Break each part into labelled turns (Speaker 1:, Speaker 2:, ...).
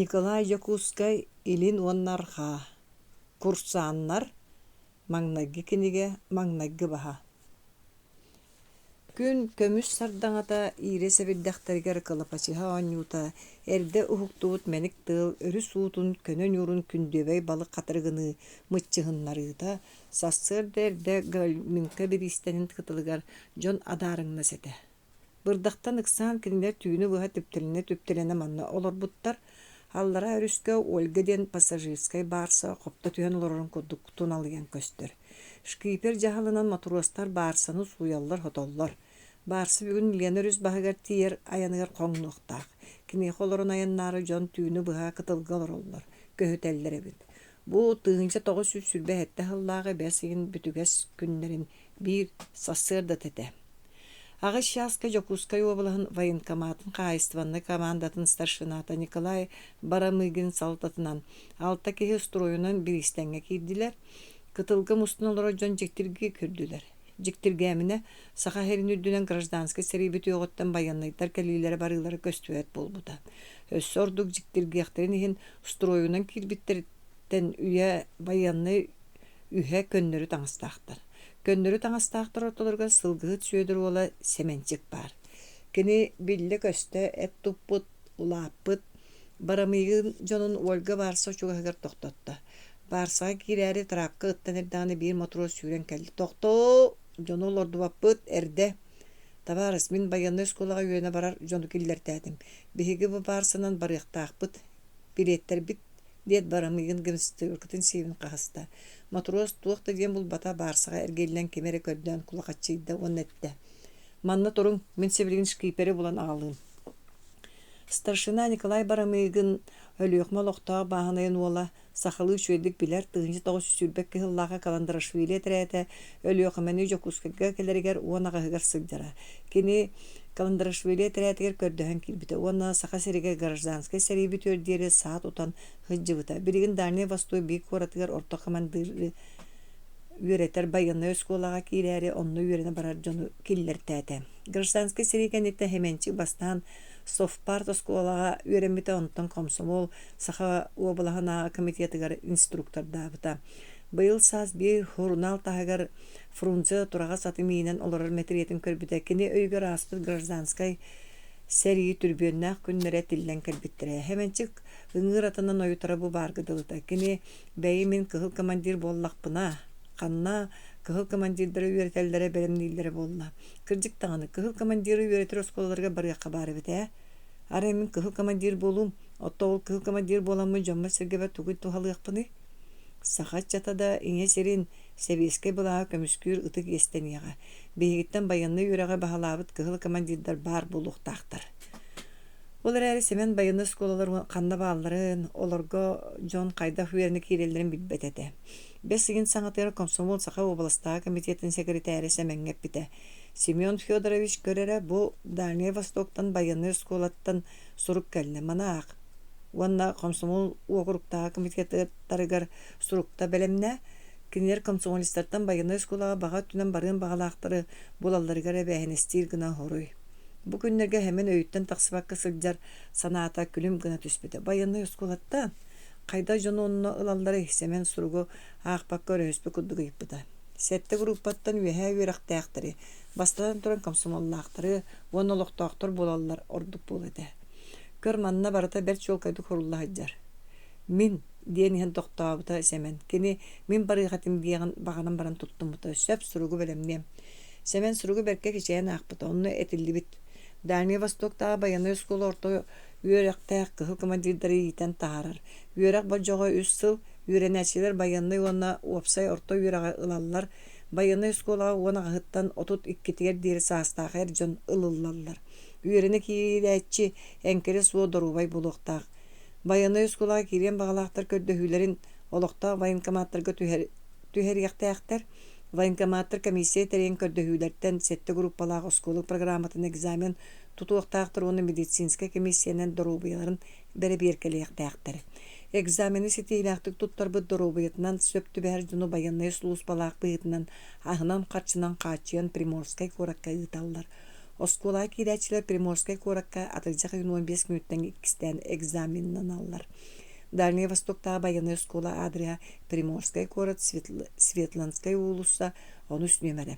Speaker 1: Николай Дьокуускай Илин уонна Арҕаа Курсааннар Маҥнайгы кинигэ маҥнайгы баһа Күн көмүс сардаҥата иирэ сэбирдэхтэригэр кылапачыһа оонньуута, эрдэ уһуктубут мэник тыал өрүс уутун көнө ньуурун күндүөбэй балык хатырыгыныы мыччыһыннарыыта, сарсыарда эрдэ Гальминка бириистэнин кытылыгар дьон адаарыҥнас этэ. Бырдахтан ыксаан кинилэр түүнү быһа түптэлэнэ-түптэлэнэ манна олорбуттар, аллараа өрүскэ Ольга диэн пассажирскай баарса хопто түһэн олорорун курдук туналыйан көстөр. Шкипер дьаһалынан мотуруостар баарсаны сууйаллар-хотоллор. Баарса бүгүн Лена өрүс баһыгар тиийэр айаныгар хоҥнуохтаах. Киниэхэ олорон айаннаары дьон түүнү быһа кытылга олороллор, көһүтэллэр эбит. Бу 1927 сыллааҕы бэс ыйын бүтүгэс күннэрин биир сарсыардата этэ. Аҕыс чааска Дьокуускай уобалаһын военкоматын хаһаайыстыбаннай командатын старшината Николай Барамыгин салалтатынан алта киһи устуруойунан бириистэҥҥэ киирдилэр. Кытылга мустан олорор дьон дьиктиргии көрдүлэр. Дьиктиргээминэ, Саха сирин үрдүнэн гражданскай сэрии бүтүөҕүттэн байыаннайдар кэлиилэрэ-барыылара көстүбэт буолбута. Өссө ордук дьиктиргиэхтэрин иһин устуруойунан киирбиттэриттэн үйэ байыаннай үһэ көннөрү таҥастаахтар. Көннөрү таҥастаахтар ортолоругар сылгыһыт Сүөдэр уола Сэмэнчик баар. Кини биллэ-көстө эт туппут, улааппыт, Барамыйын дьонун Ольга баарса чугаһыгар тохтотто. Баарсаҕа киирээри трапка ыттан эрдэҕинэ биир мотуруос сүүрэн кэллэ. «Тохтоо! Дьону олордубаппыт, эрдэ!» «Табаарыс, мин байыаннай оскуолаҕа үөрэнэ барар дьону киллэртээтим. Биһиги бу баарсанан барыахтаахпыт. Билиэттэрбит диэт Барамыгин гимнастеркатын сиэбин хаһыста. Мотуруос туох да диэн булбата, баарсаҕа эргиллэн кими эрэ көрдөөн кулахаччыйда уонна эттэ: «Манна туруҥ, мин сибилигин шкипери булан аҕалыым». Старшина Николай Барамыгин Өлүөхүмэ олохтоох бааһынайын уола, сахалыы үчүгэйдик билэр, 1922 сыллаахха Каландарашвили этэрээтэ Өлүөхүмэни Дьокуускайга кэлэригэр 18-ыгар сылдьара. Кини Каландарашвили этэрээтигэр көрдөһөн киирбитэ уонна Саха сиригэр гражданскай сэрии бүтүөр диэри саа тутан сылдьыбыта. Билигин Дальнай Восток биир куоратыгар орто хамандыыры үөрэтэр байыаннай оскуолаҕа киирээри онно үөрэнэ барар дьону киллэртээтэ. Гражданскай сэрии кэнниттэн Хэмэнчик бастаан Совпарт оскуолаҕа үөрэммитэ, онтон комсомол Саха уобалаһынааҕы комитетыгар инструктордаабыта. Быйыл саас биир сурунаал таһыгар Фрунзе тураҕас аты миинэн олорор мэтириэтин көрбүтэ. Кини өйүгэр ааспыт гражданскай сэрии түрбүөннээх күннэрэ тиллэн кэлбиттэрэ. Хэмэнчик ыҥыыр атынан ойутара бу баарга дылыта. Кини бэйи мин кыһыл командир буоллахпына, ханна кыһыл командирдары үөрэтэллэрэ бэлэмнииллэрэ буолла. Кырдьык даҕаны, кыһыл командиры үөрэтэр оскуолаларга барыахха баар эбит ээ. Арай мин кыһыл командир буолуум, оттон ол кыһыл командир буоламмын дьоммор-сэргэбэр тугу туһалыахпыный? Саха ыччата да ийэ сирин, сэбиэскэй былааһы көмүскүүр ытык иэстэниэҕэ. Биһигиттэн байыаннай үөрэҕи баһылаабыт кыһыл командирдар баар буолуохтаахтар. Ол эрээри Сэмэн байыаннай оскуолалар ханна баалларын, олорго дьон хайдах үөрэнэ киирэллэрин билбэт этэ. Бэс ыйын саҥатыгар комсомол Саха уобаластааҕы комитетын сэкиритээрэ Сэмэҥҥэ эппитэ: «Семен Федорович, көр эрэ, бу Дальнай Востоктан байыаннай оскуолаттан сурук кэллэ, маны аах уонна комсомол уокуруктааҕы комитеттарыгар сурукта бэлэмнээ. Кинилэр комсомолецтартан байыаннай оскуолаҕа баҕа өттүнэн барыан баҕалаахтары булалларыгар эбээһинэстиир гына хоруй. Бу күннэргэ Сэмэн өйүттэн тахсыбакка сылдьар санаата күлүм гына түспүтэ. Байыаннай оскуолаттан хайдах дьону онно ылалларый? Сэмэн суругу аахпакка өрөһүспүт курдук ыйыппыта. Сэттэ группаттан үөһээ үөрэхтээхтэри, бастатан туран комсомоллаахтары уонна олохтоохтор буолаллар ордук буолуо этэ. Көр, манна барыта бэрт чуолкайдык сурулла сылдьар. Мин диэн иһэн тохтообута Сэмэн. Кини мин барыах этим диэҕин баҕаран баран туттуммута. Сөп суругу бэлэмниэм. Сэмэн суругу бэркэ кичэйэн аахпыта. Онно этиллибит. Дальнай Востоктааҕы байыаннай оскуола орто үөрэхтээх кыһыл командирдары иитэн таһаарар. Үөрэх болдьоҕо үс сыл. Үөрэнээччилэр байыаннай уонна уопсай орто үөрэҕи ылаллар. Байыаннай оскуолаҕа 18-ттан 32-тигэр диэри саастаах эр дьон ылыллаллар. Үөрэнэ киирээччи эҥкилэ суох доруобай буолуохтаах. Байыаннай оскуолаҕа киириэн баҕалаахтар көрдөһүүлэрин олохтоох военкоматтарга түһэриэхтээхтэр. Военкоматтар комиссия тэрийэн көрдөһүүлэртэн сэттэ группалаах оскуола программатын экзамен тутуохтаахтар уонна медицинскэй комиссиянан доруобуйаларын бэрэбиэркэлиэхтээхтэр. Экзамены ситиһиилээхтик туттарбыт доруобуйатынан сөп түбэһэр дьону байыаннай сулууспалаах быһыытынан аһынан-харчынан хааччыйан Приморскай куоракка ыыталлар. Оскуолаҕа киирээччилэр Приморскай куоракка атырдьах ыйын 15 күнүттэн иккистээн экзаменнаналлар. Дальнай Востоктааҕы байыаннай оскуола аадырыһа Приморскай куорат Светланскай уулусса онус нүөмэрэ.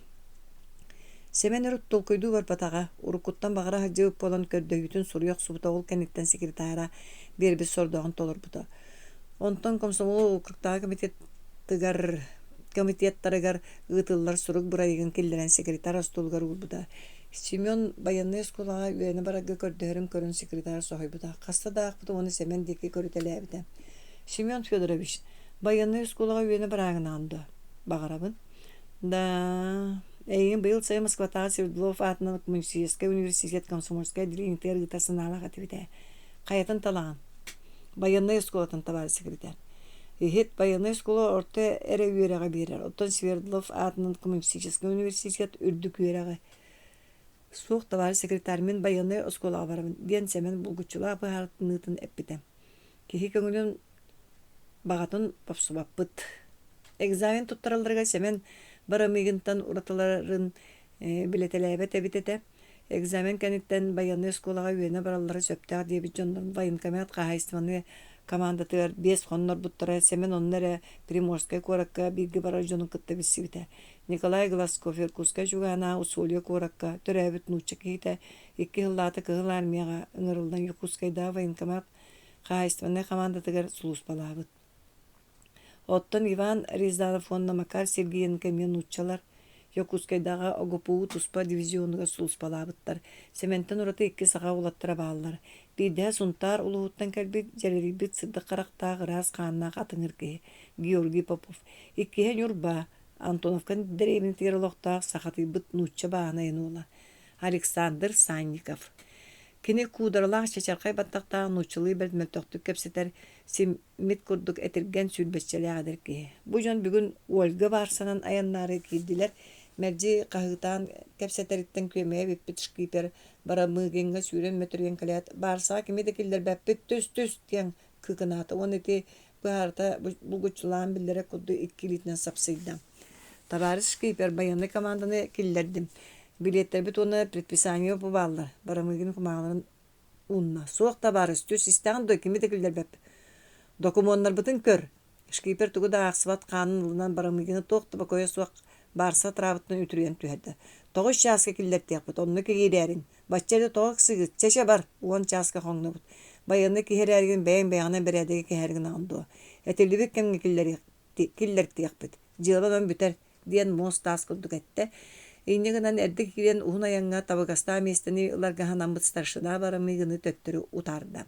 Speaker 1: Сэмэн өрүт толкуйдуу барбатаҕа, уруккуттан баҕара сылдьыбыт буолан көрдөһүүтүн суруйа охсубута, ол кэнниттэн секретара биэрбит сордооҕун толорбута. Онтон комсомол округтааҕы комитетыгар комитеттарыгар ыытыллар сурук бырайыагын киллэрэн секретарь остуолугар уурбута. Семен байыаннай оскуолаҕа үөрэнэ барарга көрдөһөрүн көрөн секретарь соһуйбута. Хаста да аахпыта уонна Сэмэн диэки көрүтэлээбитэ. Семен Федорович, байыаннай оскуолаҕа үөрэнэ барааҥынаҕын дуо? Баҕарабын. Да, эйигин быйыл сайын Москватааҕы Свердлов аатынан Коммунистическай университет комсомольскай отделениетыгар ыытар санаалаах этибит ээ. Хайатын талаҕын? Байыаннай оскуолатын табаарыс секретарь. Иһит, байыаннай оскуола орто эрэ үөрэҕи биэрэр, оттон Свердлов аатынан Коммунистическай университет үрдүк үөрэҕи. Суох, табаарыс секретарь, мин байыаннай оскуолаҕа барабын, диэн Сэмэн булгуччулаах быһаарыныытын эппитэ. Киһи көҥүлүн баҕатын бопсубаппыт. Экзамен туттаралларыгар Сэмэн Барамыгинтан уратыларын билэтэлээбэт эбит этэ. Экзамен кэнниттэн байыаннай оскуолаҕа үөрэнэ бараллара сөптөөх диэбит дьоннорун военкомат хаһаайыстыбаны командатыгар биэс хоннорбуттара. Сэмэн онно эрэ Приморскай куоракка бииргэ барар дьонун кытта билсибитэ. Николай Глазков Иркутскай чугаһынааҕы Усолье куоракка төрөөбүт нуучча киһитэ икки сыллаата Кыһыл Армияҕа ыҥырыллан Якутскайдааҕы военкомат хаһаайыстыбаннай хамаандатыгар сулууспалаабыт. Оттон Иван Рязанов уонна Макар Сергеенко эмиэ нууччалар, Якутскайдааҕы ОГПУ туспа дивизионугар сулууспалаабыттар. Сэмэнтэн ураты икки саха уолаттара бааллар. Биирдэһэ Сунтаар улууһуттан кэлбит, дьэрэлийбит сырдык харахтаах, ыраас хааннаах атыҥыр киһи Георгий Попов. Иккиһэ Ньурба, Антоновка дэриэбинэтигэр олохтоох сахатыйбыт нуучча бааһынайын уола Александр Санников. Кини куударалаах чачархай баттахтаах нууччалыы бэрт мөлтөхтүк кэпсэтэр, симмит курдук этиргэн сүүрбэччэлээх эдэр киһи. Бу дьон бүгүн Ольга баарсанан айаннаары киирдилэр. Мэлдьи хаһыытаан кэпсэтэриттэн күөмэйэ бүппүт шкипер Барамыгиҥҥа сүүрэн мөтөрүйэн кэлээт, «Баарсаҕа кими да киллэрбэппит, түс-түс!» диэн кыыкынаата уонна ити быһаарыта булгуччулаан биллэрэ курдук икки илиитинэн сапсыйда. «Табаарыс шкипер, байыаннай команданы киллэрдим. Билиэттэрбит уонна предписание бу бааллар», Барамыгин кумааҕыларын уунна. «Суох, табаарыс, түс, истэҕин дуо, кими да киллэрбэппит. Докумуоннарбытын көр!» Шкипер тугу да аахсыбат хаанын ылынан Барамыгины туох да бокуойа суох баарса атыраабытынан үтүрүйэн түһэрдэ. «Тоҕус чааска киллэртиэхпит, онно киирээриҥ. Бачча эрэ тоҕо ыксыгыт, чэ-чэ бар, уон чааска хоҥнобут. Байыаннай киһи эрээригин бэйэҥ бэйэҕинэн бэрээдэги кэһээри гынаҕын дуо? Этиллибит кэмҥэ киллэртиэхпит, дьыала онон бүтэр, диэн муос-таас курдук эттэ. Инньэ гынан эрдэ киирэн уһун айаҥҥа табыгастаах миэстэни ыларга санаммыт старшина Барамыгины төттөрү утаарда.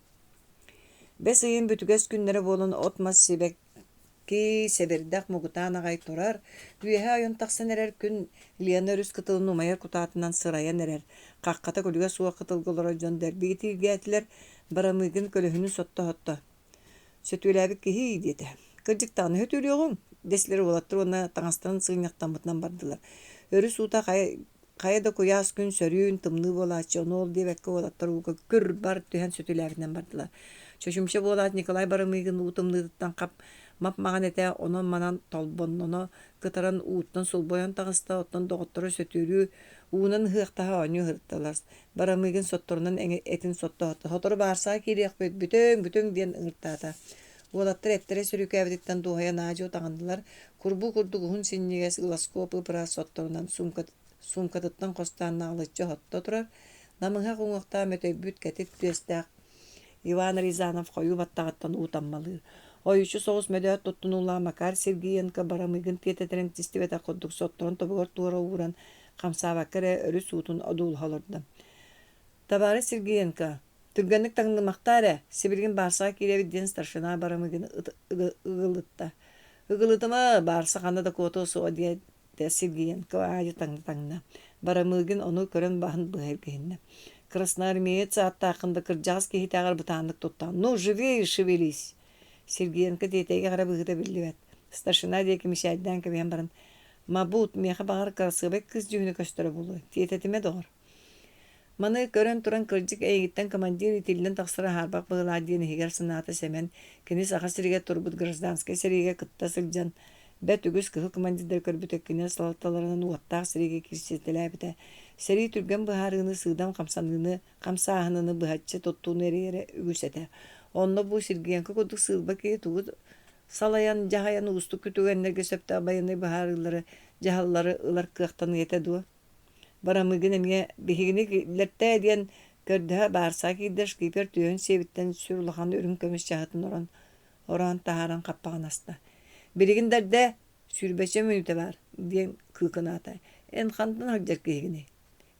Speaker 1: Бэс ыйын бүтүгэс күннэрэ буолан от-мас сибэкки Ки сэбирдэх мугутаан аҕай турар, үөһэ ойон тахсан эрэр күн Лена өрүс кытылын умайар кутаатынан сырайан эрэр, хаххата күлүгэ суох кытылга олорор дьон дэлби итииргээтилэр, Барамыгин көлөһүнүн сотто-сотто «Сөтүөлээбит киһи» диэтэ. «Кырдьык даҕаны сөтүөлүөҕүҥ» дэстилэр уолаттар уонна таҥастарын сыгынньахтаммытынан бардылар. Өрүс уута хайа Хайа да куйаас күн сөрүүн, тымныы буолааччы, ону ол диэбэккэ уолаттар ууга күр-бар түһэн сөтүөлээбитинэн бардылар. Чочумча буолаат Николай Барамыгин уу тымныытыттан хап мап-маҥан этэ онон-манан толбонноно кытаран ууттан сулбуйан таҕыста, оттон доҕотторо сөтүөлүү уунан ыһыахтаһа оонньуу сырыттылар. Барамыгин сотторунан этин соттоото, «Сотору баарсаҕа киириэхпит, бүтүҥ, бүтүҥ» диэн ыҥыртаата. Уолаттар эттэрэ сөрүүкээбититтэн дуоһуйан аа-дьуо таҥыннылар, Курбуу курдук уһун синньигэс глазкоп ып-ыраас сотторунан суумкатыттан хостоон наҕылыччы оһотто турар, намыһах уҥуохтаах мөтөйбүт кэтит түөстээх Иван Рязанов хойуу баттаҕыттан уу таммалыыр. Ойуччу соҕус мөдөөт туттунуулаах Макар Сергиенко барамыгын тиэтэтэрин истибэтэх курдук сотторун тобугар туора ууран, хамсаабакка эрэ өрүс уутун одуулаһа олордо. Табаарыс Сергиенко, Түргэнник таҥнымахтаа эрэ, сибилигин баарсаҕа киирэбит диэн старшина Барамыгин ыгылытта. Ыгылытыма, баарса ханна да куотуо суоҕа диэтэ Сергиенко аайы таҥна-таҥна. Барамыгин ону көрөн баһын быһа илгиһиннэ. Красноармеец ааттааххын да кырдьаҕас киһитээҕэр бытааннык туттаҕын. Ну, живее шевелись! Сергиенко тиэтэйгэ хара быһыыта биллибэт. Старшина диэки мичээрдээн кэбиһэн баран, «Мабут, миэхэ баҕар кырасыабай кыыс дьүһүнэ көстөрө буолуо, тиэтэтимэ доҕор» Маны көрөн туран кырдьык эйигиттэн командир итиллэн тахсара хаарбах быһыылаах диэн иһигэр санаата Сэмэн, кини Саха сиригэр турбут гражданскай сэриигэ кытта сылдьан Бэрт үгүс кыһыл командирдары көрбүтэ, кинилэр салалталарынан уоттаах сэриигэ киирситэлээбитэ. Сэрии түргэн быһаарыыны, сыыдам хамсаныыны, хамсааһыныны быһаччы туттууну эрийэрэ үгүс этэ. Онно бу Сергеенко курдук сыылба киһи тугу салайан, дьаһайан уустук түгэннэргэ сөптөөх байыаннай быһаарыылары, дьаһаллары ылар кыахтаныа этэ дуо? Барамыгын эмиэ биһигини киллэртээ диэн көрдөһө баарсаҕа киирдэ шкипер түөһүн сиэбиттэн сүр улахан үрүҥ көмүс чаһытын орон ороон таһааран хаппаҕын аста. Билигин да эрдэ сүүрбэччэ мүнүүтэ баар диэн кыыкынаата. Эн хантан сылдьар киһигиний?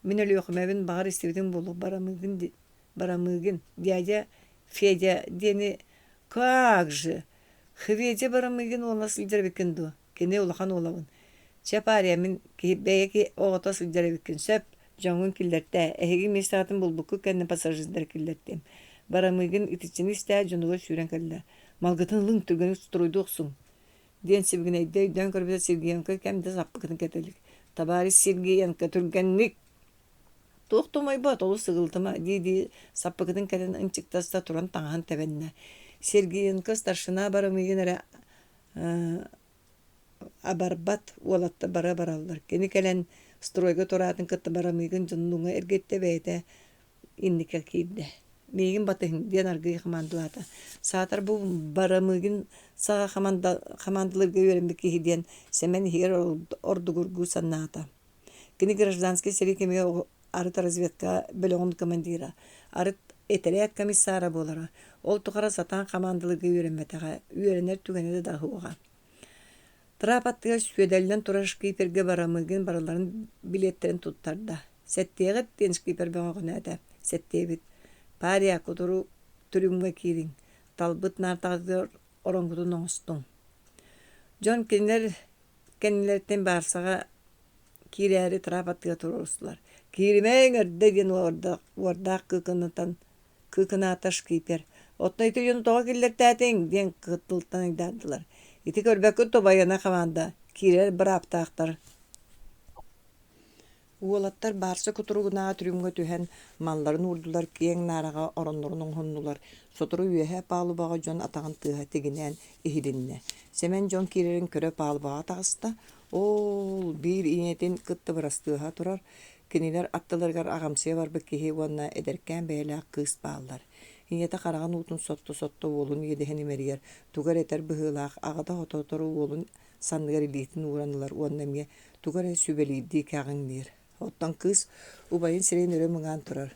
Speaker 1: Мин Өлүөхүмэбин баҕар истибитиҥ буолуо Барамыгын Барамыгин дядя Федя диэни как же Хведя Барамыгин уола сылдьар эбиккин дуо? Кини улахан уолабын. Чэ, паря, мин киһи бэйэ киһи оҕото сылдьар эбиккин сөп, дьоҥҥун киллэртээ, эһиги миэстэҕитин булбуккут кэннэ пассажирдары киллэртиэм. Барамыгин итиччэни истээт дьонугар сүүрэн кэллэ. Малгытын ылыҥ, түргэнник стройдуу охсуҥ диэн сибигинэйдэ өйдөөн көрбүтэ Сергеенко кэм да саппыкытын кэтэ илик. Табаарыс Сергеенко, түргэнник! Туох да умайбат, олус ыгылытыма дии-дии саппыкытын кэтэн ынчыктаста туран таҥаһын тэбэннэ. Сергеенко старшина Барамыгин эрэ абарбат уолаттар бары бараллар. Кини кэлэн стройга тураатын кытта Барамыгин дьонун уҥа эргиттэ бэйэтэ инникэ киирдэ. Миигин батыһыҥ диэн аргыый хамаандалаата. Саатар бу Барамыгин саҕа хамаандалыырга үөрэммит киһи диэн Сэмэн иһигэр ордугургуу санаата. Кини гражданскай сэрии кэмигэр арыт разведка бөлөҕүн командира, арыт этэрээт комиссара буолара. Ол тухары сатаан хамаандалыырга үөрэммэтэҕэ, үөрэнэр түгэнэ да суоҕа. Трап аттыгар сүөдэллэн турар шкипергэ Барамыгин барыларын билиэттэрин туттарда. «Сэттиэҕит» диэн шкипер бөҕөҕүнээтэ. «Сэттиэбит. Пария, кутуру трюмҥа киириҥ. Талбыт наартаҕытыгар ороҥҥутун оҥостуҥ». Дьон кинилэр кэннилэриттэн баарсаҕа киирээри трап аттыгар туруорустулар. «Кииримэҥ эрдэ» диэн уордаах кыыкынатан кыыкынаата шкипер. «Оттон ити дьону тоҕо киллэртээтиҥ?» диэн кыттылтан ыйдаардылар. «Ити көрбөккүт дуо байыаннай хамаанда, киирэр бырааптаахтар» Уолаттар баарса кутуругунааҕы трюмҥа түһэн, малларын уурдулар, киэҥ наараҕа ороннорун оҥоһуннулар. Сотору үөһэ палубаҕа дьон атаҕын тыаһа тигинээн иһилиннэ. Сэмэн дьон киирэрин көрө палубаҕа таҕыста. Оол, биир ийэтин кытта бырастыаһа турар. Кинилэр аттыларыгар аҕамсыйа барбыт киһи уонна эдэркээн бэйэлээх кыыс бааллар. Ийэтэ хараҕын уутун сотто-сотто уолун иэдэһин имэрийэр, тугу эрэ этэр быһыылаах, аҕата сотору уолун санныгар илиитин ууран ылар уонна эмиэ тугу эрэ сүбэлиирдии кэҕиҥниир. Оттон кыыс убайын сирэйин өрө мыҥаан турар.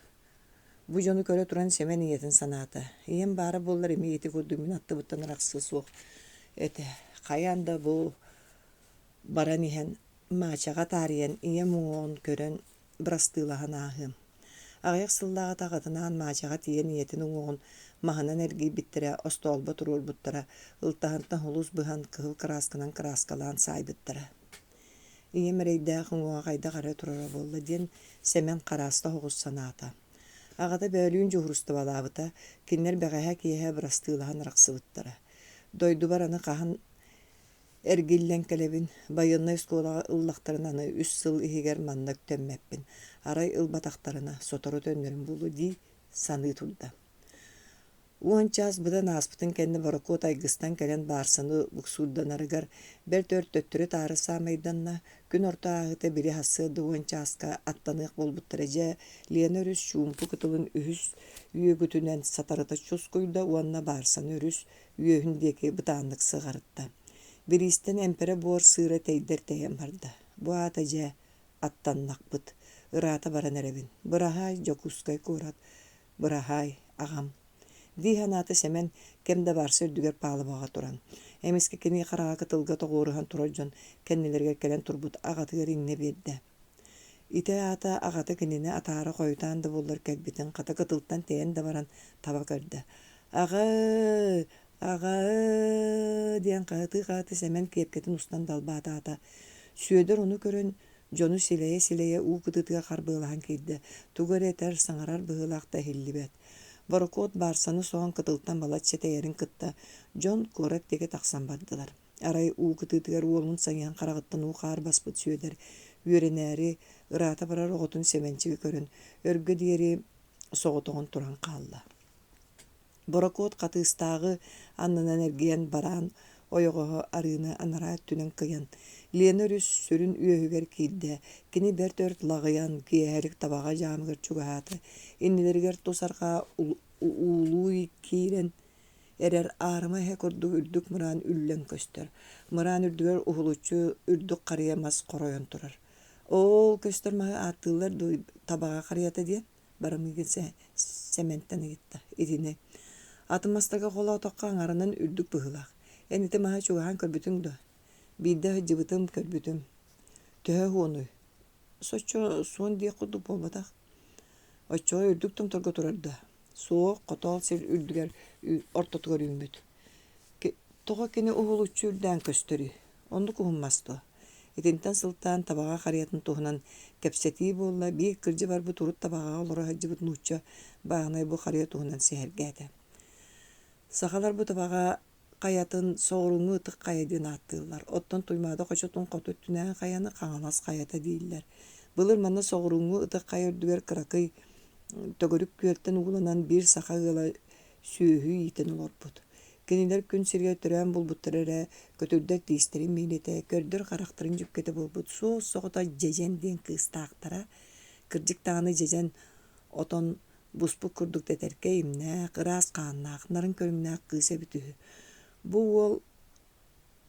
Speaker 1: Бу дьону көрө туран Сэмэн ийэтин санаата. Ийэм баара буоллар эмиэ ити курдук мин аттыбыттан арахсыа суох этэ. Хайаан да бу баран иһэн Маачаҕа таарыйан ийэм уҥуоҕун көрөн бырастыылаһан ааһыам. Аҕыйах сыллааҕыта аҕатынаан Маачаҕа тиийэн ийэтин уҥуоҕун маһынан эргийбиттэрэ, остоолбо туруорбуттара, ылтаһынтан холус быһан, кыһыл кыраасканан кырааскалаан саайбыттара. Ийэм эрэйдээх уҥуоҕа хайдах эрэ турара буолла диэн Сэмэн харааста соҕус санаата. Аҕата бөөлүүн дьуһуурустубалаабыта, кинилэр бэҕэһээ киэһэ бырастыылаһан арахсыбыттара. Дойдубар аны хаһан Эргиллэн кэлэбин, байыаннай оскуолаҕа ыллахтарына аны үс сыл иһигэр манна үктэммэппин, арай ылбатахтарына сотору төннөрүм буолуо дии саныы турда. Уон чаас быдан ааспытын кэннэ борокуот айгыстан кэлэн баарсаны буксуурданарыгар бэрт өр төттөрү-таары саамайданна, күн орто ааһыыта били сарсыарда уон чааска аттаныах буолбуттара дьэ Лена өрүс чуумпу кытылын үһүс үөгүтүнэн сатарыта чускуйда уонна баарсаны өрүс үөһүн диэки бытааннык сыҕарытта. Бириистэн эмпэрэ буор сыыра тэйдэр тэйэн барда. Бу аата дьэ, аттаннахпыт. Ыраата баран эрэбин. Быраһаай, Дьокуускай куорат. Быраһаай, аҕам. Дии санаата Сэмэн кэм да баарса үрдүгэр палубаҕа туран. Эмискэ кини хараҕа кытылга тоҕуоруһан турар дьон кэннилэригэр кэлэн турбут аҕатыгар иҥнэ биэрдэ. Ити аата аҕата кинини атаара хойутаан да буоллар кэлбитин хата кытылтан тэйэн да баран таба көрдө. «Аҕа-ыы! Аҕа-ыы!» диэн хаһытыы-хаһытыы Сэмэн киэпкэтин устан далбаатаата. Сүөдэр ону көрөн, дьону силэйэ-силэйэ уу кытыытыгар харбыалаһан киирдэ, тугу эрэ этэр, саҥарар быһыылаах да иһиллибэт. Борокуот баарсаны соһон кытылтан балачча тэйэрин кытта дьон куорат диэки тахсан бардылар. Арай уу кытыытыгар уолун сайыһан хараҕыттан уу-хаар баспыт Сүөдэр үөрэнээри, ыраата барар оҕотун Сэмэнчиги көрөн, өргө диэри соҕотоҕун туран хаалла. Борокуот Хатыыстааҕы аннынан эргийэн бараан, ойоҕоһо арыыны анараа өттүнэн кыйан, Лена өрүс сүрүн үөһүгэр киирдэ. Кини бэрт өр лаҕыйан, киэһэлик Табаҕа дьаамыгар чугаһаата. Иннилэригэр тус арҕаа уулуу киирэн эрэр аарыма эһэ курдук үрдүк мыраан үллэн көстөр. Мыраан үрдүгэр уһулуччу үрдүк харыйа мас хоройон турар. Ол көстөр маһы ааттыыллар дуу Табаҕа харыйата диэн? Барамыгин Сэмэнтэн ыйытта. Итини. Атын мастарга холоотоххо аҥарынан үрдүк быһыылаах. Эн ити маһы чугаһаан көрбүтүҥ дуо? Биирдэ сылдьыбытым, көрбүтүм. Төһө уһуонуй? Соччо суон диэх курдук буолбатах. Оччоҕо үрдүк томторго турар да? Суох, хотоол сир үрдүгэр ортотугар үүммүт. Тоҕо кини уһулуччу үрдээн көстөрүй? Оннук уһуммас дуо? Итинтэн сылтаан Табаҕа харыйатын туһунан кэпсэтии буолла, биир кырдьа барбыт урут Табаҕаҕа олоро сылдьыбыт нуучча бааһынай бу харыйа туһунан сэһэргээтэ. Сахалар бу Табаҕа хайатын соҕурууҥҥу Ытык Хайа диэн ааттыыллар, оттон Туймаада хочотун хоту өттүнээҕи хайаны Хаҥалас хайата дииллэр. Былыр манна соҕурууҥҥу Ытык Хайа үрдүгэр кыракый төгүрүк күөлтэн ууланан биир саха ыала сүөһү иитэн олорбут. Кинилэр күн сиригэр төрөөн булбуттара эрэ көтүрдэр тиистэрин миинэтэ, көрдөр харахтарын дьүккэтэ буолбут суос-соҕотох Дьэдьэн диэн кыыстаахтара. Кырдьык даҕаны дьэдьэн отон буспут курдук тэтэркэй имнээх, ыраас хааннаах, нарын көрүҥнээх кыыс эбит үһү. Бу уол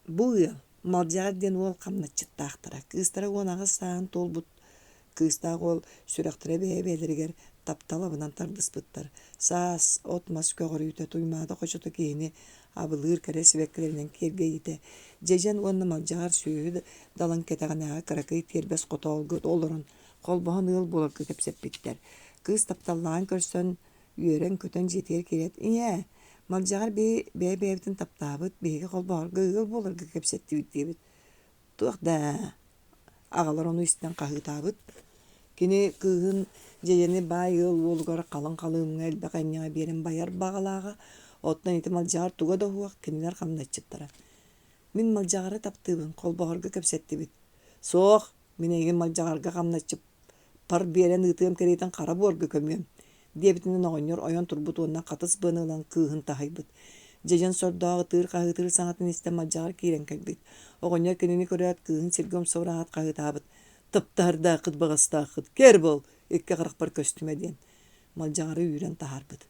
Speaker 1: Бу ыал Малдьаҕар диэн уол хамначчыттаахтара. Кыыстара 18 сааһын туолбут кыыстаах уол сүрэхтэрэ бэйэ-бэйэлэригэр таптал абынан тардыспыттар. Саас, от-мас көҕөрүүтэ, Туймаада хочото киһини абылыыр кэрэ сибэккилэринэн киэргэйиитэ, дьэдьэн уонна малдьаҕар сүөһү далын кэтэҕинээҕи кыракый тиэрбэс хотоолго олорон, холбоһон ыал буоларга кэпсэппиттэр. Кыыс тапталлааҕын көрсөн, үөрэн-көтөн дьиэтигэр киирээт, «Ийээ, Малдьаҕар бэйэ-бэйэбитин таптаабыт, биһиги холбоһорго ыал буоларга кэпсэттибит» диэбит. Туох да аҕалар ону истэн хаһыытаабыт. Кини кыыһын Дьэйэни баай ыал уолугар халыҥ халыымҥа элбэх энньэҕэ биэрэн байар баҕалааҕа, оттон ити Малдьаҕар туга да суох, кинилэр хамначчыттара. Мин Малдьаҕары таптыыбын, холбоһорго кэпсэттибит. Суох, мин эйигин Малдьаҕарга хамначчыт пар биэрэн ыытыам кэриэтин хара буорга көмүөм диэбитинэн оҕонньор ойон турбут уонна хатыс быаны ылан кыыһын таһыйбыт. Дьэдьэн сордоох ытыыр-хаһыытыыр саҥатын истэн Малдьаҕар киирэн кэлбит. Оҕонньор кинини көрөөт кыыһын сиргэ умса быраҕаат хаһыытаабыт: «Таптаһардааххыт баҕастааххыт, кэр буол, икки харахпар көстүмэ» диэн Малдьаҕары үүрэн таһаарбыт.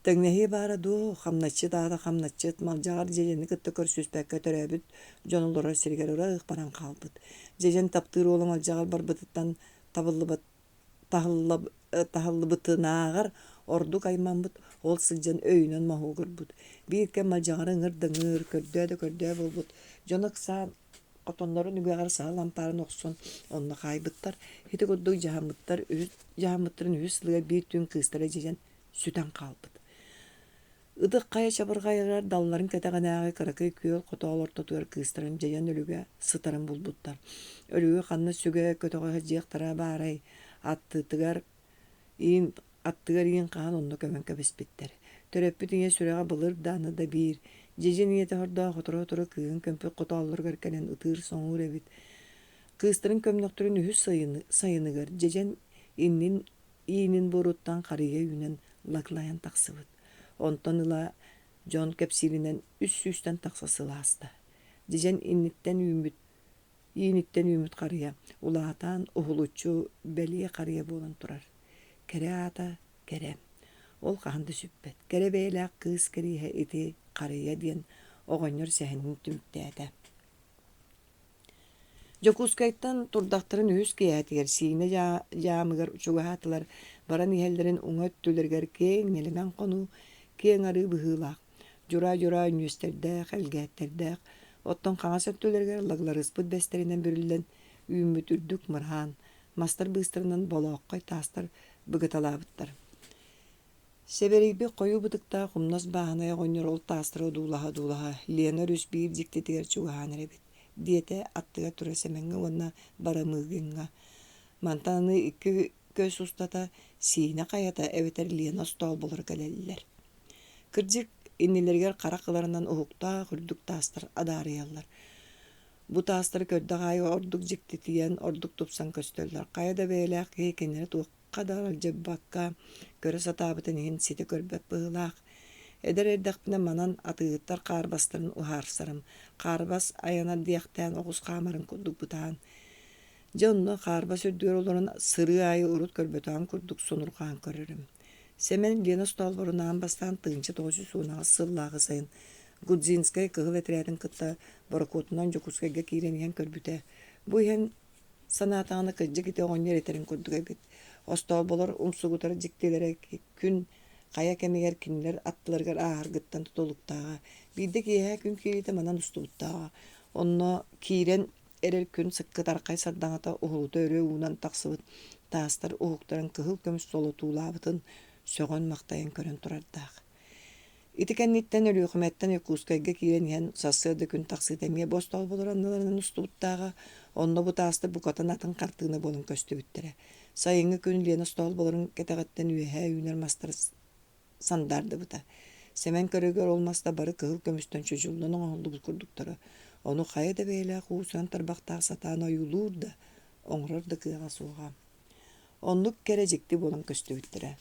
Speaker 1: Тэҥнэһии баара дуо, хамначчыт аата хамначчыт, Малдьаҕар Дьэдьэни кытта көрсүспэккэ төрөөбүт дьон олорор сиригэр ыраах баран хаалбыт. Дьэдьэн таптыыр уола Малдьаҕар барбытыттан табыллыбат таһыллыбытынааҕар ордук аймаммыт, ол сылдьан өйүнэн моһуогурбут. Биир кэм Малдьаҕары ыҥыр да ыҥыр, көрдөө да көрдөө буолбут. Дьоно ыксаан хотоннорун үгэҕэр саһыл лампаарын охсон онно хаайбыттар. Ити курдук дьаһаммыттар үһүс дьаһаммыттарын үһүс сылыгар биир түүн кыыстара дьэдьэн сүтэн хаалбыт. Ытык хайа чабырҕайыгар далларын кэтэҕинээҕи кыракый күөл хотоол ортотугар кыыстарын дьайан өлүгэ сытарын булбуттар. Өлүгү ханна сүгэ көтөҕө сылдьыахтара баарай, аттытыгар иин аттыгар иин хаһан онно көмөн кэбиспиттэр. Төрөппүт ийэ сүрэҕэ былыр да аны да биир, дьэдьэн ийэтэ сордоох сотору-сотору кыыһын көмпүт хотооллоругар кэлэн ытыыр-соҥуур эбит. Кыыстарын көмнөхтөрүн үһүс сайыныгар дьэдьэн иннин иинин буоруттан харыйа үүнэн лаглайан тахсыбыт. Онтон ыла дьон кэпсииринэн үс сүүстэн тахса сыл ааста. Дьэдьэн инниттэн үүммүт ииниттэн үүммүт харыйа улаатан уһулуччу бэлиэ харыйа буолан турар. Кэрэ аата кэрэ. Ол хаһан да сүппэт. Кэрэ бэйэлээх кыыс кэриэһэ ити харыйа диэн оҕонньор сэһэнин түмүктээтэ. Дьокуускайтан турдахтарын үһүс киэһэтигэр Сиинэ дьаамыгар чугаһаатылар, баран иһэллэрин уҥа өттүлэригэр киэҥ нэлэмэн хонуу, киэҥ арыы быһыылаах, дьураа-дьураа өнньүөстэрдээх, элгээттэрдээх, оттон хаҥас өттүлэригэр лагларыспыт бэстэринэн бүрүллэн үүммүт үрдүк мыраан, мастар быыстарынан болооххой таастар быгыталаабыттар. Сэбэрийбит хойуу бытыктаах умнас бааһынай оҕонньор ол таастары одуулаһа-одуулаһа Лена өрүс биир дьиктитигэр чугаһаан эрэбит, диэтэ аттыгар турар Сэмэҥҥэ уонна Барамыгиҥҥа. Мантан аны икки көс устата Сиинэ хайата эбэтэр Лена остоолболоро кэлэллэр. Кырдьык, иннилэригэр харах ыларынан уһуктаах үрдүк таастар адаарыйаллар. Бу таастары көрдөх аайы ордук дьиктитийэн, ордук тупсан көстөллөр. Хайа да бэйэлээх киһи кинилэри туох да аралдьыйбакка көрө сатаабытын иһин ситэ көрбөт быһыылаах. Эдэр эрдэхпинэ манан атыыһыттар хаарбастарын уһаарсарым. Хаарбас айана диэхтээн оҕус хаамарын курдук бытаан. Дьэ онно хаарбас үрдүгэр олорон сырыы аайы урут көрбөтөҕүм курдук сонурҕаан көрөрүм. Сэмэн Лена остоолборун аан бастаан 1918 сыллааҕы сайын Гудзинскай кыһыл этэрээтин кытта борокуотунан Дьокуускайга киирэн иһэн көрбүтэ. Бу иһэн санаатаҕына кырдьык ити оҕонньор этэрин курдук эбит. Остоолболор умсугутар дьиктилэрэ күн хайа кэмигэр кинилэр аттыларыгар ааһаргыттан тутулуктааҕа. Биирдэ киэһэ күн киириитэ манан устубуттааҕа. Онно киирэн эрэр күн сыккытархай сардаҥата уһулута өрө уунан тахсыбыт таастар уһуктарын кыһыл көмүс солотуулаабытын сөҕөн-махтайан көрөн турардаах. Ити кэнниттэн Өлүөхүмэттэн Иркутскайга киирэн иһэн сарсыарда күн тахсыыта эмиэ бу остоолболор анныларынан устубуттааҕа, онно бу таастар букатын атын хартыына буолан көстүбүттэрэ. Сайыҥҥы күн Лена остоолболорун кэтэҕиттэн үөһээ үүнэр мастар сандаардыбыта. Сэмэн көрүгэр ол маста бары кыһыл көмүстэн чочуллан оҥоһуллубут курдуктара. Ону хайа да бэйэлээх уус-уран тарбахтаах сатаан ойуулуур да, оҥорор да кыаҕа суоҕа. Оннук кэрэ дьикти буолан көстүбүттэрэ.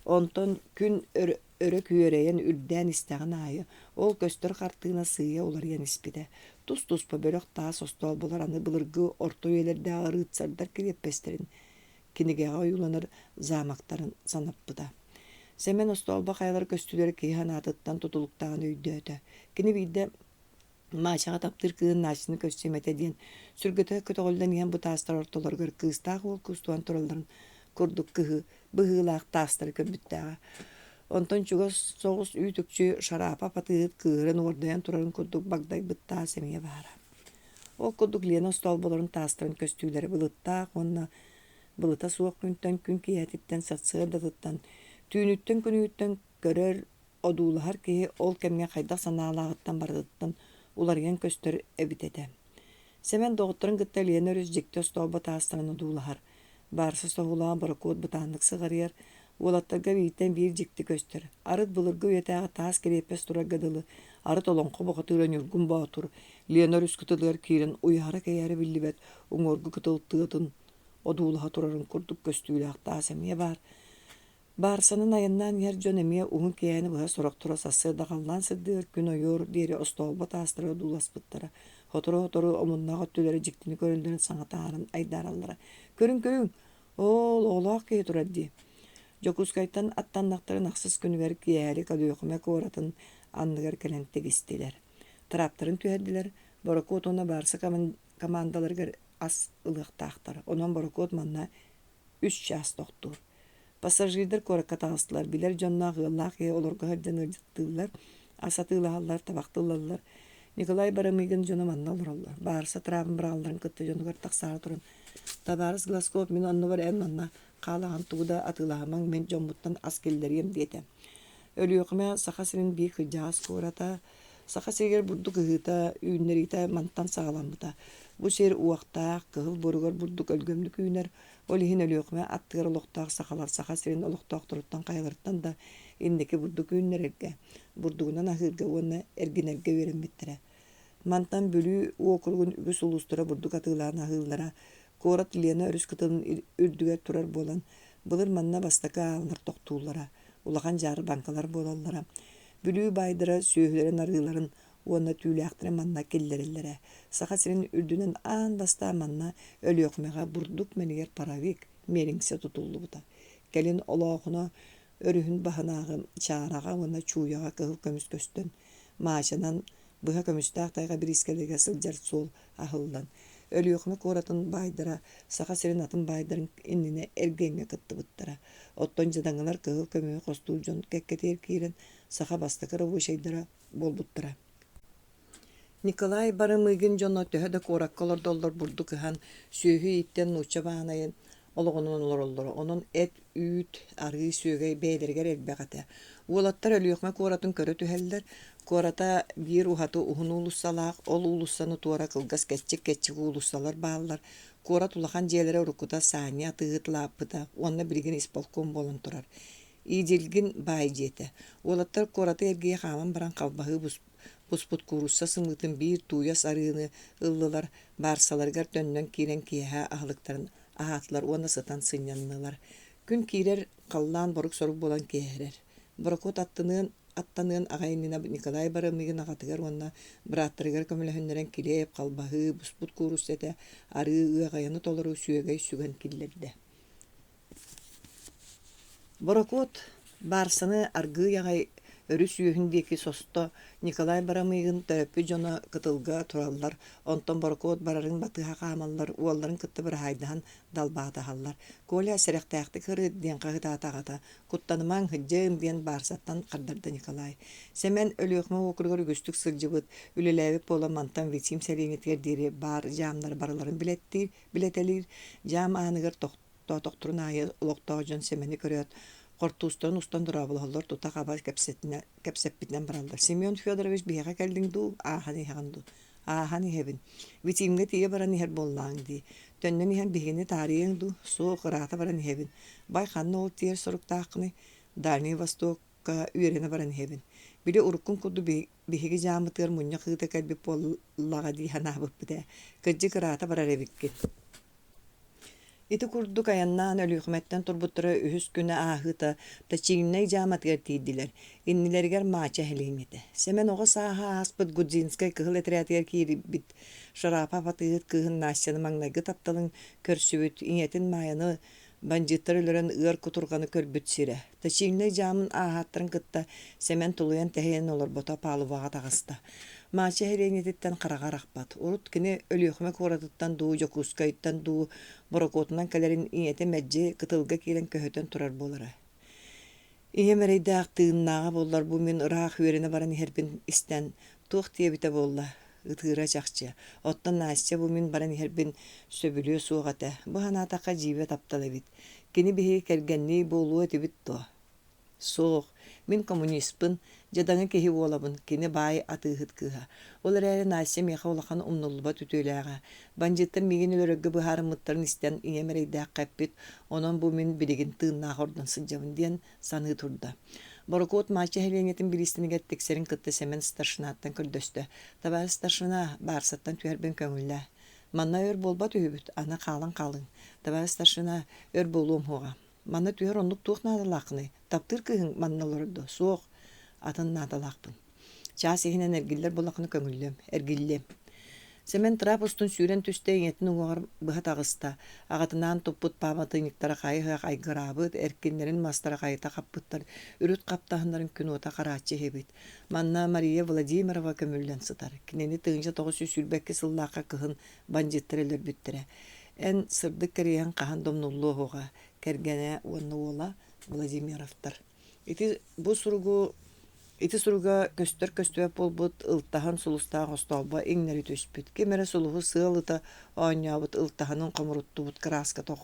Speaker 1: Онтон күн өрө, өрө күөрэйэн үрдээн истэҕин аайы ол көстөр хартыына сыыйа уларыйан испитэ. Тус-туспа бөлөх таас остоолболор аны былыргы орто үйэлэрдээҕи рыцардар кириэппэстэрин кинигэҕэ ойууланар замоктарын санаппыта. Сэмэн остоолбо хайалар көстүүлэрэ киһи санаатыттан тутулуктааҕын өйдөөтө. Кини биирдэ Маачаҕа таптыыр кыыһын Настяны көрсүөм этэ диэн сүргэтэ көтөҕүллэн иһэн бу таастар ортолоругар кыыстаах уол кустуһан туралларын курдук кыһыы быһыылаах таастары көрбүттээҕэ. Онтон чугас соҕус үүт-үкчү Шарапов атыыһыт кыыһыран уордайан турарын курдук багдайбыт таас эмиэ баара. Ол курдук Лена остоолболорун таастарын көстүүлэрэ былыттаах уонна былыта суох күнтэн күн киэһэтиттэн сарсыардатыттан түүнүттэн күнүһүттэн көрөр одуулаһар киһи ол кэмҥэ хайдах санаалааҕыттан барытыттан уларыйан көстөр эбит этэ. Сэмэн доҕотторун кытта Лена өрүс дьикти остоолбо таастарын одуулаһар. Баарса соһуулаах борокуот бытааннык сыҕарыйар, уолаттарга бииртэн биир дьикти көстөр. Арыт былыргы үйэтээҕи таас кириэппэс турарга дылы, арыт олоҥхо бухатыыра Ньургун Боотур Лена өрүс кытылыгар киирэн уйаара-кэйээрэ биллибэт уҥуоргу кытыл тыатын одуулаһа турарын курдук көстүүлээх таас эмиэ баар. Баарсанан айаннаан иһэр дьон эмиэ уһун киэһэни быһа сорохторо сарсыарда халлаан сырдыар күн ойуор диэри остоолбо таастары одууласпыттара. Сотору-сотору омуннаах өттүлэрэ дьиктини көрөллөрүн саҥа таһааран айдаараллара. «Көрүҥ-көрүҥ, оол, оҕолоох киһи турар дии» Дьокуускайтан аттаннахтарын ахсыс күнүгэр киэһэлик Өлүөхүмэ куоратын анныгар кэлэн тигистилэр. Тыраптарын түһэрдилэр, борокуот уонна баарса командаларыгар ас ылыахтаахтар. Онон борокуот манна үс чаас тохтуур. Пассажирдар куоракка таҕыстылар, билэр дьонноох ыаллаах киһи олорго сылдьан ыалдьыттыыллар, ас атыылаһаллар, табах тыллаллар. Николай Барамыгин дьоно манна олороллор. Баарса тыраабын быраҕалларын кытта дьонугар тахсаары туран, «Табаарыс Глазков, мин оннубар эн манна хаалаҕын, тугу да атыылаһымаҥ, мин дьоммуттан ас киллэриэм» диэтэ. Өлүөхүмэ Саха сирин биир кырдьаҕас куората. Саха сиригэр бурдук ыһыыта, үүннэриитэ мантан саҕаламмыта. Бу сир уохтаах, кыһыл буоругар бурдук өлгөмнүк үүнэр, Ол иһин Өлүөхүмэ аттыгар олохтоох сахалар Саха сирин олохтоохторуттан хайаларыттан да инники бурдук үүннэрэргэ, бурдугунан аһыырга уонна эргинэргэ үөрэммиттэрэ. Мантан Бүлүү уокуругун үгүс улуустара бурдук атыылаан аһыыллара. Куорат Лена өрүс кытылын үрдүгэр турар буолан, былыр манна бастакы ааллар тохтууллара, улахан дьаарбаҥкалар буолаллара. Бүлүү баайдара сүөһүлэрин арыыларын уонна түүлээхтэри манна киллэрэллэрэ. Саха сирин үрдүнэн аан бастаан манна Өлүөхүмэҕэ бурдук мэнигэр паровик миэлиҥсэ тутуллубута. Кэлин Олоохуна өрүһүн баһынааҕы Чаараҕа уонна Чууйаҕа кыһыл көмүс көстөн, Маачанан быһа көмүстээх тайҕа бириискэлэригэр сылдьар суол аһыллан, Өлүөхүмэ куоратын баайдара Саха сирин атын баайдарын иннинэ эргиэҥҥэ кыттыбыттара. Оттон дьадаҥылар кыһыл көмүһү хостуур дьон кэккэтигэр киирэн, саха бастакы рабочайдара буолбуттара. Николай Барамыгин дьоно төһө да куоракка олордоллор бурдук ыһан, сүөһү ииттэн нуучча баанайын олоҕунан олороллоро. Онон эт, үүт, арыы, сүөгэй бэйэлэригэр элбэх этэ. Уолаттар Өлүөхүмэ куоратын көрө түһэллэр. Куората биир уһаты уһун уулуссалаах, ол уулуссаны туора кылгас кэччик-кэччик уулуссалар бааллар. Куорат улахан дьиэлэрэ уруккута Саня атыыһыт лааппыта уонна билигин исполком буолан турар. Идилгин баай дьиэтэ. Уолаттар куораты эргийэ хааман баран халбаһыы буспут куурусса сымыытын биир тууйас арыыны ыллылар, баарсаларыгар төннөн киирэн киэһэ аһылыктарын аһаатылар уонна сытан сынньаннылар. Күн киирэр, халлаан борук-сорук буолан киэһэрэр. Борокуот аттыныан аттаныан аҕай иннинэ Николай Барамыгин аҕатыгар уонна бырааттарыгар көмөлөһүннэрэн килиэп, халбаһыы, буспут куурусса этэ, арыы, ыаҕайаны толору сүөгэй сүгэн киллэрдэ. Борокуот баарсаны аргыый аҕай өрүс үөһүн диэки состо, Николай Барамыгин төрөппүт дьоно кытылга тураллар, онтон борокуот барарын батыһа хаамаллар, уолларын кытта быраһаайдаһан далбаатаһаллар. «Коля, сэрэхтээхтик ырыт» диэн хаһыытаата аҕата. «Куттанымаҥ, сылдьыам» диэн баарсаттан хардарда Николай. Сэмэн Өлүөхүмэ уокуругар үгүстүк сылдьыбыт, үлэлээбит буолан мантан Витим сэлиэнньэтигэр диэри баар дьаамнары барыларын билэттиир, билэтэлиир. Дьаам ааныгар тохтоотохторун аайы олохтоох дьон Сэмэни көрөөт, хортуустарын устан дорооболоһоллор, тута хаба кэпсэппитинэн бараллар. «Семен Федорович, биһиэхэ кэллиҥ дуу, ааһан иһэҕин дуу?» «Ааһан иһэбин. Витимҥэ тиийэ баран иһэр буоллаҕыҥ дии. Төннөн иһэн биһигини таарыйыаҥ дуу? Суох, ыраата баран иһэбин. Бай, ханна ол тиийэр соруктааххыный? Дальний Востокка үөрэнэ баран иһэбин. Били уруккун курдук биһиги дьааммытыгар мунньах ыыта кэлбит буоллаҕа дии санаабыппыт ээ. Кырдьык ыраата барар эбиккин. Ити курдук айаннаан Өлүөхүмэттэн турбуттара үһүс күнэ ааһыыта Точильнай дьааматыгар тиийдилэр. Иннилэригэр Маача эһэлиҥ этэ. Сэмэн оҕо сааһа ааспыт Гудзинскай кыһыл этэрээтигэр киирбит Шарапов атыыһыт кыыһын Настяны маҥнайгы тапталын көрсүбүт, ийэтин Маайаны бандьыыттар өлөрөн ыар кутурҕаны көрбүт сирэ. Точильнай дьаамын ааһааттарын кытта Сэмэн тулуйан-тэһийэн олорбото палубаҕа таҕыста. Маача сэлиэнньэтиттэн хараҕа арахпат. Урут кини Өлүөхүмэ куоратыттан дуу, Дьокуускайтан дуу борокуотунан кэлэрин ийэтэ мэлдьи кытылга киирэн көһүтэн турар буолара. Ийэм эрэйдээх тыыннааҕа буоллар бу мин ыраах үөрэнэ баран иһэрбин истэн туох диэбитэ буолла, ытыыра чахчы. Оттон Настя бу мин баран иһэрбин сөбүлүө суох этэ. Бу санаатахха дьиибэ таптал эбит. Кини биһиги кэргэннии буолуо этибит дуо? Суох, мин коммуниспын, дьадаҥы киһи буолабын, кини баай атыыһыт кыыһа. Ол эрээри Настя миэхэ улахан умнуллубат үтүөлээҕэ. Бандьыыттар миигин өлөрөргө быһаарыммыттарын истэн ийэм эрэйдээххэ эппит, онон бу мин билигин тыыннаах ордон сылдьабын диэн саныы турда. Борокуот Маача сэлиэнньэтин бириистэнигэр тиксэрин кытта Сэмэн старшинаттан көрдөстө: «Табаарыс старшина, баарсаттан түһэрбин көҥүллээ. Манна өр буолбат үһүбүт, аны хаалан хаалыҥ. Табаарыс старшина, өр буолуом суоҕа. Манна түһэр оннук туох наадалааххыный? Таптыыр кыыһыҥ манна олорор дуо? Суох, атын наадалаахпын. Чаас иһинэн эргиллэр буоллаххына көҥүллүөм, эргиллиэм. Сэмэн трап устун сүүрэн түстэ, ийэтин уҥуоҕар быһа таҕыста. Аҕатынаан туппут пааматынньыктара хайы-ыһыах айгыраабыт, эркиннэрин мастара хайыта хаппыттар, үрүт хаптаһыннарын күн уота харааччы иһибит. Манна Мария Владимирова көмүллэн сытар. Кинини 1922 сыллаахха кыһын бандьыыттар өлөрбүттэрэ. Эн сырдык кэриэһиҥ хаһан да умнуллуо суоҕа, кэргэнэ уонна уола Владимировтар. Ити бу суругу ити суруга көстөр-көстүбэт буолбут ылтаһын сулустаах остоолбо иҥнэри түспүт. Ким эрэ сулуһу сыал ыта оонньообут ылтаһынын хомуруттубут кырааската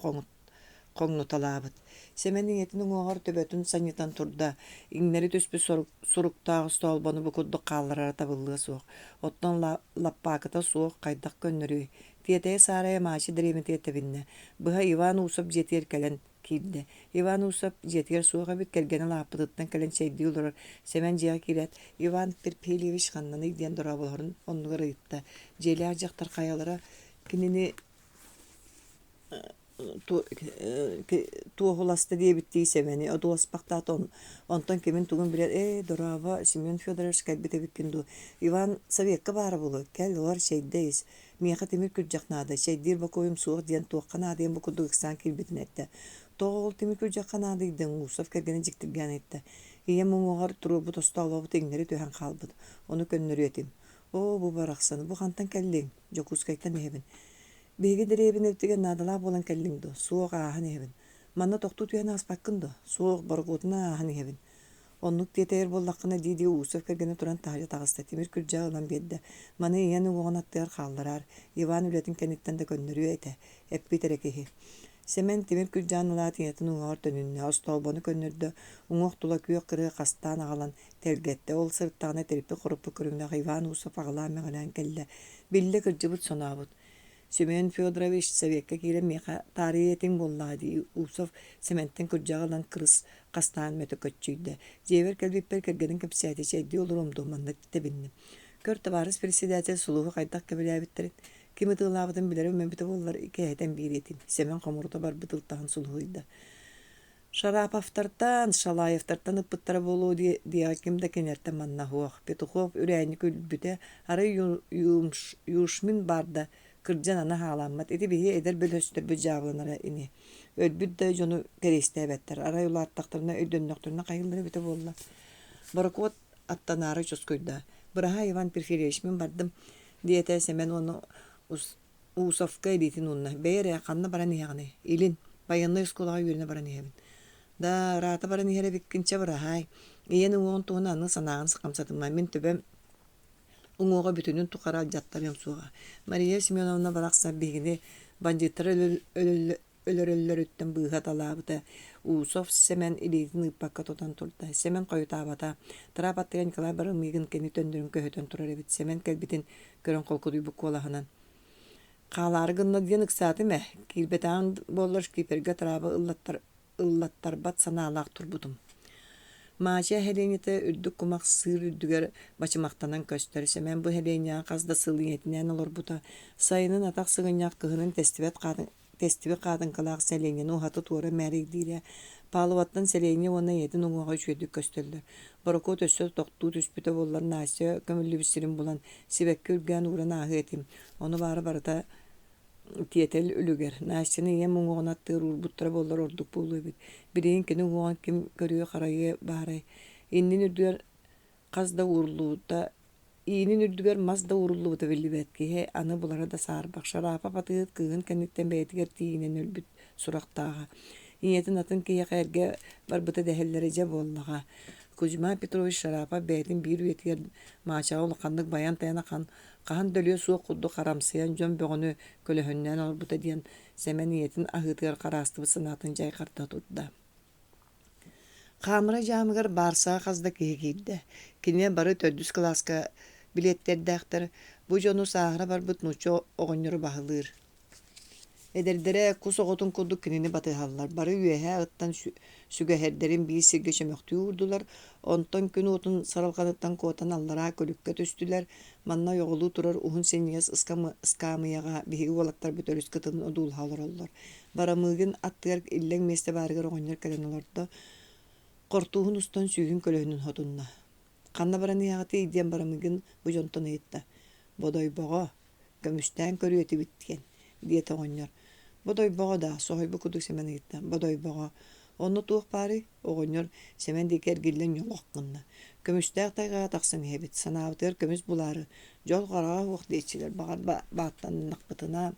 Speaker 1: хоҥнуталаабыт. Сэмэн ийэтин уҥуоҕар төбөтүн санньытан турда, иҥнэри түспүт суруктаах остоолбону бу курдук хаалларара табыллыа суох. Оттон лаппаакыта суох хайдах көннөрүүй? Тиэтэйэ-саарайа Маача дэриэбинэтигэр тэбиннэ. Быһа Иван Усов дьиэтигэр кэлэн киирдэ. Иван Усов дьиэтигэр суох эбит, кэргэнэ лааппытыттан кэлэн чэйдии олорор. Сэмэн дьиэҕэ киирээт, Иван Перпельевич ханнаный диэн дорооболоһорун оннугар ыйытта. Дьиэлээх дьахтар хайалара кинини туоһуласта диэбиттии Сэмэни одууласпахтаата, онтон кимин-тугун билэр «Ээ, дорообо, Семен Федорович кэлбит эбиккин дуу? Иван Советка баара буолуо, кэл, олор, чэйдэ ис. Миэхэ тимир күрдьэх наада, чэйдиир бокуойум суох диэн туохха наадыйан бу курдук ыксаан киирбитин эттэ. Тоҕо ол тимир күрдьэххэ наадыйдыҥ?» Усов кэргэнэ дьиктиргээн ыйытта. Ийэм уҥуоҕар туруорбут остоолобут иҥнэри түһэн хаалбыт, ону көннөрүө этим. Оо, бу барахсан, бу хантан кэллиҥ? Дьокуускайтан иһэбин. Биһиги дэриэбинэбитигэр наадалаах буолан кэллиҥ дуо? Суох, ааһан иһэбин. Манна тохтуу түһэн ааспаккын дуо? Суох, борокуотунан ааһан иһэбин. Оннук тиэтэйэр буоллаххына, дии-дии Усов кэргэнэ туран таһырдьа таҕыста, тимир күрдьэҕи ылан биэрдэ. Маны ийэн уҥуоҕун аттыгар хааллараар, Иван үлэтин кэнниттэн да көннөрүө этэ, эппит эрэ киһи. Сэмэн тимир күрдьэҕин ылаат ийэтин уҥуоҕар төнүннэ, остоолбону көннөрдө, уҥуох тула күөх кырыа хастаан аҕалан тэлгэттэ. Ол сырыттаҕына тириппит-хоруппут көрүҥнээх Иван Усов аҕылаан-мэҕилээн кэллэ. Биллэ кырдьыбыт сонообут. Семен Федорович Советка киирэн миэхэ таарыйа этиҥ буоллаҕа дии Усов Сэмэнтэн күрдьэҕи ылан кырыс хастаан мөтөкөччүйдэ. Дьиэбэр кэлбиппэр кэргэним кэпсээтэ, чэйдии олоруом дуо манна тэбинним. Көр, табаарыс председатель сулуһу хайдах кэбилээбиттэрин, ким ытыалаабытын билэрим эбитэ буоллар, кэһэтэн биэриэ этим. Сэмэн хомурута барбыт ылтаһын сулуһуйда. Шараповтартан, Шалаевтартан ыппыттара буолуо диэҕи ким да кинилэртэн манна суох. Петухов үрээнньик өлбүтэ, арай Юшмин баар да, кырдьан аны хаалааммат. Ити биһиги эдэр бөлөстөрбүт дьаабыланара ини. Өлбүт да дьону кэриэстээбэттэр, арай улааттахтарына өйдөннөхтөрүнэ хайыыллара эбитэ буолла. Борокуот аттанаары чускуйда. «Быраһаай, Иван Перфильевич, мин бардым», диэтэ Сэмэн уонна Усовка илиитин уунна. «Бэйэ эрэ, ханна баран иһэҕиний?» «Илин, байыаннай оскуолаҕа үөрэнэ баран иһэбин». «Да, ыраата баран иһэр эбиккин, чэ, быраһаай. Ийэн уҥуоҕун туһунан аны санааҕын хамсатыма, мин төбөм уҥуоҕа бүтүнүн тухары алдьаттарыам суоҕа. Мария Семеновна барахсан биһигини бандьыыттар өлөрөллөрүттэн быыһаталаабыта. Усов Сэмэн илиитин ыыппакка тутан турда. Сэмэн хойутаабата. Трап аттыгар Николай Барамыгин кини төннөрүн көһүтэн турар эбит. Сэмэн кэлбитин көрөн холкутуйбут куолаһынан «Хаалаары гынна диэн ыксаатым ээ, киирбэтэҕим буоллар шкипергэ траабы ыллаттарбат санаалаах турбутум. Маача сэлиэнньэтэ үрдүк кумах сыыр үрдүгэр бачымахтанан көстөр. Сэмэн бу сэлиэнньэҕэ хас да сыл ийэтинээн олорбута. Сайынын атах сыгынньах, кыһынын тэстибэт тэстибит хаатыҥкалаах сэлиэнньэни уһаты-туора мээрэйдиирэ. Палубаттан сэлиэнньэ уонна ийэтин уҥуоҕа үчүгэйдик көстөллөр. Борокуот өссө тохтуу түспүтэ буоллар Настя көмүллүбүт сирин булан, сибэкки үргээн ууран ааһыа этим. Ону баара барыта Тиэтэл үлүгэр, Настяны ийэм уҥуоҕун аттыгар уурбуттара буоллар ордук буолуо эбит. Билигин кини уҥуоҕун ким көрүө-харайыа баарай? Иннин үрдүгэр хас да ууруллубута иинин үрдүгэр мас да ууруллубута биллибэт киһи аны булара да саарбах. Шарапов атыыһыт кыыһын кэнниттэн бэйэтигэр тиийинэн өлбүт сурахтааҕа. Ийэтин атын киһиэхэ эргэ барбыта дэһэллэрэ дьэ буоллаҕа. Кузьма Петрович Шарапов бэйэтин биир үйэтигэр Маачаҕа улаханнык байан-тайан ахан хаһан да өлүө суох курдук харамсыйан дьон бөҕөнү көлөһүннээн олорбута диэн Сэмэн ийэтин аһыытыгар хараастыбыт санаатын дьайҕарда турда. Хаамыра дьаамыгар баарсаҕа хас да киһи киирдэ. Кинилэр бары төрдүс кылааска билиэттэрдээхтэр, бу дьону сааһыра барбыт нуучча оҕонньоро баһылыыр. Эдэрдэрэ кус оҕотун курдук кинини батыһаллар, бары үөһээ ыттан сүгэһэрдэрин биир сиргэ чөмөхтүү уурдулар, онтон күн уотун саралҕаныттан куотан аллараа күлүккэ түстүлэр, манна ойоҕолуу турар уһун синньигэс ыскаамыйаҕа биһиги уолаттарбыт өрүс кытылын одуулаһа олороллор. Барамыгин аттыгар иллэҥ миэстэ баарыгар оҕонньор кэлэн олордо, хортууһун устан сүүһүн көлөһүнүн хотунна. «Ханна баран иһэҕитий?» диэн Барамыгин бу дьонтон ыйытта. «Бодойбоҕо, көмүстээн көрүө этибит диэн, диэтэ оҕонньор. Бодойбоҕо даа, соһуйбут курдук Сэмэн ыйытта. Бодойбоҕо. Онно туох баарый? Оҕонньор Сэмэн диэки эргиллэн ньолох гынна. Көмүстээх тайҕаҕа тахсан иһэбит. Санаабытыгар көмүс булаары, дьол хараҕа суох диэччилэр, баҕар бааттаннахпытына.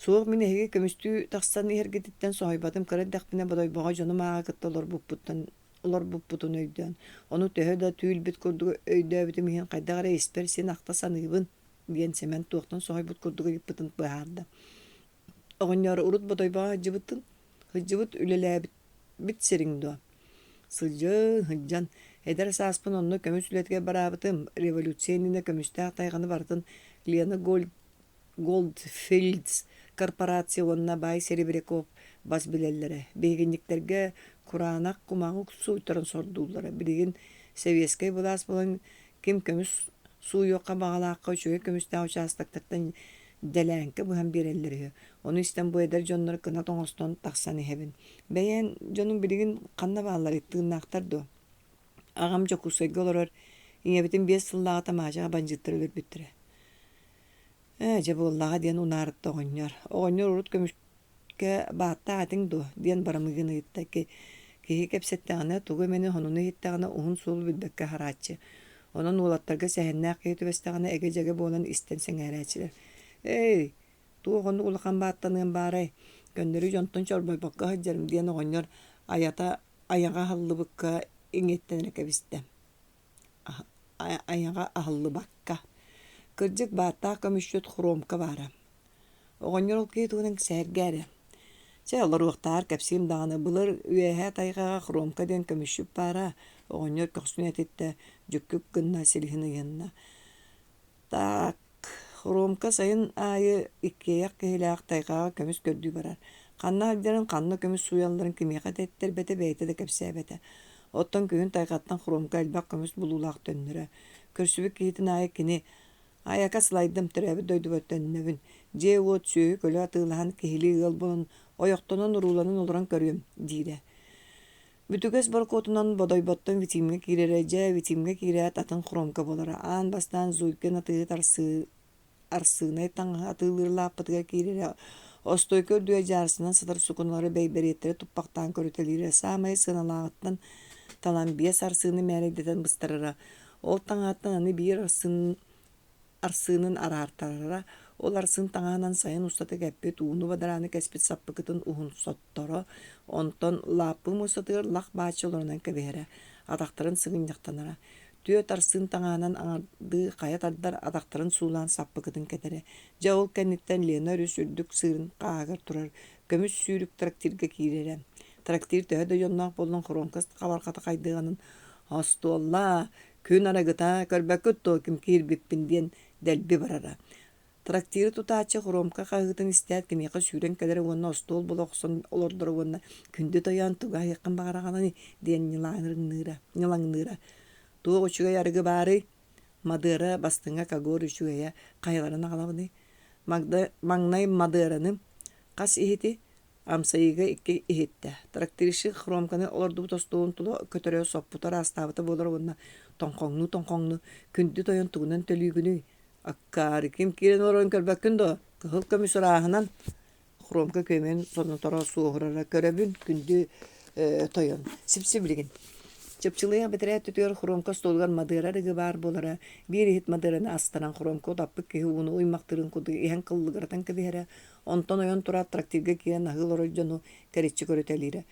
Speaker 1: Суох мин эһиги көмүстүү тахсан иһэргититтэн соһуйбатым кыра эрдэхпинэ Бодойбоҕо дьонум ааҕа кытта олорбуппуттан олорбуппутун өйдөөн, ону төһө да түүл-бит курдук өйдөөбүтүм иһин хайдах эрэ испэр син ахта саныыбын, диэн Сэмэн туохтан соһуйбут курдук ыйыппытын быһаарда. Оҕонньоор, урут Бодойбоҕо сылдьыбытын, сылдьыбыт үлэлээбит сириҥ дуо? Сылдьын, сылдьан. Эдэр сааспын онно көмүс үлэтигэр бараабытым. Революция иннинэ көмүстээх тайҕаны барытын Лена Гольд Goldfields корпорация уонна баай Серебряков бас билэллэрэ. Биһигинньиктэргэ кураанах кумаҕы сууйтаран сордууллара. Билигин сэбиэскэй былаас буолан ким көмүс сууйуохха баҕалаахха үчүгэй көмүстээх учаастактартан дэлээҥкэ быһан биэрэллэр үһү. Ону истэн бу эдэр дьоннор кынат оҥостон тахсан иһэбин. Бэйээн дьонум билигин ханна баалларый, тыыннаахтар дуо? Аҕам Дьокуускайга олорор, ийэбитин 5 сыллааҕыта Маачаҕа бандьыыттар өлөрбүттэрэ. Ээ, дьэ буоллаҕа диэн унаарытта оҕонньор. Оҕонньор урут көмүскэ бааттаах этиҥ дуо? диэн Барамыгин ыйытта. Киһи кэпсэттэҕинэ, тугу эмэни сонуну иһиттэҕинэ уһун суолу билбэккэ аһарааччы. Онон уолаттарга сэһэннээх киһи түбэстэҕинэ эгэ-дьэгэ буолан истэн сэҥээрээччилэр. Эй, туох оннук улахан бааттаныам баарай, көннөрү дьонтон чорбойбокко сылдьарым диэн оҕонньор айата айаҕа аһыллыбыкка иҥиэттэн эрэ кэбистэ. Айаҕа аһыллыбакка. Кырдьык, бааттаах көмүсчүт хромка баара. Оҕонньор ол киһи туһунан сэһэргээ эрэ. Чэ, олоруохтааҕар кэпсиим даҕаны, былыр үөһээ тайҕаҕа хромка диэн көмүсчүт баара, оҕонньор көхсүн этиттэ, дьүккүк гынна, силиһин ыйынна. Так, Ромка сайын аайы иккиэйэх киһилээх тайҕаҕа көмүс көрдүү барар. Ханна сылдьарын, ханна көмүс сууйалларын кимиэхэ да эттэрбэтэ, бэйэтэ да кэпсээбэтэ. Оттон күһүн тайҕаттан Хромка элбэх көмүс булуулаах төннөрө. Көрсүбүт киһитин аайы кини «Айака сылайдым, төрөөбүт дойдубар төннөбүн. Дьиэ-уот, сүөһү-көлө атыылаһан, киһилии ыал буолан, ойохтонон-урууланан олорон көрүөм» диирэ. Бүтүгэс борокуотунан Бодойботтон Витимҥэ киирэрэ, дьэ, Витимҥэ киирээт атын хромка буолара. Аан бастаан Зуйкин атыыһыт арсыынай таҥаһы атыылыыр лааппытыгар киирэрэ, остуойка үрдүгэр дьаарысынан сытар сукуналары бэйбэриэттэри туппахтаан көрүтэлиирэ, саамай сыаналааҕыттан талан биэс арсыыны мээрэйдэтэн быстарара. Ол таҥаһыттан аны биир арсыын арсыынын араартарара, ол арсыын таҥаһынан сайын устата кэппит, ууну-бадарааны кэспит саппыкытын уһун сотторо, онтон лааппы муостатыгар лах бааччы олорунан кэбиһэрэ, атахтарын сыгынньахтанара. Түөрт арсыын таҥаһынан аҥардыы хайа тардар атахтарын суулаан саппыкытын кэтэрэ. Дьэ ол кэнниттэн Лена өрүс үрдүк сыырын хааһыгар турар көмүс сүүрүк трактирга киирэрэ. Трактир төһө да дьонноох буоллун хоруоҥка хабарҕата хайдыаҕынан «Остуоллаа, Күн арыгыта, көрбөккүт дуо ким киирбиппин диэн дэлби барара. Трактиры тутааччы хоруомка хаһыытын истээт киниэхэ сүүрэн кэлэрэ уонна остуол була охсон олордоро уонна «Күндү тойон, тугу аһыаххын баҕараҕыный?» диэн ньылаҥныыра. «Туох үчүгэй арыгы баарый?» Мадыара бастыҥа Кагор үчүгэйэ хайаларын аҕалабыный? Маҥнай Мадыараны хас иһити Амсайыыга икки иһиттэ. Трактирщик хромканы олордубут остуолун тула көтөрө соппута ыраастаабыта буолар уонна тоҥхоҥнуу-тоҥхоҥнуу «Күндү тойон тугунан төлүүгүнүй? Аккаары ким киирэн олорон көрбөккүн дуо? Кыһыл көмүс ырааһынан» Хромка күөмэйин соноторо суоһурара «Көрөбүн, күндү тойон, сипсибилигин» Чыпчылыйах бэтэрээ өттүгэр хромка остуолугар мадыара арыгы баар буолара, биир иһит мадыараны астаран хромка утаппыт киһи ууну уймахтыырын курдук иһэн кыллыгыратан кэбиһэрэ, Онтон ойон тураат трактирга киирэн аһыы олорор дьону кэриччи көрүтэлиирэ.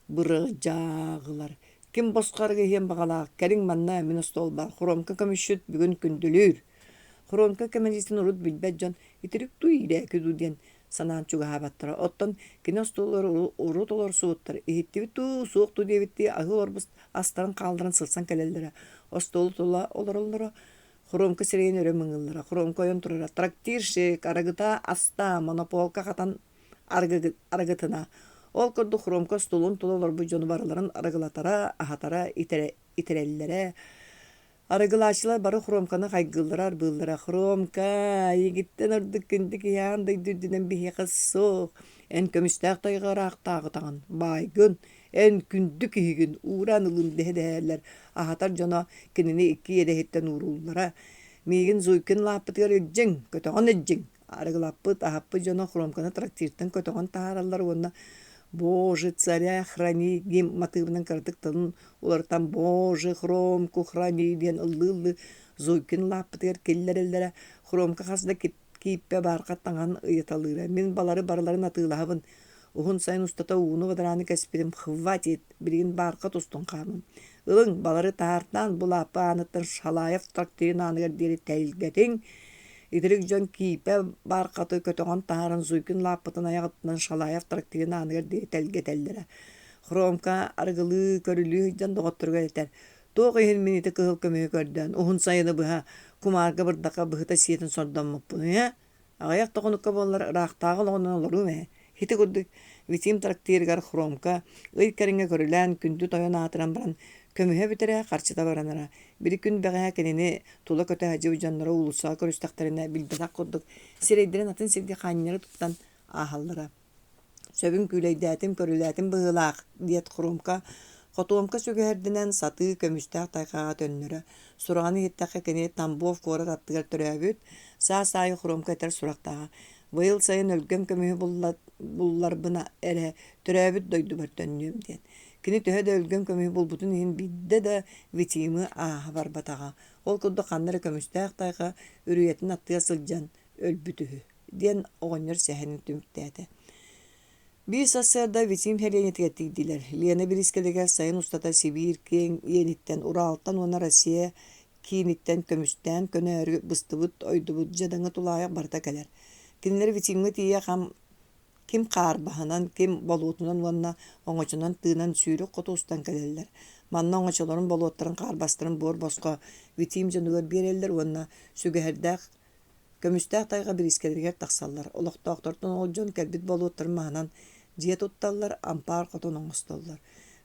Speaker 1: Бырдьааҕылар, ким босхо арыгы иһиэн баҕалаах, кэлиҥ манна, мин остуолбар, Хромка көмүсчүт бүгүн күндүлүүр. Хромка кэмэлдьитин урут билбэт дьон итирик дуу, иирээки дуу диэн санаан чугаһаабаттара. Оттон кини остуолугар урут олорсубуттар, иһиттибит дуу, суох дуу диэбиттии аһыы олорбут астарын хаалларан сырсан кэлэллэрэ. Остуолу тула олороллоро, Хромка сирэйин өрө мыҥыыллара, Хромка ойон турара, трактирщик, арыгыта аста, монополка хатан арыгытына. Ол курдук Хромка остуолун тула олорбут дьону барыларын арыгылатара, аһатара, итирэллэрэ. Арыгылааччылар бары Хромканы хайгыыллара, арбыыллара. «Хромка, эйигиттэн ордук күндү киһи аан дойду үрдүнэн биһиэхэ суох. Эн көмүстээх тайҕа ыраахтааҕытаҕын, баайгын, Эн күндү киһигин, уураан ылыым дэһэ-дэһэллэр, аһатар дьоно кинини икки иэдэһиттэн уурууллара. Миигин Зуйкин лааппытыгар илдьиҥ, көтөҕөн илдьиҥ. Арыгылаппыт, аһаппыт дьоно хромканы трактиртан көтөҕөн таһаараллар уонна «Боже, царя храни» гимн матыыбынан кыратык тылын уларытан «Боже, хромку храни» диэн ыллыы-ыллыы Зуйкин лааппытыгар киллэрэллэрэ. Хромка хас да кииппэ баархат таҥаһын ыйыталыыра. Мин балары барыларын атыылаһабын. Уһун сайын устата ууну-бадарааны кэспитим хватит, билигин баархат устун хаамым. Ылыҥ, балары таһаартаан бу лааппы ааныттан Шалаев трактирын ааныгар диэри тэлгэтиҥ. Итирик дьон киипэ баархаты көтөҕөн таһааран Зуйкин лааппытын айаҕыттан Шалаев трактирын ааныгар диэри тэлгэтэллэрэ. Хромка арыгылыы, көрүлүү сылдьан доҕотторугар этэр: Туох иһин мин ити кыһыл көмүһү көрдөөн, уһун сайыны быһа кумаарга бырдахха быһыта сиэтин сордоммуппунуй ээ? Аҕыйах да хонукка буоллар ыраахтааҕы олоҕунан олоруум ээ. Ити курдук Витим трактирыгар Хромка ый кэриҥэ көрүлээн күндү тойон аатыран баран көмүһэ бүтэрэ, харчыта баранара. Били күн бэҕэһээ кинини тула көтө сылдьыбыт дьонноро уулуссаҕа көрүстэхтэринэ билбэтэх курдук сирэйдэрин атын сиргэ хаанньары туттан ааһаллара. Сөбүн күүлэйдээтим, көрүлээтим быһыылаах, диэт Хромка хотуомка сүгэһэрдэнэн сатыы көмүстээх тайҕаҕа төннөрө. Сураҕын иһиттэххэ кини Тамбов куорат аттыгар төрөөбүт, саас аайы Хромка этэр сурахтааҕа. Быйыл сайын өлгөм көмүһү булларбына эрэ төрөөбүт дойдубар төннүөм диэн. Кини төһө да өлгөм көмүһү булбутун иһин биирдэ да Витимы ааһа барбатаҕа. Ол курдук ханна эрэ көмүстээх тайҕа үрүйэтин аттыгар сылдьан өлбүт үһү диэн оҕонньор сэһэнин түмүктээтэ. Биир сарсыарда Витим сэлиэнньэтигэр тиийдилэр. Лена бириискэлэригэр сайын устата Сибиир киэҥ иэниттэн, Уралтан уонна Россия кииниттэн көмүстээн көнөөрү быстыбыт-ойдубут дьадаҥы тулаайах барыта кэлэр. Кинилэр Витимҥэ тиийэ хам ким хаарбаһынан, ким болуотунан уонна оҥочонон тыынан сүүрүк хоту устан кэлэллэр. Манна оҥочолорун, болуоттарын, хаарбастарын буор босхо Витим дьонугар биэрэллэр уонна сүгэһэрдээх Көмүстээх тайҕа бириискэлэригэр тахсаллар, олохтоохтортон ол дьон кэлбит болуоттарын маһынан дьиэ тутталлар, ампаар хотон оҥостоллор.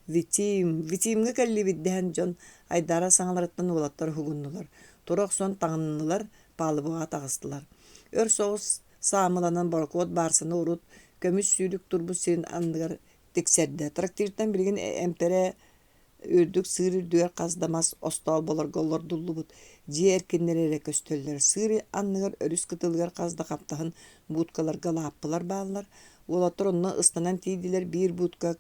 Speaker 1: «Витим, Витимҥэ кэллибит» дэһэн дьон айдаара саҥаларыттан уолаттар уһугуннулар, тура охсон таҥыннылар, палубаҕа таҕыстылар. Өр соҕус саамыланан борокуот баарсаны урут көмүс сүүрүк турбут сирин анныгар тиксэрдэ. Трактиртан билигин эмпэрэ үрдүк сыыр үрдүгэр хас да мас остоолболорго олордуллубут дьиэ эркиннэрэ эрэ көстөллөр. Сыыр анныгар өрүс кытылыгар хас да хаптаһын будкаларга лааппылар бааллар. Уолаттар онно ыстанан тиийдилэр, биир будка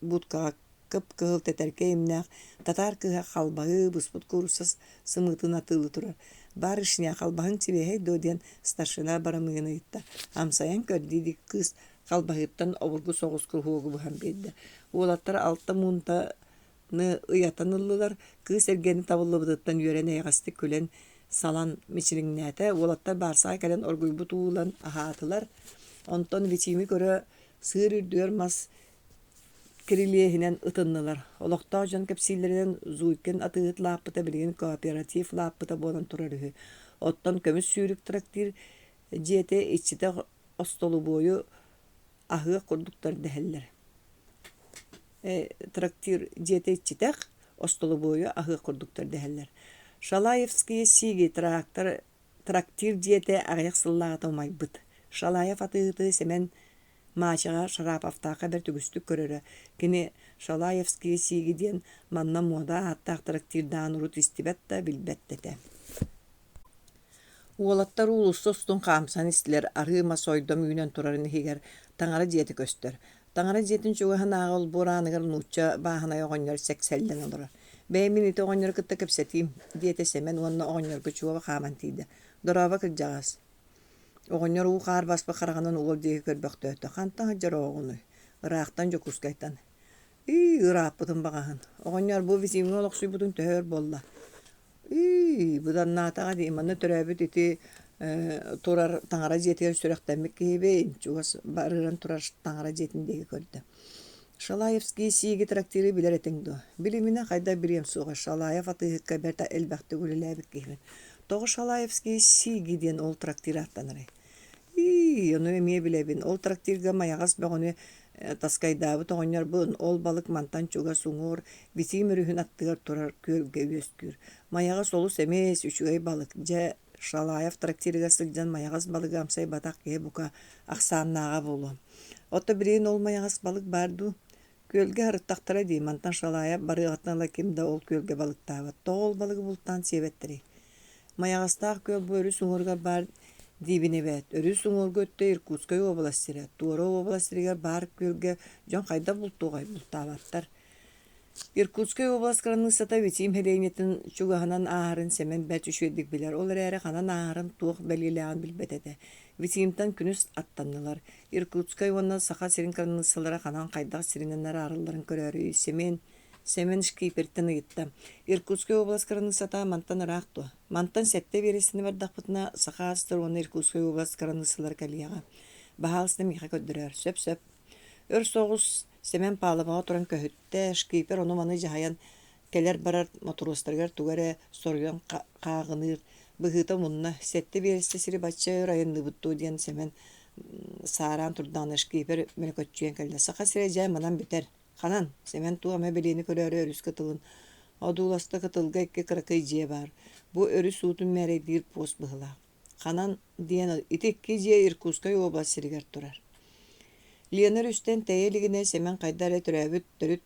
Speaker 1: будкаҕа кып-кыһыл тэтэркэй имнээх татаар кыыһа халбаһыы буспут куурусса сымыытын атыылыы турар. «Барышня, халбаһыҥ сибиэһэй дуо?» диэн старшина барамыгын ыйытта. «Амсайан көр» дии-дии кыыс халбаһыыттан обургу соҕус куруһуогу быһан биэрдэ. Уолаттар алта муунтаны ыйатан ыллылар, кыыс эргэни табыллыбытыттан үөрэн эйэҕэстик күлэн салан мичилиҥнээтэ. Уолаттар баарсаҕа кэлэн оргуйбут уу ылан аһаатылар. Онтон Витими көрө сыыр үрдүгэр мас кирилиэһинэн ытыннылар. Олохтоох дьон кэпсииллэринэн Зуйкин атыыһыт лааппыта билигин кооператив лааппыта буолан турар үһү. Оттон көмүс сүүрүк трактир дьиэтэ иччитэх остолобуойу аһыах курдуктар дэһэллэр. Трактир дьиэтэ иччитэх, остолобуойу аһыах курдуктар дэһэллэр. Шалаевские сиги трактор трактир дьиэтэ аҕыйах сыллааҕыта умайбыт. Шалаев атыыһыты Сэмэн Маачаҕа Шараповтаахха бэрт үгүстүк көрөрө. Кини Шалаевские сиги диэн манна муода ааттаах трактирдаан урут истибэт да, билбэт да этэ. Уолаттар уулусса устун хаамсан истилэр, арыы мас ойдом үүнэн турарын иһигэр таҥара дьиэтэ көстөр. Таҥара дьиэтин чугаһынааҕы олбуор ааныгар нуучча бааһынай оҕонньор сэксэллэн олорор. «Бэйэ мин ити оҕонньору кытта кэпсэтиим», диэтэ Сэмэн уонна оҕонньорго чуо хааман тиийдэ. «Дорообо, кырдьаҕас» Оҕонньор уу-хаар баспыт хараҕынан уол диэки көрбөхтөөтө. «Хантан сылдьар оҕоҕунуй?» «Ыраахтан, Дьокуускайтан» «Ии, ырааппытын баҕаһын. Оҕонньор, бу Витимҥэ олохсуйбутуҥ төһө өр буолла?» Ии, быданнаатаҕа дии, манна төрөөбүт ити турар таҥара дьиэтигэр сүрэхтэммит киһибин, чугас барыыран турар таҥара дьиэтин диэки көрдө. Шалаевские сииги трактиры билэр этиҥ дуо? Билиминэ хайдах билиэм суоҕа, Шалаев атыыһыкка бэрт элбэхтик үлэлээбит киһибин. Тоҕо Шалаевские сииги диэн ол трактир ааттанарый? Ии, ону эмиэ билэбин. Ол трактирга майаҕас бөҕөнү таскайдаабыт оҕонньорбун, ол балык мантан чугас уҥуор Витим өрүһүн аттыгар турар күөлгэ үөскүүр. Майаҕас олус эмиэ үчүгэй балык. Дьэ, Шалаев трактирыгар сылдьан майаҕас балыгы амсайбатах киһи бука ахсааннааҕа буолуо. Оттон билигин ол майаҕас балык баар дуу? Күөлгэ сырыттахтара дии, мантан Шалаев барыаҕыттан ыла ким да ол күөлгэ балыктаабат. Тоҕо ол балыгы бултаан сиэбэттэрий? Майаҕастаах күөл бу өрүс уҥуоругар баар диибин эбээт. Өрүс уҥуоргу өттө Иркутскай уобалас сирэ. Туора уобалас сиригэр баар күөлгэ дьон хайдах бултуоҕай? Бултаабаттар. Иркутскай уобалас кыраныыссата Витим сэлиэнньэтин чугаһынан ааһарын Сэмэн бэрт үчүгэйдик билэр, ол эрээри ханан ааһарын, туох бэлиэлээҕин билбэт этэ. Витимтэн күнүс аттаннылар. Иркутскай уонна Саха сирин кыраныыссалара ханан хайдах сиринэн араарылларын көрөөрү Семен Семен шкипертэн ыйытта: «Иркутскай уобалас кыраныыссата мантан ыраах дуо? Мантан сэттэ биэрэстэни бардахпытына, Саха астар уонна Иркутскай уобалас кыраныыссалара кэлиэҕэ. Баһаалыста миэхэ көрдөрөөр. Сөп-сөп». Өр соҕус Сэмэн палубаҕа туран көһүттэ, шкипер ону-маны дьаһайан кэлэр-барар мотуруостарыгар тугу эрэ соруйан хааҕыныыр, быһыыта умунна, сэттэ биэрэстэ сири бачча өр айанныыбыт дуо диэн Сэмэн саараан турдаҕына шкипер мөлөкөччүйэн кэллэ: «Саха сирэ дьэ манан бүтэр. Ханан?» Сэмэн туох эмэ бэлиэни көрөөрү өрүс кытылын одууласта кытылга икки кыракый дьиэ баар. Бу өрүс уутун мээрэйдиир пост быһыылаах. Ханан диэн ити икки дьиэ Иркутскай уобалас сиригэр турар. Лена өрүстэн тэйэ илигинэ Сэмэн хайда эрэ төрөөбүт төрүт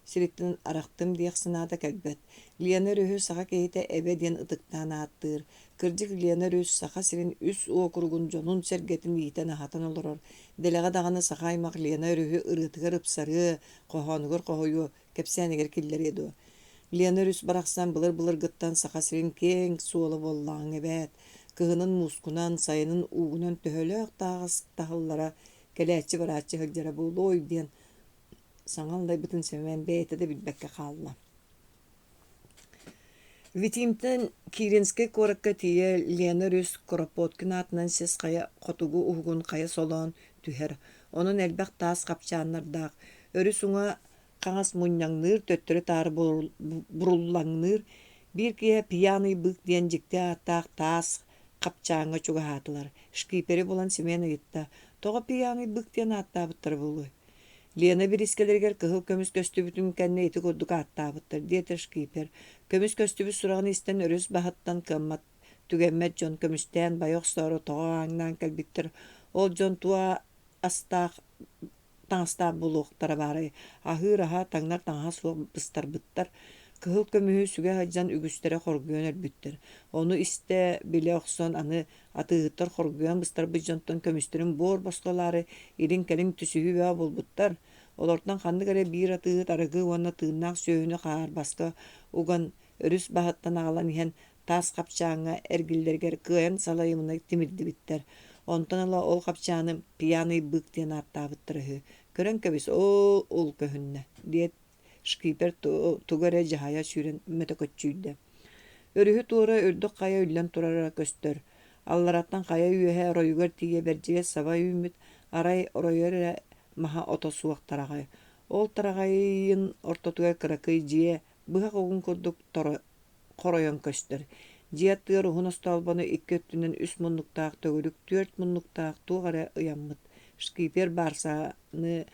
Speaker 1: сириттэн арахтым диэх санаата кэлбэт. Лена өрүһү саха киһитэ Эбэ диэн ытыктаан ааттыыр. Кырдьык Лена өрүс Саха сирин үс уокуругун дьонун-сэргэтин иитэн-аһатан олорор. Дэлэҕэ даҕаны саха аймах Лена өрүһү ырыатыгар ыпсарыа, хоһоонугар хоһуйуо, кэпсээнигэр киллэриэ дуо? Лена өрүс барахсан былыр-былыргыттан Саха сирин киэҥ суола буоллаҕыҥ эбээт. Кыһынын муускунан, сайынын уугунан төһөлөөх таһаҕас таһыллара, кэлээччи-барааччы сылдьара буолуой диэн саҥа аллайбытын Сэмэн бэйэтэ да билбэккэ хаалла. Витимтэн Киренскэй куоракка тиийэ Лена өрүс Кропоткин аатынан сис хайа хотугу уһугун хайа солоон түһэр, онон элбэх таас хапчааннардаах, өрүс уҥа хаҥас мунньаҥныыр, төттөрү-таары буруллаҥныыр, биир киэһэ Пьяный бык диэн дьикти ааттаах таас хапчааҥҥа чугаһаатылар. Шкипери булан Семен ыйытта: «Тоҕо Пьяный бык диэн ааттаабыттара буолуой?» Лена бириискэлэригэр кыһыл көмүс көстүбүтүн кэннэ ити курдук ааттаабыттар, диэтэ шкипер. Көмүс көстүбүт сураҕын истэн өрүс баһыттан кыаммат түгэммэт дьон көмүстээн байа охсоору тоҕо ааҥнаан кэлбиттэр. Ол дьон туо астаах таҥастаах буолуохтара баарай, аһыыр аһа, таҥнар таҥаһа суох быстарбыттар. Кыһыл көмүһү сүгэ сылдьан үгүстэрэ хоргуйан өлбүттэр. Ону истэ, билэ охсон аны атыыһыттар хоргуйан быстарбыт дьонтон көмүстэрин буор босхо ылаары илин-кэлин түсүһүү бөҕө буолбуттар. Олортон ханнык эрэ биир атыыһыт арыгы уонна тыыннаах сүөһүнү хаарбаска уган өрүс баһыттан аҕалан иһэн таас хапчааҥҥа эргиллэригэр кыайан салайымына тимирдибиттэр. Онтон ыла ол хапчааны «Пьяный бык» диэн ааттаабыттара үһү. Көрөн кэбис, оо, ол көһүннэ, диэт шкипер тугу эрэ дьаһайа сүүрэн мөтөкөччүйдэ. Өрүһү туора үрдүк хайа үллэн турара көстөр. Аллараттан хайа үөһэ оройугар тиийэ бэрдьигэс саба үүммүт, арай оройо эрэ маһа ото суох тараҕай. Ол тараҕайын ортотугар кыракый дьиэ быһах угун курдук хоройон көстөр. Дьиэ аттыгар уһун остоолбону икки өттүнэн үс муннуктаах төгүрүк түөрт муннуктаах туох эрэ ыйаммыт. Шкипер баарсаны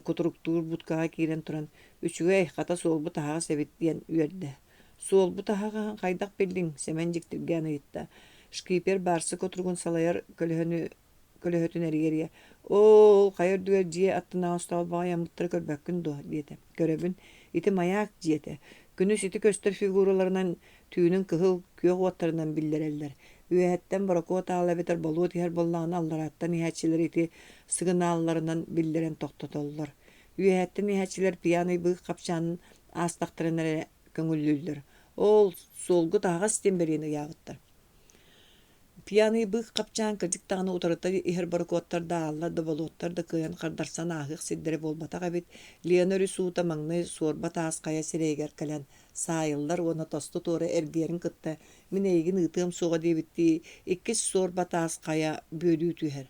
Speaker 1: кутуруктуур будкаҕа киирэн туран, «Үчүгэй, хата суолбут аһаҕас эбит» диэн үөрдэ. «Суолбут аһаҕаһын хайдах биллиҥ?» Сэмэн дьиктиргээн ыйытта. Шкипер баарса кутуругун салайар көлөһөнү көлөһөтүн эрийэ-эрийэ, «Оо, хайа үрдүгэр дьиэ аттынааҕы остоолбоҕо ыйаммыттары көрбөккүн дуо?» диэтэ. «Көрөбүн. Ити маяк дьиэтэ. Күнүс ити көстөр фигураларынан түүнүн кыһыл, күөх уоттарынан биллэрэллэр. Үөһэттэн борокуот аала эбэтэр болуот иһэр буоллаҕына алларааттан иһээччилэр ити сыгынаалларынан биллэрэн тохтотоллор. Үөһэттэн иһээччилэр пьяный быык хапчаанын аастахтарына эрэ көҥүллүүллэр. Ол суолгут аһаҕас диэн бэлиэни ыйаабыттар. Пьяный быык хапчаан кырдьык даҕаны утарыта иһэр борокуоттар да ааллар да болуоттар да кыайан хардарсан ааһыах сирдэрэ буолбатах эбит. Лена өрүс уута маҥнай суорба таас хайа сирэйигэр кэлэн саайыллар уонна тосту туора эргийэрин кытта мин эйигин ыытыам суоҕа диэбиттии иккис суорба таас хайа бүөлүү түһэр.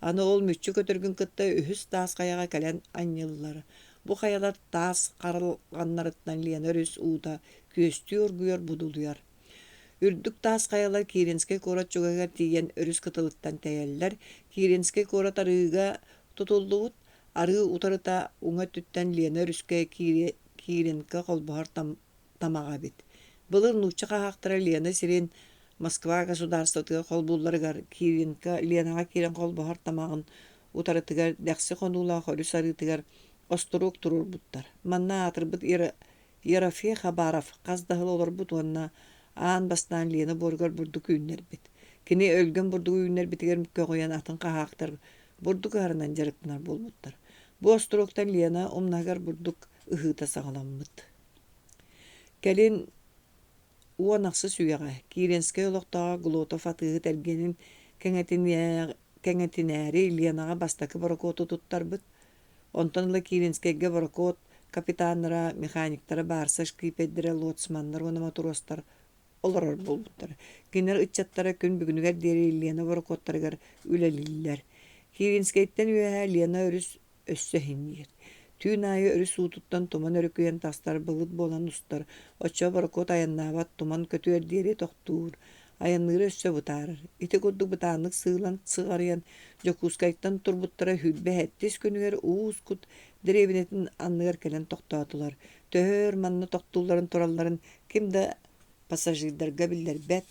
Speaker 1: Аны ол мүччү көтөргүн кытта үһүс таас хайаҕа кэлэн анньыллар. Бу хайалар таас харалҕаннарыттан Лена өрүс уута күөстүү оргуйар будулуйар. Үрдүк таас хайалар Киренскэй куорат чугаһыгар тиийэн өрүс кытылыттан тэйэллэр. Киренскэй куорат арыыга тутуллубут. Арыы утарыта уҥа өттүттэн Лена өрүскэ Киренка холбоһор тамаҕа эбит. Былыр нуучча хаһаахтара Лена сирин Москва государствотыгар холбуулларыгар Киренка Ленаҕа киирэн холбоһор тамаҕын утарытыгар дэхси хонуулаах өрүс арыытыгар остуруок туруорбуттар. Манна аатырбыт Ерофей Хабаров хас да сыл олорбут уонна аан бастаан Лена буоругар бурдук үүннэрбит. Кини өлгөм бурдугу үүннэрбитигэр көҕүйэн атын хаһаактар бурдук ыһарынан дьарыктанар буолбуттар. Бу остуруоктан Лена умнаһыгар бурдук ыһыыта саҕаламмыт. Кэлин уон ахсыс үйэҕэ Киренскэй олохтооҕо Глотов атыыһыт эргиэнин кэҥэтинээри Ленаҕа бастакы борокуоту туттарбыт. Онтон ыла Киренскэйгэ борокуот капитаннара, механиктара, баарса шкипердэрэ, лоцманнар уонна матростар олорор буолбуттар. Кинилэр ыччаттара күн бүгүнүгэр диэри Лена борокуоттарыгар үлэлииллэр. Киренскэйтэн үөһэ Лена өрүс өссө иһиҥниир. Түүн аайы өрүс уутуттан туман өрүкүйэн тахсар, былыт буолан устар. Оччоҕо борокуот айаннаабат, туман көтүөр диэри тохтуур. Айанныыра өссө бытаарар. Ити курдук бытааннык сыылан сыҕарыйан, Дьокуускайтан турбуттара сүүрбэ сэттис күнүгэр Уус-Кут дэриэбинэтин анныгар кэлэн тохтоотулар. Төһө өр манна тохтуулларын туралларын ким да пассажирдарга биллэрбэт.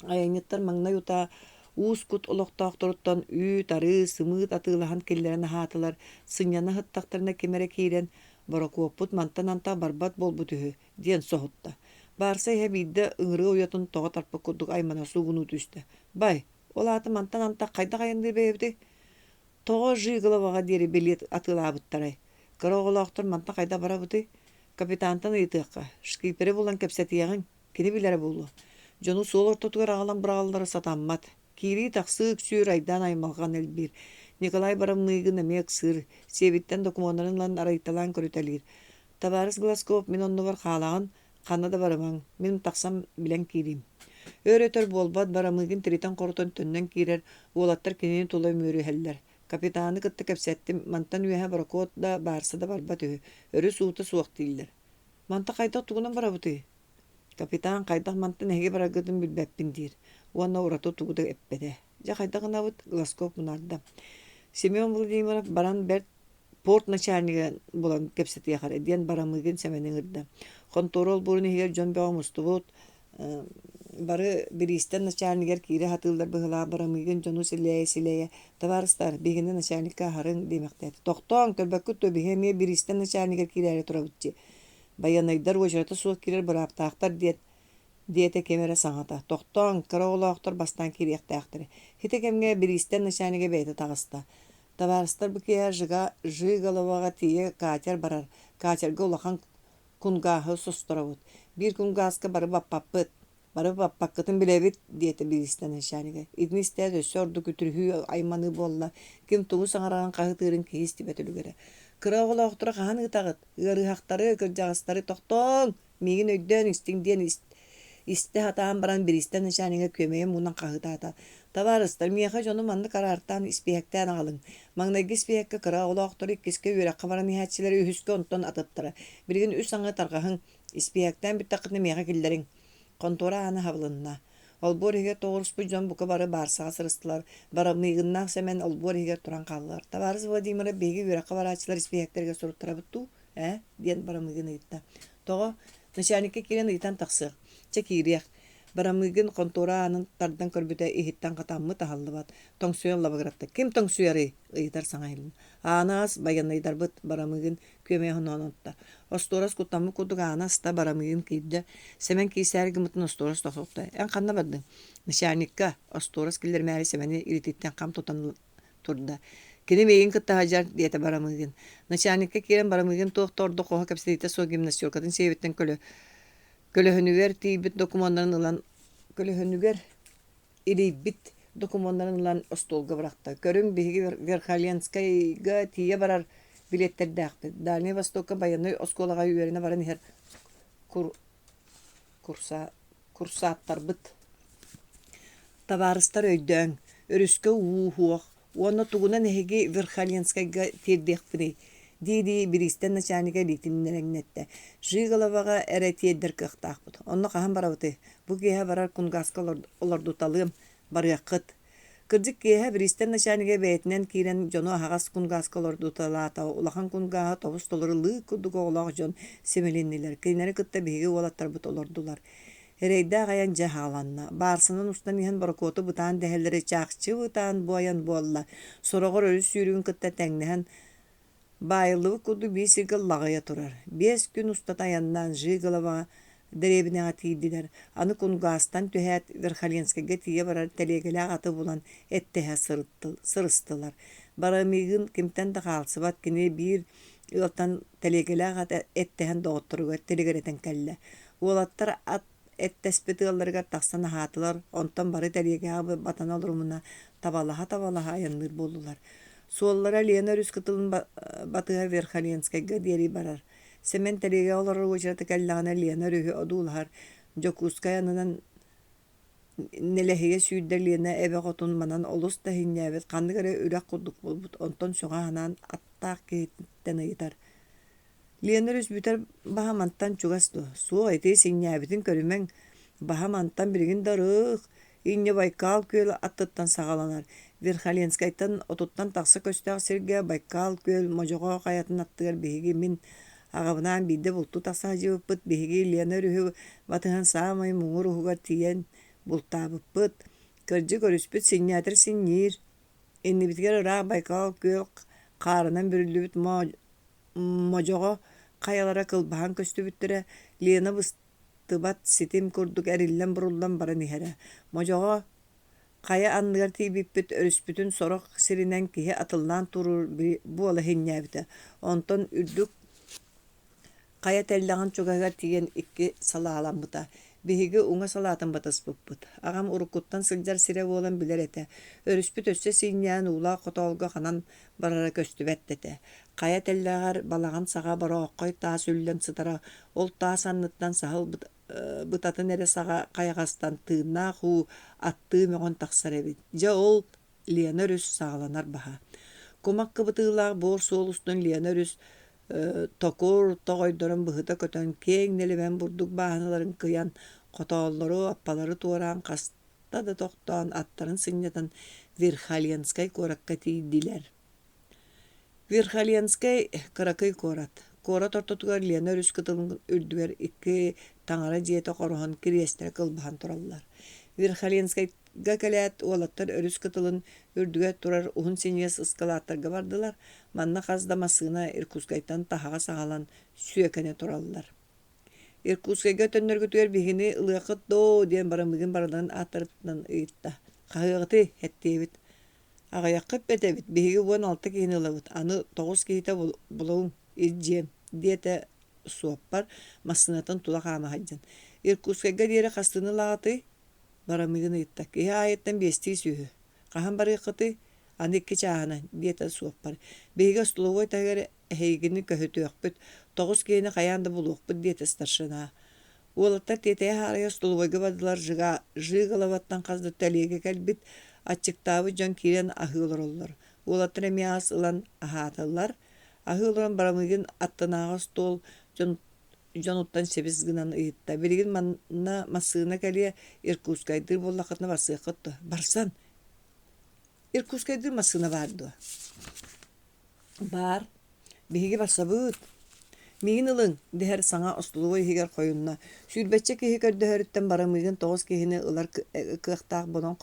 Speaker 1: Айанньыттар маҥнай утаа Уус-Кут олохтоохторуттан үүт, арыы, сымыыт атыылаһан киллэрэн аһаатылар, сынньана сыттахтарына ким эрэ киирэн «Борокуоппут мантан антах барбат буолбут үһү» диэн соһутта. Баарса иһэ биирдэ ыҥырыа уйатын тоҕо тарпыт курдук аймана суугунуу түстэ. «Бай, ол аата мантан антах хайдах айанныыр бэйэбитий? Тоҕо Жиголоваҕа диэри билиэт атыылаабыттарай? Кыра оҕолоохтор мантан хайдах барабытый? Капитантан ыйытыахха, шкипери булан кэпсэтиэҕиҥ, кини билэрэ буолуо. Дьону суол ортотугар аҕалан быраҕаллара сатаммат. Киирии-тахсыы үксүүр, айдаан аймалҕан элбиир. Николай Барамныгын эмиэ ыксыыр, сиэбиттэн докумуоннарын ылан арыйталаан көрүтэлиир. Табаарыс Глазков, мин оннубар хаалаҕын, ханна да барымаҥ, мин тахсан билэн киириим. Өр-өтөр буолбат, Барамыгин тиритэн-хорутан төннөн киирэр, уолаттар кинини тула үмүөрүһэллэр. Капитаны кытта кэпсэттим, мантан үөһэ борокуот да, баарса да барбат үһү, өрүс уута суох дииллэр. Манта хайдах тугунан барабытый? Капитан хайдах мантан эһиги бараргытын билбэппин диир уонна ураты тугу да эппэтэ. Дьэ хайдах гынабыт? Глазков мунаарда. Семен Владимиров баран бэрт порт начальнига булан кэпсэтиэх эрэ диэн Барамыгин Сэмэни ыҥырда. Хонтуора олбуорун иһигэр дьон бөҕө мустубут. Бары бириистэн начальнигар киирэ сатыыллар быһыылаах Барамыгин дьону силэйэ-силэйэ «Табаарыстар, биһигини начальникка аһарыҥ» диэмэхтээтэ. «Тохтооҥ, көрбөккүт дуо, биһи эмиэ бириистэн начальнигар киирээри турабыт дии. Байыаннайдар уочарата суох киирэр бырааптаахтар» диэн диэтэ ким эрэ саҥата. «Тохтооҥ, кыра оҕолоохтор бастаан киириэхтээхтэр». Ити кэмҥэ бириистэн начальнига бэйэтэ таҕыста. «Табаарыстар, бу киэһэ Жиголоваҕа тиийэ катер барар. Катерга улахан кунгааһы состоробут. Биир кунгааска бары баппаппыт. Бары баппаккытын билэбит, диэтэ бириистэн начальнига. Итини истээт өссө ордук үтүрүһүү айманыы буолла. Ким тугу саҥарарын хаһытыырын киһи истибэт үлүгэрэ. Кыра оҕолоохтору хаһан ыытаҕыт? Ыарыһахтары, кырдьаҕастары тохтооҥ! Миигин өйдөөн истиҥ диэн истэ сатаан баран бириистэн начальнига күөмэйин муунан хаһыытаата. Табаарыстар, миэхэ дьону маннык араартаан испииһэктээн аҕалыҥ. Маҥнайгы испииһэккэ кыра оҕолоохтору, иккискэ үөрэххэ баран иһээччилэри, үһүскэ онтон атыттара. Билигин үс аҥы тарҕаһыҥ, испииһэктээн бүттэххитинэ миэхэ киллэриҥ. Хонтуора аана хабылынна. Олбуор иһигэр тоҕуоруспут дьон бука бары баарсаҕа сырыстылар. Барамыыгыннаах Сэмэн олбуор иһигэр туран хааллылар. Табаарыс Владимиров биһиги үөрэххэ барааччылар испииһэктэригэр суруттарабыт дуу? Ээ? диэн Барамыгын ыйытта. Тоҕо? Начальникка киирэн ыйытан тахсыах. Чэ киириэх. Барамыгын хонтуора аанын тардан көрбүтэ иһиттэн хатаммыт аһыллыбат. Тоҥсуйан лабыгыратта. Ким тоҥсуйарый? ыйытар саҥа иһилиннэ. Ааны ас, байыаннайдарбыт, Барамыгын күөмэйэ хоноон отто. Остуорас куттаммыт курдук ааны аста, Барамыгын киирдэ. Сэмэн киирсээри гыммытын остуорас тохтотто. Эн ханна бардыҥ? Начальникка, остуорас киллэримээри Сэмэни илиититтэн хам тутан турда. Кини миигин кытта сылдьар, диэтэ Барамыгин. Начальникка киирэн Барамыгин туох да ордук хоһо кэпсэтиитэ суох гимнастеркатын сиэбиттэн көлө көлөһүнүгэр тиийбит докумуоннарын ылан көлөһүнүгэр илийбит докумуоннарын ылан остуолга бырахта. Көрүҥ, биһиги Верхоленскайга тиийэ барар билиэттэрдээхпит. Дальнай Востокка байыаннай оскуолаҕа үөрэнэ баран иһэр кур курса курсааттарбыт. Табаарыстар өйдөөҥ, өрүскэ уу уһуох уонна тугунан эһиги Верхоленскайга тиэрдиэхпиний дии-дии бириистэн начальнига илиитин нэлэҥнэттэ. Жиголоваҕа эрэ тиэрдэр кыахтаахпыт. Онно хаһан барабытый? Бу киэһэ барар кунгааска олордуталыам, барыаххыт. Кырдьык киэһэ бириистэн начальнига бэйэтинэн киирэн дьону аһаҕас кунгааска олордуталаата. Улахан кунгааһы тобус-толору лыык курдук оҕолоох дьон симилиннилэр. Кинилэри кытта биһиги уолаттарбыт олордулар. Эрэйдээх айан дьэ хааланна. Баарсанан устан иһэн борокуоту бытаан дэһэллэри чахчы бытаан бу айан буолла. Сороҕор өрүс сүүрүгүн кытта тэҥнэһэн Баайыллыбыт курдук биир сиргэ лаҕыйа турар. 5 күн устата айаннаан Жиголоваҕа дэриэбинэҕэ тиийдилэр. Аны Кунгаастан түһээт Верхоленскайга тиийэ барар тэлиэгэлээх аты булан эттэһэ сырыстылар. Барамыгын кимтэн да хаалсыбат кини биир ыалтан тэлиэгэлээх ат эттэһэн доҕотторугар тилигирэтэн кэллэ. Уолаттар ат эттэспит ыалларыгар тахсан аһаатылар, онтон бары тэлиэгэҕэ батана олорумуна табалаһа-табалаһа айанныыр буоллулар. Суоллара Лена өрүс кытылын батыһа Верхоленскайга диэри барар. Сэмэн тэлиэгэҕэ олорор уочарата кэллэҕинэ Лена өрүһү одуулаһар. Дьокуускай аннынан нэлэһийэ сүүрдэр Лена эбэ хотун манан олус да иһинньээбит ханнык эрэ үрэх курдук буолбут, онтон сөҕө санаан аттаах киһиттэн ыйытар: Лена өрүс бүтэр баһа мантан чугас дуо? Суох, ити синньээбитин көрүмэҥ. Баһа мантан билигин да ырыых, инньэ Байкал күөл аттыттан саҕаланар. Верхоленскайтан отуттан тахса көстөөх сиргэ Байкал күөл Модьоҕо хайатын аттыгар биһиги мин аҕабынаан биирдэ бултуу тахса сылдьыбыппыт. Биһиги Лена өрүһү батыһан саамай муҥур уһугар тиийэн бултаабыппыт. Кырдьык өрүспүт синньээтэр синньиир. Иннибитигэр ыраах Байкал күөл хаарынан бүрүллүбүт Модьоҕо хайалара кылбаһан көстүбүттэрэ, Лена быстыбат ситим курдук эриллэн-буруллан баран иһэрэ. Модьоҕо хайа анныгар тиийбиппит өрүспүтүн сорох сиринэн киһи атыллаан турар буола иһинньээбитэ. Онтон үрдүк хайа тэллэҕин чугаһыгар тиийэн икки салааламмыта. Биһиги уҥа салаатын батыспыппыт. Аҕам уруккуттан сылдьар сирэ буолан билэр этэ. Өрүспүт өссө синньээн уулаах хотоолго ханан барара көстүбэт да этэ. Хайа тэллэҕэр балаҕан саҕа борооххой таас үллэн сытара, ол таас анныттан саһыл бытатын эрэ саҕа хайаҕастан тыыннаах уу аттыы мөҕөн тахсар эбит. Дьэ ол Лена өрүс саҕаланар баһа. Кумах кыбытыылаах буор суол устун Лена өрүс токур тоҕойдорун быһыта көтөн киэҥ нэлэмэн бурдук бааһыналарын кыйан, хотооллору, аппалары туораан хаста да тохтоон аттарын сынньатан Верхоленскай куоракка тиийдилэр. Верхоленскай кыракый куорат. Куорат ортотугар Лена өрүс кытылын үрдүгэр икки таҥара дьиэтэ хороһон кириэстэрэ кылбаһан тураллар. Верхоленскайга кэлээт, уолаттар өрүс кытылын үрдүгэр турар уһун синньигэс ыскалааттарга бардылар. Манна хас да массыына Иркутскайтан таһаҕас аҕалан сүөкэнэ тураллар. Иркутскайга төннөргүтүгэр биһигини ылыаххыт доо диэн барамыгын барыларын ааттарыттан ыйытта. Хаһыаҕытый, эттиэбит. Аҕыйаххыт этэбит, биһиги 16 киһини ылабыт, аны 9 киһитэ булуҥ, илдьиэм, диэтэ суоппар, массыынатын тула хаама сылдьан. Иркутскайга диэри хастыыны ылаҕытый? Барамыгын ыйытта. Киһи аайыттан биэстии сүөһү. Хаһан барыаххытый? Аны икки чааһынан, диэтэ суоппар. Биһиги остолобуой таһыгар эһигини көһүтүөхпүт, 9 киһини хайаан да булуохпут, диэтэ старшина. Уолаттар тиэтэйэ-хаарыйа остолобуойга бардылар, Жигаловаттан хас да тэлиэгэ кэлбит, аччыктаабыт дьон киирэн аһыы олороллор. Уолаттар эмиэ ас ылан аһаатылар. Аһыы олорон Барамыгин аттынааҕы остуол дьон дьонуттан сибис гынан ыйытта: «Билигин манна массыына кэлиэ, Иркутскайдыыр буоллаххытына барсыаххыт дуо?» «Барсан! Иркутскайдыыр массыына баар дуо?» «Баар. Биһиги барсабыт. Миигин ылыҥ!» дэһэр саҥа остолобуой иһигэр хойунна. Сүүрбэччэ киһи көрдөһөрүттэн барамыыгын 9 киһини ылар кыахтаах буолан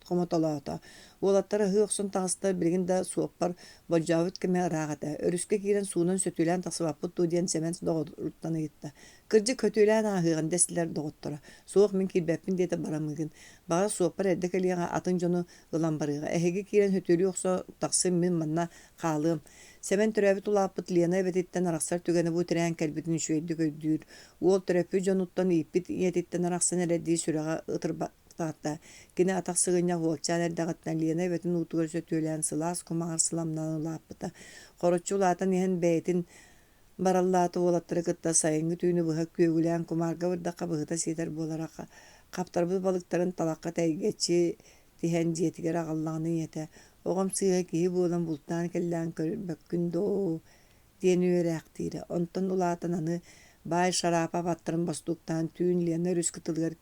Speaker 1: хомотолоото. Уолаттар аһыы охсон таҕыста, билигин да суоппар болдьообут кэмэ ыраах этэ. Өрүскэ киирэн суунан сөтүөлээн тахсыбаппыт дуо диэн Сэмэн доҕоруттан ыйытта. Кырдьык сөтүөлээн ааһыаҕын дэстилэр доҕотторо. Суох, мин киирбэппин диэтэ Барамыгын. Баҕар суоппар эрдэ кэлиэҕэ, атын дьону ылан барыаҕа. Эһиги киирэн сөтүөлүү охсо тахсыҥ, мин манна хаалыам. Сэмэн төрөөбүт улааппыт Лена эбэтиттэн арахсар түгэнэ бу тирээн кэлбитин үчүгэйдик өйдүүр. Уол төрөппүт дьонуттан ииппит ийэтиттэн арахсан эрэрдии сүрэҕэ ытырбахтаата. Кини атах сыгынньах уолчаан эрдэҕиттэн Лена эбэтин уутугар сөтүөлээн сылаас кумаҕар сыламнанан улааппыта. Хороччу улаатан иһэн бэйэтин бараллаата уолаттары кытта сайыҥҥы түүнү быһа күөгүлээн кумаарга бырдахха быһыта сиэтэр буолара хаптарбыт балыктарын талахха тэйгэччи тиһэн дьиэтигэр аҕаллаҕына ийэтэ «Оҕом сыыһа киһи буолан бултаан кэллэҕин көрбөккүн доо» диэн үөрээхтиирэ. Онтон улаатан аны баай Шарапов аттарын бостууктаан түүн Лена өрүс кытылыгар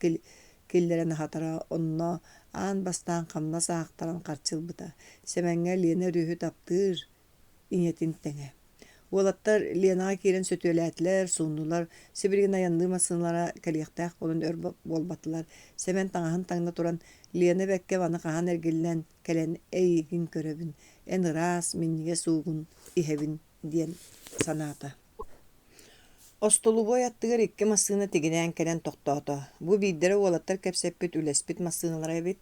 Speaker 1: киллэрэн аһатара, онно аан бастаан хамнас аахтаран харчы ылбыта. Сэмэҥҥэ Лена өрүһү таптыыр ийэтин тэҥэ. Уолаттар Ленаҕа киирэн сөтүөлээтилэр, сууннулар, сибилигин айанныы массыыналара кэлиэхтээх буолан өр буолбатылар. Сэмэн таҥаһын таҥна туран, Лена бэккэ аны хаһан эргиллэн кэлэн эйигин көрөбүн, эн ыраас, минньигэс уугун иһэбин диэн санаата. Остолобуой аттыгар икки массыына тигинээн кэлэн тохтоото. Бу биирдэрэ уолаттар кэпсэппит, үлэспит массыыналара эбит.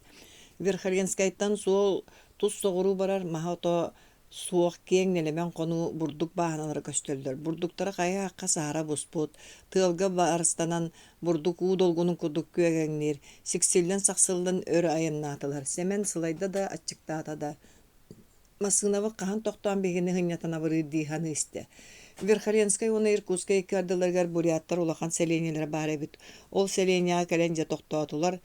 Speaker 1: Верхоленскайтан суол тус соҕуруу барар маһа-ото суох киэҥ нэлэмэн хонуу бурдук бааһыналара көстөллөр. Бурдуктара хайа-хахха саһара буспут, тыалга барыстанан бурдук уу долгунун курдук күөгэҥниир, сиксиллэн-сахсыллан өр айаннаатылар. Сэмэн сылайда да, аччыктаата да. Массыынабыт хаһан тохтоон биһигини сынньатан абырыыр дии саныы истэ. Верхоленскай уонна Иркутскай икки ардыларыгар буряттар улахан сэлиэнньэлэрэ баар эбит. Ол сэлиэнньэҕэ кэлэн дьэ тохтоотулар.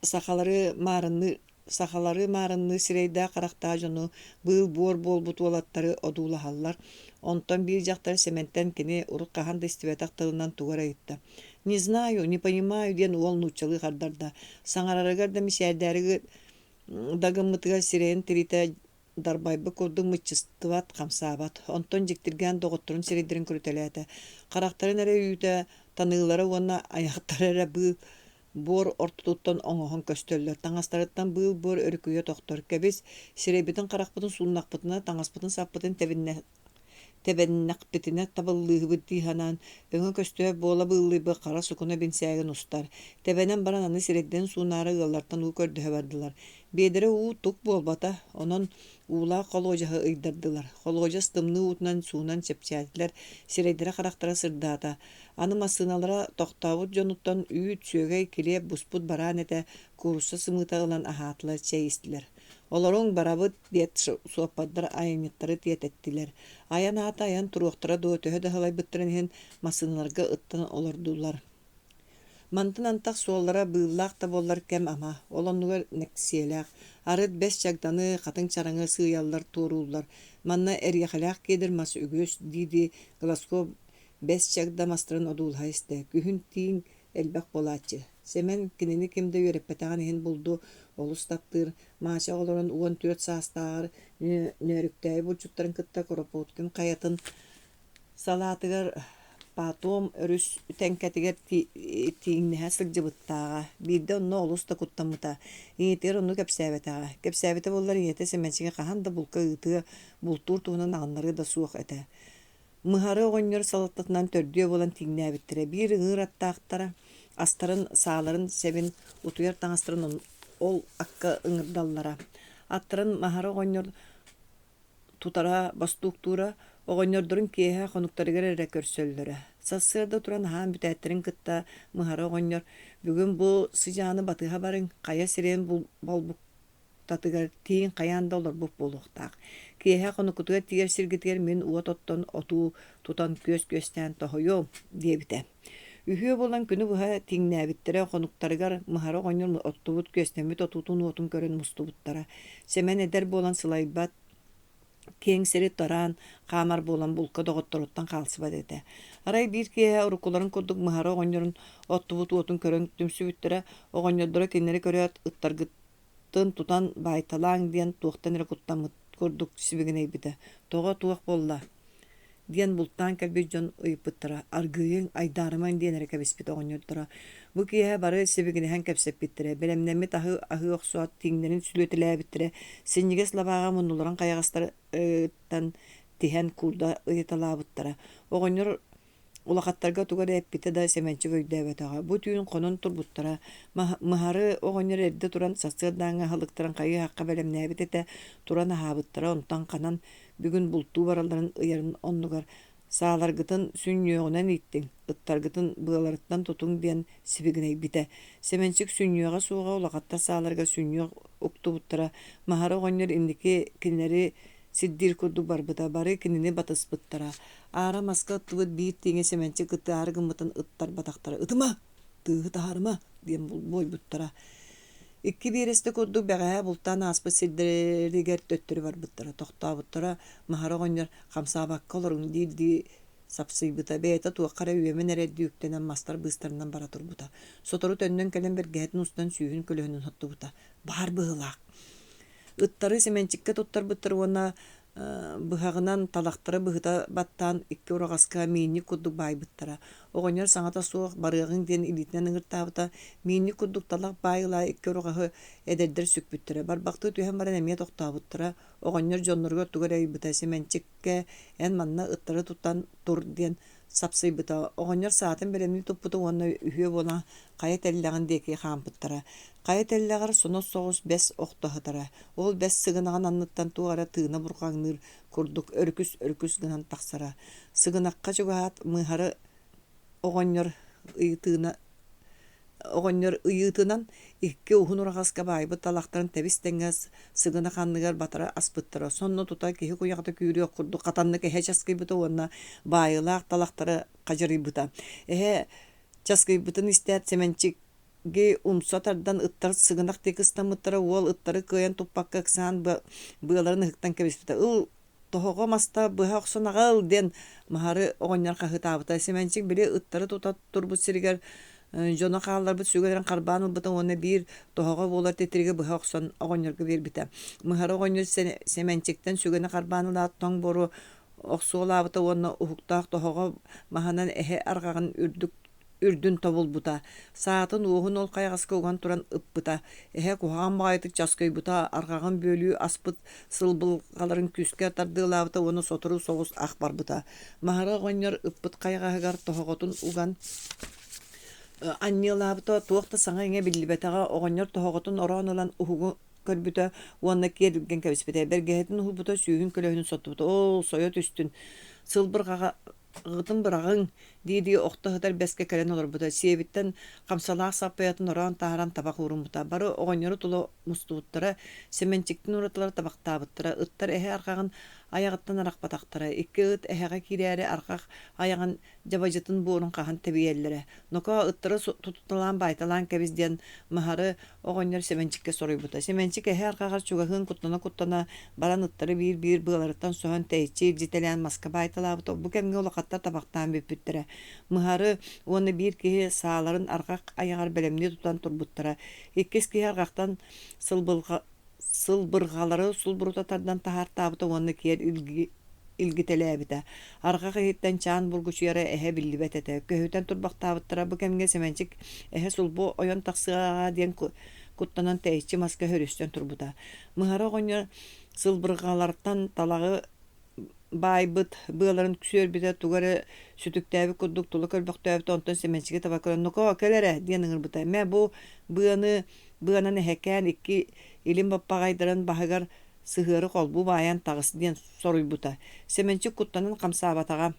Speaker 1: Сахалары маарынныы сахалары маарынныы сирэйдээх-харахтаах дьону быыл-буор буолбут уолаттары одуулаһаллар. Онтон биир дьахтар Сэмэнтэн кини урут хаһан да истибэтэх тылынан тугу эрэ ыйытта. «Не знаю, не понимаю» диэн уол нууччалыы хардарда. Саҥарарыгар да мичээрдээри да гыммытыгар сирэйин тириитэ дарбайбыт курдук мыччыстыбат, хамсаабат. Онтон дьиктиргээн доҕотторун сирэйдэрин көрүтэлээтэ. Харахтарын эрэ үүтэ, таныылара уонна айахтара эрэ быыл буор ортотуттан оҥоһон көстөллөр. Таҥастарыттан быыл-буор өрүкүйэ тохтор. Кэбис, сирэйбитин-харахпытын сууннахпытына, таҥаспытын-саппытын тэбэннэхпитинэ табыллыыһыбыт дии санаан, өҥө көстүбэт буола быыллыйбыт хара сукуна бинсээгин устар. Тэбэнэн баран аны сирэйдэрин суунаары ыаллартан уу көрдөһө бардылар. Биэдэрэ уу тук буолбата, онон уулаах холуодьаһы ыйдардылар. Холуодьас тымныы уутунан суунан чэпчээтилэр, сирэйдэрэ-харахтара сырдаата. Аны массыыналара тохтообут дьонуттан үүт, сүөгэй, килиэп, буспут бараан этэ, куурусса сымыыта ылан аһаатылар, чэй истилэр. Олоруҥ, барабыт, диэт суоппардар айанньыттары тиэтэттилэр. Айан аата айан туруохтара дуо, төһө да сылайбыттарын иһин массыыналарга ыттан олордулар. Мантан антах суоллара быыллаах да буоллар кэм ама, ол оннугар нэксиэлээх. Арыт бэс чагданы, хатыҥ чараҥы сыыйаллар, туорууллар. Манна эриэхэлээх кедр мас үгүс, дии-дии Глазков бэс чагда мастарын одуулаһа истэ. Күһүн тииҥ элбэх буолааччы. Сэмэн кинини ким да үөрэппэтэҕин иһин булду олус таптыыр, Маача олорон 14 саастааҕар Нөөрүктээйи булчуттарын кытта Кропоткин хайатын Салаатыгар Патом өрүс тэҥкэтигэр тииҥнэһэ сылдьыбыттааҕа. Биирдэ онно олус да куттаммыта. Ийэтигэр оннук кэпсээбэтэҕэ. Кэпсээбитэ буоллар ийэтэ Сэмэнчиги хаһан да булка ыытыа, бултуур туһунан аҕыннарыа да суох этэ. Мыһары оҕонньор салалтатынан төрдүө буолан тииҥнээбиттэрэ. Биир ыҥыыр аттаахтара, астарын, сааларын сэбин, утуйар таҥастарын ол акка ыҥырдаллара. Аттарын Маһары оҕонньор тутара, бостууктуура, оҕонньордорун киэһэ хонуктарыгар эрэ көрсөллөрө. Сарсыарда туран аһаан бүтээттэрин кытта Мыһара оҕонньор «Бүгүн бу сыдьааны батыһа барыҥ, хайа сирин болбуктатыгар тииҥ хайаан да олорбут буолуохтаах. Киэһэ хонуккутугар тиийэр сиргитигэр мин уот оттон отуу тутан күөс күөстээн тоһуйуом» диэбитэ. Үһүө буолан күнү быһа тииҥнээбиттэрэ, хонуктарыгар Мыһара оҕонньор оттубут күөстэммит отуутун уотун көрөн мустубуттара. Сэмэн эдэр буолан сылайбат, киэҥ сири тараан хаамар буолан булка доҕотторуттан хаалсыбат этэ. Арай биир киэһэ уруккуларын курдук Мыһара оҕонньорун оттубут уотун көрөн түмсүбүттэрэ, оҕонньордоро кинилэри көрөөт ыттаргыт тутан баайталааҥ диэн туохтан эрэ куттаммыт курдук сибигинэйбитэ. Тоҕо туох буолла? диэн бултаан кэлбит дьон ыйыппыттара. Аргыыйыҥ, айдаарымаҥ диэн эрэ кэбиспит оҕонньордоро. Бу киэһэ бары сибигинэһэн кэпсэппиттэрэ, бэлэмнэммит аһы аһыы охсоот, тииҥнэрин сүлүөтэлээбиттэрэ, синньигэс лабааҕа муннуларын хайаҕастарыттан тиһэн куурда ыйыталаабыттара. Оҕонньор Улахаттарга тугу эрэ эппитэ да Сэмэнчик өйдөөбөтөҕө. Бу түүн хонон турбуттара. Мыһары оҕонньор эрдэ туран сарсыардааҥҥы аһылыктарын хайыы-хахха бэлэмнээбит этэ, туран аһаабыттара, онтон ханан бүгүн бултуу баралларын ыйарын оннугар «Сааларгытын сүнньүөҕүнэн ииттиҥ, ыттаргытын быаларыттан тутуҥ» диэн сибигинэйбитэ. Сэмэнчик сүнньүөҕэ суоҕа улахаттар сааларыгар сүнньүөх уктубуттара. Маһары оҕонньор инники кинилэри сирдиир курдук барбыта, бары кинини батыспыттара. Аара маска ыттыбыт биир тииҥи Сэмэнчик ытаары гыммытын ыттарбатахтара. «Ытыма! Тыаһы таһаарыма!» диэн буойбуттара. Икки биэрэстэ курдук бэҕэһээ бултаан ааспыт сирдэригэр төттөрү барбыттара. Тохтообуттара, Маһара оҕонньор «Хамсаабакка олоруҥ» диирдии сапсыйбыта, бэйэтэ туохха эрэ үөмэн эрэрдии үктэнэн мастар быыстарынан бара турбута. Сотору төннөн кэлэн бэргэһэтин устан сүүһүн көлөһүнүн соттубута. Баар быһыылаах. Ыттары Сэмэнчиккэ туттарбыттар уонна быһаҕынан талахтары быһыта баттаан икки ураҕаска миинньик курдук баайбыттара. Оҕонньор саҥата суох барыаҕыҥ диэн илиитинэн ыҥыртаабыта. Миинньик курдук талах баайылаа икки ураҕаһы эдэрдэр сүкпүттэрэ. Барбахтыы түһэн баран эмиэ тохтообуттара. Оҕонньор дьонноругар тугу эрэ ыйбыта. Сэмэнчиккэ эн манна ыттары тутан тур диэн сапсыйбыта. Оҕонньор саатын бэлэмнии туппута уонна үһүө буолан хайа тэллэҕин диэки хаампыттара. Хайа тэллэҕэр сонос соҕус бэс охто сытара. Ол бэс сыгынаҕын анныттан туох эрэ тыына бурҕаҥныыр курдук өрүкүс-өрүкүс гынан тахсара. Сыгынахха чугаһаат, Мыыһары оҕонньор ыйытыына Оҕонньор ыйыытынан икки уһун ураҕаска баайбыт талахтарын тэбис-тэҥҥэ сыгынах анныгар батары аспыттара. Сонно тута киһи куйаҕата күүрүөх курдук хатаннык эһэ часкыйбыта уонна баайыылаах талахтары хадьырыйбыта. Эһэ часкыйбытын истээт Сэмэнчиги умса тардан ыттар сыгынах диэки ыстаммыттара, уол ыттары кыайан туппакка ыксаан быаларын ыһыктан кэбиспитэ. Ыл Тоһоҕо маста быһа охсон аҕал диэн Маһары оҕонньор хаһыытаабыта. Сэмэнчик били ыттары тута турбут сиригэр дьоно хаалларбыт сүгэлэрин харбаан ылбыта уонна биир тоһоҕо буолар титириги быһа охсон оҕонньорго биэрбитэ. Мыһары оҕонньор Сэмэнчиктэн сүгэни харбаан ылаат тоҥ буору охсуолаабыта уонна уһуктаах тоһоҕо маһынан эһэ арҕаҕын үрдүк үрдүн тобулбута, саатын уоһун ол хайаҕаска уган туран ыппыта, эһэ куһаҕан баҕайытык часкыйбыта, арҕаҕын бүөлүү аспыт сылбылҕаларын күүскэ тардыалаабыта уонна сотору соҕус ах барбыта. Маһара оҕонньор ыппыт хайаҕаһыгар тоһоҕотун уган анньыалаабыта, туох да саҥа-иҥэ биллибэтэҕэ, оҕонньор тоһоҕотун ороон ылан уһугу көрбүтэ уонна киэр илгэн кэбиспитэ, бэргэһэтин уһулбута, сүүһүн көлөһүнүн соттубута, оо, сойо түстүн, сылбырҕаҕа Аҕытын быраҕыҥ дии-дии охто сытар бэскэ кэлэн олорбута, сиэбиттэн хамсалаах саппыйатын ороон таһааран табах ууруммута. Бары оҕонньору тула мустубуттара, Сэмэнчиктин уратылара табахтаабыттара, ыттар эһэ арҕаҕын айаҕыттан арахпатахтара. Икки ыт эһэҕэ киирээри арҕах айаҕын дьабадьытын буорун хаһан тэбийэллэрэ. Нокоо, ыттары тутуталаан баайталаан кэбис диэн Маһары Оҕонньор Сэмэнчиккэ соруйбута. Сэмэнчик эһэ арҕаҕар чугаһыан куттана-куттана баран ыттары биир-биир быаларыттан соһон тэйиччи илдьитэлээн маска баайталаабыта. Бу кэмҥэ улахаттар табахтаан бүппүттэрэ. Мыһары уонна биир киһи сааларын арҕах айаҕар бэлэмнии тутан турбуттара. Иккис киһи арҕахтан сылбырҕалары сулбурута тардан таһаартаабыта уонна киэр илгитэлээбитэ. Арҕах иһиттэн чаан бургучуйара эһэ биллибэт этэ. Көһүтэн турбахтаабыттара бу кэмҥэ Сэмэнчик эһэ сулбу ойон тахсыаҕа диэн куттанан тэйиччи маска хөрүстэн турбута. Мыһара оҕонньор сылбырҕалартан талаҕы баайбыт быаларын сүөрбүтэ тугу эрэ сүтүктээбит курдук тула көрбөхтөөбүтэ онтон Сэмэнчиги таба көрөн «Нокоо, кэл эрэ» диэн ыҥырбыта. «Мэ, бу быаны быанан эһэкээн икки илин баппаҕайдарын баһыгар сыһыары холбуу баайан таҕыс» диэн соруйбута. Сэмэнчик куттанан хамсаабатаҕа.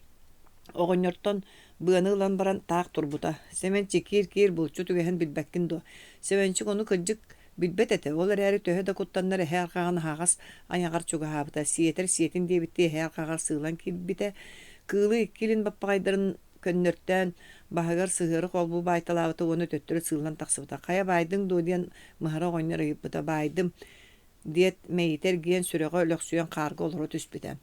Speaker 1: Оҕонньортон быаны ылан баран таах турбута. Сэмэнчик киир-киир булчут үгэһин билбэккин дуо? Сэмэнчик ону кырдьык Билбэт этэ, ол эрээри төһө да куттаннар эһэ арҕаҕын аһаҕас айаҕар чугаһаабыта, сиэтэр сиэтин диэбиттии эһэ арҕаҕар сыылан киирбитэ, кыылы икки илин баппаҕайдарын көннөртөөн, баһыгар сыһыары холбуу баайталаабыта уонна төттөрү сыыллан тахсыбыта. «Хайа баайдыҥ дуо?» диэн Мыһара оҕонньор ыйыппыта. «Баайдым» диэт, мэйиитэ эргийэн, сүрэҕэ өлөхсүйэн хаарга олоро түспүтэ.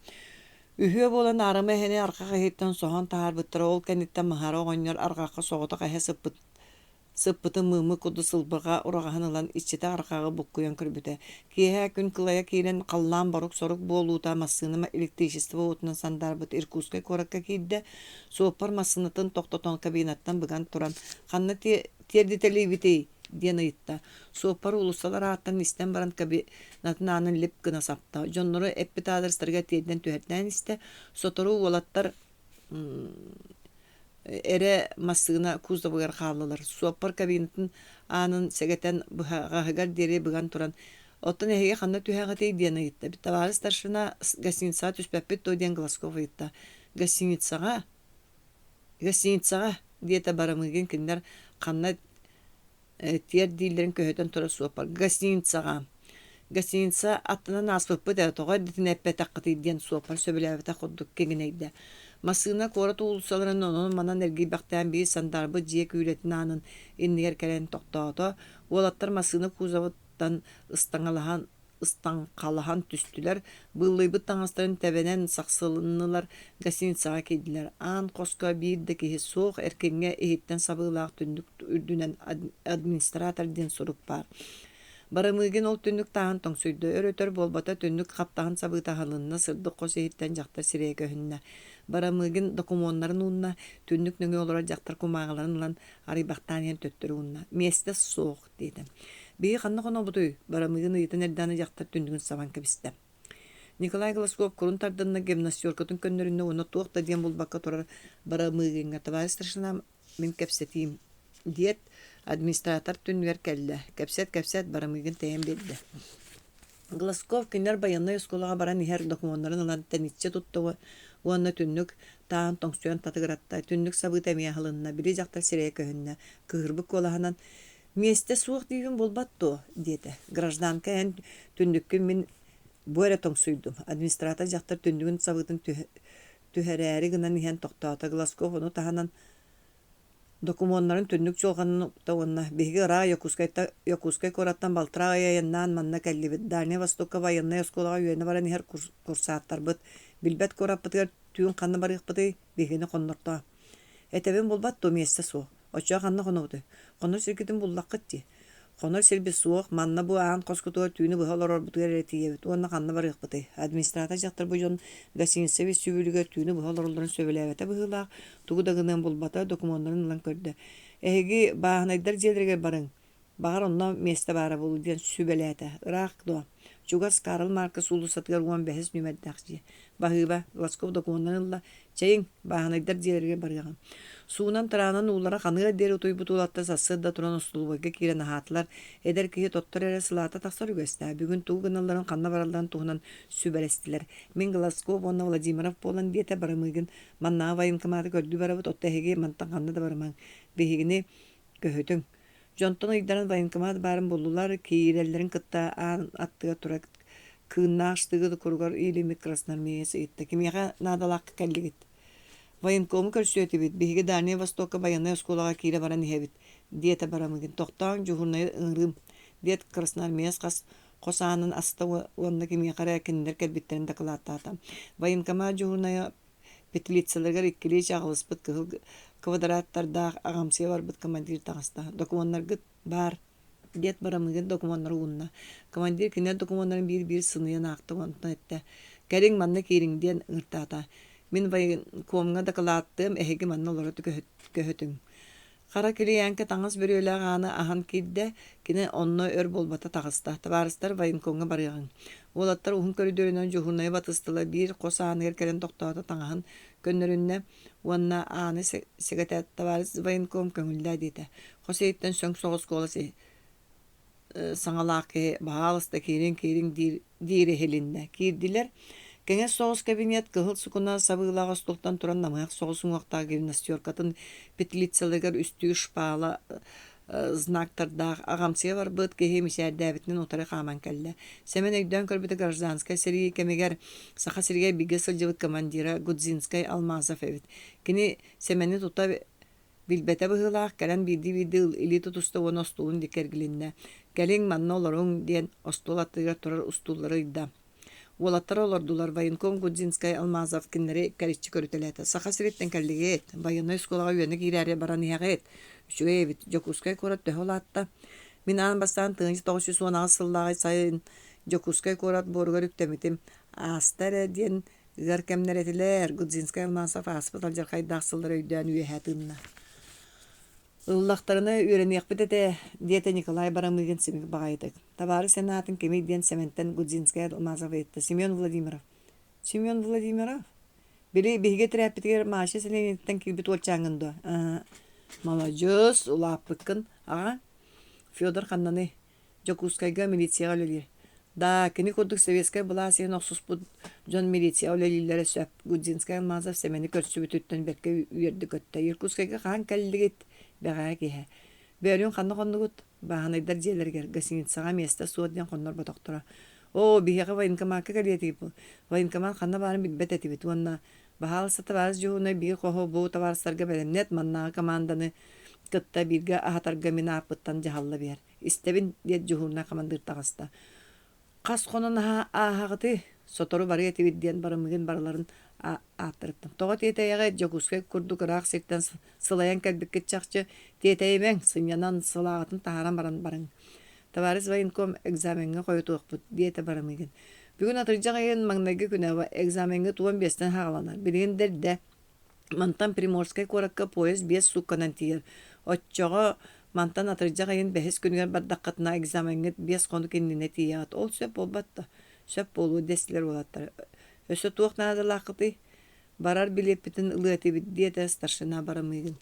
Speaker 1: Үһүө буолан аарыма эһэни арҕах иһиттэн соһон таһаарбыттара, ол кэнниттэн Мыһара оҕонньор арҕахха соҕотох эһэ сыппыт Сыппытын мыыммыт курдук сылбырҕа ураҕаһын ылан иччитэ арҕаҕы буккуйан көрбүтэ. Киэһэ күн кылайа киирэн, халлаан борук-сорук буолуута массыына электричество уотунан сандаарбыт Иркутскай куоракка киирдэ. Суоппар массыынатын тохтотон кабинаттан быган туран «Ханна тиэрдитэлиибитий?» диэн ыйытта. Суоппар уулуссалар ааттарын истэн баран кабинатын аанын лип гына сапта. Дьоннору эппит аадырыстарыгар тиэрдэн түһэртээн истэ. Сотору уолаттар эрэ массыына кузовыгар хааллылар. Суоппар кабинатын аанын сэгэтэн быһаҕаһыгар диэри быган туран «Оттон эһиги ханна түһэҕитий?» диэн ыйытта. «Табаарыс старшина гостиницаҕа түспэппит дуо?» диэн Глазков ыйытта. «Гостиницаҕа? Гостиницаҕа?» диэтэ Барамыгин кинилэр ханна тиэрдииллэрин көһүтэн турар суоппар гостиницаҕа гостиница аттынан ааспыппыт ээ тоҕо эрдэтинэ эппэтэххитий диэн суоппар сөбүлээбэтэх курдук киҥинэйдэ массыына куорат уулуссаларын онон-манан эргийбэхтээн биир сандаарбыт дьиэ күүлэтин аанын иннигэр кэлэн тохтоото уолаттар массыына кузовыттан ыстаҥалаһан ыстаҥхалаһан түстүлэр, быыллыйбыт таҥастарын тэбэнэн сахсылыннылар, гостиницаҕа киирдилэр. Аан хоско биир да киһи суох, эркиҥҥэ иһиттэн сабыылаах түннүк үрдүнэн администратор диэн сурук баар. Барамыгин ол түннүк тааһын тоҥсуйда, өр-өтөр буолбата түннүк хаптаһын сабыыта аһылынна, сырдык хос иһиттэн дьахтар сирэйэ көһүннэ. Барамыгин докумуоннарын уунна, түннүк нөҥүө олорор дьахтар кумааҕыларын ылан арыйбахтаан иһэн төттөрү уунна. Миэстэ суох диэтэ. Биһиги ханна хонобутуй? Барамыгын ыйытан эрдэҕинэ дьахтар түннүгүн сабан кэбистэ. Николай Глазков курун тардынна, гимнастеркатын көннөрүннэ уонна туох да диэн булбакка турар Барамыгиҥҥа «Товарищ старшина, мин кэпсэтиим» диэт, администратор түннүгэр кэллэ. Кэпсэт-кэпсэт, Барамыгин тэйэн биэрдэ. Глазков кинилэр байыаннай оскуолаҕа баран иһэр докумуоннарын ылан тэниччи тутта уонна түннүк тааһын тоҥсуйан татыгыратта. Түннүк сабыыта эмиэ аһылынна, били дьахтар сирэйэ көһүннэ. Кыыһырбыт куолаһынан «Миэстэ суох диигин буолбат дуо?» диэтэ. «Гражданка эн түннүккүн мин бу эрэ тоҥсуйдум». Администратор дьахтар түннүгүн сабыытын түһэрээри гынан иһэн тохтоото. Глазков ону таһынан Докумуоннарын түннүк чуолҕанын укта уонна «Биһиги ыраах Якутскайтан Якутскай куораттан балтараа ый айаннаан манна кэллибит. Дальнай Востокка байыаннай оскуолаҕа үөрэнэ баран иһэр курсааттарбыт. Билбэт куораппытыгар түүн ханна барыахпытый? Биһигини хоннортоо». «Этэбин булбат дуо, миэстэ суох. Оччоҕо ханна хонобутуй? Хонор сиргитин буллаххыт дии». Хонор сирбит суох, манна бу аан хоскутугар түүнү быһа олорорбутугар эрэ тиийэбит уонна ханна барыахпытый? Администратор дьахтар бу дьон гостиница вестибюлүгэр түүнү быһа олороллорун сөбүлээбэтэ быһыылаах, тугу да гыныан булбата, докумуоннарын ылан көрдө. Эһиги бааһынайдар дьиэлэригэр барыҥ, баҕар онно миэстэ баара буолуо диэн сүбэлээтэ. Ыраах дуо? Чугас Карл Маркс уулуссатыгар 15 нүөмэрдээх дьиэ. Баһыыба, Глазков докумуоннарын ылла. Чэйиҥ, бааһынайдар дьиэлэригэр барыаҕыҥ. Суунан-тараанан уулара ханыар диэри утуйбут уолаттар сарсыарда туран остолобуойга киирэн аһаатылар. Эдэр киһи тоттор эрэ сылаата тахсар үгэстээх. Бүгүн тугу гыналларын, ханна баралларын туһунан сүбэлэстилэр. Мин Глазков уонна Владимиров буолан диэтэ Барамыгин. Маннааҕы военкоматы көрдүү барабыт, оттон эһиги мантан ханна да барымаҥ. Биһигини көһүтүҥ. Дьонтон ыйдаран военкомат баарын буллулар, киирэллэрин кытта аан аттыгар турар кыыннаах штыгы куругар иилиммит красноармеец ыйытта: «Кимиэхэ наадалаахха кэллигит?» «Военкому көрсүө этибит, биһиги Дальнай Востокка байыаннай оскуолаҕа киирэ баран иһэбит», диэтэ Барамыгин. «Тохтооҥ, дьуһуурунайы ыҥырыым», диэт красноармеец хас хос аанын аста уонна кимиэхэ эрэ кинилэр кэлбиттэрин дакылааттаата. Военкомат дьуһуурунайа Петлицаларыгар иккилии чаҕылыспыт кыһыл квадраттардаах аҕамсыйа барбыт командир таҕыста. «Докумуоннаргыт баар» диэт Барамыгин докумуоннары уунна. Командир кинилэр докумуоннарын биир-биир сыныйан аахта онтон эттэ: Кэлиҥ, манна киириҥ диэн ыҥыртаата. Мин военкомҥа дакылааттыам, эһиги манна олоро көһүтүҥ. Хара килийээҥкэ таҥас бүрүөлээх ааны аһан киирдэ, кини онно өр буолбата таҕыста. Табаарыстар, военкомҥа барыаҕыҥ. Уолаттар уһун көрүдүөрүнэн дьуһуурунайы батыстылар, биир хос ааныгар кэлэн тохтоото, таҥаһын көннөрүннэ уонна ааны сэгэтээт, табаарыс военком көҥүллээ диэтэ. Хос иһиттэн сөҥ соҕус куолас саҥалаах киһи «Баһаалыста, киириҥ, киириҥ» диир, диир иһилиннэ. Киирдилэр. Кэҥэс соҕус кабинет кыһыл сукуна сабыылаах остуолтан туран намыһах соҕус уҥуохтаах гимнастеркатын петлицаларыгар үстүү шпала знактардаах аҕамсыйа барбыт киһи мичээрдээбитинэн утары хааман кэллэ. Сэмэн өйдөөн көрбүтэ гражданскай сэрии кэмигэр Саха сиригэр бииргэ сылдьыбыт командира Гудзинскай Алмазов эбит. Кини Сэмэни тута Билбэтэ быһыылаах, кэлэн биирдии-биирдии илии тутуста уонна остуолун диэки эргилиннэ. «Кэлиҥ, манна олоруҥ» диэн остуол аттыгар турар устууллары ыйда. Уолаттар олордулар, военком Гудзинскай Алмазов кинилэри кэриччи көрүтэлээтэ. «Саха сириттэн кэллигит, байыаннай оскуолаҕа үөрэнэ киирээри баран иһэҕит. Үчүгэй эбит, Дьокуускай куорат төһө улаатта?» Мин аан бастаан 1918 сыллааҕы сайын Дьокуускай куорат буоругар үктэммитим. Ааста эрэ диэн Ыар кэмнэр этилэр, Гудзинскай Алмазов ааспыт алдьархайдаах сыллары өйдөөн үөһэ тыынна. Ыллахтарына үөрэниэхпит этэ, диэтэ Николай Барамыгин симик баҕайытык. Табаарыс эн аатыҥ кимий диэн Сэмэнтэн Гудзинскай Алмазов ыйытта. Семен Владимиров. Семен Владимиров? Били биһиги этэрээппитигэр Маша сэлиэнньэтиттэн киирбит уолчааҥҥын дуо? Аа, маладьыас, улааппыккын. Аҕа, Федор ханнаный? Дьокуускайга милицияҕа үлэлиир. Даа, кини курдук советскай былаас иһин охсуспут дьон милицияҕа үлэлииллэрэ сөп, Гудзинскай Алмазов Сэмэни көрсүбүтүттэн бэркэ үөрдэ-көттө. Иркутскайга хаһан кэллигит? Бэҕэһээ киэһэ. Бөөлүүн ханна хоннугут? Бааһынайдар дьиэлэригэр, гостиницаҕа миэстэ суох диэн хоннорботохторо. Оо, биһиэхэ военкомакка кэлиэ этигит Военкомат ханна баарын билбэт этибит уонна баһаалыста табаарыс дьуһуунай биир хоһу бу табаарыстарга бэлэмнэт, маннааҕы команданы кытта бииргэ аһатарга мин ааппыттан дьаһалла биэр. Истэбин, диэт дьуһуурунай хамандыыр таҕыста. Хас хонон ааһаҕытый? Сотору барыа этибит диэн барымыгын барыларын ааттарыттан. Тоҕо тиэтэйэҕит, Дьокуускай курдук ыраах сиртэн сылайан кэлбиккит чахчы. Тиэтэйимэҥ, сынньанан, сылааҕытын таһааран баран барыҥ. Товарищ военком, экзамеҥҥа хойутуохпут, диэтэ Барамыгин. Бүгүн атырдьах ыйын маҥнайгы күнэ, экзамеҥҥыт 15-тэн саҕаланар. Билигин да эрдэ. Мантан Приморскай куоракка поезд 5 суукканан тиийэр. Оччоҕо мантан атырдьах ыйын бэһис күнүгэр бардаххытына экзамеҥҥыт 5 хонук иннинэ тиийэҕит. Ол сөп буолбат да? Сөп буолуо дэстилэр уолаттар. Өссө туох наадалааххытый? Барар билиэппитин ылыа этибит, диэтэ старшина Барамыгин.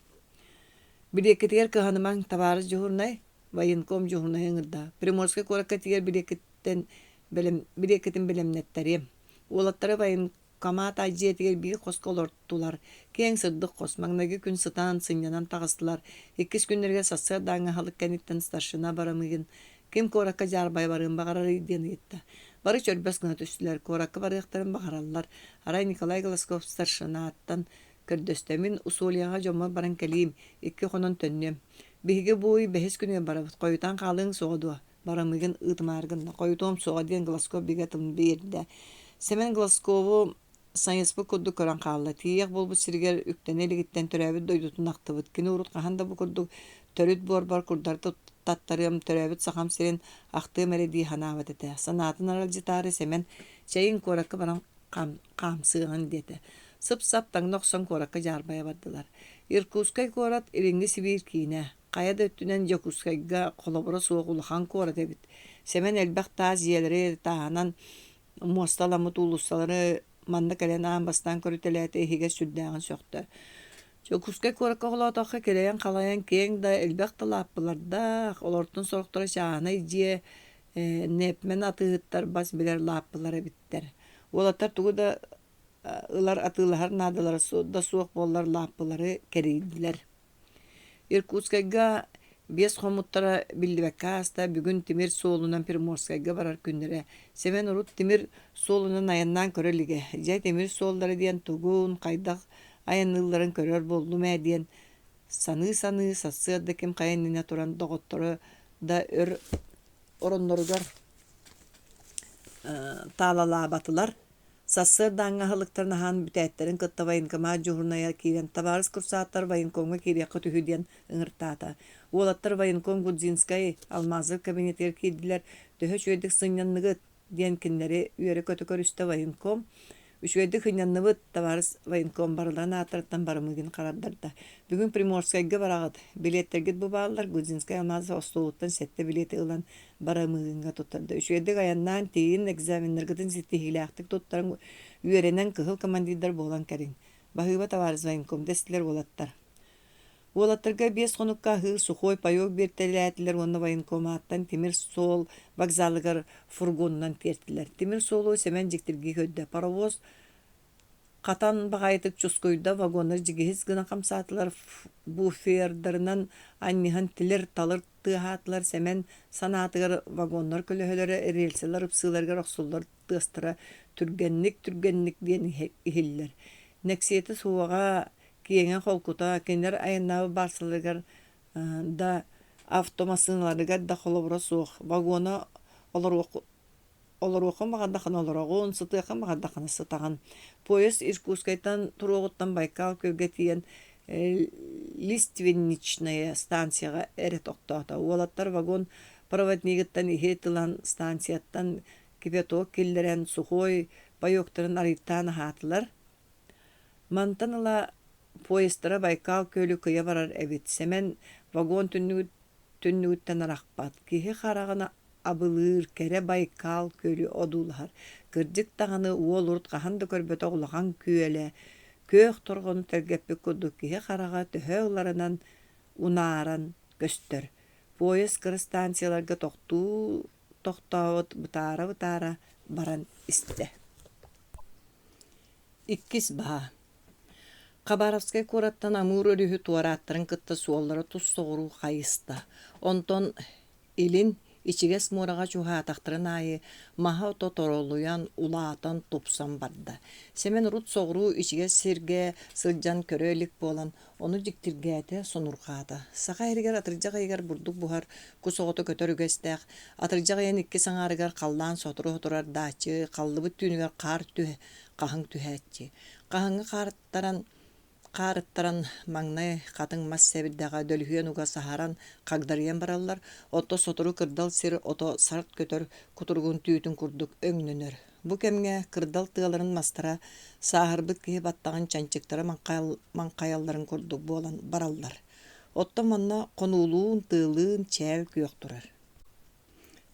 Speaker 1: Билиэккитигэр кыһанымаҥ, табаарыс дьуһуурунай, военком дьуһуурунайы ыҥырда. Приморскай куоракка тиийэр билиэккиттэн бэлэм, билиэккитин бэлэмнэттэриэм. Уолаттары воен Камаат дьиэтигэр биир хоско олортулар. Киэҥ сырдык хос. Маҥнайгы күн сытан, сынньанан таҕыстылар. Иккис күннэригэр сарсыардааҥҥы аһылык кэнниттэн старшина Барамыгин «Ким куоракка дьаарбайа барыан баҕарарый?» диэн ыйытта. Бары чөрбөс гына түстүлэр. Куоракка барыахтарын баҕараллар. Арай Николай Глазков старшинаттан көрдөстө: «Мин Усольяҕа дьоммор баран кэлиим, икки хонон төннүөм. Биһиги бу ый бэһис күнүгэр барабыт. Хойутаан хаалыаҥ суоҕа дуо?» Барамыгын ыытымаары гынна, хойутуом суоҕа диэн Глазков бигэ тылын биэрдэ. Сэмэн Глазкову сайыспыт курдук көрөн хаалла. Тиийиэх буолбут сиригэр үктэнэ илигиттэн төрөөбүт дойдутун ахтыбыт. Кини урут хаһан да бу курдук төрүт буорбар курдары таттарыам, төрөөбүт Сахам сирин ахтыам эрэ дии санаабат этэ. Санаатын аралдьытаары Сэмэн чэйин куоракка баран хаамсыаҕын диэтэ. Сып-сап таҥна охсон куоракка дьаарбайа бардылар. Иркутскай куорат Илиҥҥи Сибиир киинэ. Хайа да өттүнэн Дьокуускайга холобура суох улахан куорат эбит. Сэмэн элбэх таас дьиэлэри таһынан муосталаммыт уулуссалары манна кэлэн аан бастаан көрүтэлээтэ иһигэр сүрдээҕин сөхтө. Дьокуускай куоракка холоотоххо килэйэн-халайан киэҥ да элбэх да лааппылардаах, олортон сорохторо чааһынай дьиэ, нэпмэн атыыһыттар бас билэр лааппылар эбиттэр. Уолаттар тугу да ылар атыылаһар наадалара да суох буоллар лааппылары кэрийдилэр. Иркутскайга биэс хоммуттара биллибэккэ ааста, бүгүн тимир суолунан Приморскайга барар күннэрэ. Сэмэн урут тимир суолунан айаннаан көрө илигэ. Дьэ, тимир суоллара диэн тугун, хайдах айанныылларын көрөр буоллум ээ диэн саныы-саныы сарсыарда ким хайа иннинэ туран доҕотторо да өр оронноругар таалалаабатылар. Сарсыардааҥҥы аһылыктарын аһаан бүтээттэрин кытта военкомат дьуһуурунайа киирэн «Табаарыс курсааттар военкомҥа киириэххит үһү» диэн ыҥыртаата. Уолаттар военком Гудзинскай Алмазов кабинетыгар киирдилэр, «Төһө үчүгэйдик сынньанныгыт? диэн кинилэри үөрэ-көтө көрүстэ военком. Үчүгэйдик сынньанныбыт, табаарыс военком барыларын ааттарыттан барымыгын харандарда. Бүгүн Приморскайга бараҕыт. Билиэттэргит бу бааллар, Гудзинскай алмаас остуолуттан сэттэ билиэти ылан барымыгыҥҥа туттарда. Үчүгэйдик айаннаан тиийин, экзаменнаргытын ситиһиилээхтик туттаран, үөрэнэн кыһыл командирдар буолан кэлиҥ. Баһыыба табаарыс военком дэстилэр уолаттар. Уолаттарга биэс хонукка аһыыр сухой паёк биэртэлээтилэр уонна военкоматтан тимир суол вокзалыгар фургонунан тиэртилэр. Тимир суолу Сэмэн дьиктиргии көрдө. Паровоз хатан баҕайытык чускуйда, вагоннар дьигиһис гына хамсаатылар, буфердарынан анньыһан тилир-талыр тыаһаатылар. Сэмэн санаатыгар вагоннар көлөһөлөрө рельсэлэр ыпсыыларыгар охсуллар тыастара түргэнник-түргэнник диэн иһиллэр. Нэксиэтэ суоҕа, киэҥэ-холкута, кинилэр айаннаабыт баарсаларыгар да, автомассыыналарыгар да холобура суох. Вагона олоруоххун баҕардаххына олороҕун, сытыаххын баҕардаххына сытаҕын. Поезд Иркутскайтан туруоҕуттан Байкал күөлгэ тиийэн Лиственничная станцияҕа эрэ тохтоото. Уолаттар вагон проводнигыттан иһит ылан станцияттан кипяток киллэрэн сухой паёктарын арыйтаан аһаатылар. Мантан ыла поездтара Байкал күөлү кыйа барар эбит. Сэмэн вагон түннүгүттэн арахпат, киһи хараҕын абылыыр кэрэ Байкал күөлү одуулаһар. Кырдьык даҕаны уол урут хаһан да көрбөтөх улахан күөлэ, күөх торҕону тэлгэппит курдук киһи хараҕа төһө ыларынан унааран көстөр. Поезд кыра станцияларга тохтуу тохтообут бытаара-бытаара баран истэ. Иккис баһа. Хабаровскай куораттан Амур өрүһү туорааттарын кытта суоллара тус соҕуруу хайыста. Онтон илин ичигэс муораҕа чугаһаатахтарын аайы маһа-ото торолуйан, улаатан, тупсан барда. Сэмэн урут соҕуруу ичигэс сиргэ сылдьан көрө илик буолан, ону дьиктиргээтэ, сонурҕаата. Саха иһигэр атырдьах ыйыгар бурдук буһар, кус оҕото көтөр үгэстээх, атырдьах ыйын иккис аҥаарыгар халлаан сотору-сотору ардааччы, халлыбыт түүнүгэр хаар түһэ, хаһыҥ түһээччи. Хаһыҥҥа хаартаран хаарыттаран маҥнай хатыҥ мас сэбирдэҕэ дөлүһүөн уга саһаран хагдарыйан бараллар, оттон сотору кырдал сир ото сарт көтөр кутуругун түүтүн курдук өҥнөнөр. Бу кэмҥэ кырдал тыаларын мастара сааһырбыт киһи баттаҕын чанчыктара маҥхайалларын курдук буолан бараллар. Оттон манна хонуулуун, тыалыын чээл күөх турар.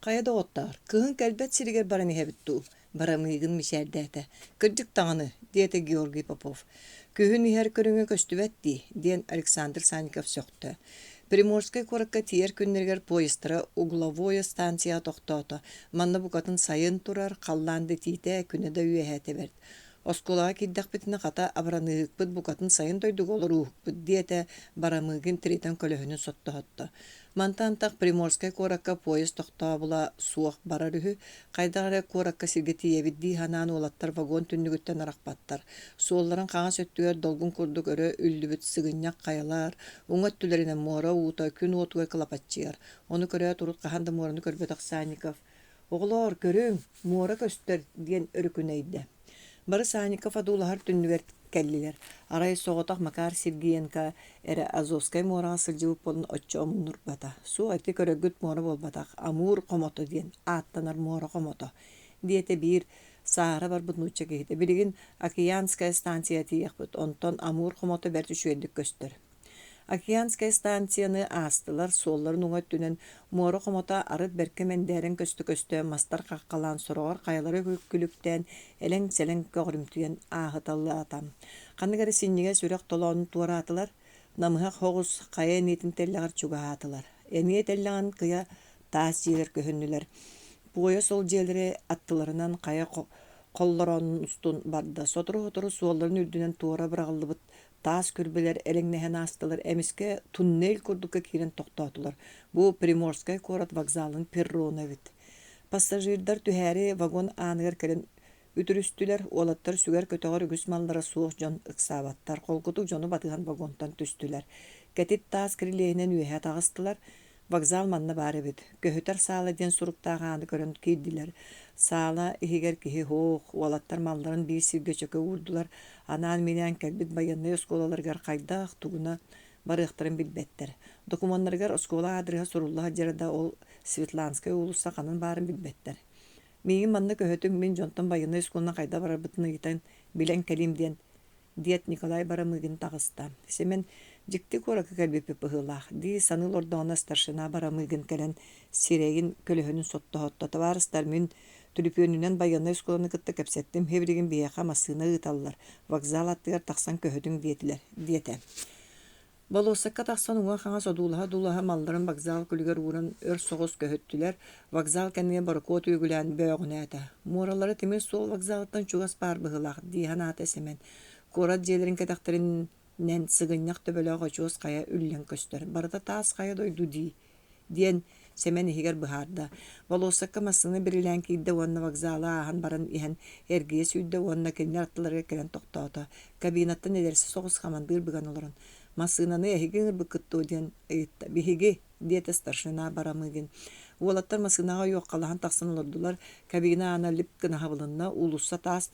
Speaker 1: Хайа доҕоттоор, кыһын кэлбэт сиригэр баран иһэбит дуу? Барамыыгын мичээрдээтэ. Кырдьык даҕаны, диэтэ Георгий Попов. Күһүн иһэр көрүҥэ көстүбэт дии, диэн Александр Санников сөхтө. Приморскай куоракка тиийэр күннэригэр поездтара Угловое станцияҕа тохтоото. Манна букатын сайын турар, халлаан да итиитэ, күнэ да үөһээтэ бэрт. Оскуолаҕа киирдэхпитинэ хата абыраныыһыкпыт букатын сайын дойдуга олорууһукпут диэтэ Барамыгин тиритэн көлөһүнүн соттоһотто. Мантан антах Приморскай куоракка поезд тохтообула суох барар үһү, хайдах эрэ куоракка сиргэ тиийэбит дии санаан уолаттар вагон түннүгүттэн арахпаттар. Суолларын хаҥас өттүгэр долгун курдук өрө үллүбүт сыгынньах хайалар, уҥа өттүлэринэн муора уута күн уотугар кылапаччыйар. Ону көрөөт урут хаһан да муораны көрбөтөх Санников «Оҕолоор, көрүҥ, муора көстөр» диэн өрүкүнэйдэ. Бары Санников одуулаһар түннүгэр кэллилэр. Арай соҕотох Макар Сергеенко эрэ Азовскай муораҕа сылдьыбыт буолан оччо омуннурбата. Суох ити көрөргүт муора буолбатах, Амур хомото диэн ааттанар муора хомото, диэтэ биир сааһыра барбыт нуучча киһитэ. Билигин Океанская станция тиийиэхпит, онтон Амур хомото бэрт үчүгэйдик көстөр. Океанскай станцияны аастылар, суолларын уҥа өттүнэн муора хомото арыт бэркэ мэндээрэн көстө-көстө мастар хаххалаан сороҕор хайалары күлүктээн элэҥ-сэлэҥ көҕүрүмтүйэн ааһыталаата. Ханнык эрэ синньигэс үрэх толоонун туораатылар, намыһах оҕус хайа эниэтин тэллэҕэр чугаһаатылар. Эниэ тэллэҕин кыйа таас дьиэлэр көһүннүлэр. Пуойас ол дьиэлэри аттыларынан хайа холлороонун устун барда. Сотору-сотору суолларын үрдүнэн туора быраҕыллыбыт Таас күрбэлэр элэҥнэһэн аастылар, эмискэ туннель курдукка киирэн тохтоотулар. Бу Приморскай куорат вокзалын перрона эбит. Пассажирдар түһээри вагон ааныгар кэлэн үтүрүстүлэр, уолаттар сүгэр-көтөҕөр үгүс маллара суох дьон ыксаабаттар, холкутук дьону батыһан вагонтан түстүлэр. Кэтит таас кирилиэһинэн үөһэ таҕыстылар. Вокзал манна баар эбит. Көһүтэр саала диэн суруктаах ааны көрөн киирдилэр. Саала иһигэр киһи суох, уолаттар малларын биир сиргэ чөкө уурдулар, анаан-минээн кэлбит байыаннай оскуолаларыгар хайдах, тугуна барыахтарын билбэттэр. Докумуоннарыгар оскуола аадырыһа сурулла сылдьара да, ол Светланскай уулусса ханан баарын билбэттэр. Миигин манна көһөтүҥ, мин дьонтон байыаннай оскуоланан хайдах барарбытын ыйытан, билэн кэлиим диэн, диэт Николай Барамыгин таҕыста. Сэмэн дьикти куоракка кэлбиппит быһыылаах дии саныы олордоҕуна старшина Барамыгин кэлэн сирэйин көлөһүнүн соттоһотто. Табаарыстар, мин түлүпүөнүнэн байыаннай оскуоланы кытта кэпсэттим, билигин биһиэхэ массыына ыыталлар, вокзал аттыгар тахсан көһөтүҥ диэтилэр, диэтэ. Болуоссакка тахсан уҥа-хаҥас одуулаһа-одуулаһа малларын вокзал күлүгэр ууран өр соҕус көһүттүлэр, вокзал кэннигэр борокуот үөгүлээн бөөҕүнээтэ. Муоралара тимир суол вокзалыттан чугас баар быһыылаах дии санаата Сэмэн. Куорат дьиэлэрин кэтэхтэринэн сыгынньах төбөлөөх очуос хайа үллэн көстөр. Барыта таас хайа дойду дии диэн Сэмэн иһигэр быһаарда. Болуоссакка массыына бирилээн киирдэ уонна вокзалы ааһан баран иһэн эргийэ сүүрдэ уонна кинилэр аттыларыгар кэлэн тохтоото. Кабинаттан эдэрси соҕус хамандыыр быган олорон, «Массыынаны эһиги ыҥырбыккыт дуо?» диэн ыйытта. «Биһиги», диэтэ старшина Барамыгин. Уолаттар массыынаҕа ойуоххалаһан тахсан олордулар. Кабина аана лип гына хабылынна, уулусса таас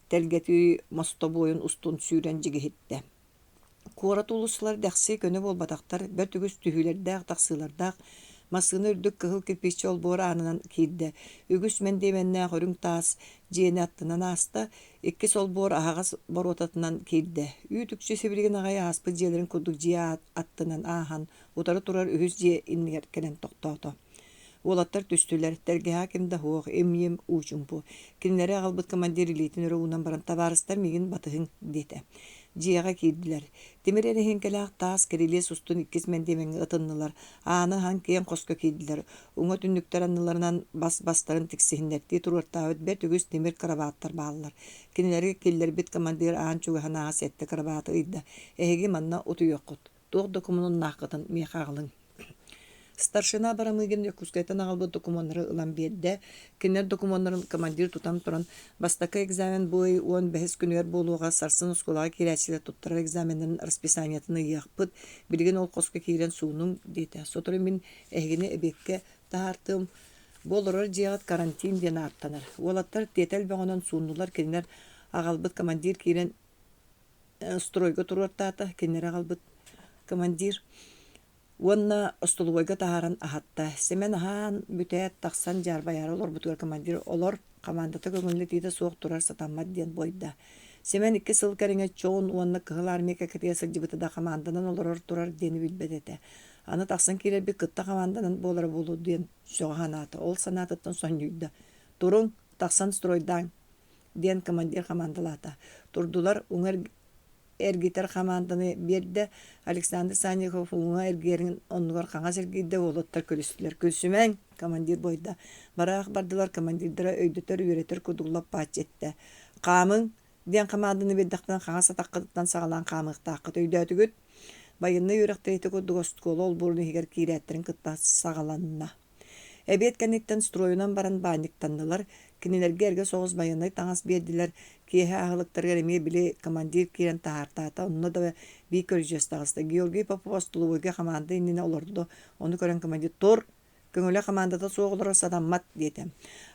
Speaker 1: тэлгэтии мостобуойун устун сүүрэн дьигиһиттэ. Куорат уулуссалара дэхси көнө буолбатахтар, бэрт үгүс түһүүлэрдээх-тахсыылардаах, массыына үрдүк кыһыл кирпииччэ олбуор аанынан киирдэ, үгүс мэндиэмэннээх үрүҥ таас дьиэни аттынан ааста, иккис олбуор аһаҕас боруотатынан киирдэ. Үүт-үкчү сибилигин аҕай ааспыт дьиэлэрин курдук дьиэ аттынан ааһан, утары турар үһүс дьиэ иннигэр кэлэн тохтоото. Уолаттар түстүлэр, тэлгэһэҕэ ким да суох, им-ньим, уу-чуумпу. Кинилэри аҕалбыт командир илиитин өрө уунан баран «Табаарыстар, миигин батыһыҥ» диэтэ. Дьиэҕэ киирдилэр. Тимир эрэһиэҥкэлээх таас кирилиэс устун иккис мэндиэмэҥҥэ ытыннылар. Ааны аһан киэҥ хоско киирдилэр. Уҥа түннүктэр анныларынан бас-бастарын тиксиһиннэртии туруортаабыт бэрт үгүс тимир кырабааттар бааллар. Кинилэри киллэрбит командир аан чугаһынааҕы сэттэ кырабааты ыйда. «Эһиги манна утуйуоххут. Туох докумуоннааххытын миэхэ аҕалыҥ» Старшина Барамыгин Дьокуускайтан аҕалбыт докумуоннары ылан биэрдэ. Кинилэр докумуоннарын командир тутан туран, бастакы экзамен бу ый 15 күнүгэр буолуоҕа, сарсын оскуолаҕа киирээччилэр туттарар экзаменнарын расписаниетын ыйыахпыт, билигин ол хоско киирэн суунуҥ, диэтэ. Сотору мин эһигини эбиэккэ таһаартыам. Бу олорор дьиэҕит карантин диэн ааттанар. Уолаттар тиэтэл бөҕөнөн сууннулар, кинилэр аҕалбыт командир киирэн стройга туруортаата, кинилэри аҕалбыт командир уонна остолобуойга таһааран аһатта. Сэмэн аһаан бүтээт тахсан дьаарбайаары олорбутугар командир олор, хамаандата көҥүллэтиитэ суох турар сатаммат диэн буойда. Сэмэн икки сыл кэриҥэ Чоун уонна Кыһыл Армия кэккэтигэр сылдьыбыта да хамаанданан олорор турар диэни билбэт этэ. Аны тахсан киирэрбит кытта хамаанданан буолара буолуо диэн сөҕө санаата. Ол санаатыттан сонньуйда. Туруҥ, тахсан стройдааҥ диэн командир хамаандалаата. Турдулар, уҥа эргитэр хамаанданы биэрдэ. Александр Санников уҥа эргийэрин оннугар хаҥас эргийдэ, уолаттар күлүстүлэр. «Күлсүмэҥ!» командир буойда. Бараах бардылар, командирдара өйдөтөр, үөрэтэр курдук лаппааччы эттэ. «Хаамыҥ!» диэн хамаанданы биэрдэхтэринэ хаҥас атаххытыттан саҕалаан хаамыахтааххыт. Өйдөөтүгүт? Байыаннай үөрэхтэрэ ити курдук оскуола олбуорун иһигэр киирээттэрин кытта саҕаланна. Эбиэт кэнниттэн стройунан баран баанньыктаннылар, кинилэргэ эргэ соҕус байыаннай таҥас биэрдилэр, киэһэ аһылыктарыгар эмиэ били командир киирэн таһаартаата, онно да биир көрүдьүөс таҕыста. Георгий Попов остолобуойга хамаанда иннинэ олордо, ону көрөн командир «Тур! Көҥүлэ хамаандата суох олорор сатаммат» диэтэ.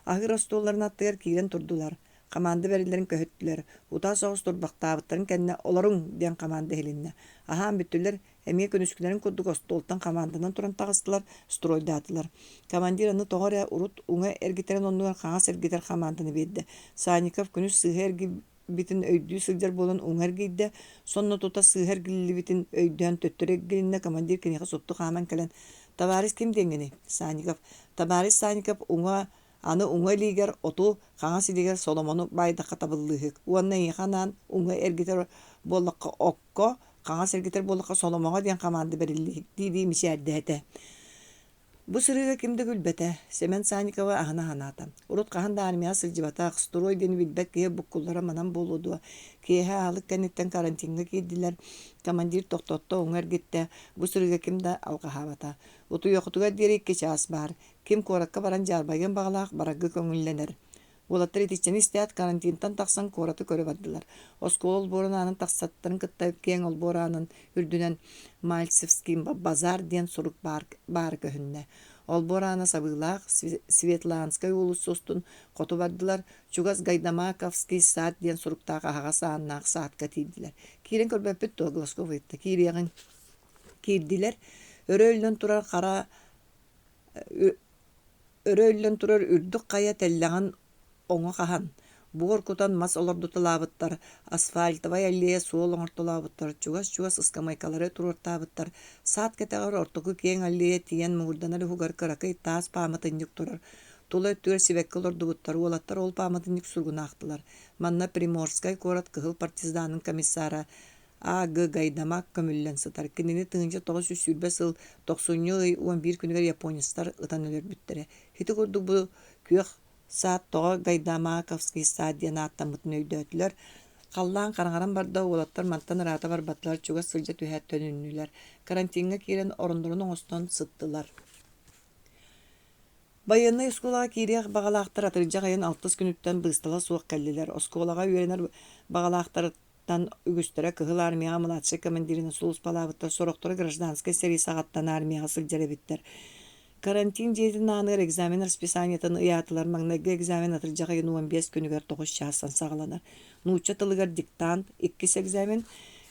Speaker 1: Аһыыр остуолларын аттыгар киирэн турдулар, хамаанда бэриллэрин көһүттүлэр, утаа соҕус турбахтаабыттарын кэннэ «Олоруҥ!» диэн хамаанда иһилиннэ. Аһаан бүттүлэр, Эмиэ күнүскүлэрин курдук остуолтан хамаанданан туран таҕыстылар, стройдаатылар. Командир аны тоҕо эрэ урут уҥа эргитэрин оннугар хаҥас эргитэр хамаанданы биэрдэ. Санников күнүс сыыһа эргийбитин өйдүү сылдьар буолан уҥа эргийдэ, сонно тута сыыһа эргиллибитин өйдөөн төттөрү эргилиннэ. Командир киниэхэ супту хааман кэлэн «Товарищ ким диэҥҥиний?» Санников «Товарищ Санников уҥа Аны уҥа илиигэр оту, хаҥас илиигэр соломону баайдахха табыллыыһык уонна эйиэхэ анаан уҥа эргитэр буоллахха окко, хаҥас эргитэр буоллахха соломоҕо диэн хамаанда бэриллииһик дии-дии мичээрдээтэ. Бу сырыыга ким да күлбэтэ, Сэмэн Санниковы аһына санаата. Урут хаһан да армияҕа сылдьыбатах, строй диэни билбэт киһи буккуллара манан буолуо дуо? Киэһэ аһылык кэнниттэн карантиҥҥа киирдилэр, командир тохтотто, уҥа эргиттэ, бу сырыыга ким да алҕаһаабата. Утуйуоххутугар диэри икки чаас баар, Ким куоракка баран дьаарбайыан баҕалаах барарга көҥүллэнэр. Уолаттар итиччэни истээт, карантинтан тахсан куораты көрө бардылар. Оскуола олбуорун аанын тахсаттарын кытта киэҥ олбуор аанын үрдүнэн «Мальцевский базар» диэн сурук баар, баара көһүннэ. Олбуор аана сабыылаах, Светланскай уулусса устун хоту бардылар, чугас Гайдамаковский сад диэн суруктаах аһаҕас ааннаах саадка тиийдилэр. Киирэн көрбөппүт дуо, Глазков ыйытта. Киириэҕиҥ. Киирдилэр. Өрө үллэн турар хара Өрө үллэн турар үрдүк хайа тэллэҕин оҥо хаһан, буор кутан мас олордуталаабыттар, асфальтовай аллея суол оҥортолообуттар, чугас-чугас ыскамыайкалары туруортаабыттар, саад кэтэҕэр ортоку киэҥ аллея тиийэн муҥурданар уһугар кыракый таас пааматынньык турар, тула өттүгэр сибэкки олордубуттар, уолаттар ол пааматынньык суругун аахтылар. Манна Приморскай куорат кыһыл партизанын комиссара А.Г. Гайдамак көмүллэн сытар. Кинини 1920 сыл тохсунньу ый 11 күнүгэр японецтар ытан өлөрбүттэрэ. Ити курдук бу күөх саад тоҕо Гайдамаковский сад диэн ааттаммытын өйдөөтүлэр. Халлаан хараҥаран барда, уолаттар мантан ыраата барбатылар, чугас сылдьа түһээт төнүннүлэр. Карантиҥҥа киирэн ороннорун оҥостон сыттылар. Байыаннай оскуолаҕа киириэх баҕалаахтар атырдьах ыйын алтыс күнүттэн быыстала суох кэллилэр. Оскуолаҕа үөрэнэр баҕалаахтар Тан үгүстэрэ Кыһыл Армияҕа младшай командирынан сулууспалаабыттар, сорохторо гражданскай сэрии саҕаттан армияҕа сылдьар эбиттэр. Карантин дьиэтин ааныгар экзамен расписаниетын ыйаатылар. Маҥнайгы экзамен атырдьах ыйын 15 күнүгэр 9 чаастан саҕаланар. Нуучча тылыгар диктант, иккис экзамен.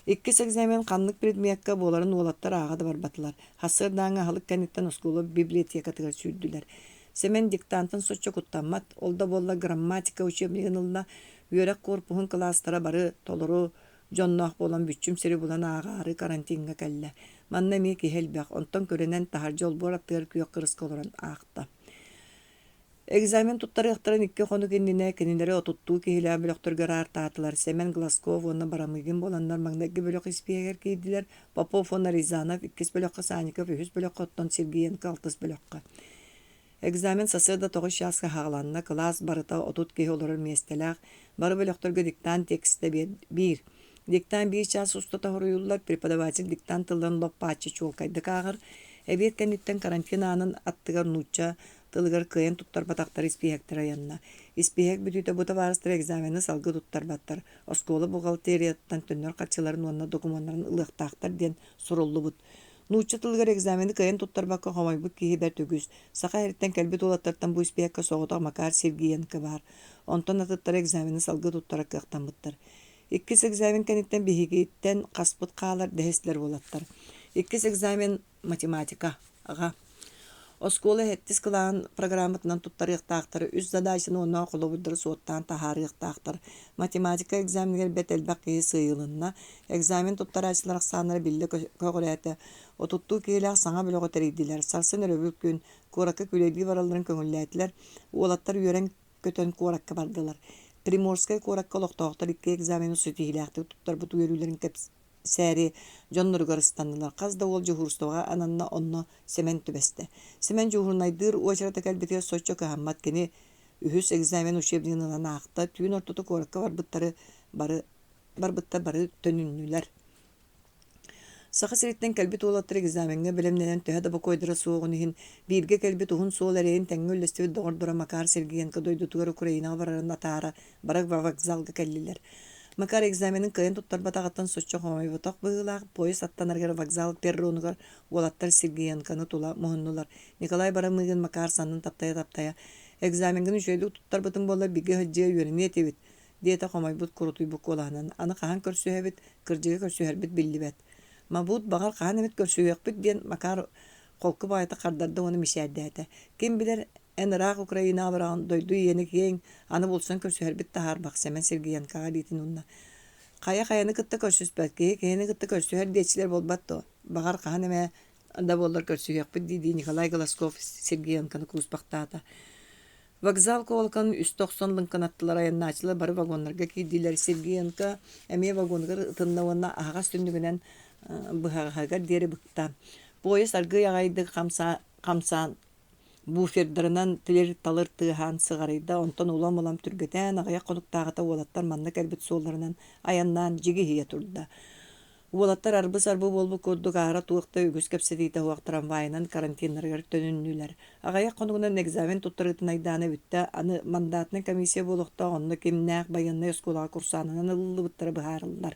Speaker 1: Иккис экзамен ханнык предмеккэ буоларын уолаттар ааҕа да барбатылар. Сарсыардааҥҥы аһылык кэнниттэн оскуола библиотекатыгар сүүрдүлэр. Сэмэн диктантан соччо куттаммат, ол да буоллар грамматика учебнигын ылла, Үөрэх куорпуһун кылаастара бары толору дьонноох буолан бүччүм сири булан ааҕаары карантиҥҥа кэллэ. Манна эмиэ киһи элбэх, онтон күрэнэн таһырдьа олбуор аттыгар күөх кырыска олорон аахта. Экзамен туттарыахтарын икки хонук иннинэ кинилэри отуттуу киһилээх бөлөхтөргө араартаатылар. Сэмэн Глазков уонна Барамыгин буоланнар маҥнайгы бөлөх испииһэгэр киирдилэр, Попов уонна Рязанов иккис бөлөххө, Санников үһүс бөлөххө, оттон Сергиенко алтыс бөлөххө. Экзамен сарсыарда 9 чааска саҕаланна, кылаас барыта 30 киһи олорор миэстэлээх, бары бөлөхтөргө диктант текстэ биир. Диктант биир чаас устата хоруйуллар, преподаватель диктант тылларын лоп-бааччы чуолкайдык ааҕар. Эбиэт кэнниттэн карантин аанын аттыгар нуучча тылыгар кыайан туттарбатахтар испииһэктэрэ ыйанна. Испииһэк бүтүүтэ бу табаарыстар экзамены салгыы туттарбаттар, оскуола бухгалтерияттан төннөр харчыларын уонна докумуоннарын ылыахтаахтар диэн суруллубут. Нуучча тылыгар экзамены кыайан туттарбакка хомойбут киһи бэрт үгүс. Саха сириттэн кэлбит уолаттартан бу испиэккэ соҕотох Макар Сергиенко баар. Онтон атыттара экзамены салгыы туттарар кыахтаммыттар. Иккис экзамен кэнниттэн биһигиттэн хаспыт хаалар дэһистилэр уолаттар. Иккис экзамен математика. Аҕа. Оскуола сэттис кылааһын программатынан туттарыахтаахтар, үс задачаны уонна холобурдары суоттаан таһаарыахтаахтар. Математика экзаменыгар бэрт элбэх киһи сыыйылынна. Экзамен туттарааччылар ахсааннара биллэ көҕүрээтэ. Отуттуу киһилээх саҥа бөлөҕү тэрийдилэр. Сарсын өрөбүл күн, куоракка күүлэйдии баралларын көҥүллээтилэр. Уолаттар үөрэн-көтөн куоракка бардылар. Приморскай куоракка олохтоохтор икки экзамены ситиһиилээхтик туттарбыт үөрүүлэрин кэпсээри дьонноругар ыстаннылар. Хас да уол дьуһуурустубаҕа ананна, онно Сэмэн түбэстэ. Сэмэн дьуһуурунайдыыр уочарата кэлбитигэр соччо кыһаммат кини үһүс экзамен учебнигын ылан аахта, түүн ортото куоракка барбыттары бары барбыттар бары төнүннүлэр. Саха сириттэн кэлбит уолаттар экзамеҥҥа бэлэмнэнэн төһө да бокуойдара суоҕун иһин, бииргэ кэлбит уһун суол эрэйин тэҥҥэ үллэстибит доҕордоро Макар Сергиенко дойдутугар Украинаҕа барарын атаара бары вокзалга кэллилэр. Макар экзаменын кыайан туттарбатаҕыттан соччо хомойботох быһыылаах, поезд аттанарыгар вокзал перронугар уолаттар Сергиенконы тула муһуннулар. Николай Барамыгин Макар саннын таптайа-таптайа «Экзамеҥҥын үчүгэйдик туттарбытыҥ буоллар бииргэ сылдьыа үөрэниэ этибит» диэтэ хомойбут курутуйбут куолаһынан. Аны хаһан көрсүһэбит, кырдьыга көрсүһэрбит биллибэт. Мабут, баҕар, хаһан эмит көрсүһүөхпүт диэн Макар холку баҕайытык хардарда уонна мичээрдээтэ. Ким билэр, эн ыраах Украинаҕа бараҕын, дойду иэнэ киэҥ, аны булсан көрсүһэрбит таһаарбах, Сэмэн Сергиенкоҕа илиитин уунна. Хайа-хайаны кытта көрсүспэт киһи киһини кытта көрсүһэр диэччилэр буолбат дуо? Баҕар, хаһан эмэ да буоллар көрсүһүөхпүт дии-дии Николай Голосков Сергиенконы кууспахтаата. Вокзал куолакан үстэ охсон лыҥкынаттылар, айаннааччылар бары вагоннарга киирдилэр. Сергиенко эмиэ вагоныгар ытынна уонна аһаҕас түннүгүнэн быһаҕаһыгар диэри быкта. Поезд аргыый аҕайдык хамсаан буфердарынан тилир-талыр тыаһаан сыҕарыйда, онтон улам-улам түргэтээн аҕыйах хонуктааҕыта уолаттар манна кэлбит суолларынан айаннаан дьигиһийэ турда. Уолаттар арбы-сарбы буолбут курдук аара туох да үгүс кэпсэтиитэ суох трамвайынан карантиннарыгар төнүннүлэр. Аҕыйах хонугунан экзамен туттарыытын айдаана бүттэ, аны мандатнай комиссия буолуохтаах онно кимнээх байыаннай оскуолаҕа курсаанынан ылыллыбыттара быһаарыллар.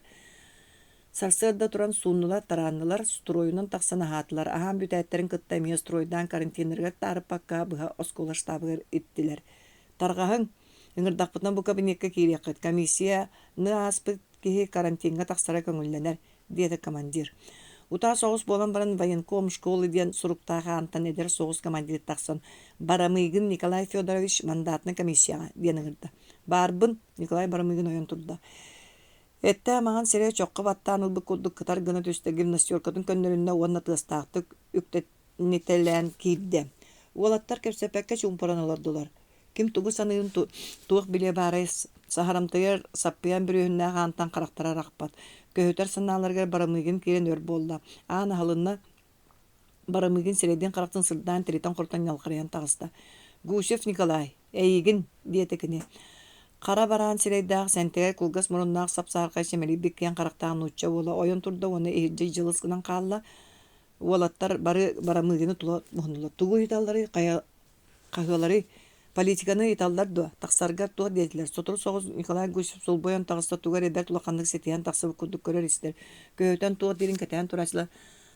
Speaker 1: Сарсыарда туран сууннулар-тарааннылар, стройунан тахсан аһаатылар, аһаан бүтээттэрин кытта эмиэ стройдаан карантиннарыгар таарыппакка быһа оскуола штабыгар иттилэр. Тарҕаһыҥ, ыҥырдахпытына бу кабинекка киириэххит, комиссияны ааспыт киһи карантиҥҥа тахсара көҥүллэнэр, диэтэ командир. Утаа соҕус буолан баран военком школы диэн суруктаах аантан эдэр соҕус командир тахсан «Барамыгин Николай Федорович мандатнай комиссияҕа» диэн ыҥырда. «Баарбын», Николай Барамыгин ойон турда. Эттээх маҥан сирэй чоххо баттаан ылбыт курдук кытар гына түстэ, гимнастеркатын көннөрүннэ уонна тыастаахтык үктэнитэлээн киирдэ. Уолаттар кэпсэппэккэ чуумпуран олордулар. Ким тугу саныырын туох билиэ баарай, саһарамтыйар саппыйан бүрүөһүннээх аантан харахтара арахпат. Көһүтэр санааларыгар Барамыгин киирэн өр буолла. Аан аһылынна, Барамыгин сирэйдиин-харахтын сырдаан тиритэн-хорутан ньалҕарыйан таҕыста. «Гусев Николай, эйигин!» диэтэ кини. Хара бараан сирэйдээх, сэнтэгэй кылгас муруннаах сап-саархай симэлийбит киэҥ харахтаах нуучча уола ойон турда уонна иһирдьэ дьылыс гынан хаалла. Уолаттар бары Барамыгины тула муһуннулар. Тугу ыйыталларый, хайа Хаһыаларый, политиканы ыйыталлар дуо, тахсаргар туох диэтилэр, сотору соҕус Николай Гусев сулбуйан таҕыста тугу эрэ бэрт улаханнык ситиһэн тахсыбыт курдук көрөр-истэр, көһүтэн туох диирин кэтээн турааччылар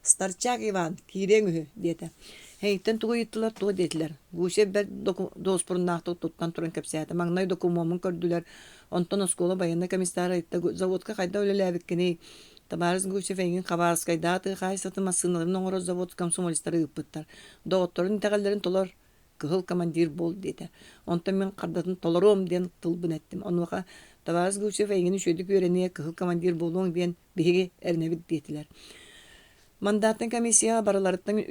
Speaker 1: «Старчак Иван, киириэҥ үһү» диэтэ. Эйиттэн тугу ыйыттылар, туох диэтилэр? Гусев бэрт дуоспуруннаахтык туттан туран кэпсээтэ. Маҥнай докумуоммун көрдүлэр, онтон оскуола байыаннай комиссара ыйытта «Заводка хайдах үлэлээбиккиний?» Табаарыс Гусев эйигин Хабаровскайдааҕы тыа хаһаайыстыбатын массыыналарын оҥорор завод комсомолецтара ыыппыттар. Доҕотторун итэҕэллэрин толор, кыһыл командир буол диэтэ. Онтон мин хардатын толоруом диэн тылбын эттим. Онуоха табаарыс Гусев эйигин үчүгэйдик үөрэниэ, кыһыл командир буолуоҥ диэн биһиги эрэнэбит диэтилэр. Мандатнай комиссияҕа барыларыттан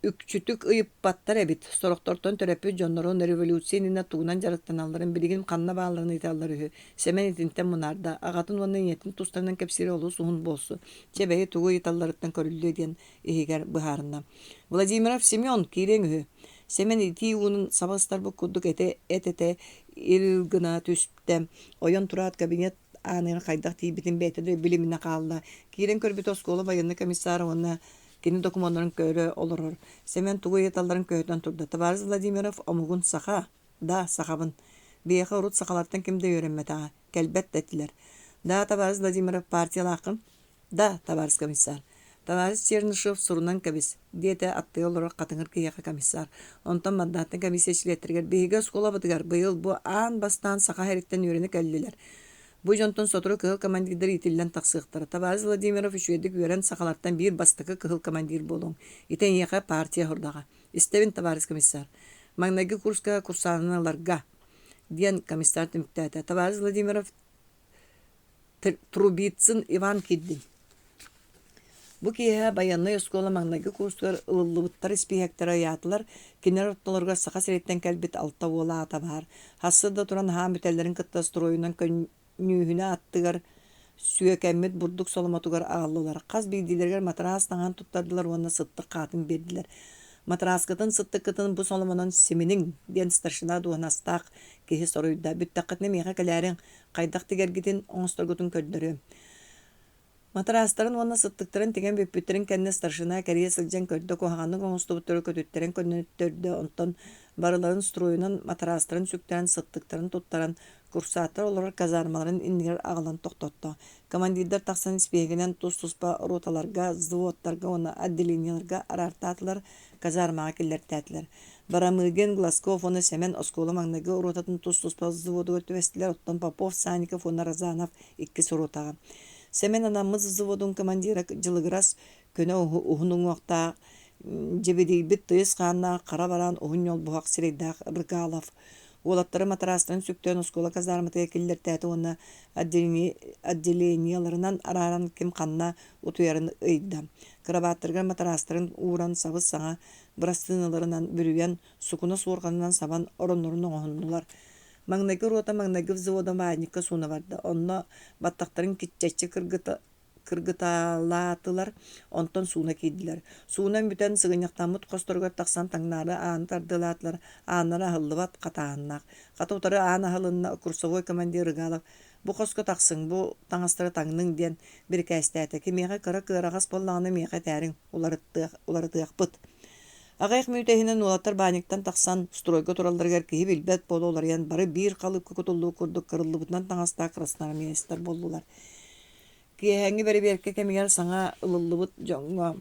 Speaker 1: үкчүтүк ыйыппаттар эбит. Сорохтортон төрөппүт дьоннорун революция иннинэ тугунан дьарыктаналларын, билигин ханна баалларын ыйыталлар үһү. Сэмэн итинтэн мунаарда. Аҕатын уонна ийэтин тустарынан кэпсиирэ олус уһун буолсу. Чэ, бэйи тугу ыйыталларыттан көрүллүө диэн иһигэр быһаарынна. Владимиров Семен киириэҥ үһү. Сэмэн итии уунун саба ыстарбыт курдук этэ эт-этэ ил гына түстэ. Ойон тураат кабинет ааныгар хайдах тиийбитин бэйэтэ да билиминэ хаалла. Киирэн көрбүтэ оскуола военнай комиссара уонна кини докумуоннарын көрө олорор. Сэмэн тугу ыйыталларын көһүтэн турда. Табаарыс Владимиров омугун саха, да, сахабын. Биһиэхэ урут сахалартан ким да үөрэммэтэҕэ, кэлбэт да этилэр. Да, табаарыс Владимиров партиялааххын? Да, табаарыс комиссар. Табаарыс Чернышев сурунан кэбис, диэтэ аттыга олорор хатыҥыр киһиэхэ комиссар. Онтон мандаттан комиссия чилиэттэригэр биһиги оскуолабытыгар быйыл бу аан бастаан саха сириттэн үөрэнэ кэллилэр. Бу дьонтон сотору кыһыл командирдар иитиллэн тахсыахтара. Табаарыс Владимиров үчүгэйдик үөрэн сахалартан биир бастакы кыһыл командир буолуоҥ. Ити эйиэхэ партия сордаҕа. Истэбин, табаарыс комиссар. Маҥнайгы курска курсаанын ыларга, диэн комиссар түмүктээтэ. Табаарыс Владимиров Трубицын Иван киирдин. Бу киэһэ байыаннай оскуола маҥнайгы курсугар ылыллыбыттар испииһэктэрэ ыйаатылар, кинилэр ортолоругар Саха сириттэн кэлбит алта уол аата баар. Сарсыарда туран аһаан бүтэллэрин кытта стройунан көнньүүһүнэ аттыгар сүөкэммит бурдук соломотугар аҕаллылар. Хас биирдиилэригэр матараас таҥаһын туттардылар уонна сыттык хаатын биэрдилэр. Матарааскытын, сыттыккытын бу соломонон симиниҥ, диэн старшина дуоһунастаах киһи соруйда. Бүттэххитинэ миэхэ кэлээриҥ, хайдах тигэргитин, оҥосторгутун көрдөрүөм. Матараастарын уонна сыттыктарын тигэн бүппүттэрин кэннэ старшина кэрийэ сылдьан көрдө, куһаҕаннык оҥостубуттары көтүттэрэн көннөттөрдө, онтон барыларын стройунан матараастарын сүктэрэн, сыттыктарын туттаран, курсааттар олорор казармаларын иннигэр аҕалан тохтотто. Командирдар тахсан испииһэгинэн тус-туспа роталарга, взводтарга уонна отделениеларга араартаатылар, казармаҕа киллэртээтилэр. Барамыгин, Глазков уонна Сэмэн оскуола маҥнайгы ротатын тус-туспа взводугар түбэстилэр, оттон Попов, Санников уонна Розанов иккис ротаҕа. Сэмэн анаммыт взводун командира дьылыгырас, көнө уһун уҥуохтаах, дьэбидийбит тыйыс хааннаах, хара бараан уһун ньолбуһах сирэйдээх Рыкалов. Уолаттары матараастарын сүктэн оскуола казарматыгар киллэртээтэ уонна отделениеларынан арааран ким ханна утуйарын ыйда. Кырабааттарыгар матараастарын ууран сабыс-саҥа бырастыыналарынан бүрүйэн, сукуна суорҕанынан сабан ороннорун оҥоһуннулар. Маҥнайгы рота маҥнайгы взвода баанньыкка сууна барда. Онно баттахтарын киччэччи кыргыталаатылар, онтон сууна киирдилэр. Суунан бүтэн сыгынньахтаммыт хосторугар тахсан таҥнаары ааны тардыалаатылар, ааннара аһыллыбат, хатааһыннаах. Хата утары аан аһылынна, курсовой командир Рыгалов «Бу хоско тахсыҥ, бу таҥастары таҥныҥ» диэн бирикээстээтэ. Кимиэхэ кыра кыараҕас буоллаҕына миэхэ этээриҥ, уларытыахпыт. Аҕыйах мүнүүтэ иһинэн уолаттар баанньыктан тахсан, стройга туралларыгар киһи билбэт буола уларыйан, бары биир халыыпка кутуллубут курдук кырыллыбытынан таҥастаах красноармеецтар буоллулар. Киэһээҥҥи бэрэбиэркэ кэмигэр саҥа ылыллыбыт дьоҥҥо.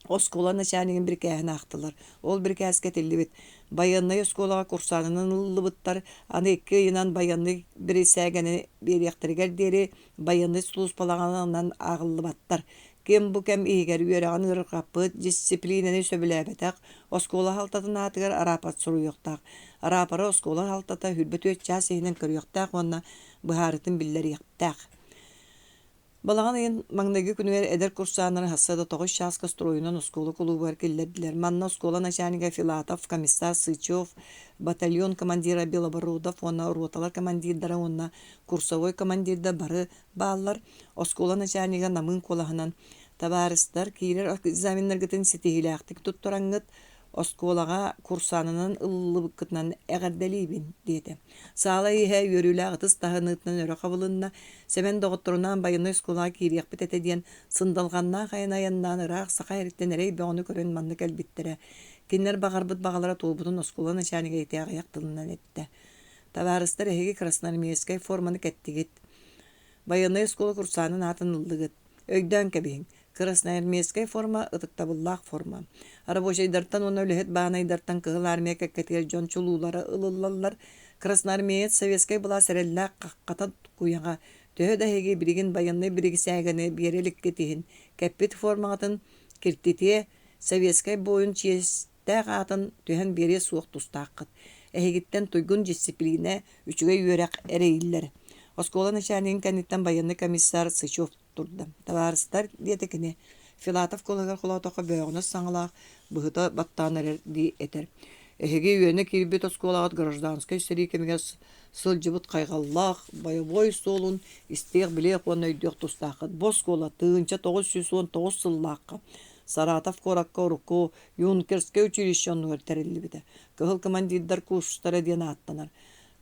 Speaker 1: Оскуола начальнигын бирикээһин аахтылар. Ол бирикээскэ этиллибит: байыаннай оскуолаҕа курсаанынан ылыллыбыттар, аны 2 ыйынан байыаннай бирисээгэни биэриэхтэригэр диэри байыаннай сулууспалааҕынан ааҕыллыбаттар. Ким бу кэм иһигэр үөрэҕин ыарырҕаппыт, дьиссипилиинэни сөбүлээбэтэх, оскуола аһалтатын аатыгар араапарт суруйуохтаах. Араапары оскуола аһалтата 24 чаас иһинэн көрүөхтээх уонна быһаарыытын биллэриэхтээх. Балаҕан ыйын маҥнайгы күнүгэр эдэр курсааннары сарсыарда 9 чааска стройунан оскуола кулуубугар киллэрдилэр. Манна оскуола начальнига Филатов, комиссар Сычев, батальон командира Белобородов уонна роталар командирдара уонна курсовой командирдар бары бааллар. Оскуола начальнига намыын куолаһынан «Табаарыстар, киирэр экзаменнаргытын ситиһиилээхтик туттараҥҥыт, Оскуолаҕа курсаанынан ылыллыбыккытынан эҕэрдэлиибин, диэтэ. Саала иһэ үөрүүлээх ытыс таһыныытынан өрө хабылынна. Сэмэн доҕотторунаан байыаннай оскуолаҕа киириэхпит этэ диэн сындалҕаннаах айаны айаннаан ыраах Саха сириттэн эрэй бөҕөнү көрөн манна кэлбиттэрэ. Кинилэр баҕарбыт баҕалара туолбутун оскуола начальнига ити аҕыйах тылынан эттэ. Табаарыстар, эһиги красноармейскай форманы кэттигит. Байыаннай оскуола курсаанын аатын ыллыгыт. Өйдөөн кэбиһиҥ, красноармейскай форма ытыктабыллаах форма. Рабочайдартан уонна үлэһит баанайдартан Кыһыл Армия кэккэтигэр дьон чулуулара ылыллаллар. Красноармеец советскай былаас эрэллээх хаххата куйаҕа. Төһө да эһиги билигин байыаннай бирисээгэни биэрэ иликкит иһин, кэппит формаҕытын киртитиэ, советскай буойун чиэстээх аатын түһэн биэриэ суох тустааххыт. Эһигиттэн туйгун дьиссипилиинэ, үчүгэй үөрэх эрэйиллэр. Оскуола начальнигын кэнниттэн байыаннай комиссар Сычев турда. «Табаарыстар», диэтэ кини, Филатов куолаһыгар холоотоххо бөөҕүнэс саҥалаах, быһыта баттаан эрэрдии этэр: «Эһиги үөнэ киирбит оскуолаҕыт гражданскай сэрии кэмигэр сылдьыбыт хайҕаллаах бойобуой суолун истиэх-билиэх уонна өйдүөх тустааххыт. Бу оскуола 1919 сыллаахха Саратов куоракка урукку Юнкерскай училище оннугар тэриллибитэ. Кыһыл командирдар курстара диэн ааттанар.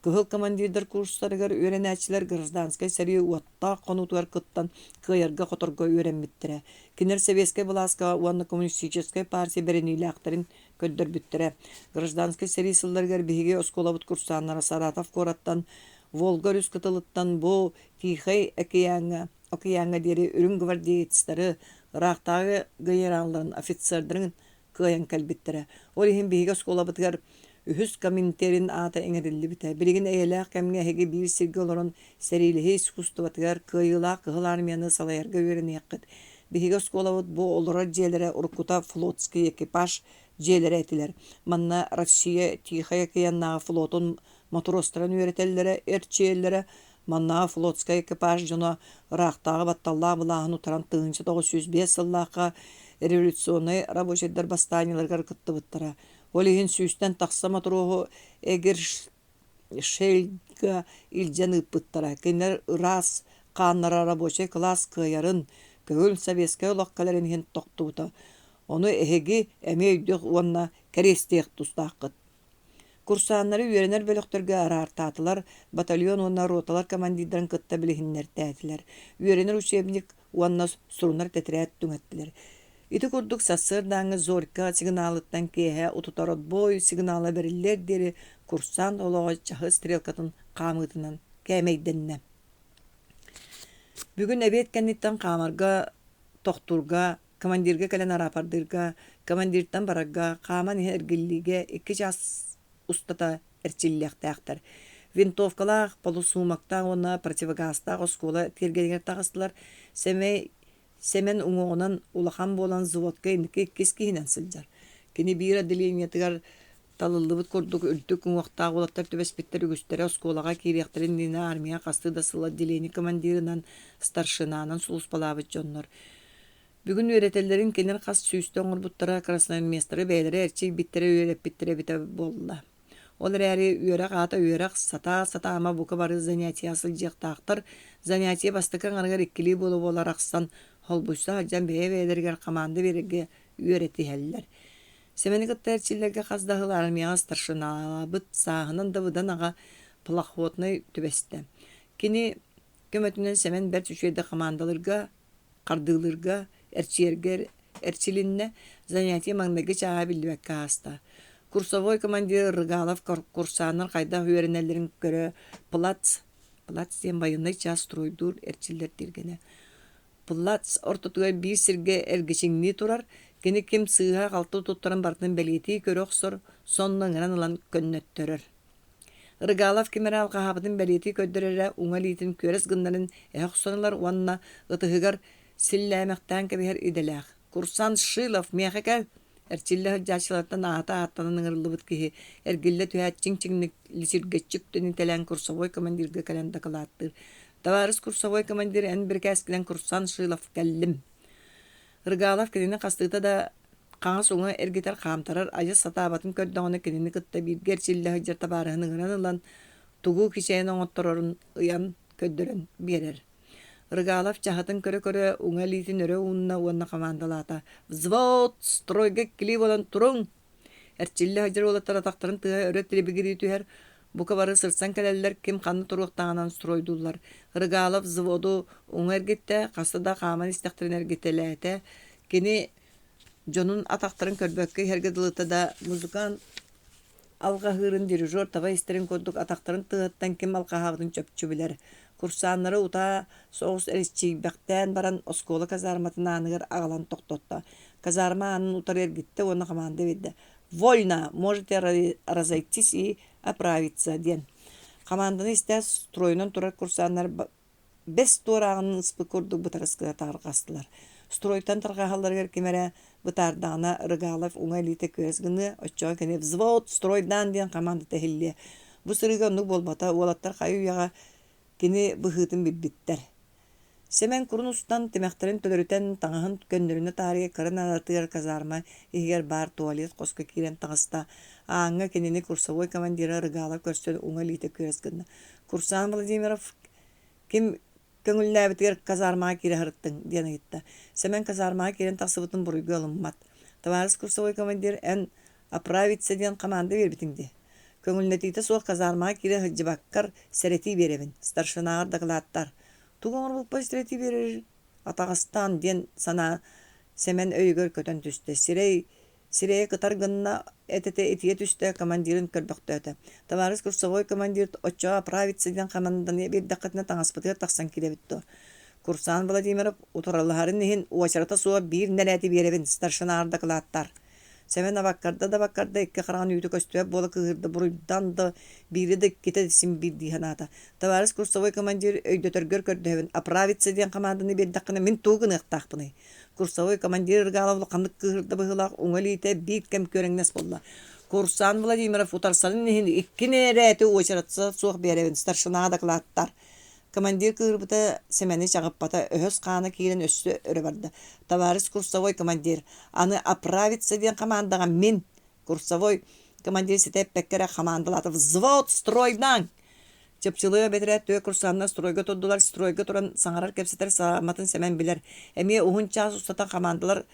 Speaker 1: Кыһыл командирдар курстарыгар үөрэнээччилэр гражданскай сэрии уоттаах хонуутугар кыттан кыайарга-хоторго үөрэммиттэрэ. Кинилэр сэбиэскэй былааска уонна коммунистическай партия бэриниилээхтэрин көрдөрбүттэрэ. Гражданскай сэрии сылларыгар биһиги оскуолабыт курсааннара Саратов куораттан Волга өрүс кытылыттан бу Тихэй океаҥҥа океаҥҥа диэри үрүҥ гвардеецтары, ыраахтааҕы генералларын, офицердарын кыайан кэлбиттэрэ. Ол иһин биһиги оскуолабытыгар үһүс Коминтерн аата иҥэриллибитэ. Билигин эйэлээх кэмҥэ эһиги биир сиргэ олорон сэриилэһии искусствотыгар кыайыылаах Кыһыл Армияны салайарга үөрэниэххит. Биһиги оскуолабыт бу олорор дьиэлэрэ уруккута флотский экипаж дьиэлэрэ этилэр. Манна Россия Тихай океаннааҕы флотун мотуруостарын үөрэтэллэрэ, эрчийэллэрэ, Манна флотскай экипаж дьоно ыраахтааҕы батталлаах былааһын утаран 1905 сыллаахха революционнай рабочайдар бастаанньаларыгар кыттыбыттара. Ол иһин сүүстэн тахса мотуруоһу Эгершельга илдьэн ыыппыттара. Кинилэр ыраас хааннара рабочай кылаас кыайарын, көҥүл советскай олох кэлэрин иһин тохтубута. Ону эһиги эмиэ өйдүөх уонна кэриэстиэх тустааххыт. Курсааннары үөрэнэр бөлөхтөргө араартаатылар, батальон уонна роталар командирдарын кытта билиһиннэртээтилэр, үөрэнэр учебник уонна сурунар тэтэрээт түҥэттилэр. Ити курдук сарсыардааҥҥы Зорька сигналыттан киэһэ утутар отбой сигнала бэриллиэр диэри курсант олоҕо чаһы стрелкатын хаамыытынан кээмэйдэннэ. Бүгүн эбиэт кэнниттэн хаамарга, тохтуурга командирга кэлэн араапардыырга, командиртан барарга, хааман иһэ эргиллиигэ 2 чаас устата эрчиллиэхтээхтэр. Винтовкалаах, полусуумактаах уонна противогазтаах оскуола тиэргэнигэр таҕыстылар. Сэмэй Сэмэн уҥуоҕунан улахан буолан взводка инники иккис киһинэн сылдьар. Кини биир отделениетыгар талыллыбыт курдук үрдүк уҥуохтаах уолаттар түбэспиттэр үгүстэрэ оскуолаҕа киириэхтэрин иннинэ армия хастыы да сыл отделение командирынан, старшинанан сулууспалаабыт дьоннор. Бүгүн үөрэтэллэрин кинилэр хас сүүстэ оҥорбуттара, красноармеецтары бэйэлэрэ эрчийбиттэрэ, үөрэппиттэрэ эбитэ буолла. Ол эрээри үөрэх аата үөрэх, сатаа-сатаама бука бары занятиеҕа сылдьыахтаахтар. Занятие бастакы аҥарыгар иккилии буола-буола арахсан, холбуйса сылдьан бэйэ-бэйэлэригэр хамаанда биэрэргэ үөрэтиһэллэр. Сэмэни кытта эрчиллэргэ хас да сыл армияҕа старшиналаабыт, сааһынан да быдан аҕа плохотнай түбэстэ. Кини көмөтүнэн Сэмэн бэрт үчүгэйдик хамаандалыырга хардыылыырга, эрчийэргэ эрчилиннэ, занятие маҥнайгы чааһа биллибэккэ ааста. Курсовой командир Рыгалов курсааннар хайдах үөрэнэллэрин көрө плац, плац диэн байыаннай чаас стройдуур эрчиллэр тиэргэнэ. Плац ортотугар биир сиргэ эргичиҥнии турар. Кини ким сыыһа-халты туттарын барытын бэлиэтии көрө охсор, сонно ыҥыран ылан көннөттөрөр. Рыгалов ким эрэ алҕаһаабытын бэлиэтии көрдөр эрэ уҥа илиитин күөрэс гыннарын эһэ охсон ылар уонна ытыһыгар силлээмэхтээн кэбиһэр идэлээх. «Курсант Шилов, миэхэ кэл!» Эрчиллэ сылдьааччылартан аата ааттанан ыҥырыллыбыт киһи эргиллэ түһээт чиҥ-чиҥник личиргэччи үктэнитэлээн курсовой командирга кэлэн дакылааттыыр: «Табаарыс курсовой командир, эн бирикээскинэн курсант Шилов кэллим!» Рыгалов кинини хастыыта да хаҥас-уҥа эргитэр хаамтарар адьас сатаабатын көрдөҕүнэ кинини кытта бииргэ эрчиллэ сылдьар табаарыһын ыҥыран ылан тугу кичэйэн оҥотторорун ыйан көрдөрөн биэрэр. Рыгалов чаһытын көрө-көрө уҥа илиитин өрө уунна уонна хамаандалаата: «Взвод! Стройга иккилии буолан туруҥ!» Эрчиллэ сылдьар уолаттар атахтарын тыаһа өрө тилибигирии түһэр, бука бары сырсан кэлэллэр, ким ханна туруохтааҕынан стройдууллар. Рыгалов взводу уҥа эргиттэ, хаста да хааман истэхтэринэ эргитэлээтэ. Кини дьонун атахтарын көрбөккө иһэргэ дылыта да, музыкант алҕаһыырын дирижер таба истэрин курдук атахтарын тыаһыттан ким алҕаһаабытын чопчу билэр. Курсааннары утаа соҕус эрчийбэхтээн баран оскуола казарматын ааныгар аҕалан тохтотто. Казарма аанын утары эргиттэ уонна хамаанда биэрдэ: «Вольно! Можете разойтись и оправиться!» диэн. Хамаанданы истэ стройунан турар курсааннар бэс туорааҕын ыспыт курдук бытарыс гына тарҕастылар. Стройтан тарҕаһалларыгар ким эрэ бытаардаҕына Рыгалов уҥа илиитэ күөс гыныа, оччоҕо кини «Взвод, стройдаан!» диэн хамаандата иһиллиэ. Бу сырыыга оннук буолбата, уолаттар хайы-үйэҕэ кини быһыытын билбиттэр. Сэмэн курун устан, тимэхтэрин төлөрүтэн, таҥаһын көннөрүнэ таарыйа кыра наадатыгар казарма иһигэр баар туалет хоско киирэн таҕыста. Ааҥҥа кинини курсовой командира Рыгалов көрсөн уҥа илиитэ күөс гынна. «Курсант Владимиров ким көҥүллээбитигэр казармаҕа киирэ сырыттыҥ?» диэн ыйытта. Сэмэн казармаҕа киирэн тахсыбытын буруйга ылыммат. «Табаарыс курсовой командир, эн оправиться диэн хамаанда биэрбитиҥ дии. Көҥүллэтиитэ суох казармаҕа киирэ сылдьыбаккар сэрэтии биэрэбин, старшинаҕар дакылааттар. Тугу оҥорбуппар сэрэтии биэрэр атаҕастаан диэн санаа Сэмэн өйүгэр көтөн түстэ. Сирэй Сирэйэ кытар гынна, этэтэ итийэ түстэ, командирын көрбөхтөөтө. Табаарыс курсовой командир оччоҕо оправиться диэн хаманданы биэрдэххитинэ таҥаспытыгар тахсан киирэбит дуо? Курсант Владимиров утарылаһарын иһин уочарата суох биир нэрээти биэрэбин, старшинаар дакылааттар. Сэмэн абаккарда да абаккарда икки хараҕын үүтэ көстүбэт буола кыыһырда буруйдан да биири да иккитэ син биир дии санаата. Табаарыс курсовой командир өйдөтөргөр көрдөһөбүн, оправиться диэн хамаанданы биэрдэххинэ мин тугу гыныахтаахпыный? Курсовой командир Ыргалов улаханнык кыыһырда быһыылаах уҥа илиитэ биир кэм күөрэҥнэс буолла. Курсант Владимиров утарсарын иһин икки нэрээти уочарата суох биэрэбин, старшина дакылааттар. Командир кыыһырбыта Сэмэни чаҕыппата, өһөс хаана киирэн өссө өрө барда. Табаарыс курсовой командир, аны оправиться диэн хамаандаҕа мин, курсовой командир ситэ эппэккэ эрэ хамаандалаата взвод стройдаҥ! Чыпчылыа бэтэрээ түө курсаннар стройга турдулар, стройга туран саҥарар-кэпсэтэр сааматын Сэмэн билэр. Эмиэ уһун чаас устата хамаандалар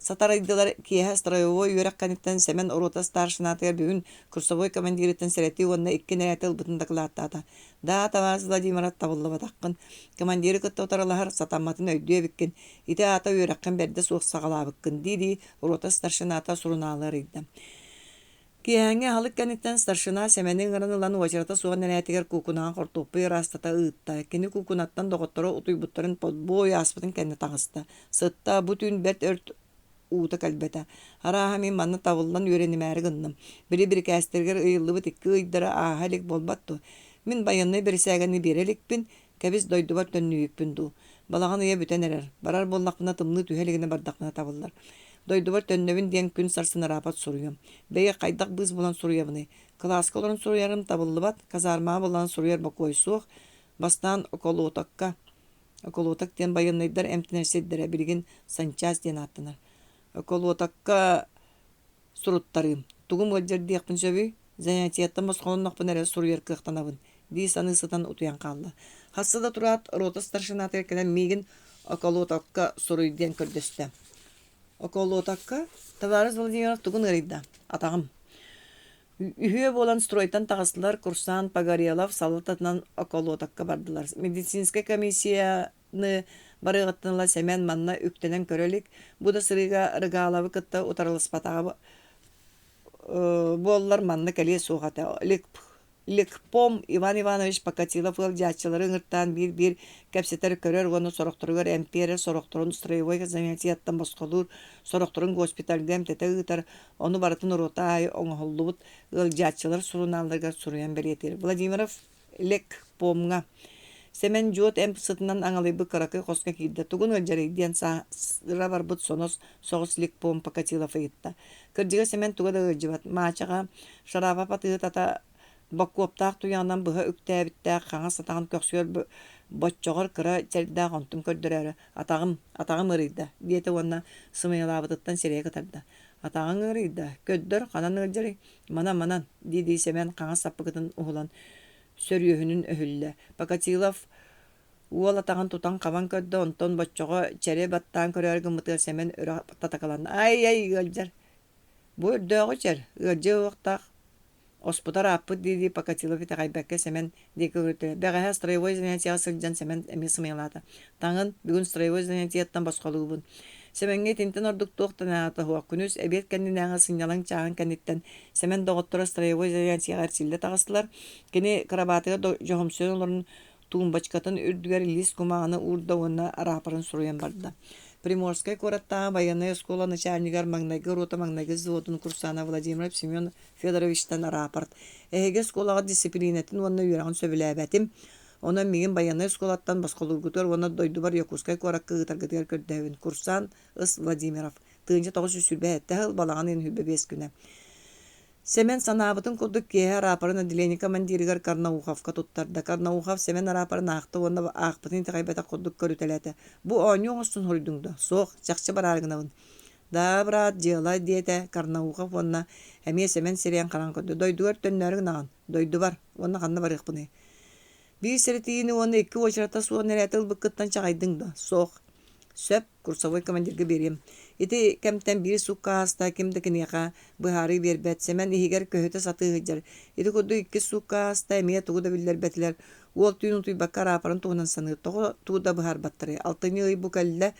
Speaker 1: сатарыйдылар. Киэһэ строевой үөрэх кэнниттэн Сэмэн рота старшинатыгар бүгүн курсовой командирыттан сэрэтии уонна икки нэрээти ылбытын дакылааттаата. «Да, табаарыс Владимиров, табыллыбатаххын. Командиры кытта утарылаһар сатамматын өйдүө эбиккин. Ити аата үөрэххин бэрдэ суох саҕалаабыккын», дии-дии рота старшината сурунаалы арыйда. Киэһээҥҥи аһылык кэнниттэн старшина Сэмэни ыҥыран ылан уочарата суох нэрээтигэр куукунаҕа хортуоппуй ыраастата ыытта. Кини куукунаттан доҕотторо утуйбуттарын подбой ааспытын кэннэ таҕыста. Сытта, бу түүн бэрт өр уута кэлбэтэ. Арааһа мин манна табыллан үөрэнимээри гынным. Били бирикээстэригэр ыйыллыбыт икки ыйдара ааһа илик буолбат дуо? Мин байыаннай бирисээгэни биэрэ иликпин, кэбис дойдубар төннүүһүкпүн дуу. Балаҕан ыйа бүтэн эрэр. Барар буоллахпына тымныы түһэ илигинэ бардахпына табыллар. Дойдубар төннөбүн диэн күн сарсын рапорт суруйуом. Бэйэ хайдах быыс булан суруйабыный? Кылааска олорон суруйарым табыллыбат, казармаҕа булан суруйар бокуой суох. Бастаан околотокка, околоток диэн байыаннайдар эмтэнэр сирдэрэ билигин санчаас диэн ааттанар. Околотокка суруттарыым. Тугум ыалдьар диэхпин сөбүй? Занятиеттан босхолоннохпуна эрэ суруйар кыахтанабын, дии саныы сытан утуйан хаалла. Хаста да тураат, рота старшинатыгар кэлэн миигин околотокка суруй диэн көрдөстө. Околотокка табаарыс Владимиров тугун ыарыйда? Атаҕым. Үһүө буолан стройтан таҕыстылар, курсант Погорелов салалтатынан околотокка бардылар. Медицинскэй комиссия барыаҕыттан ыла Сэмэн манна үктэнэн көрө илик, бу да сырыыга Рыгаловы кытта утарыласпатаҕа буоллар манна кэлиэ суох этэ. Лекпом Иван Иванович Покатилов ыалдьааччылары ыҥыртаан биир-биир кэпсэтэр, көрөр уонна сорохторугар эмтиэрэр, сорохторун строевой занятиеттан босхолуур, сорохторун госпитальга эмтэтэ ыытар, ону барытын рота аайы оҥоһуллубут ыалдьааччылар сурунаалларыгар суруйан бэлиэтиир. Владимиров Лекпомҥа Сэмэн дьуот эмп сытынан аҥалыйбыт кыракый хоско киирдэ. Тугун ыалдьарый диэн сааһыра барбыт сонос соҕус Лекпом Покатилов ыйытта. Кырдьыга Сэмэн туга да ыалдьыбат. Маачаҕа Шарапов атыыһыт ата боккуоптаах туйаҕынан быһа үктээбиттээх хаҥас атаҕын көхсүгэр боччоҕор кыра чэрдээх онтун көрдөрөөрү «Атаҕым, атаҕым ыарыйда» диэтэ уонна сымыйалаабытыттан сирэйэ кытарда. «Атаҕыҥ ыарыйда, көрдөр, ханан ыалдьарый? Манан, манан» дии-дии Сэмэн хаҥас саппыкытын уһулан сөрүөһүнүн өһүллэ. Покатилов уол атаҕын тутан-хабан көрдө, онтон боччоҕо чэри баттаан көрөөрү гыммытыгар Сэмэн өрө татакаланна: «Ай-ай, ыалдьар! Бу өрдөөҕү чэр, ыалдьыа уохтаах, оспутар ааппыт дии-дии Покатилов итэҕэйбэккэ Сэмэн диэки көрүтэ. Бэҕэһээ строевой занятиеҕа сылдьан Сэмэн эмиэ сымыйалаата. Таҥын, бүгүн строевой занятиеттан босхолуубун. Сэмэҥҥэ итинтэн ордук туох да наадата суох. Күнүс эбиэт кэннинээҕи сынньалаҥ чааһын кэнниттэн Сэмэн доҕотторо строевой занятиеҕа эрчиллэ таҕыстылар. Кини кырабаатыгар дьоһумсуйан олорон туумбачкатын үрдүгэр лиис кумааҕыны уурда уонна араапарын суруйан барда. Приморскай куораттааҕы байыаннай оскуола начальнигар маҥнайгы рота маҥнайгы взводун курсана Владимиров Семен Федоровичтан рапорт. Эһиги оскуолаҕа дьиссипилиинэтин уонна үөрэҕин сөбүлээбэтим. Онон миигин байыаннай оскуолаттан босхолуургутугар уонна дойдубар Якутскай куоракка ыытаргытыгар көрдөһөбүн. Курсант Ыс Владимиров. 1927 сыл балаҕан ыйын 25 күнэ. Сэмэн санаабытын курдук киэһэ араапарын отделение командирыгар Карнауховка туттарда. Карнаухов Сэмэн араапарын аахта уонна аахпытын итэҕэйбэтэх курдук көрүтэлээтэ. «Бу оонньуу оҥостон суруйдуҥ дуо?» «Суох, чахчы бараары гынабын». «Да, брат, дьыала», диэтэ Карнаухов уонна эмиэ Сэмэн сирэйин-хараҕын көрдө. «Дойдугар төннөөрү гынаҕын?» «Дойдубар. Уонна ханна барыахпыный?» «Биир сэрэтиини уонна икки уочарата суох нэрээти ылбыккыттан чаҕыйдыҥ дуо?» «Суох». «Сөп, курсовой командирга биэриэм. Ити кэмтэн биир суукка ааста, ким да киниэхэ быһаарыы биэрбэт. Сэмэн иһигэр көһүтэ сатыы сылдьар. Ити курдук иккис суукка ааста, эмиэ тугу да биллэрбэтилэр. Уол түүн утуйбакка араапарын туһунан саныыр. Тоҕо тугу да быһаарбаттарый? Алтынньы ый бу кэллэ,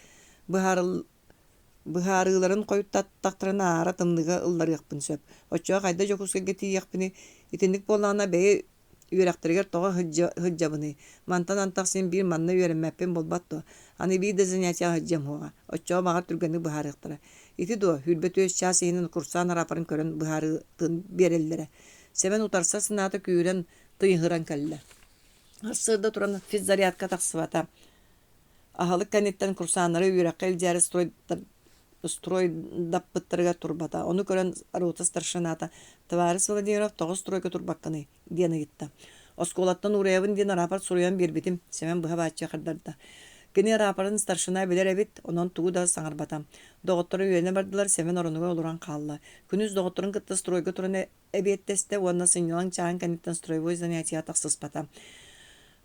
Speaker 1: быһаарыыларын хойутаттахтарына аара тымныыга ылларыахпын сөп. Оччоҕо хайда Дьокуускайга тиийиэхпиний? Итинник буоллаҕына бэйэ Үөрэхтэригэр тоҕо сылдьабыный? Мантан антах син биир манна үөрэммэппин буолбат дуо? Аны биир да занятиеҕа сылдьыам суоҕа. Оччоҕо баҕар түргэнник быһаарыахтара. Ити дуо, 24 чаас иһинэн курсаан араапарын көрөн быһаарыытын биэрэллэрэ. Сэмэн утарсар санаата күүһүрэн, тыйыһыран кэллэ. Сарсыарда туран физзарядка тахсыбата. Аһылык кэнниттэн курсааннары үөрэххэ илдьээри стройдаппыттарыгар турбата. Ону көрөн рота старшината «Товарищ Владимиров, тоҕо стройга турбаккыный?» диэн ыйытта. Оскуолаттан уурайабын диэн араапар суруйан биэрбитим, Сэмэн быһа-бааччы хардарда. Кини араапарын старшина билэр эбит, онон тугу да саҥарбата. Доҕотторо үөрэнэ бардылар, Сэмэн оронугар олорон хаалла. Күнүс доҕотторун кытта стройга туран эбиэттэстэ уонна сынньалаҥ чааһын кэнниттэн строевой занятиеҕа тахсыспата.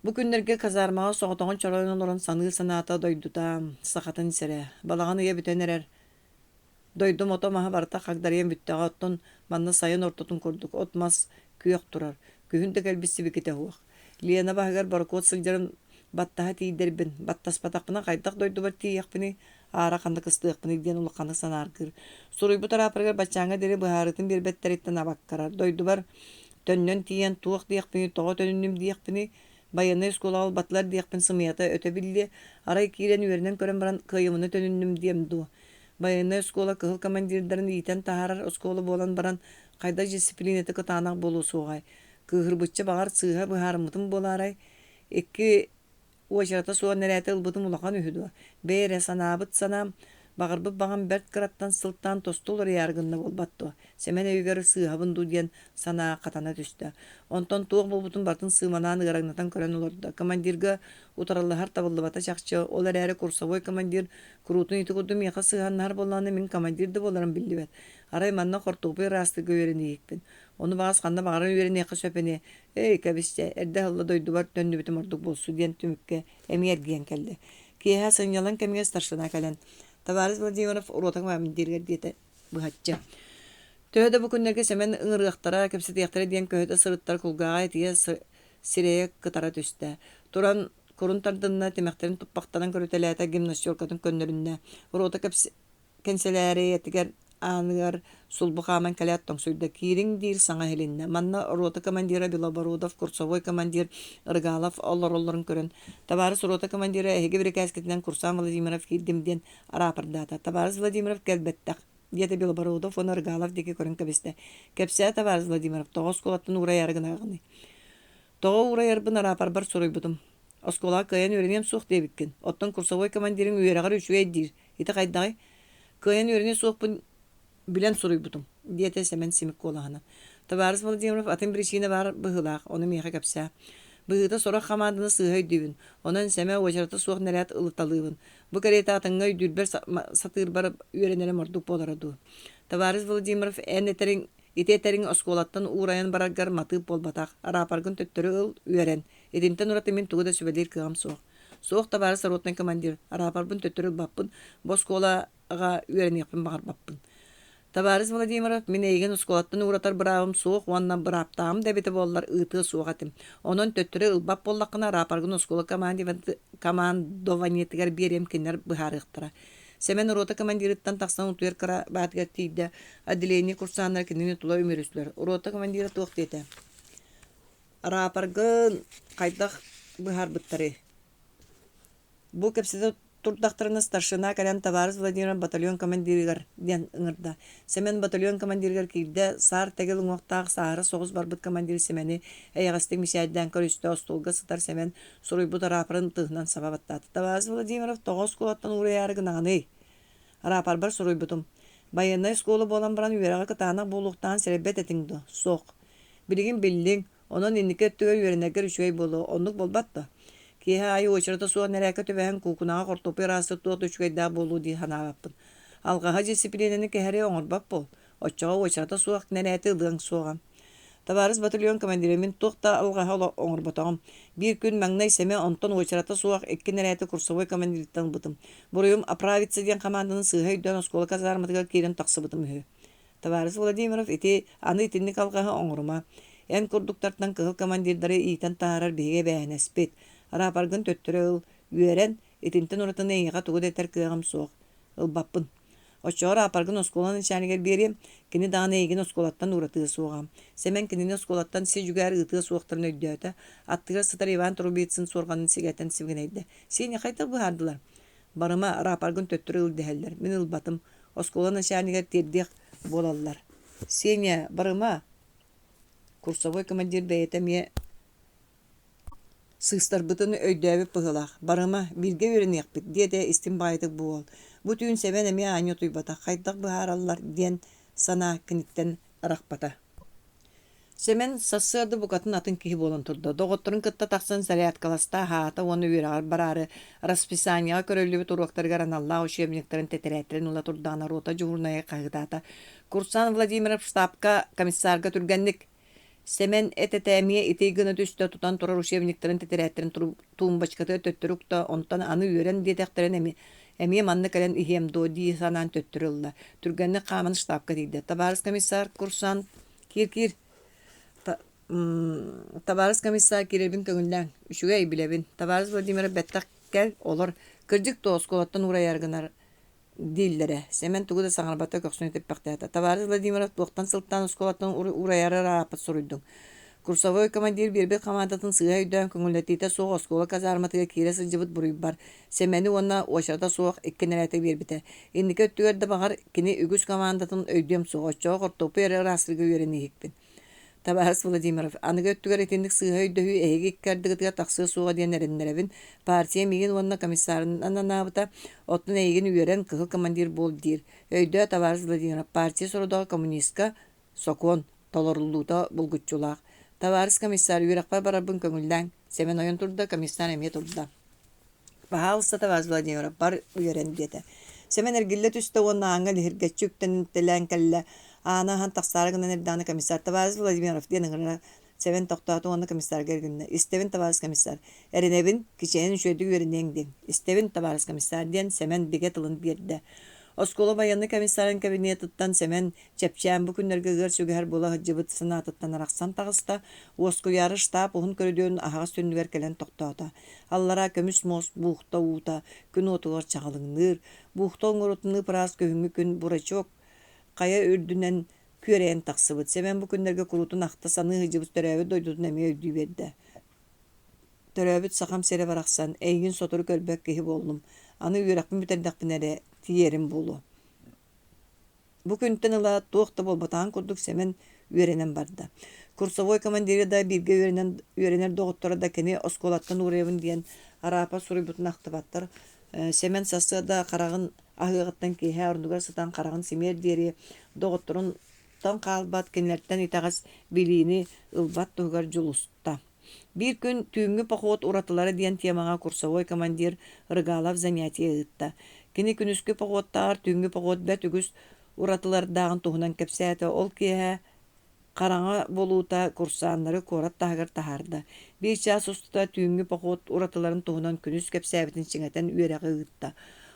Speaker 1: Бу күннэргэ казармаҕа соҕотоҕун чоройон олорон саныыр санаата дойдута, сахатын сирэ. Балаҕан ыйа бүтэн эрэр. Дойдум ото-маһа барыта хагдарыйан бүттэҕэ, оттон манна сайын ортотун курдук от-мас күөх турар, күһүн да кэлбит сибикитэ суох. Лена баһыгар борокуот сылдьарын баттаһа тиийдэрбин, баттаспатахпына хайдах дойдубар тиийиэхпиний, аара ханна кыстыахпыный диэн улаханнык санааргыыр. Суруйбут араапарыгар баччааҥҥа диэри быһаарыытын биэрбэттэриттэн абаккарар. Дойдубар төннөн тиийэн туох диэхпиний, тоҕо төнүннүм диэхпиний, байыаннай оскуолаҕа ылбатылар диэхпин сымыйата өтө биллиэ, арай киирэн үөрэнэн көрөн баран кыайымына төнүннүм диэм дуо. Байыаннай оскуола кыһыл командирдарын иитэн таһаарар оскуола буолан баран хайдах дьиссипилиинэтэ кытаанах буолуо суоҕай? Кыыһырбычча баҕар сыыһа быһаарыммытым буолаарай? Икки уочарата суох нэрээти ылбытым улахан үһү дуо? Бэйэ эрэ санаабыт санаам, баҕарбыт баҕам бэрт кыраттан сылтаан тосту уларыйаары гынна буолбат дуо? Сэмэн өйүгэр сыыһабын дуу диэн санаа хатана түстэ. Онтон туох буолбутун барытын сыымалаан ыараҥнатан көрөн олордо. Командирга утарылаһар табыллыбата чахчы, ол эрээри курсовой командир куруутун ити курдук миэхэ сыһыаннаһар буоллаҕына мин командир да буоларым биллибэт. Арай манна хортуоппуй ыраастыырга үөрэниэхпин. Ону баҕас ханна баҕарар үөрэниэххэ сөп ини. Эй, кэбис чэ, эрдэ ыһылла дойдубар төннүбүтүм ордук буолсу диэн түмүккэ эмиэ эргийэн кэллэ. Киэһэ сынньалаҥ кэмигэр старшина кэлэн, «Товарищ Владимиров рота командирыгар диэтэ быһаччы. Төһө да бу күннэргэ Сэмэн ыҥырыахтара, кэпсэтиэхтэрэ диэн көһүтэ сырыттар кулгааҕа итийэ сирэйэ кытара түстэ. Туран курун тардынна, тимэхтэрин туппахтанан көрүтэлээтэ, гимнастеркатын көннөрүннэ. Рота кэнсэлээрийэтигэр ааныгар сулбу хааман кэлээт тоҥсуйда: «Киириҥ» диир саҥа иһилиннэ. Манна рота командира Белобородов, курсовой командир Рыгалов олороллорун көрөн, «Табаарыс рота командира, эһиги бирикээскитинэн курсант Владимиров киирдим» диэн араапардаата. «Табаарыс Владимиров кэлбэттэх» диэтэ Белобородов уонна Рыгалов диэки көрөн кэбистэ. «Кэпсээ, табаарыс Владимиров, тоҕо оскуолаттан уурайаары гынаҕыный?» «Тоҕо уурайарбын араапарбар суруйбутум. Оскуолаҕа кыайан үөрэниэм суох диэбиккин. Оттон курсовой командирыҥ үөрэҕэр үчүгэй диир. Ити хайдаҕый? Кыайан үөрэниэ суохпун билэн суруйбутум, диэтэ Сэмэн симик куолаһынан. Табаарыс Владимиров атын биричиинэ баар быһыылаах, ону миэхэ кэпсээ. Быһыыта сорох хамаанданы сыыһа өйдүүбүн. Онон сэмэ уочарата суох нэрээт ылыталыыбын. Бу кэриэтэ атыҥҥа өйдүүрбэр сатыырбар үөрэнэрим ордук буолара дуу. Табаарыс Владимиров эн этэриҥ ити этэриҥ оскуолаттан уурайан бараргар матыып буолбатах. Араапаргын төттөрү ыл, үөрэн. Итинтэн ураты мин тугу да сүбэлиир кыаҕым суох. Суох, табаарыс ротнай командир, араапарбын төттөрү ылбаппын, бу оскуолаҕа үөрэниэхпин баҕарбаппын. Табаарыс Владимиров, мин эйигин оскуолаттан ууратар быраабым суох уонна бырааптааҕым да эбитэ буоллар ыытыа суох этим. Онон төттөрү ылбат буоллаххына, араапаргын оскуола командованиетыгар биэриэм кинилэр быһаарыахтара. Сэмэн рота командирыттан тахсан утуйар кырабаатыгар тиийдэ. Отделение курсаннара кинини тула үмүрүстүлэр. Рота командира туох диэтэ? Араапаргын хайдах быһаарбыттарый? Бу кэпсэтэ турдахтарына старшина кэлэн табаарыс Владимир батальон командирыгар диэн ыҥырда. Сэмэн батальон командирыгар киирдэ, саар тэгил уҥуохтаах сааһыра соҕус барбыт командир Сэмэни эйэҕэстик мичээрдээн көрүстэ, остуолга сытар Сэмэн суруйбут араапарын тыһынан саба баттаата. Табаарыс Владимиров тоҕо оскуолаттан уурайаары гынаҕыный? Араапарбар суруйбутум. Байыаннай оскуола буолан баран үөрэҕэ кытаанах буолуохтааҕын сэрэйбэт этиҥ дуо? Суох. Билигин биллиҥ, онон инники өттүгэр үөрэнэргэр үчүгэй буолуо, оннук буолбат дуо? Киэһэ аайы уочарата суох нэрээккэ түбэһэн куукунаҕа хортуоппуй ыраастыыр туох да үчүгэйдээх буолуо дии санаабаппын. Алҕаһа дьиссипилиинэни кэһэри оҥорбот буол, оччоҕо уочарата суох нэрээти ылыаҥ суоҕа. Табаарыс батальон командира мин туох да алҕаһы оҥорботоҕум. Биир күн маҥнай сэмэ, онтон уочарата суох икки нэрээти курсовой командирыттан ылбытым. Буруйум оправиться диэн хамаанданы сыыһа өйдөөн оскуола казарматыгар киирэн тахсыбытым үһү. Табаарыс Владимиров ити аны итинник алҕаһы оҥорума. Эн курдуктартан кыһыл командирдары иитэн таһаарар биһиги эбээһинэспит. Рапоргын төттөрү ыл, үөрэн, итинтэн уратыны эйиэхэ тугу да этэр кыаҕым суох. Ылбаппын. Оччоҕо рапоргын оскуола начальнигар биэриэм, кини даҕаны эйигин оскуолаттан ууратыа суоҕа. Сэмэн кинини оскуолаттан си-дьүгээр ыытыа суохтарын өйдөөтө. Аттыгар сытар Иван Трубицын суорҕанын сигэтэн сибигинэйдэ. Сеня хайдах быһаардылар? Барыма, рапоргын төттөрү ыл дэһэллэр. Мин ылбатым. Оскуола начальнигар тиэрдиэх буолаллар. Сеня, барыма! Курсовой командир бэйэтэ эмиэ сыыстарбытын өйдөөбүт быһыылаах. Барыма, бииргэ үөрэниэхпит, диэтэ истиҥ баҕайытык бу уол. Бу түүн Сэмэн эмиэ аанньа утуйбатах, хайдах быһаараллар диэн санаа киниттэн арахпата. Сэмэн сарсыарда букатын атын киһи буолан турда. Доҕотторун кытта тахсан зарядкаласта, аһаата уонна үөрэҕэр бараары расписаниеҕа көрүллүбүт уруоктарыгар аналлаах учебниктарын тэтэрээттэрин ыла турдаҕына рота дьуһуурунайа хаһыытаата: «Курсант Владимиров штабка комиссарга түргэнник!» Сэмэн эт-этэ эмиэ ити гына түстэ, тутан турар учебниктарын тэтэрээттэрин туумбачкатыгар төттөрү укта, онтон аны үөрэн диэтэхтэрин эмиэ эмиэ манна кэлэн иһиэм дуо дии санаан төттөрү ылла. Түргэнник хааман штабка тиийдэ. «Табаарыс комиссар, курсант Киир-киир, табаарыс комиссар киирэрбин көҥүллээҥ. Үчүгэй, билэбин. Табаарыс Владимиров бэттэх кэл, олор. Кырдьык дуо, оскуолаттан уурайар гынар дииллэрэ. Сэмэн тугу да саҥарбата көхсүн этиппэхтээтэ. Табаарыс Владимиров туохтан сылтаан оскуолаттан уурайары ырааппыт суруйдуҥ. Курсовой командир биэрбит хамаандатын сыыһа өйдөөн көҥүллэтиитэ суох оскуола казарматыгар киирэ сылдьыбыт буруйбар Сэмэни уонна уочарата суох икки нэрээти биэрбитэ. Инники өттүгэр да баҕар, кини үгүс командатын өйдүөм суоҕа, оччоҕо хортуоппуй эрэ ыраастыырга үөрэнииһикпин. Табаарыс Владимиров, аныгы өттүгэр итинник сыыһа өйдөһүү эһиги икки ардыгытыгар тахсыа суоҕа диэн эрэннэрэбин. Партия миигин уонна комиссарынан анаабыта, оттон эйигин үөрэн кыһыл командир буол диир. Өйдөө, табаарыс Владимиров, партия сорудоҕа коммунистка сокуон толоруллуута булгуччулаах. Табаарыс комиссар, үөрэхпэр барарбын көҥүллээҥ. Сэмэн ойон турда, комиссар эмиэ турда. «Баһаалыста, табаарыс Владимиров, бар үөрэн» диэтэ. Сэмэн эргиллэ түстэ уонна ааҥҥа лиһиргэччи үктэнтэлээн кэллэ. Ааны аһан тахсаары гынан эрдэҕинэ комиссар «Табаарыс Владимиров» диэн ыҥырара. Сэмэн тохтоото уонна комиссарга эргиннэ. «Истэбин, табаарыс комиссар. Эрэнэбин, кичэйэн үчүгэйдик үөрэниэҥ диэн. Истэбин, табаарыс комиссар» диэн Сэмэн бигэ тылын биэрдэ. Оскуола байыаннай комиссарын кабинетыттан Сэмэн чэпчээн бу күннэргэ ыар сүгэһэр буола сылдьыбыт санаатыттан арахсан таҕыста, уоскуйаары штаб уһун көрүдүөрүн аһаҕас түннүгэр кэлэн тохтоото. Аллараа көмүс муос буухта уута күн уотугар чаҕылыҥныыр, буухта оҥорутунуу ыраас күһүҥҥү күн бурачок. хайа үрдүнэн күөрэйэн тахсыбыт. Сэмэн бу күннэргэ куруутун ахта саныы сылдьыбыт төрөөбүт дойдутун эмиэ өйдүү биэрдэ. Төрөөбүт Сахам сирэ барахсан, эйигин сотору көрбөт киһи буоллум. Аны үөрэхпин бүтэрдэхпинэ эрэ тиийэрим буолуо. Бу күнтэн ыла туох да буолбатаҕын курдук Сэмэн үөрэнэн барда. Курсовой командира да бииргэ үөрэнэн үөрэнэр доҕотторо да кини оскуолаттан уурайабын диэн араапа суруйбутун ахтыбаттар. Сэмэн сарсыарда хараҕын аһыаҕыттан киэһэ ордугар сытан хараҕын симиэр диэри доҕотторунтан хаалбат, кинилэртэн итэҕэс билиини ылбат туһугар дьулуста. Биир күн «Түүҥҥү поход уратылара» диэн темаҕа курсовой командир Рыгалов занятие ыытта. Кини күнүскү походтааҕар түүҥҥү поход бэрт үгүс уратылардааҕын туһунан кэпсээтэ. Ол киэһэ хараҥа буолуута курсааннары куорат таһыгар таһаарда. Биир чаас устата түүҥҥү поход уратыларын туһунан күнүс кэпсээбитин чиҥэтэн үөрэҕи ыытта.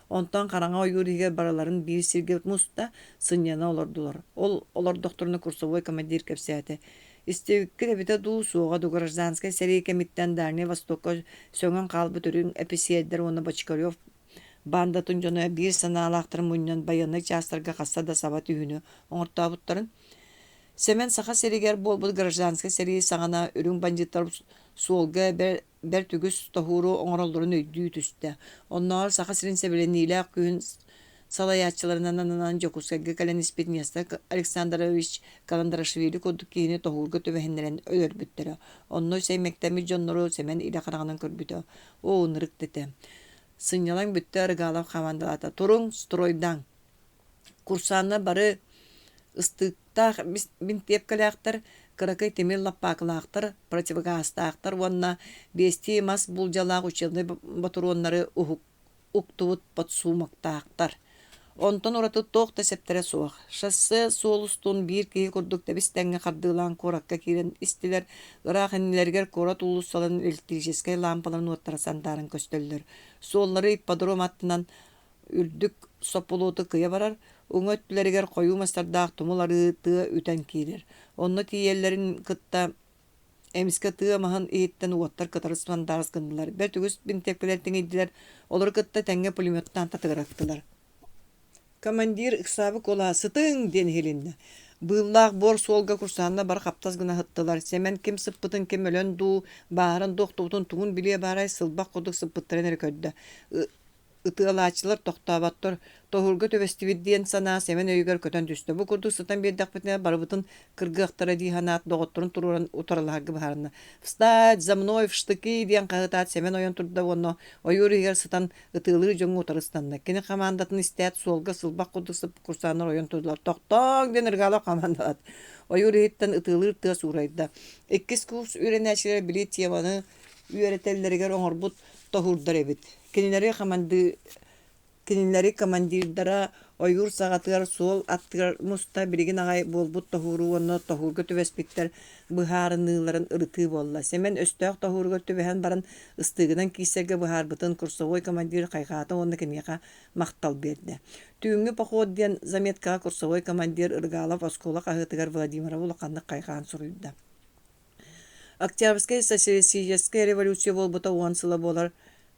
Speaker 1: Онтон хараҥа ойуур иһигэр барыларын биир сиргэ муста, сынньана олордулар. Ол олордохторуна курсовой командир кэпсээтэ: Истибиккит эбитэ дуу, суоҕа дуу гражданскай сэрии кэмиттэн Дальнай Востокка сөҥөн хаалбыт үрүҥ эписиэрдэр уонна Бочкарев баандатын дьоно биир санаалаахтарын мунньан байыаннай чаастарга хаста да саба түһүүнү оҥортообуттарын. Сэмэн Саха сиригэр буолбут гражданскай сэрии саҕана үрүҥ бандьыыттар суолга бэрт үгүс тоһууру оҥороллорун өйдүү түстэ. Оннооҕор Саха сирин сэбилэниилээх күүһүн салайааччыларынан ананан Дьокуускайга кэлэн испит Нестор Александрович Каландарашвили курдук киһини тоһуурга түбэһиннэрэн өлөрбүттэрэ. Онно сэймэктэммит дьоннору Сэмэн илэ хараҕынан көрбүтэ. Оо, ынырык да этэ. Сынньалаҥ бүттэ Рыгалов хамаандалаата. Туруҥ, стройдаҥ! Курсааннар бары ыстыыктаах бинтиэпкэлээхтэр, кыракый тимир лаппаакылаахтар, противогазтаахтар уонна биэстии мас буулдьалаах учебнай ботуруоннары уктубут подсумоктаахтар. Онтон ураты туох да сэптэрэ суох. Шоссе суол устун биир киһи курдук тэбис-тэҥҥэ хардыылаан куоракка киирэн истилэр, ыраах иннилэригэр куорат уулуссаларын электрическэй лаампаларын уоттара сандааран көстөллөр. Суоллары ипподром аттынан үрдүк соппулуоту кыйа барар, уҥа өттүлэригэр хойуу мастардаах тумул арыы тыа үтэн киирэр. Онно тиийэллэрин кытта эмискэ тыа маһын иһиттэн уоттар кытары сандаарыс гыннылар, бэрт үгүс бинтиэпкэлэр тиҥийдилэр, олору кытта тэҥҥэ пулеметтаан татыгыраттылар. Командир ыксаабыт куолаһа «Сытыҥ!» диэн иһилиннэ. Быыллаах буор суолга курсааннар бары хаптас гына сыттылар. Сэмэн ким сыппытын, ким өлөн дуу, бааһыран дуу охтубутун тугун билиэ баарай, сылбах курдук сыппыттарын эрэ көрдө. Ытыалааччылар тохтооботтор, тоһуурга түбэстибит диэн санаа Сэмэн өйүгэр көтөн түстэ. Бу курдук сытан биэрдэхпитинэ барыбытын кыргыахтара дии санаат, доҕотторун туруоран утарылаһарга быһаарынна. «Встать! За мной! В штыки!» диэн хаһыытаат Сэмэн ойон турда уонна ойуур иһигэр сытан ытыалыыр дьоҥҥо утары ыстанна. Кини хамаандатын истээт, суолга сылбах курдук сыппыт курсааннар ойон турдулар. «Тохтооҥ!» диэн Рыгалов хамаандалаат. Ойуур иһиттэн ытыалыыр тыас уурайда. Иккис курс үөрэнээччилэрэ били теманы үөрэтэллэригэр оҥорбут тоһуурдар эбит. Кинилэри хамандыы Кинилэри командирдара ойуур саҕатыгар суол аттыгар муста билигин аҕай буолбут тоһууру уонна тоһуурга түбэспиттэр быһаарыныыларын ырытыы буолла. Сэмэн өстөөх тоһууругар түбэһэн баран ыстыыгынан киирсэргэ быһаарбытын курсовой командир хайҕаата уонна киниэхэ махтал биэрдэ. Түүҥҥү поход диэн заметкаҕа курсовой командир Рыгалов оскуола хаһыатыгар Владимировы улаханнык хайҕаан суруйда. Октябрьскай социалистическай революция буолбута уон сыла буолар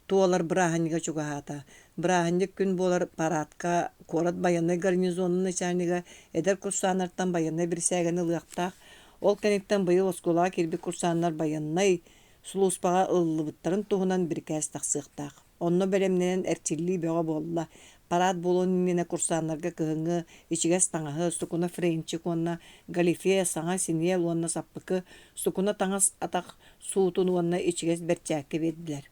Speaker 1: туолар бырааһынньыга чугаһаата. Бырааһынньык күн буолар параадка куорат байыаннай гарнизонун начальнига эдэр курсааннартан байыаннай бирисээгэни ылыахтаах. Ол кэнниттэн быйыл оскуолаҕа киирбит курсааннар байыаннай сулууспаҕа ылыллыбыттарын туһунан бирикээс тахсыахтаах. Онно бэлэмнэнэн эрчиллии бөҕө буолла. Параад буолуон иннинэ курсааннарга кыһыҥҥы ичигэс таҥаһы, сукуна френчик уонна галифе, саҥа синиэл уонна саппыкы, сукуна таҥас атах суутун уонна ичигэс бэрчээкки биэрдилэр.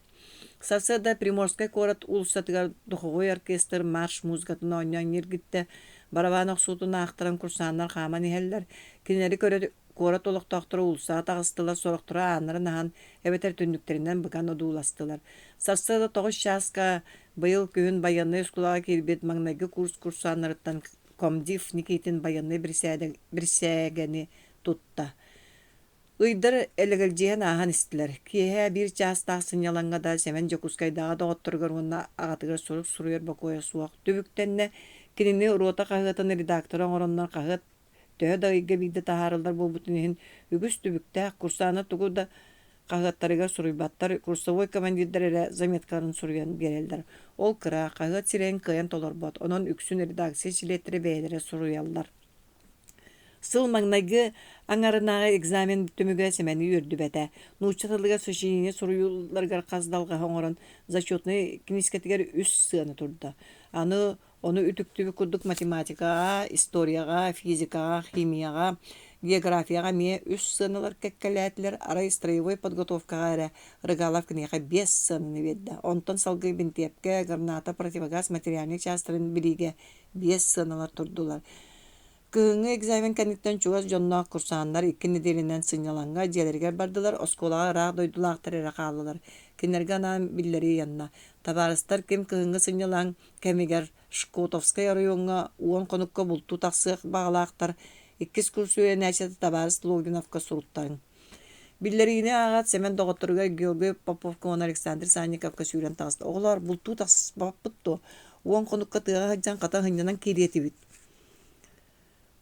Speaker 1: Сарсыарда Приморскай куорат уулуссатыгар духовой оркестр марш музыкатын оонньоон ньиргиттэ, барабаан охсуутун аахтаран курсааннар хааман иһэллэр. Кинилэри көрө Куорат олохтоохторо уулуссаҕа таҕыстылар, сорохторо ааннарын аһан, эбэтэр түннүктэринэн быган одууластылар. Сарсыарда тоҕус чааска быйыл күһүн байыаннай оскуолаҕа киирбит маҥнайгы курс курсааннарыттан комдив Никитин байыаннай бирисээгэни тутта. Ыйдар элэгэлдьийэн ааһан истилэр. Киэһэ биир чаастаах сынньалаҥҥа да Сэмэн Дьокуускайдааҕы доҕотторугар уонна аҕатыгар сурук суруйар бокуойа суох түбүктэннэ. Кинини рота хаһыатын редактора оҥороннор хаһыат Төһө да ыйга биирдэ таһаарыллар буолбутун иһин, үгүс түбүктээх, курсаана тугу да Хаһыаттарыгар суруйбаттар, курсовой командирдар эрэ заметкаларын суруйан биэрэллэр. Ол кыра, хаһыат сирэйин кыайан толорбот, онон үксүн редакция чилиэттэрэ бэйэлэрэ суруйаллар. Сыл маҥнайгы аҥарынааҕы экзамен түмүгэ Сэмэни үөрдүбэтэ. Нуучча тылыгар сочинение суруйууларыгар хас да алҕаһы оҥорон, зачетнай киниискэтигэр үс сыана турда. Аны ону үтүктүбүт курдук математикаҕа, историяҕа, физикаҕа, химияҕа, географияҕа эмиэ үс сыаналар кэккэлээтилэр, арай строевой подготовкаҕа эрэ Рыгалов киниэхэ биэс сыананы биэрдэ. Онтон салгыы бинтиэпкэ, граната, противогаз материальнай чаастарын билиигэ биэс сыаналар турдулар. Кыһыҥҥы экзамен кэнниттэн чугас дьонноох курсааннар икки нэдиэлэнэн сынньалаҥҥа дьиэлэригэр бардылар, оскуолаҕа ыраах дойдулаахтар эрэ хааллылар. Кинилэргэ анаан биллэрии ыйанна. Табаарыстар ким кыһыҥҥы сынньалаҥ кэмигэр Шкотовскай оройуоҥҥа уон хонукка бултуу тахсыах баҕалаахтар иккис курс үөрэнээччитэ табаарыс Логиновка суруттарыҥ. Биллэриини ааҕаат Сэмэн доҕотторугар Георгий Поповка уонна Александр Санниковка сүүрэн таҕыста. Оҕолоор, бултуу тахсыспаппыт дуо? Уон хонукка тыаҕа сылдьан хата сынньанан киириэ этибит.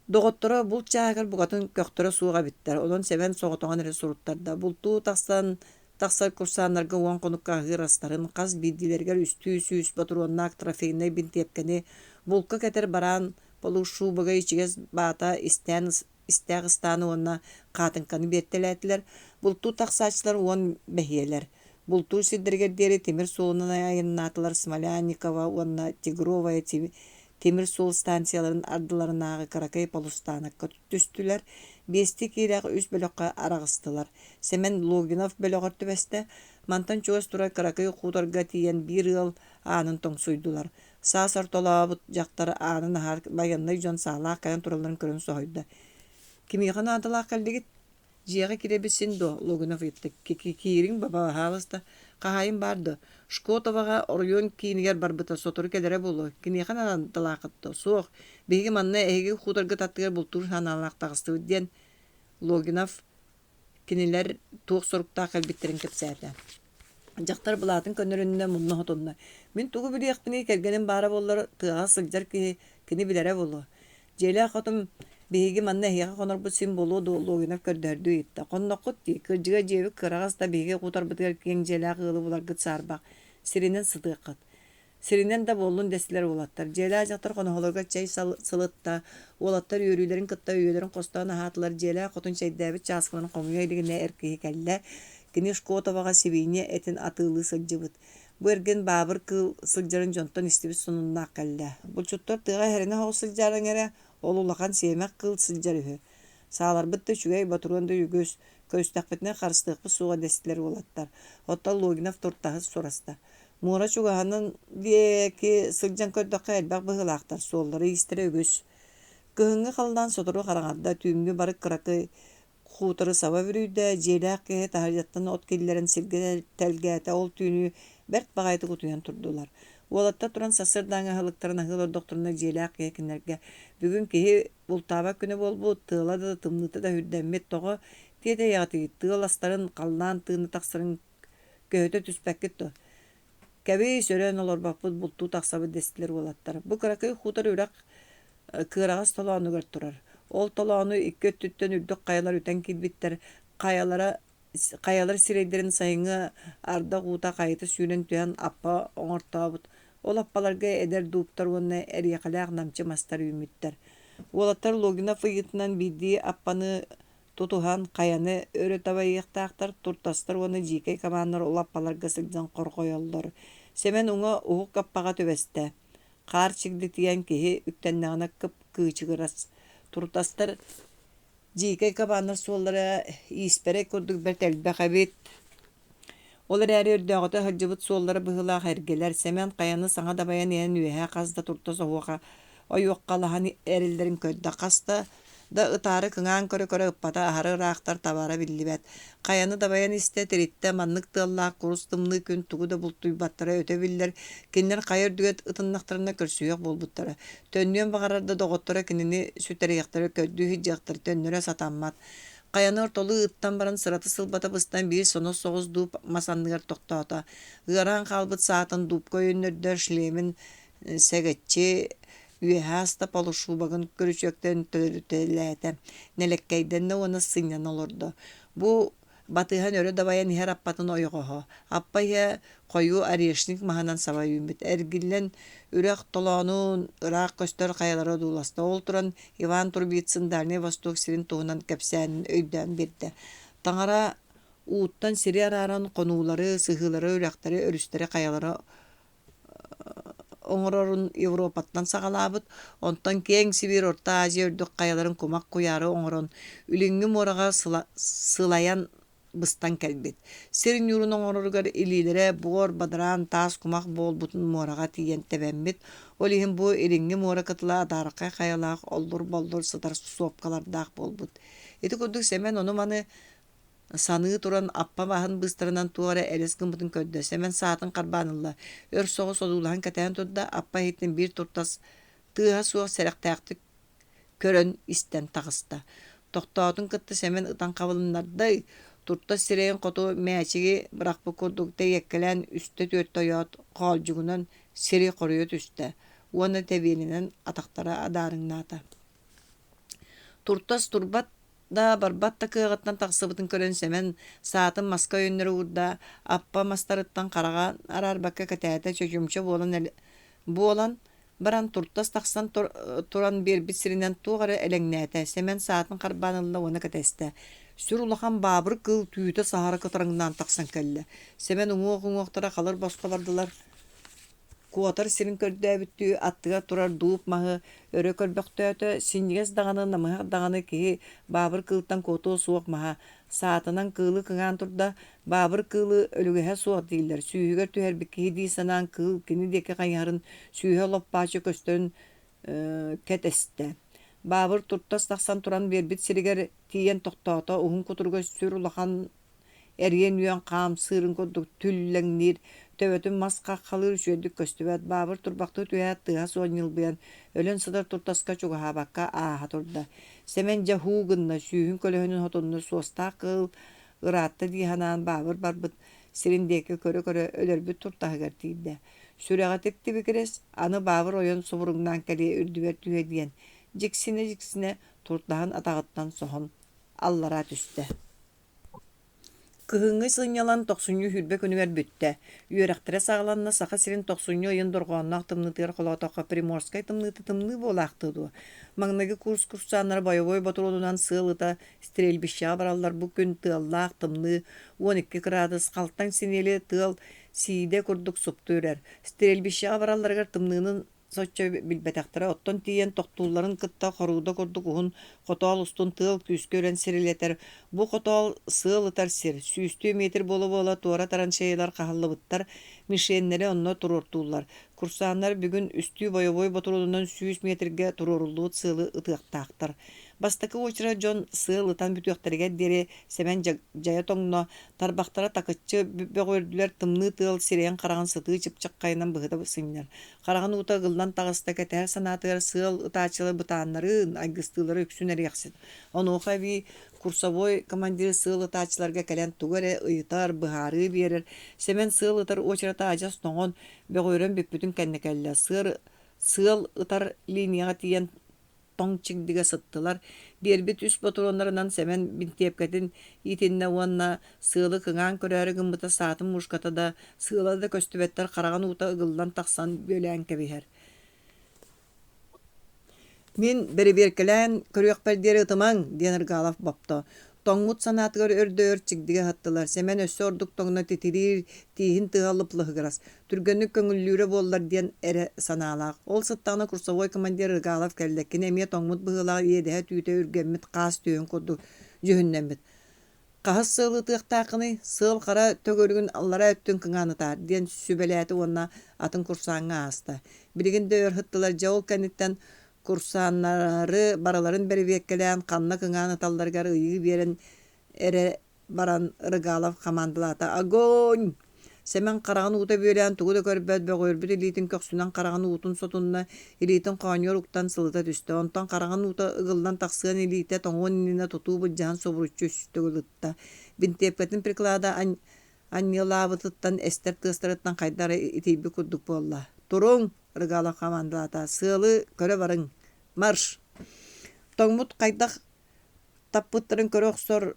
Speaker 1: Доҕотторо булт чааһыгар букатын көхтөрө суох эбиттэр, онон Сэмэн соҕотоҕун эрэ суруттарда. Бултуу тахсан тахсар курсааннарга уон хонукка аһыыр астарын, хас биирдиилэригэр үстүү сүүс ботуруоннаах трофейнай бинтиэпкэни, булка кэтэр бараан полушубога ичигэс баата истээн истээх ыстааны уонна хаатыҥканы биэртэлээтилэр, бултуу тахсааччылар уон бэһиэлэр. Бултуур сирдэригэр диэри тимир суолунан айаннаатылар Смолянникова уонна Тигровая тимир суол станцияларын ардыларынааҕы кыракый полустанокка түстүлэр, биэстии киилээх үс бөлөххө араҕыстылар. Сэмэн Логинов бөлөҕөр түбэстэ. Мантан чугас турар кыракый хуторга тиийэн биир ыал аанын тоҥсуйдулар. Саас ортолообут дьахтар аанын аһар байыаннай дьон саалаах кэлэн туралларын көрөн соһуйда. «Кимиэхэ наадалаах кэллигит? Дьиэҕэ киирэбит син дуо?» Логинов ыйытта. «Киириҥ, баһаалыста. Хаһаайын баар дуо?» «Шкотоваҕа оройуон киинигэр барбыта, сотору кэлэрэ буолуо. Киниэхэ наадалааххыт дуо?» «Суох. Биһиги манна эһиги хуторгыт аттыгар бултуур санаалаах таҕыстыбыт» диэн Логинов Кинилэр туох соруктаах кэлбиттэрин кэпсээтэ. Дьахтар былаатын көннөрүннэ, мунна хотунна. Мин тугу билиэхпиний, кэргэним баара буоллар, тыаҕа сылдьар киһи, кини билэрэ буолуо. Дьиэлээх хотун биһиги манна эһиэхэ хонорбут син буолуо дуо, Логинов көрдөһөрдүү ыйытта. Хонноххут дии, кырдьыга дьиэбит кыараҕас да биһиги кутарбытыгар киэҥ дьиэлээх ыалы буларгыт саарбах, сиринэн сытыаххыт. Сиринэн да буоллун дэстилэр уолаттар. Дьиэлээх дьахтар хоноһолорго чэй сылытта, уолаттар үөрүүлэрин кытта өйүөлэрин хостоон аһаатылар. Дьиэлээх хотун чэйдээбит чааскыларын хомуйа илигинэ эр киһи кэллэ. Кини Шкотоваҕа сибиинньэ этин атыылыы сылдьыбыт. Бу эргин баабыр кыыл сылдьарын дьонтон истибит сонуннаах кэллэ. Булчуттар тыаҕа иһэринэ соҕус сылдьаарыҥ эрэ, ол улахан сиэмэх кыыл сылдьар үһү. Сааларбыт да үчүгэй, ботуруон да үгүс, көрүстэхпитинэ харыстыахпыт суоҕа дэстилэр уолаттар. Оттон Логинов туртаһы сураста. Муора чугаһынан диэки сылдьан көрдөххө элбэх быһыылаахтар, суоллара-иистэрэ үгүс. Кыһыҥҥы халлаан сотору хараҥарда, түүҥҥү бары кыракый хуторы саба бүрүйдэ, дьиэлээх киһи таһырдьаттан от киллэрэн сиргэ тэлгээтэ, ол түүнү бэрт баҕайытык утуйан турдулар. Уолаттар туран сарсыардааҥҥы аһылыктарын аһыы олордохторуна дьиэлээх киһи кинилэргэ «Бүгүн киһи бултаабат күнэ буолбут, тыала да, тымныыта да сүрдэммит, тоҕо тиэтэйэҕитий, тыал астарын, халлаан тыына тахсарын Көһүтэ түспэккит дуо? Кэбиис, өрөөн олорбоппут, бултуу тахсабыт дэстилэр уолаттар. Бу кыракый хутор үрэх кыараҕас толоонугар турар. Ол толоону икки өттүттэн үрдүк хайалар үтэн киирбиттэр. Хайалара хайалар сирэйдэрин сайыҥҥы ардах уута хайыта сүүрэн түһэн аппа оҥортообут. Ол аппаларга эдэр дууптар уонна эриэхэлээх намчы мастар үүммүттэр. Уолаттар Логинов ыйыытынан биирдии аппаны Тутуһан, хайаны өрө табайыахтаахтар, туртастар уонна дьиикэй кабааннар ол аппаларга сылдьан хорҕойоллор. Сэмэн уҥа уһук аппаҕа түбэстэ. Хаар чигдитийэн киһи үктэннэҕинэ кып-кыычыгырас. Туртастар дьиикэй кабааннар суоллара ииспэрэй курдук бэрт элбэх эбит. Ол эрээри өрдөөҕүтэ сылдьыбыт суоллара быһыылаах эргэлэр, Сэмэн хайаны саҥа дабайан иһэн үөһэ хас да туртас оһуоха ойуоххалаһан эрэллэрин көрдө, хаста да ытаары кыҥаан көрө-көрө ыппата аһары ыраахтар табара биллибэт. Хайаны дабайан истэ, тириттэ, маннык тыаллаах курус тымныы күн тугу да бултуйбаттара өтө биллэр, кинилэр хайа үрдүгэр ытыннахтарына көрсүһүөх буолбуттара. Төннүөн баҕарар да доҕотторо кинини сүтэриэхтэрэ, көрдүү сылдьыахтара, төннөрө сатаммат. Хайаны ортолуу ыттан баран сырата-сылбата быстан биир сонос соҕус дууп мас анныгар тохтоото. Ыараан хаалбыт саатын дуупка өйөннөрдө, шлемин сэгэччи үөһэ аста полушубагын көрүчүөктэн төлөрүтэлээтэ, нэлэккэйдэннэ уонна сынньана олордо. Бу Батыһан өрө дабайан иһэр аппатын ойоҕоһо. Аппа иһэ хойуу орешник маһынан саба үүммүт. Эргиллэн үрэх толоонун ыраах көстөр хайалары одууласта. Ол туран Иван Трубицын Дальнай Восток сирин туһунан кэпсээнин өйдөөн биэрдэ. Таҥара ууттан сири арааран хонуулары, сыһыылары, үрэхтэри, өрүстэри, хайалары оҥорорун Европаттан саҕалаабыт, онтон киэҥ Сибиир Орто Азия үрдүк хайаларын кумах куйаары оҥорон, Илиҥҥи муораҕа сылайан быстан кэлбит. Сир ньуурун оҥороругар илиилэрэ буор, бадараан, таас кумах буолбутун муораҕа тиийэн тэбэммит, ол иһин бу Илиҥҥи муора кытыла адаархай хайалаах оллур-боллур сытар сопкалардаах буолбут. Ити курдук Сэмэн ону-маны Саныы туран аппа баһын быыстарынан туох эрэ элэс гыммытын көрдө, Сэмэн саатын харбаан ылла, өр соҕус одуулаһан кэтээн турда, аппа иһиттэн биир туртас тыаһа суох сэрэхтээхтик көрөн истэн таҕыста. Тохтоотун кытта Сэмэн ытан хабылыннардай, туртас сирэйин хоту мээчиги бырахпыт курдук тэйиэккэлээн үстэ-түөртэ ойоот, хоолдьугунан сири хоруйа түстэ уонна тэбиэлэнэн атахтара адаарыҥнаата. Туртас турбат да барбат да кыаҕыттан тахсыбытын көрөн Сэмэн саатын маска өйөннөрө уурда, аппа мастарыттан хараҕа араарбакка кэтээтэ, чочумча буолан буолан баран туртас тахсан туран биэрбит сиринэн туох эрэ элэҥнээтэ. Сэмэн саатын харбаан ылла уонна кэтэстэ. Сүр улахан баабыр кыыл түүтэ саһара кытарыҥнаан тахсан кэллэ. Сэмэн уҥуох-уҥуохтара халыр босхо бардылар. Куотар сирин көрдөөбүттүү аттыгар турар дууп маһы өрө көрбөхтөөтө, синньигэс даҕаны, намыһах даҕаны киһи баабыр кыылтан куотуо суох маһа, саатынан кыылы кыҥаан турда, баабыр кыылы өлүгэһэ суох дииллэр, сүүһүгэр түһэрбит киһи дии санаан кыыл кини диэки хайыһарын сүүһэ лоппааччы көстөрүн кэтэстэ. Баабыр туртас тахсан туран биэрбит сиригэр тиийэн тохтоото, уһун кутуруга сүр улахан Эриэн үөн хаамсыырын курдук түллэҥниир, төбөтүн мас хаххалыыр үчүгэйдик көстүбэт, баабыр турбахтыы түһээт тыаһа суох ньылбыйан, өлөн сытар туртаска чугаһаабакка ааһа турда. Сэмэн дьэ һуу гынна, сүүһүн көлөһүнүн хотунна суостаах кыыл ыраатта дии санаан баабыр барбыт сирин диэки көрө-көрө өлөрбүт туртаһыгар тиийдэ. Сүрэҕэ тип-тибигирэс, аны баабыр ойон субуруҥнаан кэлиэ үрдүгэр түһүө диэн, дьиксинэ-дьиксинэ туртаһын атаҕыттан соһон аллара түстэ. Кыһыҥҥы сынньалаҥ тохсунньу 20 күнүгэр бүттэ. Үөрэхтэрэ саҕаланна Саха сирин тохсунньу ыйын дорҕоонноох тымныытыгар холоотоххо Приморскай тымныыта тымныы буолаахтыы дуо? Маҥнайгы курс курсааннара бойобуой ботуруонунан сыал ыта стрельбищеҕа бараллар бу күн тыаллаах тымныы 12 кыраадыс, халтаҥ синиэли тыал сиидэ курдук супту үрэр. Стрельбищеҕа баралларыгар тымныыны соччо билбэтэхтэрэ, оттон тиийэн тохтуулларын кытта хорууда курдук уһун хотоол устун тыал күүскэ үрэн сирилэтэр. Бу хотоол сыал ытар сир, сүүстүү метр буола-буола туора траншеялар хаһыллыбыттар, мишеннэри онно туруортууллар. Курсааннар бүгүн үстүү бойобуой ботуруонунан 100 метргэ туруоруллубут сыалы ытыахтаахтар. Бастакы уочарат дьон сыал ытан бүтүөхтэригэр диэри Сэмэн дьайа тоҥно, тарбахтара такыччы бөҕүөрдүлэр, тымныы тыал сирэйин-хараҕын сытыы чыпчаххайынан быһыта сынньар. Хараҕын уута ыгыллан таҕыста, кэтэһэр санаатыгар сыал ытааччылар бытааннарын, айгыстыылара үксүн эриэхсит. Онуоха эбии курсовой командир сыал ытааччыларга кэлэн тугу эрэ ыйытар, быһаарыы биэрэр. Сэмэн сыал ытар уочарата адьас тоҥон, бөҕүөрэн бүппүтүн кэннэ кэллэ. Сыал ытар линияҕа тиийэн тоҥ чигдигэ сыттылар, биэрбит үс ботуруоннарынан Сэмэн бинтиэпкэтин иитиннэ уонна сыалы кыҥаан көрөөрү гыммыта саатын мушката да, сыала да көстүбэттэр хараҕын уута ыгыллан тахсан бүөлээн кэбиһэр. «Мин бэрэбиэркэлээн көрүөхпэр диэри ытымаҥ!» диэн Ыргалов бопто. Тоҥмут санаатыгар өр да өр чигдигэ аһаттылар. Сэмэн өссө ордук тоҥно титириир, тииһин тыаһа лып-лыһыгырас. Түргэнник көҥүллүүрэ буоллар диэн эрэ санаалаах. Ол сыттаҕына курсовой командир Рыгалов кэллэ. Кини эмиэ тоҥмут быһыылаах иэдэһэ түүтэ үргэммит хаас түөһүн курдук дьүһүннэммит. «Хаһыс сыал ытыахтааххыный? Сыал хара төгүрүгүн аллараа өттүн кыҥаан ытаар» диэн сүбэлээтэ уонна атын курсааҥҥа ааста. Билигин да өр сыттылар, дьэ ол кэнниттэн курсааннары барыларын бэрэбиэркэлээн ханна кыҥаан ыталларыгар ыйыы биэрэн эрэ баран Рыгалов хамаандалаата: «Огонь!» Сэмэн хараҕын уута бүөлээн тугу да көрбөт, бөҕүөрбүт илиитин көхсүнэн хараҕын уутун сотунна, илиитин хоонньугар уктан сылыта түстэ. Онтон хараҕын уута ыгыллан тахсыан илиитэ тоҥуон иннинэ тутуу былдьаһан субуруччу үс төгүл ытта. Бинтиэпкэтин приклада анньыалаабытыттан эстэр тыастарыттан хайдах эрэ итийбит курдук буолла. «Туруҥ!» Рыгалов хамаандалаата. «Сыалы көрө барыҥ! Марш!» Тоҥмут хайдах таппыттарын көрө охсор.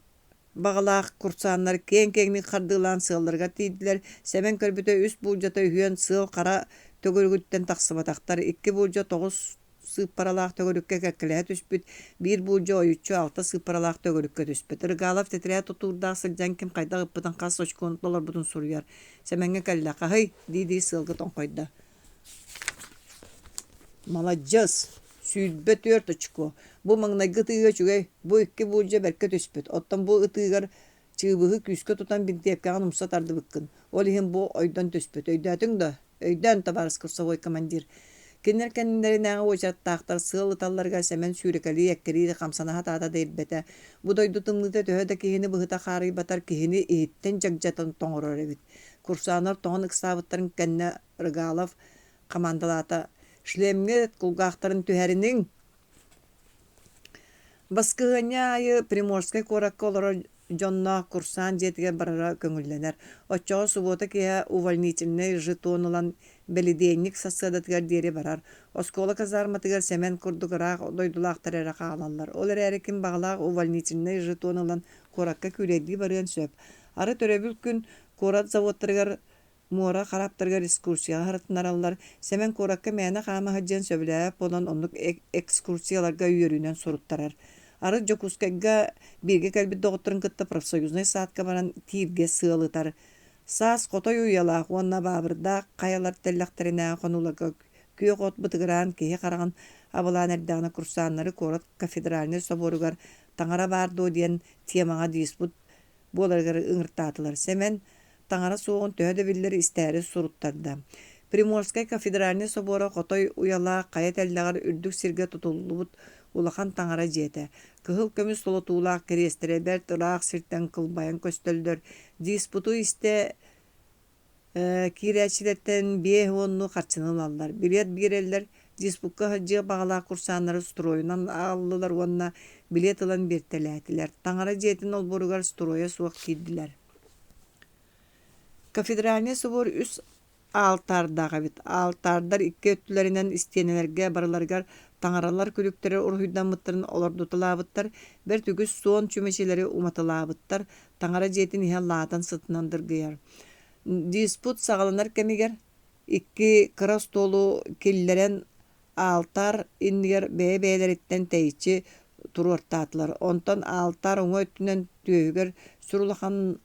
Speaker 1: Баҕалаах курсааннар киэҥ-киэҥник хардыылаан сыалларыгар тиийдилэр. Сэмэн көрбүтэ үс буулдьата үһүөн сыал хара төгүрүгүттэн тахсыбатахтар, икки буулдьа тоҕус сыыппаралаах төгүрүккэ кэккэлэһэ түспүт, биир буулдьа ойуччу алта сыыппаралаах төгүрүккэ түспүт. Рыгалов тэтэрээт тутуурдаах сылдьан ким хайдах ыппытын хас очкону толорбутун суруйар. Сэмэҥҥэ кэллэ, хаһый? дии-дии сыалга тоҥхойдо. Маладьыас! 24 очко. Бу маҥнайгы ытыыга үчүгэй, бу икки буулдьа бэркэ түспүт, оттон бу ытыыгар чыыбыһы күүскэ тутан бинтиэпкэҕин умса тардыбыккын. Ол иһин бу ойдон түспүт. Өйдөөтүҥ дуо? Өйдөөн, табаарыс курсовой командир. Кинилэр кэннилэринээҕи уочараттаахтар сыал ыталларыгар Сэмэн сүүрэкэлии, эккирии хамсана сатаата да ирбэтэ. Бу дойду тымныыта төһө да киһини быһыта хаарыйбатар, киһини иһиттэн дьагдьатан тоҥорор эбит. Курсааннар тоҥон ыксаабыттарын кэннэ Рыгалов хамаандалаата: «Шлемҥэ кулгаахтарын түһэриниҥ!» Баскыһыанньа аайы Приморскай куоракка олорор дьонноох курсаан дьиэтигэр барара көҥүллэнэр. Оччоҕо субуота киэһэ увольнительнай жетон ылан бэлидиэнньик сарсыардатыгар диэри барар. Оскуола казарматыгар Сэмэн курдук ыраах дойдулаахтар эрэ хаалаллар. Ол эрээри ким баҕалаах увольнительнай жетон ылан куоракка күүлэйдии барыан сөп. Арыт өрөбүл күн куорат заводтарыгар Муора хараптарыгар экскурсияҕа сырытыннараллар. Сэмэн куоракка мээнэ хаама сылдьыан сөбүлээбэт буолан, оннук экскурсияларга үөрүүнэн суруттарар. Арыт Дьокуускайга бииргэ кэлбит доҕотторун кытта профсоюзнай саадка баран тииргэ сыал ытар. Саас хотой уйалаах уонна баабырдаах хайалар тэллэхтэринээҕи хонууларга күөх от бытыгыраан киһи хараҕын абылаан эрдэҕинэ курсааннары куорат кафедральнай собуоругар «Таҥара баар дуо» диэн темаҕа диспут буоларыгар ыҥыртаатылар. Сэмэн таҥара суоҕун төһө да биллэр истээри суруттарда. Приморскай кафедральнай собуора хотой уйалаах хайа тэллэҕэр үрдүк сиргэ тутуллубут улахан таҥара дьиэтэ. Кыһыл көмүс солотуулаах кириэстэрэ бэрт ыраах сиртэн кылбайан көстөллөр. Диспуту истэ Киирээччилэртэн биэс уоннуу харчыны ылаллар, билиэт биэрэллэр, диспукка сылдьыах баҕалаах курсааннары стройунан аҕаллылар уонна билиэт ылан биэртэлээтилэр. Таҥара дьиэтин олбуоругар стройа суох киирдилэр. Кафедральнай собор үс аалтаардаах эбит. Аалтаардар икки өттүлэринэн истиэнэлэргэ барыларыгар таҥаралар күлүктэрэ уруһуйдаммыттарын олордуталаабыттар, бэрт үгүс суон чүмэчилэри уматалаабыттар, таҥара дьиэтин иһэ лаатан сытынан дыргыйар. Диспут саҕаланар кэмигэр икки кыра остуолу киллэрэн аалтаар иннигэр бэйэ-бэйэлэриттэн тэйиччи туруортаатылар. Онтон аалтаар уҥа өттүнэн түөһүгэр сүр улахан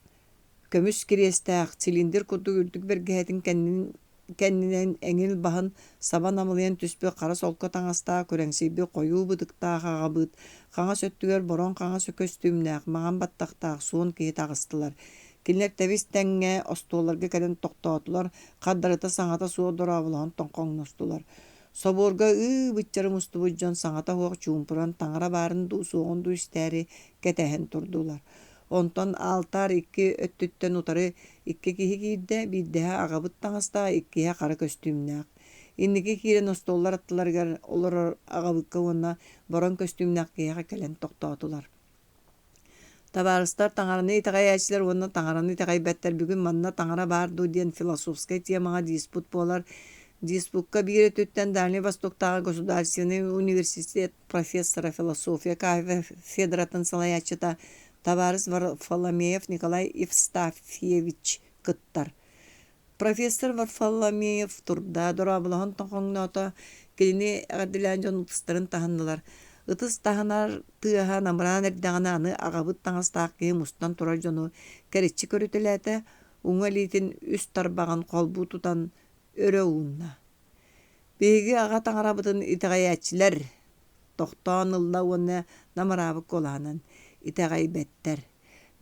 Speaker 1: көмүс кириэстээх цилиндр курдук үрдүк бэргэһэтин кэннин кэннинэн эҥил баһын саба намылыйан түспүт хара солко таҥастаах күрэҥсийбит хойуу бытыктаах аҕабыыт, хаҥас өттүгэр бороҥ хаҥас көстүүмнээх, маҥан баттахтаах суон киһи таҕыстылар. Кинилэр тэбис-тэҥҥэ остуолларга кэлэн тохтоотулар, хардарыта саҥата суох дорооболоһон тоҥхоҥностулар. Собуорга ыы-быччары мустубут дьон саҥата суох чуумпуран таҥара баарын дуу, суоҕун дуу истээри кэтэһэн турдулар. Онтон аалтаар икки өттүттэн утары икки киһи киирдэ, биирдэһэ аҕабыт таҥастаах, иккиһэ хара көстүүмнээх. Инники киирэн остуоллар аттыларыгар олорор аҕабыкка уонна бороҥ көстүүмнээх киһиэхэ кэлэн тохтоотулар. Табаарыстар таҥараны итэҕэйээччилэр уонна таҥараны итэҕэйбэттэр бүгүн манна таҥара баар дуо диэн философскай темаҕа диспут буолар. Диспукка биир өттүттэн Дальнай Востоктааҕы государственнай университет профессора, философия кафедратын салайааччыта табаарыс Варфоломеев Николай Евстафьевич кыттар. Профессор Варфоломеев турда, дорооболоһон тоҥхоҥноото, кинини эҕэрдэлээн дьон ытыстарын таһыннылар. Ытыс таһынар тыаһа намыраан эрдэҕинэ аны аҕабыт таҥастаах киһи мустан турар дьону кэриччи көрүтэлээтэ, уҥа илиитин үс тарбаҕын холбуу тутан өрө уунна. Биһиги аҕа таҥарабытын итэҕэйээччилэр тохтоон ылла уонна намыраабыт куолаһынан итэҕэйбэттэр.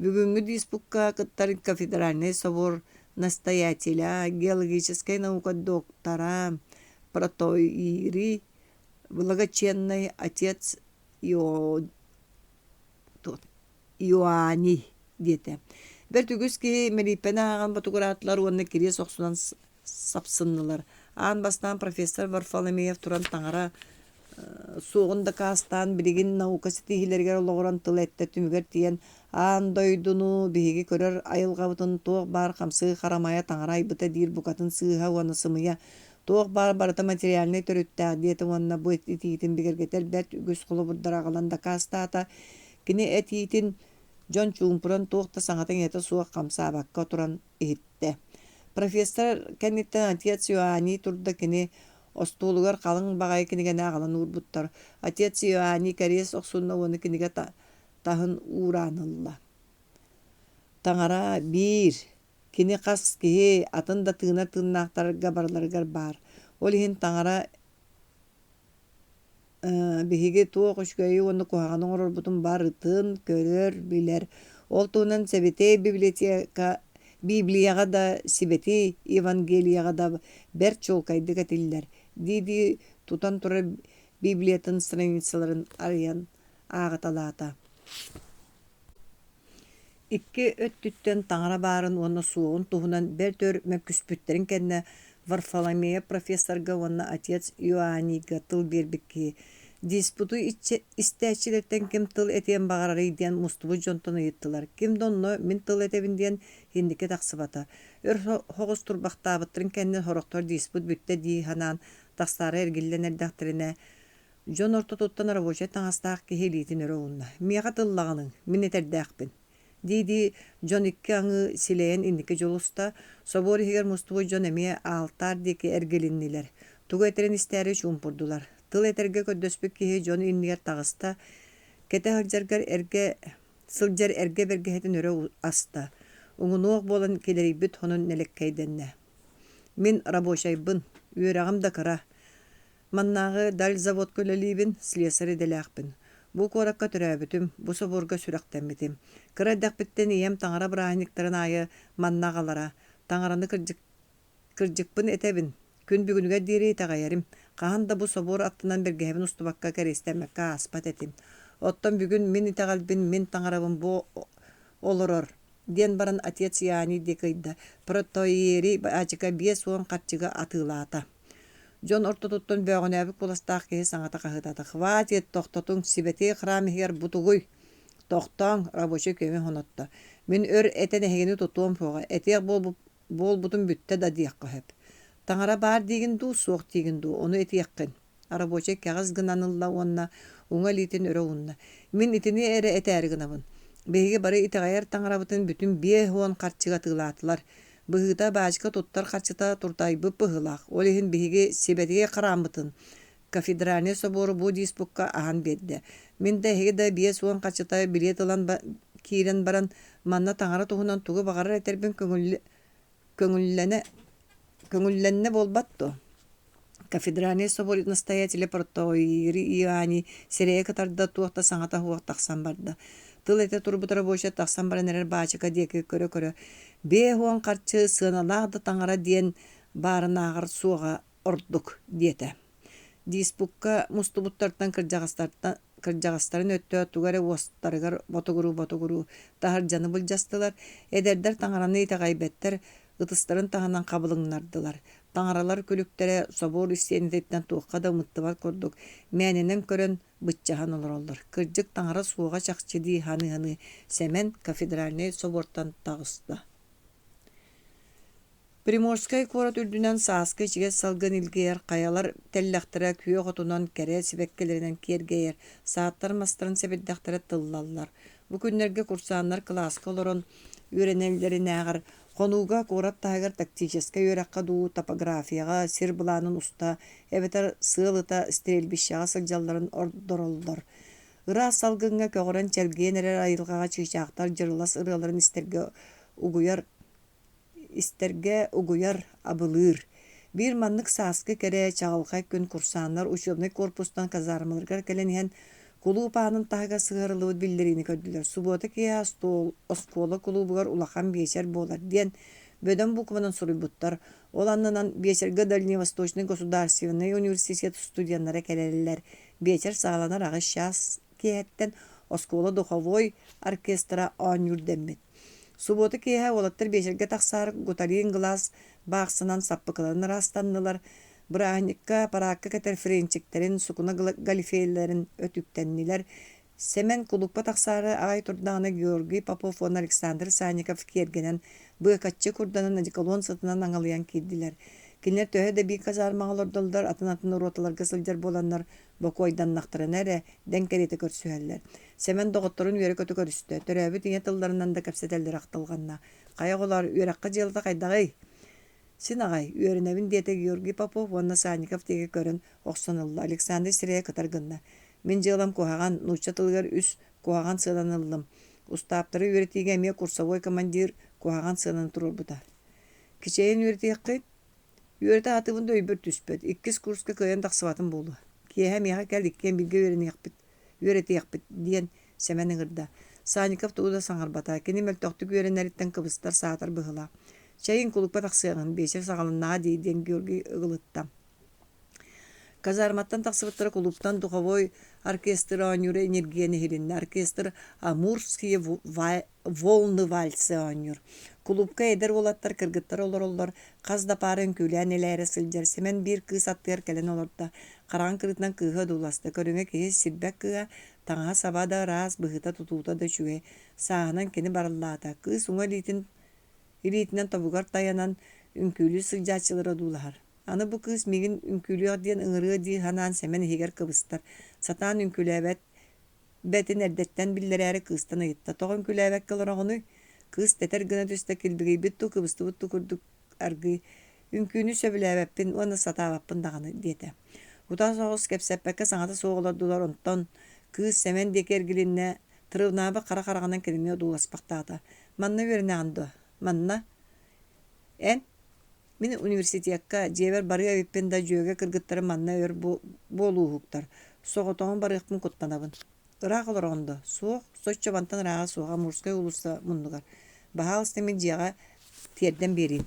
Speaker 1: Бүгүҥҥү диспукка кыттар кафедральнай собор настоятеля, геологическай наука доктора, протоиерий, благочинный отец Иоанний диэтэ. Бэрт үгүс киһи мэлииппэни ааҕан ботугураатылар уонна кириэс охсунан сапсыннылар. Аан бастаан профессор Варфоломеев туран таҥара суоҕун дакаастаан, билигин наука ситиһиилэригэр олоҕуран тыл эттэ түмүгэр тиийэн аан дойдуну биһиги көрөр айылҕабытын туох баар хамсыы харамайа таҥара айбыта диир букатын сыыһа уонна сымыйа, туох баар барыта материальнай төрүттээх диэтэ уонна бу этиитин бигэргэтэр бэрт үгүс холобурдары аҕалан дакаастаата. Кини этиитин. Дьон чуумпуран туох да саҥата-иҥэтэ суох хамсаабакка туран иһиттэ. Профессор кэнниттэн отец Иоанний турда кини остуолугар халыҥ баҕайы кинигэни аҕалан уурбуттар. Отец Иоанний кэриэс охсунна уонна кинигэ таһын уураан ылла. Таҥара биир, кини хас киһи атын да тыынар тыыннаахтарга барыларыгар баар. Ол иһин таҥара биһиги туох үчүгэйи уонна куһаҕаны оҥорорбутун барытын көрөр, билэр. Ол туһунан Сэбитэй библиотека Библияҕа да, Сибэтий Евангелияҕа да бэрт чуолкайдык этиллэр, дии-дии тутан турар Библиятын страницаларын арыйан ааҕыталаата. Икки өттүттэн таҥара баарын уонна суоҕун туһунан бэрт өр мөккүспүттэрин кэннэ Варфоломеев профессорга уонна отец Иоаннийга тыл биэрбит киһи «Диспуту истээччилэртэн ким тыл этиэн баҕарарый?» диэн мустубут дьонтон ыйыттылар. Ким да онно «мин тыл этэбин» диэн инники тахсыбата. Өр соҕус турбахтаабыттарын кэннэ сорохтор диспут бүттэ дии санаан тахсаары эргиллэн эрдэхтэринэ Дьон ортотуттан рабочай таҥастаах киһи илиитин өрө уунна: «Миэхэ тыллаҕыныҥ, мин этэрдээхпин» дии-дии дьон икки аҥыы силэйэн инники дьулуста, собуор иһигэр мустубут дьон эмиэ аалтаар диэки эргилиннилэр, тугу этэрин истээри чуумпурдулар. Тыл этэргэ көрдөспүт киһи дьон иннигэр таҕыста, кэтэ сылдьаргар эргэ сылдьар эргэ бэргэһэтин өрө аста, уҥунуох буолан килэрийбит хонун нэлэккэйдэннэ. «Мин рабочайбын, үөрэҕим да кыра, Маннааҕы Дальзаводка үлэлиибин, слесарь идэлээхпин. Бу куоракка төрөөбүтүм, бу собуорга сүрэхтэммитим. Кыра эрдэхпиттэн ийэм таҥара бырааһынньыктарын аайы манна аҕалара. Таҥараны кырдьык кырдьыкпын этэбин, күн бүгүнүгэр диэри итэҕэйэрим. Хаһан да бу собуор аттынан бэргэһэбин устубакка, кэриэстэммэккэ ааспат этим. Оттон бүгүн мин итэҕэлбин, мин таҥарабын бу олорор, диэн баран отец Иоанний диэки ыйда. Протоиерий баачыка 50 харчыга атыылаата. Дьон ортотуттан бөөҕүнээбит куоластаах киһи саҥата хаһыытаата: «Хватит, тохтотуҥ, сибэтиэй храм иһигэр бу тугуй? Тохтооҥ!» рабочай күөмэ хонотто. «Мин өр этэн эһигини тутуом суоҕа, этиэх буолбутум бүттэ да диэххэ сөп. Таҥара баар диигин дуу, суох диигин дуу, ону этиэххин» рабочай кэҕис гынан ылла уонна уҥа илиитин өрө уунна. «Мин итини эрэ этээри гынабын. Биһиги бары итэҕэйэр таҥарабытын бүтүн 50 харчыга атыылаатылар. Быһыыта, баачыка туттар харчыта туртайбыт быһыылаах, ол иһин биһиги сибэтиэй храммытын, кафедральнай собуору бу диспукка аһан биэрдэ. Мин да эһиги да 50 харчыта билиэт ылан киирэн баран, манна таҥара туһунан тугу баҕарар этэрбин көҥүллэнэ көҥүллэннэ буолбат дуо? Кафедральный собор настоятеля протоиерий Иоанний сирэйэ кытарда, туох да саҥата суох тахсан барда. Тыл этэ турбут рабочай тахсан баран эрэр баачыка диэки көрө-көрө 50 харчы сыаналаах да таҥара диэн баарынааҕар суоҕа ордук диэтэ. Диспукка мустубуттартан кырдьаҕастартан кырдьаҕастарын өттө тугу эрэ уостарыгар ботугуруу-ботугуруу таһырдьаны былдьастылар, эдэрдэр таҥараны итэҕэйбэттэр, ытыстарын таһынан хабылыҥнардылар. Таҥаралар күлүктэрэ собуор истиэнэтиттэн туохха да ымыттыбат курдук мээнэнэн көрөн быччаһан олороллор. Кырдьык таҥара суоҕа чахчы дии саныы-саныы Сэмэн кафедральнай собуортан таҕыста. Приморскай куорат үрдүнэн сааскы ичигэс салгын илгийэр, хайалар тэллэхтэрэ күөх отунан, кэрэ сибэккилэринэн киэргэйэр, сааттар мастарын сэбирдэхтэрэ тыллаллар. Бу күннэргэ курсааннар кылааска олорон үөрэнэллэринээҕэр хонууга куорат таһыгар тактическай үөрэххэ дуу, топографияҕа сир былаанын уста эбэтэр сыал ыта стрельбищеҕа сылдьалларын ордороллор. Ыраас салгыҥҥа көҕөрөн чэлгийэн эрэр айылҕаҕа чыычаахтар дьырылас ырыаларын истэргэ угуйар истэргэ угуйар, абылыыр. Биир маннык сааскы кэрэ, чаҕылхай күн курсааннар учебнай корпустан казармаларыгар кэлэн иһэн, кулууп аанын таһыгар сыһыарыллыбыт биллэриини көрдүлэр. Субуота киэһэ оскуола кулуубугар улахан биэчэр буолар диэн бөдөҥ букванан суруйбуттар. Ол аннынан биэчэргэ Дальневосточный государственный университет студеннара кэлэллэр. Биэчэр саҕаланар аҕыс чаас киэһэттэн оскуола духовой оркестра оонньуур дэммит. Субуота киэһэ уолаттар биэчэргэ тахсаары гуталин глаз баахсанан саппыкыларын ыраастаннылар, бырааһынньыкка параакка кэтэр френчиктэрин, сукуна галифеллэрин өтүктэннилэр. Сэмэн кулуупка тахсаары аҕай турдаҕына Георгий Попов уонна Александр Санников киэргэнэн, быакаччы курданан одеколон сытынан аҥалыйан киирдилэр. Кинилэр төһө да биир казармаҕа олордоллор, атын-атын роталарга сылдьар буоланнар, бокуойданнахтарына эрэ, дэҥ кэриэтэ көрсүһэллэр. Сэмэн доҕотторун үөрэ-көтө көрүстэ, төрөөбүт ийэ тылларынан да кэпсэтэллэрэ ахтылҕанна. «Хайа оҕолоор, үөрэххэ дьыалата хайдаҕый?» «Син аҕай, үөрэнэбин» диэтэ Георгий Попов уонна Санников диэки көрөн охсон ылла. Александр сирэйэ кытар гынна. «Мин дьыалам куһаҕан, нуучча тылыгар үс куһаҕан сыананы ыллым. Устааптары үөрэтиигэ эмиэ курсовой командир куһаҕан сыананы туруорбута. Кичэйэн үөрэтиэххит? Үөрэтэ сатыыбын да өйбөр түспэт. Иккис курска кыайан тахсыбатым буолуо. Киэһэ миэхэ кэл иккиэн бииргэ үөрэниэхпит, үөрэтиэхпит, диэн Сэмэн ыҥырда. Санников тугу да саҥарбата. Кини мөлтөхтүк үөрэнэриттэн кыбыстар, саатар быһыылаах. Чэйиҥ, кулукка тахсыаҕын, биэчэр саҕаланнаҕа дии, диэн Георгий ыгылытта. Казарматтан тахсыбыттара кулууптан духовой оркестр оонньуура энергияны иһилиннэ. Оркестр «Амурские волны вальсы» оонньуур. Кулуупка эдэр уолаттар, кыргыттар олороллор, хас да паара үҥкүүлээн элээрэ сылдьар. Сэмэн биир кыыс аттыгар кэлэн олордо. Хараҕын кырыытынан кыыһы одууласта. Көрүҥэ киһи сирбэт кыыһа, таҥаһа-саба да ыраас, быһыыта-тутуута да үчүгэй. Сааһынан кини барыллаата. Кыыс уҥа илиитин илиитинэн тобугар тайанан, үҥкүүлүү сылдьааччылары одуулаһар. Аны бу кыыс миигин үҥкүүлүөх диэн ыҥырыа дии санаан Сэмэн иһигэр кыбыстар. Сатаан үҥкүүлээбэт бэтин эрдэттэн биллэрээри кыыстан ыйытта: «Тоҕо үҥкүүлээбэккэ олороҕунуй?» Кыыс тэтэр гына түстэ, килбигийбит дуу, кыбыстыбыт дуу курдук аргыый: «Үҥкүүнү сөбүлээбэппин уонна сатаабаппын даҕаны» диэтэ. Утаа соҕус кэпсэппэккэ саҥата суох олордулар, онтон кыыс Сэмэн диэки эргилиннэ, тырыбынаабыт хара хараҕынан кинини одууласпахтаата: «Манна үөрэнэҕин дуо? Манна? Эн?» Мин университекка, дьиэбэр барыа эбиппин да дьүөгэ кыргыттарым манна өр буолууһуктар, соҕотоҕун барыахпын куттанабын. Ыраах олороҕун дуо? Суох, соччо мантан ырааҕа суох, Амурскай уулусса муннугар. Баһаалыста мин дьиэҕэ тиэрдэн биэриим.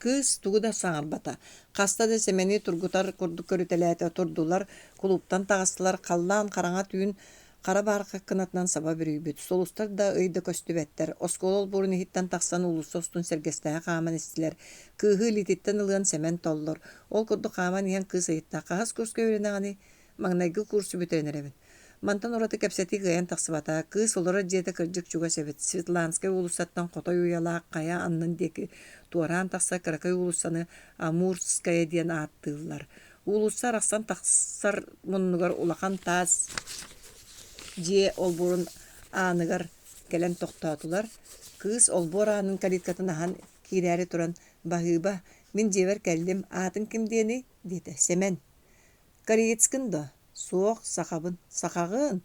Speaker 1: Кыыс тугу да саҥарбата, хаста да Сэмэни тургутар курдук көрүтэлээтэ, турдулар, кулууптан таҕыстылар, халлаан хараҥа түүн Хара баарха кынатынан саба бүрүйбүт, сулустар да, ый да көстүбэттэр. Оскуола олбуорун иһиттэн тахсан уулусса устун сэргэстэһэ хааман истилэр. Кыыһы илиититтэн ылыан Сэмэн толлор. Ол курдук хааман иһэн кыыс ыйытта: «Хаһыс курска үөрэнэҕиний?» «Маҥнайгы курсу бүтэрэн эрэбин». Мантан ураты кэпсэтии кыайан тахсыбата. Кыыс олорор дьиэтэ кырдьык чугас эбит. Светланскай уулуссаттан Хотой уйалаах хайа аннын диэки туораан тахсар кыракый уулуссаны Амурская диэн ааттыыллар. Уулусса арахсан тахсар муннугар улахан таас дьиэ олбуорун ааныгар кэлэн тохтоотулар. Кыыс олбуор аанын калиткатын аһан киирээри туран: «Баһыыба, мин дьиэбэр кэллим, аатыҥ ким диэний?» диэтэ. «Сэмэн». «Кореецкин дуо?» «Суох, сахабын». «Сахаҕын?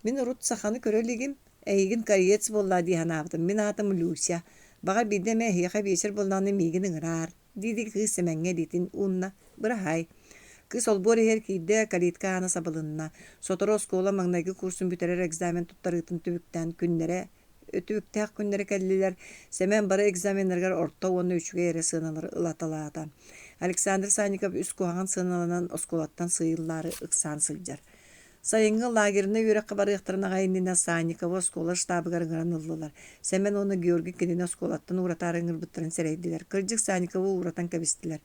Speaker 1: Мин урут саханы көрө илигим, эйигин кореец буоллаа дии санаабытым. Мин аатым Люся. Баҕар биирдэ эмэ эһиэхэ биэчэр буоллаҕына миигин ыҥыраар» дии-дии кыыс Сэмэҥҥэ илиитин уунна, «Быраһаай». Кыыс олбуор иһигэр киирдэ, калитка аана сабылынна. Сотору оскуола маҥнайгы курсун бүтэрэр экзамен туттарыытын түбүктээн күннэрэ түбүктээх күннэрэ кэллилэр. Сэмэн бары экзаменнарыгар орто уонна үчүгэй эрэ сыаналары ылаталаата. Александр Санников үс куһаҕан сыаналанан оскуолаттан сыыйыллаары ыксаан сылдьар. Сайыҥҥы лагернай үөрэххэ барыахтарын аҕай иннинэ Санниковы оскуола штабыгар ыҥыран ыллылар. Сэмэн уонна Георгий кинини оскуолаттан ууратаары ыҥырбыттарын сэрэйдилэр. Кырдьык Санниковы ууратан кэбистилэр.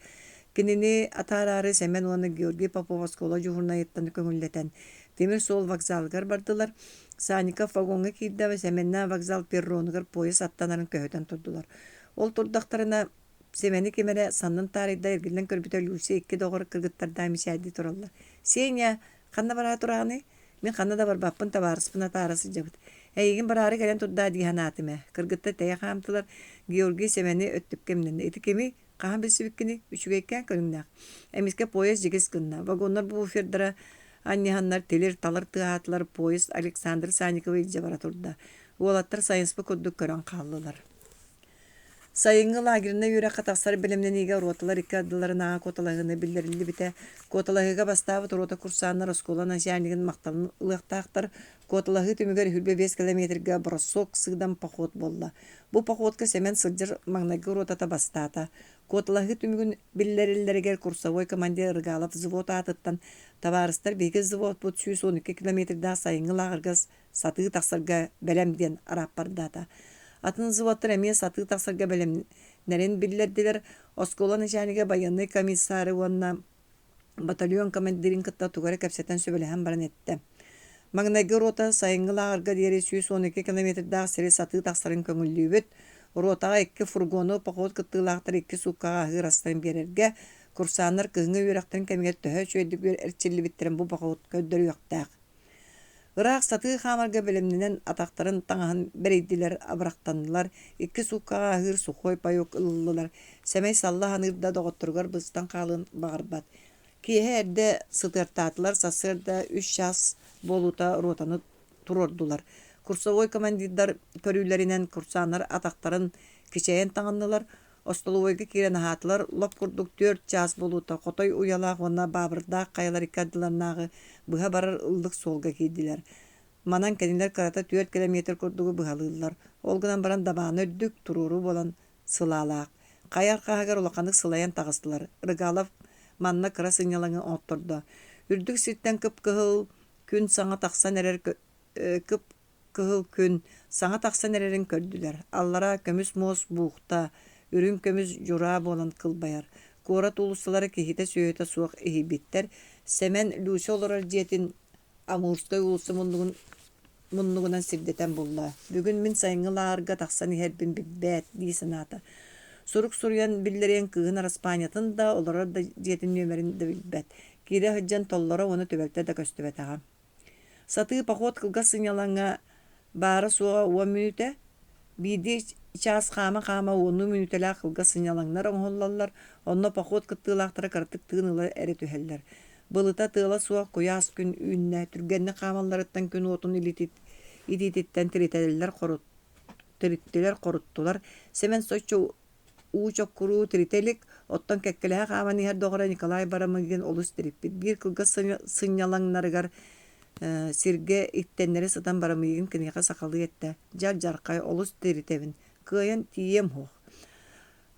Speaker 1: Кинини атаараары Сэмэн уонна Георгий Попов оскуола дьуһуурунайыттан көҥүллэтэн, тимир суол вокзалыгар бардылар. Санников вагоҥҥа киирдэ, Сэмэннээх вокзал перронугар поезд аттанарын көһүтэн турдулар. Ол турдахтарына Сэмэни ким эрэ саннын таарыйда, эргиллэн көрбүтэ Люся икки доҕор кыргыттардаах мичээрдии тураллар. «Сеня, ханна бараа тураҕыный? Мин ханна да барбаппын, табаарыспын атаара сылдьабыт. Эйигин бараары кэлэн турдаа дии санаатым ээ». Кыргыттар тэйэ хаамтылар, Георгий Сэмэни өттүккэ имнэннэ. «Ити кимий? Хаһан билсибиккиний? Үчүгэйкээн көрүҥнээх». Эмискэ поезд дьигис гынна. Вагоннар буфердара анньыһаннар тилир-талыр тыаһаатылар, поезд Александр Санниковы илдьэ бара турда. Уолаттар сайыспыт курдук көрөн хааллылар. Сайыҥҥы лагернай үөрэххэ тахсар бэлэмнэниигэ роталар икки ардыларынааҕы куоталаһыыны биллэриллибитэ. Куоталаһыыга бастаабыт рота курсааннар оскуола начальнигын махталын ылыахтаахтар. Куоталаһыы түмүгэр 25 километрга бросок сыыдам поход буолла. Бу походка Сэмэн сылдьар маҥнайгы ротата бастаата. Куоталаһыы түмүгүн биллэриллэригэр курсовой командир Рыгалов взвод аатыттан «Табаарыстар, биһиги взводпут 112 километрдаах сайыҥҥы лааҕырга сатыы тахсарга бэлэм диэн арааппардаата. Атын взводтар эмиэ сатыы тахсарга бэлэмнэрин биллэрдилэр. Оскуола начальнига байыаннай комиссары уонна батальон командирын кытта тугу эрэ кэпсэтэн сөбүлэһэн баран эттэ. Маҥнайгы рота сайыҥҥы лааҕырга диэри 112 километрдаах сири сатыы тахсарын көҥүллүүбүт. Ротаҕа икки фургону поход кыттыылаахтара икки сууккаҕа аһыыр астарын биэрэргэ, курсааннар кыһыҥҥы үөрэхтэрин кэмигэр төһө үчүгэйдик эрчиллибиттэрин бу поход көрдөрүөхтээх. Ыраах сатыы хаамарга бэлэмнэнэн атахтарын таҥаһын бэрийдилэр, абырахтаннылар, икки сууккаҕа аһыыр сухой паек ыллылар. Сэмэй салла саныыр да доҕотторугар быстан хаалыан баҕарбат. Киэһэ эрдэ сытыартаатылар, сарсыарда үс чаас буолуута ротаны туруордулар. Курсовой командирдар көрүүлэринэн курсааннар атахтарын кичэйэн таҥыннылар, Остолобуойга киирэн аһаатылар, лоп курдук түөрт чаас буолуута Хотой Уйалаах уонна Баабырдаах хайалар икки ардыларынааҕы быһа барар ыллык суолга киирдилэр. Манан кинилэр кырата түөрт километр курдугу быһалыыллар. Ол гынан баран дабаана үрдүк, туруору буолан сылаалаах. Хайа арҕаһыгар улаханнык сылайан таҕыстылар. Рыгалов манна кыра сынньалаҥы оҥоттордо. Үрдүк сиртэн кып-кыһыл күн саҥа тахсан эрэр кып Кыһыл күн саҥа тахсан эрэрин көрдүлэр, аллара көмүс муос буухта, үрүҥ көмүс дьураа буолан кылбайар. Куорат уулуссалара киһитэ-сүөһүтэ суох иһийбиттэр. Сэмэн Люся олорор дьиэтин Амурскай уулусса муннугун муннугунан сирдэтэн булла. Бүгүн мин сайыҥҥы лааҕырга тахсан иһэрбин билбээт дии санаата. Сурук суруйан биллэриэн кыыһын араспаанньатын да, олорор да дьиэтин нүөмэрин да билбэт. Киирэ сылдьан толлоро уонна түбэлтэ да көстүбэтэҕэ. Сатыы поход кылгас сынньалаҥҥа баара-суоҕа уон мүнүүтэ, биирдии чаас хаама-хаама уоннуу мүнүүтэлээх кылгас сынньалаҥнар оҥоһуллаллар, онно поход кыттыылаахтара кыратык тыын ыла эрэ түһэллэр. Былыта тыала суох куйаас күн үүннэ, түргэнник хаамалларыттан күн уотун илиититтэн тириттилэр, хоруттулар. Сэмэн соччо уу чоккуруу тиритэ илик, оттон кэккэлэһэ хааман иһэр доҕоро Николай Барамыгин олус тириппит. Биир кылгас сынньалаҥнарыгар сиргэ иттэннэри сытан Барамыгин киниэхэ сахалыы эттэ: «Дьар-дьархай, олус тиритэбин, кыайан тиийиэм суох».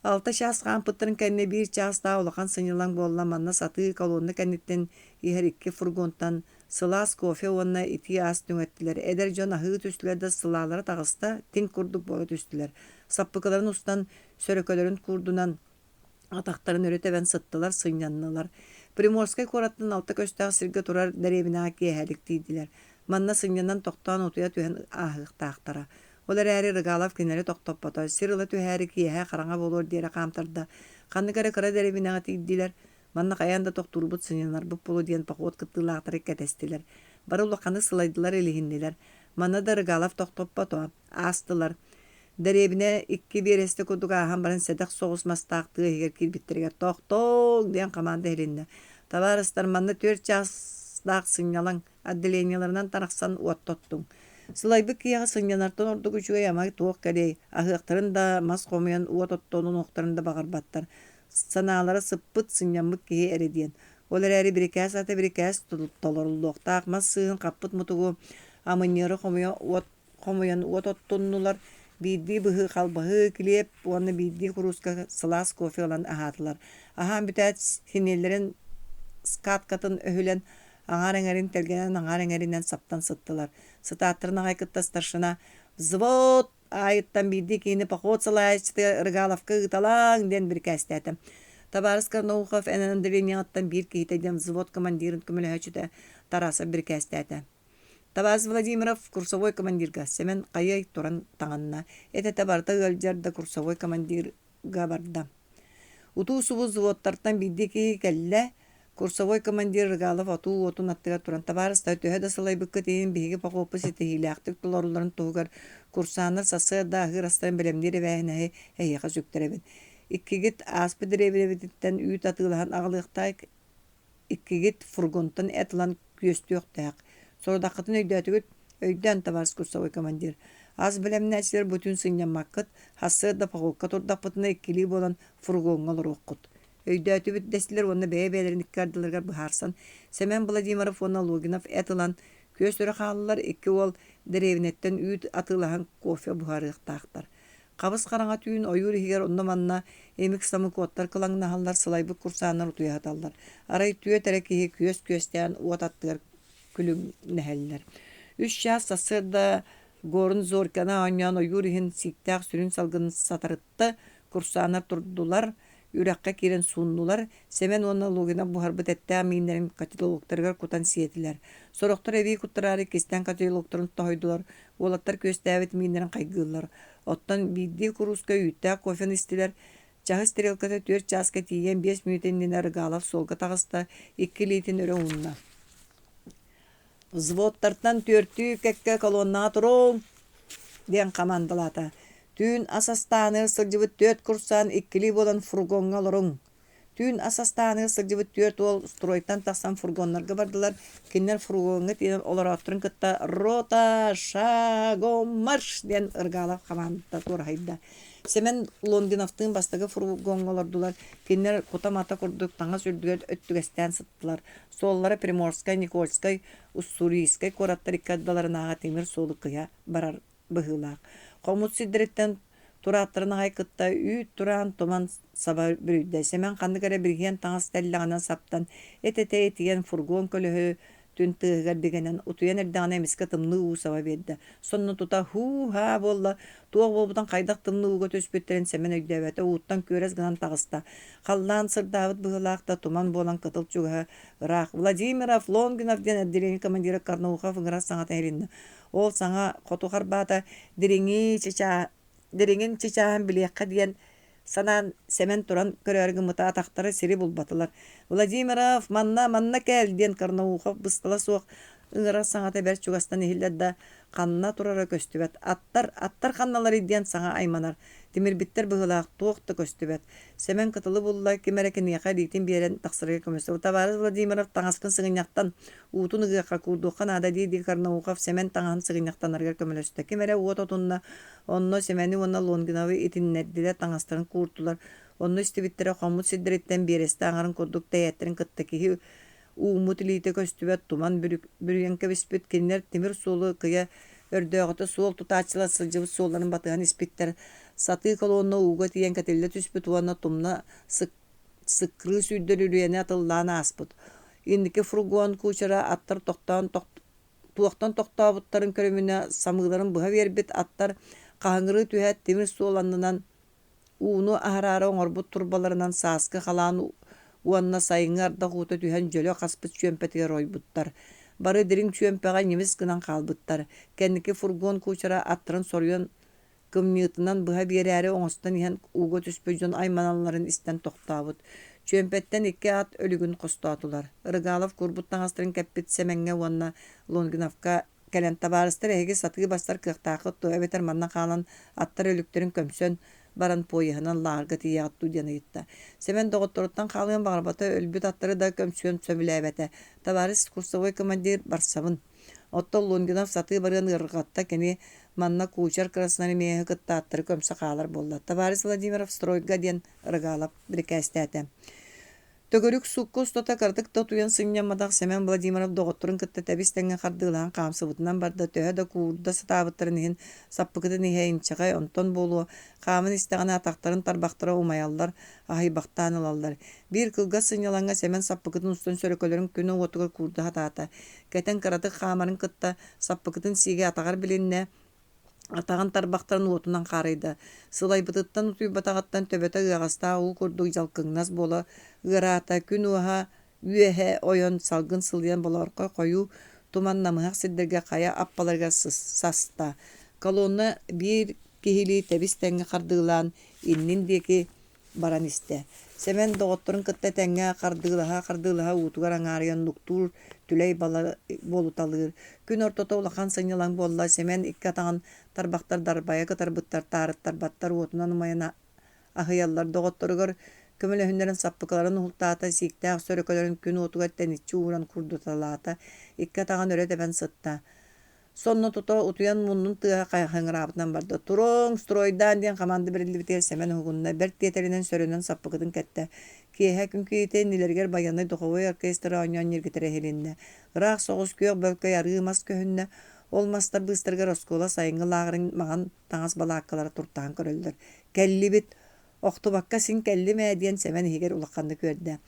Speaker 1: Алта чаас хаампыттарын кэннэ биир чаастаах улахан сынньалаҥ буолла манна сатыы колонна кэнниттэн иһэр икки фургонтан сылаас кофе уонна итии ас түҥэттилэр. Эдэр дьон аһыы түстүлэр да сылаалара таҕыста, тиҥ курдук буола түстүлэр. Саппыкыларын устан, сөрөкөлөрүн куурдунан, атахтарын өрө тэбэн сыттылар, сынньаннылар. Приморскай куораттан алта көстөөх сиргэ турар дэриэбинэҕэ киэһэлик тиийдилэр. Манна сынньанан тохтоон утуйа түһэн ааһыахтаахтара. Ол эрээри Рыгалов кинилэри тохтоппото, сир ыла түһээри киэһэ хараҥа буолуор диэри хаамтарда. Ханнык эрэ кыра дэриэбинэҕэ тиийдилэр. Манна хайаан да тохтуурбут, сынньанарбыт буолуо диэн похуот кыттыылаахтара кэтэстилэр. Бары улаханнык сылайдылар, илиһиннилэр. Манна да Рыгалов тохтоппото. Аастылар. Дэриэбинэ икки биэрэстэ курдук ааһан баран сэдэх соҕус мастаах тыа иһигэр киирбиттэригэр «Тохтооҥ!» диэн хамаанда иһилиннэ. «Табаарыстар, манна түөрт чаастаах сынньалаҥ отделениеларынан тарахсан уоттоттуҥ. Сылайбыт киһиэхэ сынньанартан ордук үчүгэй ама туох кэлиэй, аһыахтарын да, мас хомуйан уот оттон онуохтарын да баҕарбаттар. Санаалара сыппыт, сынньаммыт киһи эрэ диэн. Ол эрээри бирикээс аата бирикээс толоруллуохтаах мас сыыһын хаппыт мутугу амынньыары хомуйа уот хомуйан уот оттуннулар, биирдии быһыы халбаһыы, килиэп уонна биирдии курууска сылаас кофе ылан аһаатылар. Аһаан бүтээт синиэллэрин скаткатын өһүлэн, аҥаар эҥэрин тэлгэнэн аҥаар эҥэринэн саптан сыттылар. Сытааттарын аҕай кытта старшина «Взвод!» аайыттан биирдии киһини поход салайааччытыгар Рыгаловка ыыталааҥ диэн бирикээстээтэ. Табаарыс Карнаухов эн отделениеҕыттан биир киһитэ диэн взвод командирын көмөлөһөөччүтэ Тарасов бирикээстээтэ. Табаарыс Владимиров курсовой командирга Сэмэн хайыай туран таҥанна, эт-этэ барыта ыалдьар да курсовой командирга барда. Утуу-субуу взводтартан биирдии киһи кэллэ, курсовой командир Рыгалов отуу уотун аттыгар туран «Табаарыстар, төһө да сылайбыккыт иһин биһиги похуоппут ситиһиилээхтик толорулларын туһугар курсааннар сарсыарда аһыыр астарын бэлэмниир эбээһинэһи эһиэхэ сүктэрэбин. Иккигит ааспыт дэриэбинэбититтэн үүт атыылаһан аҕалыахтаах иккигит фургонтан эт ылан күөстүөхтээх. Сорудаххытын өйдөөтүгүт? Өйдөөн, табаарыс курсовой командир. Ас бэлэмнээччилэр бу түүн сынньаммаккыт, сарсыарда похуокка турдахпытына иккилии буолан фургоҥҥа олоруоххут. Өйдөөтүбүт дэстилэр уонна бэйэ-бэйэлэрин икки ардыларыгар быһаарсан, Сэмэн Владимиров уонна Логинов эт ылан, күөс өрө хааллылар, икки уол дэриэбинэттэн үүт атыылаһан кофе буһарыахтаахтар. Хабыс-хараҥа түүн ойуур иһигэр онно-манна имик-самык уоттар кылаҥнаһаллар, сылайбыт курсааннар утуйа сыталлар. Арай түөрт эрэ киһи күөс күөстээн уот аттыгар күлүмнэһэллэр. Үс чаас сарсыарда Горн Зорьканы оонньоон ойуур иһин сииктээх сүрүн салгынын сатарытта, курсааннар турдулар, үрэххэ киирэн сууннулар, Сэмэн уонна Лугинов буһарбыт эттээх мииннэрин котелоктарыгар кутан сиэтилэр. Сорохтор эбии куттараары кистээн котелоктарын тоһуйдулар, уолаттар күөстээбит мииннэрин хайгыыллар. Оттон биирдии курууска үүттээх кофены истилэр. Чаһы стрелката түөрт чааска тиийэн биэс мүнүүтэ иннинэ Рыгалов суолга таҕыста, икки илиитин өрө уунна. «Взводтартан түөртүү кэккэ колоннаҕа туруҥ!» диэн хамаандалаата. «Түүн ас астааныгар сылдьыбыт түөрт курсаан иккилии буолан фургоҥҥа олоруҥ!» Түүн ас астааныгар сылдьыбыт түөрт уол стройтан тахсан фургоннарга бардылар. Кинилэр фургоҥҥа тиийэн олороотторун кытта «Рота! Шагом марш!» диэн Ыргаалап хамаандата туораһыйда. Сэмэн Лонгиновтыын бастакы фургоҥҥа олордулар. Кинилэр кута-мата курдук таҥас үрдүгэр өттүгэстээн сыттылар. Суоллара Приморскай, Никольскай, Уссурийскай куораттар икки ардыларынааҕы тимир суолу кыйа барар быһыылаах. Хомут сирдэриттэн турааттарын аҕай кытта үүт тураан туман саба бүрүйдэ. Сэмэн ханнык эрэ бириһиэн таҥас тэллэҕинэн саптан, эт-этэ итийэн фургон көлөһөтүн тыаһыгар бигэнэн, утуйан эрдэҕинэ эмискэ тымныы уу саба биэрдэ. Сонно тута һуу-һаа буолла, туох буолбутун хайдах тымныы ууга түспүттэрин Сэмэн өйдөөбөтө, ууттан күөрэс гынан таҕыста. Халлаан сырдаабыт быһыылаах да, туман буолан кытыл чугаһа ыраах. «Владимиров, Лонгинов» диэн отделение командира Карнаухов ыҥырар саҥата иһилиннэ. Ол саҥа хоту харбаата дириҥи чычаа дириҥин чычааһын билиэххэ диэн санаан Сэмэн туран көрөөрү гыммыта атахтара сири булбатылар. «Владимиров, манна, манна кэл!» диэн Карнаухов быстала суох ыҥырар саҥата бэрт чугастан иһиллэр да, ханна турара көстүбэт. «Аттар, аттар ханналарый?» диэн саҥа айманар. Тимирбиттэр быһыылаах туох да көстүбэт. Сэмэн кытылы булла, ким эрэ киниэхэ илиитин биэрэн тахсарыгар көмөстө. «Табаарыс Владимиров, таҥаскын сыгынньахтан, Уутун ыгыахха, куурдуохха наада дии-дии Карнаухов Сэмэн таҥаһын сыгынньахтанарыгар көмөлөстө. Ким эрэ уот отунна, онно Сэмэни уонна Лонгиновы итиннэрдилэр, таҥастарын кууртулар. Онно истибиттэрэ хоммут сирдэриттэн биэрэстэ аҥарын курдук тэйээттэрин кытта киһи ууммут илиитэ көстүбэт туман бүрүйэн кэбиспит. Кинилэр тимир суолу кыйа өрдөөҕүтэ суол тутааччылар сылдьыбыт суолларын батыһан испиттэр. Сатыы колонна ууга тиийэн кэтиллэ түспүт уонна тумна сык Сыккырыы сүүрдэр үрүйэни атыллаан ааспыт. Инники фургон кучера аттар тохтоон туохтан тохтообуттарын көрүмүнэ самыыларын быһа биэрбит аттар хаһыҥырыы түһээт тимир суол аннынан ууну аһараары оҥорбут турбаларынан сааскы халаан уонна сайыҥҥы ардах уута түһэн дьөлө хаспыт чүөмпэтигэр ойбуттар. Бары дириҥ чүөмпэҕэ ньимис гынан хаалбыттар. Кэнники фургон кучера аттарын соруйан Кымньыытынан быһа биэрээри оҥостон иһэн ууга түспүт дьон айманалларын истэн тохтообут. Чүөмпэттэн икки ат өлүгүн хостоотулар. Рыгалов куурбут таҥастарын кэппит Сэмэҥҥэ уонна Лонгиновка кэлэн табаарыстар эһиги сатыы барсар кыахтааххыт дуо эбэтэр манна хаалан аттар өлүктэрин көмсөн баран поеһынан лааҕырга тиийэҕит дуу диэн ыйытта. Сэмэн доҕотторуттан хаалыан баҕарбата, өлбүт аттары да көмсүөн сөбүлээбэтэ. Табаарыс курсовой командир барсабын. Оттон Лонгинов сатыы барыан ыарырҕатта, кини манна кучер красноармееһы кытта аттары көмсө хаалар буолла. Табаарыс Владимиров стройга диэн Рыгалов бирикээстээтэ. Төгүрүк суукка устата кыратык да утуйан сынньамматах Сэмэн Владимиров доҕотторун кытта тэбис-тэҥҥэ хардыылаһан хаамсыбытынан барда, төһө да куурда сатаабыттарын иһин саппыкытын иһэ инчэҕэй, онтон буолуо, хааман истэҕинэ атахтарын тарбахтара умайаллар, аһыйбахтаан ылаллар. Биир кылгас сынньалаҥҥа Сэмэн саппыкытын устан сөрөкөлөрүн күн уотугар куурда сатаата. Кэтэн кыратык хаамарын кытта саппыкытын сиигэ атаҕар билиннэ, атаҕын тарбахтарын уотунан хаарыйда. Сылайбытыттан утуйбатаҕыттан төбөтө ыаҕастаах уу курдук дьалкыҥнас буола ыараата, күн уоһа үөһэ ойон, салгын сылыйан болоорхой хойуу туман намыһах сирдэргэ хайа аппаларыгар саста. Колонна биир киһилии тэбис-тэҥҥэ хардыылаан иннин диэки баран истэ. Сэмэн доҕотторун кытта тэҥҥэ хардыылаһа-хардыылаһа уутугар аҥаарыйан нуктуур түлэй буолуталыыр. Күн ортото улахан сынньалаҥ буолла, Сэмэн икки атаҕын тарбахтар дарбайа кытарбыттар, таарыттарбаттар, уотунан умайан аһыйаллар. Доҕотторугар көмөлөһүннэрэн саппыкыларын уһултаата, сииктээх сөрөкөлөрүн күн уотугар тэниччи ууран курдуталаата, икки атаҕын өрө тэбэн сытта. Сонно тута утуйан муннун тыаһа хаһыҥыраабытынан барда. «Туруҥ, стройдаан!» диэн хамаанда бэриллибитигэр Сэмэн уһугунна, бэрт тиэтэлинэн сөрөнөн саппыкытын кэттэ. Киэһэ күн киһитэ иннилэригэр байыаннай духовой оркестр оонньоон ньиргитэрэ иһилиннэ. Ыраах соҕус күөх бөлкөй арыы мас көһүннэ. Ол мастар быыстарыгар оскуола сайыҥҥы лааҕырын маҥан таҥас балааккалара туртаһан көрөллөр. «Кэллибит! Охтубакка син кэллим ээ» диэн Сэмэн иһигэр улаханнык үөрдэ.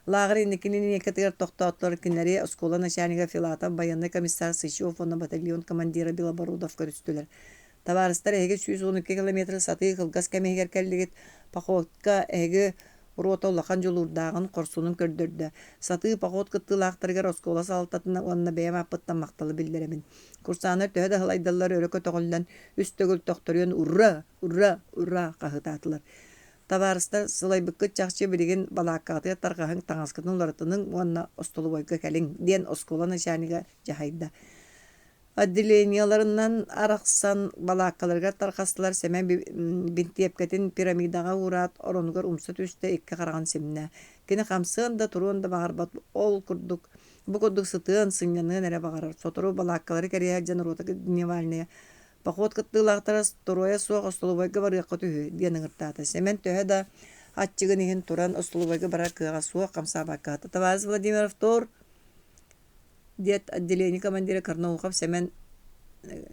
Speaker 1: Лааҕыр инники линиэйкэтигэр тохтоотулар, кинилэри оскуола начальнига Филатов, байыаннай комиссар Сычев уонна батальон командира Белобородов көрүстүлэр. «Табаарыстар, эһиги 112 километры сатыы кылгас кэм иһигэр кэллигит. Походка эһиги Рота улахан дьулуурдааҕын, хорсунун көрдөрдө. Сатыы поход кыттыылаахтарыгар оскуола салалтатын уонна бэйэм ааппыттан махталы биллэрэбин. Курсааннар төһө да сылайдаллар өрө көтөҕүллэн, үс төгүл төхтөрүйэн «Ура! Ура! Ура!» хаһыытаатылар. Табаарыстар, сылайбыккыт чахчы билигин балааккаҕытыгар тарҕаһыҥ, таҥаскытын уларытыныҥ уонна остолобуойга кэлиҥ, диэн оскуола начальнига дьаһайда. Отделениеларынан арахсан балааккаларыгар тарҕастылар, Сэмэн бинтиэпкэтин пирамидаҕа уураат, оронугар умса түстэ, икки хараҕын симнэ. Кини хамсыан да, туруон да баҕарбат, ол курдук бу курдук сытыан, сынньаныан эрэ баҕарар. Сотору балааккалары кэрийэ сылдьан рота дневальная «Поход кыттыылаахтара торуойа суох остолобуойга барыаххыт үһү» диэн ыҥыртаата. Сэмэн төһө да аччыгын иһин туран остолобуойга барар кыаҕа суох, хамсаабакка «Товарищ Владимиров, тур!» диэт отделение командира Карнаухов Сэмэн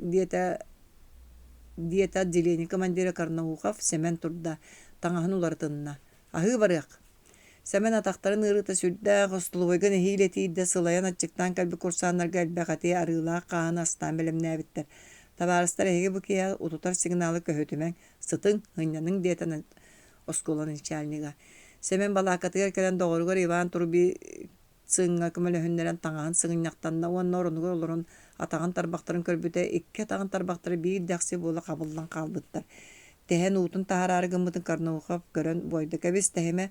Speaker 1: диэтэ диэтэ отделение командира Карнаухов Сэмэн турда, таҥаһын уларытынна. Аһыы барыах. Сэмэн атахтарын ыарыыта сүрдээх, остолобуойга нэһиилэ тиийдэ, сылайан аччыктаан кэлбит курсааннарга элбэх эти, арыылаах хааһыны астаан бэлэмнээбиттэр. Табаарыстар, эһиги бу киэһэ утутар сигналы көһүтүмэҥ, сытыҥ, сынньаныҥ диэтэ оскуола начальнига. Сэмэн балааккатыгар кэлэн доҕоругар Иван Труби Сыҥҥа көмөлөһүннэрэн таҥаһын сыгынньахтанна уонна оронугар олорон атаҕын тарбахтарын көрбүтэ, икки атаҕын тарбахтара биир дэхси буола хабыллан хаалбыттар. Тэһэн уутун таһаараары гыммытын Карнаухов көрөн буойда: «Кэбис, тэһимэ,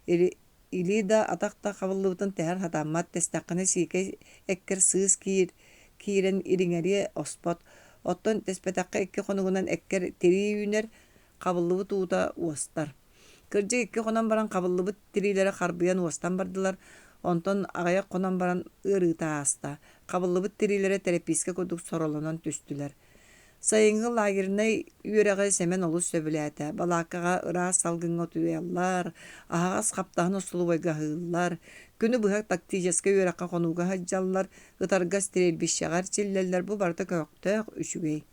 Speaker 1: илии да, атах да хабыллыбытын тэһэр сатаммат, тэстэххинэ сиикэй эккэр сыыс киирэн ириҥэриэ оспот, оттон тэспэтэххэ икки хонугунан эккэр тирии үүнэр, хабыллыбыт уута уостар. Кырдьык икки хонон баран хабыллыбыт тириилэрэ харбыйан уостан бардылар, онтон аҕыйах хонон баран ыарыыта ааста, хабыллыбыт тириилэрэ тэрэпиискэ курдук соролонон түстүлэр. Сайыҥҥы лагернай үөрэҕи Сэмэн олус сөбүлээтэ. Балааккаҕа ыраас салгыҥҥа утуйаллар, аһаҕас хаптаһын остолобуойга аһыыллар, күнү быһа тактическай үөрэххэ хонууга сылдьаллар, ытарга стрельбищеҕа эрчиллэллэр. Бу барыта көхтөөх, үчүгэй.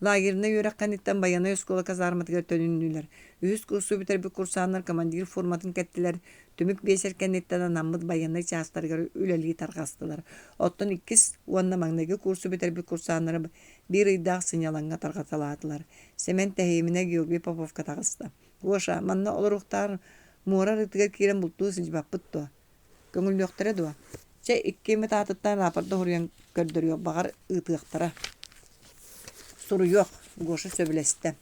Speaker 1: Лагернай үөрэх кэнниттэн байыаннай оскуола казарматыгар төнүннүлэр. Үһүс курсу бүтэрбит курсааннар командир форматын кэттилэр, түмүк биэсэр кэнниттэн анаммыт байыаннай чаастарыгар үлэлии тарҕастылар. Оттон иккис уонна маҥнайгы курсу бүтэрбит курсааннары биир ыйдаах сынньалаҥҥа тарҕаталаатылар. Сэмэн тэһииминэ Георгий Поповка таҕыста. «Гоша, манна олоруохтаар муора арыытыгар киирэн бултуу сылдьыбаппыт дуо? Көҥүллүөхтэрэ дуо? Чэ, икки эмит аатыттан рапорда суруйан көрдөрүөх, баҕар, ыытыахтара. Суруйуох, Гоша сөбүлэстэ.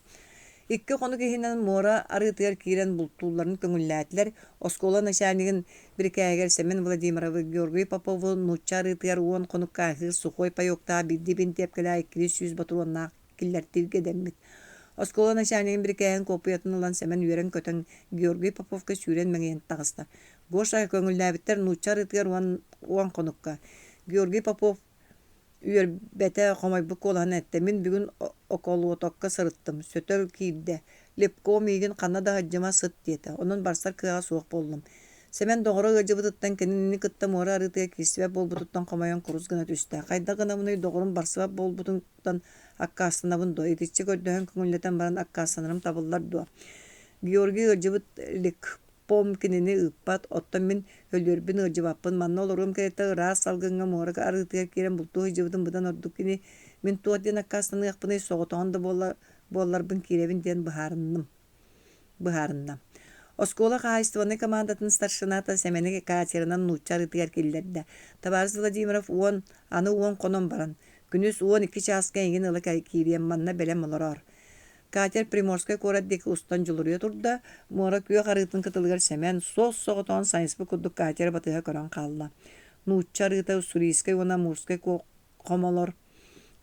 Speaker 1: Икки хонук иһинэн муора арыытыгар киирэн бултуулларын көҥүллээтилэр. Оскуола начальнигын бирикээһигэр Семен Владимировы, Георгий Попову нуучча арыытыгар уон хонукка аһыыр сухой паёктаах биирдии бинтиэпкэлээх иккилии сүүс ботуруоннаах киллэртииргэ дэммит. Оскуола начальнигын бирикээһин куоппуйатын ылан Сэмэн үөрэн-көтөн Георгий Поповка сүүрэн мэҥийэн таҕыста. Гоша көҥүллээбиттэр нуучча арыытыгар уон хонукка. Георгий Попов үөрбэтэ, хомойбут куолаһынан эттэ: «Мин бүгүн околуотокка сырыттым, сөтөл киирдэ, Лепко миигин ханна да сылдьыма сыт диэтэ, онон барсар кыаҕа суох буоллум». Сэмэн доҕоро ыалдьыбытыттан кинини кытта муора арыытыгар киирсибэт буолбутуттан хомойон курус гына түстэ. Хайдах гынабыный, доҕорум барсыбат буолбутуттан аккаастанабын дуо, итиччэ көрдөһөн көҥүллэтэн баран аккаастанарым табыллар дуо? Георгий ыалдьыбыт Лекпом кинини ыыппат, оттон мин өлүөрбүн ыалдьыбаппын, манна олоруом кэриэтэ ыраас салгыҥҥа муора арыытыгар киирэн бултуу сылдьыбытым быдан ордук ини, мин туох диэн аккаастаныахпыный, соҕотоҕун да буолларбын киирэбин диэн быһаарынным быһаарынна. Оскуола хаһаайыстыбаннай командатын старшината Сэмэни катерынан нуучча арыытыгар киллэрдэ. Табаарыс Владимиров уон, аны уон хонон баран, күнүс 12 чааска эйигин ыла киириэм, манна бэлэм олороор. Катер Приморскай куорат диэки устан дьулуруйа турда, муора күөх арыытын кытылыгар Сэмэн суос-соҕотоҕун сайыспыт курдук катеры батыһа көрөн хаалла. Нуучча арыыта Уссурийскай уонна Амурскай хомолор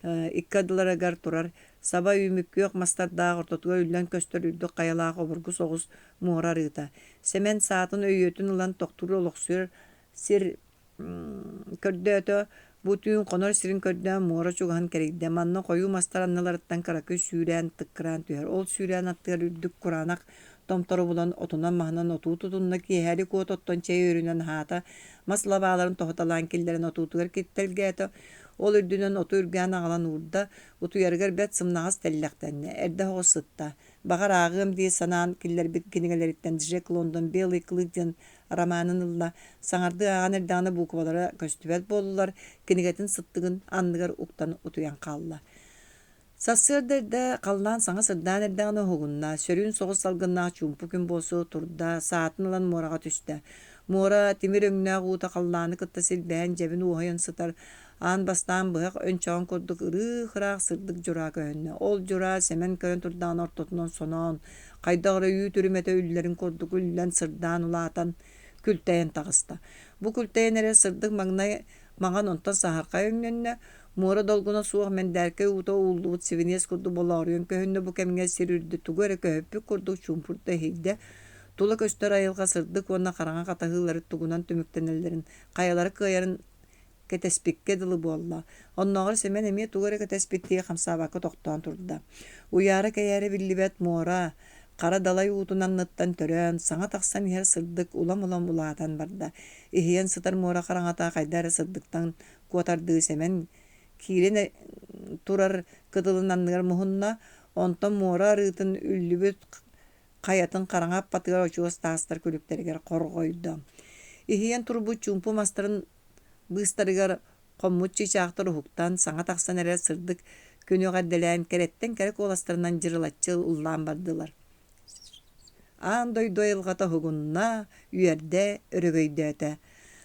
Speaker 1: икки ардыларыгар турар саба үүммүт күөх мастардаах ортотугар үллэн көстөр үрдүк хайалаах обургу соҕус муора арыыта. Сэмэн саатын өйүөтүн ылан тохтуур олохсуйар сир көрдөөтө, бу түүн хонор сирин көрдөөн муора чугаһын кэрийдэ. Манна хойуу мастар анныларыттан кыракый сүүрээн тыккыраан түһэр. Ол сүүрээн аттыгар үрдүк кураанах томтору булан отунан-маһынан отуу тутунна, киэһэлик уот оттон чэй өрүнэн аһаата, мас лабааларын тоһуталаан киллэрэн отуутугар киттэлгээтэ, ол үрдүнэн оту үргээн аҕалан уурда, утуйарыгар бэрт сымнаҕас тэллэхтэннэ, эрдэ соҕус сытта. Баҕар ааҕыам дии санаан киллэрбит кинигэлэриттэн Джек Лондон «Белый клык» диэн романын ылла, саҥардыы ааҕан эрдэҕинэ буукубалара көстүбэт буоллулар, кинигэтин сыттыгын анныгар уктан утуйан хаалла. Сарсыарда эрдэ халлаан саҥа сырдаан эрдэҕинэ уһугунна, сөрүүн соҕус салгыннаах чуумпу күн буолсу турда, саатын ылан муораҕа түстэ. Муора тимир өҥнөөх уута халлааны кытта силбэһэн дьэбин уоһуйан сытар, аан бастаан быһах өнчөҕүн курдук ырыых-ыраах сырдык дьураа көһүннэ. Ол дьураа Сэмэн көрөн турдаҕына ортотунан соноон, хайдах эрэ үүт үрүмэтэ үллэрин курдук үллэн сырдаан улаатан, күлтэйэн таҕыста. Бу күлтэйэн эрэр сырдык маҥнай маҥан онтон саһархай өҥнөннө, Муора долгуна суох мэндээркэй уута ууллубут сибиниэс курдук болооруйан көһүннэ бу кэмҥэ сир үрдэ тугу эрэ көһүппүт курдук чуумпурда иһийдэ. Тула көстөр айылҕа сырдык уонна хараҥа хатаһыылары тугунан түмүктэнэллэрин, хайалара кыайарын кэтэспиккэ дылы буолла. Оннооҕор Сэмэн эмиэ тугу эрэ кэтэспиттии хамсаабакка тохтоон турда. Уйаара-кэйээрэ биллибэт муора хара далай уутун анныттан төрөөн, саҥа тахсан иһэр сырдык улам-улам улаатан барда. Иһийэн сытар муора хараҥата хайда эрэ сырдыктан куотардыы Сэмэн киирэн турар кытылын анныгар муһунна, онтон муора арыытын үллүбүт хайатын хараҥа аппатыгар очуос таастар күлүктэригэр хорҕойдо. Иһийэн турбут чуумпу мастарын быыстарыгар хоммут чыычаахтар уһуктан, саҥа тахсан эрэр сырдык күнү эҕэрдэлээн кэрэттэн кэрэ куоластарынан дьырылаччы ыллаан бардылар. Аан дойду айылҕата уһугунна, үөрдэ, өрөгөйдөөтө.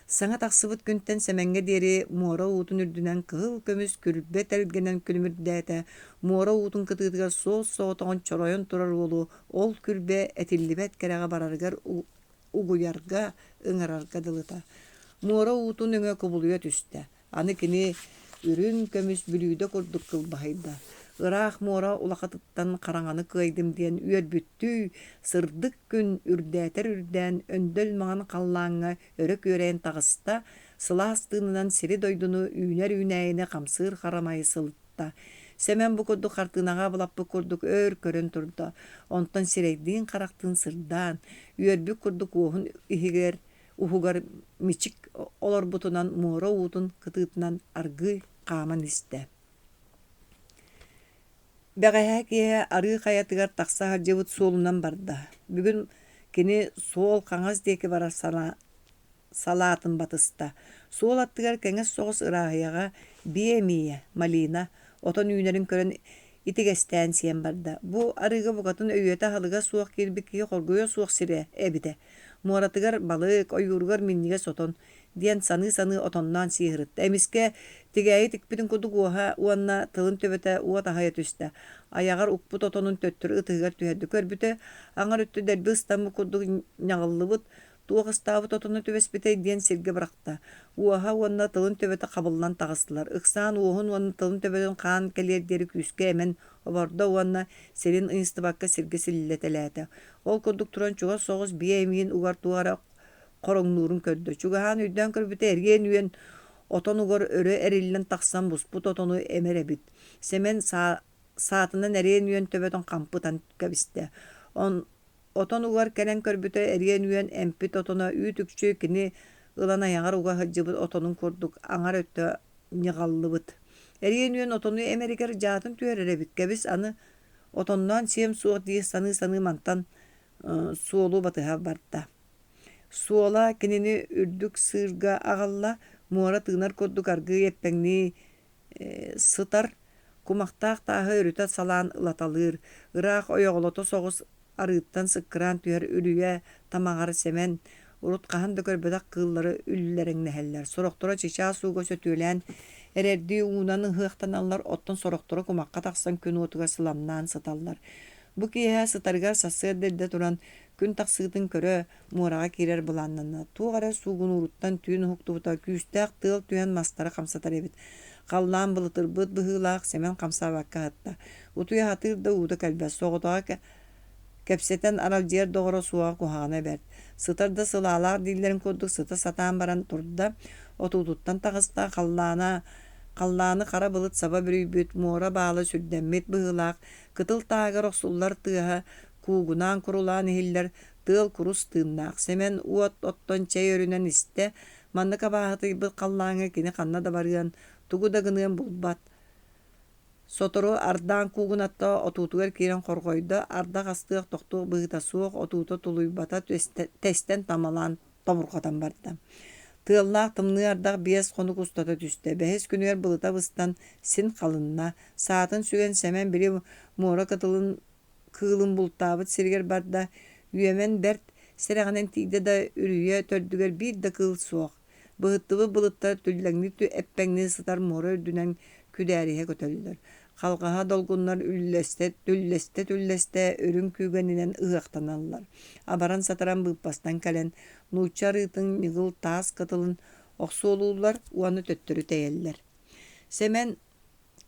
Speaker 1: Саҥа тахсыбыт күнтэн Сэмэҥҥэ диэри муора уутун үрдүнэн кыһыл көмүс күрбэ тэлгэнэн күлүмүрдээтэ, муора уутун кытыытыгар суос-соҕотоҕун чоройон турар уолу ол күрбэ этиллибэт кэрэҕэ барарыгар угуйарга, ыҥырарга дылыта. Муора уутун өҥө кубулуйа түстэ. Аны кини үрүҥ көмүс бүлүүдэ курдук кылбаһыйда. Ыраах муора улахатыттан хараҥаны кыайдым диэн үөрбүттүү, сырдык күн үрдээтэр үрдээн, өндөл маҥан халлааҥҥа өрө күөрэйэн таҕыста, сылаас тыынынан сири-дойдуну үүнэр үүнээйини хамсыыр харамайы сылытта. Сэмэн бу курдук хартыынаҕа абылаппыт курдук өр көрөн турда, онтон сирэйдиин-харахтыын сырдаан, үөрбүт курдук уоһун иһигэр уһугар мичик олорбутунан муора уутун кытыытынан аргыый хааман истэ. Бэҕэһээ киэһэ арыы хайатыгар тахса сылдьыбыт суолунан барда. Бүгүн кини суол хаҥас диэки барар салаатын батыста. Суол аттыгар кэҥэс соҕус ырааһыйаҕа биэ эмиийэ, малина, отон үүнэрин көрөн итигэстээн сиэн барда. Бу арыыга букатын өйүөтэ-аһылыга суох киирбит киһи хоргуйуо суох сирэ эбитэ. Муоратыгар балык, ойууругар минньигэс отон диэн саныы-саныы отонноон сии сырытта. Эмискэ тигээйи тикпитин курдук уоһа уонна тылын төбөтө уот аһыйа түстэ. Айаҕар укпут отонун төттөрү ытыһыгар түһэрдэ. Көрбүтэ, аҥар өттө дэлби ыстаммыт курдук ньаҕыллыбыт, туох ыстаабыт отоно түбэспитэй диэн сиргэ бырахта. Уоһа уонна тылын төбөтө хабыллан таҕыстылар. Ыксаан уоһун уонна тылын төбөтүн хаан кэлиэр диэри күүскэ эмэн обордо уонна сирин ыйыстыбакка сиргэ силлэтэлээтэ. Ол курдук туран чугас соҕус биэ эмиийин угар туох эрэ хороҥнуурун көрдө. Чугаһаан өйдөөн көрбүтэ эриэн үөн отон угар өрө эриллэн тахсан буспут отону эмэр эбит. Сэмэн саатынан эриэн үөн төбөтүн хампы ытан кэбистэ. Отон угар кэлэн көрбүтэ эриэн үөн эмпит отоно үүт-үкчү кини ылан айаҕар уга сылдьыбыт отонун курдук аҥар өттө ньыҕаллыбыт. Эриэн үөн отону эмэригэр дьаатын түһэрэр эбит кэбис аны Отонноон сиэм суох дии саныы-саныы мантан суолу батыһа барда. Суола кинини үрдүк сыырга аҕалла, муора тыынар курдук аргыый эппэҥнии сытар, кумахтаах тааһы өрүтэ салаан ылаталыыр, ыраах ойоҕолото соҕус арыыттан сыккыраан түһэр үрүйэ тамаҕар Сэмэн урут хаһан да көрбөтөх кыыллары үллэрэҥнэһэллэр, сорохторо чычаас ууга сөтүөлээн эрэрдии уунан ыһыахтаналлар, оттон сорохторо кумахха тахсан күн уотугар сыламнаан сыталлар. Бу киэһэ сытарыгар сарсыарда эрдэ туран, күн тахсыытын көрө, муораҕа киирэр былааннанна. Туох эрэ суугунууруттан түүн уһуктубута, күүстээх тыал түһэн мастары хамсатар эбит. Халлаан былытырбыт быһыылаах, Сэмэн хамсаабакка аһатта. Утуйа сатыыр да уута кэлбэт, соҕотоҕо Кэпсэтэн аралдьыйар доҕоро суоҕа куһаҕана бэрт. Сытар да сылаалаах дииллэрин курдук сыта сатаан баран турда, отуутуттан таҕыста, халлаана халлааны хара былыт саба бүрүйбүт, муора баала сүрдэммит быһыылаах, кытыл тааһыгар охсуллар тыаһа куугунаан курулаан иһиллэр, тыал курус тыыннаах. Сэмэн уот оттон чэй өрүнэн истэ, маннык абааһытыйбыт халлааҥҥа кини ханна да барыан, тугу да гыныан булбат. Сотору ардаан куугунатта отуутугар киирэн хорҕойдо, ардах астыах тохтуох быһыыта суох, отуута тулуйбата тэстэн тамалаан тобурҕатан барда. Тыаллаах тымныы ардах 5 хонук устата түстэ. Бэһис күнүгэр былыта быстан, син халынна. Саатын сүгэн Сэмэн били муора кытылын кыылын бултаабыт сиригэр барда. Үөмэн бэрт сэрэҕинэн тиийдэ да, үрүйэ төрдүгэр биир да кыыл суох. Быһыттыбыт былыттар түллэҥнии эппэҥнии сытар муора үрдүнэн күдээриһэ көтөллөр. Халҕаһа долгуннар үллэстэ түллэстэ үрүҥ күүгэнинэн ыһыахтаналлар. Абаран-сатаран быыппастан кэлэн, нуучча арыытын ньыгыл таас кытылын охсуолууллар уонна төттөрү тэйэллэр. Сэмэн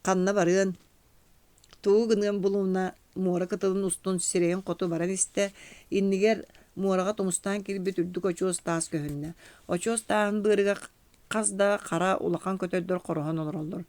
Speaker 1: ханна барыан, тугу гыныан булумуна муора кытылын устун сирэйин хоту баран истэ, иннигэр муораҕа тумустаан киирбит үрдүк очуос таас көһүннэ. Очуос тааһын быарыгар хас да хара улахан көтөрдөр хороһон олороллор.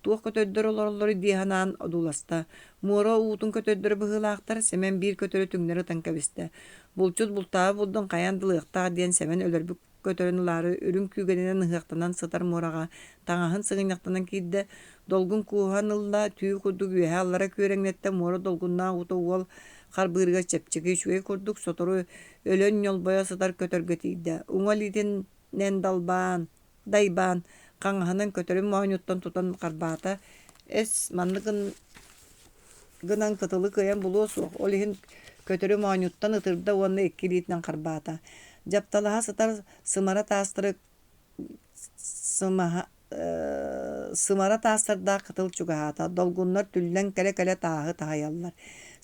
Speaker 1: Туох көтөрдөр олороллоруй дии санаан одууласта. Муора уутун көтөрдөрө быһыылаахтар, Сэмэн биир көтөрү түҥнэри ытан кэбистэ. Булчут бултаабыт булдун хайаан да ылыахтаах диэн Сэмэн өлөрбүт көтөрүн ылаары үрүҥ күүгэнинэн ыһыахтанан сытар муораҕа таҥаһын сыгынньахтанан киирдэ, долгун кууһан ылла, түү курдук үөһэ-аллара күөрэҥнэттэ, муора долгуннаах уута уол харбыырыгар чэпчэки үчүгэй курдук сотору өлөн ньолбойо сытар көтөргө тиийдэ. Уҥа илиитинэн далбаан, дайбаан, хаҥаһынан көтөрүн моонньуттан тутан харбаата, эс, маннык гынан кытылы кыайан булуо суох, ол иһин көтөрү моонньуттан ытырда уонна икки илиитинэн харбаата. Дьапталаһа сытар сымара таастары сымаһа сымара таастардаах кытыл чугаһаата, долгуннар түллэн кэлэ-кэлэ тааһы таһыйаллар.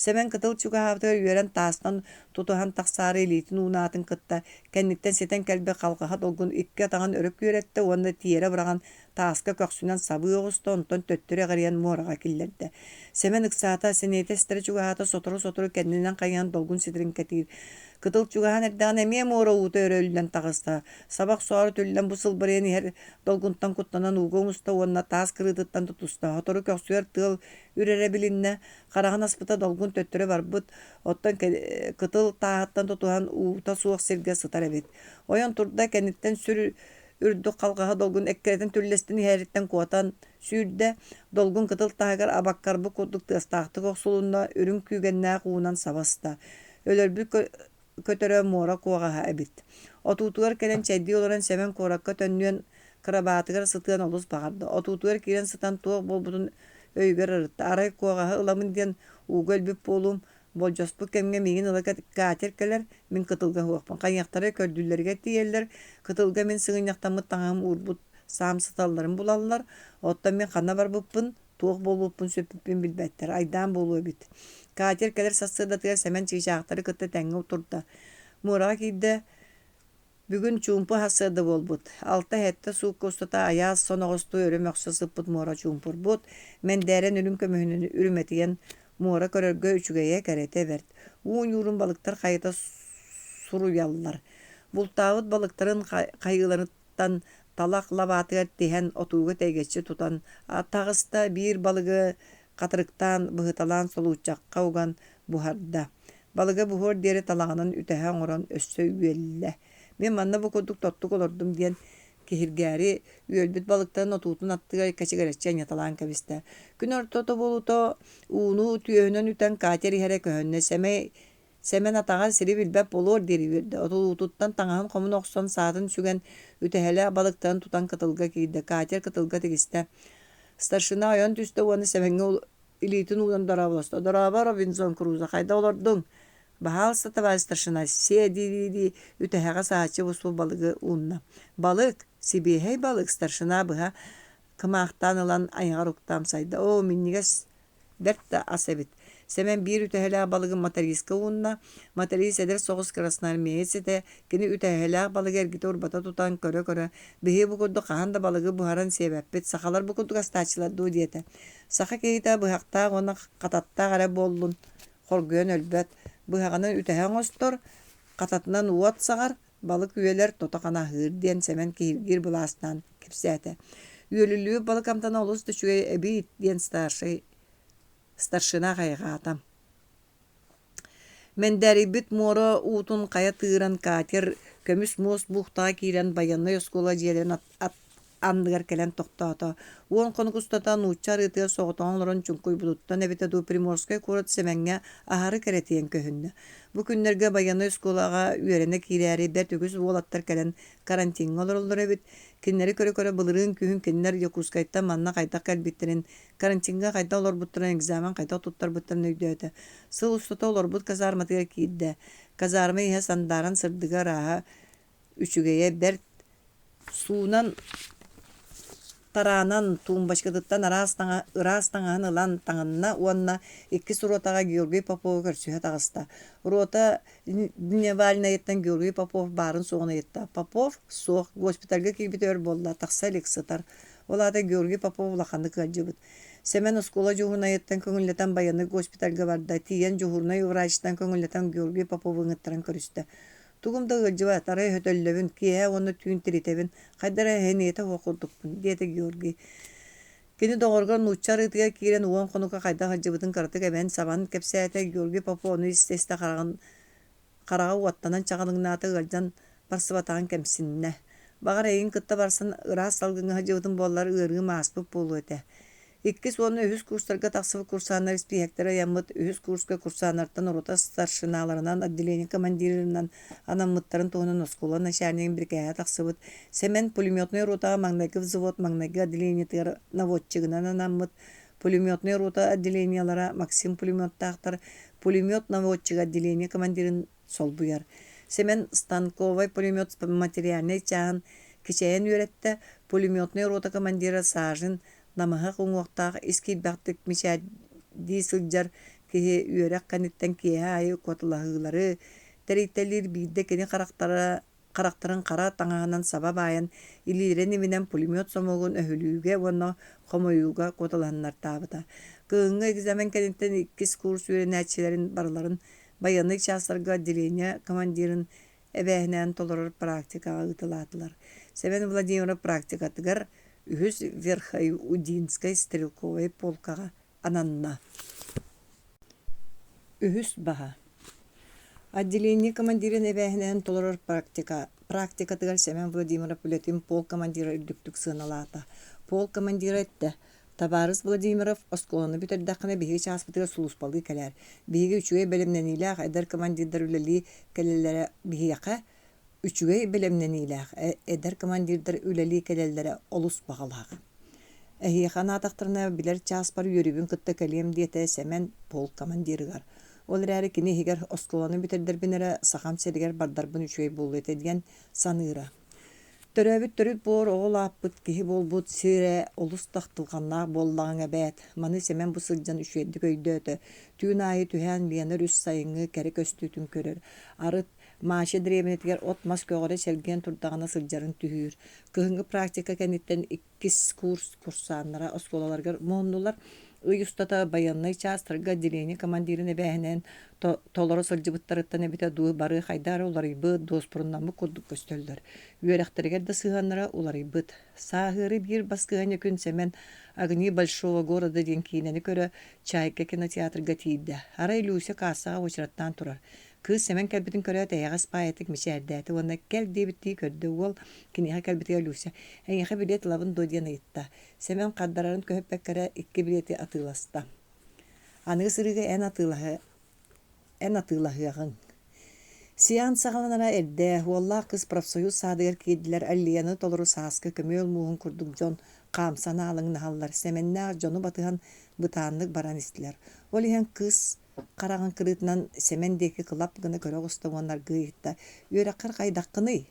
Speaker 1: Сэмэн кытыл чугаһаабытыгар үөрэн таастан тутуһан тахсаары илиитин уунаатын кытта, кэнниттэн ситэн кэлбит халҕаһа долгун икки атаҕын өрө күөрэттэ уонна тиэрэ быраҕан тааска көхсүнэн сабыы оҕуста, онтон төттөрү эҕирийэн муораҕа киллэрдэ. Сэмэн ыксаата, сэниэтэ эстэрэ чугаһаата, сотору-сотору кэннинэн хайыһан долгун ситэрин кэтиир. Кытыл чугаһаан эрдэҕинэ эмиэ муора уута өрө үллэн таҕыста. Саба охсоору түллэн бу сылбырыйан иһэр долгунтан куттанан ууга умуста уонна таас кырыытыттан тутуста. Сотору көхсүгэр тыал үрэрэ билиннэ, хараҕын аспыта долгун төттөрү барбыт, оттон кытыл тааһыттан тутуһан уута суох сиргэ сытар эбит. Ойон турда, кэнниттэн сүр үрдүк халҕаһа долгун эккирэтэн түллэстэн иһэриттэн куотан сүүрдэ, долгун кытыл таһыгар абаккарбыт курдук тыастаахтык охсулунна, үрүҥ күүгэннээх уунан саба ыста. Өлөрбүт көтөрө муора куоҕаһа эбит. Отуутугар кэлэн чэйдии олорон Сэмэн куоракка төннүөн, кырабаатыгар сытыан олус баҕарда. Отуутугар киирэн сытан туох буолбутун өйүгэр ырытта. Арай куоҕаһы ыламын диэн ууга өлбүт буолуум, Болдьоспут кэмҥэ миигин ыла катер кэлэр, мин кытылга уһуохпун. Хайыахтарай көрдүүллэригэр тиийэллэр, кытылга мин сыгынньахтаммыт таҥаһым уурбут саам сыталларын булаллар, оттон мин ханна барбыппын, туох буолбуппун сүппүппүн билбэттэр, айдаан буолуо эбит. Катер кэлэр сарсыардатыгар Сэмэн чыычаахтары кытта тэҥҥэ турда. Муораҕа киирдэ, Бүгүн чуумпу сарсыарда буолбут. Алта-сэттэ суукка устата айаас соноҕостуу өрө мөхсө сыппыт муора чуумпурбут, мэндээрэн үрүҥ көмүһүнэн үрүмэтийэн муора көрөргө үчүгэйэ, кэрэтэ бэрт. Уу ньуурун балыктар хайыта суруйаллар. Бултаабыт балыктарын хайыыларыттан талах лабаатыгар тиһэн отууга тэйгэччи тутан таҕыста, биир балыгы хатырыктаан быһыталаан солууччахха уган буһарда. Балыга буһуор диэри талаҕынан үтэһэ оҥорон өссө үөллэ. Мин манна бу курдук тоттук олордум диэн киһиргээри үөлбүт балыктарын отуутун аттыгар кэчигирэччи анньыталаан кэбистэ. Күн ортото буолуута ууну түөһүнэн үтэн катер иһэрэ көһүннэ. Сэмэй Сэмэн атаҕар сири билбэт буолуор диэри үөрдэ. Отуутуттан таҥаһын хомуна охсон саатын сүгэн үтэһэлээх балыктарын тутан кытылга киирдэ. Катер кытылга тигистэ. Старшина ойон түстэ уонна Сэмэҥҥэ илиитин уунан дорооболосто. «Дорообо, Робинзон Крузо, хайда олордуҥ?» «Баһаалыста, товарищ старшина, сиэ!» дии-дии үтэһэҕэ сааччы буспут балыгы уунна. «Балык, сибиэһэй балык!» старшина быһа кымаахтаан ылан айаҕар укта амсайда. «Оо, минньигэс бэрт да ас эбит!» Сэмэн биир үтэһэлээх балыгы мотористка уунна. Моторист эдэр соҕус красноармеец этэ. Кини үтэһэлээх балыгы эргитэ-урбата тутан көрө-көрө, «Биһиги бу курдук хаһан да балыгы буһаран сиэбэппит, сахалар бу курдук астааччылар дуо?» диэтэ. Саха киһитэ быһахтаах уонна хататтаах эрэ буоллун, хоргуйан өлбөт, быһаҕынан үтэһэ оҥостор, хататынан уот саҕар, балык үөлэр, тото-хана аһыыр диэн Сэмэн киһиргиир былаастаан кэпсээтэ. Үөлүллүбүт балык амтана олус да үчүгэй эбит диэн старшай старшина хайҕаата. Мэндээрийбит муора уутун хайа тыыран катер көмүс муос бухтаҕа киирэн байыаннай оскуола дьиэлэрин анныгар кэлэн тохтоото. Уон хонук устата нуучча арыытыгар соҕотоҕун олорон чуҥкуйбутуттан эбитэ дуу Приморскай куорат Сэмэҥҥэ аһары кэрэтийэн көһүннэ. Бу күннэргэ байыаннай оскуолаҕа үөрэнэ киирээри бэрт үгүс уолаттар кэлэн карантиҥҥа олороллор эбит. Кинилэри көрө-көрө былырыын күһүн кинилэр Дьокуускайтан манна хайдах кэлбиттэрин, карантиҥҥа хайдах олорбуттарын, экзамен хайдах туттарбыттарын өйдөөтө. Сыл устата олорбут казарматыгар киирдэ. Казарма иһэ сандааран сырдыга ырааһа үчүгэйэ бэрт Суунан, тараанан, туумбачкатыттан араас таҥа, ыраас таҥаһын ылан таҥынна уонна иккис ротаҕа Георгий Попову көрсүһэ таҕыста. Рота дневальнайыттан Георгий Попов баарын-суоҕун ыйытта. Попов суох, госпитальга киирбитэ өр буолла, тахса илик сытар. Ол аата Георгий Попов улаханнык ыалдьыбыт. Сэмэн оскуола дьуһуурунайыттан көҥүллэтэн байыаннай госпитальга барда, тиийэн дьуһуурунай врачтан көҥүллэтэн Георгий Попову ыҥыттаран көрүстэ. Тугум да ыалдьыбат, арай өтөллөбүн, киэһэ уонна түүн тиритэбин, хайда эрэ эһэниэтэ суох курдукпун, диэтэ Георгий. Кини доҕоругар нуучча арыытыгар киирэн уон хонукка хайдах сылдьыбытын кыратык эбэн-сабан кэпсээтэ. Георгий Попов ону истэ-истэ хараҕын хараҕа уоттанан чаҕылыҥнаата, ыалдьан барсыбатаҕын кэмсиннэ. Баҕар, эйигин кытта барсан ыраас салгыҥҥа сылдьыбытым буоллар, ыарыым ааспыт буолуо этэ. Иккис уонна үһүс курстарга тахсыбыт курсааннар испииһэктэрэ ыйаммыт үһүс курска курсааннартан рота старшиналарынан, отделение командирынан анаммыттарын туһунан оскуола начальнигын бирикээһэ тахсыбыт. Сэмэн пулеметнай ротаҕа маҥнайгы взвод маҥнайгы отделениетыгар наводчигынан анаммыт. Пулеметнай рота отделениелара Максим пулеметтаахтар пулемет наводчига отделение командирын солбуйар. Сэмэн станковай пулемет материальнай чааһын кичэйэн үөрэттэ, пулеметнай рота командира Сажин намыһах уҥуохтаах ис киирбэхтик мичээрдии сылдьар киһи үөрэх кэнниттэн киэһэ аайы куоталаһыылары тэрийтэлиир биирдэ кини харахтара харахтарын хара таҥаһынан саба баайан илиилэрин иминэн пулемет сомуогун өһүлүүгэ уонна хомуйууга куоталаһыннартаабыта. Кыһыҥҥы экзамен кэнниттэн иккис курс үөрэнээччилэрин барыларын байыаннай чаастарга отделение командирын эбээһинэһин толорор практикаҕа ыытылаатылар. Сэмэн Владимиров практикатыгар үһүс Верхоудинскай стрелковай полкаҕа ананна. Үһүс баһа. Отделение командирын эбээһинэһин толорор практика практикатыгар Сэмэн Владимиров үлэтин полк командира үрдүктүк сыаналаата. Полк командира эттэ: «Табаарыс Владимиров, оскуоланы бүтэрдэххинэ биһиги чааспытыгар сулууспалыы кэлээр. Биһиги үчүгэй бэлэмнэниилээх эдэр командирдар үлэлии кэлэллэрэ биһиэхэ үчүгэй бэлэмнэниилээх эдэр командирдар үлэлии кэлэллэрэ олус баҕалаах. Эһиэхэ анаатахтарына билэр чааспар үөрүүбүн кытта кэлиэм диэтэ Сэмэн полк командирыгар. Ол эрээри кини иһигэр оскуоланы бүтэрдэрбин эрэ Сахам сиригэр бардарбын үчүгэй буолуо этэ диэн саныыра. Төрөөбүт төрүт буор оҕо улааппыт киһи буолбут сирэ олус да ахтылҕаннаах буоллаҕыҥ эбээт. Маны Сэмэн бу сылдьан үчүгэйдик өйдөөтө. Түүн аайы түһээн Лена өрүс сайыҥҥы кэрэ көстүүтүн көрөр. Арыт Маша дэриэбинэтигэр от-мас көҕөрө чэлгийэн турдаҕына сылдьарын түһүүр. Кыһыҥҥы практика кэнниттэн иккис курс курсааннара оскуолаларыгар муһуннулар. Ый устата байыаннай чаастарга отделение командирын эбээһинэһин толоро сылдьыбыттарыттан эбитэ дуу, бары хайдах эрэ уларыйбыт, дуоспуруннаммыт курдук көстөллөр. Үөрэхтэригэр да сыһыаннара уларыйбыт. Сааһыары биир баскыһыанньа күн Сэмэн «Огни большого города» диэн киинэни көрө Чайка кинотеатрга тиийдэ. Арай Люся кассаҕа уочараттаан турар. Кыыс Сэмэн кэлбитин көрөөт эйэҕэс баайатык мичээрдээтэ уонна кэл диэбиттии көрдө уол киниэхэ кэлбитигэр Люся «Эйиэхэ билиэт ылабын дуо?» диэн ыйытта. Сэмэн хардарарын көһүппэккэ эрэ икки билиэти атыыласта. «Аныгы сырыыга эн атыылаһы эн атыылаһыаҕыҥ». Сеанс саҕаланара эрдэ, уоллаах кыыс профсоюз саадыгар киирдилэр Аллеяны толору сааскы көмүөл мууһун курдук дьон хаамсан аалыҥнаһаллар, Сэмэннээх дьону батыһан бытааннык баран истилэр. Ол иһэн кыыс хараҕын кырыытынан Сэмэн диэки кылап гына көрө оҕуста уонна аргыый ыйытта: «Үөрэххэр хайдаххыный?»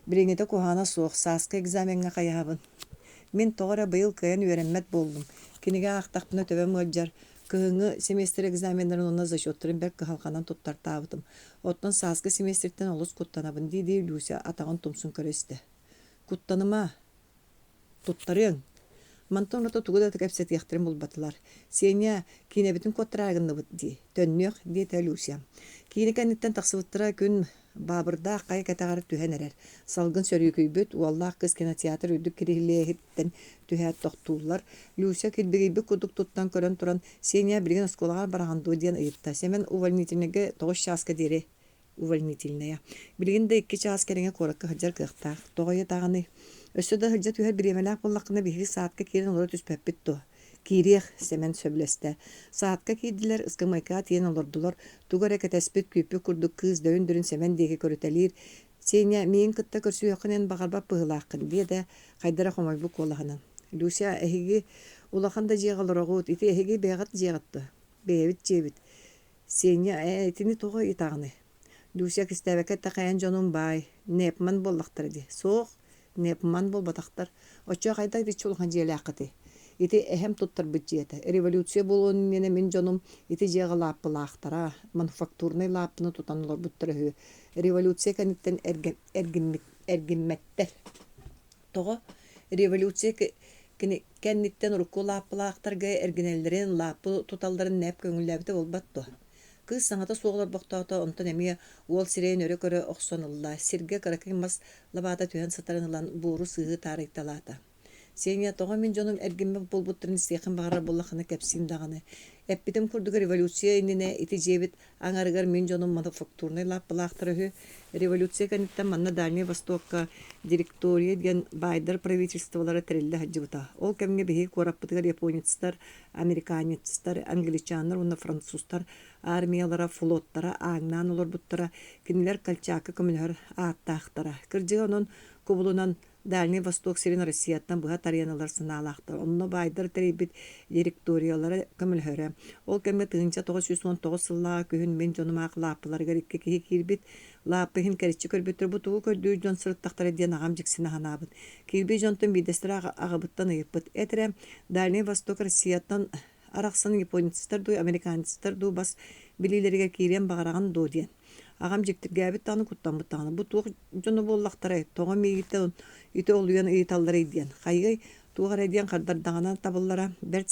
Speaker 1: «Билиҥҥитэ куһаҕана суох, сааскы экзамеҥҥа хайаһабын. Мин тоҕо эрэ быйыл кыайан үөрэммэт буоллум. Кинигэ аахтахпына төбөм ыалдьар. Кыһыҥҥы семестр экзаменнарын уонна зачеттарын бэрт кыһалҕанан туттартаабытым. Оттон сааскы семестртэн олус куттанабын» дии-дии Люся атаҕын тумсун көрө истэ. «Куттаныма, Туттарыаҥ. Мантан ураты тугу да кэпсэтиэхтэрин булбатылар. Сеня, киинэбитин куоттараары гынныбыт дии, төннүөх, диэтэ Люся. Киинэ кэнниттэн тахсыбыттара күн Баабырдаах хайа кэтэҕэр түһэн эрэр. Салгын сөрүүкүйбүт, уоллаах кыыс кинотеатр үрдүк кирилиэһиттэн түһээт тохтууллар. Люся килбигийбит курдук туттан көрөн туран, Сеня, билигин оскуолаҕа бараҕын дуо диэн ыйытта. Сэмэн увольнительнайга тоҕус чааска диэри увольнительная. Билигин да икки чаас кэриҥэ куоракка сылдьар кыахтаах. Тоҕо ыйытаҕыный? Өссө да сылдьа түһэр бириэмэлээх буоллаххына, биһиги саадка киирэн олоро түспэппит дуо? Киириэх, Сэмэн сөбүлэстэ. Саадка киирдилэр, ыскамыайкаҕа тиийэн олордулар. Тугу эрэ кэтэспит, күүппүт курдук кыыс дөрүн-дөрүн Сэмэн диэки көрүтэлиир. Сеня, миигин кытта көрсүһүөххүн эн баҕарбат быһыылааххын, диэтэ хайда эрэ хомойбут куолаһынан. Люся, эһиги улахан да дьиэҕэ олороҕут, ити эһиги бэйэҕит дьиэҕит дуо? Бэйэбит дьиэбит. Сеня, ээ, итини тоҕо ыйытаҕыный? Люся кистээбэккэ эттэххэ эн дьонуҥ баай, нэпман буоллахтара дии. Суох, нэпман буолбатахтар. Оччо хайдах итиччэ улахан дьиэлээххитий? Ити эһэм туттарбыт дьиэтэ. Революция буолуон иннинэ мин дьонум ити дьиэҕэ лааппылаахтара, мануфактурнай лааппыны тутан олорбуттара үһү. Революция кэнниттэн эргиммэттэр. Тоҕо? Революция кэнниттэн урукку лааппылаахтарга эргинэллэрин, лааппы туталларын нэп көҥүллээбитэ буолбат дуо? Кыыс саҥата суох олорбохтоото, онтон эмиэ уол сирэйин өрө көрө охсон ылла, сиргэ кыракый мас лабаата түһэн сытарын ылан буору-сыыһы таарыйталаата. Сеня, тоҕо мин дьонум эргиммэт буолбуттарын истиэххин баҕарар буоллаххына кэпсиим даҕаны. Эппитим курдук революция иннинэ ити дьиэбит аҥарыгар мин дьонум мануфактурнай лааппылаахтара үһү. Революция кэнниттэн манна Дальнай Востокка директория диэн баайдар правительстволара тэриллэ сылдьыбыта. Ол кэмҥэ биһиги куораппытыгар японецтар, американецтар, англичаннар уонна французтар армиялара, флоттара ааҥнаан олорбуттара, кинилэр Колчакка көмөлөһөр ааттаахтара. Кырдьыга онон кубулунан Дальнай Восток сирин Россияттан быһа тарыйан ылар санаалаахтар. Онно баайдар тэрийбит директориялара көмөлөһөрө. Ол кэмҥэ 1919 сыллааҕы күһүн мин дьонум аах лааппыларыгар икки киһи киирбит. Лааппы иһин кэриччи көрбүттэр бу тугу көрдүүр дьон сырыттахтара диэн аҕам дьиксинэ санаабыт. Киирбит дьонтон биирдэстэрэ аҕабыттан ыйыппыт. Эт эрэ, Дальнай Восток Россияттан арахсан японецтар дуу, американецтар дуу бас билиилэригэр киириэн баҕараҕын дуо диэн. Аҕам дьиктиргээбит даҕаны, куттаммыт даҕаны: «Бу туох дьоно буоллахтарай, тоҕо миигиттэн ити олуйан ыйыталларый?» диэн. Хайыай, туох эрэ диэн хардардаҕына табыллара, бэрт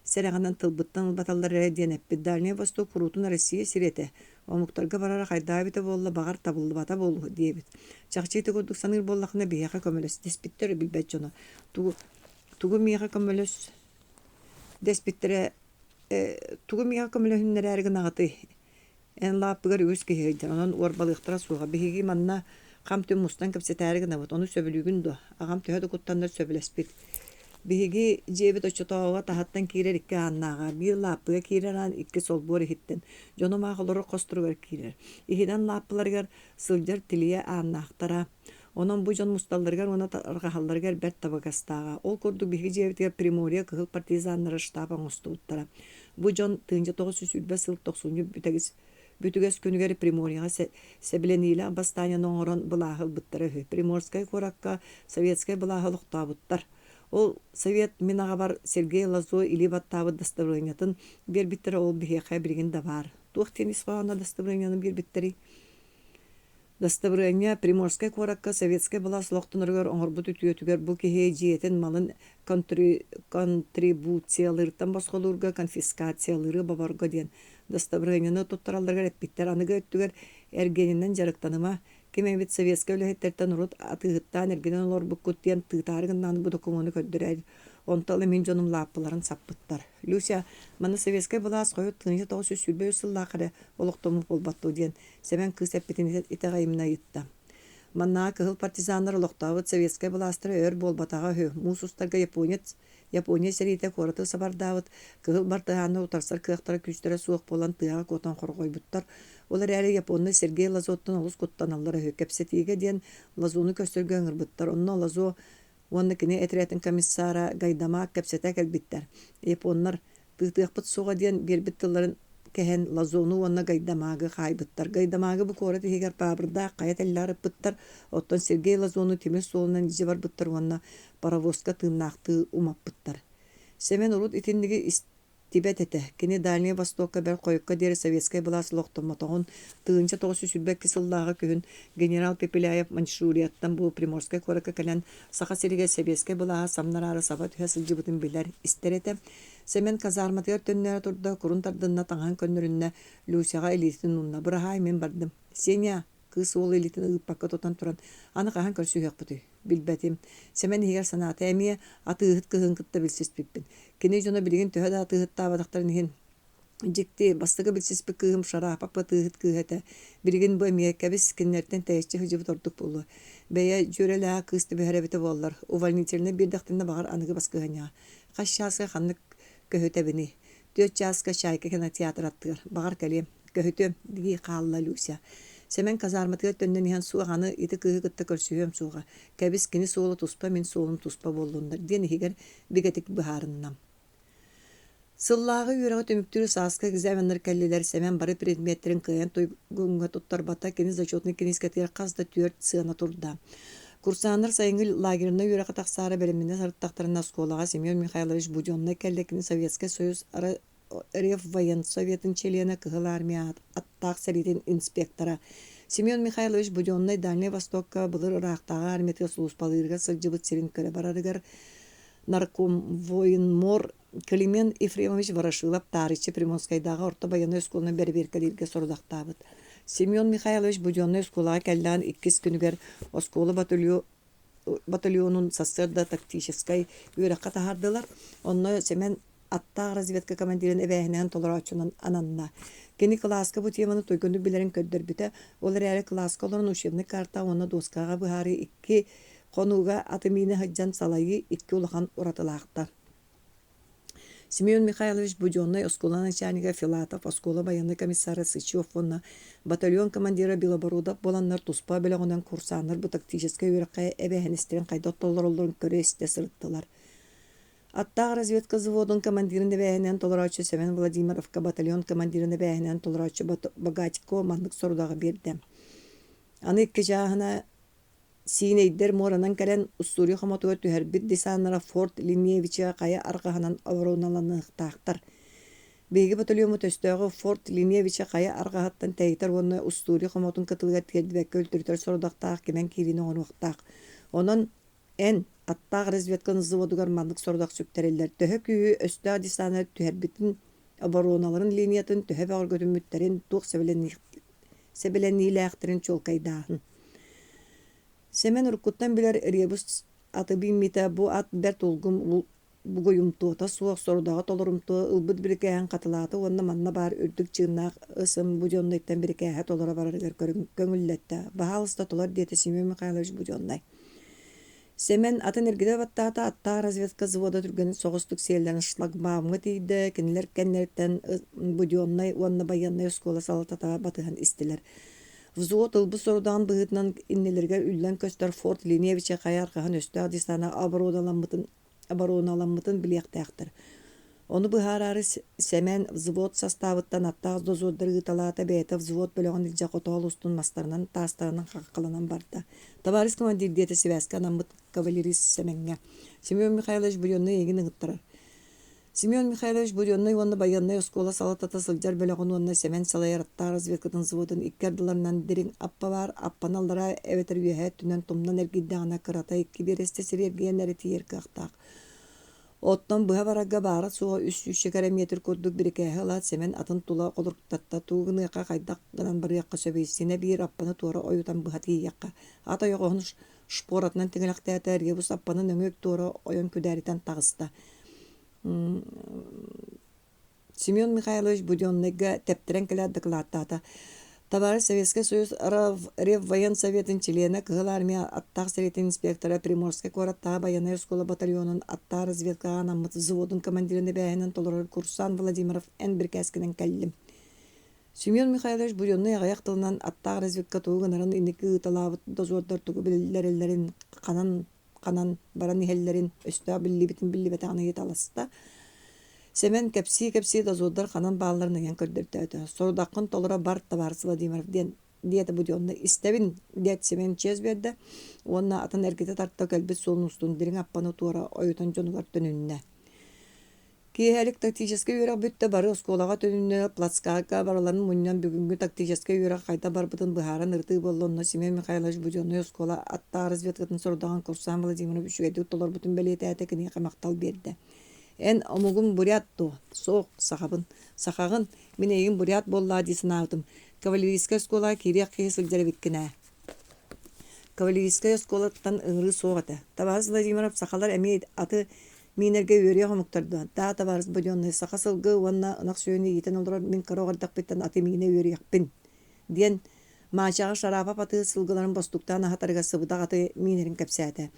Speaker 1: сэрэҕинэн тылбыттан ылбаталлар эрэ диэн эппит. Дальнай Восток куруутун Россия сирэ этэ, омуктарга барара хайдах эбитэ буолла, баҕар, табыллыбата буолуо диэбит. Чахчы ити курдук саныыр буоллаххына, биһиэхэ көмөлөс дэспиттэр билбэт дьоно. Тугу, тугу миэхэ көмөлөс дэспиттэрэ, тугу миэхэ көмөлөһүннэрээри гынаҕытый? Эн лааппыгар үгүс киһи сылдьар, онон уорбалыахтара суоҕа. Биһиги манна хам-түм мустан кэпсэтээри гынабыт, ону сөбүлүүгүн дуо? Аҕам төһө да куттаннар сөбүлэспит. Биһиги дьиэбит оччотооҕуга таһыттан киирэр икки ааннааҕа, биир лааппыга киирэр аан, иккис олбуор иһиттэн. Дьонум аах олорор хосторугар киирэр. Иһинэн лааппыларыгар сылдьар тилийэ ааннаахтара. Онон бу дьон мусталларыгар уонна тарҕаһалларыгар бэрт табыгастааҕа. Ол курдук биһиги дьиэбитигэр Приморье кыһыл партизаннара штаб оҥостубуттара. Бу дьон 1920 сыл тохсунньу бүтэгис бүтүгэс күнүгэр Приморьеҕа сэбилэниилээх бастаанньаны оҥорон былааһы ылбыттара үһү. Приморскай куоракка советскай былааһы олохтообуттар. Ол совет мин аҕабар Сергей Лазо илии баттаабыт дастабырыанньатын биэрбиттэрэ ол биһиэхэ билигин да баар. Туох диэн ис хоһооно дастабырыанньаны биэрбиттэрий? Дастабырыанньа Приморскай куоракка советскай былаас олохтоноругар оҥорбут үтүөтүгэр бу киһи дьиэтин малын контрибуциялыыртан босхолуурга, конфискациялыыры боборго диэн дастабырыанньаны туттаралларыгар эппиттэр. Аныгы өттүгэр эргиэнинэн дьарыктаныма, ким эмит советскай үлэһиттэртэн урут атыыһыттаан эргинэн олорбуккут диэн тыытаары гыннаҕына бу докумуону көрдөрөр. Онто ыла мин дьонум лааппыларын саппыттар. Люся, манна советскай былаас хойут 1923 сыллаах эрэ олохтоммут буолбат дуо диэн Сэмэн кыыс эппитин итэҕэйиминэ ыйытта. Маннааҕы кыһыл партизаннар олохтообут советскай былаастара өр буолбатаҕа үһү. Муус устарга японец Япония сэриитэ куораты сабардаабыт, кыһыл бартыһааннар утарсар кыахтара күүстэрэ суох буолан тыаҕа куотан хорҕойбуттар. Ол эрээри японнар Сергей Лазоттан олус куттаналлар үһү. Кэпсэтиигэ диэн Лазону көрсөргө ыҥырбыттар. Онно Лазо уонна кини этэрээтин комиссара Гайдамак кэпсэтэ кэлбиттэр. Японнар тыытыахпыт суоҕа диэн биэрбит тылларын кэһэн Лазону уонна Гайдамагы хаайбыттар. Гайдамагы бу куорат иһигэр баабырдаах хайа тэллэҕэр ыппыттар, оттон Сергей Лазону тимир суолунан илдьэ барбыттар уонна паровозка тыыннаахтыы умаппыттар. Сэмэн урут итинниги Тибет этэ. Кини Дальнай Востокка бэрт хойукка диэри советскай былаас олохтоммотоҕун, 1922 сыллааҕы күһүн генерал Пепеляев Маньчжурияттан бу Приморскай куоракка кэлэн Саха сиригэр сэбиэскэй былааһы самнараары саба түһэ сылдьыбытын билэр, истэр этэ. Сэмэн казарматыгар төннөөрү турда, курун тардынна, таҥаһын көннөрүннэ, Люсяҕа илиитин уунна. «Быраһаай, мин бардым». «Сеня!» кыыс уол илиитин ыыппакка тутан туран, «Аны хаһан көрсүһүөхпүтүй?» Билбэтим. Сэмэн иһигэр санаата эмиэ атыыһыт кыыһын кытта билсиспиппин. Кини дьоно билигин төһө да атыыһыттаабатахтарын иһин, Дьикти, бастакы билсиспит кыыһым Шарапов атыыһыт кыыһа этэ. Билигин бу эмиэ, кэбис, кинилэртэн тэйиччи сылдьыбыт ордук буолуо. Бэйэ дьүөрэлээх кыыс түбэһэр эбитэ буоллар, увольнительнай биэрдэхтэринэ баҕар аныгы баскыһыанньаҕа. Хас чааска ханнык көһүтэбиний? Түөрт чааска Чайка кинотеатр аттыгар. Баҕар кэлиэм. Көһүтүөм, дии хаалла Люся. Сэмэн казарматыгар төннөн иһэн суох аны ити кыыһы кытта көрсүһүөм суоҕа. Кэбис, кини суола туспа, мин суолум туспа буоллуннар диэн иһигэр бигэтик быһаарынна. Сыллааҕы үөрэҕи түмүктүүр сааскы экзаменнар кэллилэр, Сэмэн бары предметтэрин кыайан туйгуҥҥа туттарбата, кини зачетнай киниискэтигэр хас да түөрт сыана турда. Курсаннар сайыҥҥы лагернай үөрэххэ тахсаары бэлэмнэнэ сырыттахтарына оскуолаҕа Семен Михайлович Буденнай кэллэ, кини Советскай Союз Реввоенсоветын чилиэнэ, Кыһыл Армия аттаах сэриитин инспектора. Семен Михайлович Буденнай Дальнай Востокка былыр ыраахтааҕы армиятыгар сулууспалыырыгар сылдьыбыт сирин көрө барарыгар Наркомвоенмор Климент Ефремович Ворошилов таарыччы Приморскайдааҕы орто байыаннай оскуоланы бэрэбиэркэлииргэ сорудахтаабыт. Семен Михайлович Буденнай оскуолаҕа кэллэҕин иккис күнүгэр оскуола батальонун сарсыарда тактическай үөрэххэ таһаардылар. Онно Сэмэн аттаах разведка командирын эбээһинэһин толорооччунан ананна. Кини кылааска бу теманы туйгуннук билэрин көрдөрбүтэ, ол эрээри кылааска олорон учебнай карта уонна дуоскаҕа быһаарыы икки Хонууга аты миинэ сылдьан салайыы икки улахан уратылаахтар. Семен Михайлович Буденнай оскуола начальнига Филатов, оскуола байыаннай комиссара Сычев уонна батальон командира Белобородов буоланнар туспа бөлөҕүнэн курсаннар бу тактическай үөрэххэ эбээһинэстэрин хайдах толороллорун көрө-истэ сырыттылар. Аттаах разведка взводун командирын эбээһинэн толорооччу Семен Владимировка батальон командирын эбээһинэн толорооччу Богатько маннык сорудаҕы биэрдэ. Аны икки чааһына Сиинэйдэр муоранан кэлэн Уссурий хомотугар түһэрбит десаннара Форт Линевича хайа арҕаһынан обороналаныахтаахтар. Биһиги батальоммут өстөөҕү Форт Линевича хайа арҕаһыттан тэйитэр уонна Уссурий хомотун кытылыгар тиэрдибэккэ үлтүрүтэр сорудахтаах кимэн киириини оҥоруохтаах. Онон эн, аттаах разведкан взводугар маннык сорудах сүктэриллэр. Төһө күүһү өстөөх десана түһэрбитин, обороналарын линиятын төһө бөҕөргөтүммүттэрин, туох сэбилэниилээхтэрин чуолкайдааһын. Сэмэн уруккуттан билэр ребус аты бииммитэ бу ат бэрт улгум бугуйумтуота суох сорудаҕы толорумтуо ылбыт бирикээһин хатылаата уонна манна баар үрдүк чыыннаах ысым Буденнайтан бирикээһэ толоро барарыгар көҥүллэттэ. Баһаалыста толор диэтэ Семен Михайлович Буденнай. Сэмэн атын эргитэ баттаата, аттаах разведка взвода түргэнник соҕустук сиэллэрин шлагбаумҥа тиийдэ, кинилэр кэннилэриттэн Буденнай уонна байыаннай оскуола салалтата батыһан истилэр. Взвод ылбыт сорудаҕын быһыытынан иннилэригэр үллэн көстөр Форт Линевича хайа арҕаһын өстөөх десана оборуоналаммытын, оборуоналаммытын билиэхтээхтэр. Ону быһаараары Сэмэн взвод састаабыттан аттаах дозордары ыыталаата, бэйэтэ взвод бөлөҕүн илдьэ хотоол устун мастарынан, таастарынан хаххаланан барда. «Товарищ командир» диэтэ сибээскэ анаммыт кавалерист Сэмэҥҥэ. Семен Михайлович Буденный эйигин ыҥыттарар. Семен Михайлович Буденный уонна байыаннай оскуола салалтата сылдьар бөлөҕүн уонна Сэмэн салайар аттаах разведкатын взводун икки ардыларынан дириҥ аппа баар аппаны аллараа эбэтэр үөһээ өттүнэн тумнан эргийдэҕинэ кырата икки биэрэстэ сири эргийэн эрэ тиийэр кыахтаах. Оттон быһа барарга баара-суоҕа үс сүүсчэкэ эрэ метр курдук бирикээһи ылаат Сэмэн атын тула холоруктатта тугу гыныахха хайдах гынан барыахха сөбүй синэ биир аппаны туора ойутан быһа тиийиэххэ ат ойоҕоһун шпоратынан тиҥилэхтээтэ ребус аппаны нөҥүө туора ойон күдээритэн таҕыста Семен Михайлович Буденныйга тэптэрэн кэлээт дакылааттаата. Товарищ Советскай Союз Реввоенсоветын чилиэнэ, Кыһыл Армия аттаах сэриитин инспектора, Приморскай куораттааҕы байыаннай оскуола батальонун аттаах разведкаҕа анаммыт взводун командирын эбээһинэн толорор курсант Владимиров эн бирикээскинэн кэллим. Семен Михайлович Буденный аҕыйах тылынан аттаах разведка тугу гынарын инники ыыталаабыт дозордар тугу биллэрэллэрин ханан ханан баран иһэллэрин, өстөөх биллибитин биллибэтэҕин ыйыталаста. Сэмэн кэпсии-кэпсии дозордар ханан баалларын ыйан көрдөртөөтө. Сорудаххын толоро бар, табаарыс Владимиров диэн диэтэ Буденный. Истэбин, диэт Сэмэн чиэс биэрдэ уонна атын эргитэ тарта кэлбит суолун устун дириҥ аппаны туора ойутан дьонугар төнүннэ. Киэһэлик тактическай үөрэх бүттэ, бары оскуолаҕа төнүннэ, плацкарка барыларын мунньан бүгүҥҥү тактическай үөрэх хайдах барбытын быһааран ырытыы буолла онно Семен Михайлович Буденнай оскуола аттаах разведкатын сорудаҕын курсант Владимиров үчүгэйдик толорбутун бэлиэтээтэ, киниэхэ махтал биэрдэ. Эн омугуҥ бурят дуо? Суох, сахабын. Сахаҕын? Мин эйигин бурят буоллаа дии санаабытым. Кавалерийскай оскуолаҕа киириэх киһи сылдьар эбиккин ээ. Кавалерийскай оскуолаттан ыҥырыы суох этэ. Табаарыс Владимиров сахалар эмиэ аты. Миинэргэ үөрүйэх омуктар дуо? Даа, табаарыс Буденный, саха сылгы уонна ынах сүөһүнү иитэн олорор мин кыра оҕо эрдэхпиттэн аты миинэ үөрүйэхпин, диэн Маачаҕа Шарапов атыыһыт сылгыларын бостууктаан аһатарыгар сыбыдах аты миинэрин кэпсээтэ.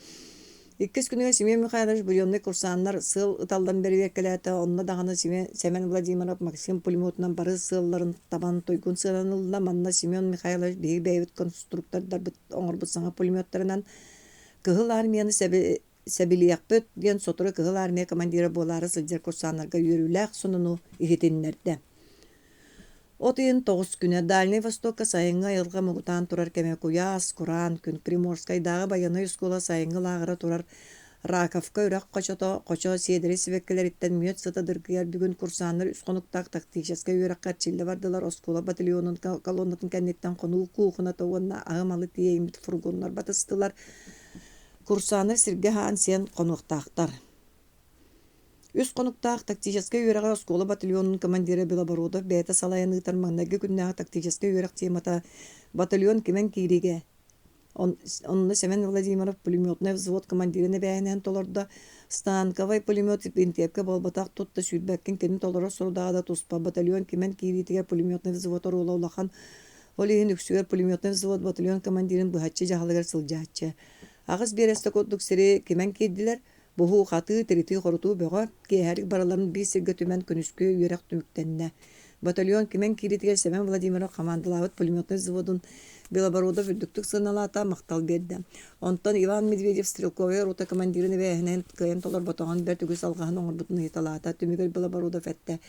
Speaker 1: Иккис күнүгэр Семен Михайлович Буденный курсааннар сыал ыталларын бэрэбиэркэлээтэ, онно даҕаны Сэмэн Владимиров Максим пулеметунан бары сыалларын табан туйгун сыанан ылла. Манна Семен Михайлович биһиги бэйэбит конструктордарбыт оҥорбут саҥа пулеметтарынан Кыһыл Армияны сэбилиэхпит диэн сотору Кыһыл Армия командира буолаары сылдьар курсааннарга үөрүүлээх сонуну иһитиннэрдэ. От ыйын тоҕус күнэ Дальнай Востокка сайыҥҥы айылҕа муҥутаан турар кэмэ куйаас, кураан күн Приморскайдааҕы байыаннай оскуола сайыҥҥы лааҕыра турар Раковка үрэх хочото хочо сиэдэрэй сибэккилэриттэн мүөт сыта дыргыйар бүгүн курсааннар үс хонуктаах тактическай үөрэххэ эрчиллэ бардылар оскуола батальонун колоннатын кэнниттэн хонуу куухуната уонна аһы-малы тиэйиммит фургоннар батыстылар Курсааннар сиргэ аһаан сиэн хонуохтаахтар. Үс хонуктаах тактическай үөрэҕи оскуола батальонун командира Белобородов бэйэтэ салайан ыытар маҥнайгы күннээҕи тактическай үөрэх темата «Батальон кимэн киириигэ» Онно Сэмэн Владимиров пулеметнай взвод командирын эбээһинэһин толордо. Станковай пулемет бинтиэпкэ буолбатах тут да сүүрбэккин кини толорор сорудаҕа да туспа. Батальон кимэн киириитигэр пулеметнай взвод оруола улахан. Ол иһин үксүгэр пулеметнай взвод батальон командирын быһаччы дьаһалыгар сылдьааччы. Аҕыс биэрэстэ курдук сири кимэн киирдилэр. Буһуу-хатыы, тиритии-хорутуу бөҕө, киэһэлик барыларын биир сиргэ түмэн күнүскү үөрэх түмүктэннэ. Батальон кимэн киириитигэр Сэмэн Владимиров хамаандалаабыт пулеметнай взводун Белобородов үрдүктүк сыаналаата, махтал биэрдэ. Онтон Иван Медведев стрелковай рота командирын эбээһинэһин кыайан толорботоҕун бэрт үгүс алҕаһын оҥорбутун ыйыталаата. Түмүгэр Белобородов эттэ: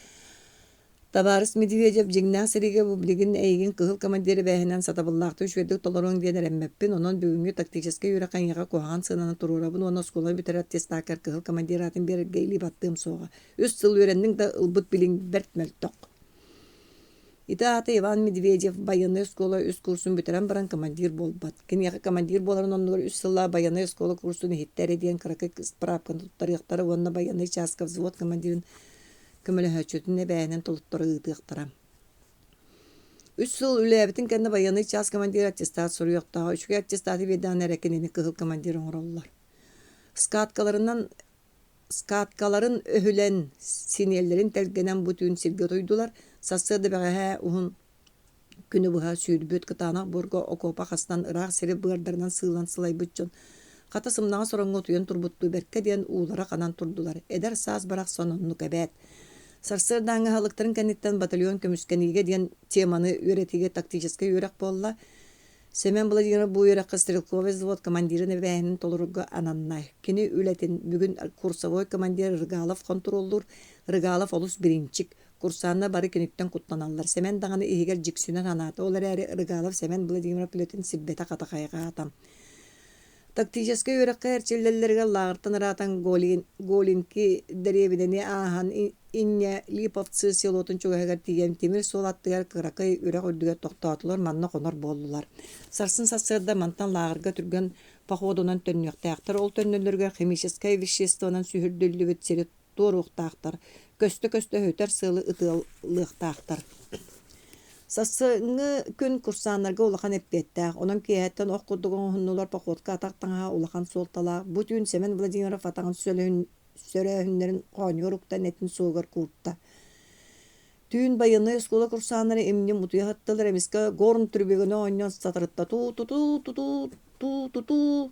Speaker 1: Табаарыс Медведев, дьиҥнээх сэриигэ бу билигин эйигин кыһыл командир эбээһинэн сатабыллаахтык үчүгэйдик толоруоҥ диэн эрэммэппин, онон бүгүҥҥү тактическай үөрэххэ эйиэхэ куһаҕан сыананы туруорабын уонна оскуоланы бүтэрэр аттестаккар кыһыл командир аатын биэрэргэ илии баттыам суоҕа. Үс сыл үөрэнниҥ да ылбыт билиҥ бэрт мөлтөх. Ити аата Иван Медведев байыаннай оскуола үс курсун бүтэрэн баран командир буолбат. Киниэхэ командир буоларын оннугар үс сыллаах байыаннай оскуола курсун иһиттэ эрэ диэн кыракый справканы туттарыахтара уонна байыаннай чааска взвод командирын көмөлөһөөччүтүн эбээнэн толотторо ыытыахтара. Үс сыл үлэлээбитин кэннэ байыаннай чаас командира аттестат суруйуохтааҕа, үчүгэй аттестаты биэрдэҕинэ эрэ кинини кыһыл командир оҥороллор. Скаткаларынан скаткаларын өһүлэн, синиэллэрин тэлгэнэн бу түүн сиргэ утуйдулар. Сарсыарда бэҕэһээ уһун Күнү быһа сүүрбүт, кытаанах буорга окуопа хастан ыраах сири быардарынан сыылан сылайбыт дьон, хата сымнаҕас ороҥҥо утуйан турбуттуу бэркэ диэн уулара ханан турдулар. Эдэр саас барахсан оннук эбээт. Сарсыардааҥҥы аһылыктарын кэнниттэн батальон көмүскэниигэ диэн теманы үөрэтиигэ тактическай үөрэх буолла. Семен Владимиров бу үөрэххэ стрелковай взвод командирын эбээһинин толорорго ананна. Кини үлэтин бүгүн курсовой командир Рыгалов хонтуруоллуур. Рыгалов олус бириинчик, Курсааннар бары киниттэн куттаналлар. Сэмэн даҕаны иһигэр дьиксинэ санаата, ол эрээри Рыгалов Сэмэн Владимиров үлэтин сирбэтэ хата хайҕаата. Тактическай үөрэххэ эрчиллэллэригэр лааҕыртан ыраатан Голинки дэриэбинэни ааһан инньэ Липовцы селотун чугаһыгар тиийэн тимир суол аттыгар кыракый үрэх үрдүгэр тохтоотулар, манна хонор буоллулар. Сарсын сарсыарда мантан лааҕырга түргэн походунан төннүөхтээхтэр. Ол төннөллөрүгэр химическэй веществонан сүһүрдүллүбүт сири туоруохтаахтар, көстө-көстө өһүтэр сыалы ытыалыахтаахтар. Сарсыҥҥы күн курсааннарга улахан эппиэттээх, онон киэһэттэн ох курдук оҥоһуннулар походка атах таҥаһа улахан суолталаах. Бу түүн Сэмэн Владимиров атаҕын сөрөөһүннэрин хоонньугар уктан этин суолугар куурта. Түүн байыаннай оскуола курсааннара имньим утуйа сыттылар, эмискэ горн түрбүгүнэ оонньоон сатарытта туу-ту-туу, туу-ту-туу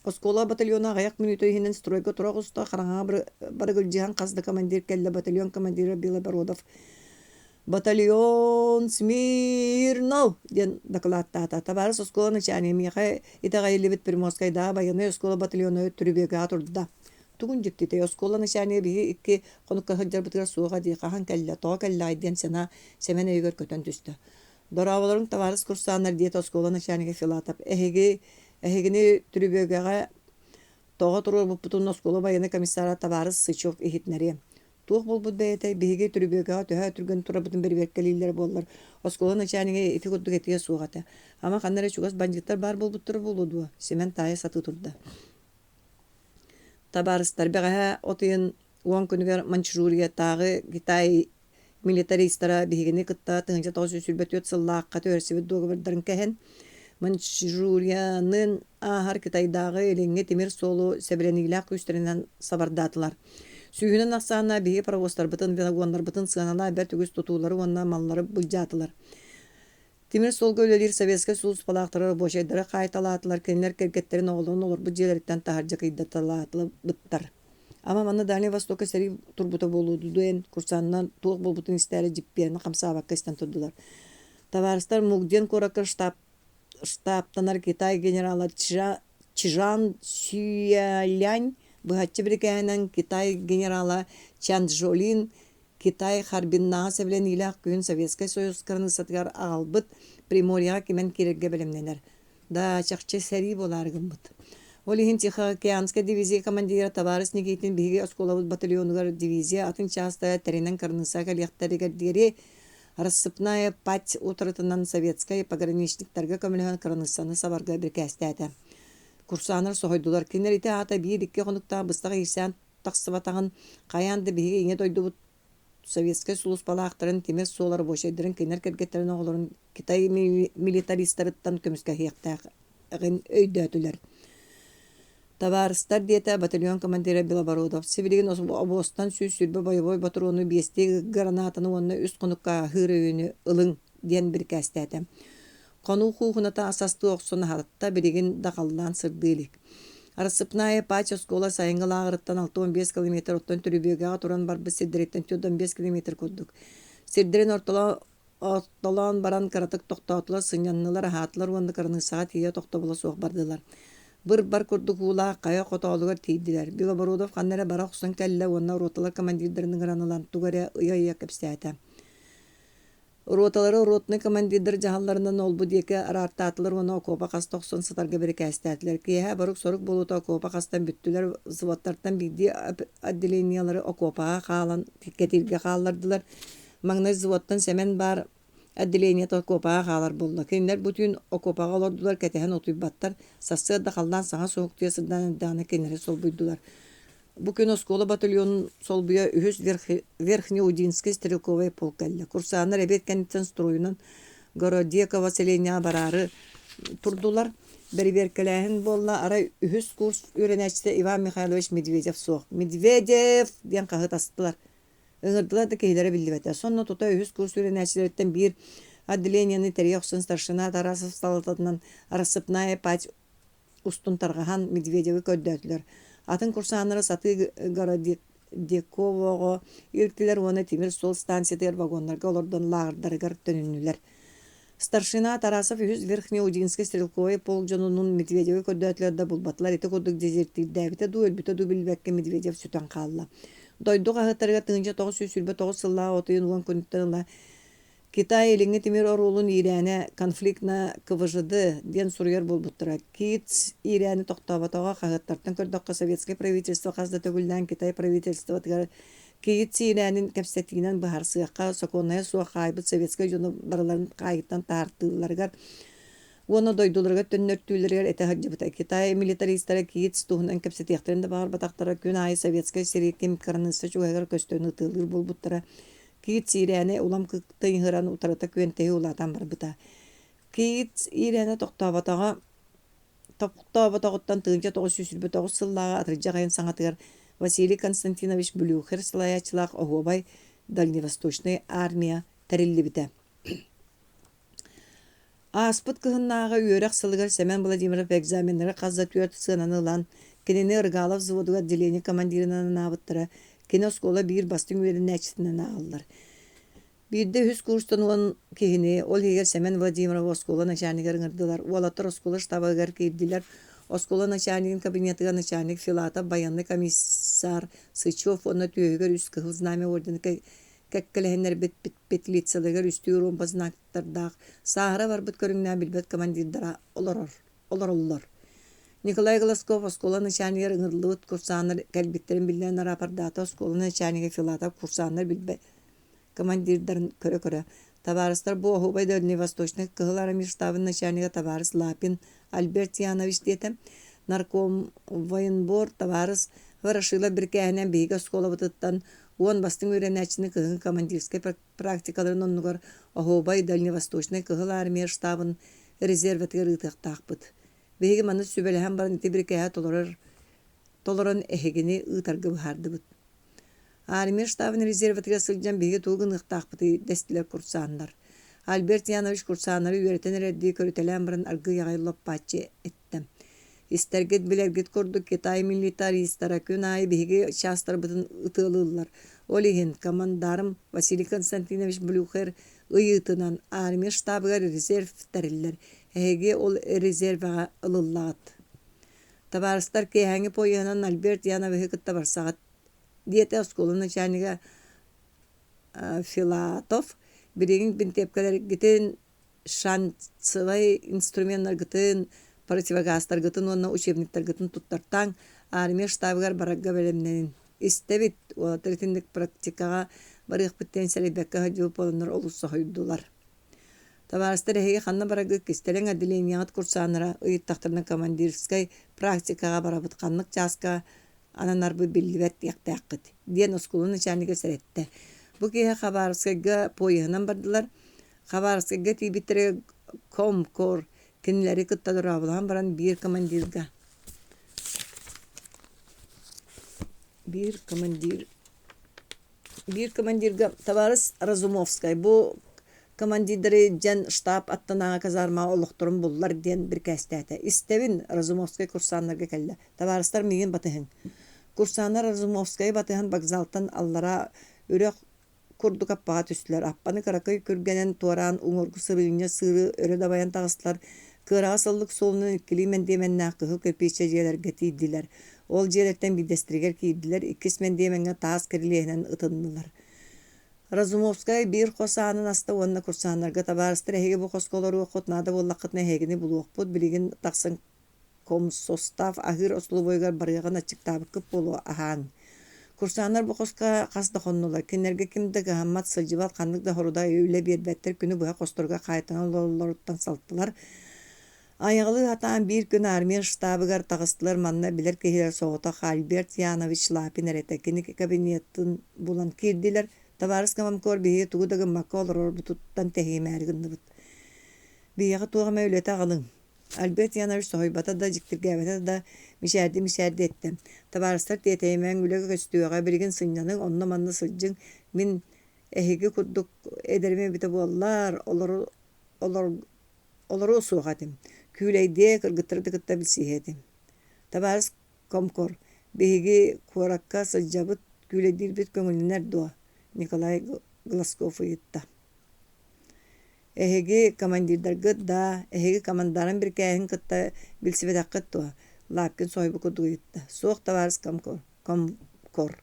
Speaker 1: Оскуола батальона аҕыйах мүнүүтэ иһинэн стройга тура оҕуста, хараҥаҕа барыгылдьыһан хас да командир кэллэ батальон командира Белобородов «Батальон смирно!» диэн дакылааттаата. Табаарыс оскуола начальнига миэхэ итэҕэйиллибит Приморскайдааҕы байыаннай оскуола батальона түрүбүөгэҕэ турда. Тугун дьиктитэй, оскуола начальнига биһиги икки хонукка сылдьарбытыгар суоҕа дии, хаһан кэллэ, тоҕо кэллэҕэй диэн санаа Сэмэн өйүгэр көтөн түстэ. Дорооболоруҥ, табаарыс курсааннар, диэтэ оскуола начальнига Филатов. Эһиги, эһигини түрүбүөгэҕэ тоҕо туруорбуппутун оскуола байыаннай комиссара табаарыс Сычев иһитинэриэ. Туох буолбут бэйэтэй, биһиги түрүбүөгэҕэ төһө түргэн турарбытын бэрэбиэркэлииллэрэ буоллар, оскуола начальнига ити курдук этиэ суох этэ. Ама ханна эрэ чугас бандьыыттар баар буолбуттара буолуо дуо? Сэмэн таайа сатыы турда. Табаарыстар, бэҕэһээ от ыйын уон күнүгэр Маньчжуриятааҕы Китай милитаристара биһигини кытта 1924 сыллаахха түһэрсибит дуогабардарын кэһэн, Маньчжурияны ааһар Кытайдааҕы Илиҥҥи тимир суолу сэбилэниилээх күүстэринэн сабардаатылар. Сүүһүнэн ахсааннаах биһиги паровозтарбытын, вагоннарбытын сыаналаах бэрт үгүс тутуулары уонна маллары былдьаатылар. Тимир суолга үлэлиир советскай сулууспалаахтары рабочайдары хаайталаатылар, кинилэр кэргэттэрин оҕолорун олорбут дьиэлэриттэн таһырдьа кыйдаталаабыттар. Ама манна Дальнай Востокка сэрии турбута буолуо диэн курсанынан туох буолбутун истээри дьиппиэнэ хамсаабакка истэн турдулар. Табаарыстар Мугден куоракка штаб штабтанар Китай генерала Чжан Сюэлянь быһаччы бирикээһинэн Китай генерала Чанчжолин Китай Харбиннааҕы сэбилэниилээх күһүн Советскай Союз кыраныыссатыгар аҕалбыт Приморьеҕа кимэн киирэргэ бэлэмнэнэр. Да, чахчы сэрии буолаары гыммыт. Ол иһин Тихоокеанскай дивизия командира табаарыс Никитин биһиги оскуолабыт батальонугар дивизия атын чаастара тэринэн кыраныысса кэлиэхтэригэр диэри рассыпная пать утарытынан советскай пограничниктарга көмөлөһөн кыраныыссаны сабарга бирикээстээтэ. Курсааннар соһуйдулар. Кинилэр ити аата биир-икки хонуктаах быстах иирсээн тахсыбатаҕын, хайаан да биһиги Ийэ дойдубут советскай сулууспалаахтарын, тимир суол рабочайдарын, кинилэр кэргэттэрин оҕолорун Китай милитаристарыттан көмүскэһиэхтээҕин өйдөөтүлэр. Табаарыстар, диэтэ батальон командира Белобородов, сибилигин обуостан 120 бойобуой ботуруону, биэстии гранатаны уонна үс хонукка аһыыр өйүнү ылыҥ, диэн бирикээстээтэ. Хонуу куукуната ас астыы охсон аһатта, билигин да халлаан сырдыы илик. Рассыпная пать оскуола сайыҥҥы лааҕырыттан 65 километр оттон Түрүбүөгэҕэ туран барбыт сирдэриттэн 45 километр курдук. Сирдэрин ортолоон баран кыратык тохтоотулар, сынньаннылар, аһаатылар уонна кыраныыссаҕа тиийэ тохтобула суох бардылар. Быр-бар курдук уулаах хайа хотоолугар тиийдилэр. Белобородов ханна эрэ бара охсон кэллэ уонна роталар командирдарын ыҥыран ылан тугу эрэ ыйа-ыйа кэпсээтэ. Роталары ротнай командирдар дьаһалларынан ол-бу диэки араартаатылар уонна окуопа хаста охсон сытарга бирикээстээтилэр. Киэһэ борук-сорук буолуута окуопа хастан бүттүлэр, взводтартан биирдии отделениелары окуопаҕа хаалан кэтииргэ хааллардылар. Маҥнай взводтан Сэмэн баар отделениета окуопаҕа хаалар буолла. Кинилэр бу түүн окуопаҕа олордулар, кэтэһэн утуйбаттар. Сарсыарда халлаан саҥа суһуктуйа сырдаан эрдэҕинэ кинилэри солбуйдулар. Бу күн оскуола батальонун солбуйа үһүс Верхнеудинский стрелковай полк кэллэ. Курсааннар эбиэт кэнниттэн стройунан Городеково сэлиэнньэҕэ бараары турдулар. Бэрэбиэркэлээһин буолла, арай үһүс курс үөрэнээччитэ Иван Михайлович Медведев суох. «Медведев!» диэн хаһыытастылар. Ыҥырдылар да киһилэрэ биллибэтэ. Сонно тута үһүс курс үөрэнээччилэриттэн биир отделениены тэрийэ охсон старшина Тарасов салалтатынан рассыпная пать устун тарҕаһан Медведевы көрдөөтүлэр. Атын курсааннары сатыы Городековоҕа илтилэр уонна тимир суол станциятыгар вагоннарга олордон лааҕырдарыгар төнүннүлэр. Старшина Тарасов үһүс Верхнеудинский стрелковай полк дьонунуун Медведевы көрдөөтүлэр да булбатылар. Ити курдук дезертирдээбитэ дуу, өлбүтэ дуу билбэккэ Медведев сүтэн хаалла. Дойду хаһыаттарыгар 1929 сыллааҕы от ыйын 10 күнүттэн ыла Китай Илиҥҥи тимир оруолун иирээнэ «Конфликт на КВЖД» диэн суруйар буолбуттара. Китс иирээни тохтооботоҕо, хаһыаттартан көрдөххө, советскай правительство хас да төгүллээн Китай правительствотыгар Китс иирээнин кэпсэтиинэн быһаарсыахха, сокуоннайа суох хаайбыт советскай дьону барыларын хаайыыттан таһаартыылларыгар уонна дойдуларыгар төннөртүүлэригэр этэ сылдьыбыта. Китай милитаристара Китс туһунан кэпсэтиэхтэрин да баҕарбатахтара, күн аайы советскай сэрии ким кыраныысса чугаһыгар көстөн ытыалыыр буолбуттара. Киит сиирээнэ улам кыйыһыран утарыта күөнтэһии улаатан барбыта. Киит иирээнэ тохтооботоҕо тохтооботоҕуттан 1929 сыллааҕы атырдьах ыйын саҥатыгар Василий Константинович Блюхер салайааччылаах оһуобай Дальневосточнай армия тэриллибитэ. Ааспыт кыһыннааҕы үөрэх сылыгар Сэмэн Владимиров экзаменнары хас да түөрт сыананы ылан, кинини Рыгалов взводугар отделение командирынан анаабыттара, кини оскуола биир бастыҥ үөрэнээччитинэн ааҕыллар. Биирдэ үһүс курстан 10 киһини, ол иһигэр Сэмэн Владимировы оскуола начальнигар ыҥырдылар. Уолаттар оскуола штабыгар киирдилэр. Оскуола начальнигын кабинетыгар начальник Филатов, байыаннай комиссар Сычев уонна түөһүгэр үс Кыһыл Знамя ордена кэккэлэһиннэрбит петлицаларыгар үстүү ромба знактардаах, сааһыра барбыт көрүҥнээх билбэт командирдара олорор, олороллор. Николай Глазков оскуола начальнигар ыҥырыллыбыт курсааннар кэлбиттэрин биллэн рапордаата оскуола начальнига Филатов курсааннар билбэт командирдарын көрө-көрө табаарыстар бу оһуобай Дальневосточнай Кыһыл Армия штабын начальнига табаарыс Лапин Альберт Янович диэтэ нарком военбор табаарыс Ворошилов бирикээһинэн биһиги оскуолабытыттан 10 бастыҥ үөрэнээччини кыһыҥҥы командирскай практикаларын оннугар оһуобай Дальневосточнай Кыһыл Армия штабын резервэтигэр ыытыахтаахпыт. Биһиги манна сүбэлэһэн баран ити бирикээһи толорор толорон эһигини ыытарга быһаардыбыт. Армия штабын резервэтигэр сылдьан биһиги тугу гыныахтаахпытый дэстилэр курсааннар. Альберт Янович курсааннары үөрэтэн эрэрдии көрүтэлээн баран аргыый аҕай лоп-бааччы эттэ. Истэргит, билэргит курдук Китай милитаристара күн аайы биһиги чаастарбытын ытыалыыллар. Ол иһин командарм Василий Константинович Блюхер ыйыытынан армия штабыгар резерв тэриллэр. Эһиги ол резервэҕэ ылыллаҕыт. Табаарыстар киэһээҥҥи поеһынан Альберт Яновиһы кытта барсаҕыт, диэтэ оскуола начальнига Филатов. Билигин бинтиэпкэлэргитин, шанцевай инструменнаргытын, противогазтаргытын уонна учебниктаргытын туттартааҥ, армия штабыгар барарга бэлэмнэнин. Истэбит, уолаттар итинник практикаҕа барыахпыт диэн сэрэйбэккэ сылдьыбыт буоланнар олус соһуйдулар. Табаарыстар эһиги ханна бараргыт кистэлэҥ отделениеҕыт курсааннара ыйыттахтарына командирскай практикаҕа барабыт ханнык чааска ананарбыт биллибэт диэхтээххит диэн оскуола начальнига сэрэттэ. Бу киэһэ Хабаровскайга поеһынан бардылар. Хабаровскайга тиийбиттэрэ комкор кинилэри кытта дорооболоһон баран биир командирга биир командир Биир командирга табаарыс Разумовскай бу командирдары дьэн штаб аттынааҕы казармаҕа олохторун буллар диэн бирикээстээтэ. Истэбин, Разумовскай курсааннарга кэллэ. Табаарыстар миигин батыһыҥ. Курсааннар Разумовскайы батыһан вокзалтан аллараа үрэх курдук аппаҕа түстүлэр. Аппаны кыракый күргэнэн туораан уҥуоргу сырыынньа сыыры өрө дабайан таҕыстылар. Кыараҕас ыллык суолунан иккилии мэндиэмэннээх кыһыл кирпииччэ дьиэлэргэ тиийдилэр. Ол дьиэлэртэн биирдэстэригэр киирдилэр, иккис мэндиэмэҥҥэ таас кирилиэһинэн ытыннылар. Разумовскай биир хос аанын аста уонна курсааннарга табаарыстар эһиги бу хоско олоруоххут, наада буоллаххытына эһигини булуохпут, билигин тахсан комсостав аһыыр остолобуойугар барыаҕын аччыктаабыккыт буолуо, аһааҥ. Курсааннар бу хоско хас да хоннулар, кинилэргэ ким да кыһаммат, сылдьыбат, ханнык да хорудай үлэ биэрбэттэр, күнү быһа хосторго хаайтанан олороллоруттан салтылар. Айаҕалыы сатаан биир күн армия штабыгар таҕыстылар, манна билэр киһилэр соҕотох Альберт Янович Лапин эрэ этэ, кини кабинетын булан киирдилэр. Табаарыс команкор биһиги тугу да гыммакка олорорбутуттан тэһийимээри гынныбыт. Биһиэхэ туох эмэ үлэтэ аҕалыҥ. Альберт Янович соһуйбата да, дьиктиргээбэтэ да, мичээрдии-мичээрдии эттэ: «Табаарыстар тиэтэйимэҥ, үлэ көстүөҕэ, билигин сынньаныҥ, онно-манна сылдьыҥ, мин эһиги курдук эдэрим эбитэ буоллар, олору, олор, олоруо суох этим, күүлэйдиэ, кыргыттары да кытта билсиһиэ этим. Табаарыс комкор, биһиги куоракка сылдьабыт, күүлэйдиирбит көҥүллэнэр дуо?» Николай Глазков ыйытта. Эһиги командирдаргыт да, эһиги командарын бирикээһин кытта билсибэтэххит дуо? Лапкин соһуйбут курдук ыйытта. Суох, табаарыс комкор.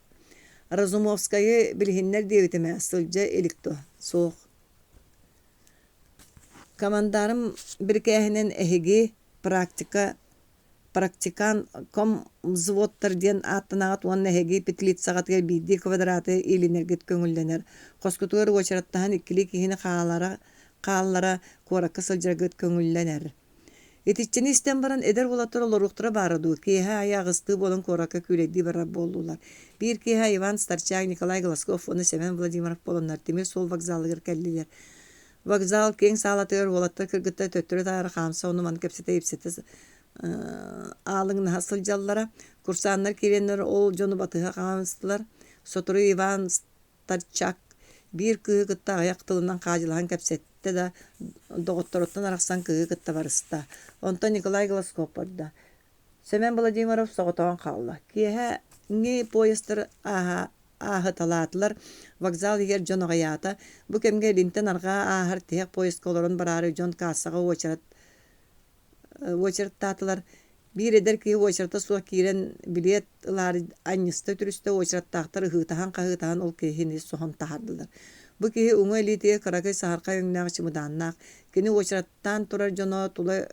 Speaker 1: Разумовскайы билиһиннэр диэбитим ээ, сылдьа илик дуо? Суох. Командарым бирикээһинэн эһиги практика практикан комвзводтар диэн ааттанаҕыт уонна эһиги петлицаҕытыгар биирдии квадраты иилинэргит көҥүллэнэр. Хоскутугар уочараттаһан иккилии киһини хаалара хааллара куоракка сылдьаргыт көҥүллэнэр. Итиччэни истэн баран эдэр уолаттар олоруохтара баара дуу, киэһэ аайы аҕыстыы буолан куоракка күүлэйдии барар буоллулар. Биир киэһэ Иван Старчак, Николай Глазков уонна Семен Владимиров буоланнар тимир суол вокзалыгар кэллилэр. Вокзал киэҥ саалатыгар уолаттар кыргыттар төттөрү-таары хаамса ону-маны кэпсэтэ-ипсэтэ аалыҥнаһа сылдьаллара. Курсааннар киирэннэр ол дьону батыһа хаамыстылар. Сотору Иван Старчак биир кыыһы кытта аҕыйах тылынан хаадьылаһан кэпсэттэ да, доҕотторуттан арахсан кыыһы кытта барыста. Онтон Николай Глазков барда. Сэмэн Владимиров соҕотоҕун хаалла. Киэһээҥҥи поездтар ааһыталаатылар, вокзал иһигэр дьон аҕыйаата. Бу кэмҥэ илинтэн арҕаа ааһар тиһэх поездка олорон бараары дьон кассаҕа уочарат уочараттаатылар. Биир эдэр киһи уочарата суох киирэн билиэт ылаары анньыста үтүрүстэ уочараттаахтар ыһыытаһан-хаһыытаһан ол киһини соһон таһаардылар. Бу киһи уҥа илиитигэр кыракый саһархай өҥнөөх чымыдааннаах. Кини уочараттаан турар дьоно тула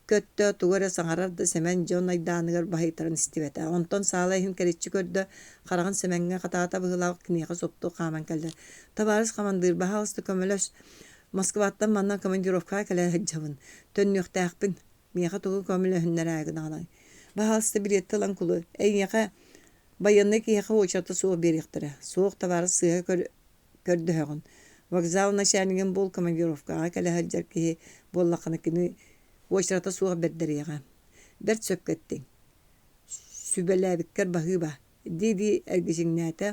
Speaker 1: көттө, тугу эрэ саҥарар да Сэмэн дьон айдааныгар баһыйтаран истибэтэ. Онтон саала иһин кэриччи көрдө, хараҕын Сэмэҥҥэ хатаата быһыылаах киниэхэ супту хааман кэллэ. «Табаарыс хамандыыр, баһаалыста көмөлөс. Москваттан манна командировкаҕа кэлэ сылдьабын. Төннүөхтээхпин. Миэхэ тугу көмөлөһүннэрээри гынаҕыный? Баһаалыста билиэттэ ылан кулу. Эйиэхэ байыаннай киһиэхэ уочарата суох биэриэхтэрэ. Суох табаарыс сыыһа көрдөһөҕүн. Вокзал начальнигын буол командировкаҕа кэлэ сылдьар киһи буоллаххына кини уочарата суох бэрдэриэҕэ. Бэрт сөпкө эттиҥ. Сүбэлээбиккэр баһыыба, дии-дии эргичиҥнээтэ,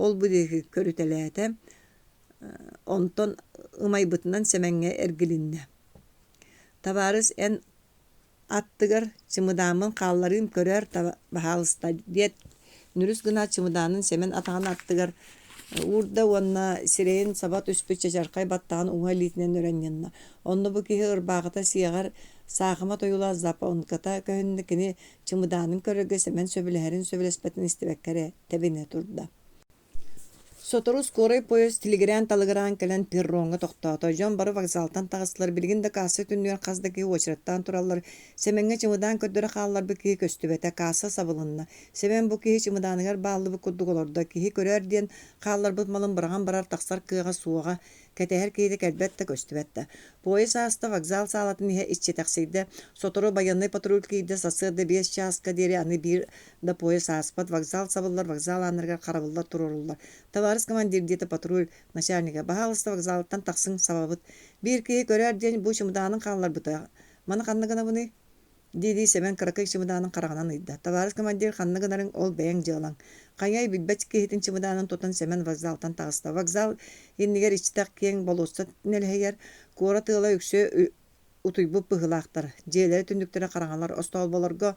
Speaker 1: ол-бу диэки көрүтэлээтэ, онтон ымайбытынан Сэмэҥҥэ эргилиннэ. Табаарыс эн аттыгар чымыдааммын хаалларыым көрөөр баһаалыста диэт нүрүс гынаат чымыдаанын Сэмэн атаҕын аттыгар уурда уонна сирэйин саба түспүт чачархай баттаҕын уҥа илиитинэн өрө анньынна. Онно бу киһи ырбаахыта сиэҕэр саахымат ойуулаах запонката көһүннэ кини чымыдаанын көрөргө Сэмэн сөбүлэһэрин сөбүлэспэтин истибэккэ эрэ тэбинэ турда. Сотору скорай поезд тилигирээн-талыгыраан кэлэн перроҥҥа тохтоото. Дьон бары вокзалтан таҕыстылар, билигин да касса түннүгэр хас да киһи уочараттаан тураллар. Сэмэҥҥэ чымыдаан көрдөрө хаалларбыт киһи көстүбэтэ, касса сабылынна. Сэмэн бу киһи чымыдааныгар бааллыбыт курдук олордо. Киһи көрөөр диэн хаалларбыт малын быраҕан барар тахсар кыаҕа суоҕа, кэтэһэр киһитэ кэлбэт да көстүбэт да. Поезд ааста, вокзал саалатын иһэ иччитэхсийдэ. Сотору байыаннай патруль киирдэ, сарсыарда 5 чааска диэри аны биир да поезд ааспат, вокзал сабыллар, вокзал ааннарыгар харабыллар туруоруллар. Табаарыс командир диэтэ патруль начальнига, баһаалыста вокзалтан тахсыҥ, сабабыт. Биир киһи көрөөр диэн бу чымыдаанын хаалларбыта. Маны ханна гынабыный? дии-дии Сэмэн кыракый чымыдаанын хараҕынан ыйда. Табаарыс командир ханна гынарыҥ, ол бэйэҥ дьыалаҥ. Хайыай билбэт киһитин чымыдаанын тутан Сэмэн вокзалтан таҕыста. Вокзал иннигэр иччитэх киэҥ болуоссат нэлэһийэр, куорат ыала үксэ утуйбут быһыылаахтар, дьиэлэрэ түннүктэрэ хараҥалар, остоолболорго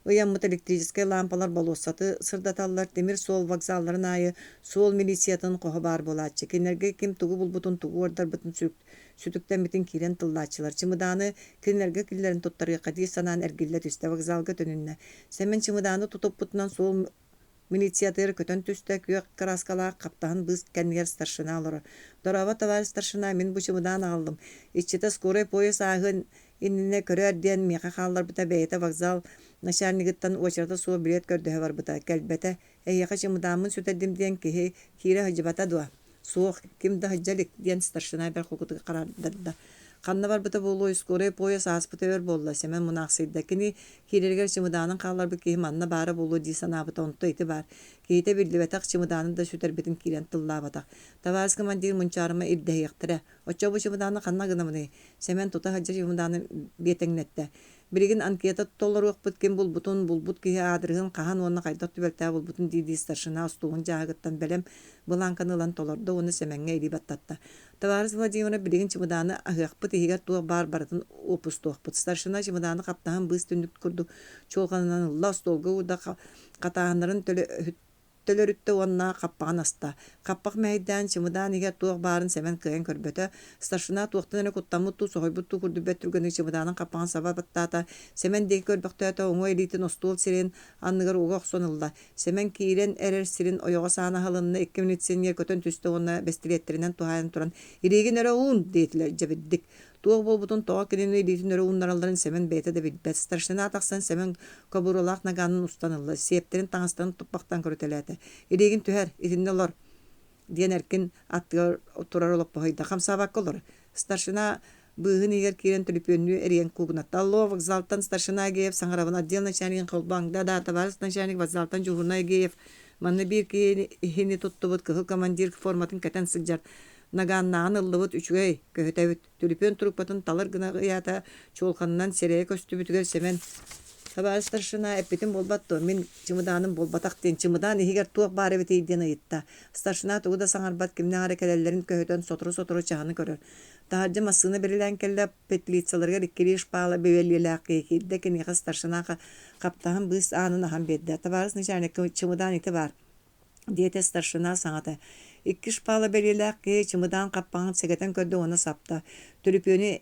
Speaker 1: ыйаммыт электрическэй лаампалар болуоссаты сырдаталлар, тимир суол вокзалларын аайы суол милициятын хоһо баар буолааччы. Кинилэргэ ким тугу булбутун, тугу уордарбытын сүтүктэммитин киирэн тыллааччылар. Чымыдааны кинилэргэ киллэрэн туттарыахха дии санаан эргиллэ түстэ, вокзалга төнүннэ. Сэмэн чымыдааны тутуппутунан суол Милициятыгар көтөн түстэ, күөх кырааскалаах хаптаһын быыс кэннигэр старшина олорор. «Дорообо, товарищ старшина, мин бу чымыдаан аҕаллым. Иччитэ скорай поезд ааһыан иннинэ көрөөр диэн миэхэ хаалларбыта, бэйэтэ вокзал начальнигыттан уочарата суох билиэт көрдөһө барбыта. Кэлбэтэ. Эһиэхэ чымыдааммын сүтэрдим диэн киһи киирэ сылдьыбата дуо?» Суох, ким да сылдьа илик, диэн старшина бэрт холкутук хардарда. Ханна барбыта буолуой, скорай поезд ааспыта өр буолла, Сэмэн мунаахсыйда. Кини киирэригэр чымыдаанын хаалларбыт киһи манна баара буолуо дии санаабыта, онто ити баар. Киһитэ биллибэтэх, чымыдаанын да сүтэрбитин киирэн тыллаабатах. Табаарыс командир мунчаарыма ирдэһиэхтэрэ. Оччо бу чымыдааны ханна гынабыный? Сэмэн тута сылдьар чымыдаанын биэтэҥнэттэ. Билигин анкета толоруохпут ким булбутун, булбут киһи аадырыһын хаһан уонна хайдах түбэлтэҕэ булбутун дии-дии старшина остуолун дьааһыгыттан бэлэм былааҥканы ылан толордо уонна Сэмэҥҥэ илии баттатта. Табаарыс Владимиров билигин чымыдааны аһыахпыт, иһигэр туох баар барытын уоппустуохпут. Старшина чымыдааны хаптаһын быыс түннүк курдук чуолҕанынан ылла, остуолга уурда, хатааһыннарын төлөрүттэ уонна хаппаҕын аста. Хаппах мэһэйдээн, чымыдаан иһигэр туох баарын Сэмэн кыайан көрбөтө. Старшина туохтан эрэ куттаммыт дуу, соһуйбут дуу курдук бэрт түргэнник чымыдаанын хаппаҕын саба баттаата. Сэмэн диэки көрбөхтөөтө, уҥа илиитин остуол сирэйин анныгар уга охсон ылла. Сэмэн киирэн эрэр сирин ойоҕос аана аһылынна, икки милиционер көтөн түстэ уонна бэстилиэттэринэн туһаайан туран «Илиигин өрө уун!» диэтилэр дьэбирдик. Туох буолбутун, тоҕо кинини илиитин өрө ууннаралларын Сэмэн бэйэтэ да билбэт. Старшина тахсан Сэмэн кобуралаах нагаанын устан ылла, сиэптэрин таҥастарын туппахтаан көрүтэлээтэ. «Илиигин түһэр, итиннэ олор!» диэн эркин аттыгар турар олоппоһу ыйда. Хамсаабакка олор. Старшина быыһын иһигэр киирэн төлөпүөннүү эрийэн куугунатта. «Алло, вокзалтан старшина Агеев саҥарабын, отдел начальнигын холбооҥ. Да-да, товарищ начальник, вокзалтан дьуһуурунай Агеев. Манна биир киһини туттубут, кыһыл командир форматын кэтэн сылдьар. Нагааннааҕын ыллыбыт, үчүгэй, көһүтэбит. Түлүпүөн трубкатын талар гына ыйаата, чуолҕанынан сирэйэ көстүбүтүгэр Сэмэн «Табаарыс старшина, эппитим буолбат дуо, мин чымыдааным буолбатах» диэн чымыдаан иһигэр туох баар эбитий диэн ыйытта. Старшина тугу да саҥарбат, кимнээх эрэ кэлэллэрин көһүтэн сотору-сотору чаһыны көрөр. Таһырдьа массыына бирилээн кэллэ, петлицаларыгар иккилии шпала бэбиэлиэлээх киһи киирдэ, киниэхэ старшина хаптаһын быыс аанын аһан биэрдэ. «Табаарыс начальник, чымыдаан ити баар» диэтэ старшина саҥата. Икки шпала бэлиэлээх киһи чымыдаан хаппаҕын сэгэтэн көрдө уонна сапта. Төлөпүөнү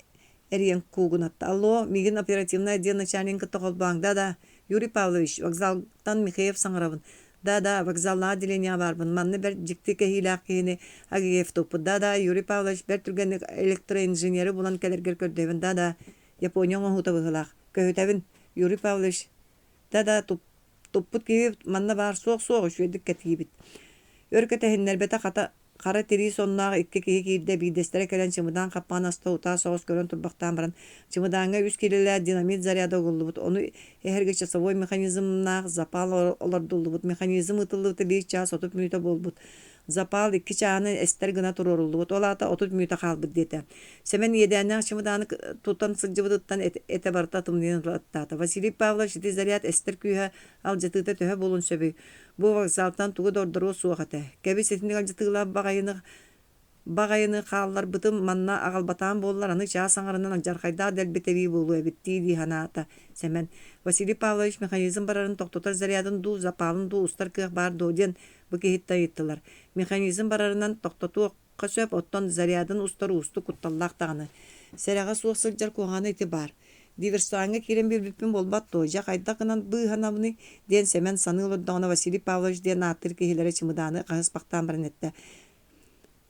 Speaker 1: эрийэн куугунатта. «Алло, миигин оперативнай отдел начальнигын кытта холбооҥ. Да-да, Юрий Павлович, вокзалтан Михеев саҥарабын. Да-да, вокзаллаах отделениеҕа баарбын. Манна бэрт дьикти кэһиилээх киһини Агеев туппут. Да-да, Юрий Павлович, бэрт түргэнник электроинженери булан кэлэргэр көрдөһөбүн. Да-да, Япония оҥоһуута быһыылаах. Көһүтэбин, Юрий Павлович. Да-да, Туппут киһи манна баар суох-суох үчүгэйдик кэтиибит. Өр кэтэһиннэрбэтэ хата хара тирии сонноох икки киһи киирдэ, биирдэстэрэ кэлэн чымыдаан хаппаҕын аста утаа соҕус көрөн турбахтаан баран, чымыдааҥҥа үс киилэлээх динамит заряда угуллубут, ону эһэргэ часовой механизмнаах запал олордуллубут, механизм ыытыллыбыта биир чаас 30 мүнүүтэ буолбут. Запал икки чааһынан эстэр гына туруоруллубут, ол аата 30 мүнүүтэ хаалбыт диэтэ. Сэмэн иэдээннээх чымыдааны тутан сылдьыбытыттан этэ барыта тымныйан ылаттаата. Василий Павлович ити заряд эстэр күүһэ алдьатыыта төһө буолуон сөбүй? Бу вокзалтан тугу да ордоруо суох этэ. Кэбис итинник алдьатыылаах баҕайыны баҕайыны хаалларбытым манна аҕалбатаҕым буоллар аны чаас аҥарынан алдьархайдаах дэлби тэбии буолуо эбит дии-дии санаата Сэмэн. Василий Павлович механизм барарын тохтотор зарядын дуу, запалын дуу устар кыах баар дуо диэн бу киһиттэн ыйыттылар. Механизм барарынан тохтотуохха сөп, оттон зарядын устар уустук кутталлаах даҕаны. Сэрэҕэ суох сылдьар куһаҕана ити баар. Диверсаҥҥа киирэн биэрбиппин буолбат дуо, дьэ хайдах гынан быыһанабыный диэн Сэмэн саныы олордоҕуна Василий Павлович диэн ааттыыр киһилэрэ чымыдааны хаһыспахтаан баран эттэ: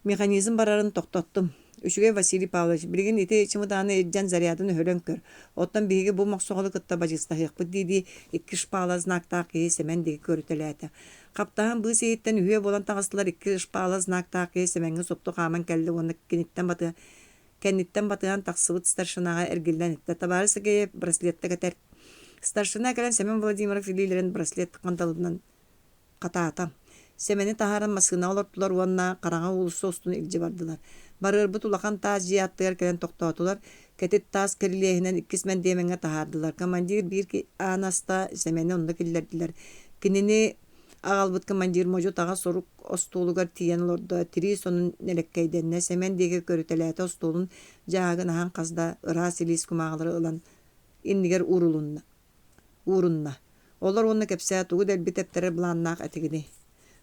Speaker 1: Механизм барарын тохтоттум. Үчүгэй Василий Павлович, билигин ити чымыдааны илдьэн зарядын өһөрөн көр. Оттон биһиги бу мохсоҕолу кытта бадьыыстаһыахпыт дии-дии икки шпала знактаах киһи Сэмэн диэки көрүтэлээтэ. Хаптаһын быыс иһиттэн үһүө буолан таҕыстылар икки шпала знактаах киһи Сэмэҥҥэ супту хааман кэллэ уонна киниттэн батыһа кэнниттэн батыһан тахсыбыт старшинаҕа эргиллэн эттэ: «Табаарыс Сергеев браслетта кэтэр». Старшина кэлэн Семен Владимиров илиилэрин браслет ханталытынан хатаата. Сэмэни таһааран массыынаҕа олортулар уонна хараҥа уулусса устун илдьэ бардылар. Барыарбыт улахан таас дьиэ аттыгар кэлэн тохтоотулар. Кэтит таас кирилиэһинэн иккис мэндиэмэҥҥэ таһаардылар. Командир биир ааны аста, Сэмэни онно киллэрдилэр. Кинини аҕалбыт командир модьу-таҕа сурук остуолугар тиийэн олордо, тирии сонун нэлэккэйдэннэ, Сэмэн диэки көрүтэлээтэ, остуолун дьааһыгын аһан хас да ыраас илиис кумааҕылары ылан иннигэр уурулунна уурунна. Олор уонна кэпсээ, тугу дэлби тэптэрэр былааннаах этигиний?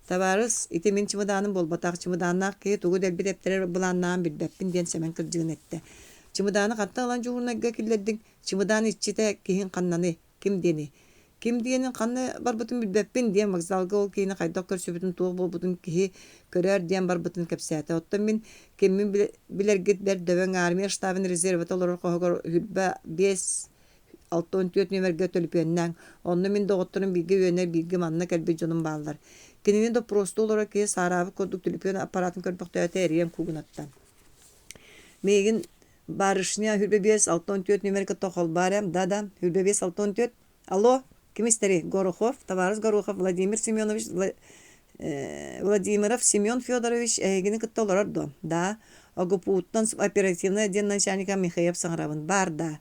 Speaker 1: Табаарыс, ити мин чымыдааным буолбатах, чымыдааннаах киһи тугу дэлби тэптэрэр былааннааҕын билбэппин диэн Сэмэн кырдьыгын эттэ. Чымыдааны хантан ылан дьуһуурунайга киллэрдиҥ? Чымыдаан иччитэ киһиҥ ханнаный? Ким диэний? Ким диэнин ханна барбытын билбэппин диэн вокзалга ол киһини хайдах көрсүбүтүн, туох буолбутун киһи көрөөр диэн барбытын кэпсээтэ. Оттон мин киммин билэргит бэрт дөбөҥ армия штабын резервэтэ олорор хоһугар сүүрбэ биэс 64 нүөмэргэ төлөпүөннээҥ. Онно мин доҕотторум бииргэ үөрэнэр, бииргэ манна кэлбит дьонум бааллар. Кинини доппуруостуу олорор киһи саараабыт курдук төлөпүөн аппараатын көрбөхтөөтө эрийэн куугунатта. Миигин барышня 25 64 нүөмэри кытта холбоо эрэ. Да-да, 25 64. Алло, ким истэрий? Горохов, табаарыс Горохов Владимир Семенович Владимиров Семен Федорович эһигини кытта олорор дуо? Да. ОГПУ-ттан оперативнай отдел начальника Михеев саҥарабын. Баар да.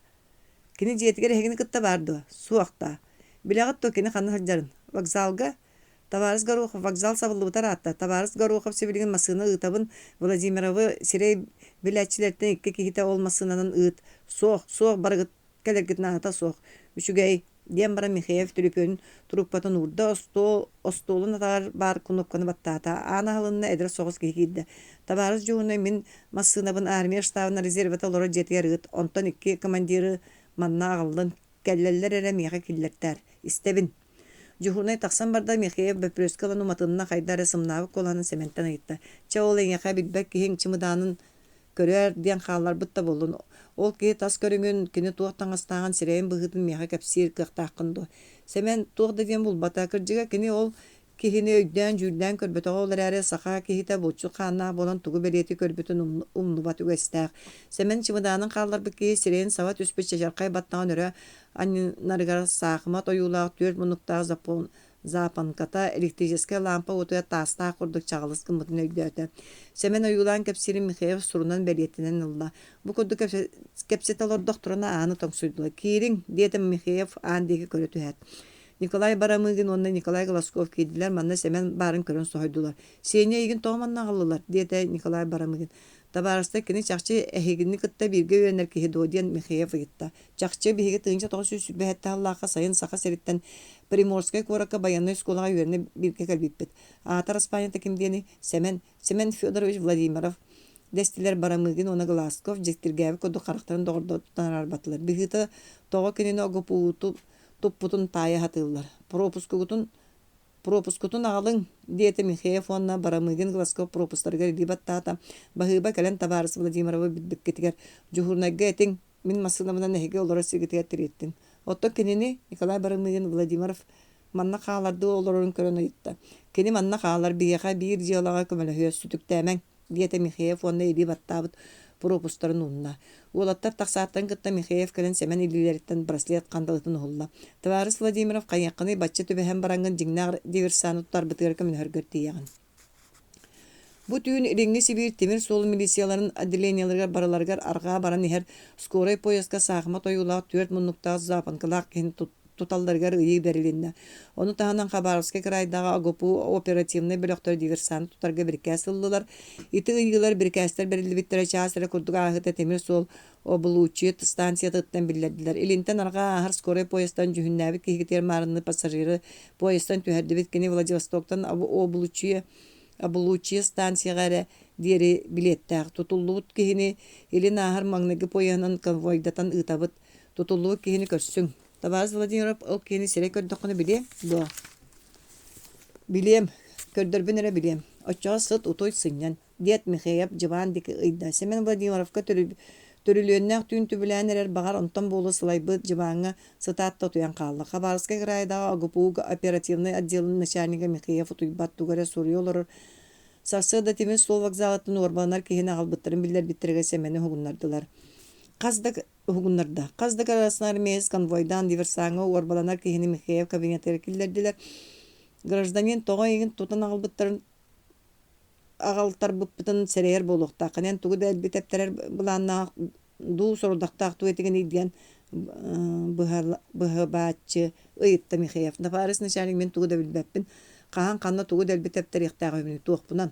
Speaker 1: Кини дьиэтигэр эһигини кытта баар дуо? Суох даа. Билэҕит дуо кини ханна сылдьарын? Вокзалга? Табаарыс Горохов вокзал сабыллыбыта ыраатта. Табаарыс Горохов сибилигин массыына ыытабын, Владимировы сирэй билээччилэртэн икки киһитэ ол массыынанан ыыт. Суох, суох барыгыт кэлэргит наадата суох. Үчүгэй, диэн баран Михеев түлүпүөнүн трубкатын уурда, остуол остуолун атаҕар баар кунуопканы баттаата. Аан аһылынна, эдэр соҕус киһи киирдэ. Табаарыс дьуһунай, мин массыынабын армия штабын резервэтэ олорор дьиэтигэр ыыт, онтон икки командиры манна аҕаллын, кэллэллэр эрэ миэхэ киллэртээр. Истэбин. Дьуһуунай тахсан барда, Михеев бөппүрүөскэ ылан уматынна, хайда эрэ сымнаабыт куолаһынан Сэмэнтэн ыйытта: «Чэ, ол эйиэхэ билбэт киһиҥ чымыдаанын көрөөр диэн хаалларбыт да буоллун. Ол киһи тас көрүҥүн, кини туох таҥастааҕын, сирэйин быһыытын миэхэ кэпсиир кыахтааххын дуо?» Сэмэн туох да диэн булбата. Кырдьыга, кини ол киһини өйдөөн-дьүүллээн көрбөтөҕө, ол эрээри саха киһитэ булчут хааннаах буолан тугу бэлиэтии көрбүтүн умнубат үгэстээх. Сэмэн чымыдаанын хаалларбыт киһи сирэйин саба түспүт чачархай баттаҕын өрө анньынарыгар саахымат ойуулаах түөрт муннуктаах запонката электрическэй лаампа уотугар таастаах курдук чаҕылыс гыммытын өйдөөтө. Сэмэн ойуулаан кэпсиирин Михеев сурунан бэлиэтэнэн ылла. Бу курдук кэпсэтэ олордохторуна ааны тоҥсуйдулар. «Киириҥ!» диэтэ Михеев аан диэки көрө түһээт. Николай Барамыгин уонна Николай Голосков киирдилэр, манна Сэмэн баарын көрөн соһуйдулар. «Сеня эйигин тоҕо манна аҕаллылар?» диэтэ Николай Барамыгин. «Табаарыстар, кини чахчы эһигини кытта бииргэ үөрэнэр киһи дуо?» диэн Михеев ыйытта. Чахчы, биһиги 1927 сыллаахха сайын Саха сириттэн Приморскай куоракка байыаннай оскуолаҕа үөрэнэ бииргэ кэлбиппит. Аата араспаанньата ким диэний? Сэмэн, Сэмэн Федорович Владимиров дэстилэр Барамыгин уонна Глазков дьиктиргээбит курдук харахтарын доҕордоотуттан араарбатылар. Быһыыта, тоҕо кинини ОГПУ туппутун таайа сатыыллар. Пропускугутун Пропускутун аҕалыҥ, диэтэ Михеев уонна Барамыгин Глазков пропустарыгар илии баттаата. Баһыыба кэлэн табаарыс Владимировы билбиккитигэр дьуһуурунайга этиҥ, мин массыынабынан эһиги олорор сиргитигэр тириэртим. Оттон кинини, Николай Барамыгин Владимиров манна хаалардыы олорорун көрөн ыйытта. Кини манна хаалар, биһиэхэ биир дьыалаҕа көмөлөһүө, сүтүктээмэҥ, диэтэ Михеев уонна илии баттаабыт пропустарын уунна. Уолаттар тахсааттарын кытта Михеев кэлэн Сэмэн илиилэриттэн браслет хандалытын уһулла. Табаарыс Владимиров, хайыаххыный бачча түбэһэн бараҥҥын дьиҥнээх диверсаны тутарбытыгар көмөлөһөргөр тиийэҕин. Бу түүн Илиҥҥи Сибиир тимир суол милицияларын отделениеларыгар барыларыгар арҕаа баран иһэр скорай поездка саахымат ойуулаах түөрт муннуктаах запонкалаах киһини туталларыгар ыйыы бэрилиннэ. Ону таһынан Хабаровскай кыраайдааҕы ОГПУ оперативнай бөлөхтөрө диверсанты тутарга бирикээс ыллылар. Ити ыйыылар бирикээстэр бэриллибиттэрэ чаас эрэ курдук ааһыыта тимир суол Облучье станциятыттан биллэрдилэр. Илинтэн арҕаа ааһар скорай поездтан дьүһүннээбит киһигитигэр маарынныы пассажиры поездтан түһэрдибит. Кини Владивостоктан Облучье Облучье станцияҕа эрэ диэри билиэттээх. Тутуллубут киһини илин ааһар маҥнайгы поеһынан конвойдатан ыытабыт. Тутуллубут киһини көрсүҥ. Табаарыс Владимиров ол киһини сирэй көрдөххүнэ билиэҥ дуо? Билиэм, көрдөрбүн эрэ билиэм. Оччоҕо сыт, утуй, сынньан, диэт Михеев дьыбаан диэки ыйда. Семен Владимировка түрүлүөннээх түүн түбүлээн эрэр баҕар онтон буолуо сылайбыт дьыбааҥҥа сытаат да утуйан хаалла. Хабаровскай кыраайдааҕы ОГПУ оперативнай отделын начальнига Михеев утуйбат тугу эрэ суруйа олорор Сарсыарда тимир суол вокзалыттан уорбаланар киһини аҕалбыттарын биллэрбиттэригэр Сэмэни уһугуннардылар. Хас да уһугуннарда. Хас да красноармеец конвойдаан диверсаҥҥа уорбаланар киһини Михеев кабинетыгар киллэрдилэр. Гражданин тоҕо эйигин тутан аҕалбыттарын аҕалтарбыппытын сэрэйэр буолуохтааххын. Эн тугу да элби тэптэрэр былааннаах дуу, сорудахтаах дуу этигиний диэн быһабааччы ыйытта Михеев. Табаарыс начальник мин тугу да билбэппин. Хаһан ханна тугу да элби тэптэриэхтээх үһүбүнүй туохпунан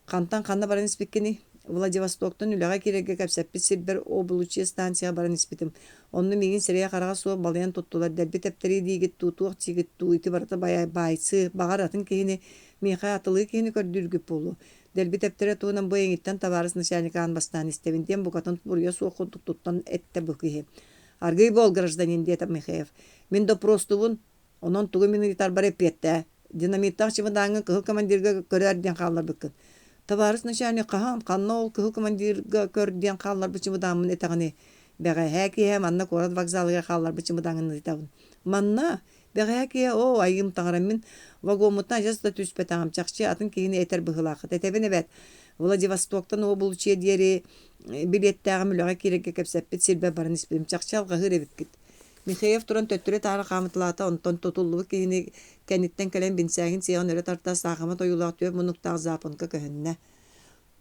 Speaker 1: Хантан ханна баран испиккиний? Владивостоктан үлэҕэ киирэргэ кэпсэппит сирбэр Облучье станцияҕа баран испитим. Онно миигин сирэйэ-хараҕа суох балыйан туттулар, дэлби тэптэрии диигит дуу, туох диигит дуу, ити барыта баайсыы, баҕар, атын киһини, миэхэ атылыы киһини көрдүүргүт буолуо. Дэлби тэптэрэ туһунан бу эйигиттэн табаарыс начальник аан бастаан истэбин диэн букатын буруйа суох курдук туттан эттэ бу киһи. Аргыый буол, гражданин, диэтэ Михеев. Мин доппуруостуубун, Онон тугу мин ыйытарбар эппиэттээ. Динамиттаах чымыдааҥҥын кыһыл командирга көрөөр диэн хаалларбыккын. Табаарыс начальник хаһан, ханна ол кыһыл командирга көр диэн хаалларбыт чымыдааммын этэҕиний? Бэҕэһээ киэһэ манна куорат вокзалыгар хаалларбыт чымыдааҥҥын ыйытабын. Манна? Бэҕэһээ киэһэ оо, айыым таҥара мин вагоммуттан адьас да түспэтэҕим, чахчы атын киһини этэр быһыылааххыт. Этэбин эбээт, Владивостоктан Обулучье диэри билиэттээҕим үлэҕэ киирэргэ кэпсэппит сирбэр баран испитим. Чахчы алҕаһыыр эбиккит. Михеев туран төттөрү-таары хаамыталаата, онтон тутуллубут киһини кэнниттэн кэлэн бинсээгин сиэҕин өрө тарта, саахымат ойуулаах түөрт муннуктаах запонка көһүннэ.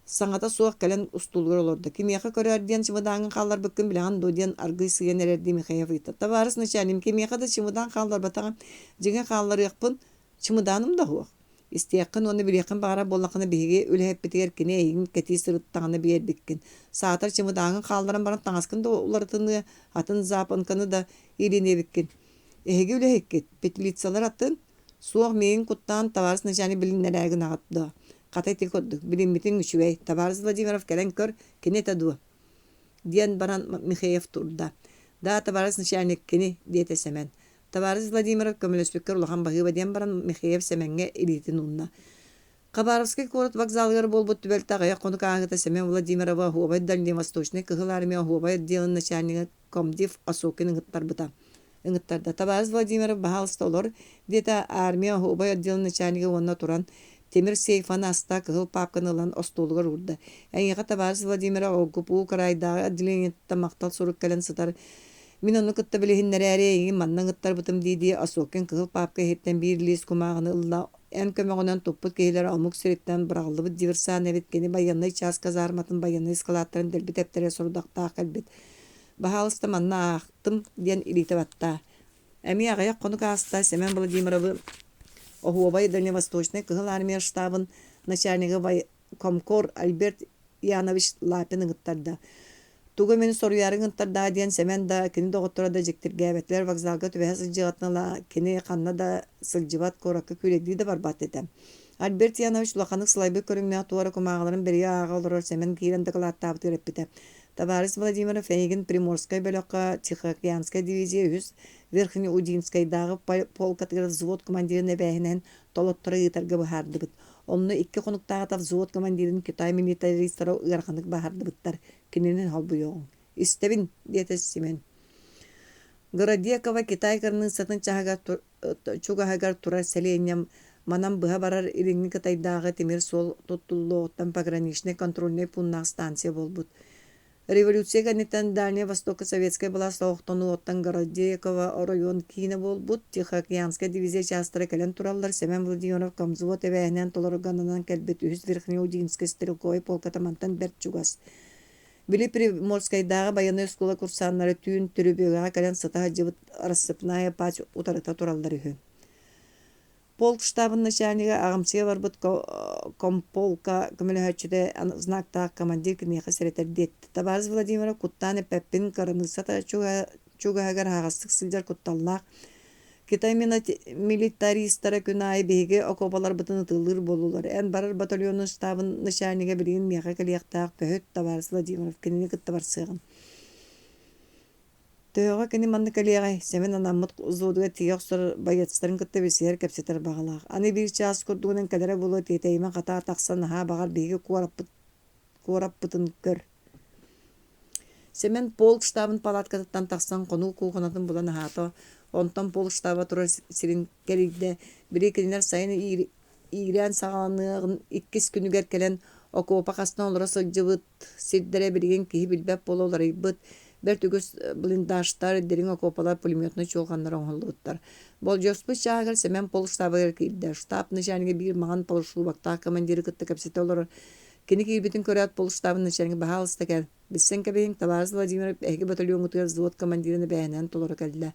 Speaker 1: Саҥата суох кэлэн устуулугар олордо. «Кимиэхэ көрөөр диэн чымыдааҥҥын хаалларбыккын билэҕин дуо?» диэн аргыый сыыйан эрэрдии Михеев ыйытта. «Табаарыс начальник, кимиэхэ да чымыдаан хаалларбатаҕым, дьиҥэ хаалларыахпын Чымыдааным да суох. Истиэххин уонна билиэххин баҕарар буоллаххына биһиги үлэһиппитигэр кини эйигин кэтии сырыттаҕына биэрбиккин. Саатар чымыдааҥҥын хаалларан баран таҥаскын да уларытыныа, атын запонканы да иилиниэбиккин. Эһиги үлэһиккит, петлицалар атын. Суох миигин куттаан табаарыс начальник билиннэрээ гынаҕыт дуо? Хата ити курдук, билиммитиҥ үчүгэй. Табаарыс Владимиров кэлэн көр, кини этэ дуо? диэн баран Михеев турда. Да, табаарыс начальник, кини, диэтэ Сэмэн. Табаарыс Владимиров көмөлөспүккэр улахан баһыыба диэн баран Михеев Сэмэҥҥэ илиитин уунна. Хабаровскай куорат вокзалыгар буолбут түбэлтэ аҕыйах хонук ааһыыта Семен Владимировы Оһуобай Дальневосточнай Кыһыл Армия Оһуобай отделын начальнига комдив Осокин ыҥыттарбыта. Ыҥыттарда. Табаарыс Владимиров, баһаалыста олор, диэтэ армия Оһуобай отделын начальнига уонна туран тимир сейфаны аста, кыһыл паапканы ылан остуолугар уурда. Эйиэхэ, табаарыс Владимиров, ОГПУ кыраайдааҕы отделениеттан махтал сурук кэлэн сытар. Мин ону кытта билиһиннэрээри эйигин манна ыҥыттарбытым дии-дии Осокин кыһыл паапка иһиттэн биир лиис кумааҕыны ылла. Эн көмөҕүнэн туппут киһилэрэ омук сириттэн быраҕыллыбыт диверсант эбит, кини байыаннай чаас казарматын байыаннай ыскылааттарын дэлби тэптэрэ сорудахтаах кэлбит. Баһаалыста манна аахтым диэн илиитэ баттаа. Эмиэ аҕыйах хонук ааста Семен Владимировы Оһуобай Дальневосточнай Кыһыл Армия штабын начальнига комкор Альберт Янович Лапин ыҥыттарда. Тугу мин соруйаары ыҥыттардаа диэн Сэмэн да, кини доҕотторо да дьиктиргээбэтилэр, вокзалга түбэһэ сылдьыаҕыттан ыла кини ханна да сылдьыбат, куоракка күүлэйдии да барбат этэ. Альберт Янович улаханнык сылайбыт көрүҥнээх туора кумааҕыларын бэрийэ ааҕа олорор Сэмэн киирэн дакылааттаабытыгар эппитэ. Табаарыс Владимиров эйигин Приморскай бөлөххө Тихоокеанскай дивизия үһүс Верхнеудинскайдааҕы полкатыгар взвод командирын эбээһинэһин толотторо ыытарга быһаардыбыт. Онно икки хонуктааҕыта взвод командирын Китай милитаристара ыараханнык бааһырдыбыттар, кинини холбуйуоҕуҥ. Истэбин, диэтэ Симэн. Городекова Китай кырыныыссатын чаһыгар чугаһыгар турар сэлиэнньэ манан быһа барар Илиҥҥи Кытайдааҕы тимир суол туттуллуоҕуттан пограничнай контрольнай пууннаах станция буолбут. Революция кэнниттэн Дальнай Востокка советскай былаас олохтонуоттан Городеково оройуон киинэ буолбут Тихоокеанскай дивизия чаастара кэлэн тураллар. Семен Владимиров комвзвод эбээһинэн толорорго ананан кэлбит үһүс Верхнеудинскай стрелковай полката мантан бэрт чугас. Били Приморскайдааҕы байыаннай оскуола курсаннара түүн түрүбүөгэҕэ кэлэн сыта сылдьыбыт рассыпная пать утарыта тураллар үһү. Полк штабын начальнига аҕамсыйа барбыт комполка көмөлөһөөччүтэ знактаах командир киниэхэ сэрэтэр диэттэ. Табаарыс Владимиров куттаан эппэппин, кыраныысса чугаһыгар аһаҕастык сылдьар кутталлаах. Китай милитаристара күн аайы биһиги окуопаларбытын ытыалыыр буоллулар. Эн барар батальонун штабын начальнига билигин миэхэ кэлиэхтээх көһүт, табаарыс Владимиров кинини кытта барсыаҕын. Төһөҕө кини манна кэлиэҕэй, Сэмэн анаммыт взводугар тиийэ охсор байыастарын кытта билсиһэр, кэпсэтэр баҕалаах. Аны биир чаас курдугунан кэлэрэ буолуо тиэтэйимэ хатаа тахсан наһаа баҕар биһиги куораппытын көр. Сэмэн полк штабын палаткатыттан тахсан хонуу куукунатын булан аһаата, онтон полк штаба турар сирин кэрийдэ, били кинилэр сайын иирээн саҕаланыаҕын иккис күнүгэр кэлэн окуопа хастан олоро сылдьыбыт сирдэрэ билигин киһи билбэт буола уларыйбыт, бэрт үгүс блиндажтар, дириҥ окуопалар, пулеметнай чуолҕаннар оҥоһуллубуттар. Болдьоспут чааһыгар Сэмэн полк штабыгар киирдэ. Штаб начальнига биир маҥан полушубактаах командиры кытта кэпсэтэ олорор. Кини киирбитин көрөөт, полк штабын начальнига «Баһаалыста кэл, билсэн кэбиһиҥ, табаарыс Владимиров эһиги батальоҥҥутугар взвод командирын эбээһинэһин толоро кэллэ».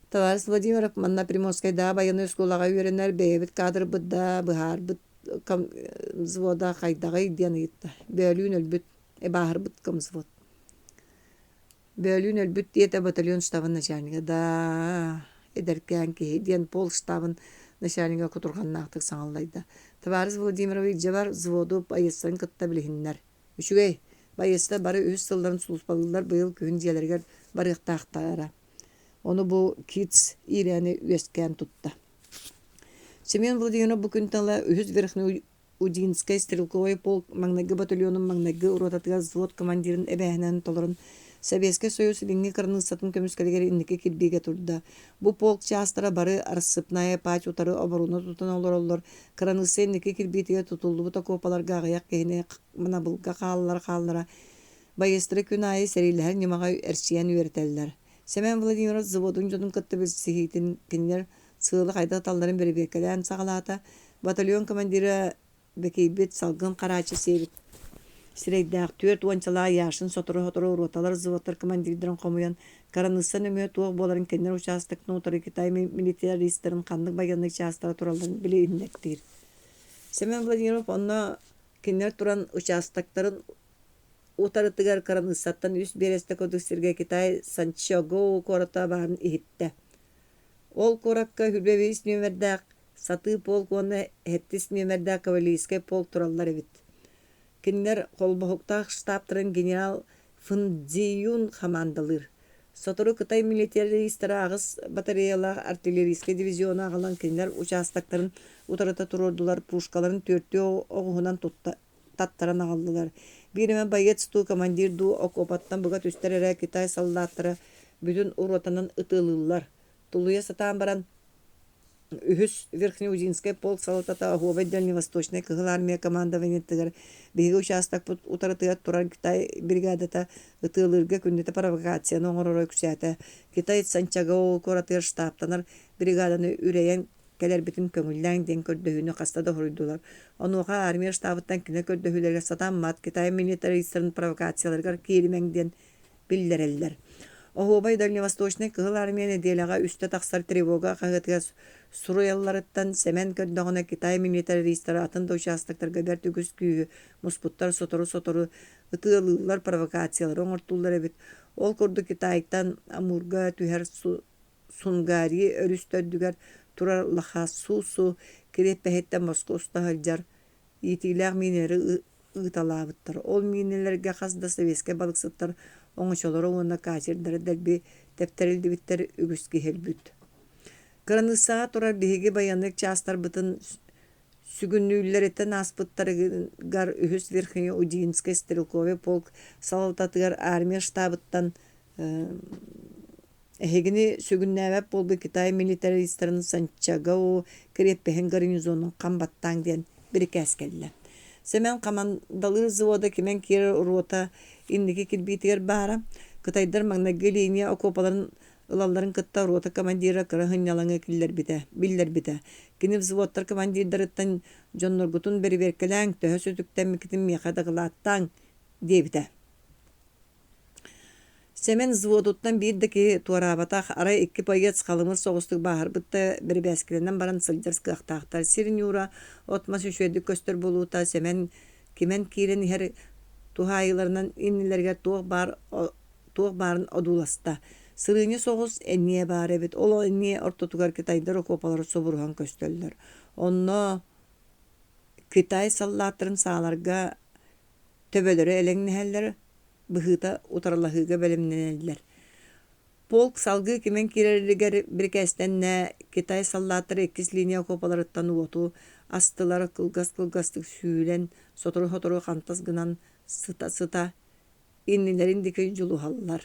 Speaker 1: Табаарыс Владимиров манна Приморскайдааҕы байыаннай оскуолаҕа үөрэнэр, бэйэбит кадрбыт да быһаарбыт взвода хайдаҕый диэн ыйытта. Бөөлүүн өлбүт, бааһырбыт комвзвод. Бөөлүүн өлбүт диэтэ батальон штабын начальнига. Да, эдэркээн киһи диэн пол штабын начальнига кутурҕаннаахтык саҥаллайда. Табаарыс Владимирович дьэ бар взводу байыастарын кытта билиһиннэр. Үчүгэй, байыастар бары үһүс сылларын сулууспалыыллар быйыл күһүн дьиэлэригэр барыахтаахтара. Ону бу Китс иирээни үөскээн тутта. Семен Владимиров бу күнтэн ыла үһүс Верхнеудинскай стрелковай полк маҥнайгы батальонун маҥнайгы ротатыгар взвод командирын эбээһинэһин толорон Сэбиэскэй Союз Илиҥҥи кыраныыссатын көмүскэлигэр инники кирбиигэ турда. Бу полк чаастара бары рассыпная пать утары оборуона тутан олороллор. Кыраныысса инники кирбиитигэр тутуллубут окуопаларга аҕыйах киһини манабылга хааллара-хааллара байыастары күн аайы сэриилэһэр ньымаҕа эрчийэн үөрэтэллэр. Семен Владимиров взводун дьонун кытта билсиһиитин кинилэр сыалы хайдах ыталларын бэрэбиэркэлээн саҕалаата. Батальон командира бэкийбит салгын харааччы сиэбит сирэйдээх түөрт уончалаах Яшин сотору-сотору роталар взводтар командирдарын хомуйан кыраныысса нөҥүө туох буоларын кинилэр учаастактан утары Китай милитаристарын ханнык байыаннай чаастара туралларын билиһиннэртиир. Семен Владимиров онно кинилэр туран учаастактарын утарытыгар кыраныыссаттан үс биэрэстэ курдук сиргэ Китай Санчжоу куората баарын иһиттэ. Ол куоракка сүүрбэ нүөмэрдээх сатыы полк уонна сэттис нүөмэрдээх кавалерийскай полк тураллар эбит. Кинилэр холбоһуктаах штабтарын генерал Фын Цзиюн хамаандалыыр. Сотору Кытай милитаристара аҕыс батареялаах артиллерийскай дивизиону аҕалан кинилэр учаастактарын утарыта туруордулар, пушкаларын түөртүү оҕуһунан таттаран аҕаллылар. Биир эмэ боец дуу, командир дуу окуопаттан быга түстэр эрэ Китай саллааттара бүтүн ротанан ытыалыыллар. Тулуйа сатаан баран Үһүс Верхнеудинскай полк салалтата Оһуобай Дальневосточнай Кыһыл Армия командованиетыгар биһиги учаастакпыт утарытыгар турар Китай бригадата ытыалыырга күннэтэ провокацияны оҥороро үксээтэ. Китай Санчагао куоратыгар штабтанар бригаданы үрэйэн кэлэрбитин көҥүллээҥ диэн көрдөһүүнү хаста да хоруйдулар. Онуоха армия штабыттан кини көрдөһүүлэригэр сатаммат, Китай милитаристарын провокацияларыгар кииримэҥ диэн биллэрэллэр. Оһуобай Дальневосточнай Кыһыл Армия нэдиэлэҕэ үстэ тахсар тревога хаһыатыгар суруйалларыттан Сэмэн көрдөҕүнэ Китай милитаристара атын да учаастактарга бэрт үгүс күүһү муспуттар сотору-сотору ытыалыыллар, провокациялары оҥортууллар эбит. Ол курдук Китайтан Амурга түһэр Сунгари өрүс төрдүгэр турар Лхасусу кириэппэһиттэн Москва уста сылдьар иитиилээх миинэлэри ыыталаабыттар. Ол миинэлэргэ хас да советскай балыксыттар оҥочолоро уонна катердара дэлби тэптэриллибиттэр, үгүс киһи өлбүт. Кыраныыссаҕа турар биһиги байыаннай чаастарбытын сүгүннүүллэриттэн ааспыттарыгар үһүс Верхнеудинскай стрелковай полк салалтатыгар армия штабыттан Эһигини сүгүннээбэт буолбут Китай милитаристарын Санчагао кириэппэһин гарнизонун хам баттааҥ диэн бирикээс кэллэ. Сэмэн хамандалыыр взвода кимэн киирэр рота инники кирбиитигэр баара. Кытайдар маҥнайгы линия окуопаларын ылалларын кытта рота командира кыра сынньалаҥы киллэрбитэ, биллэрбитэ. Кини взводтар командирдарыттан дьонноргутун бэрэбиэркэлээҥ, төһө сүтүктэммиккитин миэхэ дакылааттааҥ диэбитэ. Сэмэн взводуттан биир да киһи туораабатах, арай икки боец халымыр соҕустук бааһырбыт да бэрэбээскилэнэн баран сылдьар кыахтаахтар. Сир ньуура от-мас үчүгэйдик көстөр буолуута Сэмэн кимэн киирэн иһэр туһаайыыларынан иннилэригэр туох баар туох баарын одууласта. Сырыынньа соҕус эниэ баар эбит, ол эниэ ортотугар кытайдар окуопалара субуруһан көстөллөр. Онно Китай саллааттарын сааларга төбөлөрө элэҥнэһэллэр, быһыыта утарылаһыыга бэлэмнэнэллэр. Полк салгыы кимэн киирэригэр бирикээстэннэ, Китай саллааттара иккис линия окуопаларыттан уоту астылар, кылгас-кылгастык сүүрэн, сотору-сотору хантас гынан сыта-сыта иннилэрин диэки дьулуһаллар.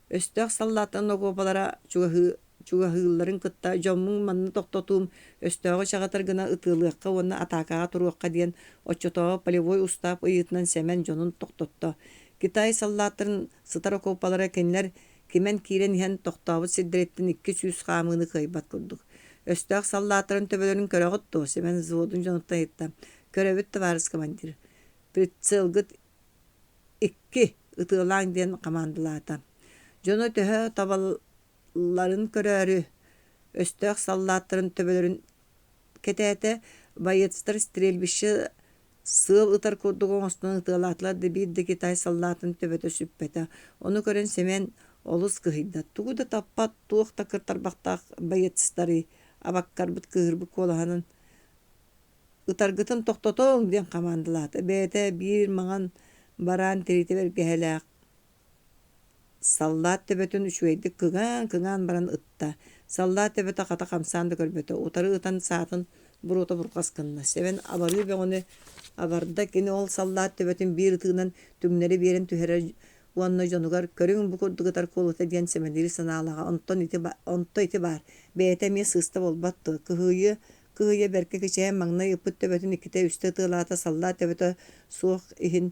Speaker 1: Өстөөх саллааттарын окуопалара чугаһыылларын кытта дьоммун манна тохтотуум, өстөөҕү чаҕытар гына ытыалыахха уонна атаакаҕа туруохха диэн оччотооҕу полевой устаап ыйыытынан Сэмэн дьонун тохтотто. Китай саллааттарын сытар окуопалара кинилэр кимэн киирэн иһэн тохтообут сирдэриттэн 200 хаамыыны кыайбат курдук. Өстөөх саллааттарын төбөлөрүн көрөҕүт дуо? Сэмэн взводун дьонуттан ыйытта. Көрөбүт, табаарыс командир. Прицелгыт икки ытыалааҥ диэн хамаандалаата. Дьоно төһө табалларын көрөөрү, өстөөх саллааттарын төбөлөрүн кэтээтэ, боецтар стрельбище сыал ытар курдук оҥостон ытыалаатылар да биир да китай саллаатын төбөтө сүппэтэ. Ону көрөн Сэмэн олус кыһыйда. Тугу да таппат, туох да кыртарбахтаах боецтарый, абаккарбыт кыыһырбыт куолаһынан «Ытаргытын тохтотуоҥ!» диэн хамаандалаата, бэйэтэ биир маҥан бараан тириитэ бэргэһэлээх саллаат төбөтүн үчүгэйдик кыҥаан-кыҥаан баран ытта. Саллаат төбөтө хата хамсаан да көрбөтө, утары ытан саатын буруота бурҕас гынна. Сэмэн абарыы бөҕөнү абарда, кини ол саллаат төбөтүн биир ытыынан түҥнэри биэрэн түһэрэр уонна дьонугар «Көрүҥ, бу курдук ытар куолута» диэн сэмэлиир санаалааҕа. Онтон ити, онто ити баар, бэйэтэ эмиэ сыыста буолбат дуо, кыһыйыа Кыһыйа бэркэ кичэйэн маҥнай ыппыт төбөтүн иккитэ-үстэ ытыалаата, саллаат төбөтө суох иһин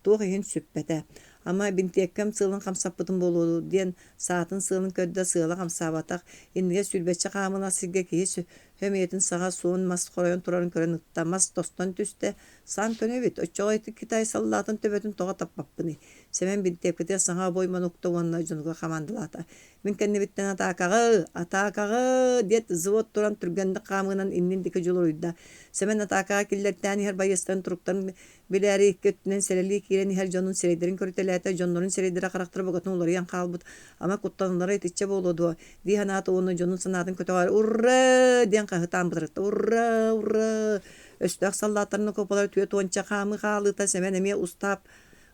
Speaker 1: туох иһин сүппэтэ. Ама, бинтиэпкэм сыалын хамсаппытым буолуо дуу диэн саатын сыалын көрдө, сыала хамсаабатах, иннигэр сүүрбэччэ хаамыылаах сиргэ киһи сөмүйэтин саҕа суон мас хоройон турарын көрөн ытта, мас тостон түстэ, саам көнө эбит, оччоҕо ити Китай саллаатын төбөтүн тоҕо таппаппыный? Сэмэн бинтиэпкэтигэр саҥа обойманы укта уонна дьонугар хамаандалаата. Мин кэннибиттэн атаакаҕы, атаакаҕы! диэт взвод туран түргэнник хаамыынан иннин диэки дьулуруйда. Сэмэн атаакаҕа киллэртээн иһэр байыастарын туруктарын билээри икки өттүнэн сэрэлии киирэн иһэр дьонун сирэйдэрин көрүтэлээтэ, дьоннорун сирэйдэрэ харахтара букатын уларыйан хаалбыт. Ама куттаналлара итиччэ буолуо дуо? дии санаата уонна дьонун санаатын көтөҕөөрү «Урра!» диэн хаһытаан бытарытта. «Урра! Урра!» Өстөөх саллааттарын окуопалара түөрт уонча хаамыы хаалыыта Сэмэн эмиэ устаап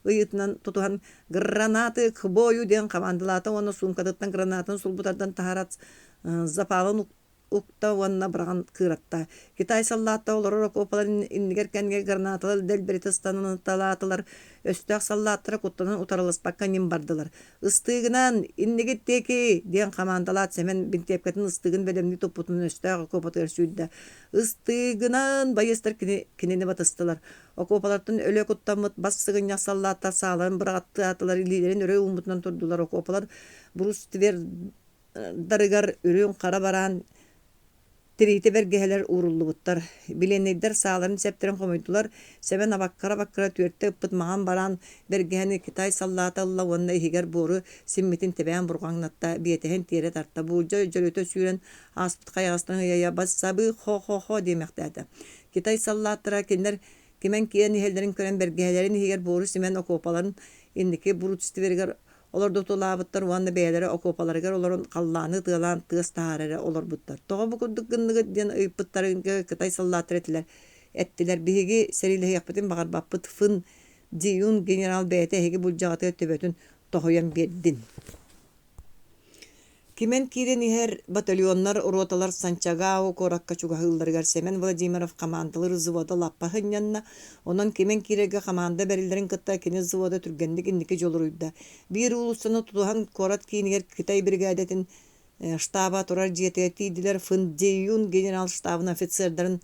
Speaker 1: ыйыытынан тутуһан «Гранаты к бою!» диэн хамаандалаата уонна суумкатыттан гранатын сулбу тардан таһаарат запалын укта уонна быраҕан кыыратта. Китай саллааттара олорор окуопаларын иннигэр кэннигэр гранаталар дэлбэритэ ыстаныталаатылар. Өстөөх саллааттара куттанан утарыласпакка ньим бардылар. «Ыстыыгынан! Иннигит диэки!» диэн хамаандалаат Сэмэн бинтиэпкэтин ыстыыгын бэлэмнии туппутунан өстөөх окуопатыгар сүүрдэ. «Ыстыыгынан!» байыастар кинини батыстылар. Окуопалартан өлө куттаммыт бас сыгынньах саллааттар сааларын быраҕаттаатылар, илиилэрин өрө ууммутунан турдулар. Окуопалар бруствердарыгар үрүҥ хара бараан тириитэ бэргэһэлэр ууруллубуттар. Билиэннэйдэр сааларын сэптэрин хомуйдулар. Сэмэн абаккара-абаккара түөртэ ыппыт маҥан бараан бэргэһэни Китай саллаата ылла уонна иһигэр буору симмитин тэбээн бурҕаҥнатта, биэтэһин тиэрэ тарта. Буулдьа дьөлүтэ сүүрэн ааспыт хайаҕастарын ыйа-ыйа «Бассабыы хо-хо-хо» диэмэхтээтэ. Китай саллааттара кинилэр кимэн киирэн иһэллэрин көрөн бэргэһэлэрин иһигэр буору симэн окуопаларын инники брустверигэр олордуталаабыттар уонна бэйэлэрэ окуопаларыгар олорон халлааны ытыалаан тыас таһаара эрэ олорбуттар. Тоҕо бу курдук гынныгыт диэн ыйыппыттарыгар Кытай саллааттара этилэр эттилэр биһиги сэриилэһиэхпитин баҕарбаппыт Фын Диюн генерал бэйэтэ эһиги былдьаҕытыгар төбөтүн тоһуйан биэрдин. Кимэн киирэн иһэр батальоннар, роталар Санчагао куоракка чугаһыылларыгар Сэмэн Владимиров хамаандалыыр взвода лаппа сынньанна, онон кимэн киирэргэ хамаанда бэриллэрин кытта кини взвода түргэнник инники дьулуруйда. Биир уулуссаны тутуһан куорат киинигэр Кытай биригээдэтин штаба турар дьиэтигэр тиийдилэр. Фындеюн генерал штабын офицердарын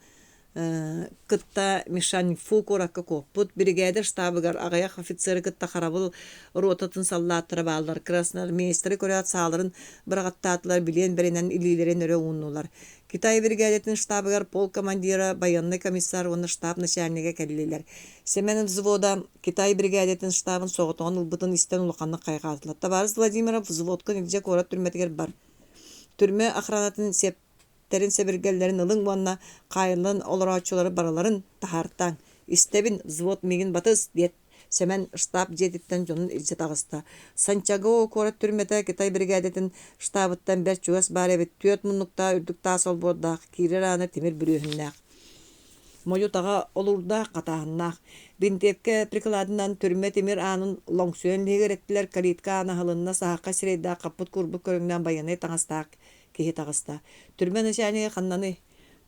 Speaker 1: кытта Мишаньфу куоракка куоппут. Биригээдэ штабыгар аҕыйах офицеры кытта харабыл ротатын саллааттара бааллар. Красноармеецтары көрөөт сааларын быраҕаттаатылар, билиэн бэринэн илиилэрин өрө ууннулар. Китай биригээдэтин штабыгар полк командира, байыаннай комиссар уонна штаб начальнига кэллилэр. Сэмэн взвода Китай биригээдэтин штабын соҕотоҕун ылбытын истэн улаханнык хайҕаатылар. Табаарыс Владимиров взводкун илдьэ куорат түрмэтигэр бар. Түрмэ охранатын сиэптэрин-сэбиргэллэрин ылыҥ уонна хаайыллан олорооччулары барыларын таһаартааҥ. Истэбин, взвод миигин батыс, диэт Сэмэн штаб дьиэтиттэн дьонун илдьэ таҕыста. Сантьяго куорат түрмэтэ Китай биригээдэтин штабыттан бэрт чугас баар эбит, түөрт муннуктаах үрдүк таас олбуордаах, киирэр аана тимир бүрүөһүннээх. Модьу-таҕа олуурдаах, хатааһыннаах. Бинтиэпкэ прикладынан түрмэ тимир аанын лоҥсуйан лиһигирэттилэр, калитка аана аһылынна, саһаххай сирэйдээх хаппыт курбут көрүҥнээх байыаннай таҥастаах киһи таҕыста. Түрмэ начальнига ханнаный?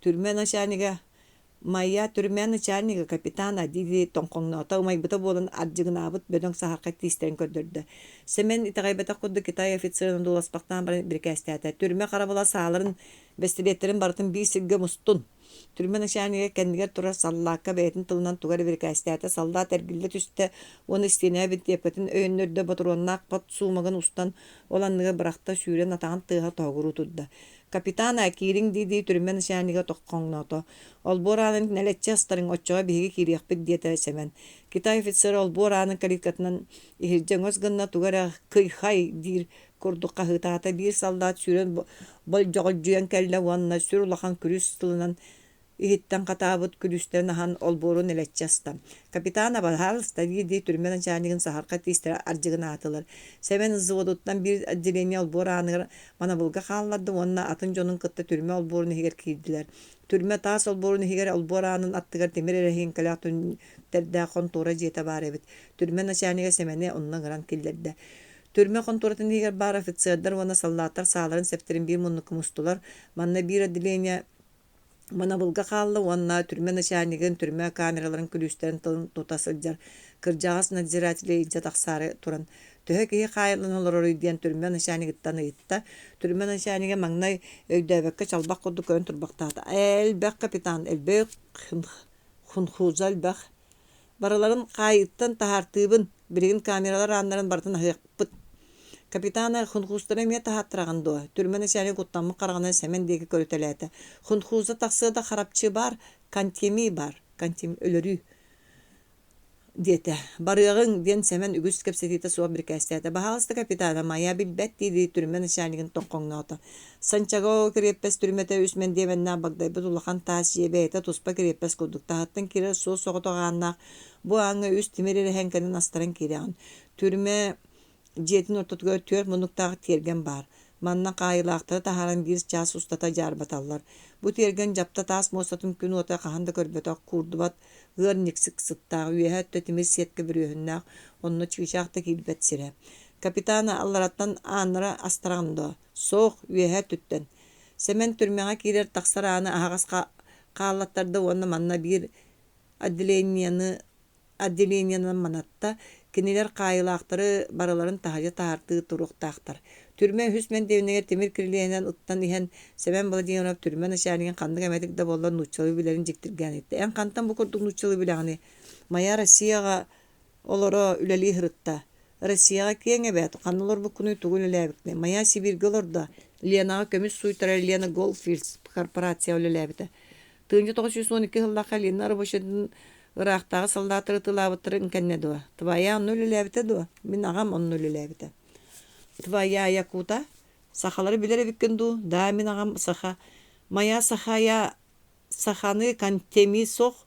Speaker 1: Түрмэ начальнига Майя түрмэ начальнига капитана дии-дии тоҥхоҥноото, ымайбыта буолан ардьыгынаабыт бөдөҥ саһархай тиистэрин көрдөрдө. Сэмэн итэҕэйбэтэх курдук Китай офицерын одууласпахтаан баран бирикээстээтэ: «Түрмэ харабыла сааларын, бэстилиэттэрин барытын биир сиргэ мустун!» Түрмэ начальнига кэннигэр турар саллаакка бэйэтин тылынан тугу эрэ бирикээстээтэ, саллаат эргиллэ түстэ уонна истиэнэҕэ бинтиэпкэтин өйөннөрдө, ботуруоннаах пот суумагын устан ол анныгар бырахта, сүүрэн атаҕын тыаһа тоһугуруу турда. «Капитана, киириҥ!» дии-дии түрмэ начальнига тоххоҥноото. «Олбуор аанын нэлэччи астарыҥ, оччоҕо биһиги киириэхпит» диэтэ Сэмэн. Китай офицера олбуор аанын калиткатынан иһирдьэ өҥөс гынна, тугу эрэ «кый-хай» диир курдук хаһыытаата. Биир саллаат сүүрэн болдьоҕолдьуйан кэллэ уонна сүр улахан күрүс тылынан иһиттэн хатаабыт күлүүстэрин аһан олбуору нэлэччи аста. Капитан баһаалыста дии-дии түрмэ начальнигын саһархай тиистэрэ ардьыгынаатылар. Сэмэн взводуттан биир отделение олбуор ааныгар манабылга хаалларда уонна атын дьонун кытта түрмэ олбуорун иһигэр киирдилэр. Түрмэ таас олбуорун иһигэр олбуор аанын аттыгар тимир эрэһиэҥкэлээх түннүктэрдээх хонтуора дьиэтэ баар эбит. Түрмэ начальнига Сэмэни онно ыҥыран киллэрдэ. Түрмэ хонтуоратын иһигэр баар офицердар уонна саллааттар сааларын сэптэрин биир муннукка мустулар. Манна биир отделение манабылга хаалла уонна түрмэ начальнигын, түрмэ камераларын күлүүстэрин тылын тута сылдьар кырдьаҕас надзирателэ илдьэ тахсаары туран, төһө киһи хаайыллан олороруй диэн түрмэ начальнигыттан ыйытта. Түрмэ начальнига маҥнай өйдөөбөккө чалбах курдук көрөн турбахтаата. Элбэх капитан, элбэх хунхуза элбэх Барыларын хаайыыттан таһаартыыбын, билигин камералар ааннарын барытын аһыахпыт. Капитана хунхузтары эмиэ таһааттараҕын дуо? Түрмэ начальник куттаммыт хараҕынан Сэмэн диэки көрүтэлээтэ. Хунхуза тахсыа да харапчы баар, кантеми баар, кантем өлөрүү диэтэ. Барыаҕыҥ, диэн Сэмэн үгүс кэпсэтиитэ суох бирикээстээтэ. Баһаалыста капитана, Майя билбэт дии-дии түрмэ начальнигын тоҥхоҥноото. Санчаго кириэппэс түрмэтэ үс мэндиэмэннээх багдайбыт улахан таас дьиэ бэйэтэ туспа кириэппэс курдук таһыттан киирэр суос-соҕотох ааннаах, бу ааҥҥа үс тимир эрэһээҥкэнэн астаран киирэҕин. Түрмэ дьиэтин ортотугар түөрт муннуктаах тиэргэн баар. Манна хаайыылаахтары таһааран биир чаас устата дьаарбаталлар. Бу тиэргэн дьапта таас муостатын күн уота хаһан да көрбөтөх, куурдубат ыар ньиксик сыттаах, үөһэ өттө тимир сиэккэ бүрүөһүннээх, онно чыычаах да киирбэт сирэ. Капитана аллараттан ааннара астараҕын дуо? Суох, үөһээ өттүттэн. Сэмэн түрмэҕэ киирэр тахсар ааны аһаҕас хааллаттарда уонна манна биир отделениены отделениенан манатта, кинилэр хаайыылаахтары барыларын таһырдьа таһаартыы туруохтаахтар. Түрмэ үһүс мэндиэмэнигэр тимир кирилиэһинэн ыттан иһэн Сэмэн Владимиров түрмэ начальнигын ханнык эмэтик да буоллар нууччалыы билэрин дьиктиргээн ыйытта. «Эн хантан бу курдук нууччалыы билэҕиний? Моя Россияҕа олоро, үлэлии сырытта. Россияҕа киэҥ эбээт, ханна олорбуккунуй, тугу үлэлээбиккиний? Моя Сибииргэ олордо. Ленаҕа көмүс сууйтарар Лена Голдфилдс корпорацияҕа үлэлээбитэ. 1912 сыллаахха Лена рабочайдын ыраахтааҕы саллааттары ытыалаабыттарын кэннэ дуо? Твоя онно үлэлээбитэ дуо? Мин аҕам онно үлэлээбитэ. Твоя Якута? Сахалары билэр эбиккин дуу? Да, мин аҕам саха. Моя сахая Саханы Кантеми суох,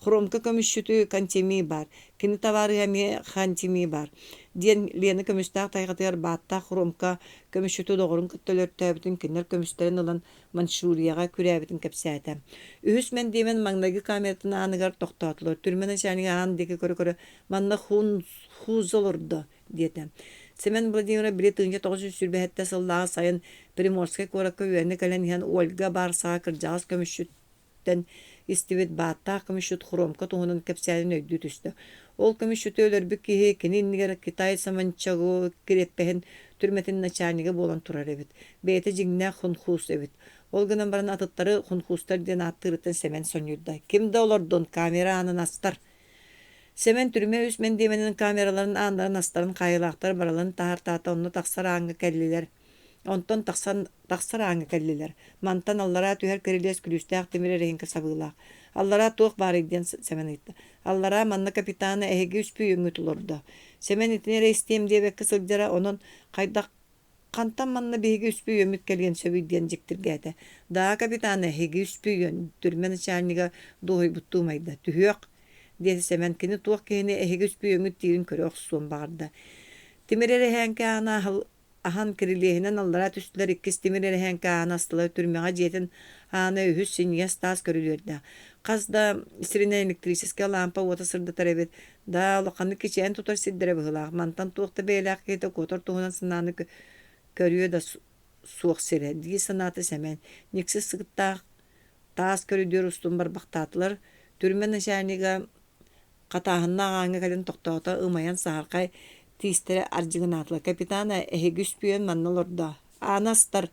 Speaker 1: Хромка көмүсчүтү Кантеми баар, кини табаарыһа эмиэ Хантими баар, диэн Лена көмүстээх тайҕатыгар бааттаах Хромка көмүсчүтү доҕорун кытта өлөртөөбүтүн кинилэр көмүстэрин ылан Манчжурияҕа күрээбитин кэпсээтэ. Үһүс мэндиэмэн маҥнайгы камератын ааныгар тохтоотулар. Түрмэ начальнига аан диэки көрө-көрө «Манна Хуз олордо» диэтэ. Семен Владимиров били 1927 сыллааҕы сайын Приморскай куоракка үөрэнэ кэлэн иһэн Ольга Барсаҕа кырдьаҕас көмүсчүттэн истибит бааттаах көмүсчүт Хромка туһунан кэпсээнин өйдүү түстэ. Ол көмүсчүтү өлөрбүт киһи кини иннигэр Китай Саманчаго кириэппэһин түрмэтин начальнига буолан турар эбит. Бэйэтэ дьиҥнээх хунхуус эбит. Ол гынан баран атыттары хунхуустар диэн ааттыырыттан Сэмэн сонньуйда. Ким да олордун, камера аанын астар. Сэмэн түрмэ үс мэндиэмэнин камераларын ааннарын астарын хаайыылаахтар барыларын таһаартаата, онно тахсар ааҥҥа кэллилэр. Онтон тахсан тахсар ааҥҥа кэллилэр. Мантан аллараа түһэр кирилиэс күлүүстээх тимир эрэһиҥкэ сабыылаах. Аллараа туох баарый диэн Сэмэн ыйытта. Аллараа манна капитана эһиги үспүйүөҥҥүт олордо. Сэмэн итини эрэ истиэм диэбэккэ сылдьара, онон хайдах Хантан манна биһиги үспүйүөммүт кэлиэн сөбүй диэн дьиктиргээтэ. Даа, капитан, эһиги үспүйүөн, түрмэ начальнига дуоһуйбуттуу ымайда. Түһүөх, диэтэ Сэмэн. Кини туох киһини эһиги үспүйүөҥҥүт диирин көрө охсуон баҕарда. Тимир эрэһээҥки аана аһан кирилиэһинэн аллараа түстүлэр, иккис тимир эрэһээҥки аана астылар, түрмэҕэ дьиэтин аана үһүс синньигэс таас көрүдүөрдээх. Хас да сиринэн электрическэй лаампа уота сырдатар эбит. Даа, улаханнык кичэйэн тутар сирдэрэ быһыылаах, мантан туох да бэйэлээх киһитэ куотар туһунан санааны көрүө да суох сирэ, дии санаата Сэмэн. Ньикси сыттаах таас көрүдүөр устун барбахтаатылар. Түрмэ начальнига хатааһыннаах ааҥҥа кэлэн тохтоото, ымайан саһархай тиистэрэ ардьыгынаатылар. Капитана, эһиги үспүйүөн манна олордо. Ааны астар,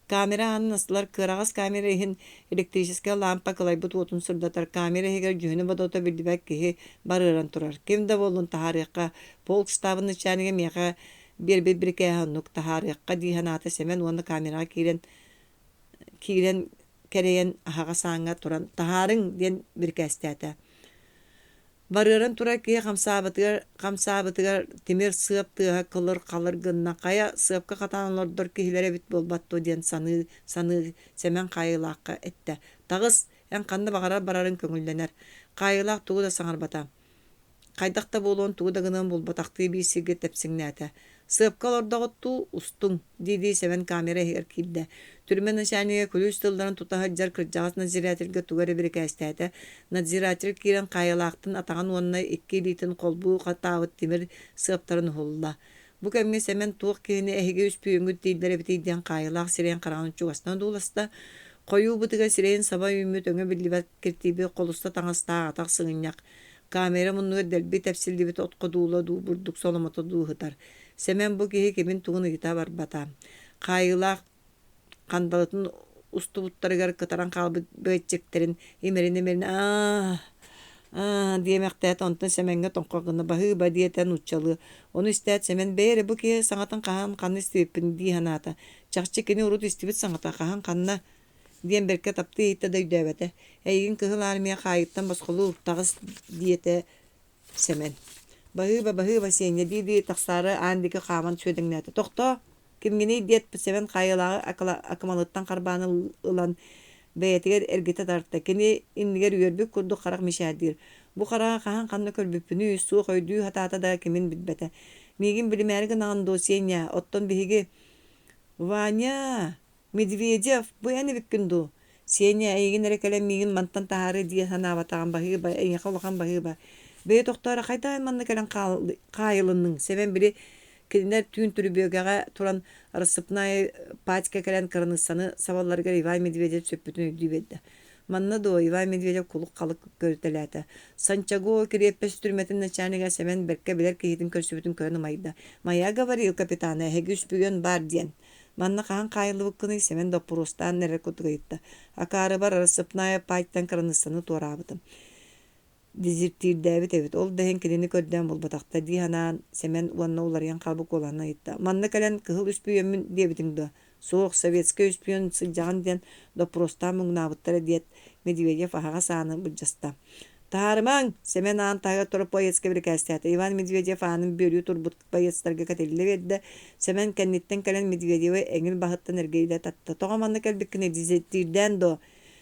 Speaker 1: Камера аанын астылар, кыараҕас камера иһин электрическэй лаампа кылайбыт уотун сырдатар, камера иһигэр дьүһүнэ-бодото биллибэт киһи барыаран турар. Ким да буоллун таһаарыахха, полк штабын начальнига миэхэ биэрбит бирикээһэ оннук, таһаарыахха дии санаата Сэмэн уонна камераҕа киирэн киирэн кэрэйэн аһаҕас ааҥҥа туран «Таһаарыҥ!» диэн бирикээстээтэ. Барыаран турар киһи хамсаабытыгар хамсаабытыгар тимир сыап тыаһа кылыр-халыр гынна, хайа, сыапка хатаан олордор киһилэрэ эбит буолбат дуо диэн саныы-саныы Сэмэн хаайыылаахха эттэ: «Таҕыс, эн ханна баҕарар барарыҥ көҥүллэнэр». Хаайыылаах тугу да саҥарбата. Хайдах да буолуон, тугу да гыныан булбатахтыы биир сиргэ тэпсэҥнээтэ. «Сыапка олордоҕут дуу, устуҥ» дии-дии Сэмэн камера иһигэр киирдэ. Түрмэ начальнига күлүүс тылларын тута сылдьар кырдьаҕас надзирательга тугу эрэ бирикээстээтэ. Надзиратель киирэн хаайыылаахтан атаҕын уонна икки илиитин холбуу хатаабыт тимир сыаптарын уһулла. Бу кэмҥэ Сэмэн туох киһини эһиги үспүйүөҥҥүт дииллэр эбитий диэн хаайыылаах сирэйин-хараҕын чугастан одууласта. Хойуу бытыга сирэйин саба үүммүт өҥө биллибэт киртийбит холуста таҥастаах атах сыгынньах, камера муннугар дэлби тэпсиллибит от ходуула дуу, бурдук соломото дуу сытар. Сэмэн бу киһи кимин-тугун ыйыта барбата. Хаайыылаах хандалытын устубуттарыгар кытаран хаалбыт бэччиктэрин имэринэ-имэринэ аа аа диэмэхтээтэ, онтон Сэмэҥҥэ тоҥхох гына баһыыба диэтэ нууччалыы. Ону истээт Сэмэн бэйэ эрэ бу киһи саҥатын хаһан ханна истибиппин дии санаата. Чахчы кини урут истибит саҥата хаһан ханна диэн бэркэ таптыы иһиттэ да өйдөөбөтө. Эйигин Кыһыл Армия хаайыттан босхолуур, таҕыс диэтэ Сэмэн. Баһыыба, баһыыба, Сеня дии-дии тахсаары аан диэки хааман сүөдэҥнээтэ. Тохтоо, кимҥиний диэт Сэмэн хаайыылааҕы акымалыттан харбаан ылан бэйэтигэр эргитэ тарта. Кини иннигэр үөрбүт курдук харах мичээрдиир. Бу хараҕы хаһан ханна көрбүппүнүй, суох өйдүү сатаата да кимин билбэтэ. Миигин билимээри гынаҕын дуо, Сеня, оттон биһиги Ваня! Медведев, бу эн эбиккин дуу? Сеня, эйигин эрэ кэлэн миигин мантан таһаарыа дии санаабатаҕым баһыыба, эйиэхэ улахан баһыыба. Бэйэ тохтоо эрэ, хайдах эн манна кэлэн хаайылынныҥ? Сэмэн били кинилэр түүн түрүбүөгэҕэ туран рассыпная пачка кэлэн кыраныыссаны сабалларыгар Иван Медведев сүппүтүн өйдүү биэрдэ. Манна дуо Иван Медведев кулук-халык көрүтэлээтэ. Санчаго кириэппэс түрмэтин начальнига Сэмэн бэркэ билэр киһитин көрсүбүтүн көрөн ымайда. Моя говорил капитана, эһиги үспүйүөн баар диэн. Манна хаһан хаайыллыбыккыный Сэмэн доппуруостаан эрэр курдук ыйытта. Акаарыбар рассыпная пайтан кыраныыссаны туораабытым. Дезертирдээбит эбит, ол да иһин кинини көрдөөн булбатахтар дии санаан Сэмэн уонна уларыйан хаалбыт куолаһынан ыйытта. Манна кэлэн кыһыл үспүйүөммүн диэбитиҥ дуо? Суох, советскай үспүйүөн сылдьаҕын диэн доппуруостаан муҥнаабыттара диэт, Медведев аһаҕас ааны былдьаста. Таһаарымаҥ! Сэмэн аан таһыгар турар поецка бирикээстээтэ. Иван Медведев аанын бүөлүү турбут боецтарга кэтиллэ биэрдэ. Сэмэн кэнниттэн кэлэн Медведевы эҥил баһыттан эргийдэ татта. Тоҕо манна кэлбиккиний, дезертирдээн дуо?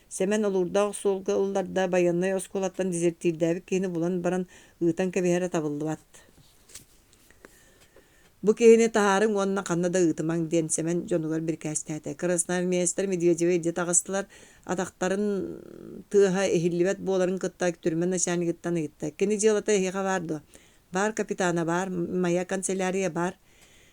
Speaker 1: Сэмэн олуурдаах суолга ылларда, байыаннай оскуолаттан дезертирдээбит киһини булан баран ыытан кэбиһэрэ табыллыбат. Бу киһини таһаарыҥ уонна ханна да ыытымаҥ диэн Сэмэн дьонугар бирикээстээтэ. Красноармеецтар Медведевы илдьэ таҕыстылар, атахтарын тыаһа иһиллибэт буоларын кытта түрмэ начальнигыттан ыйытта: «Кини дьыалата эһиэхэ баар дуо?» «Баар, капитана, баар, моя канцелярия баар».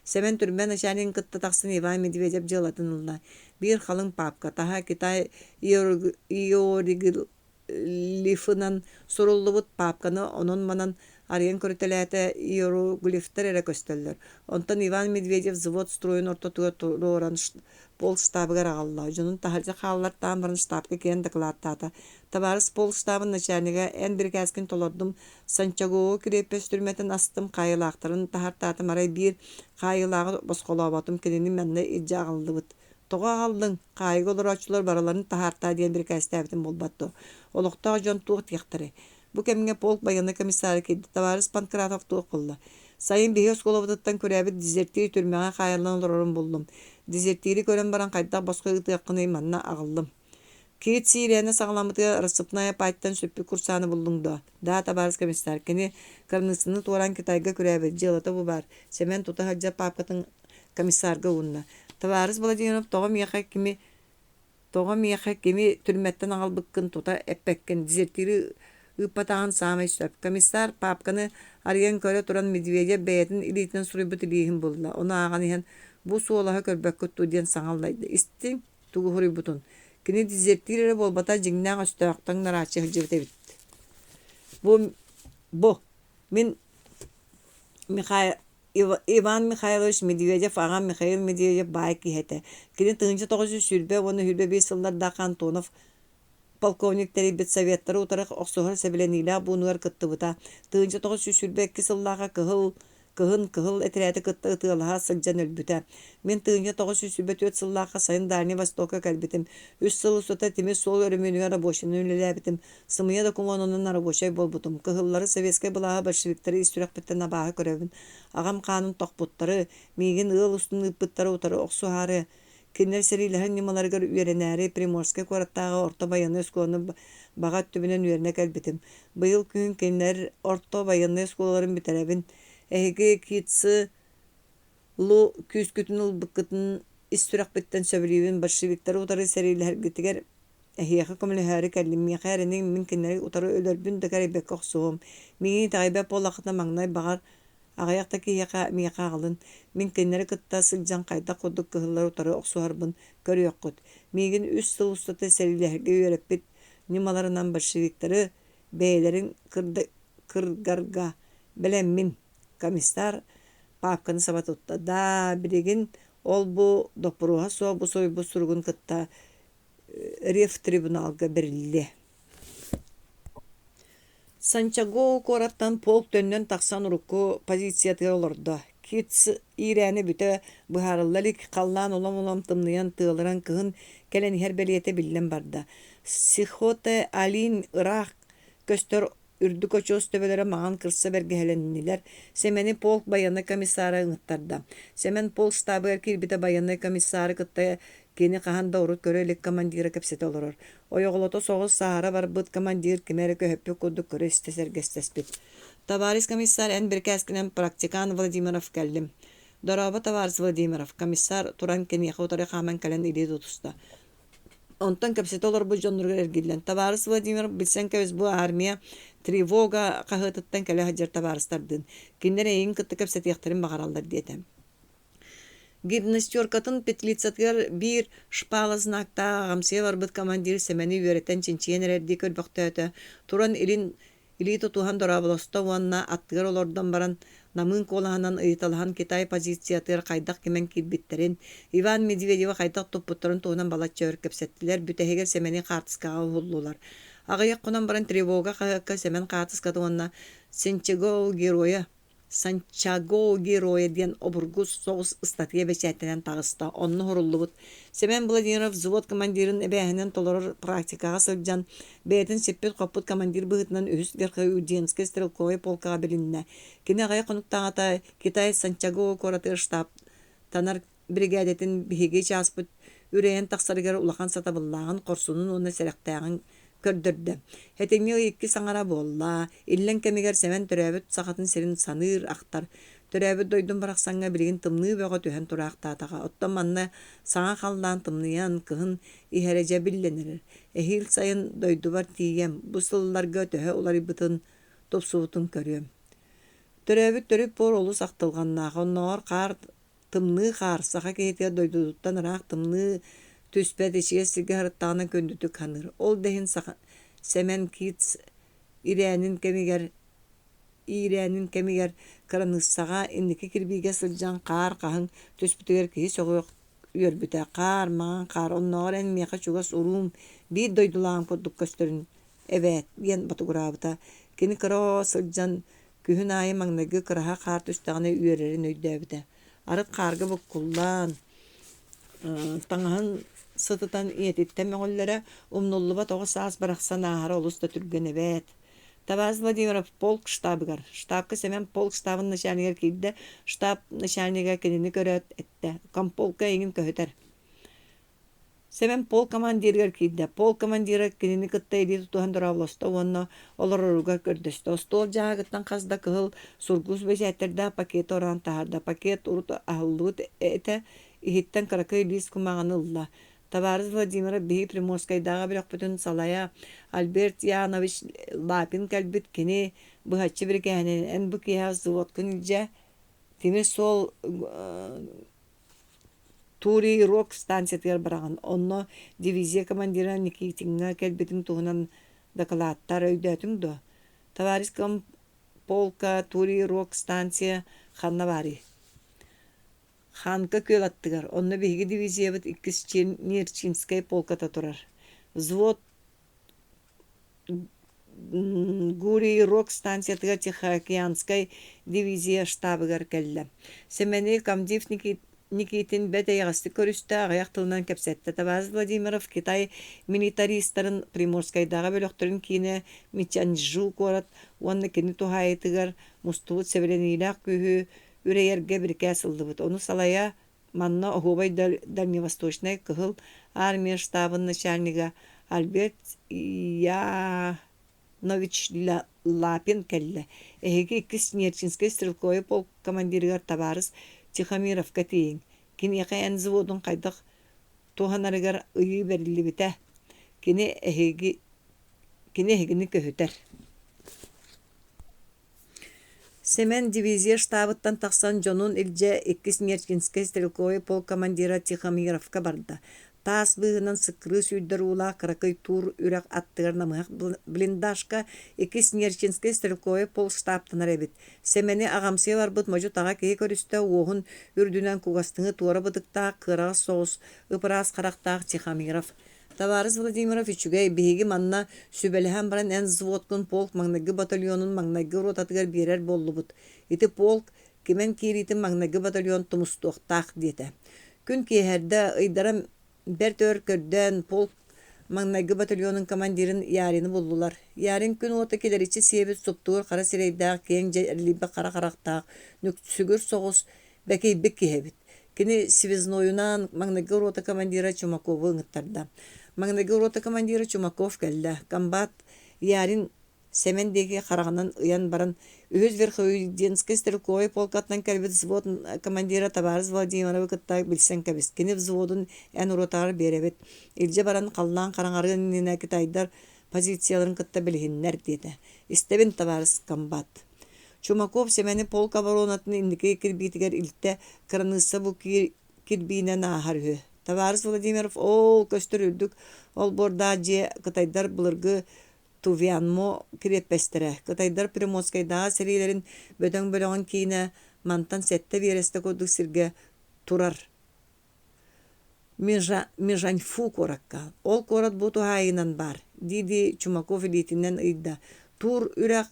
Speaker 1: Сэмэн түрмэ начальнигын кытта тахсан Иван Медведев дьыалатын ылла. Биир халыҥ паапка, таһа Китай иероглифынан суруллубут паапканы онон-манан Арыйан көрүтэлээтэ, иероглифтэр эрэ көстөллөр. Онтон Иван Медведев взвод стройун ортотугар туруоран полк штабыгар аҕалла. Дьонун таһырдьа хааллартаан баран штабка киирэн дакылааттаата. Табаарыс полк штабын начальнига, эн бирикээскин толордум, Санчагоҕа кириэппэс түрмэтин астым, хаайыылаахтарын таһаартаатым, арай биир хаайыылааҕы босхолооботум, кинини манна илдьэ аҕаллыбыт. Тоҕо аҕаллыҥ? Хаайыыга олорооччулар барыларын таһаартаа диэн бирикээстээбитим буолбат дуо? Олохтоох дьон туох диэхтэрэй? Бу кэмҥэ полк байыаннай комиссара киирдэ. Табаарыс Панкратов туох буолла? Сайын биһиги оскуолабытыттан күрээбит дезертир түрмэҕэ хаайыллан олорорун буллум. Дезертири көрөн баран хайдах босхо ыытыаххыный манна аҕаллым. Кит сиирээнэ саҕаламмытыгар рассыпная пайтан сүппүт курсааны буллуҥ дуо? Да, табаарыс комиссар. Кини кырныыссаны туораан Китайга күрээбит. Дьыалата бу баар. Сэмэн тута сылдьар паапкатын комиссарга уунна. Табаарыс Владимиров тоҕо миэхэ кими Тоҕо миэхэ кими түрмэттэн аҕалбыккын тута эппэккин, дезертиры ыыппатаҕын саамай сөп. Комиссар паапканы арыйан көрө туран Медведев бэйэтин илиитинэн суруйбут илииһин булла. Ону ааҕан иһэн бу суолаһы көрбөккүт дуу диэн саҥа аллайда. Истиҥ, тугу суруйбутун. Кини дезертир эрэ буолбатах, дьиҥнээх өстөөх таҥнарааччы сылдьыбыт эбит. Бу, бу, мин Михаил Иван Михайлович Медведев аҕам Михаил Медведев баай киһи этэ. Кини 1920 уонна 25 сыллардаахха Антонов полковник тэрийбит Советтары утары охсуһар сэбилэниилээх буунугар кыттыбыта. 1922 сыллаахха кыһыл кыһын кыһыл этэрээти кытта ытыалаһа сылдьан өлбүтэ. Мин 1924 сыллаахха сайын Дальний Востокка кэлбитим. Үс сыл устата тимир суол өрөмүөнүгэр рабочайынан үлэлээбитим. Сымыйа докумуонунан рабочай буолбутум. Кыһыллары, советскай былааһы, большевиктары ис сүрэхпиттэн абааһы көрөбүн. Аҕам хаанын тохпуттары, миигин ыал устун ыыппыттары утары охсуһаары, кинилэр сэриилэһэр ньымаларыгар үөрэнээри Приморскай куораттааҕы орто байыаннай оскуоланы баҕа өттүбүнэн үөрэнэ кэлбитим. Быйыл күһүн кинилэр орто байыаннай оскуолаларын бүтэрэбин. Эһиги Китсы Лу күүскүтүн ылбыккытын ис сүрэхпиттэн сөбүлүүбүн. Большевиктары утары сэриилэһэргитигэр Эһиэхэ көмөлөһөөрү кэллим, миэхэ эрэниҥ, мин кинилэри утары өлөрбүн да кэрэйбэккэ охсуһуом. Миигин итэҕэйбэт буоллаххытына маҥнай баҕар аҕыйах да киһиэхэ миэхэ аҕалын, мин кинилэри кытта сылдьан хайдах курдук кыһыллары утары охсуһарбын көрүөххүт. Миигин үс сыл устата сэриилэһэргэ үөрэппит ньымаларынан большевиктары бэйэлэрин кыргарга бэлэммин, комиссар паапканы саба тутта. Даа, билигин ол-бу доппуруоһа суох бу суруйбут суругун кытта ревтрибуналга бэриллиэ. Санчаго куораттан полк төннөн тахсан урукку позициятыгар олордо. Китс иирээни бүтэ быһаарылла илик, халлаан улам-улам тымныйан тыалыран кыһын кэлэн иһэр бэлиэтэ биллэн барда. Сихоте-Алинь ыраах көстөр Үрдүк очуос төбөлөрө маҥан кырса бэргэһэлэннилэр. Сэмэни полк байыаннай комиссара ыҥыттарда. Сэмэн полк штабыгар киирбитэ байыаннай комиссары кытта кини хаһан да урут көрө илик командира кэпсэтэ олорор. Ойоҕолото соҕус сааһыра барбыт командир кими эрэ көһүппүт курдук көрө-истэ сэргэстэспит. «Товарищ комиссар, эн бирикээскинэн практикант Владимиров кэллим». «Дорообо, товарищ Владимиров», комиссар туран киниэхэ утары хааман кэлэн илии тутуста. Онтон кэпсэтэ олорбут дьонноругар эргиллэн, «Табаарыс Владимир, билсэн кэбис, бу армия тревога хаһыатыттан кэлэ сылдьар табаарыстардыын. Кинилэр эйигин кытта кэпсэтиэхтэрин баҕараллар» диэтэ. Гимнастеркатын петлицатыгар биир шпала знактаах аҕамсыйа барбыт командир Сэмэни үөрэтэн чинчийэн эрэрдии көрбөхтөөтө. Туран илин Илии тутуһан дорооболосто уонна аттыгар олордон баран намыын куолаһынан ыйыталаһан Китай позициятыгар хайдах кимэн киирбиттэрин, Иван Медведевы хайдах туппуттарын туһунан балачча өр кэпсэттилэр, бүтэһигэр Сэмэни хаартыскаҕа уһуллулар. Аҕыйах хонон баран Тревога хаһыакка Сэмэн хаартыската уонна Сенчего героя Санчаго героя диэн обургу соҕус ыстатыйа бэчээттэнэн таҕыста. Онно уһуруллубут. Семен Владимиров взвод командирын эбээһинэн толорор практикаҕа сылдьан, бэйэтин сиппит-хоппут командир быһыытынан үһүс Верхоуденскай стрелковай полкаҕа билиннэ. Кини аҕыйах хонуктааҕыта Китай Санчаго куоратыгар штабтанар биригээдэтин биһиги чааспыт үрэйэн тахсарыгар улахан сатабыллааҕын, хорсунун уонна сэрэхтээҕин көрдөрдө. Этиҥҥэ ый иккис аҥара буолла. Иллэҥ кэмигэр Сэмэн төрөөбүт Сахатын сирин саныыр, ахтар. Төрөөбүт дойдум барахсаҥҥа билигин тымныы бөҕө түһэн тураахтаатаҕа. Оттон манна саҥа халлаан тымныйан, кыһын иһэрэ дьэ биллэн эрэр. Эһиил сайын дойдубар тиийэм, бу сылларга төһө уларыйбытын, тупсубутун көрүөм. Төрөөбүт төрүт буор олус ахтылҕаннаах. Оннооҕор хаар Тымныы хаар саха киһитигэр дойдутуттан ыраах тымныы түспэт ичигэс сиргэ сырыттаҕына күндүтүк саныыр. Ол да иһин саха Сэмэн Китс ирээнин кэмигэр иирээнин кэмигэр кыраныыссаҕа инники кирбиигэ сылдьан хаар хаһыҥ түспүтүгэр киһи сөҕүөх үөрбүтэ: хаар, маҥан хаар, оннооҕор эн миэхэ чугас уруум, биир дойдулааҕым курдук көстөрүн эбээт диэн ботугураабыта. Кини кыра оҕо сылдьан күһүн аайы маҥнайгы кыраһа хаар түстэҕинэ үөрэрин өйдөөбүтэ. Арыт хаарга буккуллан, таҥаһын сытытан ийэтиттэн мөҕүллэрэ, умнуллубат оҕо саас барахсан ааһара олус да түргэн эбээт. Табаас Владимиров полк штабыгар, штабка Сэмэн полк штабын начальнигар киирдэ, штаб начальнига кинини көрөөт эттэ: «Комполка эйигин көһүтэр». Сэмэн полк командирыгар киирдэ. Полк командира кинини кытта илии тутуһан дорооболосто уонна олороругар көрдөстө. Остуол дьааһыгыттан хас да кыһыл сургуус бэчээттэрдээх пакеты ороон таһаарда. Пакет урут аһыллыбыт этэ, иһиттэн кыракый лиис кумааҕыны ылла. Табаарыс Владимиров биһиги Приморскайдааҕы бөлөхпүтүн салайа Альберт Янович Лапин кэлбит. Кини быһаччы бирикээһинэн эн бу киэһэ взводкун илдьэ тимир суол Турий Рок станциятыгар бараҕын. Онно дивизия командира Никитиҥҥа кэлбитин туһунан дакылааттар өйдөөтүҥ дуо? Товарищ комполка Турий Рок станция ханна баарый? Ханка күөл аттыгар, онно биһиги дивизиябыт иккис Нерчинскэй полката турар. Взвод Гурий Рог станциятыгар Тихоокеанскай дивизия штабыгар кэллэ. Сэмэни комдив Никитин бэрт эйэҕэстик көрүстэ, аҕыйах тылынан кэпсэттэ. Табаас Владимиров Китай милитаристарын Приморскайдааҕы бөлөхтөрүн киинэ Мичаньчжу куорат уонна кини туһаайытыгар мустубут сэбилэниилээх күүһү үрэйэргэ бирикээс ыллыбыт. Ону салайа манна оһуобай Дальневосточнай Кыһыл Армия штабын начальнига Альберт Янович Лапин кэллэ. Эһиги иккис Нерчинскэй стрелковай полк командирыгар табаарыс Тихомировка тиийиҥ. Киниэхэ эн взводун хайдах туһанарыгар ыйыы бэриллибитэ. Кини эһиги кини эһигини көһүтэр. Сэмэн дивизия штабыттан тахсан дьонун илдьэ иккис Нерчинскэй стрелковай полк командира Тихомировка барда. Таас быыһынан сыккырыы сүүрдэр уулаах кыракый Туур үрэх аттыгар намыһах блиндажка иккис Нерчинскэй стрелковай полк штабтанар эбит. Сэмэни аҕамсыйа барбыт модьу-таҕа киһи көрүстэ, уоһун үрдүнэн кугастыҥы туора бытыктаах, кыараҕас соҕус, ып-ыраас харахтаах Тихомиров Табаарыс Владимиров үчүгэй, биһиги манна сүбэлэһэн баран эн взводкун полк маҥнайгы батальонун маҥнайгы ротатыгар биэрэр буоллубут. Ити полк кимэн киириитин маҥнайгы батальон тумустуохтаах диэтэ. Күн киэһэрдэ, ыйдара бэрт өр көрдөөн полк маҥнайгы батальонун командирын Ярины буллулар. Ярин күн уота килэриччи сиэбит суптугур хара сирэйдээх, киэҥ дьэрэлийбит хара харахтаах, нүксүгүр соҕус, бэкийбит киһи эбит. Кини связнойунаан маҥнайгы рота командира Чумакову ыҥыттарда. Маҥнайгы рота командира Чумаков кэллэ. Комбат Ярин Сэмэн диэки хараҕынан ыйан баран, үһүс Верхоюдинскай стрелковай полкаттан кэлбит взвод командира табаарыс Владимировы кытта билсэн кэбис. Кини взводун эн ротаҕар биэрэбит. Илдьэ баран халлаан хараҥарыан иннинэ китайдар позицияларын кытта билиһиннэр диэтэ. Истэбин, табаарыс комбат. Чумаков Сэмэни полк оборонатын инники кирбиитигэр илтэ, кыраныысса бу кирбиинэн ааһар үһү. Табаарыс Владимиров ол көстөр үрдүк олбуордаах дьиэ кытайдар былыргы Тувянмо кириэппэстэрэ. Кытайдар Приморскайдааҕы сэриилэрин бөдөҥ бөлөҕүн киинэ мантан сэттэ биэрэстэ курдук сиргэ турар Межаньфу куоракка. Ол куорат бу туһаайыынан баар, дии-дии Чумаков илиитинэн ыйда. Туур үрэх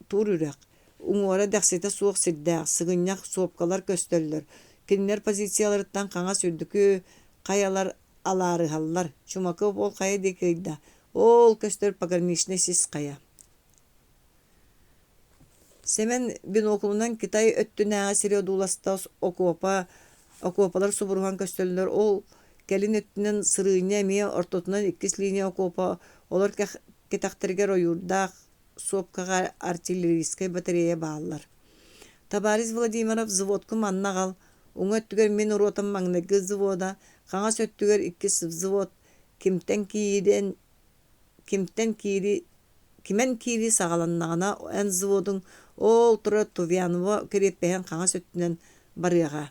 Speaker 1: Тур үрэх, уҥуора дэхситэ суох сирдээх, сыгынньах сопкалар көстөллөр, кинилэр позицияларыттан хаҥас үрдүкү хайалар алаарыһаллар. Чумаков ол хайа диэки ыйда, ол көстөр пограничнай сис хайа. Сэмэн биноклунан Китай өттүнээҕи сири одууласта окуопа, окуопалар субуруһан көстөллөр, ол кэлин өттүнэн сырыынньа эмиэ ортотунан иккис линия окуопа, олор кэтэхтэригэр ойуурдаах сопкаҕа артиллерийскай батарея бааллар. Табаарыс Владимиров взводку манна аҕал, уҥа өттүгэр мин ротам маҥнайгы взвода, хаҥас өттүгэр иккис взвод, кимтэн киирэн кимтэн киири кимэн киирии саҕаланнаҕына эн взводуҥ ол турар Тувяново кириэппэһин хаҥас өттүнэн барыаҕа.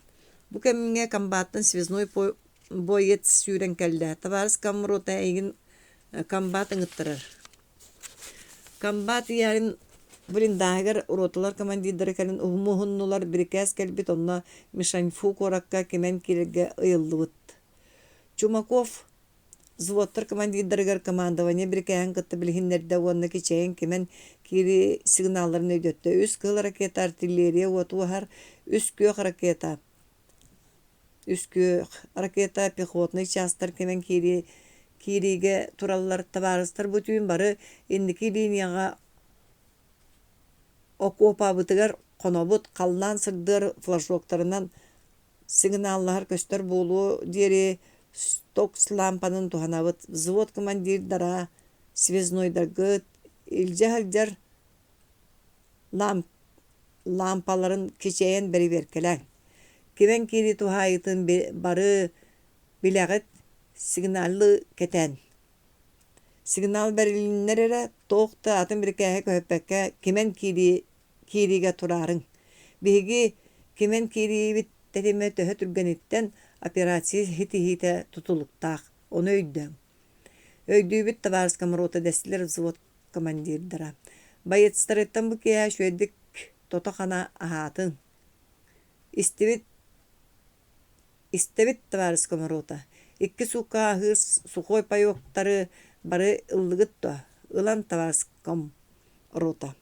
Speaker 1: Бу кэмҥэ комбаттан связной боец сүүрэн кэллэ. Табаарыс комрота эйигин комбат ыҥыттарар. Комбат Ярин Блиндааһыгар роталар командирдара кэлин уһуннулар, бирикээс кэлбит, онно Мишаньфу куоракка кимэн киирэргэ ыйыллыбыт. Чумаков взводтар командирдарыгар командование бирикээһин кытта билиһиннэрдэ уонна кичэйэн кимэн киирии сигналларын өйдөттө. Үс кыһыл ракета артиллерия уоту аһар, үс күөх ракета үс күөх ракета пехотнай чаастар кимэн киирии киириигэ тураллар. Табаарыстар бу түүн бары инники линияҕа окуопабытыгар хонобут, халлаан сырдыар флажоктарынан сигналлаһар көстөр буолуо диэри стокс лаампанан туһанабыт. Взвод командирдара, связнойдаргыт илдьэ сылдьар лаампаларын кичэйэн бэрэбиэркэлээҥ. Кимэн киирии туһаайыытын бары билэҕит, сигналы кэтээн. Сигнал бэрилиннэр эрэ, туох да атын бирикээһи көһүппэккэ кимэн киирии киириигэ тураарыҥ. Биһиги кимэн киириибит тэтимэ төһө түргэниттэн операция ситиһиитэ тутулуктаах, ону өйдөөҥ. Өйдүүбүт табаарыс комрота дэстилэр взвод командирдара. Боецтарыттан бу киэһэ үчүгэйдик тото-хана аһаатын. Истибит Истэбит, табаарыс комрота. Икки суукка аһыыр сухой паёктары бары ыллыгыт дуо? Ылан, табаарыс комрота.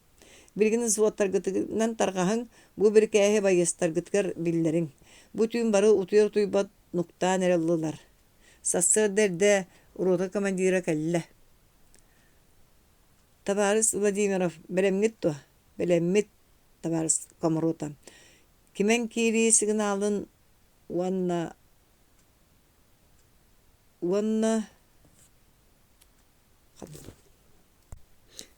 Speaker 1: Билигин взводтаргытынан тарҕаһыҥ, бу бирикээһи байыастаргытыгар биллэриҥ. Бу түүн бары утуйар-утуйбат нуктаан эрэ ыллылар. Сарсыарда эрдэ рота командира кэллэ. Табаарыс Владимиров, бэлэмҥит дуо? Бэлэммит, табаарыс комрота. Кимэн киирии сигналын уонна уонна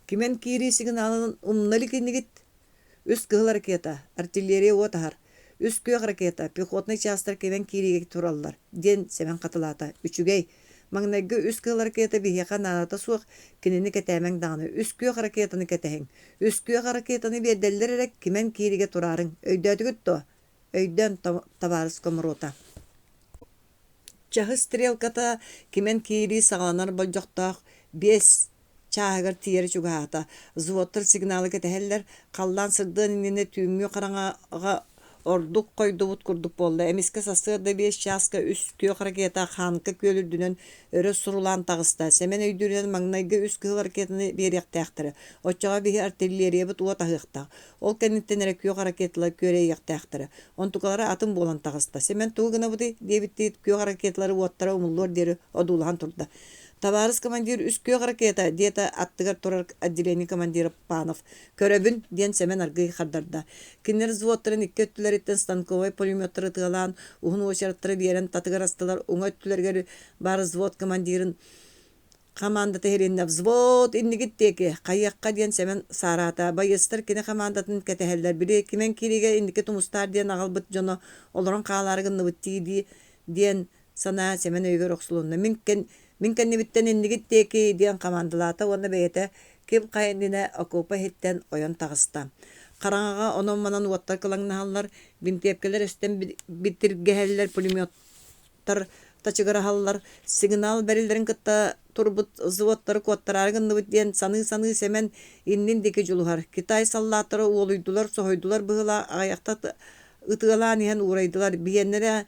Speaker 1: Кимэн киирии сигналын умна илик инигит? Үс кыһыл ракета, артиллерия уот аһар, үс күөх ракета, пехотнай чаастар кимэн киириигэ тураллар, диэн Сэмэн хатылаата. Үчүгэй. Маҥнайгы үс кыһыл ракета биһиэхэ наадата суох, кинини кэтээмэҥ даҕаны. Үс күөх ракетаны кэтэһиҥ. Үс күөх ракетаны биэрдэллэр эрэ, кимэн киириигэ тураарыҥ. Өйдөөтүгүт дуо? Өйдөөн, табаарыс комрота. Чаһы стрелката кимэн киирии саҕаланар болдьохтоох 5 чааһыгар тиийэрэ чугаһаата. Взводтар сигналы кэтэһэллэр, халлаан сырдыан иннинэ түүҥҥү хараҥаҕа ордук хойдубут курдук буолла. Эмискэ сарсыарда 5 чааска үс күөх ракета Ханка күөл үрдүнэн өрө сурулаан таҕыста. Сэмэн өйдүүрүнэн маҥнайгы үс кыһыл ракетаны биэриэхтээхтэрэ. Оччоҕо биһи артиллериябыт уот аһыахтаах. Ол кэнниттэн эрэ күөх ракеталар күөрэйиэхтээхтэрэ. Онтукалара атын буолан таҕыста. Сэмэн тугу гынабытый диэбиттии күөх ракеталары уоттара умуллуор диэри одуулаһан турда. Табаарыс командир үс күөх ракета, диэтэ аттыгар турар отделение командира Панов. Көрөбүн, диэн Сэмэн аргыый хардарда. Кинилэр взводтарын икки өттүлэриттэн станковай пулеметтары ытыалаан, уһун уочараттары биэрэн татыгырастылар, уҥа өттүлэригэр баар взвод командирын Хамаандата иһилиннэ: «Взвод, иннигит диэки, хайыахха» диэн Сэмэн саараата. Байыастар кини хамаандатын кэтэһэллэр. Били кимэн киириигэ инники тумустаар диэн аҕалбыт дьоно олорон хаалаары гынныбыт дии диэн санаа Сэмэн өйүгэр охсулунна. Мин, мин кэннибиттэн иннигит диэки диэн хамаандалаата уонна бэйэтэ ким хайа иннинэ окуопа иһиттэн ойон таҕыста. Хараҥаҕа онон-манан уоттар кылаҥнаһаллар, бинтиэпкэлэр эстэн битиргэһэллэр, пулемет тачыгыраһаллар, сигнал бэриллэрин кытта турбут взводтары куоттараары гынныбыт диэн саныы-саныы Сэмэн иннин диэки дьулуһар. Китай саллааттара уолуйдулар, соһуйдулар быһыылаах аҕыйахта ытыалаан иһэн уурайдылар. Биһиэннэрэ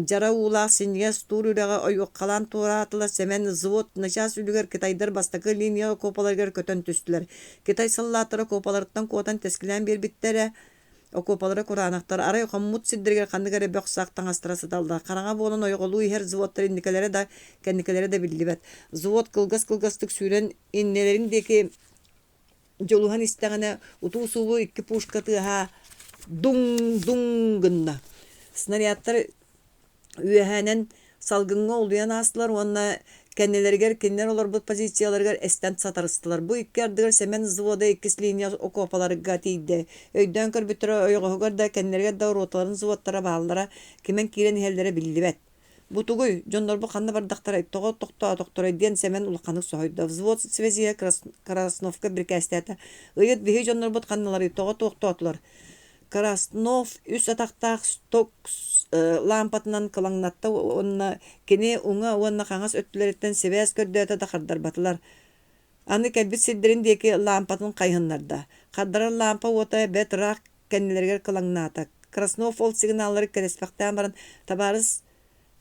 Speaker 1: дьара уулаах синньигэс туур үрэҕи ойуоххалаан туораатылар. Сэмэн взвод начаас үлүгэр китайдар бастакы линия окуопаларыгар көтөн түстүлэр. Китай саллааттара окуопаларыттан куотан тэскилээн биэрбиттэрэ Окуопалара кураанахтар, арай хоммут сирдэригэр ханнык эрэ бөх-сах таҥастара сыталлар. Хараҥа буолан ойоҕолуу иһэр взводтар инникилэрэ да, кэнникилэрэ да биллибэт. Взвод кылгас-кылгастык сүүрэн иннилэрин диэки дьулуһан истэҕинэ, утуу-субуу икки пушка тыаһа дуҥ-дуҥ гынна. Снарядтар үөһээнэн салгыҥҥа улуйан аастылар уонна кэннилэригэр кинилэр олорбут позицияларыгар эстэн сатарыстылар. Бу икки ардыгар Сэмэн взвода иккис линия окуопаларга тиийдэ. Өйдөөн көрбүттэрэ ойоҕоһугар да, кэннилэригэр да роталарын взводтара бааллара, кимэн киирэн иһэллэрэ биллибэт. Бу тугуй, дьоннорбут ханна бардахтарай, тоҕо тохтоотохторой диэн Сэмэн улаханнык соһуйда. Взвод связиһа Красновка бирикээстээтэ. Ыйыт, биһи дьоннорбут ханналарый, тоҕо тохтоотулар? Краснов үс атахтаах Стокс лаампатынан кылаҥнатта уонна кини уҥа уонна хаҥас өттүлэриттэн сибээс көрдөөтө да хардарбатылар. Аны кэлбит сирдэрин диэки лаампатын хайыһыннарда. Хардарар лаампа уота бэрт ыраах кэннилэригэр кылаҥнаата. Краснов ол сигналлары кэтэспэхтээн баран, табаарыс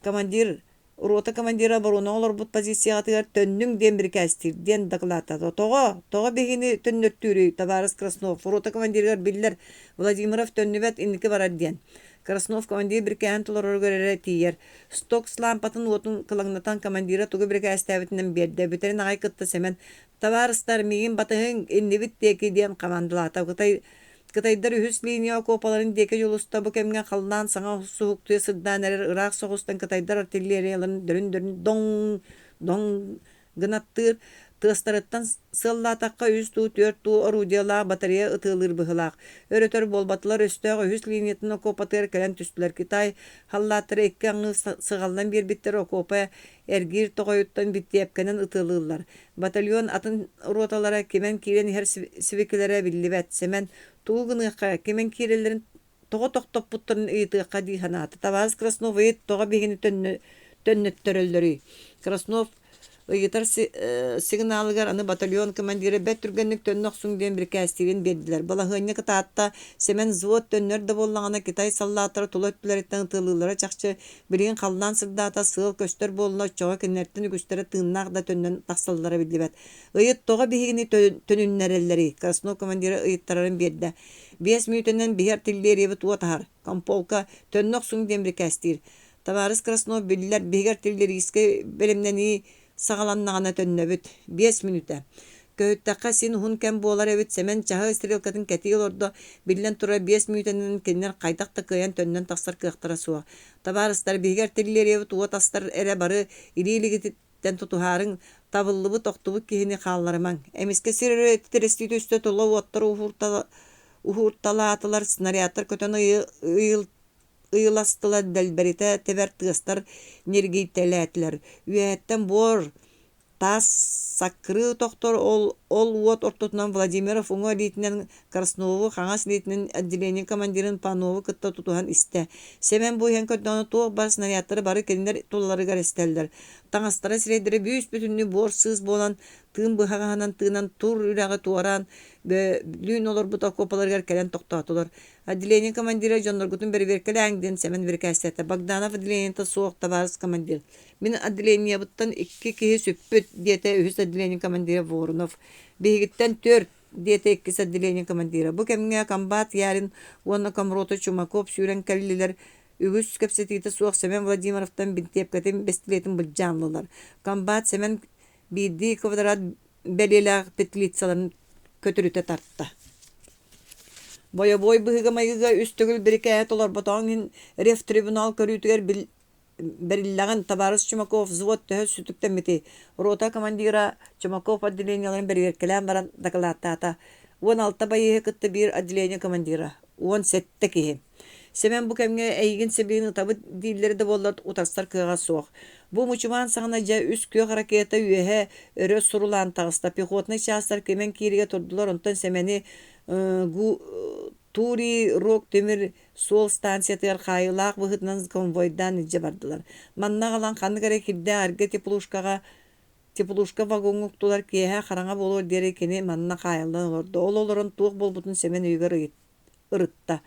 Speaker 1: командир, рота командира оборонаҕа олорбут позицияҕытыгар төннүҥ диэн бирикээстиир диэн дакылааттаата. Тоҕо? Тоҕо биһигини төннөртүүрүй, табаарыс Краснов? Рота командирыгар биллэр, Владимиров төннүбэт, инники барар диэн. Краснов командир бирикээһин толороругар эрэ тиийэр. Стокс лаампатын уотун кылаҥнатан командира тугу бирикээстээбитинэн биэрдэ. Бүтэрин аҕай кытта Сэмэн «Табаарыстар, миигин батыһыҥ, иннибит диэки» диэн хамаандалаата. Кытай Кытайдар үһүс линия окуопаларын диэки дьулуста. Бу кэмҥэ халлаан саҥа суһуктуйа сырдаан эрэр ыраах соҕустан кытайдар артиллерияларын дөрүн-дөрүн доҥ доҥ гынаттыыр тыастарыттан сыаллаатахха үс дуу, түөрт дуу орудиелаах батарея ытыалыыр быһыылаах. Өр-өтөр буолбатылар өстөөх үһүс линиятын окуопатыгар кэлэн түстүлэр. Китай халлааттара икки аҥыы сыҕаллан биэрбиттэр окуопа эргиир тоҕойуттан битиэпкэнэн ытыалыыллар. Батальон атын роталара кимэн киирэн иһэр сибикилэрэ биллибэт. Сэмэн тугу гыныахха, кимэн киирэллэрин тоҕо тохтоппуттарын ыйытыахха дии санаата. Табаарыс Краснов ыйыт, тоҕо биһигини төннөттөрөллөрүй? Краснов ыйытар сигналыгар аны батальон командира бэрт түргэнник төннө охсуҥ диэн бирикээстиирин биэрдилэр. Балаһыанньа кытаатта, Сэмэн взвод төннөр да буоллаҕына Китай саллааттара тула өттүлэриттэн ытыалыыллара чахчы. Билигин халлаан сырдаата, сыал көстөр буолла, оччоҕо кинилэртэн үгүстэрэ тыыннаах да төннөн тахсаллара биллибэт. Ыйыт, тоҕо биһигини төнүннэрэллэрий? Краснов командира ыйыттарарын биэрдэ. Биэс мүнүүтэнэн биһи артиллериябыт уот аһар. Комполка, төннө охсуҥ диэн бирикээстиир. Табаарыс Краснов биллэр, биһиги артиллерийскай бэлэмнэнии саҕаланнаҕына төннөбүт. Биэс мүнүүтэ. Көһүттэххэ син уһун кэм буолар эбит Сэмэн чаһы стрелкатын кэтии олордо. Биллэн турар, биэс мүнүүтэнэн кинилэр хайдах да кыайан төннөн тахсар кыахтара суох. Табаарыстар, биһиги артиллериябыт уот астар эрэ бары илии-илиигититтэн тутуһаарыҥ, табыллыбыт, охтубут киһини хаалларымаҥ. Эмискэ сир өрө титирэстии түстэ, тула уоттар уһуурталаатылар, снарядтар көтөн ыйыластылар, дэлбэритэ тэбэр тыастар ньиргийтэлээтилэр. Үөһэттэн буор, таас саккырыы тохтор ол, ол уот ортотунан Владимиров уҥа илиитинэн Краснову, хаҥас илиитинэн отделение командирын Панову кытта тутуһан истэ. Сэмэн бу иһэн көрдөҕүнэ туох баар снарядтары бары кинилэр тулаларыгар эстэллэр. Таҥастара сирэйдэрэ бүүс-бүтүннүү буор-сыыс буолан, тыын быһаҕаһынан тыынан тур үрэҕи туораан, бөлүүн олорбут окуопаларыгар кэлэн тохтоотулар. Отделение командира дьонноргутун бэрэбиэркэлээҥ диэн Сэмэн бирикээстээтэ. Богданов отделениета суох, табаарыс командир. Мин отделениебыттан икки киһи сүппүт, диэтэ үһүс отделение командира Воронов. Биһигиттэн түөрт, диэтэ иккис отделение командира. Бу кэмҥэ комбат Ярин уонна комрота Чумаков сүүрэн кэллилэр. Үгүс кэпсэтиитэ суох Сэмэн Владимировтан бинтиэпкэтин, бэстилиэтин былдьаан ыллылар. Комбат Сэмэн биирдии квадрат бэлиэлээх петлицаларын көтүрүтэ тарта. Бойобуой быһыыга-майгыга үс төгүл бирикээһи толорботоҕуҥ иһин ревтрибунал көрүүтүгэр бэриллэҕин, табаарыс Чумаков взвод төһө сүтүктэммитий? Рота командира Чумаков отделениеларын бэрэбиэркэлээн баран дакылааттаата. 16 байыаһы кытта биир отделение командира, 17 киһи. Сэмэн бу кэмҥэ эйигин сибилигин ытабыт дииллэрэ да буоллар утарсар кыаҕа суох. Бу мучумаан саҕана дьэ үс күөх ракета үөһэ өрө сурулаан таҕыста. Пехотнай чаастар кимэн кииригэ турдулар, онтон Сэмэни Турий Рог тимир суол станциятыгар хаайыылаах быһыытынан конвойдаан илдьэ бардылар. Манна аҕалан ханнык эрэ кирдээх эргэ теплушкаҕа теплушка вагоҥҥа уктулар киэһэ хараҥа буолуор диэри кини манна хаайыллан олордо. Ол олорон туох буолбутун Сэмэн өйүгэр ырытта.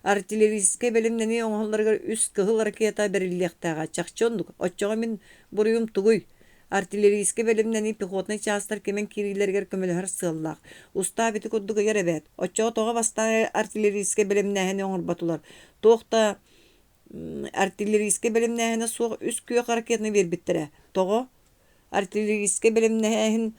Speaker 1: Артиллерийскай бэлэмнэнии оҥоһулларыгар үс кыһыл ракета бэриллиэхтээҕэ. Чахчы оннук. Оччоҕо мин буруйум тугуй? Артиллерийскай бэлэмнэнии пехотнай чаастар кимэн киириилэригэр көмөлөһөр сыаллаах. Устаап ити курдук ыйар эбээт. Оччоҕо тоҕо бастаан артиллерийскай бэлэмнээһини оҥорботулар? Туох да артиллерийскай бэлэмнээһинэ суох үс күөх ракетаны биэрбиттэрэ. Тоҕо? Артиллерийскай бэлэмнээһин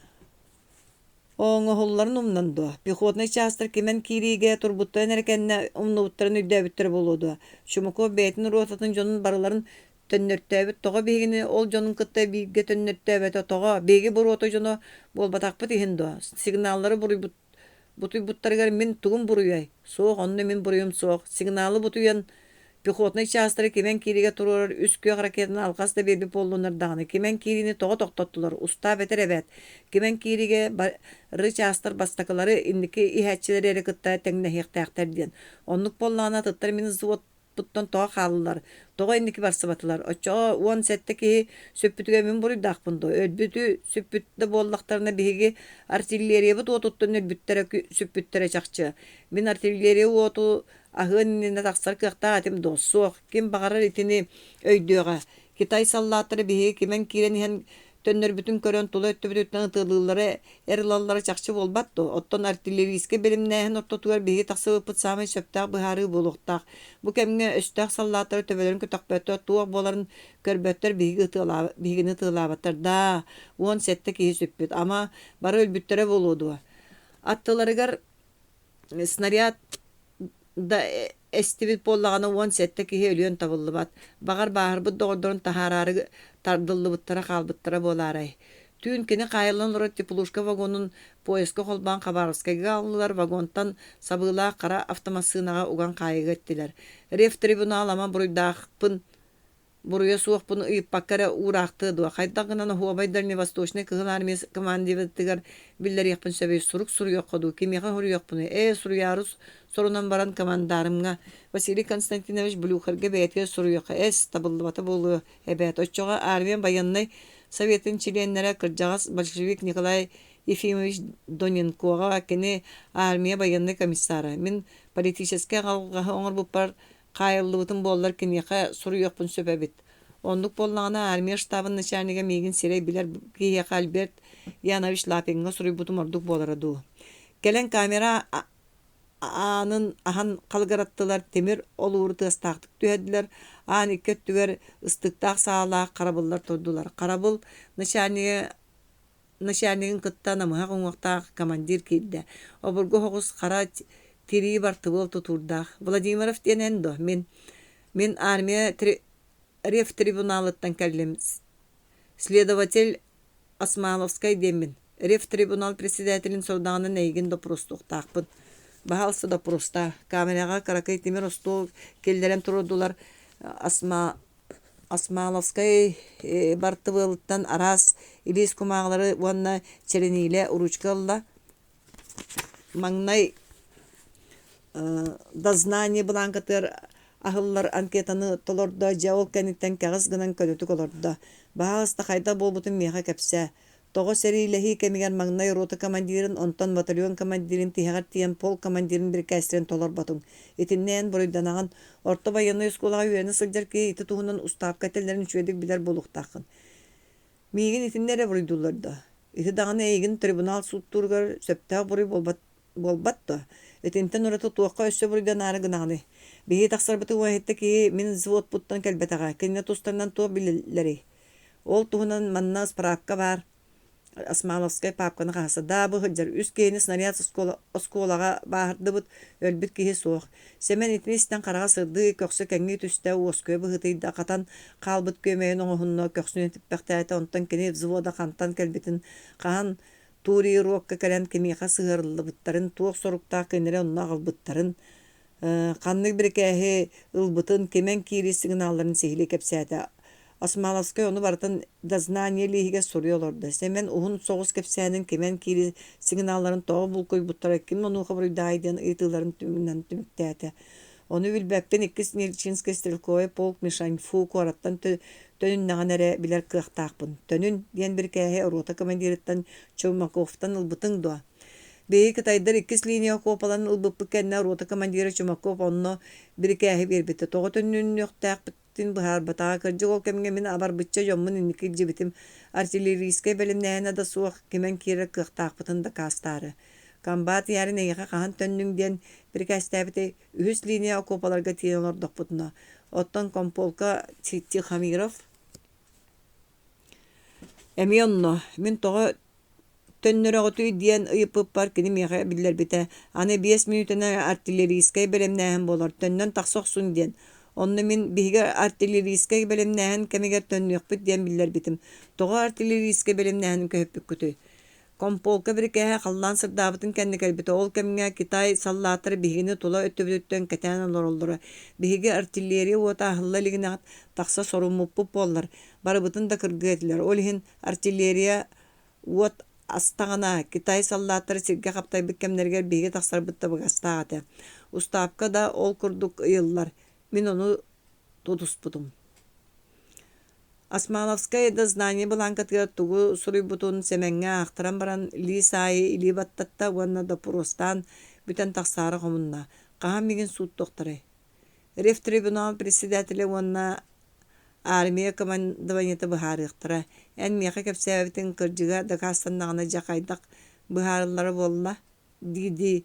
Speaker 1: Оҥоһулларын умнан дуо? Пехотнай чаастар кимэн киириигэ турбуттарын эрэ кэннэ умнубуттарын өйдөөбүттэрэ буолуо дуо? Чумаков бэйэтин ротатын дьонун барыларын төннөртөөбүт тоҕо биһигини ол дьонун кытта бииргэ төннөртөөбөтө тоҕо? Биһиги бу рота дьоно буолбатахпыт иһин дуо? Сигналлары буруйбут Бутуйбуттарыгар мин тугум буруйай? Суох, онно мин буруйум суох. Сигналы бутуйан пехотнай чаастары кимэн киириигэ туруорар үс күөх ракетаны алҕас да биэрбит буоллуннар даҕаны, кимэн киириини тоҕо тохтоттулар? Устаап этэр эбээт, кимэн киириигэ бары чаастар бастакылары, инники иһээччилэри эрэ кытта тэҥнэһиэхтээхтэр диэн. Оннук буоллаҕына атыттар мин взвод. взводпуттан тоҕо хааллылар, тоҕо инники барсыбатылар? Оччоҕо 17 киһи сүппүтүгэр мин буруйдаахпын дуо? Өлбүтү сүппүт да буоллахтарына биһиги артиллериябыт уотуттан өлбүттэрэ сүппүттэрэ чахчы. Мин артиллерия уоту аһыан иннинэ тахсар кыахтаах этим дуо? Суох. Ким баҕарар итини өйдүөҕэ. Китай саллааттара биһиги кимэн киирэн иһэн төннөрбүтүн көрөн тула өттүбүтүттэн ытыалыыллара эр ылаллара чахчы буолбат дуо? Оттон артиллерийскай бэлэмнээһин ортотугар биһиги тахсыбыппыт саамай сөптөөх быһаарыы буолуохтаах. Бу кэмҥэ өстөөх саллааттара төбөлөрүн көтөхпөттөр, туох буоларын көрбөттөр, биһиги ытыалаа биһигини ытыалаабаттар. Даа, 17 киһи сүппүт. Ама, бары өлбүттэрэ буолуо дуо? Аттыларыгар снаряд да эстибит буоллаҕына 17 киһи өлүөн табыллыбат. Баҕар, бааһырбыт доҕордорун таһаараары тардыллыбыттара хаалбыттара буолаарай. Түүн кини хаайыллан олорор теплушка вагонун поезка холбоон Хабаровскайга аҕаллылар, вагонтан сабыылаах хара автомассыынаҕа уган хаайыыга эттилэр. Ревтрибунал ама буруйдаахпын Буруйа суохпун ыйыппакка эрэ уураахтыа дуо, хайдах гынан оһуобай Дальневосточнай Кыһыл Армия командирытыгар биллэриэхпин сөбүй, сурук суруйуохха дуу, кимиэхэ суруйуохпунуй, ээ, суруйаары сорунан баран командарымҥа Василий Константинович Блюхерга бэйэтигэр суруйуохха, эс, табыллыбата буолуо эбээт, оччоҕо армия байыаннай советын чилиэннэрэ кырдьаҕас большевик Николай Ефимович Доненкоҕа, кини армия байыаннай комиссара, мин политическай алҕаһы оҥорбуппар Хаайыллыбытым буоллар киниэхэ суруйуохпун сөп эбит. Оннук буоллаҕына армия штабын начальнига миигин сирэй билэр киһиэхэ Альберт Янович Лапиҥҥа суруйбутум ордук буолара дуу. Кэлэн камера аанын аһан халыгыраттылар, тимир олууру тыастаахтык түһэрдилэр, аан икки өттүгэр ыстыктаах саалаах харабыллар турдулар. Харабыл начальнига начальнигын кытта намыһах уҥуохтаах командир киирдэ. Обургу соҕус хара тирии бартыбыал тутуурдаах. Владимиров диэн эн дуо? Мин. Мин армия ревтрибуналыттан кэллим. Следователь Осмаловскай диэммин. Ревтрибунал председателин сорудаҕынан эйигин доппуруостуохтаахпын. Баһаалыста доппуруостаа. Камераҕа кыракый тимир остуол киллэрэн туруордулар. Осма Осмаловскай бартыбыалыттан араас илиис кумааҕылары уонна чэрэниилэ уруучка ылла. Маҥнай дознание былааҥкатыгар аһыллар анкетаны толордо, дьэ ол кэнниттэн кэҕис гынан көнөтүк олордо. Баһаалыста хайдах буолбутун миэхэ кэпсээ. Тоҕо сэриилэһии кэмигэр маҥнай рота командирын, онтон батальон командирын тиһэҕэр тиийэн полк командирын бирикээстэрин толорботуҥ. Итиннэ эн буруйданаҕын. Орто байыаннай оскуолаҕа үөрэнэ сылдьар киһи ити туһунан устаапка этэллэрин үчүгэйдик билэр буолуохтааххын. Миигин итиннэ эрэ буруйдууллар дуо? Ити даҕаны эйигин трибунал сууттууругар сөптөөх буруй буолбат буолбат дуо? Итинтэн ураты туохха өссө буруйданаары гынаҕыный? Биһиги тахсарбытын уоһайта киһи мин взводпуттан кэлбэтэҕэ. Кинини тустарынан туох билэллэрий? Ол туһунан манна ыспыраапка баар. Осмаловскай паапканы хаһыста. Даабы сылдьар үс киһини снаряд оскуолаҕа бааһырдыбыт, өлбүт киһи суох. Сэмэн итини истэн хараҕа сырдыы, көхсө кэҥии түстэ, уоскуйа быһыытыйда, хатан хаалбыт күөмэйин оҥоһунна, көхсүнэн типпэхтээтэ, онтон кини взвода хантан кэлбитин, хаһан Тури-Рокка кэлэн кимиэхэ сыһыарыллыбыттарын, туох соруктаах кинилэри онно аҕалбыттарын, Ханнык бирикээһи ылбытын, кимэн киирии сигналларын сиһилии кэпсээтэ. Осмаловскай ону барытын дознание лииһигэр суруйа олордо. Сэмэн уһун соҕус кэпсээнин кимэн киирии сигналларын тоҕо булкуйбуттара, ким онуоха буруйдааҕый диэн ыйытыыларын түмүгүнэн түмүктээтэ. Ону билбэппин иккис Нерчинскэй стрелковай полк Мишаньфу куораттан төнүннэҕинэ эрэ билэр кыахтаахпын. Төнүн диэн бирикээһи рота командирыттан Чумаковтан ылбытыҥ дуо? Биһиги кытайдар иккис линия окуопаларын ылбыппыт кэннэ рота командира Чумаков онно бирикээһи биэрбитэ. Тоҕо төннүнүөхтээхпитин быһаарбатаҕа. Кырдьык ол кэмҥэ мин абарбычча дьоммун инники илдьибитим. Артиллерийскай бэлэмнээһинэ да суох кимэн киирэр кыахтаахпытын дакаастаары. Комбат Ярин эйиэхэ хаһан төннүҥ диэн бирикээстээбитэй? Үһүс линия окуопаларга тиийэн олордохпутуна. Оттон комполка Тихомиров эмиэ онно. Мин тоҕо Төннөрөҕүтүй диэн ыйыппыппар кини миэхэ биллэрбитэ, аны 5 мүнүүтэнэн артиллерийскай бэлэмнээһин буолар, төннөн тахса охсуҥ диэн. Онно мин биһиги артиллерийскай бэлэмнээһин кэмигэр төннүөхпүт диэн биллэрбитим. Тоҕо артиллерийскай бэлэмнээһини көһүппүккүтүй? Комполка бирикээһэ халлаан сырдаабытын кэннэ кэлбитэ. Ол кэмҥэ Китай саллааттара биһигини тула өттүбүтүттэн кэтээн олороллоро. Биһиги артиллерия уота аһылла илигинэ тахса соруммуппут буоллар, барыбытын да кыргыа этилэр. Ол иһин артиллерия Уот астаҕына, Китай саллааттара сиргэ хаптайбыт кэмнэригэр биһиги тахсарбыт табыгастаах этэ. Устаапка да ол курдук ыйыллар. Мин ону тутуспутум. Османовскай дознание былааҥкатыгар тугу суруйбутун Сэмэҥҥэ аахтаран баран лиис аайы илии баттатта уонна доппуруостаан бүтэн тахсаары хомунна. Хаһан миигин сууттуохтарай? Ревтрибунал председателэ уонна армия командованиета быһаарыахтара. Эн миэхэ кэпсээбитиҥ кырдьыга дакаастаннаҕына дьэ хайдах быһаарыллара буолла? дии-дии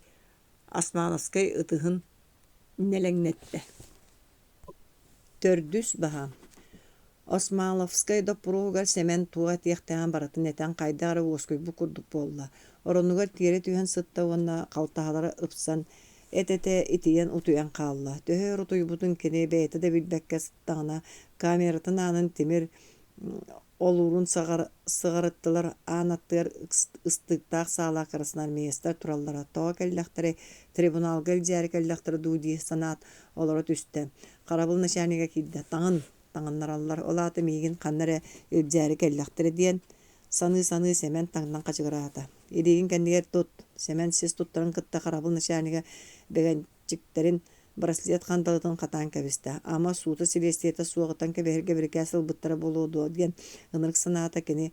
Speaker 1: Османовскай ытыһын нэлэҥнэттэ. Төрдүс баһаам Осмаловскай доппуруоһугар Сэмэн туох этиэхтээҕин барытын этэн хайдах эрэ уоскуйбут курдук буолла. Оронугар тиэрэ түһэн сытта уонна халтаһалара ыпсан, эт-этэ итийэн утуйан хаалла. Төһө өр утуйбутун кини бэйэтэ да билбэккэ сыттаҕына, камератын аанын тимир Олуурун сыҕарыттылар, аан аттыгар ыстыыктаах саалаах красноармеецтар тураллара, тоҕо кэллэхтэрэй, трибуналга илдьээри кэллэхтэрэ дуу дии санаат, олоро түстэ. Харабыл начальнига киирдэ, таҥын, таҥыннараллар, ол аата миигин ханна эрэ илдьээри кэллэхтэрэ диэн саныы-саныы Сэмэн таҥнан хачыгыраата. Илиигин кэннигэр тут, Сэмэн сис туттарын кытта харабыл начальнига бэгэнчиктэрин Браслет хандалытын хатаан кэбистэ, ама суута-силиэстийэтэ суох ытан кэбиһэргэ бирикээс ылбыттара буолуо дуо диэн ынырык санаата кини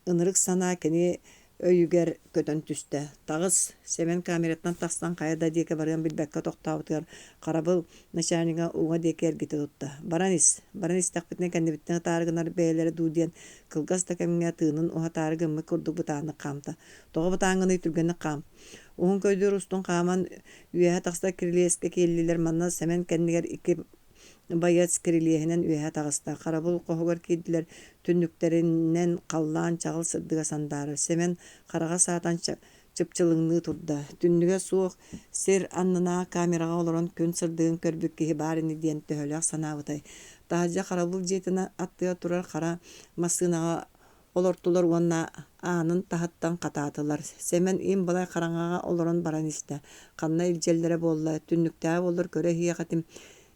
Speaker 1: ынырык санаа кини өйүгэр көтөн түстэ. Таҕыс, Сэмэн камераттан тахсан хайа да диэки барыан билбэккэ тохтообутугар харабыл начальнига уҥа диэки эргитэ тутта. Баран ис, баран истэхпитинэ кэннибиттэн ытаары гынар бэйэлэрэ дуу диэн кылгас да кэмҥэ тыынын уһатаары гыммыт курдук бытааннык хаамта. Тоҕо бытааҥҥыный түргэнник хаам. Уһун көрүдүөр устун хааман үөһэ тахсар кирилиэскэ киирдилэр. Манна Сэмэн кэннигэр икки байыас кирилиэһинэн үөһэ таҕыста. Харабыл хоһугар киирдилэр, түннүктэринэн халлаан чаҕыл сырдыга сандаарар. Сэмэн хараҕа саатан чыпчылыҥныы турда. Түннүгэ суох сир аннынааҕы камераҕа олорон күн сырдыгын көрбүт киһи баар ини диэн төһөлөөх санаабытай. Таһырдьа харабыл дьиэтин аттыгар турар хара массыынаҕа Олортулар уонна аанын таһыттан хатаатылар. Сэмэн им-балай хараҥаҕа олорон баран истэ. Ханна илдьэллэрэ буолла, түннүктээҕэ буоллар көрө иһиэх этим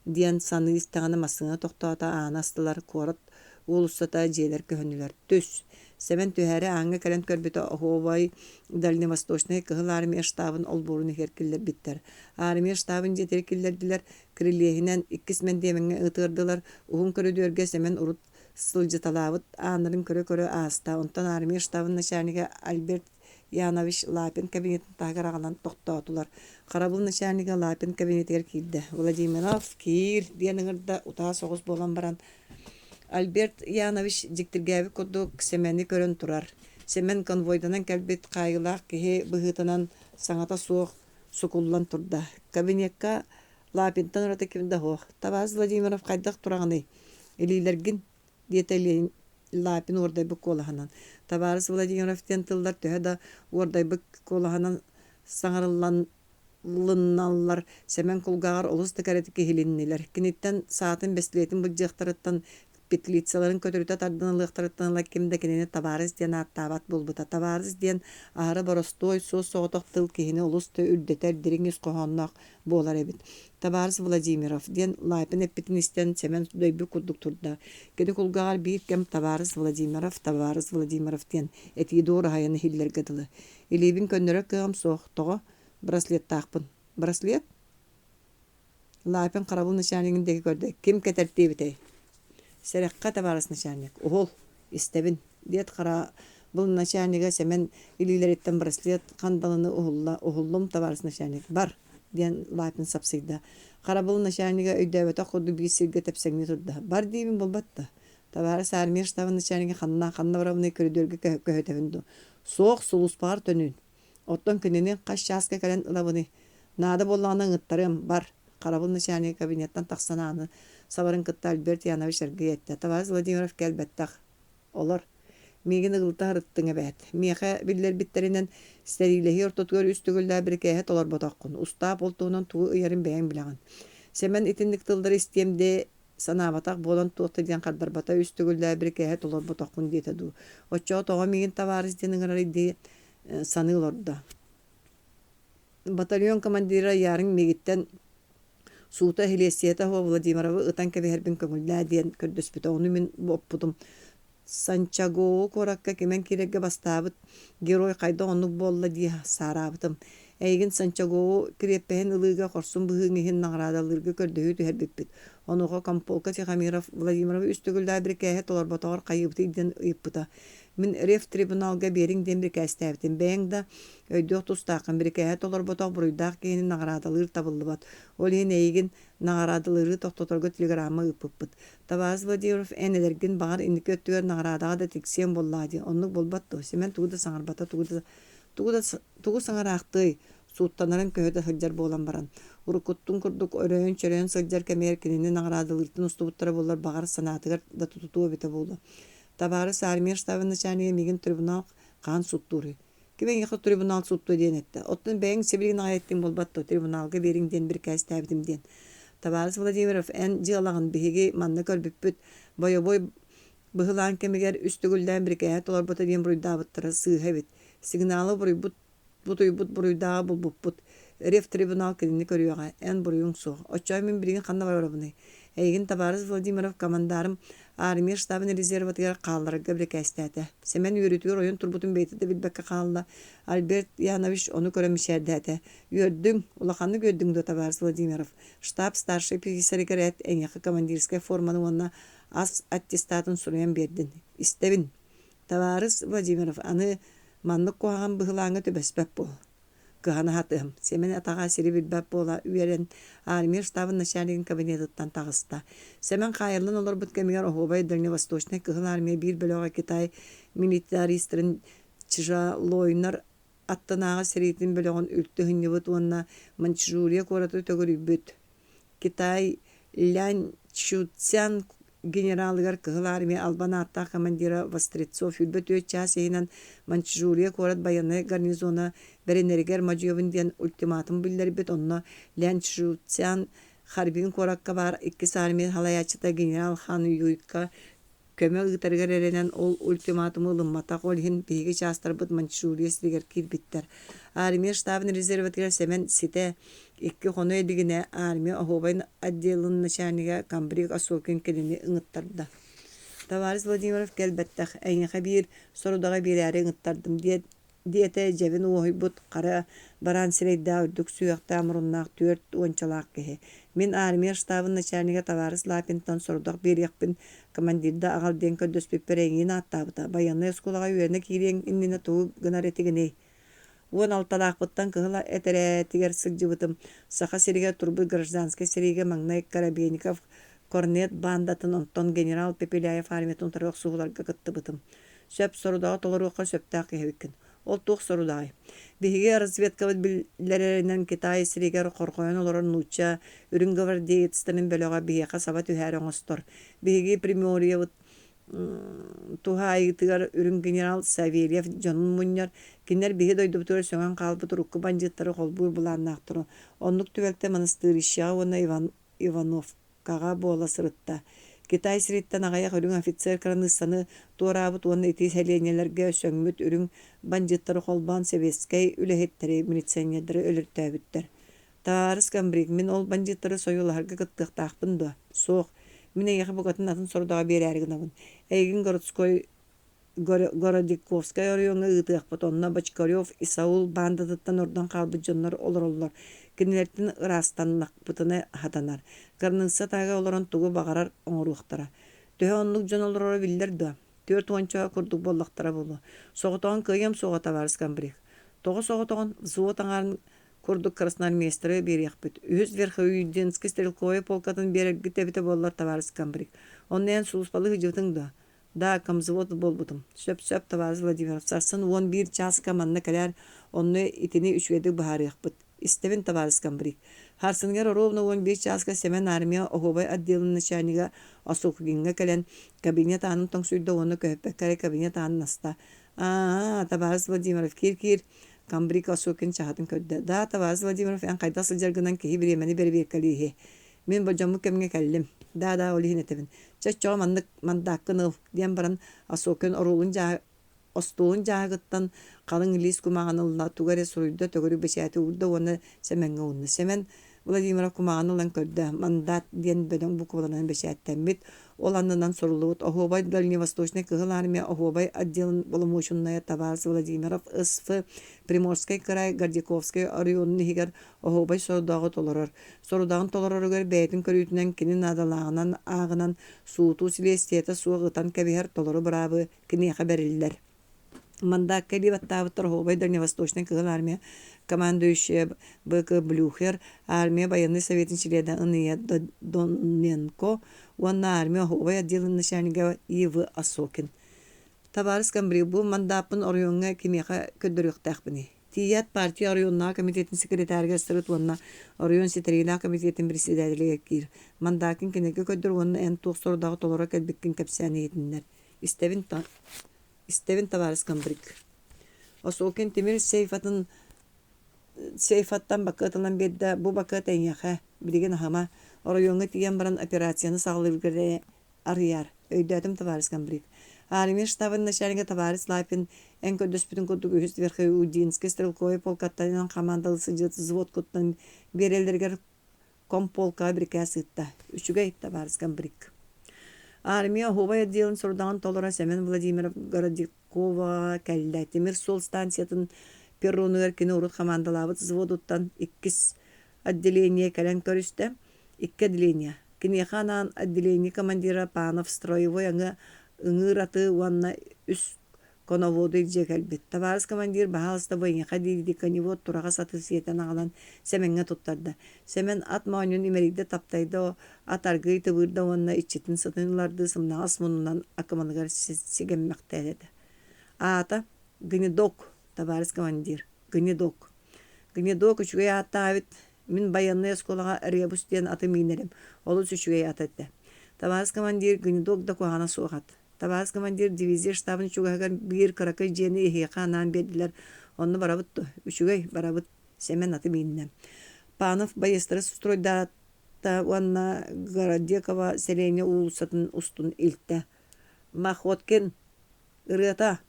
Speaker 1: диэн саныы истэҕинэ массыына тохтоото, ааны астылар, куорат уулуссата, дьиэлэр көһүннүлэр. Түс! Сэмэн түһээри ааҥҥа кэлэн көрбүтэ оһуобай Дальневосточнай Кыһыл Армия штабын олбуорун иһигэр киллэрбиттэр. Армия штабын дьиэтигэр киллэрдилэр, кирилиэһинэн иккис мэндиэмэҥҥэ ыытыардылар. Уһун көрүдүөргэ Сэмэн урут сылдьыталаабыт ааннарын көрө-көрө ааста. Онтон армия штабын начальнига Альберт Янович Лапин кабинетын таһыгар аҕалан тохтоотулар. Харабыл начальнига Лапин кабинетыгар киирдэ. Владимиров, киир диэн ыҥырда, утаа соҕус буолан баран Альберт Янович дьиктиргээбит курдук Сэмэни көрөн турар. Сэмэн конвойданан кэлбит хаайыылаах киһи быһыытынан саҥата суох сукуллан турда. Кабинекка Лапинтан ураты ким да суох. Табаас Владимиров хайдах тураҕыный? Илиилэргин, диэтэ Лапин уордайбыт куолаһынан. Табаарыс Владимиров диэн тыллар төһө да уордайбыт куолаһынан саҥарылланлынналлар, Сэмэн кулгааҕар олус да кэрэтик иһилиннилэр. Киниттэн саатын бэстилиэтин былдьыахтарыттан петлицаларын көтүрүтэ тардан ылыахтарыттан ыла ким да кинини табаарыс диэн ааттаабат буолбута. Табаарыс диэн аһара боростуой, суос-соҕотох тыл киһини олус да үрдэтэр дириҥ ис хоһоонноох буолар эбит. Табаарыс Владимиров диэн Лапин эппитин истэн Сэмэн дөйбүт курдук турда. Кини кулгааҕар биир кэм табаарыс Владимиров, табаарыс Владимиров диэн этии дуораһайан иһиллэргэ дылы. Илиибин көннөрөр кыаҕым суох. Тоҕо? Браслеттаахпын. Браслет? Лапин харабыл начальнигын диэки көрдө. Ким кэтэртиэбитэй? Сэрэххэ, табаарыс начальник. Уһул, истэбин, диэт харабыл начальнига Сэмэн илиилэриттэн браслет хандалыны уһулла. Уһуллум, табаарыс начальник. Бар, диэн Лапин сапсыйда. Харабыл начальнига өйдөөбөтөх курдук биир сиргэ тэпсэҥнии турда. Бар диибин буолбат да. Табаарыс армия штабын начальнига ханна, ханна барабыный көрүдүөргэ көһүтэбин дуу. Суох, сулууспаҕар төнүүн. Оттон кинини хас чааска кэлэн ылабыный? Наада буоллаҕына ыҥыттарыам, бар. Харабыл начальнига кабинеттан тахсан ааны сабарын кытта Альберт Янович аргыый эттэ. Табаарыс Владимиров кэлбэттэх. Олор. Миигин ыгылыта сырыттыҥ эбээт. Миэхэ биллэрбиттэринэн, сэриилэһии ортотугар үс төгүллээх бирикээһи толорботоххун. Устаап ол туһунан тугу ыйарын бэйэҥ билэҕин. Сэмэн итинник тыллары истиэм дии санаабатах буолан туох да диэн хардарбата, үс төгүллээх бирикээһи толорботоххун диэтэ дуу. Оччоҕо тоҕо миигин табаарыс диэн ыҥырарый дии саныы олордо. Батальон командира Ярин миигиттэн суута иһилиэссийэтэ суох Владимировы ытан кэбиһэрбин көҥүллээ диэн көрдөспүтэ. Ону мин боппутум. Санчагоу куоракка кимэн киирэргэ бастаабыт герой хайдах оннук буолла дии саараабытым. Эйигин Санчагову кириэппэһин ылыыга хорсун быһыыҥ иһин наҕараадалыырга көрдөһүү түһэрбиппит. Онуоха комполка Тихомиров Владимировы үс төгүллээх бирикээһи толорботоҕор хайыыбытый диэн ыйыппыта. Мин ревтрибуналга биэриҥ диэн бирикээстээбитим. Бэйэҥ да өйдүөх тустааххын, бирикээһи толорботох буруйдаах киһини наҕараадалыыр табыллыбат. Ол иһин эйигин наҕараадалыыры тохтоторго телеграмма ыыппыппыт. Табаарыс Владимиров, эн эдэргин, баҕар, инники өттүгэр наҕараадаҕа да тиксиэҥ буоллаҕа дии. Оннук буолбат дуо? Сэмэн тугу да саҥарбата, тугу да тугу да тугу саҥараахтыай, сууттанарын көһүтэ сылдьар буолан баран. Уруккуттун курдук өрөйөн-чөрөйөн сылдьар кэмигэр кинини наҕараадалыыртан устубуттара буоллар, баҕар, санаатыгар да тутуо эбитэ буолуо. Табаарыс армия штабын начальнига миигин трибунал хаһан сууттууруй? Ким эйиэхэ трибунал сууттуо диэн эттэ. Оттон бэйэҥ сибилигин аҕай эттиҥ буолбат дуо, трибуналга биэриҥ диэн бирикээстээбитим диэн. Табаарыс Владимиров, эн дьыалаҕын биһиги манна көрбүппүт. Бойобуой быһылаан кэмигэр үс төгүллээн бирикээһи толорбута диэн буруйдаабыттара сыыһа эбит. Сигналы буруйбут бутуйбут буруйдааҕы булбуппут. Ревтрибунал кинини көрүөҕэ, эн буруйуҥ суох. Оччоҕо мин билигин ханна барабыный? Эйигин табаарыс Владимиров командарм армия штабын резерватыгар хаалларарга бирикээстээтэ. Сэмэн үөрүүтүгэр ойон турбутун бэйэтэ да билбэккэ хаалла. Альберт Янович ону көрөн мичээрдээтэ. Үөрдүҥ, улаханнык үөрдүҥ дуо, табаарыс Владимиров? Штаб старшай офицерыгар эт, эйиэхэ командирскай форманы уонна ас аттестатын суруйан биэрдин. Истэбин. Табаарыс Владимиров, аны маннык куһаҕан быһылааҥҥа түбэспэт буол. Кыһана сатыам. Сэмэн атаҕа сири билбэт буола үөрэн, армия штабын начальнигын кабинетыттан таҕыста. Сэмэн хаайыллан олорбут кэмигэр оһуобай Дальневосточнай Кыһыл Армия биир бөлөҕө Китай милитаристарын Чжалойнар аттынааҕы сэриитин бөлөҕүн үлтү ыһынньыбыт уонна Маньчжурия куораты төгүрүйбүт. Китай Лянь Чжуцян генералыгар Кыһыл Армия албан ааттаах командира Вострецов 24 чаас иһинэн Маньчжурия куорат байыаннай гарнизона бэринэригэр модьуйабын диэн ультиматум биллэрбит. Онно Лянь Чжуцян Харбин куоракка баар иккис армия салайааччыта генерал Хан Юйка көмө ыытарыгар эрэнэн ол ультиматуму ылымматах, ол иһин биһиги чаастарбыт Маньчжурия сиригэр киирбиттэр. Армия штабын резервэтигэр Сэмэн ситэ икки хоно илигинэ армия оһуобай отделын начальнига комбриг Осокин кинини ыҥыттарда. «Товарищ Владимиров кэлбэттэх, эйиэхэ биир сорудаҕы биэрээри ыҥыттардым» диэн диэтэ дьэбин уоһуйбут хара бараан сирэйдээх үрдүк сүһүөхтээх муруннаах түөрт уончалаах киһи. Мин армия штабын начальнига табаарыс Лапинтан сорудах биэриэхпин командирда аҕал диэн көрдөспүппэр эйигин ааттаабыта. Байыаннай оскуолаҕа үөрэнэ киириэҥ иннинэ тугу гынар этигиний? Уон алталаахпыттан кыһыл этэрээтигэр сылдьыбытым. Саха сиригэр турбут гражданскай сэриигэ маҥнай Коробейников Корнет баандатын, онтон генерал Пепеляев армиятын утары охсуһууларга кыттыбытым. Сөп сорудаҕы толоруохха сөптөөх киһи эбиккин. Ол туох сорудаҕай? Биһиги разведкабыт биллэрэринэн Китай сиригэр хорҕойон олорор нуучча үрүҥ гвардеецтарын бөлөҕө биһиэхэ саба түһээри оҥостор. Биһиги Приморьебыт туһаайыытыгар үрүҥ генерал Савельев дьонун мунньар. Кинилэр биһи дойдубутугар сөҥөн хаалбыт урукку бандьыыттары холбуур былааннаахтар. Оннук түбэлтэ Монастырищеҕа уонна Иван Ивановкаҕа буола сырытта. Китай сириттэн аҕыйах үрүҥ офицер кыраныыссаны туораабыт уонна ити сэлиэнньэлэргэ сөҥмүт үрүҥ бандьыыттары холбоон сэбиэскэй үлэһиттэри, милиционердары өлөртөөбүттэр. Табаарыс комбриг, мин ол бандьыыттары сойуолаһарга кыттыахтаахпын дуо? Суох. Мин эйиэхэ букатын атын сорудаҕы биэрээри гынабын. Эйигин городской Городиковскай оройуоҥҥа ыытыахпыт, онно Бочкарев, Исаул баандатыттан ордон хаалбыт дьоннор олороллор, кинилэртэн ыраастаннахпытына сатанар. Кыраныысса таһыгар олорон тугу баҕарар оҥоруохтара. Төһө оннук дьон олороро биллэр дуо? Түөрт уонча курдук буоллахтара буолуо. Соҕотоҕун кыайыам суоҕа, табаарыс комбриг. Тоҕо соҕотоҕун взвод аҥаарын курдук красноармейцтары биэриэхпит. Үһүс Верхоюдинский стрелковай полкатын биэрэргит эбитэ буоллар, табаарыс комбриг. Онно эн сулууспалыы сылдьыбытыҥ дуо? Да, комвзвод буолбутум. Сөп-сөп, табаарыс Владимиров, сарсын уон биир чааска манна кэлээр, онно итини үчүгэйдик быһаарыахпыт. Истэбин, табаарыс комбриг. Сарсыныгар оруобуна уон биир чааска Сэмэн армия оһуобай отделын начальнига Осокугиҥҥа кэлэн, кабинет аанын тоҥсуйда уонна көһүппэккэ эрэ кабинет аанын аста. Аа, табаарыс Владимиров, киир-киир, комбриг Осокин чаһытын көрдө. Да, табаарыс Владимиров, эн хайдах сылдьаргынан киһи бириэмэни бэрэбиэркэлииһи. Мин болдьоммут кэмҥэ кэллим. Да, да, ол иһин этэбин. Чэ, оччоҕо маннык мандааккын ыл, диэн баран Осокин оруолун дьааһы остуолун дьааһыгыттан халыҥ илиис кумааҕыны ылла, тугу эрэ суруйда, төгүрүк бэчээти уурда уонна Сэмэҥҥэ уунна. Сэмэн Владимиров кумааҕыны ылан көрдө, мандат диэн бөдөҥ букваларынан бэчээттэммит, ол аннынан суруллубут «Оһуобай Дальневосточнай Кыһыл Армия Оһуобай отделын боломуочунайа табаарыс Владимиров СФ Приморскай кыраай Гордиковскай оройуонун иһигэр оһуобай сорудааҕы толорор. Сорудаҕын толороругар бэйэтин көрүүтүнэн кини наадалааҕынан ааҕынан суутуу силиэстийэтэ суох ытан кэбиһэр толору быраабы киниэхэ бэриллэр. Мандаакка илии баттаабыттар Оһуобай Дальневосточнай Кыһыл Армия командующая Б.К. Блюхер, Армия байыаннай советын чилиэнэ Н.Я. Доненко уонна Армия оһуобай отделын начальнига И.В. Осокин. Табаарыс комбриг, бу мандааппын оройуоҥҥа кимиэхэ көрдөрүөхтээхпиний? Тиийээт партия оройуоннааҕы комитетын секретарыгар сырыт уонна оройуон ситэриилээх комитетын председателигэр киир. Мандааккын кинилэргэ көрдөр уонна эн туох сорудаҕы толоро кэлбиккин кэпсээн иһитиннэр. Истэбин, истэбин табаарыс комбриг. Осокин тимир сейфатын сейфаттан бакыат ылан биэрдэ. Бу бакыат эйиэхэ, билигин аһыма. Оройуоҥҥа тиийэн баран операцияны саҕалыыргар арыйаар. Өйдөөтүм, табаарыс комбриг. Армия штабын начальнига табаарыс Лапин эн көрдөспүтүн курдук үһүс Верхоудинскай стрелковай полкаттан хамаандалыы сылдьыбыт взводкуттан биэрэллэригэр комполкаҕа бирикээс ыытта. Үчүгэй, табаарыс комбриг. Армия оһуобай отделын сорудаҕын толоро Семен Владимиров Городиковаҕа кэллэ. Тимир суол станциятын перронугар кини урут хамаандалаабыт взводуттан иккис отделение кэлэн көрүстэ. Икки отделение. Киниэхэ анаан отделение командира Панов строевой аҥы ыҥыыр аты уонна үс коноводу илдьэ кэлбит. Табаарыс командир баһаалыста бу эйиэхэ дии-дии коневод тураҕас аты сиэтэн аҕалан Сэмэҥҥэ туттарда. Сэмэн ат моонньун имэрийдэ таптайда, ат аргыый тыбыырда уонна иччитин сытын ылардыы сымнаҕас муннунан акыманыгар сигэммэхтээтэ. Аата Гнедок, табаарыс командир, Гнедок. Гнедок үчүгэй ааттаах эбит. Мин байыаннай оскуолаҕа Ребус диэн аты миинэрим. Олус үчүгэй ат этэ. Табаарыс командир Гнедок да куһаҕана суох ат. Табаарыс командир дивизия штабын чугаһыгар биир кыракый дьиэни эһиэхэ анаан биэрдилэр. Онно барабыт дуо? Үчүгэй, барабыт. Сэмэн аты мииннэ. Панов байыастары стройдаата уонна Городекова сэлиэнньэ уулуссатын устун илтэ. Махоткин Ырыата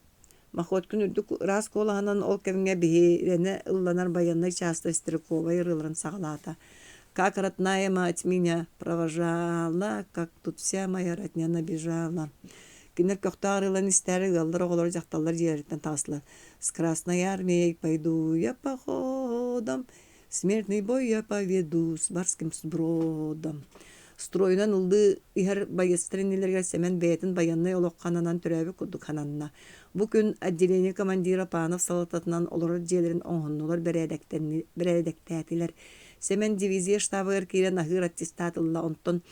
Speaker 1: Махоткин үрдүк ыраас куолаһынан ол кэмҥэ биһирэнэ ылланар байыаннай чаастар стрелковай ырыаларын саҕалаата. «Как родная мать меня провожала, как тут вся моя родня набежала». Кинилэр көхтөөх ырыаларын истээри ыаллар оҕолоро дьахталлар дьиэлэриттэн таҕыстылар. «С Красной армией пойду я походом, Смертный бой я поведу с барским сбродом. Стройунан ыллыы иһэр байыастар иннилэригэр Сэмэн бэйэтин байыаннай олоххо ананан төрөөбүт курдук сананна. Бу күн отделение командира Панов салалтатынан олорор дьиэлэрин оҥоһуннулар бэрээдэктээтилэр. Сэмэн дивизия штабыгар киирэн аһыыр аттестат ылла, онтон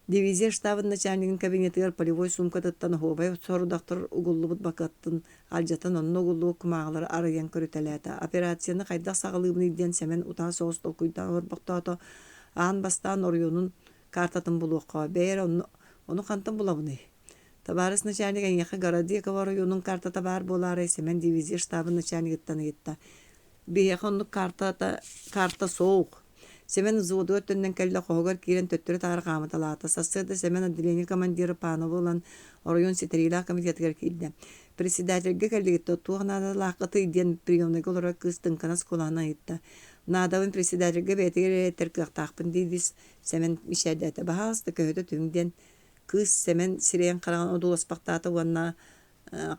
Speaker 1: Дивизия штабын начальнигын кабинетыгар полевой суумкатыттан оһуобай сорудахтар угуллубут бакыаттын алдьатан онно угуллубут кумааҕылары арыйан көрүтэлээтэ. Операцияны хайдах саҕалыыбыный диэн Сэмэн утаа соҕус толкуйдаан олорбохтоото. Аан бастаан оройуонун картатын булуохха, бэйэ эрэ онно, ону хантан булабыный? Табаарыс начальник эйиэхэ Городекова оройуонун картата баар буолаарай Сэмэн дивизия штабын начальнигыттан ыйытта. Биһиэхэ оннук картата карта суох. Сэмэн взводугар төннөн кэллэ, хоһугар киирэн төттөрү-таары хаамыталаата. Сарсыарда Сэмэн отделение командира Пановы ылан оройуон ситэриилээх комитетыгар киирдэ. Председательгэ кэллигит дуо, туох наадалааххытый диэн приемнайга олорор кыыс тыҥканас куолаһынан ыйытта. Наадабын председательгэ бэйэтигэр эрэ этэр кыахтаахпын дии-дии Сэмэн мичээрдээтэ. Баһаалыста көһүтэ түһүҥ диэн кыыс Сэмэн сирэйин-хараҕын одууласпахтаата уонна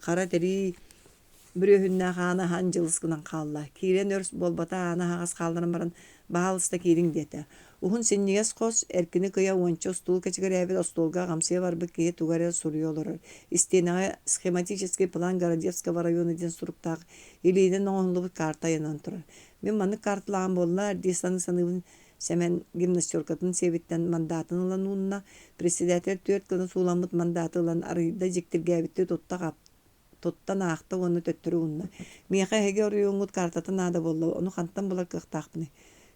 Speaker 1: хара тирии бүрүөһүннээх ааны аһан дьылыс гынан хаалла. Киирэн өр буолбата ааны аһаҕас хаалларан баран, «Баһаалыста киириҥ» диэтэ. Уһун синньигэс хос, эркини кыйа уонча устуул кэчигирээбит остуолга аҕамсыйа барбыт киһи тугу эрэ суруйа олорор. Истиэнэҕэ «Схематический план Городецкого района» диэн суруктаах илиинэн оҥоһуллубут карта ыйанан турар. Мин маннык карталааҕым буолла дии саныы-саныыбын Сэмэн гимнастеркатын сиэбиттэн мандаатын ылан уунна, председатель түөрт гына сууламмыт мандааты ылан арыйда дьиктиргээбиттии тутта туттан аахта уонна төттөрү уунна. Миэхэ эһиги оройуоҥҥут картата наада буолла, ону хантан булар кыахтаахпыный?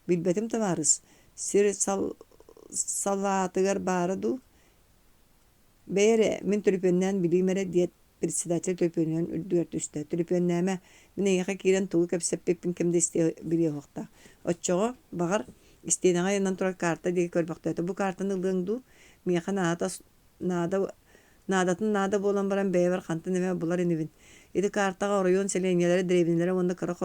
Speaker 1: Билбэтим табаарыс, сир сал салаатыгар баара дуу? Бэйэ эрэ, мин төлөпүөннээн билиим эрэ диэт Председатель төлөпүөнүнэн үрдүгэр түстэ. Төлөпүөннээмэ, мин эйиэхэ киирэн тугу кэпсэппиппин ким да истиэ билиэ суохтаах. Оччоҕо, баҕар, истиэнэҕэ ыйанан турар карта диэки көрбөхтөөтө. Бу картаны ылыаҥ дуу? Миэхэ наада, наада, наадатын наада буолан баран бэйэбэр хантан эмэ булар инибин. Ити картаҕа оройуон сэлиэнньэлэрэ, дэриэбинэлэрэ уонна кыра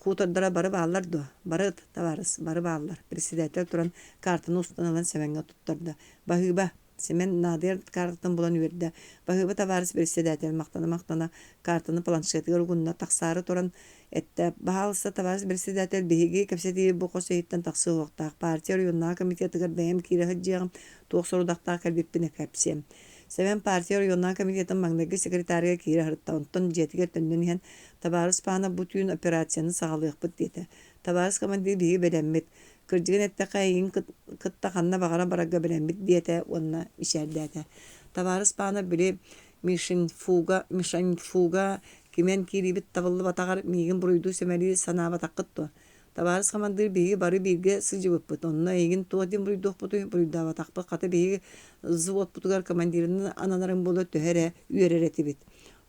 Speaker 1: Хутордара бары бааллар дуо? Бары, табаарыс, бары бааллар. Председатель туран картаны устан ылан Сэмэҥҥэ туттарда. Баһыыба! Сэмэн наадыйар картатын булан үөрдэ. Баһыыба табаарыс председатель махтана-махтана картаны планшетыгар угунна. Тахсаары туран эттэ: «Баһаалыста, табаарыс председатель, биһиги кэпсэтии бу хос иһиттэн тахсыа суохтаах. Партия оройуоннааҕы комитетыгар бэйэм киирэ сылдьыаҕым, туох сорудахтаах кэлбиппин кэпсиэм». Сэмэн партия оройуоннааҕы комитетын маҥнайгы секретарыгар киирэ сырытта. Онтон дьиэтигэр төннөн иһэн «Табаарыс Панов, бу түүн операцияны саҕалыахпыт» диэтэ. «Табаарыс командир, биһиги бэлэммит. Кырдьыгын эттэххэ, эйигин кытта ханна баҕарар барарга бэлэммит» диэтэ уонна мичээрдээтэ. Табаарыс Панов били Мишенфуга, Мишаньфуга кимэн киириибит табыллыбатаҕар миигин буруйдуу-сэмэлии санаабатаххыт дуо? Табаарыс хамандыыр, биһиги бары бииргэ сылдьыбыппыт, онно эйигин туох диэн буруйдуохпутуй? Буруйдаабатахпыт, хата биһиги взводпутугар командирынан ананарыҥ буолуо төһө эрэ үөрэр этибит.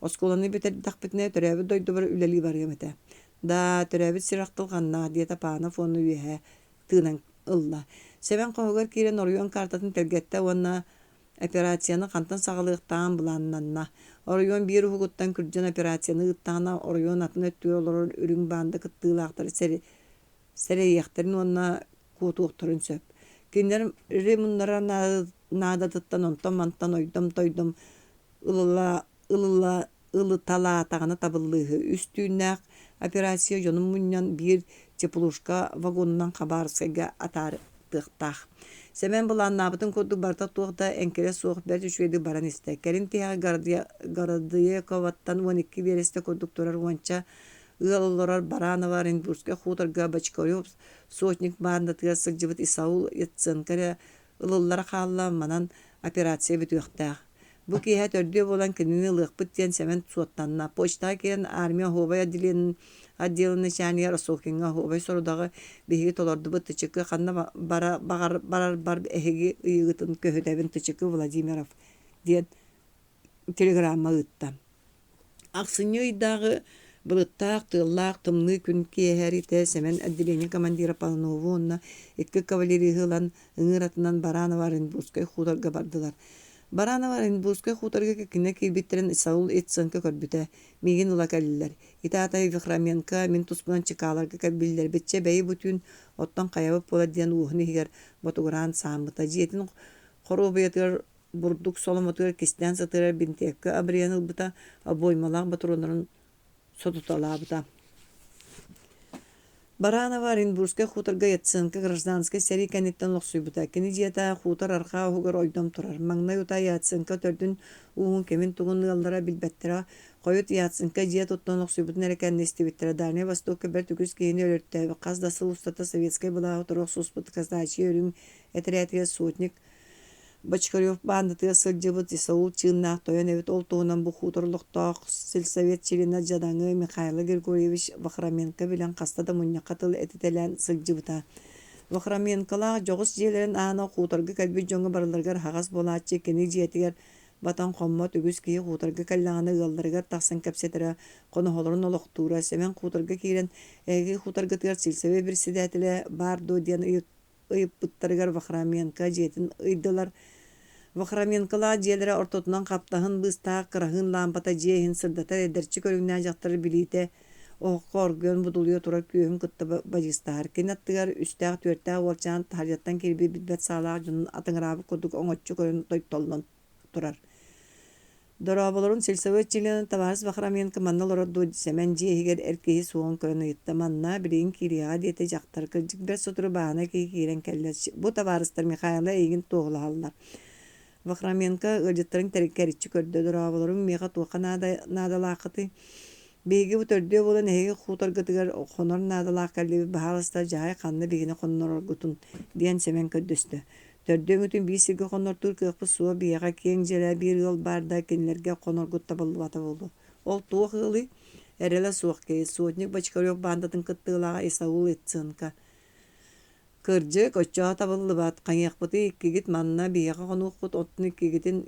Speaker 1: Оскуоланы бүтэрдэхпитинэ төрөөбүт дойдубар үлэлии барыам этэ. Да, төрөөбүт сир ахтылҕаннаах, диэтэ Панов уонна үөһэ тыынан ылла. Сэмэн хоһугар киирэн оройуон картатын тэлгэттэ уонна Операцияны хантан саҕалыахтааҕын былааннанна. Оройуон биир уһугуттан күрдьэн операцияны ыыттаҕына, оройуон атын өттүгэр олорор үрүҥ баанда кыттыылаахтара сэрэйиэхтэрин уонна куотуохтарын сөп. Кинилэри муннарар наадатыттан онтон-мантан ойдом-тойдом ылыла ылыталаатаҕына табыллыыһы. Үс түүннээх операция дьонун мунньан биир теплушка вагонунан Хабаровскайга атаартыахтаах. Сэмэн былааннаабытын курдук барыта туох да эҥкилэ суох бэрт үчүгэйдик баран истэ. Кэлин тиһэҕэ Городоековаттан 12 биэрэстэ курдук турар уонча ыал олорор Баранова Оренбургскай хуторга Бочкарев сотник баандатыгар сылдьыбыт Исаул Яценко эрэ ылыллара хаалла, манан операция бүтүөхтээх. Бу киэһэ төрдүө буолан кинини ылыахпыт диэн Сэмэн суоттанна. Почтаҕа киирэн армия оһуобай отделениетын отделын начальнига Рассолкиҥҥа оһуобай сорудаҕы биһиги толордубут Тычыкы ханна бара баҕар барарбар эһиги ыйыгытын көһүтэбин Тычыкы Владимиров диэн телеграмма ыытта. Ахсынньы ыйдааҕы былыттаах, тыаллаах тымныы күн киэһэриитэ Сэмэн отделение командира Панову уонна икки кавалериһы ылан ыҥыыр атынан Баранова Оренбургскай хуторга бардылар. Баранова Оренбургскай хуторга киккинэ киирбиттэрин Саул Иценко көрбүтэ. Миигин ыла кэллилэр. Ити аата Вихроменко мин туспунан чыкааларга биллэрбит чэ бэйи бу түүн оттон хайабыт буолар диэн уоһун иһигэр ботугураан сааммыта. Дьиэтин хоруобуйатыгар бурдук соломотугар кистээн сытыарар бинтиэпкэ абырыйан ылбыта, обоймалаах ботуруоннарын сотуталаабыта. Баранова Оренбургскай хуторга Яценко гражданскай сэрии кэнниттэн олохсуйбута. Кини дьиэтэ хутор арҕаа уһугар ойдом турар. Маҥнай утаа Яценко төрдүн ууһун кимин-тугун ыаллара билбэттэрэ. Хойут Яценко дьиэ туттан олохсуйбутун эрэ кэннэ истибиттэрэ. Дальнай Востокка бэрт үгүс киһини өлөртөөбүт, хас да сыл устата советскай былааһы утары охсуспут казачьи үрүҥ этэрээтигэр сотник Бочкарев баандатыгар сылдьыбыт Исаул чыыннаах тойон эбит, ол туһунан бу хутор олохтоох сельсовет чилиэнэ дьадаҥы Михаил Григорьевич Вахроменко билэн хаста да мунньахха тыл этитэлээн сылдьыбыта. Вахроменколаах дьоҕус дьиэлэрин аана хуторга кэлбит дьоҥҥо барыларыгар аһаҕас буолааччы, кини дьиэтигэр батан хоммот үгүс киһи хуторга кэллэҕинэ ыалларыгар тахсан кэпсэтэрэ, хоноһолорун олохтуура. Сэмэн хуторга киирэн, «Эһиги хуторгытыгар сельсовет председателэ баар дуо?» диэн ыйыппыттарыгар Вахроменко дьиэтин ыйдылар. Вахроменколаах дьиэлэрэ ортотунан хаптаһын быыстаах кыраһыын лаампата дьиэ иһин сырдатар эдэрчи көрүҥнээх дьахтар билиитэ оһоххо оргуйан будулуйа турар күөһүн кытта бадьыыстаһар. Кини аттыгар үстээх-түөртээх уолчаан таһырдьаттан киирбит билбэт саалаах дьонун атыҥыраабыт курдук оҥоччу көрөн тойтоллон турар. Дорооболорун сельсовет чилиэнэ табаарыс Вахроменко манна олорор дуо Сэмэн дьиэ иһигэр эр киһи суоҕун көрөн ыйытта. Манна билигин киириэҕэ диэтэ дьахтар. Кырдьык бэрт сотору бааһынай киһи киирэн кэллэ. Бу табаарыстар Михайло эйигин туоһулаһаллар. Вахроменко ыалдьыттарын кэриччи көрдө. Дорооболоруҥ миэхэ туохха наада наадалааххытый? Биһиги бу төрдүө буолан эһиги хуторгытыгар хонор наадалаах кэллибит, баһаалыста дьаһай ханна биһигини хоннороргутун диэн Сэмэн көрдөстө. Төрдүөҥүтүн биир сиргэ хоннортуур кыахпыт суох, биһиэхэ киэҥ дьиэлээх биир ыал баар да, кинилэргэ хоноргут табыллыбата буолуо. Ол туох ыалый? Эрэлэ суох киһи, сотник Бочкарев баандатын кыттыылааҕа Исаул Иценко. Кырдьык, оччоҕо табыллыбат, хайыахпытый иккигит манна биһиэхэ хонуоххут, оттон иккигитин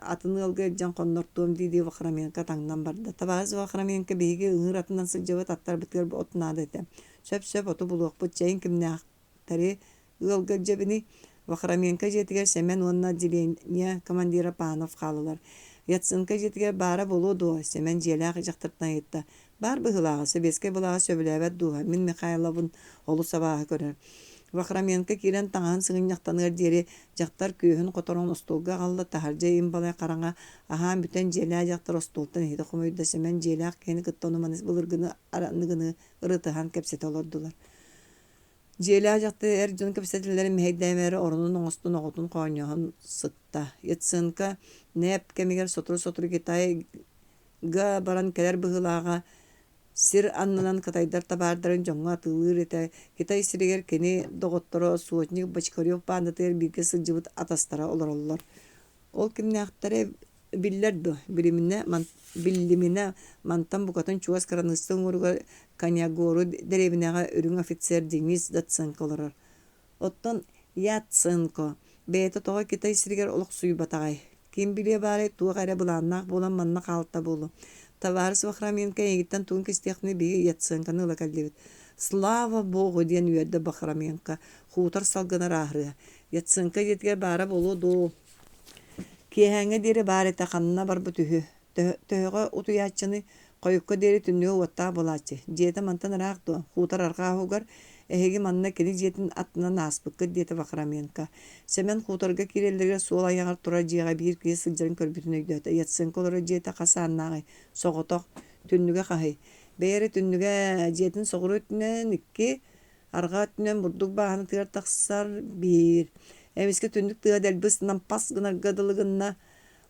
Speaker 1: атын ыалга илдьэн хоннортуом дии-дии Вахроменко таҥнан барда. Табаарыс Вахроменко биһиги ыҥыыр атынан сылдьыбыт аттарбытыгар от наада этэ. Сөп-сөп оту булуохпут, чэйин кимнээх Тэри ыалга илдьэбиний? Вахроменко дьиэтигэр Сэмэн уонна отделение командира Панов хааллылар. Яценко дьиэтигэр баара буолуо дуо? Сэмэн дьиэлээх дьахтартан ыйытта. Баар быһыылааҕа, сэбиэскэй былааһы сөбүлээбэт дууһа, мин Михайловын олус абааһы көрөр. Вахроменко киирэн таҥаһын сыгынньахтаныар диэри дьахтар күөһүн хоторон остуолга аҕалла, таһырдьа им балай хараҥа, аһаан бүтэн дьиэлээх дьахтар остуолтан иһитэ хомуйда, Сэмэн дьиэлээх киһини кытта ону-маны былыргыны аныгыны ырытыһан кэпсэтэ олордулар. Дьиэлээх дьахтар эр дьон кэпсэтэллэрин мэһэйдээмээри оронун оҥостон оҕотун хоонньоһон сытта. Яценко НЭП кэмигэр сотору-сотору Китайга баран кэлэр быһыылааҕа сир аннынан кытайдар табаардарын дьоҥҥо атыылыыр этэ. Китай сиригэр кини доҕотторо Сотник Бочкарев баандатыгар бииргэ сылдьыбыт атастара олороллор. Ол кимнээхтэрэ биллэр дуо? Билиминэ, биллиминэ, мантан букатын чугас кыраныысса уҥуоругар Конягору дэриэбинэҕэ үрүҥ офицер Денис Доценко олорор. Оттон Яценко бэйэтэ тоҕо Китай сиригэр олохсуйбатаҕай? Ким билиэ баарай, туох эрэ былааннаах буолан манна хаалта буолуо. Табаарыс Вахроменко эйигиттэн тугун кистиэхпиний, биһиги Яценконы ыла кэллибит. Слава Богу! диэн үөрдэ Бахроменко. Хуутар салгына ырааһырыа. Яценко дьиэтигэр баара буолуо дуу? Киэһээҥҥэ диэри баар этэ ханна барбыт үһү. Төһөҕө утуйааччыный, хойукка диэри түннүгэ уоттаах буолааччы. Дьиэтэ мантан ыраах дуо? Хуутар арҕаа уһугар эһиги манна кини дьиэтин аттынан ааспыккыт диэтэ Вахроменко. Сэмэн хуутарга киирэллэригэр суол айаҕар турар дьиэҕэ биир киһи сылдьарын көрбүтүн өйдөөтө. Яценко олорор дьиэтэ хас ааннааҕый? Соҕотох. Түннүгэ хаһый? Бэйэ эрэ түннүгэ дьиэтин соҕуруу өттүнэн икки, Арҕаа өттүнэн бурдук бааһынатыгар тахсар биир. Эмискэ түннүк тыаһа дэлби ыстанан пас гынарга дылы гынна.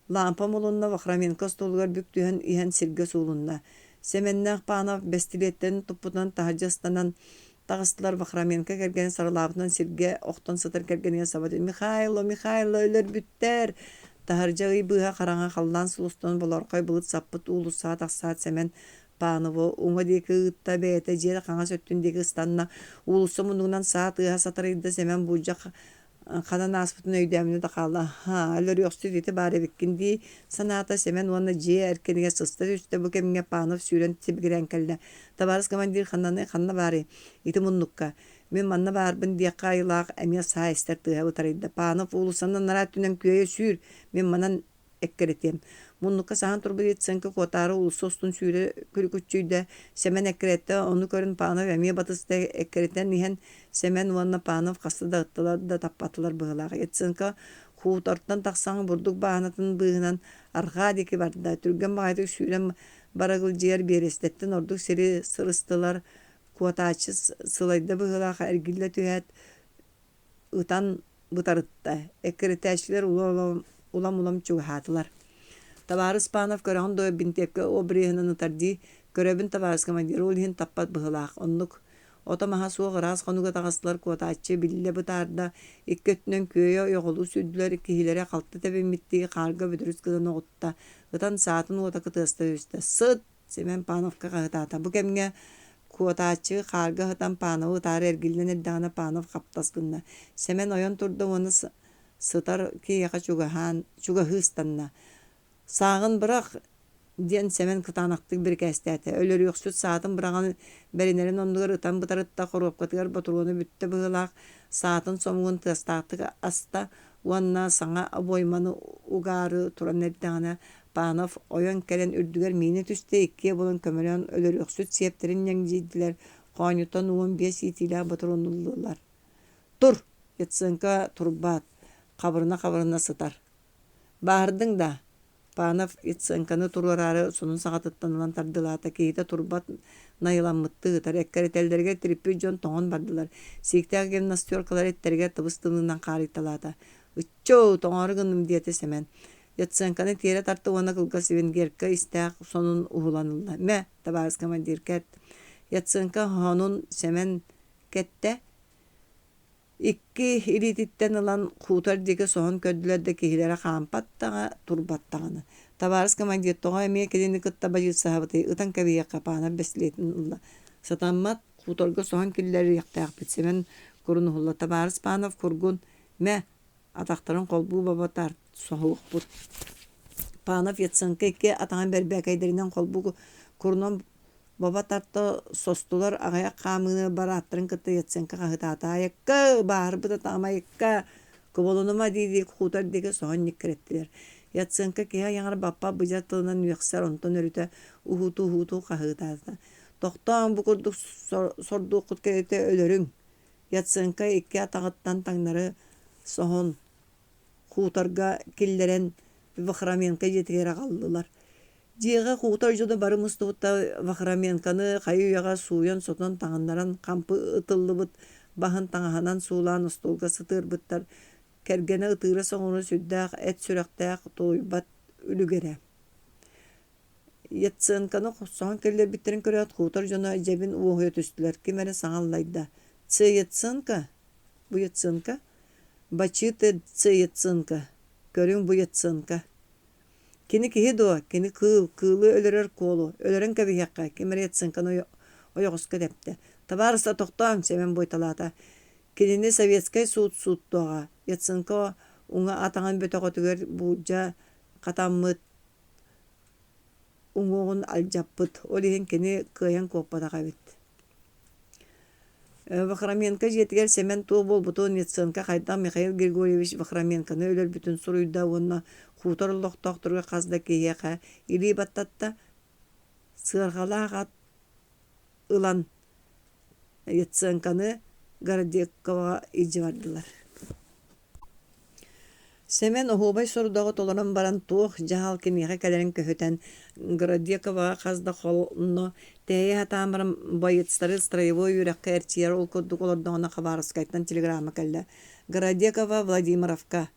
Speaker 1: Лаампа мулунна, Вахроменко остуолугар бүк түһэн иһэн сиргэ суулунна. Сэмэннээх Панов бэстилиэттэрин туппутунан таһырдьа ыстанан таҕыстылар. Вахроменко кэргэнэ сарылаабытынан сиргэ охтон сытар кэргэнигэр саба «Михайло, Михайло, өлөрбүттэр!» Таһырдьа ый быыһа хараҥа халлаан сулустан болоорхой былыт саппыт уулуссаҕа тахсаат Сэмэн Пановы уҥа диэки ыытта, бэйэтэ дьиэ хаҥас өттүн диэки ыстанна. Уулусса муннугунан саа тыаһа сатарыйда, Сэмэн буулдьа ханан ааспытын өйдөөмүнэ да хаалла. «Аһаа, өлөрүөхсүт ити баар эбиккин» дии санаата Сэмэн уонна дьиэ эркинигэр сыста түстэ. Бу кэмҥэ Панов сүүрэн сибигирээн кэллэ. «Табаарыс командир ханнаный, ханна баарый?» «Ити муннукка. Мин манна баарбын» диэххэ айылаах эмиэ саа истэр тыаһа бытарыйда. «Панов уулуссанан анараа өттүнэн күөйэ сүүр, мин манан эккирэтиэм. Муннукка саһан турбут Яценко куотаары уулусса устун сүүрэ күрүкүччүйдэ. Сэмэн эккирэттэ, ону көрөн Панов эмиэ батыста эккирэтэн иһэн Сэмэн уонна Панов хаста да ыттылар да таппатылар быһыылаах. Яценко хутортан тахсан бурдук бааһынатын быыһынан арҕаа диэки барда. Түргэн баҕайытык сүүрэн барагылдьыйар биэрэстэттэн ордук сири сырыстылар. Куотааччы сылайда быһыылаах эргиллэ түһээт ытан бытарытта, эккирэтээччилэр улам-улам чугаһаатылар. Табаарыс Панов көрөҕүн дуо бинтиэпкэ обреһынан ытар дии, көрөбүн табаарыс командир, ол иһин таппат быһыылаах, оннук. Ото-маһа суох ыраас хонууга таҕыстылар, куотааччы биллэ бытаарда, икки өттүнэн күөйэ ойоҕолуу сүүрдүлэр, киһилэрэ халты тэбиммиттии хаарга бүдүрүс гынан оҕутта, ытан саатын уота кытыаста түстэ. Сыт! Семен Пановка хаһытаата. Бу кэмҥэ куотааччы хаарга сытан Пановы ытаары эргиллэн эрдэҕинэ Панов хаптас гынна. Сэмэн ойон турда уонна сытар киһиэхэ чугаһаан чугаһыы ыстанна. «Сааҕын бырах!» диэн Сэмэн кытаанахтык бирикээстээтэ. Өлөрүөхсүт саатын быраҕан бэринэрин оннугар ытан бытарытта, хоруопкатыгар ботуруона бүттэ быһыылаах, саатын сомугун тыастаахтык аста уонна саҥа обойманы угаары туран эрдэҕинэ Панов ойон кэлэн үрдүгэр миинэ түстэ, иккиэ буолан көмөлөөн өлөрүөхсүт сиэптэрин ньэҥдьийдилэр, хоонньуттан 15 иитиилээх ботуруоннуллулар. «Тур!» Яценко турбаат, хабырына-хабырына сытар. «Бааһырдыҥ да?» Панов Яценконы туруораары сонун саҕатыттан ылан тардылаата, киһитэ турбат найыламмыттыы ытар, эккирэтэллэригэр тириппит дьон тоҥон бардылар, сииктээх гимнастеркалар эттэригэр тыбыс-тымныынан хаарыйталаата. «Ыччуу, тоҥоору гынным» диэтэ Сэмэн. Яценконы тиэрэ тарта уонна кылгас венгерка истээх сонун уһулан ылла. «Мэ, табаарыс командир, кэт». Яценко сонун Сэмэн кэттэ. Икки илиититтэн ылан хуутар диэки соһон көрдүлэр да киһилэрэ хаампат даҕа, турбат даҕаны. Табаарыс командир тоҕо эмиэ кинини кытта бадьыыстаһабытый, ытан кэбиһиэххэ Панов бэстилиэтин ылла. Сатаммат, хуторга соһон киллэриэхтээхпит Сэмэн курун уһулла. Табаарыс Панов кургун, мэ, атахтарын холбуу бобо тарт, соһуохпут. Панов Яценко икки атаҕын бэрбээкэйдэринэн холбуу курунан бобо тарта состулар аҕыйах хаамыыны барааттарын кытта Яценко хаһытаата айыкка бааһырбыт атаҕым айыкка. Кубулунума дии-дии хутор диэки соһон ньиккирэттилэр. Яценко киһи айаҕар баппат быдьар тылынан үөхсэр, онтон өрүтэ уһуутуу-уһуутуу хаһыытаата: «Тохтооҥ, бу курдук сордуоххут кэриэтэ өлөрүҥ!» Яценко икки атаҕыттан таҥнары соһон хуторга киллэрэн Вахроменко дьиэтигэр аҕаллылар. Дьиэҕэ хутор дьоно бары мустубуттар Вахроменконы хайы-үйэҕэ сууйан-сотон таҥыннаран хампы ытыллыбыт баһын таҥаһынан суулаан остуолга сытыарбыттар. Кэргэнэ ытыыра-соҥуура сүрдээх эт сүрэхтээх тулуйбат үлүгэрэ. Яценконы соһон киллэрбиттэрин көрөөт, хутор дьоно дьэбин уоһуйа түстүлэр, ким эрэ саҥа аллайда: «Це Яценко? Бу Яценко? Бачыты це Яценко? Көрүҥ бу Яценко!» Кини киһи дуо? Кини кыыл, кыылы өлөрөр куолу, өлөрөн кэбиһиэххэ, ким эрэ Яценконы ойоҕоско тэптэ. «Табаарыста тохтооҥ!» Сэмэн буойталаата. Кинини советскай суут сууттуоҕа. Яценко уҥа атаҕын бөтөҕөтүгэр буулдьа хатаммыт уҥуоҕун алдьаппыт, ол иһин кини кыайан куоппатах эбит. Вахроменко дьиэтигэр Сэмэн туох буолбутун, Яценко хайдах Михаил Григорьевич Вахроменконы өлөрбүтүн суруйда уонна хутор олохтоохторугар хас да киһиэхэ илии баттатта, сыарҕалаах ат ылан Яценконы Городековаҕа илдьэ бардылар. Сэмэн оһуобай сорудаҕы толорон баран туох дьаһал киниэхэ кэлэрин көһүтэн Городековаҕа хас да холно тэйэ сатаан баран боецтары строевой үөрэххэ эрчийэр ол курдук олордоҕуна Хабаровскайтан телеграмма кэллэ. Городекова Владимировка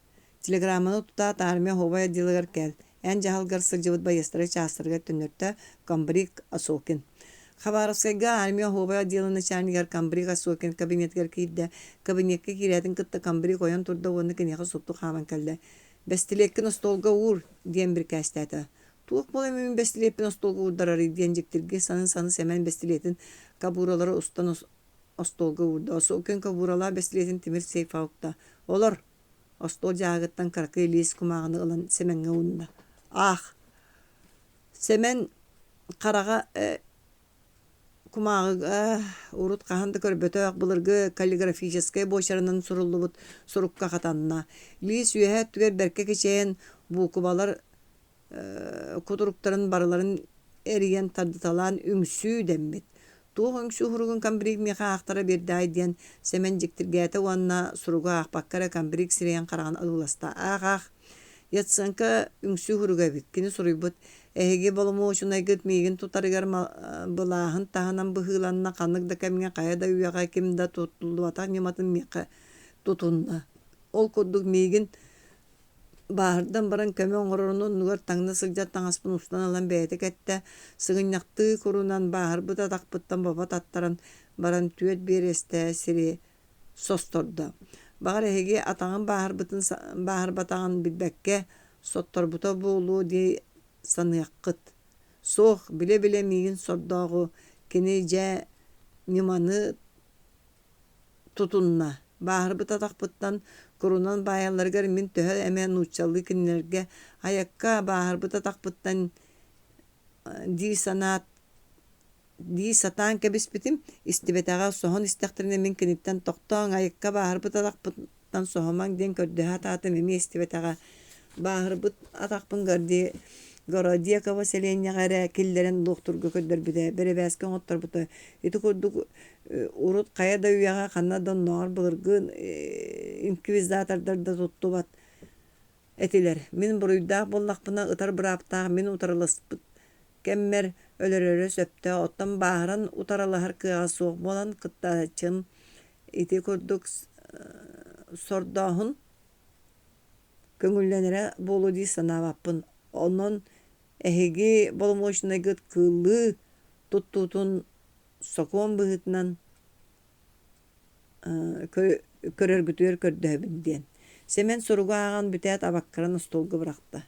Speaker 1: Телеграмманы тутаат армия оһуобай отделыгар кэл, эн дьаһалгар сылдьыбыт байыастары чаастарыгар төннөртө комбриг Осокин. Хабаровскайга армия оһуобай отделын начальнигар комбриг Осокин кабинетыгар киирдэ. Кабинекка киирээтин кытта комбриг ойон турда уонна киниэхэ супту хааман кэллэ. «Бэстилиэккин остуолга уур» диэн бирикээстээтэ. «Туох буолан мин бэстилиэппин остуолга уурдарарый?» диэн дьиктиргии саныы-саныы Сэмэн бэстилиэтин кабууралары устан остуолга уурда. Осокин кабууралаах бэстилиэтин тимир сейфаҕа укта. «Олор!» Остуол дьааһыгыттан кыракый лиис кумааҕыны ылан Сэмэҥҥэ уунна: «Аах!» Сэмэн хараҕа кумааҕыга урут хаһан да көрбөтөх былыргы каллиграфическай буочарынан суруллубут сурукка хатанна. Лиис үөһэ өттүгэр бэркэ кичэйэн буукубалар кутуруктарын барыларын эрийэн тардыталаан үҥсүү дэммит. Туох үҥсүү суругун комбриг миэхэ аахтара биэрдээй диэн Сэмэн дьиктиргээтэ уонна суругу аахпакка эрэ комбриг сирэйин-хараҕын одууласта. Аах-аах, Яценко үҥсүү суруга эбит. Кини суруйбут: «Эһиги боломуочунайгыт миигин тутарыгар былааһын таһынан быһыыланна, ханнык да кэмҥэ хайа да үйэҕэ ким да туттуллубатах ньыматын миэхэ тутунна. Ол курдук миигин Бааһырдан баран көмө оҥорорун оннугар таҥна сылдьар таҥаспын устан ылан бэйэтэ кэттэ, сыгынньахтыы курунан бааһырбыт атахпыттан бобо таттаран баран түөрт биэрэстэ сири состордо. Баҕар эһиги атаҕым бааһырбытын бааһырбатаҕын билбэккэ сотторбута буолуо дии саныаххыт. Суох, билэ-билэ миигин сордооҕу кини дьэ ньыманы тутунна. Бааһырбыт атахпыттан курунан баайалларыгар мин төһө эмэ нууччалыы кинилэргэ айакка бааһырбыт атахпыттан дии санаат дии сатаан кэбиспитим, истибэтэҕэ соһон истэхтэринэ мин киниттэн тохтооҥ айакка бааһырбыт атахпыттан соһумаҥ диэн көрдөһө сатаатым эмиэ истибэтэҕэ. Бааһырбыт атахпын Городекова сэлиэнньэҕэ эрэ киллэрэн луохтуурга көрдөрбүтэ, бэрэбээскэ оҥотторбута. Ити курдук Урут хайа да үйэҕэ ханна да оннооҕор былыргы инквизатордар да туттубат этилэр. Мин буруйдаах буоллахпына ытар бырааптаах мин утарыласпыт кэммэр өлөрөрө сөптөөх, оттон бааһыран утарылаһар кыаҕа суох буолан кыттааччым ити курдук сордооһун көҥүллэнэрэ буолуо дии санаабаппын. Онон эһиги боломуочунайгыт кыыллыы туттуутун сокуон быһыытынан көрөргүтүгэр көрдөһөбүн диэн. Сэмэн суругу ааҕан бүтээт абаккаран остуолга бырахта.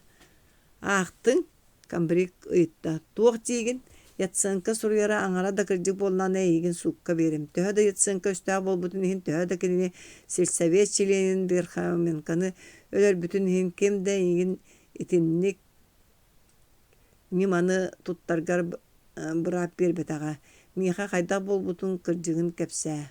Speaker 1: Аахтыҥ? Комбриг ыйытта. Туох диигин? Яценко суруйара аҥара да кырдьык буоллаҕына эйигин суукка биэрим. Төһө да Яценко өстөөх буолбутун иһин, төһө да кинини сельсовет чилиэнин Верхоменконы өлөрбүтүн иһин ким да эйигин итинник ньыманы туттаргар быраап биэрбэтэҕэ. Миэхэ хайдах буолбутун кырдьыгын кэпсээ.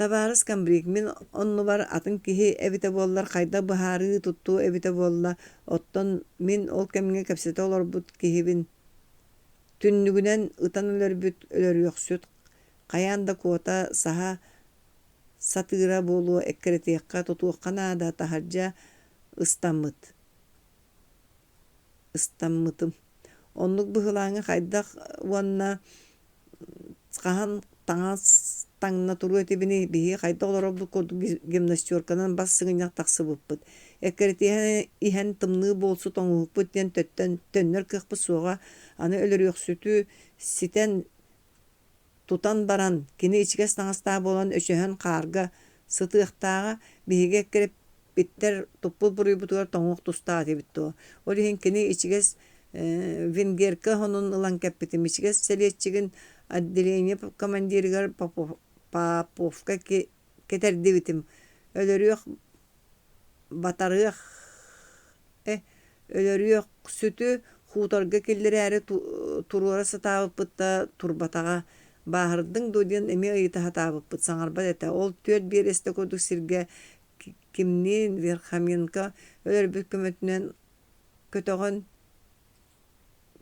Speaker 1: Табаарыс комбриг, мин оннубар атын киһи эбитэ буоллар хайдах быһаарыы туттуо эбитэ буолла, оттон мин ол кэмҥэ кэпсэтэ олорбут киһибин түннүгүнэн ытан өлөрбүт өлөрүөхсүт хайаан да куота саһа сатыыра буолуо эккирэтиэххэ, тутуохха наада, таһырдьа ыстаммыт ыстаммытым. Оннук быһылааҥҥа хайдах уонна хаһан таҥас таҥна туруо этибиний, биһиги хайдах олорорбут курдук гимнастерканан бас сыгынньах тахсыбыппыт. Эккирэтиһэн иһэн тымныы буолсу тоҥуһукпут диэн төттөн төннөр кыахпыт суоҕа, аны өлөрүөхсүтү ситэн тутан баран, кини ичигэс таҥастаах буолан өсөһөн хаарга сытыахтааҕа, биһиги эккирэппиттэр туппут буруйбутугар тоҥуох тустаах этибит дуо? Ол иһин кини ичигэс венгерка сонун ылан кэппитим, ичигэс сэлиэччигин отделение командирыгар Поповка кэтэрдибитим, өлөрүөх батарыах Өлөрүөхсүтү хуторга киллэрээри туруора сатаабыппыт да турбатаҕа, бааһырдыҥ дуо диэн эмиэ ыйыта сатаабыппыт, саҥарбат этэ. Ол түөрт биэрэстэ курдук сиргэ кимниин Верхоменко өлөрбүт көмөтүнэн көтөҕөн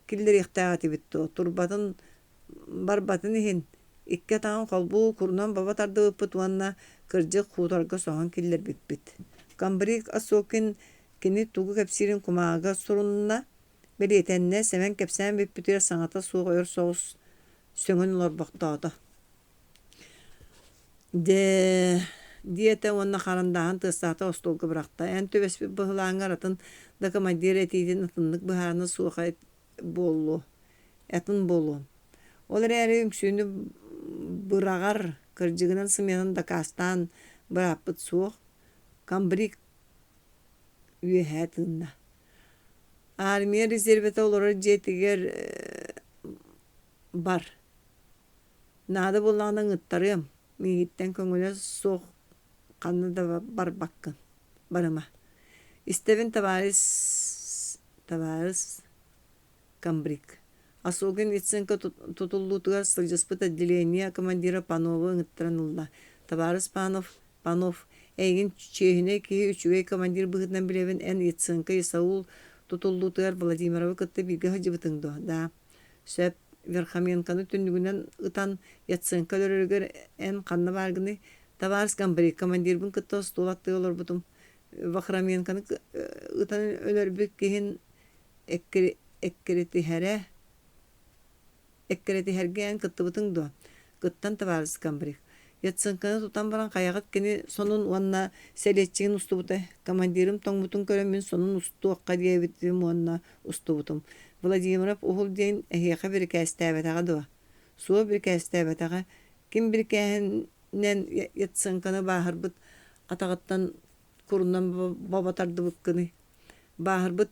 Speaker 1: киллэриэхтээх этибит дуо, турбатын барбатын иһин икки атаҕын холбуу курунан бобо тардыбыппыт уонна кырдьык хуторга соһон киллэрбиппит. Комбриг Осокин кини тугу кэпсиирин кумааҕыга сурунна, бэлиэтэннэ, Сэмэн кэпсээн бүппүтүгэр саҥата суох өр соҕус сөҥөн олорбохтоото. Дьэ, диэтэ уонна харандааһын тыастаата остуолга бырахта. Эн түбэспит быһылааҥҥар атын да командир этиитин атыннык быһаарына суох буолуо, атын буолуо. Ол эрээри үҥсүүнү быраҕар, кырдьыгынан сымыйанан дакаастаан бырааппыт суох. Комбриг үөһээ тыынна. Армия резервэтэ олорор дьиэтигэр бар. Наада буоллаҕына ыҥыттарыам, миигиттэн көҥүлэ суох ханна да барбаккын, барыма. Истэбин табаарыс табаарыс комбриг. Осокин Яценко тутуллуутугар сылдьыспыт отделение командира Пановы ыҥыттаран ылла. Табаарыс Панов, Панов, эйигин чиэһинэй киһи үчүгэй командир быһыытынан билэбин, эн Яценко Исаул тутуллуутугар Владимировы кытта бииргэ сылдьыбытыҥ дуо? Да. Сөп. Верхоменконы түннүгүнэн ытан Яценко өлөрөрүгэр эн ханна бааргыный? Табаарыс комбриг, командирбын кытта остуол аттыгар олорбутум. Вахроменконы ытан өлөрбүт киһин эккирэтиһэрэ эккирэтиһэргэ эн кыттыбытыҥ дуо? Кыттан табаарыс комбриг. Яценконы тутан баран хайаҕыт кини сонун уонна сэлиэччигин устубута. Командирым тоҥмутун көрөн мин сонун устуохха диэбитим уонна устубутум. Владимиров уһул диэн эһиэхэ бирикээстээбэтэҕэ дуо? Суох бирикээстээбэтэҕэ. Ким бирикээһинэн Яценконы бааһырбыт атаҕыттан курунан бобо тардыбыккыный? Бааһырбыт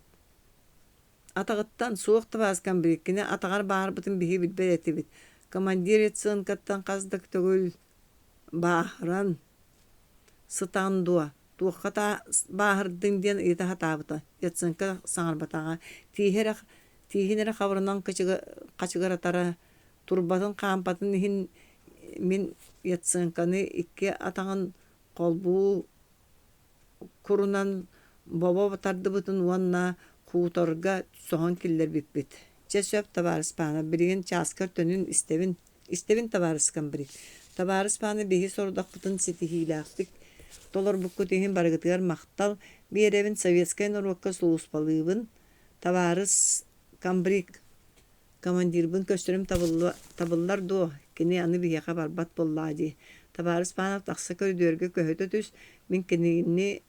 Speaker 1: атаҕыттан суох табаарыс комбриг кини атаҕар бааһырбытын биһиги билбэт этибит. Командир Яценкоттан хас да төгүл бааһыран сытан дуо, туохха бааһырдыҥ диэн ыйыта сатаабыта. Яценко саҥарбатаҕа, тииһэ эрэ, тииһин эрэ хабырынан хачыгыратара, турбатын хаампатын иһин мин Яценконы икки атаҕын холбуу курунан бобо тардыбытын уонна хуторга соһон киллэрбиппит. Чэ сөп, табаарыс Панов, билигин чааскар төнүн истэбин. Истэбин, табаарыс комбриг. Табаарыс Панов, биһи сорудахпытын ситиһиилээхтик толорбуккут иһин барыгытыгар махтал биэрэбин, советскай норуокка сулууспалыыбын. Табаарыс комбриг, Командирбын көрсөрүм табыллар дуо, кини аны биһиэхэ барбат буоллаҕа дии. Табаарыс Панов тахса көрүдүөргэ көһүтэ түс, мин кинини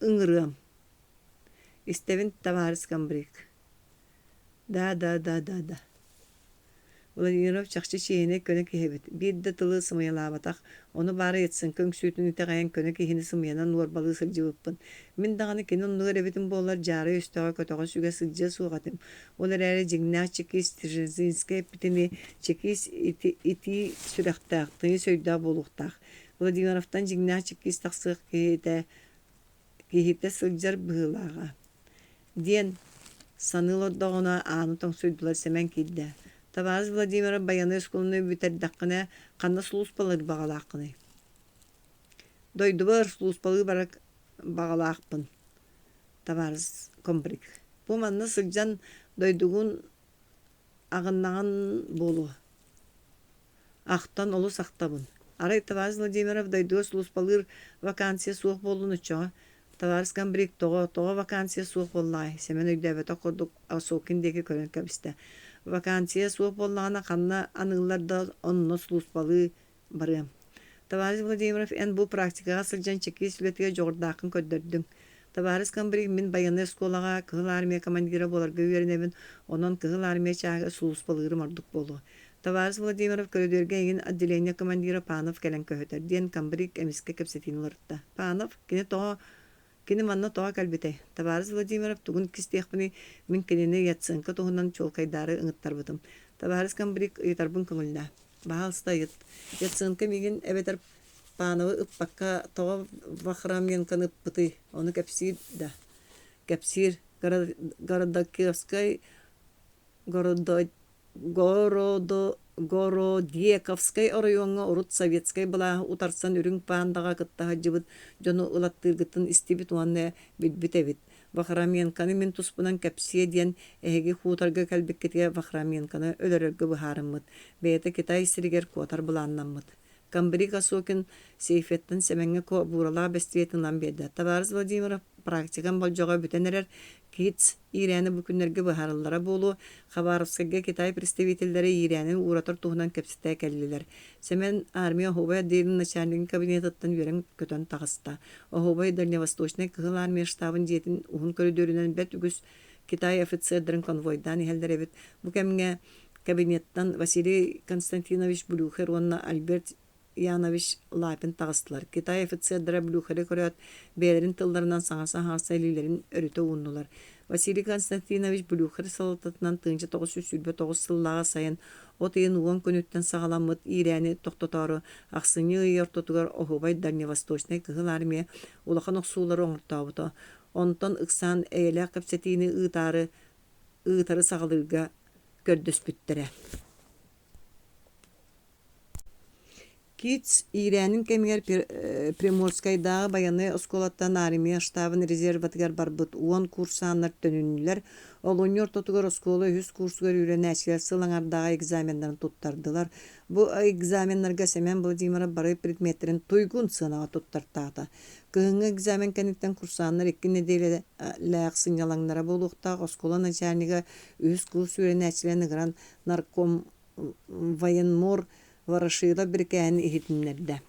Speaker 1: ыҥырыам. Истэбин, табаарыс комбриг. Да, да, да, да, да. Владимиров чахчы чиэһинэй көнө киһи эбит. Биир да тылы сымыйалаабатах. Ону баара Яценко үҥсүүтүн итэҕэйэн көнө киһини сымыйанан уорбалыы сылдьыбыппын. Мин даҕаны кини оннугар эбитим буоллар дьаарай өстөөҕү көтөҕө сүгэ сылдьыа суох этим. Ол эрээри дьиҥнээх чекист Дзержинскэй эппитинии, чекист итии сүрэхтээх, тыйыс өйдөөх буолуохтаах. Владимировтан дьиҥнээх чекист тахсыах киһитэ, киһитэ сылдьар быһыылааҕа диэн саныы олордоҕуна ааны тоҥсуйдулар Сэмэн киирдэ. Табаарыс Владимиров байыаннай оскуоланы бүтэрдэххинэ ханна сулууспалыыр баҕалааххыный? Дойдубар сулууспалыы барар баҕалаахпын, табаарыс комбриг. Бу манна сылдьан дойдугун аҕыннаҕын буолуо. Ахтан олус ахтабын. Арай табаарыс Владимиров дойдуга сулууспалыыр вакансия суох буоллун оччоҕо? Табаарыс комбриг тоҕо, тоҕо вакансия суох буоллаҕай? Сэмэн өйдөөбөтөх курдук Осокин диэки көрөн кэбистэ. Вакансия суох буоллаҕына ханна аныыллар да онно сулууспалыы барыам. Табаарыс Владимиров, эн бу практикаҕа сылдьан чекист үлэтигэр дьоҕурдааххын көрдөрдүҥ. Табаарыс комбриг, мин байыаннай оскуолаҕа Кыһыл Армия командира буоларга үөрэнэбин, онон Кыһыл Армия чааһыгар сулууспалыырым ордук буолуо. Табаарыс Владимиров көрүдүөргэ эйигин отделение командира Панов кэлэн көһүтэр, диэн комбриг эмискэ кэпсэтиини уларытта. Панов, кини тоҕо Кини манна тоҕо кэлбитэй? Табаарыс Владимиров тугун кистиэхпиний, мин кинини Яценко туһунан чуолкайдаары ыҥыттарбытым. Табаарыс комбриг ыйытарбын көҥүллээ. Баһаалыста ыйыт. Яценко миигин эбэтэр Пановы ыппакка тоҕо Вахраменконы ыппытый? Ону кэпсиир да? Кэпсиир. Городокевскай Городековскай оройуоҥҥа урут советскай былааһы утарсан үрүҥ паандаҕа кытта сылдьыбыт дьону ылаттыыргытын истибит уонна билбит эбит. Вахраменконы мин туспунан кэпсиэ диэн эһиги хуторга кэлбиккитигэр Вахраменконы өлөрөргө быһаарыммыт, бэйэтэ Китай сиригэр куотар былааннаммыт. Комбриг Осокин сейфеттэн Сэмэҥҥэ кобуралаах бэстилиэтин ылан биэрдэ. Табаарыс Владимиров практикам болдьоҕо бүтэн эрэр, КИЦ иирээни бу күннэргэ быһаарыллара буолуо, Хабаровскайга Китай представителлэрэ иирээни ууратар туһунан кэпсэтэ кэллилэр. Сэмэн армия оһуобай отделын начальнигын кабинетыттан үөрэн-көтөн таҕыста. Оһуобай Дальневосточнай Кыһыл Армия штабын дьиэтин уһун көрүдүөрүнэн бэрт үгүс Китай офицердарын конвойдаан иһэллэр эбит. Бу кэмҥэ Кабинеттан Василий Константинович Блюхер уонна Альберт Янович Лапин таҕыстылар. Китай офицердара Блюхеры көрөөт, бэйэлэрин тылларынан саҥарса-саҥарса илиилэрин өрүтэ ууннулар. Василий Константинович Блюхер салалтатынан 1929 сыллааҕы сайын от ыйын уон күнүттэн саҕаламмыт иирээни тохтотоору ахсынньы ый ортотугар оһуобай Дальневосточнай Кыһыл Армия улахан охсуулары оҥортообута. Онтон ыксаан эйэлээх кэпсэтиини ыытаары ыытары саҕалыырга көрдөспүттэрэ. Китс иирээнин кэмигэр Приморскайдааҕы байыаннай оскуолаттан армия штабын резерватыгар барбыт уон курсаннар төнүннүлэр. Олунньу ортотугар оскуола үһүс курсугар үөрэнээччилэр сыл аҥардааҕы экзаменнарын туттардылар. Бу экзаменнарга Семен Владимиров бары предметтэрин туйгун сыанаҕа туттартаата. Кыһыҥҥы экзамен кэнниттэн курсаннар икки нэдиэлэлээх сынньалаҥнара буолуохтаах оскуола начальнига үһүс курс үөрэнээччилэрин ыҥыран нарком военмор Ворошилов бирикээһин иһитиннэрдэ.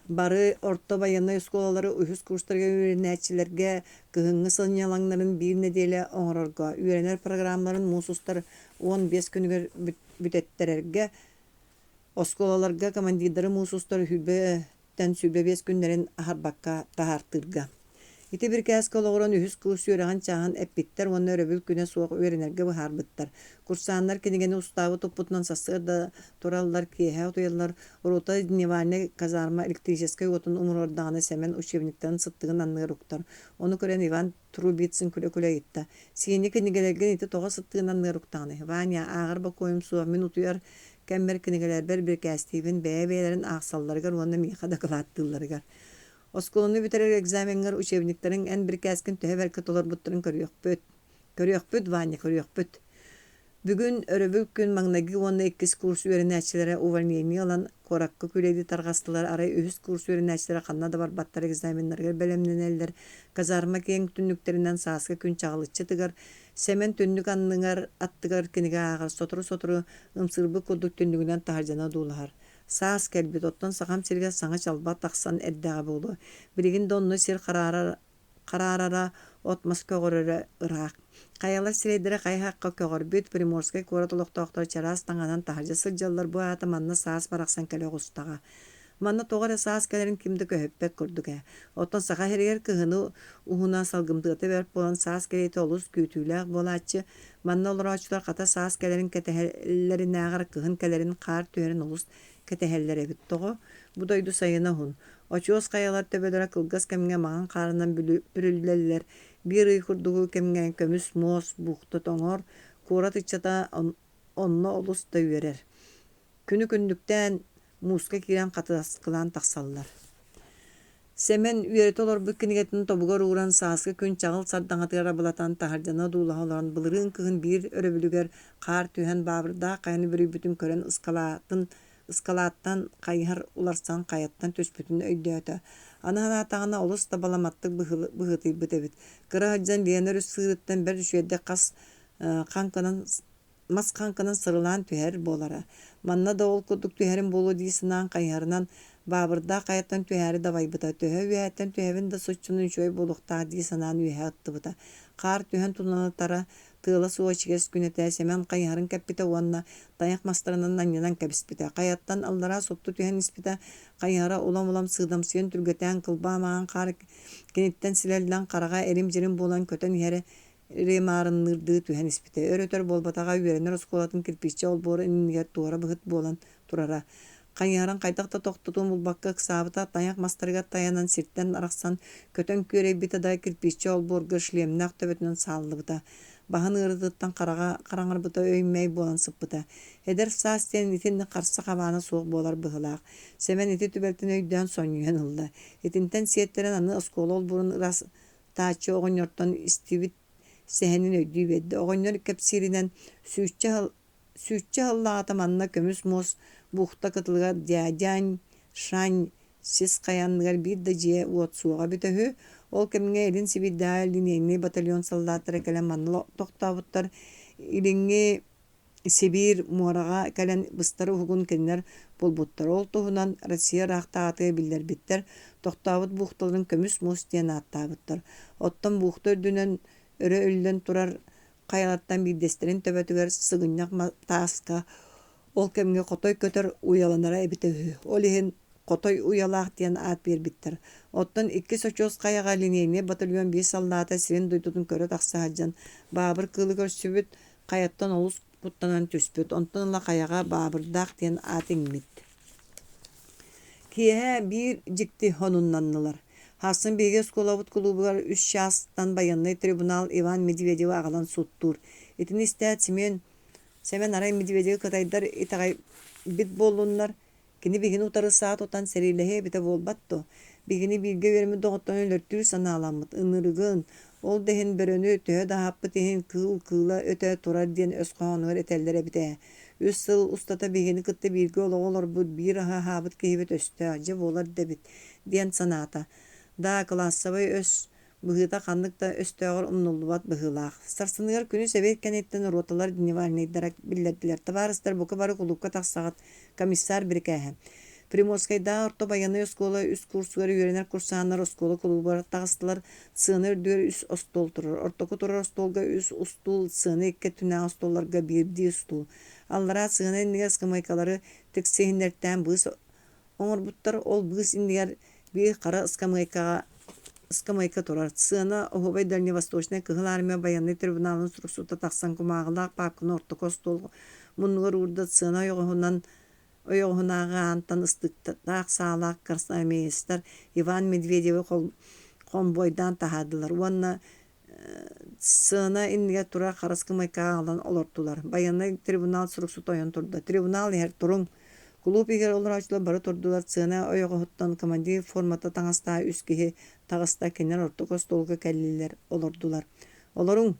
Speaker 1: Бары орто байыаннай оскуолалары үһүс курстарга үөрэнээччилэргэ кыһыҥҥы сынньалаҥнарын биир нэдиэлэ оҥорорго, үөрэнэр программаларын муус устар 15 күнүгэр бүтэттэрэргэ, оскуолаларга командирдары муус устар үһүбэ тэн 25 күннэрин аһарбакка таһаартыырга. Ити бирикээскэ олоҕуран үһүс курс үөрэҕин чааһын эппиттэр уонна өрөбүл күнэ суох үөрэнэргэ быһаарбыттар. Курсааннар кинигэни устаабы туппутунан сарсыарда тураллар, киэһэ утуйаллар. Рота дневальнай казарма электрическэй уотун умуруордаҕына Сэмэн учебниктарын сыттыгын анныгар уктар. Ону көрөн Иван Трубицын күлэ-күлэ ыйытта: «Сиэнньэ кинигэлэргин ити тоҕо сыттыгын анныгар уктаҕыный? Ваня, ааҕар бокуойум суох, мин утуйар кэммэр кинигэлэрбэр бирикээстиибин, бэйэ-бэйэлэрин аахсалларыгар уонна миэхэ дакылааттыылларыгар. Оскуоланы бүтэрэр экзамеҥҥар учебниктарыҥ эн бирикээскин төһө бэркэ толорбуттарын көрүөхпүт. Көрүөхпүт, Ваня, көрүөхпүт. Бүгүн өрөбүл күн маҥнайгы уонна иккис курс үөрэнээччилэрэ увольнение ылан куоракка күүлэйдии тарҕастылар, арай үһүс курс үөрэнээччилэрэ ханна да барбаттар экзаменнарыгар бэлэмнэнэллэр. Казарма киэҥ түннүктэринэн сааскы күн чаҕылыччы тыгар, Сэмэн түннүк анныгар аттыгар кинигэ ааҕар, сотору-сотору ымсыырбыт курдук түннүгүнэн таһырдьаны одуулаһар. Саас кэлбит, оттон Сахам сиригэр саҥа чалба тахсан эрдэҕэ буолуо. Билигин да онно сир хараарар хараарара, от-мас көҕөрөрө ыраах. Хайалар сирэйдэрэ хайа-хахха көҕөрбүт, Приморскай куорат олохтоохторо чараас таҥаһынан таһырдьа сылдьаллар, бу аата манна саас барахсан кэлэ оҕустаҕа. Манна тоҕо эрэ саас кэлэрин ким да көһүппэт курдук ээ. Оттон Саха сиригэр кыһыны уһуна салгымтыата бэрт буолан саас кэлиитэ олус күүтүүлээх буолааччы. Манна олорооччулар хата саас кэлэрин кэтэһэллэринээҕэр кыһын кэлэрин хаар түһэрин олус кэтэһэллэр эбит. Тоҕо? Бу дойду сайына уһун. Очуос хайалар төбөлөрө кылгас кэмҥэ маҥан хаарынан бүрүллэллэр, биир ый курдугу кэмҥэ көмүс муос буукта тоҥор, куорат ыччата онно олус да үөрэр. Күнү күннүктээн мууска киирэн хатаскылаан тахсаллар. Сэмэн үөрэтэ олорбут кинигэтин тобугар ууран, сааскы күн чаҕыл сардаҥатыгар абылатан, таһырдьаны одуулаһа олорон, былырыын кыһын биир өрөбүлүгэр хаар түһэн, Баабырдаах хайаны бүрүйбүтүн көрөн ыскалаатын ыскалааттан хайыһар уларсан хайаттан түспүтүн өйдөөтө. Аны санаатаҕына, олус да баламаттык быһыытыйбыт эбит. Кыра сылдьан Лена өрүс сыырыттан бэрт үчүгэйдик хас хаҥкынан мас хаҥкынан сырылаан түһэр буолара. Манна да ол курдук түһэрим буолуо дии санаан хайыһарынан Баабырдаах хайаттан түһээри дабайбыта. Төһө үөһэттэн түһэбин да соччонон үчүгэй буолуохтаах дии санаан үөһэ ыттыбыта. Хаар түһэн туналатара, тыала суох ичигэс күн этэ Сэмэн хайыһарын кэппитэ уонна тайах мастарынан анньынан кэбиспитэ. Хайаттан аллараа супту түһэн испитэ, хайыһара улам-улам сыыдамсыйан түргэтээн кылбаа маҥан хаар киниттэн силэллэн хараҕа эрим-дьирим буолан көтөн иһэрэ маарынныырдыы түһэн испитэ. Өр-өтөр буолбатаҕа үөрэнэр оскуолатын кирпииччэ олбуора иннигэр туора быһыт буолан турара. Хайыһарын хайдах да тохтотуон булбакка ыксаабыта, тайах мастарыгар тайанан сиртэн арахсан көтөн күөрэйбитэ да кирпииччэ олбуорга шлемнээх төбөтүнэн сааллыбыта. Баһын ыарыытыттан хараҕа хараҥарбыта өй-мэй буолан сыппыта. Эдэр саас диэн итинник харса хабаана суох буолар быһыылаах. Сэмэн ити түбэлтэни өйдөөн сонньуйан ылла. Итинтэн сиэттэрэн аны оскуола олбуорун ыраас тааччы оҕонньортон истибит сэһэнин өйдүү биэрдэ. Оҕонньор кэпсииринэн, сүүсчэ сүүсчэ сыллааҕыта манна көмүс муос бухта кытылыгар Дядянь Шань сис хайа анныгар биир да дьиэ-уот суоҕа эбитэ үһү. Ол кэмҥэ Илин Сибиирдээҕи линейнэй батальон саллааттара кэлэн манна тохтообуттар. Илиҥҥи Сибиир муораҕа кэлэн быстар уһугун кинилэр булбуттар. Ол туһунан Россия ыраахтааҕытыгар биллэрбиттэр, тохтообут бухталарын көмүс муус диэн ааттаабыттар. Оттон бухта үрдүнэн өрө үллэн турар хайалартан биирдэстэрин төбөтүгэр сыгынньах тааска ол кэмҥэ хотой көтөр уйаланара эбитэ үһү. Ол иһин Хотой уйалаах диэн аат биэрбиттэр. Оттон иккис очуос хайаҕа линейнэй батальон биир саллаата сирин-дойдутун көрө тахса сылдьан, баабыр кыылы көрсүбүт, хайаттан олус куттанан түспүт, онтон ыла хайаҕа Баабырдаах диэн аат иҥмит. Киэһэ биир дьикти сонуннаннылар. Сарсын биһиги оскуолабыт кулуубугар үс чаастан байыаннай трибунал Иван Медведевы аҕалан сууттуур. Итини истээт Семен Сэмэн арай Медведевы кытайдар итэҕэйбит буоллуннар, Кини биһигини утары саа тутан сэриилэһиэ эбитэ буолбат дуо? Биһигини бииргэ үөрэммит доҕотторун өлөртүүр санааламмыт, ынырыгын, ол да иһин бөрөнү төһө да аһаппыт иһин кыыл кыыла өтө турар диэн өс хоһоонугар этэллэр эбит ээ. Үс сыл устата биһигини кытта бииргэ олоҕу олорбут, биир аһы аһаабыт киһибит өстөөх, дьэ буолар да эбит, диэн санаата. Даа, кылаассабай өс быһыыта ханнык да өстөөҕөр умнуллубат быһыылаах. Сарсыныгар күнүс эбиэт кэнниттэн роталар дневальнайдара биллэрдилэр: «Табаарыстар, бука бары кулуупка тахсаҕыт, комиссар бирикээһэ». Приморскайдааҕы орто байыаннай оскуола үс курсугар үөрэнэр курсааннар оскуола кулуубугар таҕыстылар. Сыана үрдүгэр үс остуол турар. Ортоку турар остуолга үс устуул, сыана икки өттүнээҕи остуолларга биирдии устуул. Аллараа сыана иннигэр ыскамыайкалары тиксиһиннэртээн быыс оҥорбуттар, ол быыс иннигэр биир хара ыскамыайкаҕа ыскамыайка турар. Сыана оһуобай Дальневосточнай Кыһыл Армия байыаннай трибуналын суруксута тахсан кумааҕылаах паапканы ортоку остуол муннугар уурда, сыана ойоҕоһунан ойоҕоһунааҕы аантан ыстыктаах саалаах красноармеецтар Иван Медведевы хомбуойдаан таһаардылар уонна Сыана иннигэр турар хара ыскамыайкаҕа аҕалан олортулар. Байыаннай трибунал суруксута ойон турда. Трибунал иһэр туруҥ! Кулууп иһигэр олорооччулар бары турдулар. Сыана ойоҕоһуттан командир формата таҥастаах үс киһи таҕыста. Кинилэр ортоку остуолга кэллилэр, олордулар. Олоруҥ!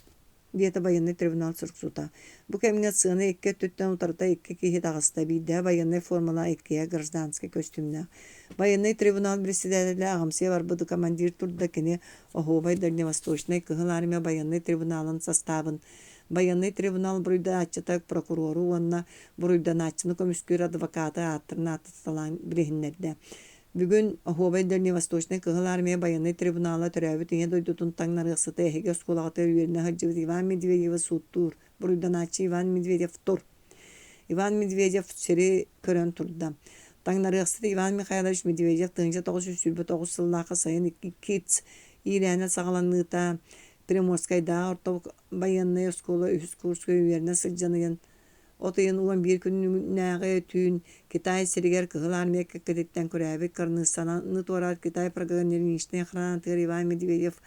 Speaker 1: Диэтэ байыаннай трибунал суруксута. Бу кэмҥэ сыана икки өттүттэн утарыта икки киһи таҕыста, биирдэһэ байыаннай формалаах, иккиһэ гражданскай көстүүмнээх. Байыаннай трибунал председателэ аҕамсыйа барбыт командир турда, кини оһуобай Дальневосточнай Кыһыл Армия байыаннай трибуналын састаабын, байыаннай трибунал буруйдааччыта прокурору уонна буруйданааччыны көмүскүүр адвокаты ааттарын ааттаталаан билиһиннэрдэ. Бүгүн Оһуобай Дальневосточнай Кыһыл Армия байыаннай трибунала төрөөбүт Ийэ дойдутун таҥнарыахсыта эһиги оскуолаҕытыгар үөрэнэ сылдьыбыт Иван Медведевы сууттуур, буруйданааччы Иван Медведев тур. Иван Медведев сири көрөн турда. Таҥнарыахсыт Иван Михайлович Медведев 1929 сыллаахха сайын Китс иирээнэ саҕаланыыта Приморскайдааҕы орто байыаннай оскуола үһүс курска үөрэнэ сылдьан ыйан От ыйын 11 күнүнээҕи түүн Китай сиригэр Кыһыл Армия кэккэтиттэн күрээбит кырыныыссаны туораат Китай пограничнай охранатыгар Иван Медведев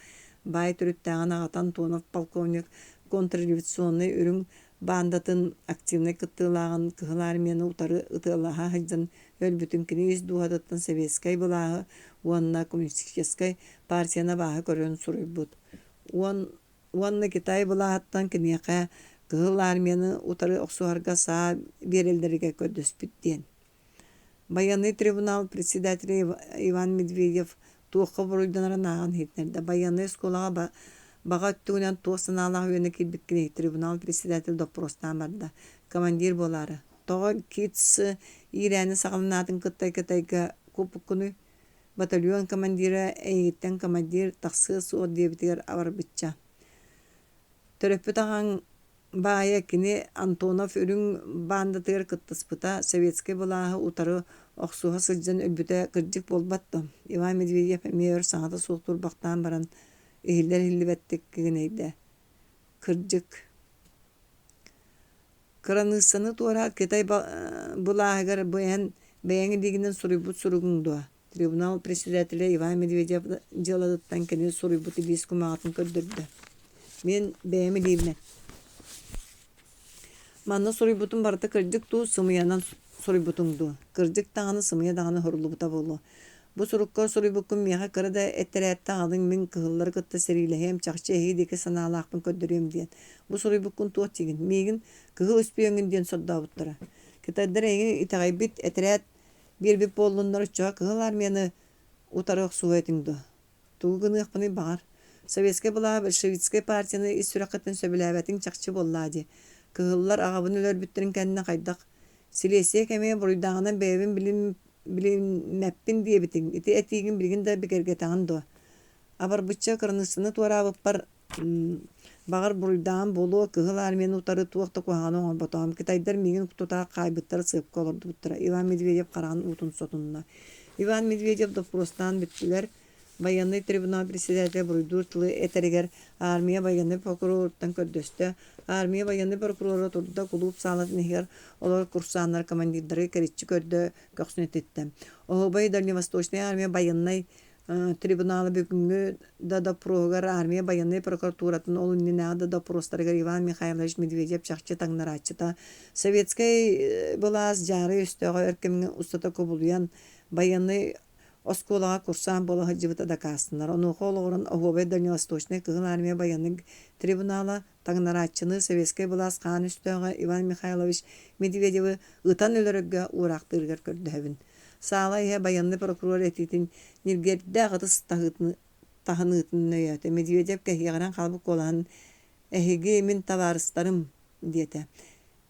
Speaker 1: баай төрүттээҕин аҕата Антонов полковник контрреволюционнай үрүҥ баандатын активнай кыттыылааҕын Кыһыл Армияны утары ытыалаһа сылдьан өлбүтүн кини ис дууһатыттан советскай былааһы уонна коммунистическай партияны абааһы көрөн суруйбут. Уонна Китай былааһыттан киниэхэ Кыһыл Армияны утары охсуһарга саа биэрэллэригэр көрдөспүт диэн. Байыаннай трибунал председателэ Иван Медведев туохха буруйданарын ааҕан иһитиннэрдэ. Байыаннай оскуолаҕа баҕа өттүгүнэн туох санаалаах үөрэнэ киирбиккиний? Трибунал председателэ доппуруостаан барда. Командир буолаары. Тоҕо Китс иирээни саҕаланаатын кытта Кытайга куоппуккунуй? Батальон командира эйигиттэн командир тахсыа суох диэбитигэр абарбычча. Төрөппүт аҕаҥ баайа кини Антонов үрүҥ баандатыгар кыттыспыта, советскай былааһы утары охсуһа сылдьан өлбүтэ кырдьык буолбат дуо? Иван Медведев эмиэ өр саҥата суох турбахтаан баран, иһиллэр-иһиллибэттик кигинэйдэ: «Кырдьык Кыраныыссаны туораат Кытай былааһыгар бу эн бэйэҥ илиигинэн суруйбут суругуҥ дуо? Трибунал председателэ Иван Медведев дьыалатыттан кини суруйбут илиис кумааҕытын көрдөрдө. Мин бэйэм илиибинэн. Манна суруйбутум барыта кырдьык дуу, сымыйанан суруйбутуҥ дуу? Кырдьык даҕаны, сымыйа даҕаны уһуруллубута буолуо. Бу сурукка суруйбуккун миэхэ кыра да этэрээттэ аҕалыҥ, мин кыһыллары кытта сэриилэһиэм, чахчы эһиги диэки санаалаахпын көрдөрүөм диэн. Бу суруйбуккун туох диигин? Миигин кыһыл үспүйүөҥҥүн диэн сордообуттара. Кытайдар эйигин итэҕэйбит этэрээт биэрбит буоллуннар, оччоҕо Кыһыл Армияны утары охсуһуо этиҥ дуо? Тугу гыныахпыный баҕар? Советскай былааһы большевистскай партияны ис сүрэххиттэн сөбүлээбэтиҥ чахчы буоллаа дии. Кыһыллар аҕабын өлөрбүттэрин кэннэ хайдах? Силиэстийэ кэмигэр буруйдааҕынан бэйэбин билиммэппин диэбитиҥ. Ити этиигин билигин да бигэргэтэҕин дуо? Абарбычча кыраныыссаны туораабыппар Баҕар, буруйдааҕым буолуо, Кыһыл Армияны утары туох да куһаҕаны оҥорботоҕум. Кытайдар миигин тутаах хаайбыттара, сыапка олордубуттара, Иван Медведев хараҕын уутун сотунна. Иван Медведев доппуруостаан бүттүлэр. Байыаннай трибунал председателэ буруйдуур тылы этэригэр армия байыаннай прокуроруттан көрдөстө. Армия байыаннай прокурора турда, кулууп саалатын иһигэр олорор курсааннар командирдары кэриччи көрдө, көхсүн этиттэ. Оһуобай Дальневосточная армия байыаннай Трибунала бүгүҥҥү да доппуруоһугар армия байыаннай прокуратуратын ол иннинээҕи да доппуруостарыгар Иван Михайлович Медведев чахчы таҥнарааччыта советскай былаас дьаарай өстөөҕө өр кэмҥэ устата кубулуйан байыаннай оскуолаҕа курсаан буола сылдьыбыта дакаастанар. Онуоха олоҕуран Оһуобай Дальневосточнай Кыһыл Армия байыаннай трибунала таҥнарааччыны советскай былаас хаан өстөөҕө Иван Михайлович Медведевы ытан өлөрөргө уураахтыырыгар көрдөһөбүн. Саала иһэ байыаннай прокурор этиитин ньиргиэрдээх ытыс таһыныытын өйөөтө. Медведев кэһиэҕирэн хаалбыт куолаһын «Эһиги мин табаарыстарым» диэтэ.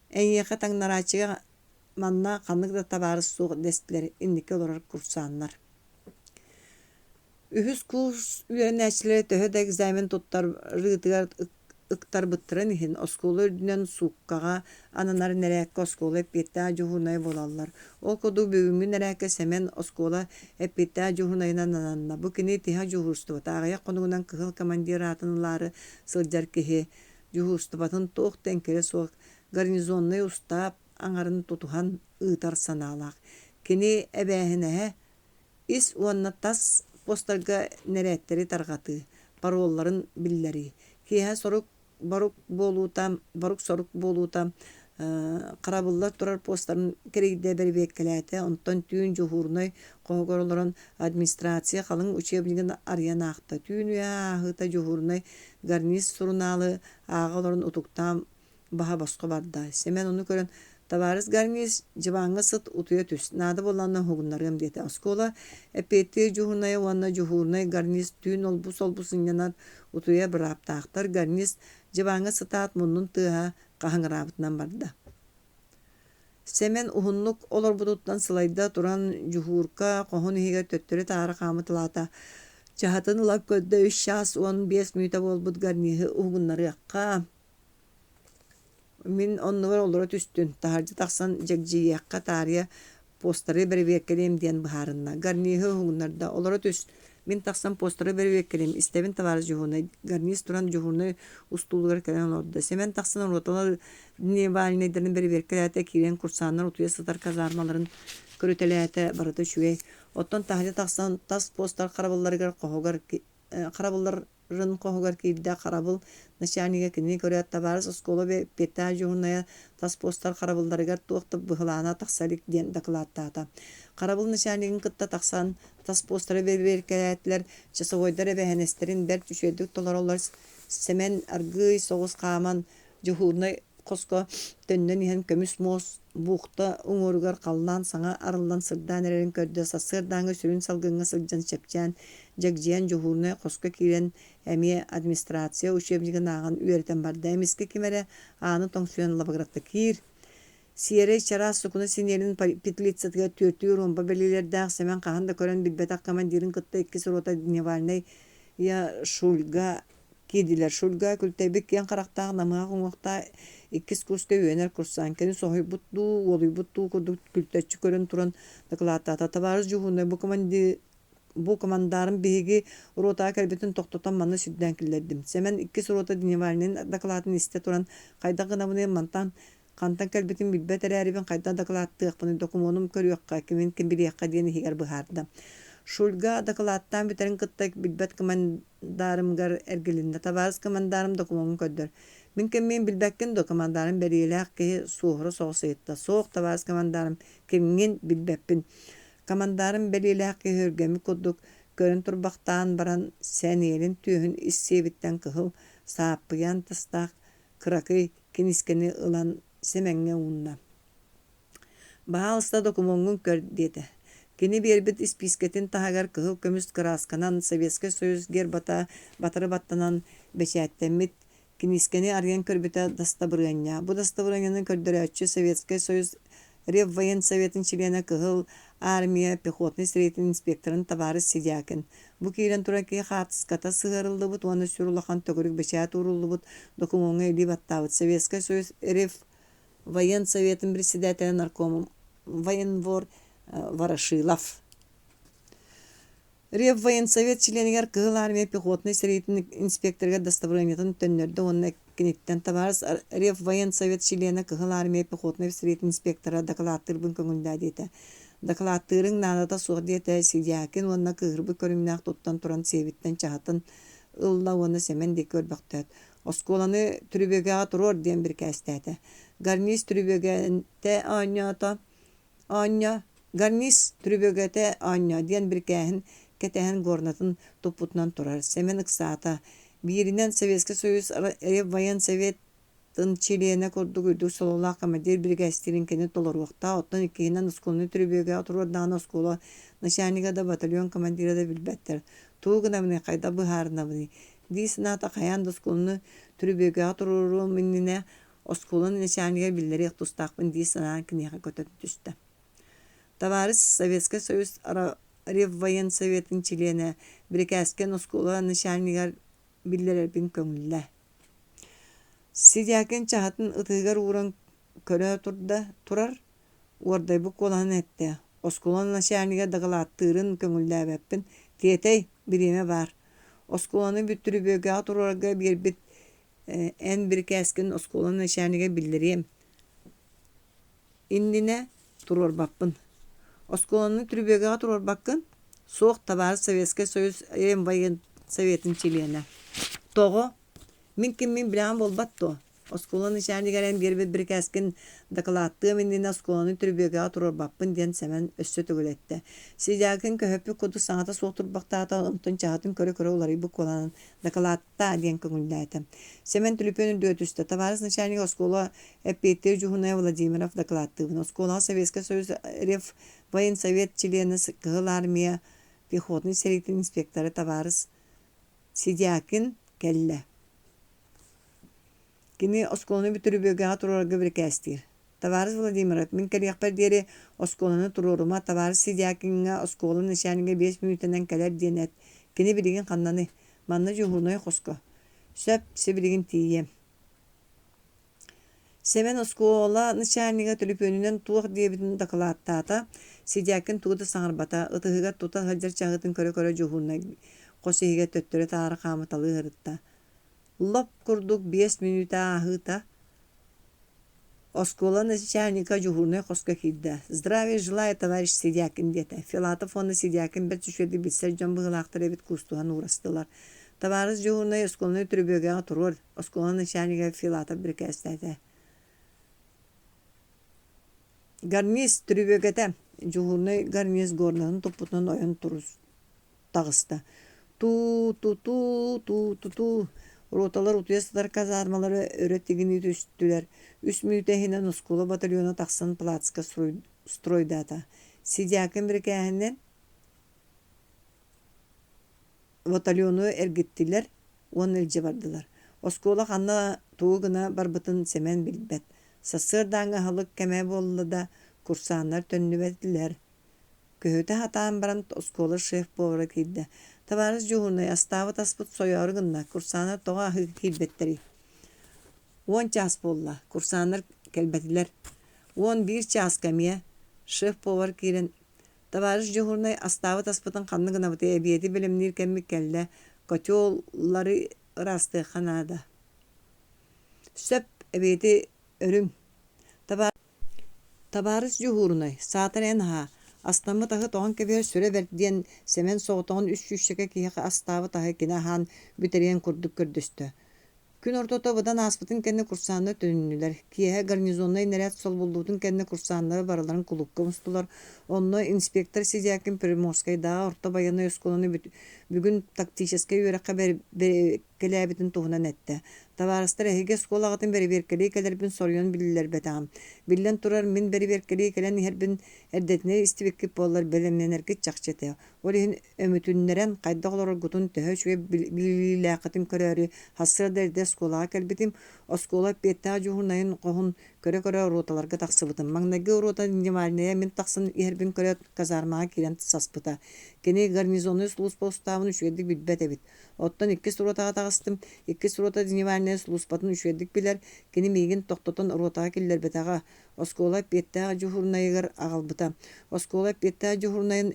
Speaker 1: «Эйиэхэ таҥнарааччыга манна ханнык да табаарыс суох» дэстилэр инники олорор курсааннар. Үһүс курс үөрэнээччилэрэ төһө да экзамен туттарыытыгар ыктарбыттарын иһин, оскуола үрдүнэн сууккаҕа ананар нэрээккэ оскуола эппиэттээх дьуһуурунайа буолаллар. Ол курдук бүгүҥҥү нэрээккэ Сэмэн оскуола эппиэттээх дьуһуурунайынан ананна. Бу кини тиһэх дьуһуурустубата. Аҕыйах хонугунан кыһыл командир аатын ылаары сылдьар киһи дьуһуурустубатын туох да эҥкилэ суох гарнизоннай устаап аҥарын тутуһан ыытар санаалаах. Кини эбээһинэһэ Ис уонна тас постарга нэрээттэри тарҕатыы, паролларын биллэрии. Киэһэ сорук борук буолуута, борук-сорук буолуута харабыллар турар постарын кэрийдэ бэрэбиэркэлээтэ, онтон түүн дьуһуурунай хоһугар олорон администрация халыҥ учебнигын арыйан аахта. Түүн үөһэ ааһыыта дьуһуурунай гарниз сурунаалы ааҕа олорон утуктаан баһа босхо барда. Сэмэн ону көрөн, «Табаарыс Гарниз, дьыбааҥҥа сыт, утуйа түс, наада буоллаҕына уһугуннарыам» диэтэ. Оскуола эппиэттиир дьуһуурунайа уонна дьуһуурунай Гарниз түүн олбу-солбу сынньанар, утуйар бырааптаахтар. Гарниз дьыбааҥҥа сытаат муннун тыаһа хаһыҥыраабытынан барда. Сэмэн уһуннук олорбутуттан сылайда туран дьуһуурка хоһун иһигэр төттөрү-таары хаамыталаата. Чаһытын ыла көрдө үс чаас 15 мүнүүтэ буолбут гарниһы уһугуннарыахха Мин оннубар олоро түстүн, таһырдьа тахсан дьэгдьийиэххэ таарыйа постары бэрэбиэркэлиэм диэн быһаарынна. Гарниһы уһугуннарда, олоро түс, мин тахсан постары бэрэбиэркэлиэм, истэбин табаарыс дьуһуунай. Гарниз туран дьуһуурунай устуулугар кэлэн олордо. Сэмэн тахсан роталар дневальнайдарын бэрэбиэркэлээтэ, киирэн курсааннар утуйа сытар казармаларын көрүтэлээтэ, барыта үчүгэй. Оттон таһырдьа тахсан тас постар харабылларыгар хоһугар харабыллар рын хоһугар киирдэ. Харабыл начальнига кинини көрөөт, табаарыс оскуола эппиэттээх дьуһуурунайа тас постар харабылларыгар туох да быһылаана тахса илик диэн дакылааттаата. Харабыл начальнигын кытта тахсан тас постары бэрэбиэркэлээтилэр, часовойдар эбээһинэстэрин бэрт үчүгэйдик толороллор. Сэмэн аргыый соҕус хааман дьуһуурунай хоско төннөн иһэн көмүс муос буухта уҥуоругар халлаан саҥа арыллан сырдаан эрэрин көрдө, сарсыардааҥҥы сүрүн салгыҥҥа сылдьан чэпчээн, дьэгдьийэн дьуһуурунай хоско киирэн эмиэ администрация учебнигын ааҕан үөрэтэн барда. Эмискэ ким эрэ ааны тоҥсуйан лабыгыратта киир. Сиэрэй чараас сукуна синиэлин петлицатыгар түөртүү ромба бэлиэлэрдээх Сэмэн хаһан да көрөн билбэтэх командирын кытта иккис рота дневальнай Я Шульга киирдилэр. Шульга күлтэйбит киэҥ харахтаах, намыһах уҥуохтаах иккис курска үөрэнэр курсант. Кини соһуйбут дуу, уолуйбут дуу курдук күлтэччи көрөн туран дакылааттаата. Табаарыс дьуһуурунай бу команди бу командарым биһиги ротаҕа кэлбитин тохтотон манна сирдээн киллэрдим. Сэмэн иккис рота дневальнайын дакылаатын истэ туран хайдах гынабыный мантан хантан кэлбитин билбэт эрээрибин хайдах дакылааттыахпыный докумуонум көрүөххэ, кимин ким билиэххэ диэн иһигэр быһаарда. Шульга дакылааттаан бүтэрин кытта билбэт командарымыгар эргилиннэ. Табаарыс командарым докумуоҥҥун көрдөр. Мин киммин билбэккин дуо, командарым бэлиэлээх киһи суоһура соҕус ыйытта. Суох, табаарыс командарым, кимҥин билбэппин. Командарым бэлиэлээх киһи өргөммүт курдук көрөн турбахтаан баран сэниэлин түөһүн ис сиэбиттэн кыһыл сааппыйаан тастаах кыракый кинискэни ылан Сэмэҥҥэ уунна. «Баһаалыста докумуоҥҥун көр» диэтэ. Кини биэрбит испиискэтин таһыгар кыһыл көмүс кыраасканан Советскай Союз гербата батары баттанан бэчээттэммит киниискэни арыйан көрбүтэ дастабырыанньа. Бу дастабырыанньаны көрдөрөөччү Советскай Союз Реввоенсоветын чилиэнэ Кыһыл Армия пехотнай сэриитин инспекторын табаарыс Сидякин. Бу киирэн турар киһи хаартыската сыһыарыллыбыт уонна сүр улахан төгүрүк бэчээт ууруллубут докумуоҥҥа илии баттаабыт Советскай Союз Реввоенсоветын председателэ нарком военвор Ворошилов. Реввоенсовет чилиэнигэр Кыһыл Армия пехотнай сэриитин инспекторыгар дастабырыанньатын төннөрдө уонна киниттэн табаарыс Реввоенсовет чилиэнэ Кыһыл Армия пехотнай сэриитин инспектора дакылааттыырбын көҥүллээ диэтэ. Дакылааттыырыҥ наадата суох диэтэ Сидякин уонна кыыһырбыт көрүҥнээх туттан туран сиэбиттэн чаһытын ылла уонна Сэмэн диэки көрбөхтөөт. Оскуоланы түрүбүөгэҕэ туруор диэн бирикээстээтэ. Гарниз түрүбүөгэнтэ оонньоото Оонньоо, гарниз түрүбүөгэтэ оонньоо диэн бирикээһин кэтэһэн горнатын туппутунан турар. Сэмэн ыксаата. Бииринэн Советскай Союз Реввоенсоветын чилиэнэ курдук үрдүк сололоох командир бирикээстиирин кини толоруохтаах, оттон иккиһинэн оскуоланы түрүбүөгэҕэ туруордаҕына оскуола начальнига да, батальон командира да билбэттэр. Тугу гынабыный, хайдах быһаарынабыный дии санаата хайаан да оскуоланы түрүбүөгэҕэ туруоруом иннинэ Оскуола начальнигар биллэриэх тустаахпын дии санаан киниэхэ көтөн түстэ. Табаарыс Советскай Союз Реввоенсоветын чилиэнэ, бирикээскэн оскуола начальнигар биллэрэрбин көҥүллээ. Сидякин чаһытын ытыһыгар ууран көрө турда турар, уордайбыт куолаһын эттэ: «Оскуола начальнига дакылааттыырын көҥүллээбэппин, тиэтэй, бириэмэ баар. Оскуоланы бүттүрүбүөгэҕэ туруорарга биэрбит Эн бирикээскин оскуола начальнига биллэриэм иннинэ туруорбаппын. Оскуоланы түрүбүөгэҕэ туруорбаккын? Суох, табаарыс Советскай Союз Реввоенсоветын чилиэнэ. Тоҕо? Мин киммин билэҕин буолбат дуо? Оскуола начальнигар эн биэрбит бирикээскин дакылааттыам иннинэ оскуоланы түрүбүөгэҕэ туруорбаппын диэн Сэмэн өссө төгүл эттэ. Сидякин көһөппүт курдук саҥата суох турбахтаата, онтон чаһытын көрө-көрө уларыйбыт куоланан дакылаат Таа диэн көҥүллээтэ. Сэмэн түлүпүөн үрдүгэр түстэ. Табаарыс начальник оскуола эппиэттиир дьуһунайа Владимиров дакылааттыыбын. Оскуолаҕа Советскай Союз Реввоенсовет чилиэнэ Кыһыл Армия пехотнай сэриитин инспектора табаарыс Сидякин кэллэ. Кини оскуоланы бүтүрүбүөгэҕэ туруорарга бирикээстиир. Табаарыс Владимиров, мин кэлиэхпэр диэри оскуоланы туруорума, табаарыс Сидякиҥҥа оскуола начальнига 5 мүнүүтэнэн кэлэр диэн эт. Кини билигин ханнаный? Манна дьуһуурунай хоско. Сөп, сибилигин тиийиэм. Сэмэн оскуола начальнига төлөпүөнүнэн туох диэбитин дакылааттаата. Сидякин тугу да саҥарбата, ытыһыгар тута сылдьар чаһыытын көрө-көрө дьуһуурунай хос иһигэр төттөрү-таары хаамыталыы сырытта. Лоп курдук 5 мүнүүтэ ааһыыта Оскуола начальника дьуһуурунай хоско киирдэ: «Здравия желаю, товарищ Сидякин» диэтэ. Филатов уонна Сидякин бэрт үчүгэйдик билсэр дьон быһыылаахтар эбит куустуһан уурастылар. Табаарыс дьуһуурунай оскуоланы түрүбүөгэҕэ туруор, оскуола начальнига Филатов бирикээстээтэ. Гарнист түрүбүөгэтэ, дьуһуурунай гарнист горнаһын туппутунан ойон таҕыста. Туу-ту-туу, туу-ту-туу роталар утуйа сытар казармалары өрө тигинии түстүлэр. Үс мүнүүтэ иһинэн оскуола батальона тахсан плацка стройдаата. Сидякин бирикээһинэн батальону эргиттилэр уонна илдьэ бардылар. Оскуола ханна тугу гына барбытын Сэмэн билбэт. Сарсыардааҥҥы аһылык кэмэ буолла да, курсааннар төннүбэтилэр. Көһүтэ сатаан баран оскуола шеф-повара киирдэ. «Табаарыс дьуһуурунай, астаабыт аспыт сойоору гынна, курсааннар тоҕо аһыы киирбэттэрий?» Уон чаас буолла, курсааннар кэлбэтилэр. 11 чааска эмиэ шеф-повар киирэн «Табаарыс дьуһуурунай, астаабыт аспытын ханна гынабытый, эбиэти бэлэмниир кэммит кэллэ, котеллары ыраастыахха наада». «Сөп, эбиэти өрүҥ. Табаарыс дьуһуурунай, саатар эн аһаа, астаммыт аһы тоҕон кэбиһэр сүрэ бэрт диэн Сэмэн соҕотоҕун үс сүүсчэкэ киһиэхэ астаабыт аһы кини аһаан бүтэриэн курдук көрдөстө. Күн ортото быдан ааспытын кэннэ курсааннар төнүннүлэр. Киэһэ гарнизоннай нэрээт солбуллубутун кэннэ курсааннары барыларын кулуупка мустулар. Онно инспектор Сидякин Приморскайдааҕы орто байыаннай оскуоланы бүгүн тактическай үөрэххэ кэлээбитин туһунан эттэ. Табаарыстар, эһиги оскуолаҕытын бэрэбиэркэлии кэлэрбин соруйан биллэрбэтэҕим. Биллэн турар, мин бэрэбиэркэлии кэлэн иһэрбин эрдэтинэ истибиккит буоллар, бэлэмнэнэргит чахчы этэ. Ол иһин өмүтүннэрэн, хайдах олороргутун, төһө үчүгэй билиилээххитин көрөөрү, сарсыарда эрдэ оскуолаҕа кэлбитим. Оскуола эппиэттээх дьуһуурунайын хоһун көрө-көрө роталарга тахсыбытым. Маҥнайгы рота дневальная мин тахсан иһэрбин көрөөт, казармаҕа киирэн саспыта. Кини гарнизоннай сулууспа устаабын үчүгэйдик билбэт эбит. Оттон иккис ротаҕа таҕыстым. Иккис рота дневальная сулууспатын үчүгэйдик билэр. Кини миигин тохтотон ротаҕа киллэрбэтэҕэ. Оскуола эппиэттээх дьуһуурунайыгар аҕалбыта. Оскуола эппиэттээх дьуһуурунайын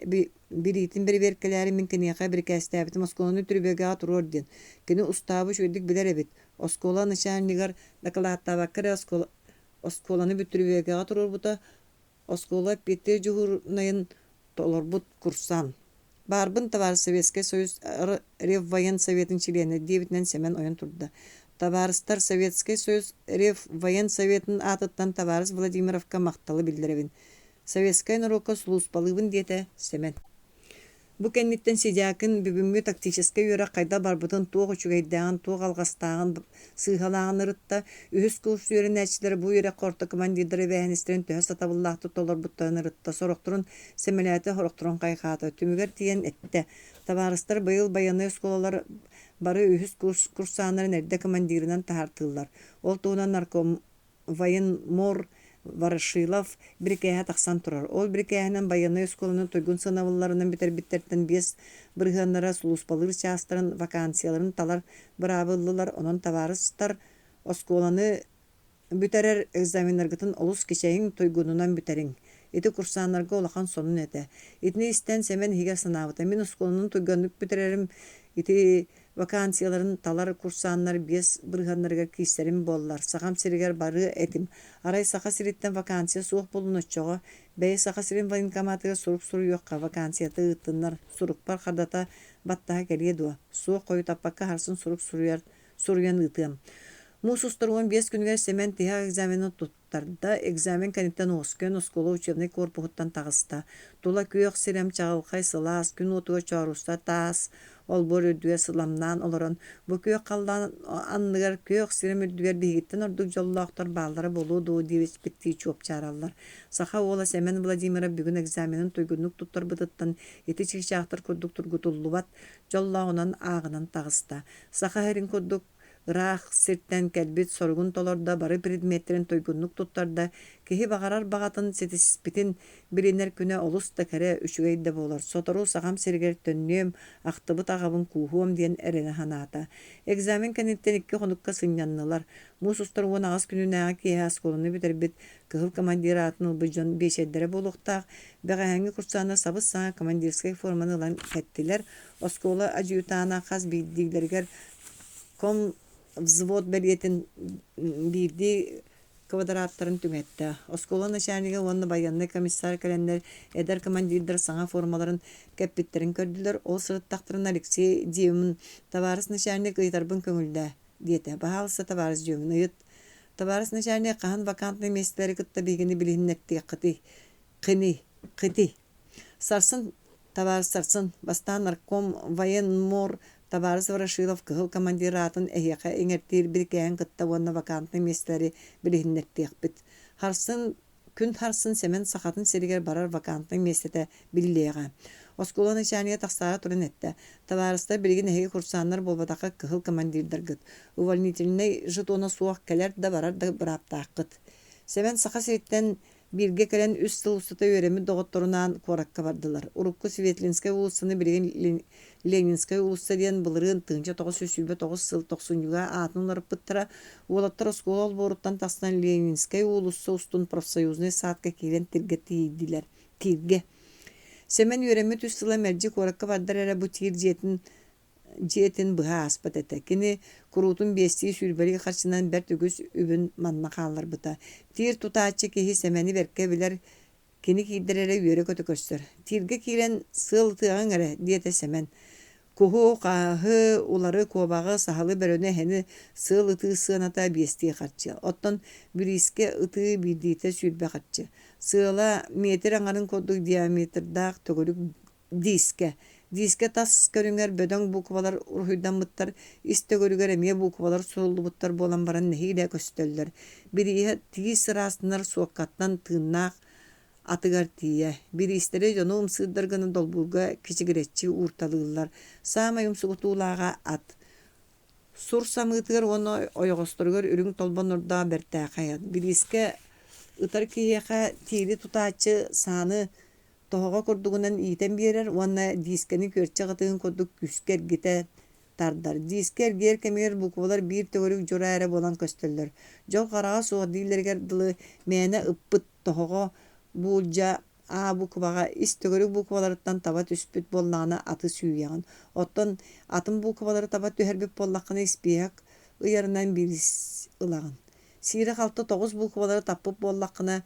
Speaker 1: билиитин бэрэбиэркэлээри мин киниэхэ бирикээстээбитим оскуоланы түрүбүөгэҕэ туруор диэн. Кини устаабы үчүгэйдик билэр эбит. Оскуола начальнигар дакылааттаабакка эрэ оскуоланы бүтүрүбүөгэҕэ туруорбута. Оскуола эппиэттиир дьуһуурунайын толорбут курсант. Баарбын, табаарыс Советскай Союз Реввоенсоветын чилиэнэ, диэбитинэн Сэмэн ойон турда. Табаарыстар, Советскай Союз Реввоенсоветын аатыттан табаарыс Владимировка махталы биллэрэбин. Советскай норуокка сулууспалыыбын, диэтэ Сэмэн. Бу кэнниттэн Сидякин бүгүҥҥү тактическай үөрэх хайдах барбытын, туох үчүгэйдээҕин, туох алҕастааҕын, сыыһалааҕын ырытта. Үһүс курс үөрэнээччилэрэ бу үөрэххэ орто командирдар эбээһинэстэрин төһө сатабыллаахтык толорбуттарын ырытта, сорохторун сэмэлээтэ, сорохторун хайҕаата. Түмүгэр тиийэн эттэ: «Табаарыстар, быйыл байыаннай оскуолалар бары үһүс курс курсааннарын эрдэ командирынан таһаартыыллар. Ол туһунан нарком военмор Ворошилов бирикээһэ тахсан турар. Ол бирикээһинэн байыаннай оскуоланы туйгун сыанабылларынан бүтэрбиттэртэн биэс бырыһыаннара сулууспалыыр чаастарын, вакансияларын талар быраабы ыллылар. Онон табаарыстар оскуоланы бүтэрэр экзаменнаргытын олус кичэйиҥ, туйгунунан бүтэриҥ. Ити курсааннарга улахан сонун этэ. Итини истэн Сэмэн иһигэр санаабыта: мин оскуоланы туйгуннук бүтэрэрим ити Вакансияларын талар курсааннар биэс бырыһыаннарыгар киирсэрим буоллар, Сахам сиригэр барыа этим. Арай Саха сириттэн вакансия суох буоллун оччоҕо? Бэйэ Саха сирин военкоматыгар сурук суруйуохха, вакансията ыыттыннар, сурукпар хардата баттаһа кэлиэ дуо? Суох хойутаппакка харсын сурук суруйар, суруйан ыытыам. Муус устар 15 күнүгэр Сэмэн тиһэх экзаменын туттарда, экзамен кэнниттэн уоскуйан оскуола учебнай корпуһуттан таҕыста. Тула күөх сирэм чаҕылхай сылаас, күн уотугар чооруста таас олбуор үрдүгэр сыламнаан олорон, бу күөх халлаан анныгар күөх сирэм үрдүгэр биһигиттэн ордук дьоллоохтор бааллара буолуо дуо диэбиттии чуопчаараллар. Саха уола Сэмэн Владимиров бүгүн экзаменын туйгуннук туттарбытыттан ити чыычаахтар курдук тургутуллубат дьоллооҕунан ааҕынан таҕыста. Саха сирин курдук Ыраах сиртэн кэлбит соругун толордо, бары предметтэрин туйгуннук туттарда, киһи баҕарар баҕатын ситиспитин билинэр күнэ олус да кэрэ, үчүгэй да буолар. Сотору Сахам сиригэр төннүөм, ахтыбыт аҕабын кууһуом диэн эрэнэ санаата. Экзамен кэнниттэн икки хонукка сынньаннылар. Муус устар 18 күнүнээҕи киэһэ оскуоланы бүтэрбит кыһыл командир аатын ылбыт дьон биэчэрдэрэ буолуохтаах. Бэҕэһээҥҥи курсааннар сабыс-саҥа командирскай форманы ылан кэттилэр. Оскуола адъютана хас биирдиилэригэр Комвзвод бэлиэтин биирдии квадраттарын түҥэттэ. Оскуола начальнига уонна байыаннай комиссар кэлэннэр эдэр командирдар саҥа формаларын кэппиттэрин көрдүлэр. Ол сырыттахтарына Алексей Димин «Табаарыс начальник, ыйытарбын көҥүллээ» диэтэ. «Баһаалыста, табаарыс Дюмин, ыйыт. Табаарыс начальник, хаһан вакантнай миэстэлэри кытта биһигини билиһиннэртиэххитий? Хиний? Хитий?» Сарсын, табаарыс сарсын, бастаан нарком военмор табаарыс Ворошилов кыһыл командир аатын эһиэхэ иҥэртиир бирикээһин кытта уонна вакантнай миэстэлэри билиһиннэртиэхпит. Харсын күн харсын Сэмэн Сахатын сиригэр барар вакантнай миэстэтэ биллиэҕэ. Оскуола начальнига тахсаары туран эттэ: «Табаарыстар, билигин эһиги курсаннар буолбатахха кыһыл командирдаргыт. Увольнительнай жетона суох кэлэр да барар да бырааптааххыт». Сэмэн Саха сириттэн Бииргэ кэлэн үс сыл устата үөрэммит доҕотторунаан куоракка бардылар. Урукку Светлинскэй уулуссаны билигин Ленинскэй уулусса диэн былырыын 1929 сыл тохсунньуга аатын уларыппыттара. Уолаттар оскуола олбуоруттан тахсан Ленинскэй уулусса устун профсоюзнай саадка киирэн тиргэ тиийдилэр. Тииргэ. Сэмэн үөрэммит үс сыла мэлдьи куоракка бардар эрэ бу тиир дьиэтин дьиэтин быһа ааспат этэ. Кини куруутун биэстии сүүрбэлии харчынан бэрт үгүс үбүн манна хаалларбыта. Тиир тутааччы киһи Сэмэни бэркэ билэр, кини киирдэр эрэ үөрэ-көтө көрсөр. «Тииргэ киирэн сыал ытыаҕыҥ эрэ» диэтэ Сэмэн. Куһу, хааһы, улары, куобаҕы, саһылы, бөрөнү, эһэни сыал ытыы сыаната биэстии харчы. Оттон бириискэ ытыы биирдиитэ 20 харчы. Сыала метр аҥарын курдук диаметрдаах төгүрүк Диискэ. Диискэ тас көрүҥэр бөдөҥ буукубалар уруһуйдаммыттар, ис төгүрүгэр эмиэ буукубалар суруллубуттар буолан баран нэһиилэ көстөллөр. Бирииһэ тиис ыраастанар суоккаттан тыыннаах атыгар тиийэ. Бириистэри дьону ымсыырдар гына долбуурга кичигирэччи уурталыыллар. Саамай умсугутуулааҕа ат. Сур самыытыгар уонна ойоҕосторугар үрүҥ толбоннордоох бэртээхэй ат. Бириискэ ытар киһиэхэ тиири тутааччы сааны тоһоҕо курдугунан иитэн биэрэр уонна диискэни күөрчэх ытыгын курдук күүскэ эргитэ тардар. Диискэ эргийэр кэмигэр буквалар биир төгүрүк дьураа эрэ буолан көстөллөр. Дьол хараҕа суох дииллэригэр дылы мээнэ ыппыт тоһоҕо буулдьа А букваҕа ис төгүрүк букваларыттан таба түспүт буоллаҕына аты сүүйэҕин. Оттон атын буквалары таба түһэрбит буоллаххына испииһэк ыйарынан бириис ылаҕын. Сиирэ-халты тоҕус буквалары таппыт буоллаххына,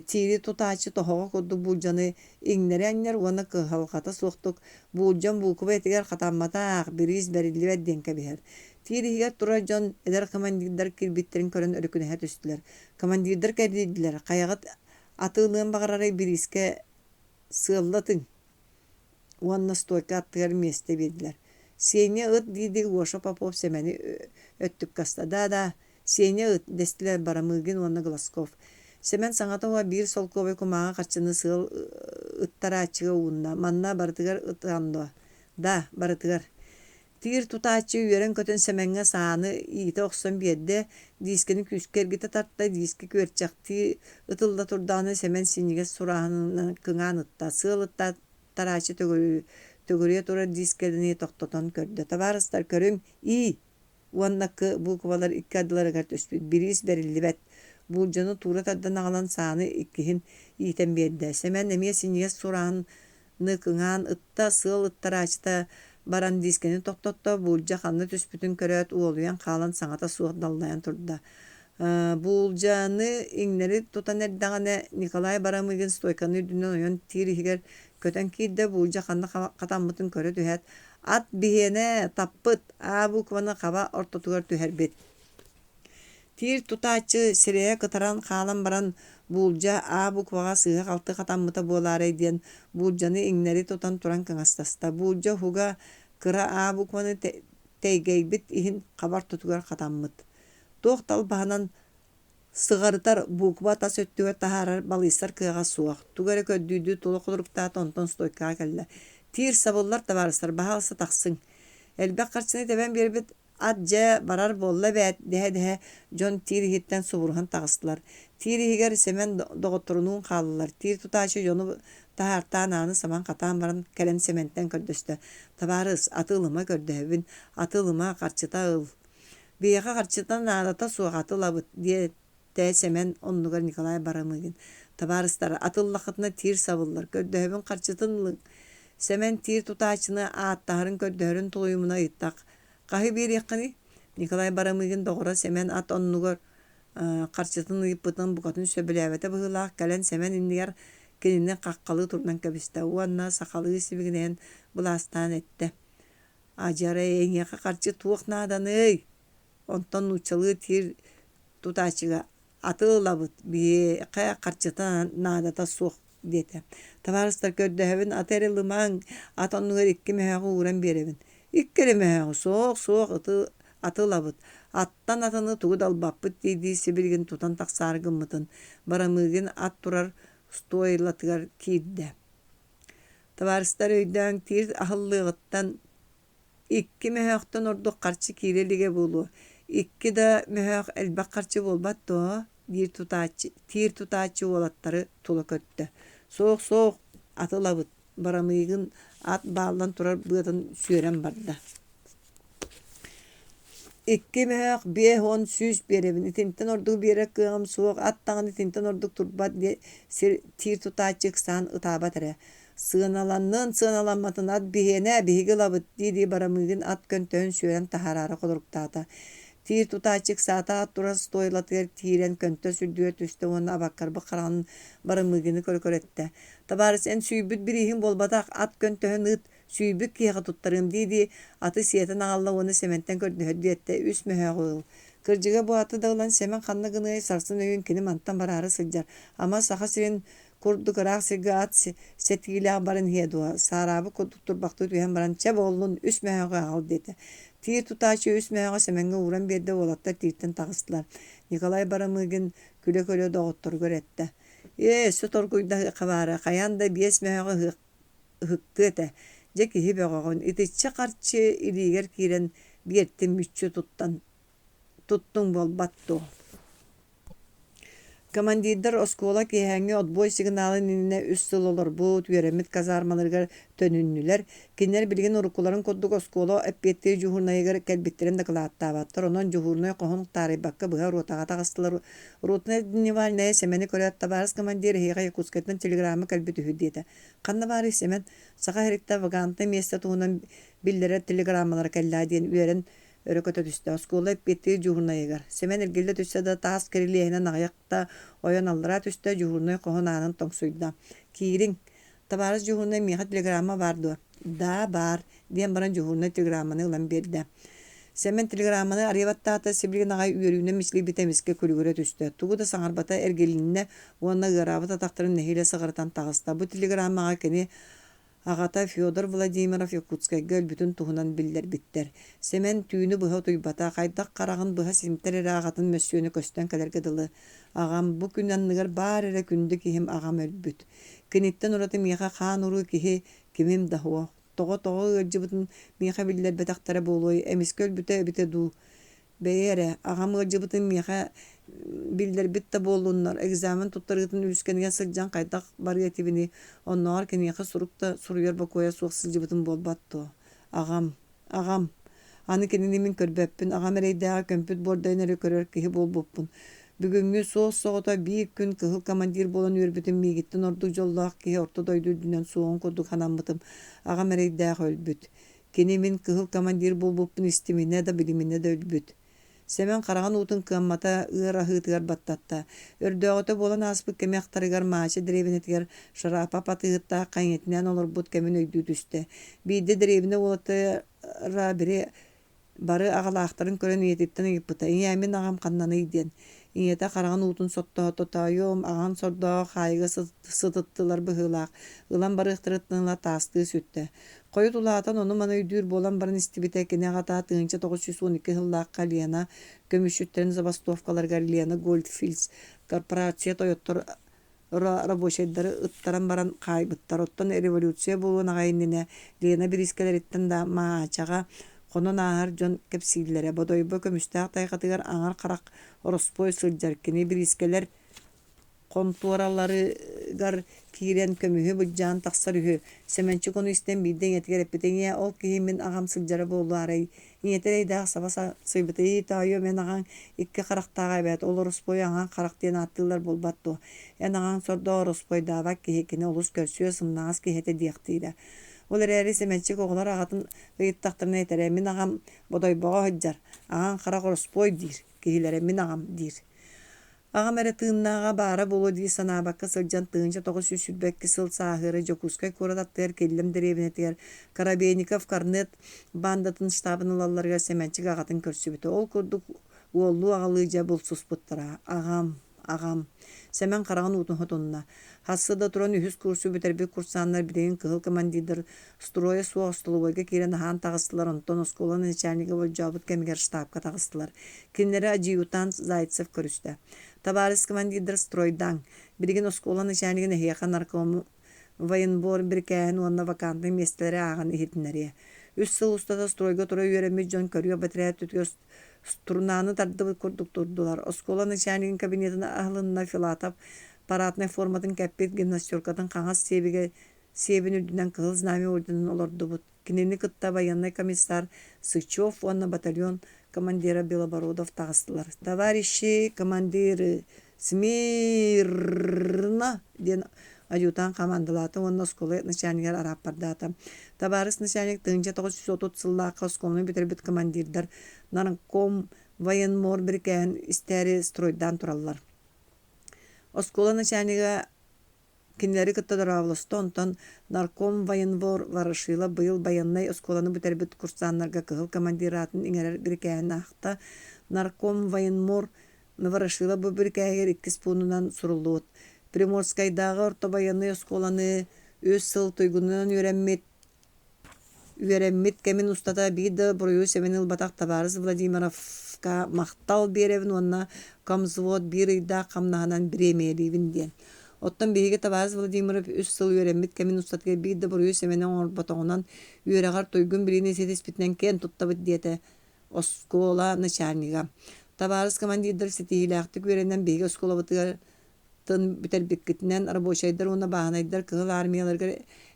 Speaker 1: тиири тутааччы тоһоҕо курдук буулдьаны иҥнэри анньар уонна кыһалҕата суохтук буулдьам буукуба этигэр хатамматах, бириис бэриллибэт диэн кэбиһэр. Тиир иһигэр турар дьон эдэр командирдар киирбиттэрин көрөн өрүкүнэһэ түстүлэр. Командирдар кэрийдилэр, хайаҕыт атыылыан баҕарарый бириискэ сыалла ытыҥ уонна стойка аттыгар миэстэ биэрдилэр. Сеня ыт дии-дии Гоша Попов Сэмэни өттүккэ аста. Да-да, Сеня ыт, дэстилэр Барамыгин уонна Глазков. Сэмэн саҥата уһа биир солкуобай кумааҕы харчыны сыал ыттарааччыга уунна. Манна барытыгар ытан дуо? Да, барытыгар. Тиир тутааччы үөрэн-көтөн Сэмэҥҥэ сааны иитэ охсон биэрдэ, диискэни күүскэ эргитэ тарта, диискэ күөрчэхтии ытылла турдаҕына Сэмэн синньигэс сурааһынынан кыҥаан ытта, сыал ыттарааччы төгүрүйэ турар диискэни тохтотон көрдө: «Табаарыстар, көрүҥ, ии уонна К буукубалар икки ардыларыгар түспүт, бириис бэриллибэт». Буулдьаны туура тардан аҕалан сааны иккиһин иитэн биэрдэ. Сэмэн эмиэ синньигэс сурааһын кыҥаан ытта, сыал ыттарааччыта баран диискэни тохтотто, буулдьа ханна түспүтүн көрөөт уолуйан хаалан саҥата суох даллайан турда. Буулдьаны иҥнэри тутан эрдэҕинэ Николай Барамыгин стойканы үрдүнэн ойон тиир иһигэр көтөн киирдэ, буулдьа ханна хатаммытын көрө түһээт, «Ат биһиэнэ, таппыт, А букваны хаба ортотугар түһэрбит» Тиир тутааччы сирэйэ кытаран хаалан баран буулдьа А букваҕа сыыһа-халты хатаммыта буолаарай диэн буулдьаны иҥнэри тутан туран кыҥастаста. Буулдьа уһуга кыра А букваны тэйгэйбит иһин хаба ортотугар хатаммыт. Туох да албаһынан сыҕарытар буква тас өттүгэр таһаарар балыйсар кыаҕа суох. Тугу эрэ көрдүүрдүү тула холоруктаата, онтон стойкаҕа кэллэ. Тиир сабыллар табаарыстар, баһаалыста тахсыҥ. Элбэх харчыны тэбэн биэрбит Ат дьэ барар буолла эбээт дэһэ-дэһэ дьон тиир иһиттэн субуруһан таҕыстылар. Тиир иһигэр Сэмэн доҕотторунуун хааллылар. Тиир тутааччы дьону таһаартаан ааны саман хатаан баран кэлэн Сэмэнтэн көрдөстө: «Табаарыс, аты ылыма көрдөһөбүн, аты ылыма, харчыта ыл». «Биһиэхэ харчыта наадата суох, аты ылабыт» диэтэ Сэмэн оннугар Николай Барамыгин. «Табаарыстар, аты ыллаххытына тиир сабыллар, көрдөһөбүн харчытын ылыҥ». Сэмэн тиир тутааччыны ааттаһарын көрдөһөрүн тулуйумуна ыйытта: «Хаһы биэриэххиний?» Николай Барамыгин доҕоро Сэмэн ат оннугар Харчытын ыйыппытын букатын сөбүлээбэтэ быһыылаах, кэлэн Сэмэн иннигэр кинини хаххалыы турунан кэбистэ уонна сахалыы сибигинэйэн былаастаан эттэ: «Адьарай, эйиэхэ харчы туох нааданый?» Онтон нууччалыы тиир тутааччыга «Аты ылабыт, биһиэхэ харчыта наадата суох» диэтэ. «Табаарыстар, көрдөһөбүн, аты эрэ ылымаҥ, ат оннугар икки мөһөөҕү ууран биэрэбин». «Икки эрэ мөһөөҕү, суох, суох, ыты аты ылабыт, аттан атыны тугу да ылбаппыт» дии-дии сибилигин тутан тахсаары гыммытын, Барамыгин ат турар стойлатыгар киирдэ. «Табаарыстар, өйдөөҥ, тиир аһыллыаҕыттан Икки мөһөөхтөн ордук харчы киирэ илигэ буолуо, икки да мөһөөх элбэх харчы буолбат дуо?» диир тутааччы, тиир тутааччы уолаттары тула көттө. «Суох, суох, аты ылабыт» Барамыгын ат бааллан турар быатын сүөрэн барда. Икки мөһөөх 50, 100 биэрэбин, итинтэн ордугу биэрэр кыаҕым суох, ат даҕаны итинтэн ордук турбат диэн сир тиир тутааччы ыксаан ытаабат эрэ. Сыаналаннын, сыаналамматын ат биһиэнэ, биһиги ылабыт дии-дии Барамыгин ат көнтөһүн сүөрэн таһаараары холоруктаата. Тиир тутааччы ыксаата ат турар стойлатыгар киирэн көнтөс үрдүгэр түстэ уонна абаккарбыт хараҕын Барамыгины көрө-көрө эттэ: «Табаарыс, эн сүүйбүт бирииһиҥ буолбатах, ат көнтөһүн ыыт, сүүйбүт киһиэхэ туттарыам» дии-дии аты сиэтэн аҕалла уонна Сэмэнтэн көрдөһөрдүү эттэ: «Үс мөһөөҕү ыл». Кырдьыга бу аты да ылан Сэмэн ханна гыныай, сарсын өйүүн кини мантан бараары сылдьар. Ама Саха сирин курдук ыраах сиргэ ат сэтиилээх баран иһиэ дуо, саараабыт курдук турбахтыы түһэн баран, чэ буоллун, үс мөһөөҕү аҕал диэтэ. Тиир тутааччы үс мөһөөҕү Сэмэҥҥэ ууран биэрдэ, уолаттар тииртэн таҕыстылар. Николай Барамыгин күлэ-күлэ доҕотторугар эттэ: «Ээ, өссө торгуйдаһыахха баара, хайаан да биэс мөһөөҕү ыһыктыа этэ. Дьэ киһи бөҕөҕүн, итиччэ харчы илиигэр киирэн биэртим мүччү туттан туттуҥ буолбат дуо?» Командирдар оскуола киэһээҥҥи отбой сигналын иннинэ үс сыл олорбут, үөрэммит казармаларыгар төнүннүлэр. Кинилэр билигин уруккуларын курдук оскуола эппиэттиир дьуһуурунайыгар кэлбиттэрин дакылааттаабаттар, онон дьуһуурунай хоһун таарыйбакка быһа ротаҕа таҕыстылар. Ротнай дневальная Сэмэни көрөөт, «Табаарыс командир, эһиэхэ Якутскайтан телеграмма кэлбит үһү» диэтэ. «Ханна баарый Сэмэн? Саха сириттэн вагантнай миэстэ туһунан биллэрэр телеграммалара кэллээ» диэн үөрэн өрө көтө түстэ. Оскуола эппиэттиир дьуһуурунайыгар. Сэмэн эргиллэ түстэ да, таас кирилиэһинэн аҕыйахта ойон аллараа түстэ, дьуһуурунай хоһун аанын тоҥсуйда. «Киириҥ. Табаарыс дьуһуурунай, миэхэ телеграмма баар дуо?» «Да, баар», диэн баран дьуһуурунай телеграмманы ылан биэрдэ. Сэмэн телеграмманы арыйа баттаата, сибилигин аҕай үөрүүнэн мичилийбитэ эмискэ күлүгүрэ түстэ. Тугу да саҥарбата эргилиннэ уонна ыараабыт атахтарын нэһиилэ сыҕарытан таҕыста. Бу телеграммаҕа кини Аҕата Федор Владимиров Якутскайга өлбүтүн туһунан биллэрбиттэр. Сэмэн түүнү быһа утуйбата, хайдах хараҕын быһа симтэр эрэ аҕатын мөссүөнэ көстөн кэлэргэ дылы. Аҕам, бу күн анныгар баар эрэ күндү киһим аҕам өлбүт. Киниттэн ураты миэхэ хаан-уруу киһи кимим да суох. Тоҕо-тоҕо ыалдьыбытын миэхэ биллэрбэтэхтэрэ буолуой, эмискэ өлбүтэ эбитэ дуу. Бэйи эрэ, аҕам ыалдьыбытын миэхэ биллэрбит да буоллуннар, экзамен туттарыытын үлүскэнигэр сылдьан хайдах барыа этибиний, оннооҕор киниэхэ сурук да суруйар бокуойа суох сылдьыбытым буолбат дуо? Аҕам, аҕам, аны кинини мин көрбөппүн, аҕам эрэйдээҕи көмпүт буордайын эрэ көрөр киһи буолбуппун. Бүгүҥҥү суос-соҕото биир күн кыһыл командир буолан үөрбүтүм миигиттэн ордук дьоллоох киһи орто дойду үрдүнэн суоҕун курдук санаммытым. Аҕам эрэйдээх өлбүт. Кини мин кыһыл командир буолбуппун истиминэ да, билиминэ да өлбүт. Сэмэн хараҕын уутун кыаммата, ыар аһыытыгар баттатта. Өрдөөҕүтэ буолан ааспыт кэми ахтарыгар Маача дэриэбинэтигэр Шарапап атыыһыттаах хайыҥэтинээн олорбут кэмин өйдүү түстэ. Биирдэ дэриэбинэ уолаттара били бары аҕалаахтарын көрөн ийэтиттэн ыйыппыта: «Ийээ, мин аҕам ханнаный?» диэн. Ийэтэ хараҕын уутун соттоото, «Тоойуом, аҕаҥ сордооҕо хаайыыга сытыттылар быһыылаах, ылан барыахтарыттан ыла таастыы сүттэ. Хойут улаатан ону-маны өйдүүр буолан баран истибитэ, кини аҕата 1912 сыллаахха Лена көмүсчүттэрин забастовкаларыгар Лена Гольдфильдс корпорация тойоттор рабочайдары ыттаран баран хаайбыттар. Оттон революция буолуон аҕай иннинэ Лена бириискэлэриттэн да Маачаҕа хонон ааһар дьон кэпсииллэрэ. Бодойбо көмүстээх тайҕатыгар аҥар харах ороспуой сылдьар. Кини бириискэлэр хонтуораларыгар киирэн көмүһү былдьаан тахсар үһү. Сэмэнчик ону истэн биирдэ ийэтигэр эппитэ: «Ийээ, ол киһи мин аҕам сылдьара буолуо Ийэтэ эрэйдээх саба сыйбыта: «Ии, тоойуом, эн аҕаҥ икки харахтааҕа эбээт, ол ороспуойу аҥаан харах диэн ааттыыллар буолбат дуо? Эн аҕаҥ сордоох ороспуойдаабат киһи, кини олус көрсүө, сымнаҕас киһи этэ» диэхтиирэ. Ол эрээри Сэмэнчик оҕолор аҕатын ыйыттахтарына этэрэ: «Мин аҕам Бодойбоҕо сылдьар, аҕаҥ харах ороспуой диир, киһилэрэ мин аҕам диир». Аҕам эрэ тыыннааҕа баара буолуо дии санаабакка сылдьан 1922 сыл сааһыары Дьокуускай куорат аттыгар Киллэм дэриэбинэтигэр Коробейников Корнет баандатын штабын ылалларыгар Сэмэнчик аҕатын көрсүбүтэ. Ол курдук уоллуу-аҕалыы дьэ булсуспуттара. Аҕам, аҕам Сэмэн хараҕын уутун хотунна. Сарсыарда туран үһүс курсу бүтэрбит курсаннар билигин кыһыл командирдар стройа суох остолобуойга киирэн аһаан таҕыстылар, онтон оскуола начальнига болдьообут кэмигэр штабка таҕыстылар. Кинилэри адъютант Зайцев көрүстэ. «Табаарыс командирдар стройдааҥ. Билигин оскуола начальнигын эһиэхэ нарком военбор бирикээһин уонна вакантнай миэстэлэри ааҕан иһитиннэриэ. Үс сыл устата стройга тура үөрэммит дьон көрүөх бэтэрээ өттүгэр Струнаны тардыбыт курдук турдулар. Оскуола начальнигын кабинетын аһылынна Филатов параднай форматын кэппит гимнастеркатын хаҥас сиэбигэр сиэбин үрдүнэн Кыһыл Знамя орденын олордубут. Кинини кытта военнай комиссар Сычев уонна батальон командира Белобородов таҕыстылар. «Товарищи командиры, смирно!» диэн адъютант хамаандалаата уонна оскуола начальнигар арааппардаата. Табаарыс начальник 1930 сыллаахха оскуоланы бүтэрбит командирдар нарком военмор бирикээһин истээри стройдаан тураллар. Оскуола начальнига кинилэри кытта дорооболосто, онтон нарком военвор Ворошилов быйыл байыаннай оскуоланы бүтэрбит курсаннарга кыһыл командир аатын иҥэрэр бирикээһин аахта. Нарком военмор Ворошилов бу бирикээһигэр иккис пуунунан суруллубут. Приморскайдааҕы орто байыаннай оскуоланы үс сыл туйгунунан үөрэммит Үөрэммит кэмин устата биир да буруйу-сэмэни ылбатах табаарыс Владимировка махтал биэрэбин уонна комвзвод биир ыйдаах хамнаһынан бириэмийэлиибин диэн. Оттон биһиги табаарыс Владимиров үс сыл үөрэммит кэмин устатыгар биир да буруйу-сэмэни оҥорботоҕунан, үөрэҕэр туйгун билиини ситиспитинэн киэн туттабыт диэтэ оскуола начальнига. Табаарыс командирдар ситиһиилээхтик үөрэнэн биһиги оскуолабытыгар тын бүтэрбиккитинэн рабочайдар уонна бааһынайдар Кыһыл Армияларыгар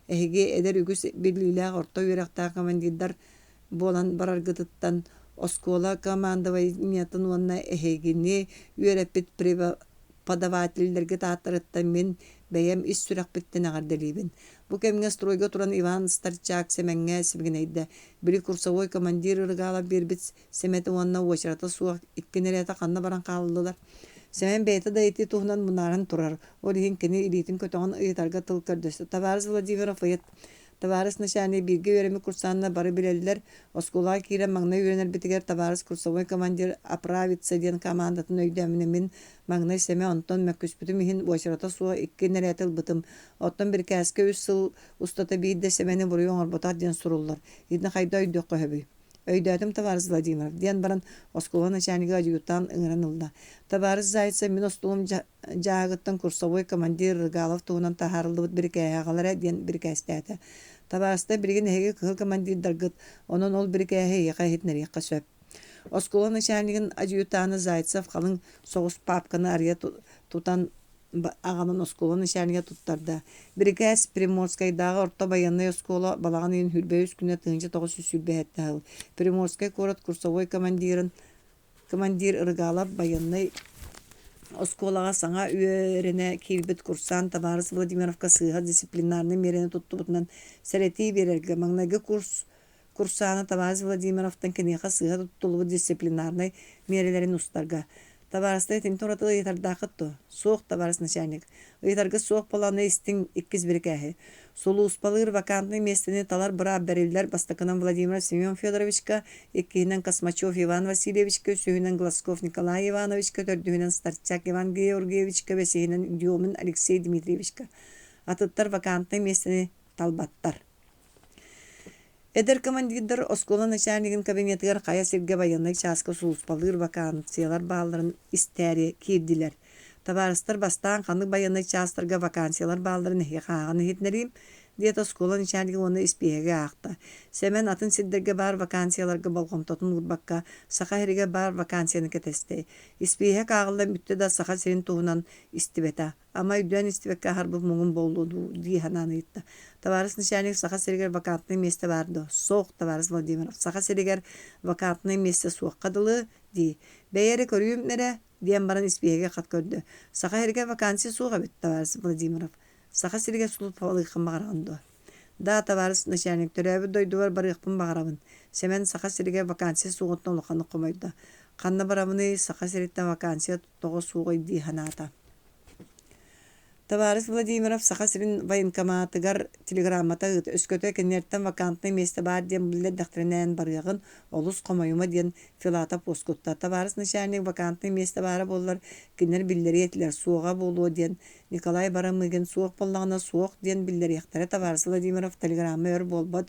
Speaker 1: эһиги эдэр үгүс биллиилээх орто үөрэхтээх командирдар буолан бараргытыттан оскуола командованиетын уонна эһигини үөрэппит преподавателлэргит ааттарыттан мин бэйэм ис сүрэхпиттэн эҕэрдэлиибин. Бу кэмҥэ стройга туран Иван Старчак Сэмэҥҥэ сибигинэйдэ. Били курсовой командир Ырыгаалап биэрбит Сэмэтэ уонна уочарата суох икки нэрээтэ ханна баран хааллылар? Сэмэн бэйэтэ да ити туһунан мунааран турар, ол иһин кини илиитин көтөҕөн ыйытарга тыл көрдөстө. Табаарыс Владимиров ыйыт. Табаарыс начальник бииргэ үөрэммит курсанна бары билэллэр, оскуолаҕа киирэн маҥнай үөрэнэрбитигэр табаарыс курсовой командир оправиться диэн командатын өйдөөмүнэ мин маҥнай сэмэ онтон мөккүспүтүм иһин уочарата суох икки нэрээтэ ылбытым. Оттон бирикээскэ үс сыл устата биир да сэмэни буруйу оҥорботох диэн суруллар. Итини хайдах өйдүөххэ сөбүй? Өйдөөтүм, табаарыс Владимиров, диэн баран оскуола начальнига адъютант ыҥыран ылла. Табаарыс Зайцев мин остуолум дьааһыгыттан курсовой командир Рыгалов туһунан таһаарыллыбыт бирикээһи аҕал эрэ диэн бирикээстээтэ. Табаарыстар билигин эһиги кыһыл командирдаргыт, онон ол бирикээһи эһиэхэ иһитиннэриэххэ сөп. Оскуола начальнигын адъютана Зайцев халыҥ соҕус паапканы арыйа тутан аҕалан оскуола начальнига туттарда. Бирикээс Приморскайдааҕы орто байыаннай оскуола балаҕан ыйын 23 күнэ 1927 сыл Приморскай куорат курсовой командирын командир Рыгалов байыаннай оскуолаҕа саҥа үөрэнэ киирбит курсант табаарыс Владимировка сыыһа дисциплинарнай миэрэни туттубутунан сэрэтии биэрэргэ маҥнайгы курс Курсаана табаарыс Владимировтан киниэхэ сыыһа туттуллубут дисциплинарнай миэрэлэрин устарга. Табаарыстар итинтэн ураты ыйытардааххыт дуо? Суох, табаарыс начальник. Ыйытарга суох буолааны истиҥ иккис бирикээһи. Сулууспалыыр вакантнай миэстэни талар быраап бэриллэр бастакынан Владимиров Семен Федоровичка, иккиһинэн Космачев Иван Васильевичка, үсүһүнэн Глазков Николай Ивановичка, төрдүһүнэн Старчак Иван Георгиевичка, бэсиһинэн Демин Алексей Дмитриевичка. Атыттар вакантнай миэстэни талбаттар. Эдэр командирдар оскуола начальнигын кабинетыгар хайа сиргэ байыаннай чааска сулууспалыыр вакансиялар баалларын истээри киирдилэр. Табаарыстар бастаан ханнык байыаннай чаастарга вакансиялар баалларын эһиэхэ ааҕан иһитиннэриим, диэтэ оскуола начальнига уонна испииһэги аахта. Сэмэн атын сирдэргэ баар вакансияларга болҕомтотун уурбакка, Саха сиригэр баар вакансияны кэтэстэ. Испииһэк ааҕыллан бүттэ да Саха сирин туһунан истибэтэ. Ама өйдөөн истибэккэ аһарбыт муҥум буолуо дуу дии санаан ыйытта. Табаарыс начальник Саха сиригэр вакантнай миэстэ баар дуо? Суох, табаарыс Владимиров. Саха сиригэр вакантнай миэстэ суохха дылы дии. Бэйэ эрэ көрүүм эрэ, диэн баран испииһэги хат көрдө. Саха сиригэр вакансия суох эбит, табаарыс Владимиров. Саха сиригэр сулууспалыаххын баҕараҕын дуо? Да, табаарыс начальник, төрөөбүт дойдубар барыахпын баҕарабын. Сэмэн Саха сиригэр вакансия суоҕуттан улаханнык хомойдо. Ханна барабыный, Саха сириттэн вакансия тоҕо суоҕуй дии санаата. Табаарыс Владимиров Саха сирин военкоматыгар телеграммата ыыт, өскөтө кинилэртэн вакантнай миэстэ баар диэн биллэрдэхтэринэ эн барыаҕын, олус хомойума диэн Филатов уоскутта. Табаарыс начальник вакантнай миэстэ баара буоллар, кинилэр биллэриэ этилэр, суоҕа буолуо диэн Николай Барамыгин суох буоллаҕына суох диэн биллэриэхтэрэ. Табаарыс Владимиров телеграмма өр буолбат,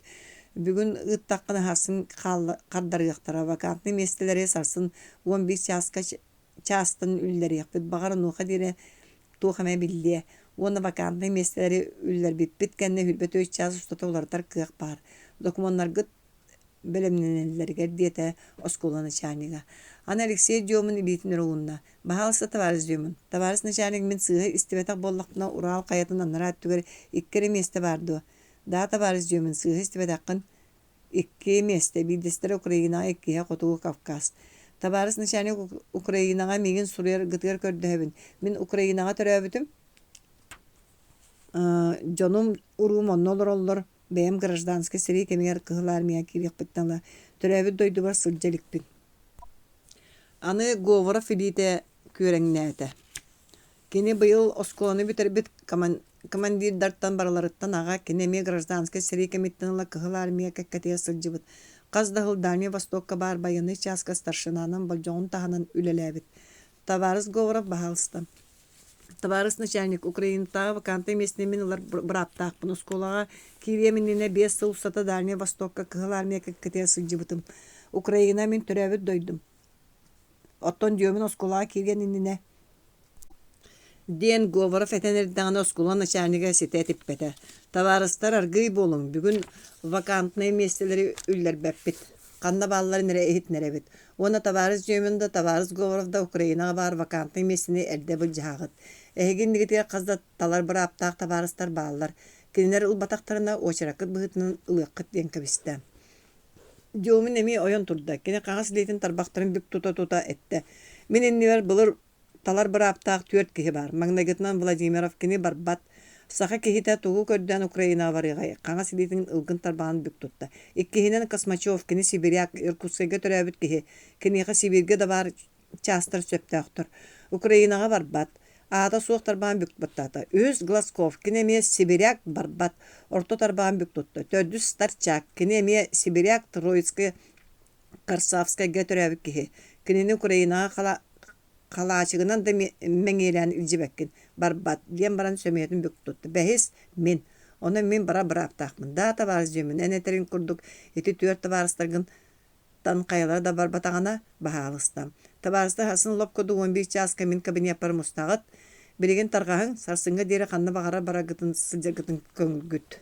Speaker 1: бүгүн ыыттаххына сарсын хардарыахтара, вакантнай миэстэлэри сарсын 11 чааска чаастан үллэриэхпит, баҕар онуоха диэри туох эмэ биллиэ уонна вакантнай миэстэлэри үллэрбиппит кэннэ 24 чаас устата уларытар кыах баар. Докумуоннаргыт бэлэмнэнэллэригэр, диэтэ оскуола начальнига. Аны Алексей Демин илиитин өрө уунна. «Баһаалыста, табаарыс Демин, табаарыс начальник мин сыыһа истибэтэх буоллахпына, Урал хайатын анараа өттүгэр икки эрэ миэстэ баар дуо?» «Да, табаарыс Демин, сыыһа истибэтэххин. Икки миэстэ, биирдэстэрэ Украинаҕа, иккиһэ Хотугу Кавказ. Табаарыс начальник Украинаҕа миигин суруйаргытыгар көрдөһөбүн. Мин Украинаҕа төрөөбүтүм. Дьонум уруум онно олороллор. Бэйэм гражданскай сэрии кэмигэр Кыһыл Армияҕа киириэхпиттэн ыла төрөөбүт дойдубар сылдьа иликпин. Аны Говоров илиитэ күөрэҥнээтэ. Кини быйыл оскуоланы бүтэрбит командирдартан барыларыттан аҕа, кини эмиэ гражданскай сэрии кэмиттэн ыла Кыһыл Армия кэккэтигэр сылдьыбыт, хас да сыл Дальнай Востокка баар байыаннай чааска старшинанан болдьоҕун таһынан үлэлээбит. Табаарыс Говоров баһаалыста. Табаарыс начальник, Украинатааҕы вакантнай миэстэни мин ылар бырааптаахпын. Оскуолаҕа киириэм иннинэ 5 сыл устата Дальнай Востокка Кыһыл Армия кэккэтигэр сылдьыбытым. Украина мин төрөөбүт дойдум. Оттон Дьүөмүн оскуолаҕа киириэн иннинэ диэн Говоров этэн эрдэҕинэ оскуола начальнига ситэ этиппэтэ: «Табаарыстар, аргыый буолуҥ, бүгүн вакантнай миэстэлэри үллэрбэппит, ханна баалларын эрэ иһитиннэрэбит. Уонна табаарыс Дьүөмүн да, табаарыс Говоров да Украинаҕа баар вакантнай миэстэни эрдэ былдьаһаҕыт. Эһиги иннигитигэр хас да талар бырааптаах табаарыстар бааллар, кинилэр ылбатахтарына уочараккыт быһыытынан ылыаххыт» диэн кэбистэ. Дёмин эмиэ ойон турда, кини хаҥас илиитин тарбахтарын бүк тута-тута эттэ: «Мин иннибэр былыр талар бырааптаах түөрт киһи баар. Маҥнайгытынан Владимиров, кини барбат. Саха киһитэ тугу көрдөөн Украинаҕа барыаҕай, хаҥас илиитин ылгын тарбаҕын бүк тутта. Иккиһинэн Космачев, кини сибиряк, Иркутскайга төрөөбүт киһи. Киниэхэ Сибииргэ да баар чаастар сөптөөхтөр. Украинаҕа барбат. Аата суох тарбаан бүк баттаата. Үһүс Глазков, кини эмиэ сибиряк барбат. Орто тарбаан бүк тутта. Төрдүс Старчак, кини эмиэ сибиряк Троицкай Корсавскайга төрөөбүт киһи. Кинини Украинаҕа хала халаачыгынан да мэҥиэлээн илдьибэккин, барбат, диэн баран сөмүйэтин бүк тутта. Бэһис, мин. Онон мин барар бырааптаахпын. Да, табаарыс дьүөмүн, эн этэриҥ курдук ити түөрт табаарыстаргын тан хайалара да барбатаҕына, баһаалыста. Табаарыстар сарсын лоп курдук 11 чааска мин кабинеппар мустаҕыт. Билигин тарҕаһыҥ, сарсыҥҥа диэри ханна баҕарар бараргытын сылдьаргытын көҥүлгүт.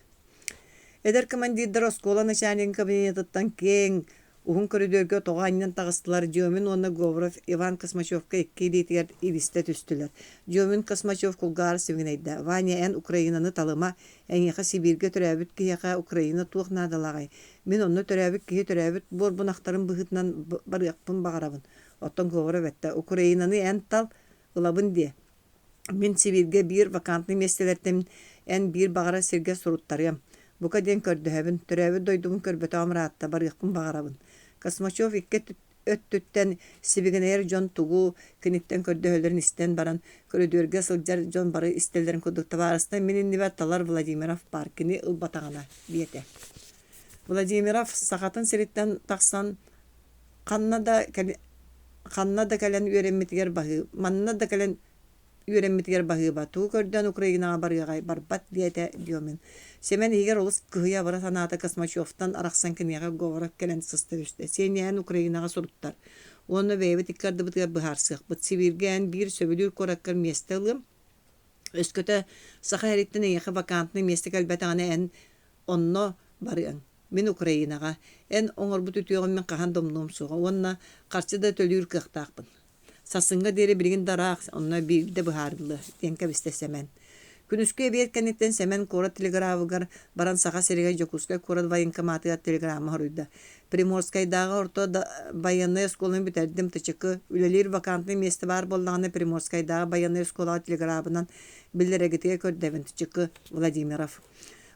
Speaker 1: Эдэр командирдар оскуола начальнигын кабинетыттан киэҥ, уһун көрүдүөргэ тоҕо анньан таҕыстылар Демин уонна Говоров Иван Космачевка икки илиитигэр илистэ түстүлэр. Демин Космачев кулгааҕар сибигинэйдэ: «Ваня, эн Украинаны талыма, эйиэхэ Сибииргэ төрөөбүт киһиэхэ Украина туох наадалааҕый? Мин онно төрөөбүт киһи төрөөбүт буорбун ахтарым быһыытынан барыахпын баҕарабын. Оттон Говоров эттэ: «Украинаны эн тал, ылабын диэ. Мин Сибииргэ биир вакантнай миэстэлэртэн эн биир баҕарар сиргэ суруттарыам. Бука диэн көрдөһөбүн, төрөөбүт дойдубун көрбөтөҕүм ыраатта, барыахпын баҕарабын». Космачев икки өттүттэн сибигинэйэр дьон тугу киниттэн көрдөһөллөрүн истэн баран, көрүдүөргэ сылдьар дьон бары истэллэрин курдук табаарыстан мин иннибэр талар Владимиров баар, кини ылбатаҕына диэтэ. Владимиров Сахатын сириттэн тахсан ханна да, ханна да кэлэн үөрэммитигэр баһыы, манна да кэлэн үөрэммитигэр баһыыба, тугу көрдөөн Украинаҕа барыаҕай, барбат диэтэ Демин. Сэмэн иһигэр олус кыһыйа-абара санаата Космачевтан арахсан киниэхэ Говоров кэлэн сыста түстэ. Сиэнньэһэн Украинаҕа суруттар. Уонна бэйэбит икки ардыбытыгар быһаарсыахпыт. Сибииргэ эн биир сөбүлүүр куораккар миэстэ ылыам. Өскөтө Саха эриттэн эйиэхэ вакантнай миэстэ кэлбэтэҕинэ эн онно барыаҥ. Мин Украинаҕа. Эн оҥорбут үтүөҕүн мин хаһан да умнуом суоҕа уонна харчы да төлүүр кыахтаахпын. Сарсыҥҥа диэри билигин да ыраах, онно биирдэ быһаарыллыа, диэн кэбистэ Сэмэн. Күнүскү эбиэт кэнниттэн Сэмэн куорат телеграбыгар баран Саха сиригэр Дьокуускай куорат военкоматыгар телеграмма суруйда. Приморскайдааҕы орто байыаннай оскуоланы бүтэрдим, ТЧК үлэлиир вакантнай миэстэ баар буоллаҕына Приморскайдааҕы байыаннай оскуолаҕа телеграбынан биллэрэргитигэр көрдөбүн, ТЧК Владимиров.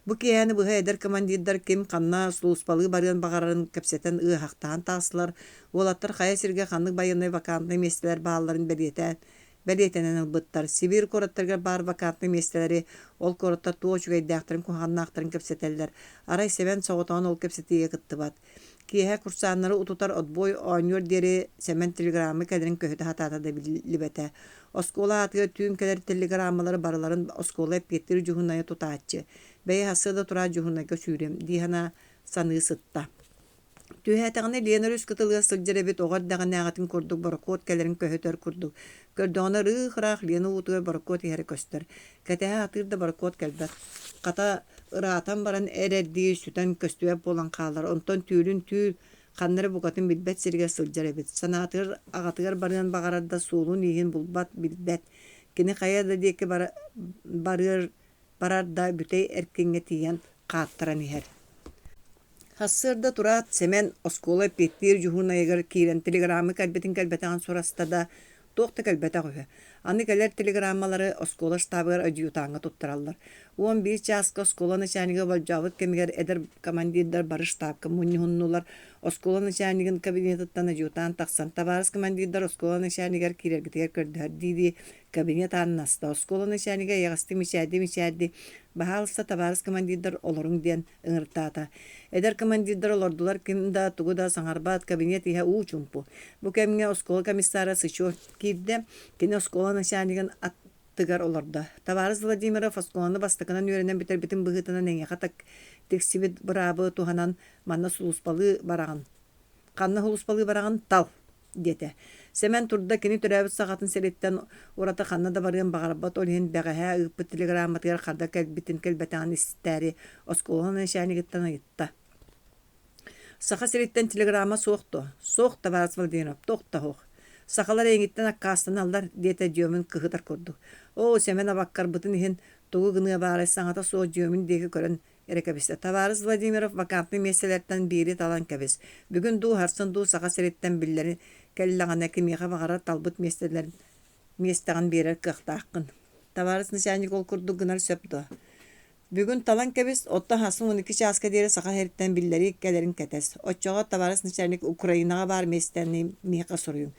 Speaker 1: Бу киэһэни быһа эдэр командирдар ким ханна сулууспалыы барыан баҕарарын кэпсэтэн ыаһахтаһан таҕыстылар. Уолаттар хайа сиргэ ханнык байыаннай вакантнай миэстэлэр баалларын бэлиэтээн бэлиэтэнэн ылбыттар. Сибиир куораттарыгар баар вакантнай миэстэлэри, ол куораттар туох үчүгэйдээхтэрин-куһаҕаннаахтарын кэпсэтэллэр. Арай Сэмэн соҕотоҕун ол кэпсэтиигэ кыттыбат. Киэһэ курсааннары утутар отбой оонньуор диэри Сэмэн телеграмма кэлэрин көһүтэ сатаата да биллибэтэ. Оскуола аатыгар түүн кэлэр телеграммалары барыларын оскуола эппиэттиир дьуһунайа тутааччы. Бэйэ сарсыарда тураат дьуһунайга сүүрүөм дии санаа саныы сытта. Түһээтэҕинэ Лена өрүс кытылыгар сылдьар эбит оҕо эрдэҕинээҕитин курдук борокуот кэлэрин көһүтэр курдук. Көрдөҕүнэ ырыых-ыраах Лена уутугар борокуот иһэрэ көстөр. Кэтэһэ сатыыр да борокуот кэлбэт. Хата ыраатан баран эр-эрдии сүтэн көстүбэт буолан хаалар. Онтон түүлүн түүл ханна эрэ букатын билбэт сиригэр сылдьар эбит. Санаатыгар аҕатыгар барыан баҕарар да суолун-ииһин булбат, билбэт. Кини хайа да диэки барыар барар да бүтэй эркиҥҥэ тиийэн хааттаран иһэр. Сарсыарда тураат, Сэмэн оскуола эппиэттиир дьуһуурунайыгар киирэн телеграмма кэлбитин-кэлбэтэҕин сураста да, туох да кэлбэтэх үһү. Аны кэлэр телеграммалары оскуола штабыгар адьютаҥҥа туттараллар. 11 чааска оскуола начальнига болдьообут кэмигэр эдэр командирдар бары штабка мунньуһуннулар. Оскуола начальнигын кабинетыттан адьютант тахсан, «Табаарыс командирдар оскуола начальнигар киирэргитигэр көрдөһөр» дии-дии кабинет аанын аста. Оскуола начальнига эйэҕэстик мичээрдии-мичээрдии, «Баһаалыста, табаарыс командирдар, олоруҥ» диэн ыҥыртаата. Эдэр командирдар олордулар, ким да тугу да саҥарбат, кабинет иһэ уу чуумпу. Бу кэмҥэ оскуола комиссара Сычев киирдэ, кини оскуола начальнигын аттыгар олордо. Табаарыс Владимиров оскуоланы бастакынан үөрэнэн бүтэрбитин быһыытынан эйиэхэ тиксибит быраабы туһанан манна сулууспалыы бараҕын. Ханна сулууспалыы бараҕын тал диэтэ. Сэмэн турда кини төрөөбүт саҕатын сириттэн ураты ханна да барыан баҕарбат, ол иһин бэҕэһээ ыыппыт телеграмматыгар харда кэлбитин-кэлбэтэҕин истээри оскуола начальнигыттан ыйытта. «Саха сириттэн телеграмма суох дуо?» «Суох, табаарыс Владимиров, туох да суох. Сахалар эйигиттэн аккаастаналлар», диэтэ Дьүөмүн кыһытар курдук. «Оо, Сэмэн абаккарбытын иһин тугу гыныа баарай саҥата суох Дьүөмүн диэки көрөн эрэ кэбистэ. Табаарыс Владимиров вакантнай миэстэлэртэн биири талан кэбис. Бүгүн дуу, сарсын дуу Саха сириттэн биллэри кэллэҕинэ кимиэхэ баҕарар талбыт миэстэлэрин миэстэҕин биэрэр кыахтааххын. Табаарыс начальник ол курдук гынар сөп дуо? Бүгүн талан кэбис, оттон сарсын 12 чааска диэри Саха сириттэн биллэрии кэлэрин кэтэс. Оччоҕо табаарыс начальник Украинаҕа баар миэстэни миэхэ суруйуҥ.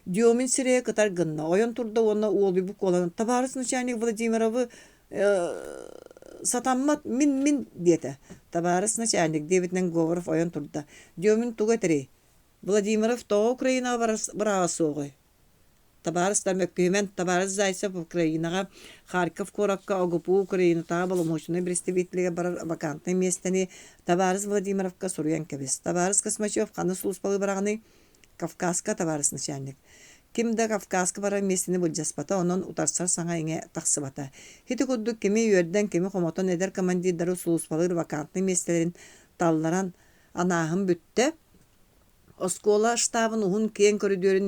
Speaker 1: Дёмин сирэйэ кытар гынна, ойон турда уонна уолуйбут куоланан «Табаарыс начальник Владимировы сатаммат мин-мин диэтэ. Табаарыс начальник диэбитинэн Говоров ойон турда. Демин тугу этэрий? Владимиров тоҕо Украинаҕа бырааба суоҕуй? Табаарыстар мөккүһүмэн, табаарыс Зайцев Украинаҕа Харьков куоракка ОГПУ Украинатааҕы боломуочунай представителигэр барар вакантнай миэстэни табаарыс Владимировка суруйан кэбис. Табаарыс Космачев ханна сулууспалыы бараҕыный? Кавказка табаарыс начальник. Ким да Кавказка барар миэстэни былдьаспата, онон утарсар саҥа-иҥэ тахсыбата. Ити курдук кими үөрдэн, кими хомотон эдэр командирдары сулууспалыыр вакантнай миэстэлэрин талларан анааһын бүттэ. Оскуола штабын уһун киэҥ көрүдүөрүн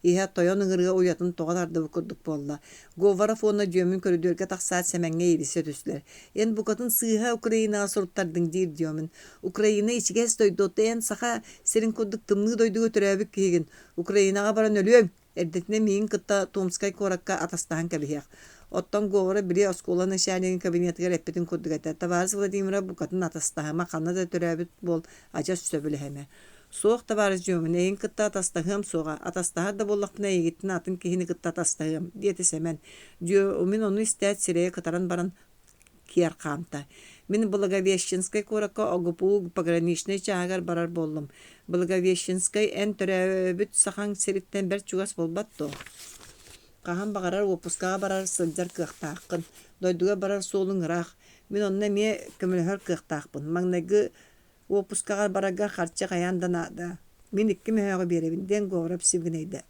Speaker 1: иһэ тойон ыҥырыа уйатын тоҕо тардыбыт курдук буолла. Говоров уонна Дьүөмүн көрүдүөргэ тахсаат Сэмэҥҥэ иирисэ түстүлэр. «Эн букатын сыыһа Украинаҕа суруттардыҥ» диир Дьүөмүн. «Украина ичигэс дойду, эн Саха сирин курдук тымныы дойдуга төрөөбүт киһигин. Украинаҕа баран өлүөҥ, эрдэтинэ миигин кытта Томскай куоракка атастаһан кэбиһиэх. Оттон Говоров били оскуола начальнигын кабинетыгар эппитин курдук этэ: «Табаарыс Владимиров букатын атастаһыма, ханна да төрөөбүт буол, адьас сөбүлэһимэ». Суох, табаарыс Дьуомун, эйигин кытта атастаһыам суоҕа, атастаһар да буоллахпына эйигиттэн атын киһини кытта атастаһыам, диэтэ Сэмэн. Дьуомун ону истээт сирэйэ кытаран баран киэр хаамта. Мин Благовещенскай куоракка ОГПУ пограничнай чааһыгар барар буоллум. Благовещенскай эн төрөөбүт Сахаҥ сириттэн бэрт чугас буолбат дуо? Хаһан баҕарар уоппускаҕа барар сылдьар кыахтааххын. Дойдуга барар суолуҥ ыраах. Мин онно эмиэ көмөлөһөр кыахтаахпын. Маҥнайгы уоппускаҕа бараргар харчы хайаан да наада. Мин икки мөһөөҕү биэрэбин, диэн Говоров сибигинэйдэ.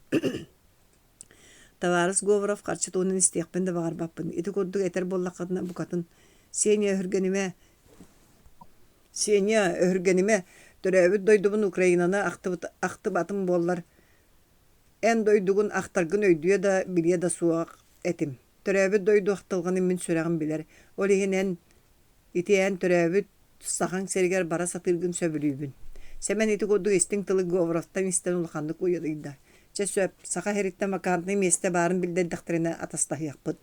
Speaker 1: Табаарыс Говоров харчы туһунан истиэхпин да баҕарбаппын. Ити курдук этэр буоллаххытына букатын «Сеня, өһүргэнимэ, Сеня, өһүргэнимэ, төрөөбүт дойдубун Украинаны ахтыбатым буоллар, эн дойдугун ахтаргын өйдүө да, билиэ да суох этим. Төрөөбүт дойду ахтылҕанын мин сүрэҕим билэр. Ол иһин эн Ити эн төрөөбүт Сахаҥ сиригэр бара сатыыргын сөбүлүүбүн. Сэмэн ити курдук истиҥ тылы Говоровтан истэн улаханнык уйадыйда. Чэ сөп, Саха сириттэн вакантнай миэстэ баарын биллэрдэхтэринэ атастаһыахпыт.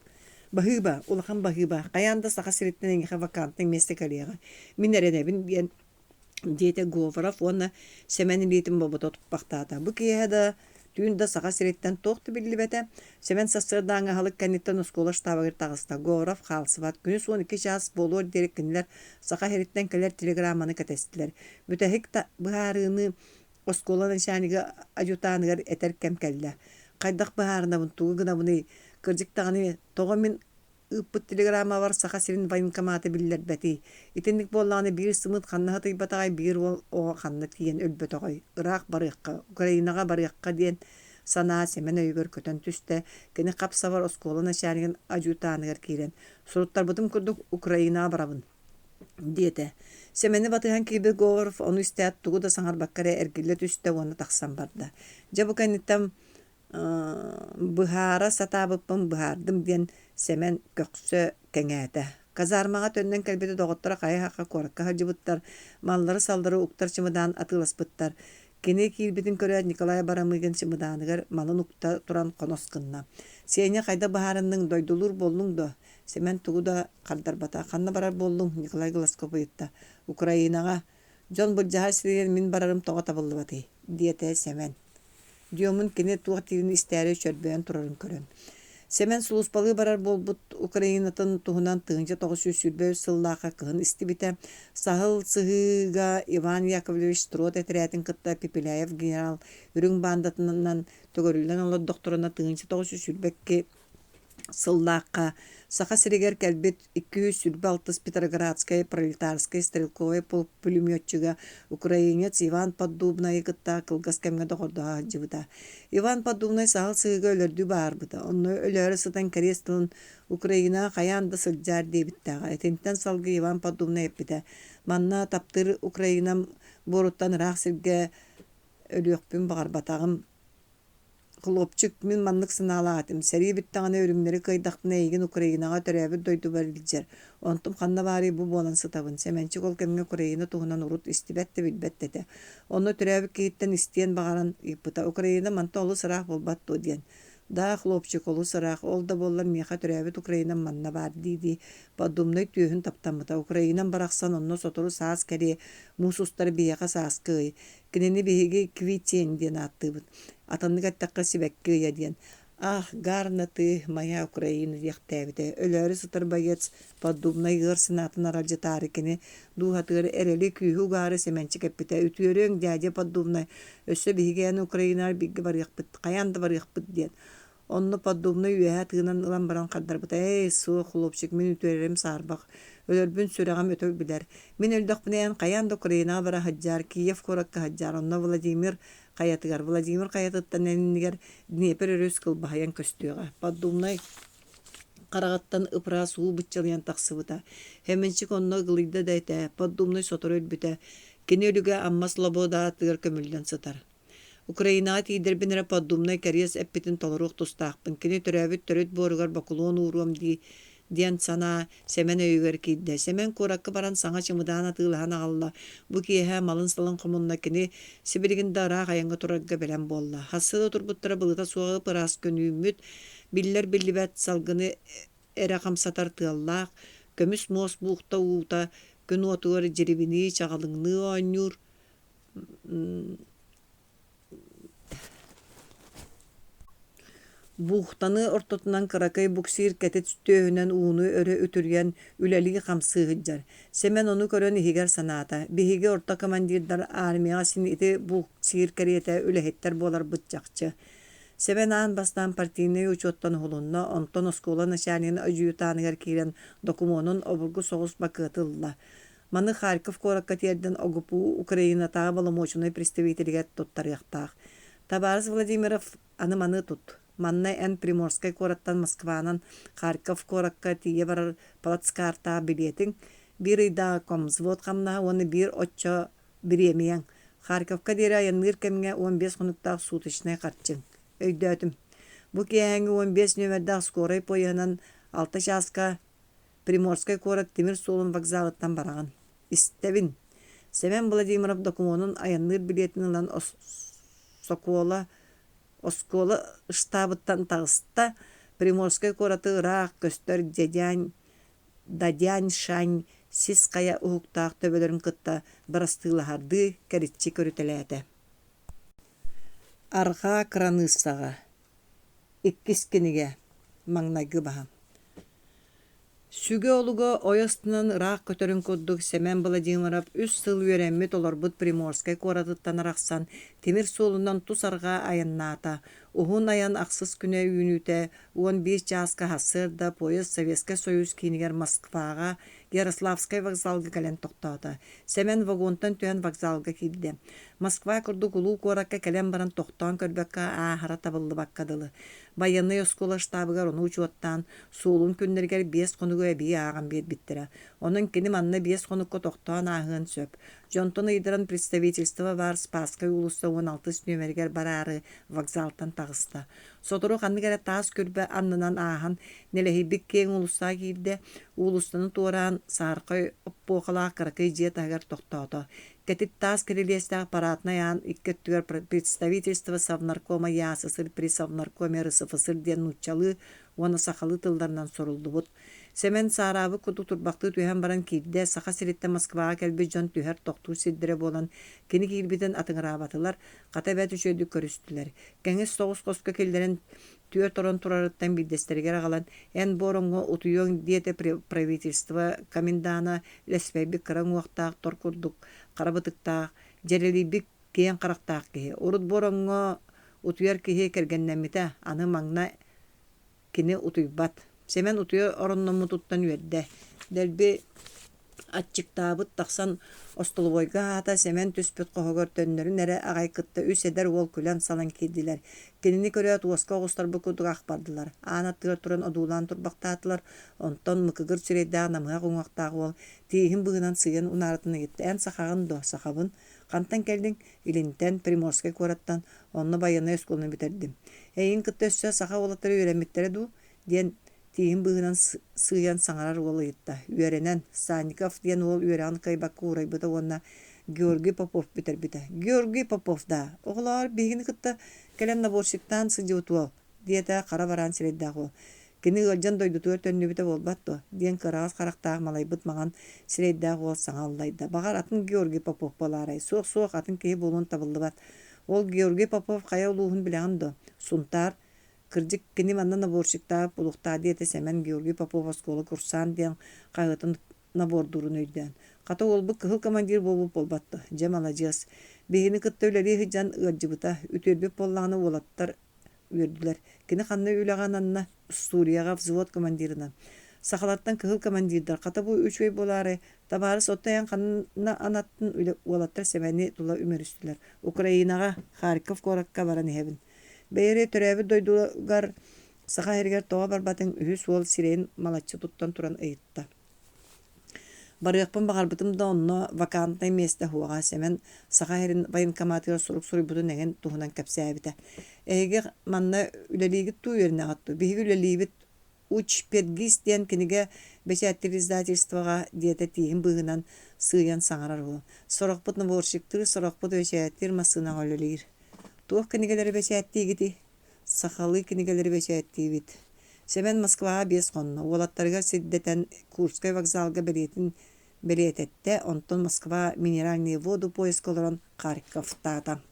Speaker 1: Баһыыба, улахан баһыыба, хайаан да Саха сириттэн эйиэхэ вакантнай миэстэ кэлиэҕэ. Мин эрэнэбин диэн диэтэ Говоров уонна Сэмэн илиитин бобото туппахтаата. Бу киэһэ да, түүн да Саха сириттэн туох да биллибэтэ. Сэмэн сарсыардааҥҥы аһылык кэнниттэн оскуола штабыгар таҕыста. Говоров хаалсыбат. Күнүс 12 чаас буолуор диэри кинилэр Саха сириттэн кэлэр телеграмманы кэтэстилэр. Бүтэһик да быһаарыыны оскуола начальнига адъютаныгар этэр кэм кэллэ. Хайдах быһаарынабын, тугу гынабыный? Кырдьык даҕаны, тоҕо мин ыыппыт телеграммабар Саха сирин военкомата биллэрбэтий? Итинник буоллаҕына биир сымыыт ханна сытыйбатаҕай, биир уол оҕо ханна тиийэн өлбөтөҕөй? Ыраах барыахха, Украинаҕа барыахха диэн санаа Сэмэн өйүгэр көтөн түстэ. Кини хап-сабар оскуола начальнигын адъютаныгар киирэн, «Суруттарбытым курдук Украинаҕа барабын» диэтэ. Сэмэни батыһан киирбит Говоров ону истээт тугу да саҥарбакка эрэ эргиллэ түстэ уонна тахсан барда. Дьэ бу кэнниттэн Быһаара сатаабыппын быһаардым диэн Сэмэн көхсө кэҥээтэ. Казармаҕа төннөн кэлбитэ доҕотторо хайа-хахха куоракка сылдьыбыттар, маллары-саллары уктар чымыдаан атыыласпыттар. Кини киирбитин көрөөт Николай Барамыгин чымыдааныгар малын укта туран хонос гынна. «Сеня хайдах быһаарынныҥ, дойдулуур буоллуҥ дуо?» Сэмэн тугу да хардарбата. «Ханна барар буоллуҥ?» Николай Глазков ыйытта. «Украинаҕа. Дьон былдьаһар сиригэр мин барарым тоҕо табыллыбатый?» диэтэ Сэмэн. Дьуомун кини туох диирин истээри чөрбөйөн турарын көрөн. Сэмэн сулууспалыы барар буолбут Украинатын туһунан 1923 сыллаахха кыһын истибитэ. Саһыл сыһыыга Иван Яковлевич Строд этэрээтин кытта Пепеляев генерал үрүҥ баандатынан төгөрүллэн олордохторуна 1922 сыллаахха Саха сиригэр кэлбит 226 Петроградскай пролетарскай стрелковай полк пулеметчига украинец Иван Поддубнайы кытта кылгас кэмҥэ доҕордоһо сылдьыбыта. Иван Поддубнай саһыл сыһыыга өлөрдүү баарбыта, онно өлөөрү сытан кэриэс тылын Украинаҕа хайаан да сылдьаар диэбиттээҕэ. Итинтэн салгыы Иван Поддубнай эппитэ: «Манна таптыыр Украинам буоруттан ыраах сиргэ өлүөхпүн баҕарбатаҕым Хлопчик, мин маннык санаалаах этим, сэрии бүттэҕинэ үрүҥнэри кыайдахпына эйигин Украинаҕа төрөөбүт дойдубар илдьэр, онтум ханна баарый бу буолан сытабын, Сэмэнчик ол кэмҥэ Украина туһунан урут истибэт да билбэт да этэ. Онно төрөөбүт киһиттэн истиэн баҕаран ыйыппыта, Украина мантан олус ыраах буолбат дуо диэн. Да, хлопчик, олус ыраах, ол да буоллар миэхэ төрөөбүт Украинам манна баар дии-дии Поддубнай түөһүн таптаммыта. Украинам барахсан онно сотору саас кэлиэ, муус устар биһиэхэ сааскы ый. Кинини биһиги Квитень диэн ааттыыбыт. Атыннык эттэххэ сибэкки ыйа диэн. Ах, гарна ты, моя Украина диэхтээбитэ. Өлөөрү сытар боец Поддубнай ыар санаатын аралдьытаары кини дууһатыгар эрэли күүһү угаары Сэмэнчик эппитэ. Үтүөрүөҥ, дядя Поддубнай, өссө биһиги эн Украинаҕар бииргэ барыахпыт, хайаан да барыахпыт диэн. Онно Поддубнай үөһэ тыынан ылан баран хардарбыта: «Эй, суох, хлопчик, мин үтүөрэрим саарбах, өлөрбүн сүрэҕим өтө билэр. Мин өллөхпүнэ эн хайаан да Украинаҕа бара сылдьаар, Киев куоракка сылдьаар, онно Владимир хайатыгар, Владимир хайатыттан эн иннигэр Днепр өрүс кылбаһыйан көстүөҕэ». Поддубнай хараҕыттан ып-ыраас уу быччалыйан тахсыбыта. Хэмэнчик онно ыгылыйда да этэ, Поддубнай сотору өлбүтэ. Кини өлүгэ Амма Слободаатыгар көмүллэн сытар. Украинаҕа тиийдэрбин эрэ Поддубнай кэриэс эппитин толоруох тустаахпын, кини төрөөбүт төрүт буоругар бокулуон ууруом дии диэн санаа Сэмэн өйүгэр киирдэ. Сэмэн куоракка баран саҥа чымыдаан атыылаһан аҕалла. Бу киэһэ малын-салын хомунна, кини сибилигин да ыраах айаҥҥа турарга бэлэм буолла. Хассыа да турбуттара былыта суох ып-ыраас күн үүммүт, биллэр-биллибэт салгыны эрэ хамсатар тыаллаах, көмүс муос буухта уута күн уотугар дьирибинии, чаҕылыҥныы оонньуур, Буухтаны ортотунан кыракый буксир кэтит түөһүнэн ууну өрө үтүрүйэн үлэлии-хамсыы сылдьар. Сэмэн ону көрөн иһигэр санаата: «Биһиги орто командирдар армияҕа син ити буксир кэриэтэ үлэһиттэр буоларбыт чахчы». Сэмэн аан бастаан партийнай учуоттан уһулунна, онтон оскуола начальнигын адъютаныгар киирэн докумуонун обургу соҕус бакыаты ылла. Маны Харьков куоракка тиэрдэн ОГПУ Украинатааҕы боломуочунай представителигэр туттарыахтаах. Табаарыс Владимиров, аны маны тут. Манна эн Приморскай куораттан Москванан Харьков куоракка тиийэ барар плацкартаах билиэтиҥ, биир ыйдааҕы комвзвод хамнаһа уонна биир оччо бириэмийэҥ. Харьковка диэри айанныыр кэмҥэ 15 хонуктаах суточнай харчыҥ. Өйдөөтүм. Бу киэһээҥҥи 15 нүөмэрдээх скорай поеһынан 6 чааска Приморскай куорат тимир суолун вокзалыттан бараҕын. Истэбин. Сэмэн Владимиров докумуонун айанныыр билиэтин ылан сокуола оскуола штабыттан таҕыста. Приморскай куораты ыраах көстөр Дядянь Дадянь-Шань сис хайа уһуктаах төбөлөрүн кытта бырастыылаһардыы кэриччи көрүтэлээтэ. Арҕаа кыраныыссаҕа Иккис кинигэ Маҥнайгы баһа Сүгэ олуга ойо ыстынан ыраах көтөрүн курдук Сэмэн Владимиров үс сыл үөрэммит олорбут Приморскай куоратыттан арахсан тимир суолунан тус арҕаа айаннаата. Уһун айан ахсыс күнэ үүнүүтэ 11 чааска сарсыарда поезд Советскай Союз киинигэр Москваҕа Ярославскай вокзалга кэлэн тохтоото. Сэмэн вагонтан түһэн вокзалга киирдэ. Москва курдук улуу куоракка кэлэн баран тохтоон көрбөккө ааһара табыллыбакка дылы. Байыаннай оскуола штабыгар ону учуоттаан, суолун күннэригэр биэс хонугу эбии ааҕан биэрбиттэрэ. Онон кини манна биэс хонукка тохтоон ааһыан сөп. Дьонтон ыйдаран представительство баар Спасскай уулусса уон алтыс нүөмэригэр бараары вокзалтан таҕыста. Сотору ханнык эрэ таас күрбэ аннынан ааһан, нэлэһийбит киэҥ уулуссаҕа киирдэ. Уулуссаны туораан, саһархай оппуохалаах кыракый дьиэ таһыгар тохтоото. Кэтит таас кирилиэстээх параднай аан икки өттүгэр «Представительство Совнаркома ЯССР при Совнаркоме РСФСР» диэн нууччалыы уонна сахалыы тылларынан суруллубут. Сэмэн саараабыт курдук турбахтыы түһэн баран киирдэ, Саха сириттэн Москваҕа кэлбит дьон түһэр тохтуур сирдэрэ буолан, кини киирбитин атыҥыраабатылар, хата эбээт үчүгэйдик көрүстүлэр. Кэҥэс соҕус хоско киллэрэн түөрт орон турарыттан биирдэстэригэр аҕалан, «Эн бу ороҥҥо утуйуоҥ» диэтэ правительство комендана лэспэйбит кыра уҥуохтаах тор курдук хара бытыктаах, дьэрэлийбит киэҥ харахтаах киһи. Урут бу ороҥҥо утуйар киһи кэргэннэммитэ, аны маҥна Кини утуйбат. Сэмэн утуйа оронноммутуттан үөрдэ. Дэлби аччыктаабыт тахсан остолобуойга аһаата Сэмэн түспүт хоһугар төннөрүн эрэ аҕай кытта үс эдэр уол күлэн-салан киирдилэр. Кинини көрөөт уоска оҕустарбыт курдук ах бардылар. Аан аттыгар туран одуулаан турбахтаатылар. Онтон мыкыгыр сирэйдээх намыһах уҥуохтаах уол тииһин быыһынан сыыйан унаарытын ыйытта: «Эн сахаҕын дуо? Сахабын. Хантан кэллиҥ?» «Илинтэн, Приморскай куораттан. Онно байыаннай оскуоланы бүтэрдим. Эйигин кытта өссө саха уолаттара үөрэммиттэрэ дуу?» диэн тииһин быыһынан сыыйан саҥарар уол ыйытта. Үөрэнэн, Санников диэн уол үөрэҕин кыайбакка уурайбыта уонна Георгий Попов бүтэрбитэ. «Георгий Попов даа, оҕолоор, биһигини кытта кэлэн наборщиктаан сылдьыбыт уол», диэтэ хара бараан сирэйдээх уол. Кини ыалдьан дойдутугар төннүбүтэ буолбат дуо? диэн кыараҕас харахтаах малайбыт маҥан сирэйдээх уол саҥа аллайда. Баҕар, атын Георгий Попов буолаарай? Суох-суох, атын киһи буолуон табыллыбат. Ол Георгий Попов хайа улууһун билэҕин дуо? Сунтаар. Кырдьык, кини манна наборщиктаах буолуохтаах диэтэ Сэмэн Георгий Попов оскуола курсант диэн хаһыатын набордуурун өйдөөн. Хата уолбут кыһыл командир буолбут буолбат дуо? Дьэ, маладьыас. Биһигини кытта үлэлии сылдьан ыалдьыбыта. Үтүөрбүт буоллаҕына уолаттар үөрдүлэр. Кини ханна үлэҕэ ананна? Сурияҕа взвод командирынан. Сахалартан кыһыл командирдар хата бу үчүгэй буолаарай? Табаарыс отто эн ханна анаттын уолаттар Сэмэни тула үмүрүстүлэр. Украинаҕа, Харьков куоракка баран иһэбин. Бэйэри төрөөбүт дойдугар Саха сиригэр тоҕо барбатыҥ үһүс уол сирэйин малаччы туттан туран ыйытта. Барыахпын баҕарбытым да онно вакантнай миэстэ суоҕа, Сэмэн Саха сирин военкоматыгар сурук суруйбутун эҥин туһунан кэпсээбитэ. Эһиги манна үлэлиигит дуу, үөрэнэҕит дуу? Биһиги үлэлиибит Учпедгиз диэн кинигэ бэчээттиир издательствоҕа, диэтэ тииһин быыһынан сыыйан саҥарар уол. Сорохпут наборщиктыыр, сорохпут бэчээттиир массыынаҕа үлэлиир. Туох кинигэлэри бэчээттиигитий? Сахалыы кинигэлэри бэчээттиибит. Сэмэн Москваҕа биэс хонно, уолаттарыгар сирдэтэн Курскай вокзалга бэлиэтин бэлиэтэттэ, онтон Москва Минеральные воды поезка олорон Харьковтаата.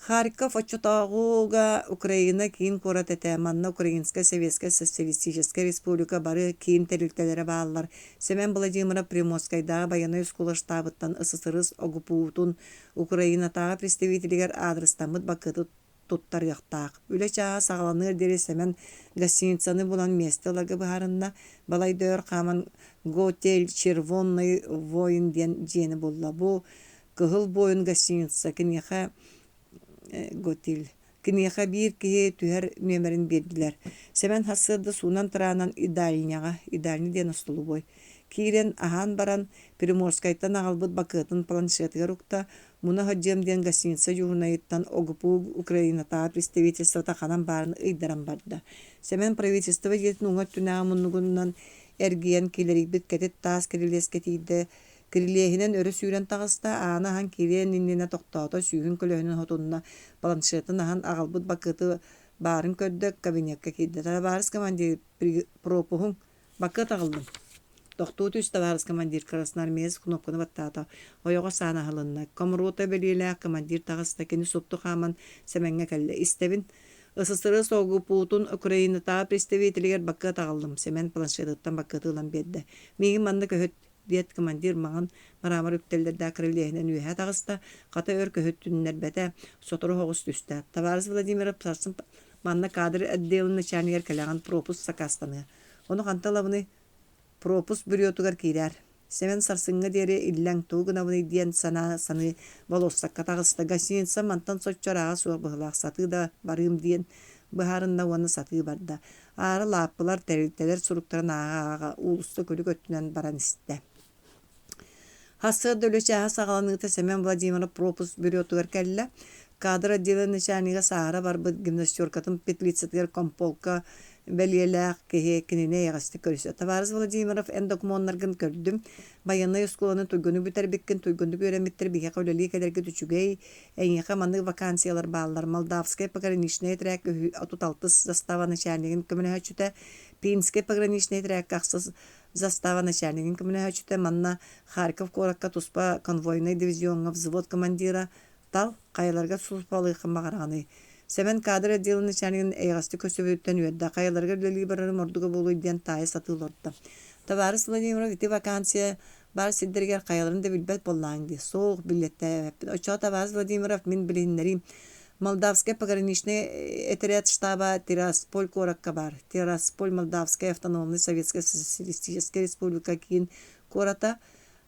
Speaker 1: Харьков оччотооҕуга Украина киин куорат этэ, манна Украинскай Советскай Социалистическай Республика бары киин тэрилтэлэрэ бааллар. Сэмэн Владимиров Приморскайдааҕы байыаннай оскуола штабыттан СССР ОГПУ-тун Украинатааҕы представителигэр аадырыстаммыт бакыаты туттарыахтаах. Үлэ чааһа саҕаланыар диэри Сэмэн гостиницаны булан миэстэ ыларга быһаарынна. Балайда өр хааман «Готель Червонный воин» диэн дьиэни булла. Бу «Кыһыл буойун» гостиница киниэхэ «Готель» киниэхэ биир киһи түһэр нүөмэрин биэрдилэр. Сэмэн сарсыарда суунан-тараанан Идальняҕа, Идальня диэн остолобуой, киирэн аһаан баран Приморскайтан аҕалбыт бакыатын планшетыгар укта, Муна сылдьыам диэн гостиница дьуһунайыттан ОГПУ Украинатааҕы представительствота ханан баарын ыйдаран барда. Сэмэн правительство дьиэтин уҥа өттүнээҕи муннугунан эргийэн килэрийбит кэтит таас кирилиэскэ тиийдэ, кирилиэһинэн өрө сүүрэн таҕыста, ааны аһан киириэн иннинэ тохтоото, сүүһүн көлөһүнүн хотунна, планшетын аһан аҕалбыт бакыаты Баарын көрдө, кабинекка киирдэ. Табаарыс командир, пропуһуҥ, бакыат аҕаллым. Тохтуу түс, табаарыс командир, красноармеец кнопканы баттаата. Ойоҕос аана аһылынна. Комрота бэлиэлээх командир таҕыста, кини супту хааман Сэмэҥҥэ кэллэ. Истэбин. СССР СОГПУ-тун Украинатааҕы представителигэр бакыат аҕаллым, Сэмэн планшетыттан бакыаты ылан биэрдэ. Миигин манна көһүт, диэт командир маҥан мрамор үктэллэрдээх кирилиэһинэн үөһэ таҕыста, хата өр көһүтүннэрбэтэ, сотору соҕус түстэ. Табаарыс Владимиров сарсын манна кадр отделын начальнигар кэлэҕин пропуск сакаастаныа. Ону хантан ылабыный? Пропуск бюротугар киирээр. Сэмэн сарсыҥҥа диэри иллэҥ тугу гынабыный диэн санаа саныы болуоссакка таҕыста. Гостиница мантан соччо ырааҕа суох быһыылаах, сатыы да барыым диэн быһаарынна уонна сатыы барда. Аара лааппылар, тэрилтэлэр суруктарын ааҕа-ааҕа уулусса күлүк өттүнэн баран истэ. Сарсыарда үлэ чааһа саҕаланыыта Семен Владимиров пропуск бюротугар кэллэ. Кадр отделын начальнига сааһыра барбыт гимнастеркатын петлицатыгар комполка бэлиэлээх киһи кинини эйэҕэстик көрүстэ. Табаарыс Владимиров, эн докумуоннаргын көрдүм. Байыаннай оскуоланы туйгуннук бүтэрбиккин, туйгуннук үөрэммиттэр биһиэхэ үлэлии кэлэргит үчүгэй. Эйиэхэ маннык вакансиялар бааллар. Молдавскай пограничнай этэрээккэ 36 застава начальнигын көмөлөһөөччүтэ, Пинскэй пограничнай этэрээккэ ахсыс застава начальнигын көмөлөһөөччүтэ, манна Харьков куоракка туспа конвойнай дивизиоҥҥа взвод командира, Тал, хайаларыгар сулууспалыаххын баҕараҕыный? Сэмэн кадр отделын начальнигын эйэҕэстик көрсүбүтүттэн үөрдэ, хайаларыгар үлэлии барарым ордуга буолуой диэн таайа сатыы олордо. Табаарыс Владимиров ити вакансия баар сирдэригэр хайаларын да билбэт буоллаҕыҥ дии. Суох, билэттээбэппин. Оччоҕо табаарыс Владимиров мин билиһиннэриим. Молдавскай пограничнай этэрээт штаба Тирасполь куоракка баар. Тирасполь Молдавскай автономнай Советскай Социалистическай Республика киин куората.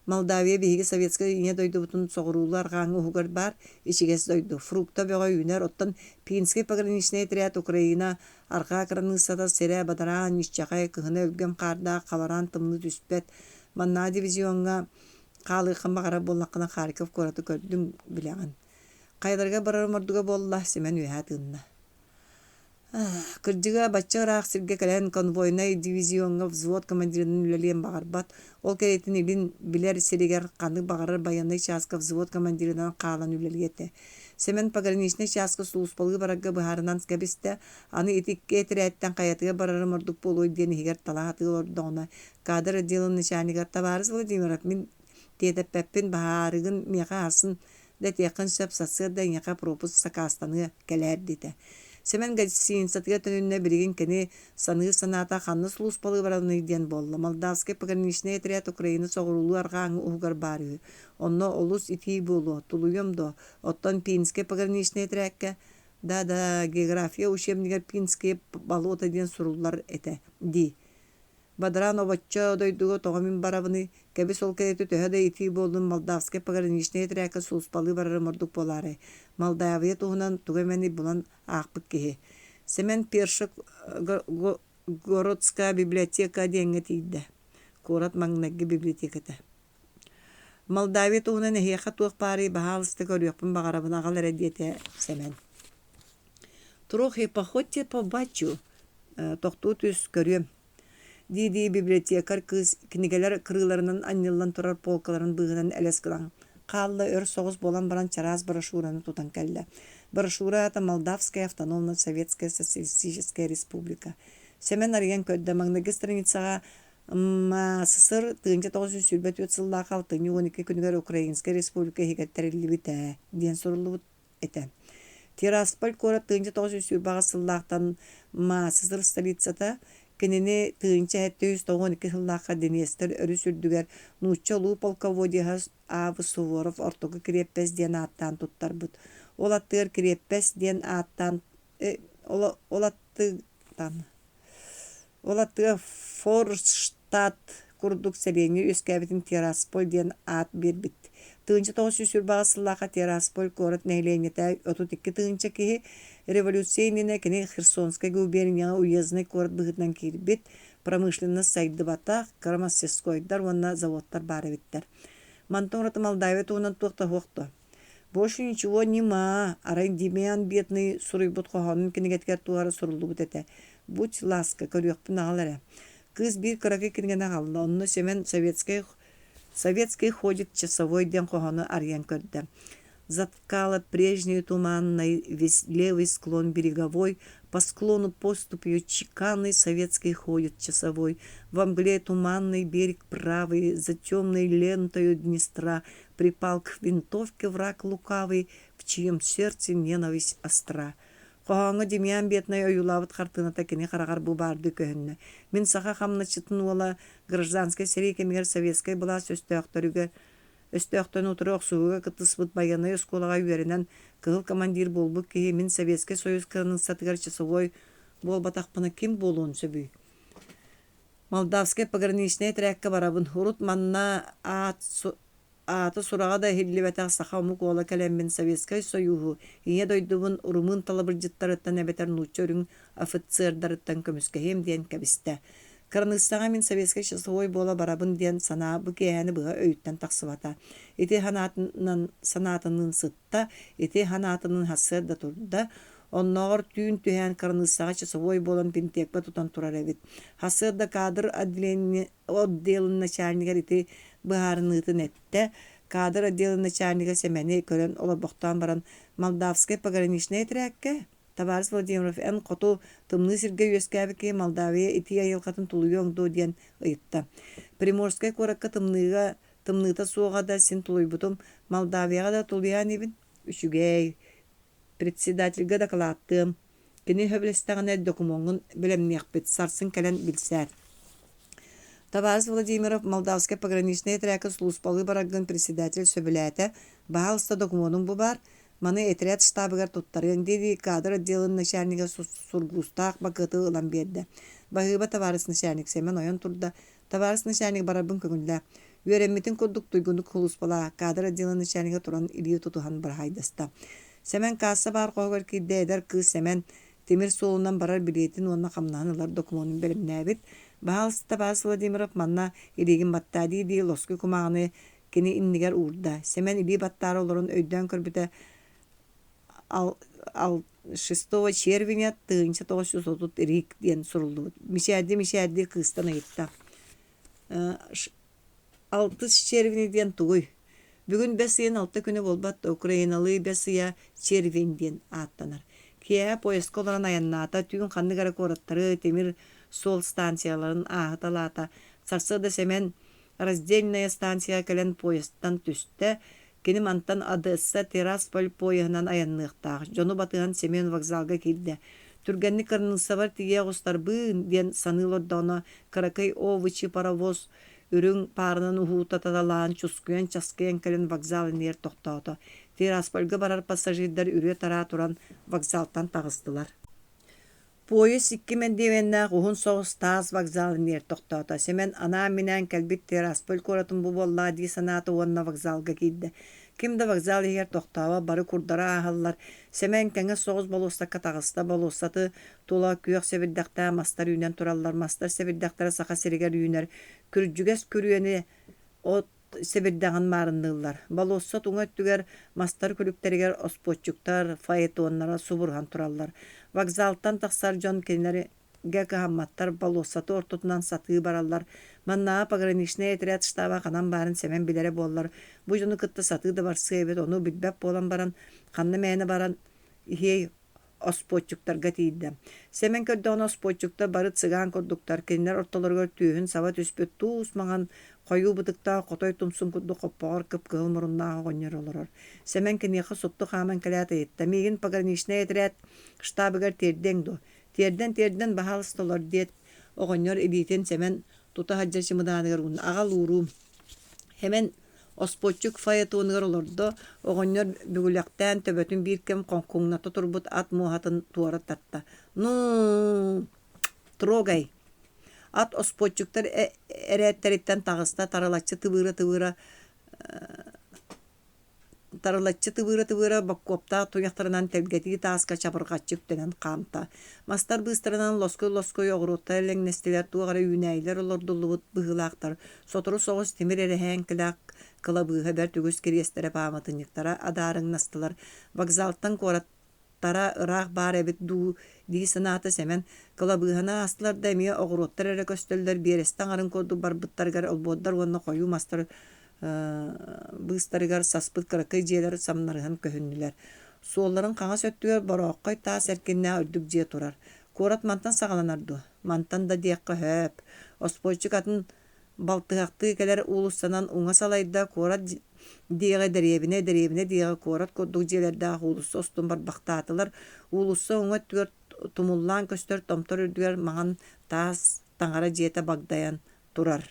Speaker 1: Молдавия биһиги советскай ийэ дойдубутун соҕуруулуу-арҕааҥҥы уһугар баар ичигэс дойду. Фрукта бөҕө үүнэр, оттон Пинский пограничнай отряд Украина арҕаа кыраныыссата сирэ бадараан, ньиччэхэй, кыһына өлгөм хаардаах, хабараан тымныы түспэт. Маннааҕы дивизиоҥҥа хаалыаххын баҕарар буоллаххына Харьков куораты көрдүҥ, билэҕин. Хайаларыгар барарым ордуга буолла, Сэмэн үөһэ тыынна. Кырдьыга, бачча ыраах сиргэ кэлэн конвойнай дивизиоҥҥа взвод командирынан үлэлиэн баҕарбат, ол кэриэтин илин билэр сиригэр ханнык баҕарар байыаннай чааска взвод командирынан хаалан үлэлиэ этэ. Сэмэн пограничнай чааска сулууспалыы барарга быһаарынан кэбистэ, аны ити икки этэрээттэн хайатыгар барарым ордук буолуой диэн иһигэр талаһа атыы олордоҕуна, кадр отделын начальнигар «Табаарыс Владимиров, мин тиэтэппэппин, баһаарыгын миэхэ аһарсын да этиэххин сөп, сарсыарда эйиэхэ пропуск сакаастаныа, кэлээр диэтэ. Сэмэн гостиницатыгар төнүннэ, билигин кини саныыр санаата ханна сулууспалыы бараный диэн буолла. Молдавскай пограничнай отряд Украина соҕуруулуу-арҕааҥҥы уһугар баар үһү. Онно олус итии буолуо, тулуйуом дуо? Оттон Пинскэй пограничнай отрядка да-да, география учебнигар Пинские болота диэн суруллар этэ дии. Бадараан обоччо дойдуга тоҕо мин барабыный, кэбис ол кэриэтэ төһө да итии буоллун Молдавскай пограничнай этэрээккэ сулууспалыы барарым ордук буолаарай, Молдавия туһунан тугу эмэни булан аахпыт киһи. Сэмэн Першик городская библиотека диэҥҥэ тиийдэ. Куорат маҥнайгы библиотеката. Молдавия туһунан эһиэхэ туох баарый баһаалыста көрүөхпүн баҕарабын аҕал эрэ диэтэ Сэмэн. Трохи походьте побачу, тохтуу түс көрүөм дии-дии библиотекарь кыыс кинигэлэр кырыыларынан анньыллан турар полкаларын быыһынан элэс гынан хаалла өр соҕус буолан баран чараас брошюраны тутан кэллэ. Брошюра аата «Молдавская автономная советская социалистическая республика». Сэмэн арыйан көрдө, маҥнайгы страницаҕа МАССР 1924 сыллаах алтынньы 12 күнүгэр Украинскай республика иһигэр тэриллибитэ диэн суруллубут этэ. Тирасполь куорат 1928 сыллаахтан МАССР столицата, кинини 1792 сыллаахха Днестр өрүс үрдүгэр нуучча улуу полководеһа А.В. Суворов ортоку кириэппэс диэн ааттаан туттарбыт. Ол аттыгар кириэппэс диэн ааттаан ол, ол аттыгар Ол аттыгар Форштадт курдук сэлиэнньэ үөскээбитин Тирасполь диэн аат биэрбит. 1928 сыллаахха Тирасполь куорат нэһилиэнньэтэ 32 тыһыынча киһи. Революция иннинэ кини Херсонскай губернияҕа уезднай куорат быһыытынан киирбит, промышленность сайдыбатах, кыра мастерскойдар уонна заводтар баар эбиттэр. Мантан ураты Молдавия туһунан туох да суох дуо? Больше ничего нема, арай Демьян Бедный суруйбут хоһоонун кинигэтигэр туох эрэ суруллубут этэ. Будь ласка, көрүөхпүн аҕал эрэ. Кыыс биир кыракый кинигэни аҕалла, онно Сэмэн советский «Советский ходит часовой» диэн хоһоону арыйан көрдө. Заткала прежней туманной весь левый склон береговой, По склону поступью чеканной советской ходит часовой. Во мгле туманный берег правый, за темной лентою Днестра припал к винтовке враг лукавый, в чьем сердце ненависть остра. Хоһооҥҥо Демьян Беднай ойуулаабыт хартыыната кини хараҕар бу баардыы көһүннэ. Мин саха хамначчытын уола гражданскай сэрии кэмигэр советскай былаас өстөөхтөрүгэр Өстөөхтөн утары охсуһууга кыттыспыт байыаннай оскуолаҕа үөрэнэн кыһыл командир буолбут киһи мин Советскай Союз кыраныыссатыгар часовой буолбатахпына ким буолуон сөбүй? Молдавскай пограничнай этэрээккэ барабын. Урут манна аат аата-сураҕа да иһиллибэтэх саха омук уола кэлэммин Советскай Союһу, Ийэ дойдубун румын талабырдьыттарыттан эбэтэр нуучча үрүҥ офицердарыттан көмүскэһиэм диэн кэбистэ. Кыраныыссаҕа мин советскай часовой буола барабын диэн санаа бу киэһэни быһа өйүттэн тахсыбата. Ити санаатынан санаатыныын сытта, ити санаатыныын сарсыарда турда. Оннооҕор түүн түһээн кыраныыссаҕа часовой буолан бинтиэпкэ тутан турар эбит. Сарсыарда кадр отделын начальнигар ити быһаарыныытын эттэ. Кадр отделын начальнига Сэмэни көрөн олорбохтоон баран Молдавскай пограничнай этэрээккэ Табаарыс Владимиров, эн хоту тымныы сиргэ үөскээбит киһи Молдавия итии айылҕатын тулуйуоҥ дуо диэн ыйытта. Приморскай куоракка тымныыга тымныыта суоҕа да син тулуйбутум, Молдавияҕа да тулуйаа инибин. Үчүгэй. Председательгэ дакылааттыам. Кини сөбүлэстэҕинэ докумуоҥҥун бэлэмниэхпит, сарсын кэлэн билсээр. Табаарыс Владимиров, Молдавскай пограничнай этэрээккэ сулууспалыы бараргын председатель сөбүлээтэ. Баһаалыста докумуонуҥ бу баар. Маны этэрээт штабыгар туттарыаҥ дии-дии кадр отделын начальнига сургуустаах бакыаты ылан биэрдэ. Баһыыба табаарыс начальник Сэмэн ойон турда. Табаарыс начальник барарбын көҥүллээ. Үөрэммитин курдук туйгуннук сулууспалаа, кадр отделын начальнига туран илии тутуһан быраһаайдаста. Сэмэн касса баар хоһугар киирдэ эдэр кыыс Сэмэн тимир суолунан барар билиэтин уонна хамнаһын ылар докумуонун бэлэмнээбит. Баһаалыста табаарыс Владимиров манна илиигин баттаа дии-дии лоскуй кумааҕыны Кини иннигэр уурда. Сэмэн илии баттаары олорон өйдөөн көрбүтэ шестого червеня 1930 рик диэн суруллубут. Мичээрдии-мичээрдии кыыстан ыйытта: «Алтыс червень диэн тугуй?» Бүгүн бэс ыйын алта күнэ буолбат да, украиналыы бэс ыйа червень диэн ааттанар. Киэһэ поездка олорон айаннаата, түүн ханнык эрэ куораттары, тимир суол станцияларын ааһыталаата. Сарсыарда Сэмэн Раздельная станцияҕа кэлэн поездтан түстэ. Кини мантан Одесса, Тирасполь поеһынан айанныахтаах. Дьону батыһан Семен вокзалга киирдэ. Түргэнник кыраныыссабар тиийэ оҕустарбыын диэн саныы олордоҕуна, кыракый овощи паровоз үрүҥ паарынан уһуутаталаан чускуйан-часкыйан кэлэн вокзал иннигэр тохтоото. Тираспольга барар пассажирдар үрүө-тараа туран вокзалтан таҕыстылар. Поезд икки мэндиэмэннээх уһун соҕус таас вокзал иннигэр тохтоото. Сэмэн анаан-минээн кэлбит Тирасполь куоратын бу буоллаа дии санаата уонна вокзалга киирдэ. Ким да вокзал иһигэр тохтообот, бары курдары ааһаллар. Сэмэн кэҥэс соҕус болуоссакка таҕыста. Болуоссаты тула күөх сэбирдэхтээх мастар үүнэн тураллар. Мастар сэбирдэхтэрэ Саха сиригэр үүнэр. Күрдьүгэс күрүөнү от сэбирдэҕин маарынныыллар. Болуоссат уҥа өттүгэр мастар күлүктэригэр оспуоччуктар фаэтоннара субуруһан тураллар. Вокзалтан тахсар дьон кинилэргэ кыһамматтар, болуоссаты ортотунан сатыы бараллар. Маннааҕы пограничнай этэрээт штаба ханан баарын Сэмэн билэрэ буоллар, бу дьону кытта сатыы да барсыа эбит, ону билбэт буолан баран, ханна мээнэ баран иһиэй оспуоччуктарга тиийдэ. Сэмэн көрдөҕүнэ оспуоччуктар бары цыган курдуктар, кинилэр ортолоругар түөһүн саба түспүт туус маҥан, хойуу бытыктаах хотой тумсун курдук хоппоҕор кып-кыһыл муруннаах оҕонньор олорор. Сэмэн киниэхэ супту хааман кэлээт ыйытта: «Миигин пограничнай этэрээт штабыгар тиэрдиэҥ дуо?» «Тиэрдэн-тиэрдэн, баһаалыста олор», диэт, оҕонньор илиитин Сэмэн тута сылдьар чымыдааныгар уунна. «Аҕал ууруум». Сэмэн Оспуоччук фаэтоныгар олордо, оҕонньор бүгүлэхтээн төбөтүн биир кэм хоҥкуҥната турбут ат муоһатын туора тарта: «Ну, трогай!» Ат оспуоччуктар эрээттэриттэн таҕыста, тарылаччы тыбыыра-тыбыыра Тарылаччы тыбыыра-тыбыыра боккуоптаах туйахтарынан тэлгэтии тааска чабырҕаччы үктэнэн хаамта. Мастар быыстарынан лоскуй-лоскуй оҕуруоттар элэҥнэстилэр, туох эрэ үүнээйилэр олордуллубут быһыылаахтар. Сотору соҕус тимир эрэһээҥкилээх кылабыыһа бэрт үгүс кириэстэрэ пааматынньыктара адаарыҥнастылар. Вокзалтан куорат Тара ыраах баар эбит дуу дии санаата Сэмэн, кылабыыһаны аастылар да эмиэ оҕуруоттар эрэ көстөллөр, биэрэстэ аҥарын курдук барбыттарыгар олбуордар уонна хойуу мастар быыстарыгар саспыт кыракый дьиэлэр самнарыһан көһүннүлэр. Суолларын хаҥас өттүгэр борооххой таас эркиннээх үрдүк дьиэ турар. Куорат мантан саҕаланар дуо? Мантан да диэххэ сөп. Оспуоччук атын балтыһахтыы кэлэр уулуссанан уҥа салайда, куорат диэҕи дэриэбинэ, дэриэбинэ диэҕи куорат курдук дьиэлэрдээх уулусса устун барбахтаатылар. Уулусса уҥа өттүгэр тумуллаан көстөр томтор үрдүгэр маҥан таас таҥара дьиэтэ багдайан турар.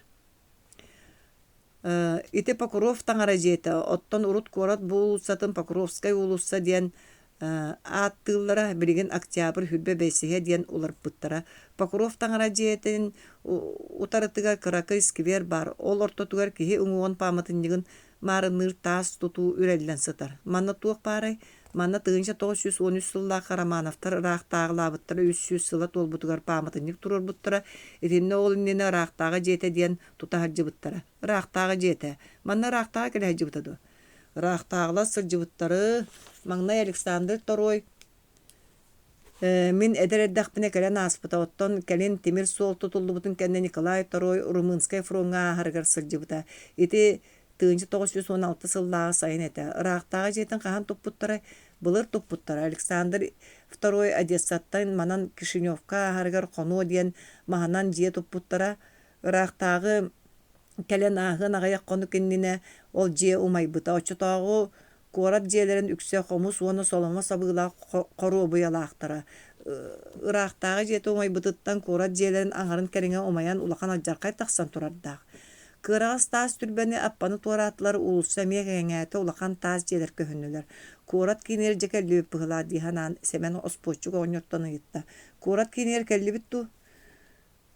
Speaker 1: Ити Покров таҥара дьиэтэ, оттон урут куорат бу уулуссатын Покровскай уулусса диэн ааттыыллара, билигин Октябрь хүрбэ бэсиһэ диэн уларыппыттара. Покров таҥара дьиэтин утарытыгар кыракый сквер баар, ол ортотугар киһи уҥуоҕун пааматынньыгын маарынныыр таас тутуу үрэллэн сытар. Манна туох баарай? Манна 1913 сыллаахха Романовтар ыраахтааҕылаабыттара 300 сыла туолбутугар пааматынньык туруорбуттара. Итиннэ ол иннинэ ыраахтааҕы дьиэтэ диэн тута сылдьыбыттара. Ыраахтааҕы дьиэтэ. Манна ыраахтааҕы кэлэ сылдьыбыта дуо? Ыраахтааҕылар сылдьыбыттары маҥнай Александр Торуой мин эдэр эрдэхпинэ кэлэн ааспыта, оттон кэлин тимир суол тутуллубутун кэннэ Николай Торуой Румынскай фроҥҥа ааһарыгар сылдьыбыта. Ити 1916 сыллааҕы сайын этэ. Ыраахтааҕы дьиэтин хаһан туппуттарай? Былыр туппуттара. Александр Второй Одессаттан манан Кишиневка ааһарыгар хонуо диэн маһынан дьиэ туппуттара. Ыраахтааҕы кэлэн ааһыан аҕыйах хонук иннинэ ол дьиэ умайбыта. Оччотооҕу куорат дьиэлэрин үксэ хомус уонна соломо сабыылаах хоруобуйалаахтара. Ыраахтааҕы дьиэтэ умайбытыттан куорат дьиэлэрин аҥарын кэриҥэ умайан улахан алдьархай тахсан турардаах. Кыараҕас таас түрбэни аппаны туораатылар, уулусса эмиэ кэҥээтэ, улахан таас дьиэлэр көһүннүлэр. Куорат киинигэр дьэ кэллибит быһыылаах дии санаан Сэмэн оспуоччук оҕонньортон ыйытта: «Куорат киинигэр кэллибит дуу?»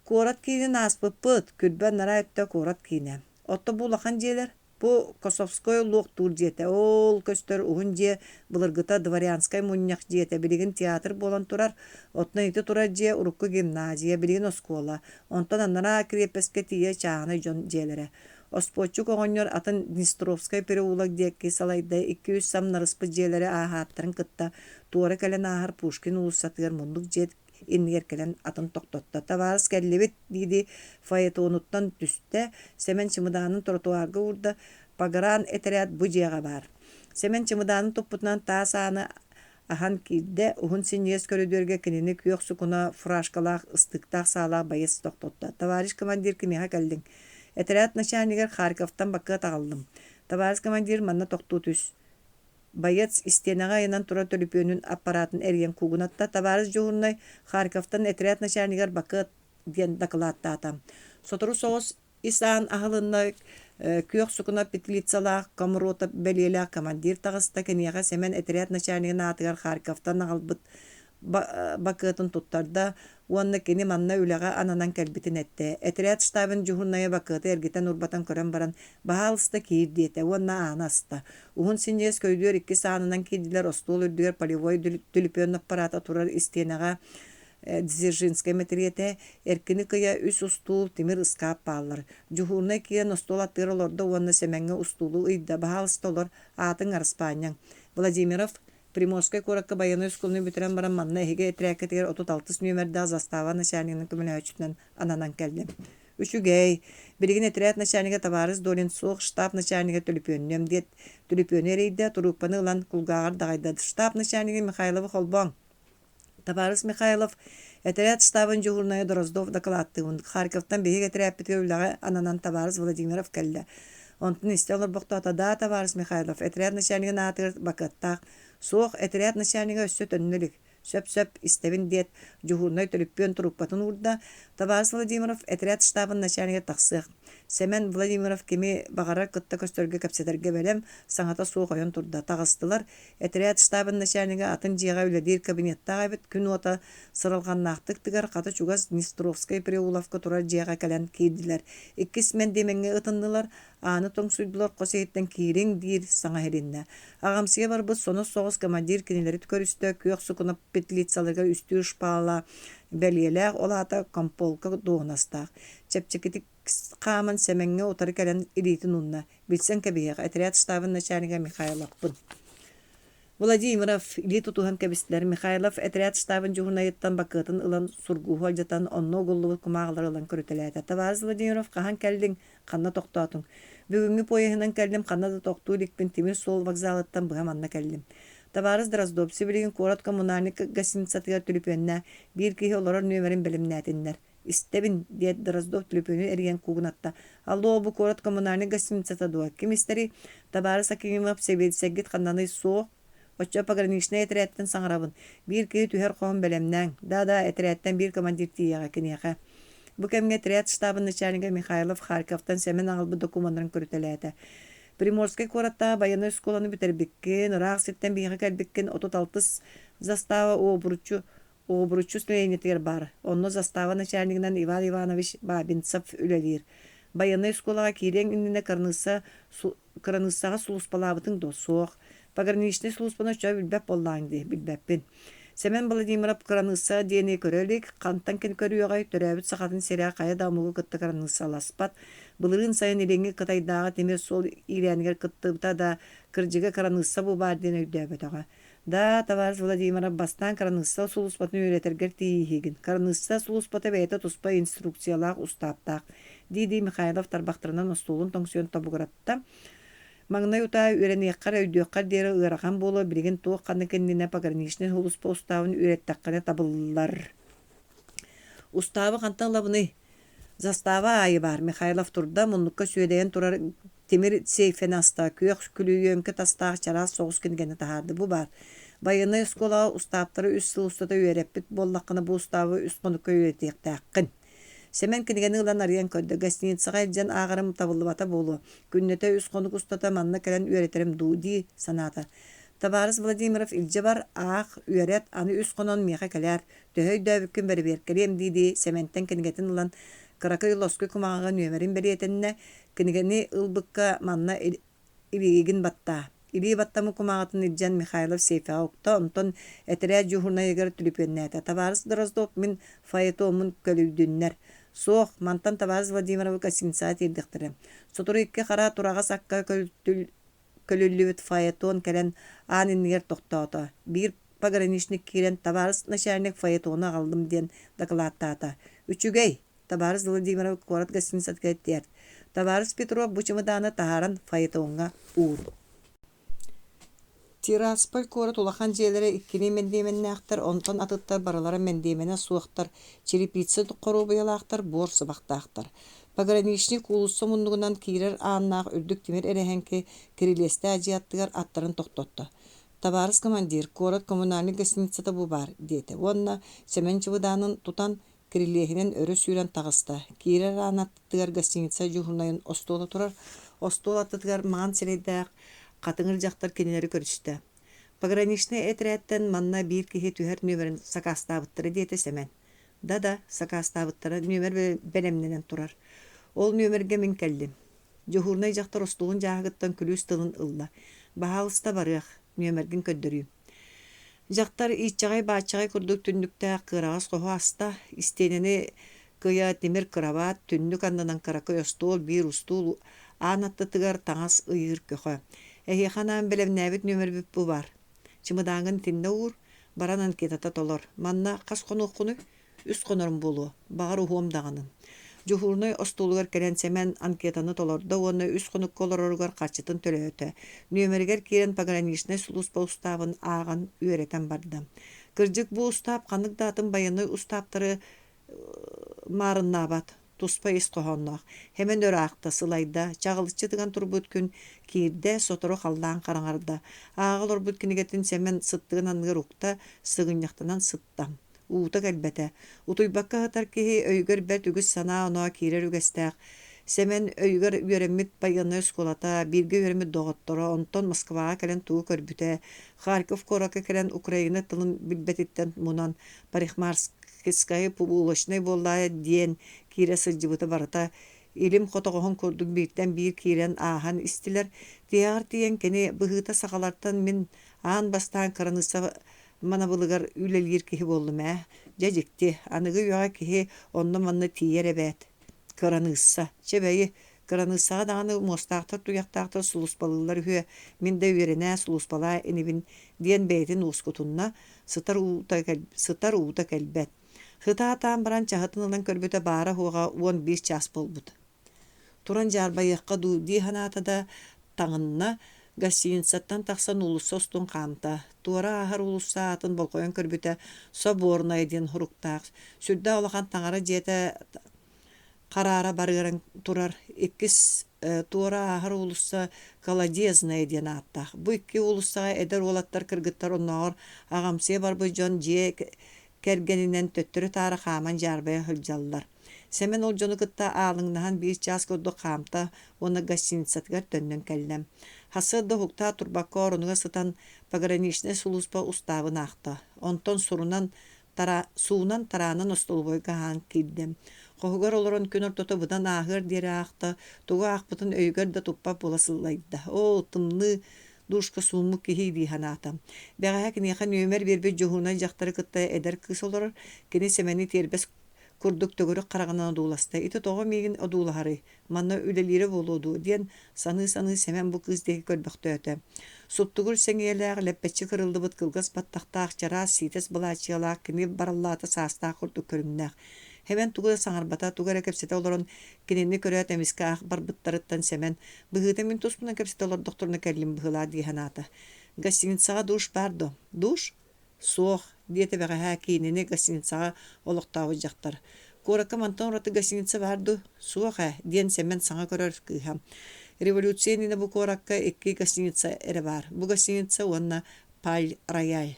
Speaker 1: Куорат киинин ааспыппыт, күрбэ анараа өттө куорат киинэ. Оттон бу улахан дьиэлэр? Бу Косовское луохтуур дьиэтэ, ол көстөр уһун дьиэ былыргыта дворянскай мунньах дьиэтэ, билигин театр буолан турар. Оттон ити турар дьиэ урукку гимназия, билигин оскуола. Онтон анараа кириэппэскэ тиийэ чааһынай дьон дьиэлэрэ. Оспуоччук оҕонньор атын Днестровскай переулок диэки салайда икки-үс самнарыспыт дьиэлэри ааһааттарын кытта туора кэлэн ааһар Пушкин уулуссатыгар муннук дьиэ иннигэр кэлэн атын тохтотто. «Табаарыс кэллибит» дии-дии фаэтонуттан түстэ, Сэмэн чымыдаанын тротуарга уурда, «Погран этэрээт бу дьиэҕэ баар». Сэмэн чымыдаанын туппутунан таас ааны аһан киирдэ, уһун синньигэс көрүдүөргэ кинини күөх сукуна фуражкалаах, ыстыыктаах саалаах байыас тохтотто. «Товарищ командир, кимиэхэ кэллиҥ?» «Этэрээт начальнигар Харьковтан бакыат аҕаллым». «Товарищ командир, манна тохтуу түс». Боец истиэнэҕэ ыйанан турар төлөпүөнүн аппараатын эрийэн куугунатта: «Табаарыс дьуһуурунай, Харьковтан этэрээт начальнигар бакыат» диэн дакылааттаата. Сотору соҕус ис аан аһылынна, күөх сукуна петлицалаах комрота бэлиэлээх командир таҕыста, киниэхэ Сэмэн этэрээт начальнигын аатыгар Харьковтан аҕалбыт бакыатын туттарда уонна кини манна үлэҕэ ананан кэлбитин эттэ. Этэрээт штабын дьуһуурунайа бакыаты эргитэн-урбатан көрөн баран, «Баһаалыста киир» диэтэ уонна ааны аста. Уһун синньигэс көрүдүөр иккис аанынан киирдилэр, остуол үрдүгэр полевой түлүпүөн аппараата турар истиэнэҕэ Дзержинскэй мэтириэтэ, эркини кыйа үс устуул, тимир ыскаап бааллар. Дьуһуурунай киирэн остуол аттыгар олордо уонна Сэмэҥҥэ устуулу ыйда: «Баһаалыста олор, аатыҥ араспаанньаҥ». Владимиров Приморскай куоракка байыаннай оскуоланы бүтэрэн баран манна эһиги этэрээккитигэр 36 нүөмэрдээх застава начальнигынан көмөлөһөөччүтүнэн ананан кэллим. Үчүгэй. Билигин этэрээт начальнига табаарыс Долин суох, штаб начальнига төлөпүөннүөм диэт, төлөпүөнү эрэйдэ, турууппаны ылан кулгааҕар даҕайда. Штаб начальнига Михайловы холбооҥ. Табаарыс Михайлов, этэрээт штабын дьуһуурунайа Дроздов дакылааттыыбын. Харьковтан биһиги этэрээппитигэр үлэҕэ ананан табаарыс Владимиров кэллэ. Онтун истэ олорбохтоото, да, табаарыс Михайлов, этэрээт начальнигын аатыгар бакыаттаах. Суох, этэрээт начальнига өссө төннө илик. Сөп-сөп, истэбин диэт, дьуһуурунай төлөпүөн трубкатын уурда. Табаарыс Владимиров, этэрээт штабын начальнига тахсыах. Сэмэн Владимиров кими баҕарар кытта көстөргө кэпсэтэргэ бэлэм, саҥата суох ойон турда. Таҕыстылар, Этэрээт штабын начальнига атын дьиэҕэ үлэлиир кабинеттаах эбит, күн уота сыралҕаннаахтык тыгар, хата чугас Днестровскай переулокка турар дьиэҕэ кэлэн киирдилэр. Иккис мэндиэмэҥҥэ ытыннылар, ааны тоҥсуйдулар, хос иһиттэн киириҥ диир саҥа иһилиннэ. Аҕамсыйа барбыт сонос соҕус командир кинилэри көрүстэ, күөх сукуна петлицаларыгар үстүү шпала бэлиэлээх, ол аата комполка дуоһунастаах. Чэпчэкитик хааман Сэмэҥҥэ утары кэлэн илиитин уунна. Билсэн кэбиһиэх, этэрээт штабын начальнига Михайловпын. Владимиров илии тутуһан кэбистилэр. Михайлов этэрээт штабын дьуһунайыттан бакыатын ылан сургууһу алдьатан, онно угуллубут кумааҕылары ылан көрүтэлээтэ. Табаарыс Владимиров, хаһан кэллиҥ? Ханна тохтоотуҥ? Бүгүҥҥү поеһынан кэллим, ханна да тохтуу иликпин, тимир суол вокзалыттан быһа манна кэллим. Табаарыс Дроздов, сибилигин куорат коммунальнай гостиницатыгар түлүпүөннээ, биир киһи олорор нүөмэрин бэлэмнээтиннэр. Истэбин, диэт Дроздов түлүпүөнү эрийэн куугунатта. Алло, бу куорат коммунальнай гостиницата дуо? Ким истэрий? Табаарыс Акимов, сэбиэдиссэйгит ханнаный? Суох. Оччо пограничнай этэрээттэн саҥарабын. Биир киһи түһэр хоһун бэлэмнээҥ. Да-да, этэрээттэн биир командир тиийиэҕэ киниэхэ. Бу кэмҥэ этэрээт штабын начальнига Михайлов Харьковтан Сэмэн аҕалбыт докумуоннарын көрүтэлээтэ. Приморскай куораттааҕы байыаннай оскуоланы бүтэрбиккин, ыраах сиртэн биһиэхэ кэлбиккин 36-ыс застава уобуруччу Уобуруччу сэлиэнньэтигэр баар. Онно застава начальнигынан Иван Иванович Бабинцев үлэлиир. Байыаннай оскуолаҕа киириэҥ иннинэ кыраныысса кыраныыссаҕа сулууспалаабытыҥ дуо? Суох. Пограничнай сулууспаны оччо билбэт буоллаҕыҥ дии, билбэппин. Сэмэн Владимиров кыраныысса диэни көрө илик, хантан кини көрүөҕэй, төрөөбүт сахатын сирэ хайа да омугу кытта кыраныыссаласпат. Былырыын сайын Илиҥҥи Кытайдааҕы тимир суол иирээнигэр кыттыбыта да, кырдьыга кыраныысса бу баар диэн өйдөөбөтөҕө. Да, товарищ Владимиров, бастаан кыраныысса сулууспатын үөрэтэргэр тиийиһигин. Кыраныысса сулууспата бэйэтэ туспа инструкциялаах, устааптаах, дии-дии Михайлов тарбахтарынан остуолун тоҥсуйан тобугуратта. Маҥнай утаа үөрэниэххэр, өйдүөххэр диэри ыарахан буолуо, билигин туох ханнык иннинэ пограничнай сулууспа устаабын үөрэттэххинэ табыллар. Устаабы хантан ылабыный? Застава аайы баар, Михайлов турда, муннукка сүөдэйэн турар тимир сейфэни аста, күөх күлүйүөҥкэ тастаах чараас соҕус кинигэни таһаарда. Бу баар. Байыаннай оскуолаҕа устааптары үс сыл устата үөрэппит буоллаххына, бу устаабы үс хонукка үөрэтиэхтээххин. Сэмэн кинигэни ылан арыйан көрдө. Гостиницаҕа илдьэн ааҕарым табыллыбата буолуо. Күннэтэ үс хонук устата манна кэлэн үөрэтэрим дуу дии санаата. Табаарыс Владимиров илдьэ бар, аах, үөрэт, аны үс хонон миэхэ кэлээр, Төһө өйдөөбүккүн бэрэбиэркэлиэм дии-дии Сэмэнтэн кинигэтин ылан кыракый лоскуй кумааҕыга нүөмэрин бэлиэтэннэ, кинигэни ылбыкка манна илиигин баттаа. Илии баттаммыт кумааҕытын илдьэн Михайлов сейфэҕэ укта, онтон этэрээт дьуһуурунайыгар түлүпүөннээтэ: «Табаарыс Дроздов, мин фаэтоммун көлүйдүннэр». «Суох, мантан табаарыс Владимировы гостиницаҕа тиэрдиэхтэрэ». Сотору икки хара тураҕас акка көлүллүбүт фаэтон кэлэн аан иннигэр тохтоото. Биир пограничник киирэн «Табаарыс начальник фаэтону аҕаллым» диэн дакылааттаата. «Үчүгэй, табаарыс Владимиров куорат гостиницатыгар тиэрт. Табаарыс Петров бу чымыдааны таһааран фаэтоҥҥа уур». Тирасполь куорат улахан дьиэлэрэ иккилии мэндиэмэннээхтэр, онтон атыттар барылара мэндиэмэнэ суохтар, черепица хоруобуйалаахтар, буор сыбахтаахтар. Пограничник уулусса муннугунан киирэр ааннаах үрдүк тимир эрэһэҥки кирилиэстээх дьиэ аттыгар аттарын тохтотто. «Табаарыс командир, куорат коммунальнай гостиницата бу баар», диэтэ уонна Сэмэн чыбыдаанын тутан, кирилиэһинэн өрө сүүрэн таҕыста. Киирэр аан аттыгар гостиница дьуһуурунайын остуола турар. Остуол аттытыгар маҥан сирэйдээх хатыҥыр дьахтар кинилэри көрүстэ. «Пограничнай этэрээттэн манна биир киһи түһэр нүөмэрин сакаастаабыттара», диэтэ Сэмэн. Да-да, сакаастаабыттара нүөмэр бэлэмнэнэн турар. Ол нүөмэргэ мин кэллим. Дьуһуурунай дьахтар остуолун дьааһыгыттан күлүүс тылын ылла. Баһаалыста барыах, нүөмэргин көрдөрүүм. Дьахтар ииччэҕэй-бааччаҕай курдук түннүктээх кыараҕас хоһу аста, истиэнэни кыйа тимир кырабаат, түннүк аннынан кыракый остуол, биир устуул, аан аттытыгар таҥас ыйыыр көхө. Эһиэхэ анаан бэлэмнээбит нүөмэрбит бу баар. Чымыдааҥҥын итиннэ уур, баран анкетата толор. Манна хас хонуоххунуй? Үс хонорум буолуо, баҕар уһуом даҕаны. Дьуһуурунай остуолугар кэлэн Сэмэн анкетаны толордо уонна үс хонукка олороругар харчытын төлөөтө. Нүөмэригэр киирэн пограничнай сулууспа устаабын ааҕан үөрэтэн барда. Кырдьык бу устаап ханнык да атын байыаннай устааптары маарыннаабат, туспа ис хоһоонноох. Сэмэн өр аахта, сылайда, чаҕылыччы тыган турбут күн киирдэ, сотору халлаан хараҥарда. Ааҕа олорбут кинигэтин Сэмэн сыттыгын анныгар укта, сыгынньахтанан сытта. Уута кэлбэтэ. Утуйбакка сытар киһи өйүгэр бэрт үгүс санаа-оноо киирэр үгэстээх. Сэмэн өйүгэр үөрэммит байыаннай оскуолата, бииргэ үөрэммит доҕотторо, онтон Москваҕа кэлэн тугу көрбүтэ, Харьков куоракка кэлэн Украина тылын билбэтиттэн мунан парикмахерскай булочнай буоллаа диэн киирэ сылдьыбыта барыта илим хотоҕоһун курдук бииртэн биир киирэн ааһан истилэр. Тиһэҕэр тиийэн кини быһыыта сахалартан мин аан бастаан кыраныысса манабылыгар үлэлиир киһи буоллум ээ. Дьэ дьикти, аныгы үйэҕэ киһи онно-манна тиийэр эбээт. Кыраныысса. Чэ бэйи, кыраныыссаҕа даҕаны муостаахтар-туйахтаахтар сулууспалыыллар үһүө, мин да үөрэнээ, сулууспалаа инибин диэн бэйэтин уоскутунна, сытар уута, сытар уута кэлбэт. Сытаатаан баран чаһытын ылан көрбүтэ баара-суоҕа 11 чаас буолбут. Туран дьаарбайыахха дуу дии санаата да, таҥынна. Гостиницаттан тахсан уулусса устун хаамта. Туора ааһар уулусса аатын болҕойон көрбүтэ Соборная диэн суруктаах, сүрдээх улахан таҥара дьиэтэ хараара барыаран турар иккис туора ааһар уулусса Колодезная диэн ааттаах. Бу икки уулуссаҕа эдэр уолаттар, кыргыттар оннооҕор аҕамсыйа барбыт дьон дьиэ кэргэнинэн төттөрү-таары хааман дьаарбайа сылдьаллар. Сэмэн ол дьону кытта аалыҥнаһан биир чаас курдук хаамта уонна гостиницатыгар төннөн кэллэ. Сарсыарда уһуктаат турбакка оронугар сытан пограничнай сулууспа устаабын аахта. Онтон сурунан тара, суунан тараанан остолобуойга аһаан киирдэ. Хоһугар олорон күн ортото быдан ааһыар диэри аахта, тугу аахпытын өйүгэр да туппат буола сыллайда. Оо, тымныы душка сууммут киһи дии санаата. Бэҕэһээ киниэхэ нүөмэр биэрбит дьуһуунай дьахтары кытта эдэр кыыс олорор, кини Сэмэни тиэрбэс курдук төгүрүк хараҕынан одууласта. Ити тоҕо миигин одуулаһарый? Манна үлэлиирэ буолуо дуо? диэн саныы-саныы Сэмэн бу кыыс диэки көрбөхтөөтө. Суптугур сэҥийэлээх, лэппэччи кырыллыбыт кылгас баттахтаах, чараас сиитэс былаачыйалаах кини бараллаата саастаах курдук көрүҥнээх. Сэмэн тугу да саҥарбата, тугу эрэ кэпсэтэ олорон кинини көрөөт эмискэ аах барбыттарыттан Сэмэн «Быһыыта мин туспунан кэпсэтэ олордохторуна кэллим быһыылаах» дии санаата. «Гостиницаҕа душ баар дуо?» «Душ? Суох, диэтэ бэҕэһээ киинини гостиницаҕа олохтообут дьахтар. Куоракка мантан ураты гостиница баар дуу? Суох ээ, диэн Сэмэн саҥа көрөр кыыһа. Революция иннинэ бу куоракка икки гостиница эрэ баар. Бу гостиница уонна Паль-Рояль.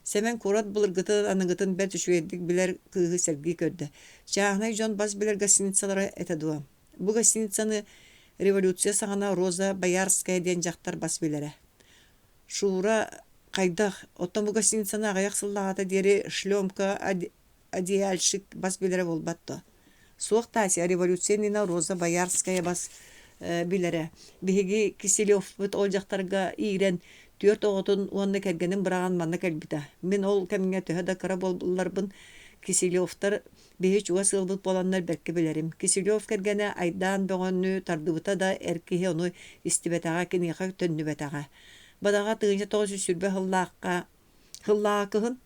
Speaker 1: Сэмэн куорат былыргытын, аныгытын бэрт үчүгэйдик билэр кыыһы сэргии көрдө. Чааһынай дьон бас билэр гостиницалара этэ дуо? Бу гостиницаны революция саҕана Роза Боярская диэн дьахтар бас билэрэ. Шура хайдах, оттон бу гостиницаны аҕыйах сыллааҕыта диэри шлемка одеяльщик бас билэрэ буолбат дуо? Суох Тася, революция иннинэ Роза Боярская бас билэрэ. Биһиги Киселевпыт ол дьахтарга иирэн түөрт оҕотун уонна кэргэнин быраҕан манна кэлбитэ. Мин ол кэмҥэ төһө да кыра буолларбын Киселевтар Биһи чугас ыалбыт буоланнар бэркэ билэрим. Киселев кэргэнэ айдаан бөҕөнү тардыбыта да, эр киһи ону истибэтэҕэ, киниэхэ төннүбэтэҕэ. Бадаҕа 1920 сыллаахха сыллааҕы кыһын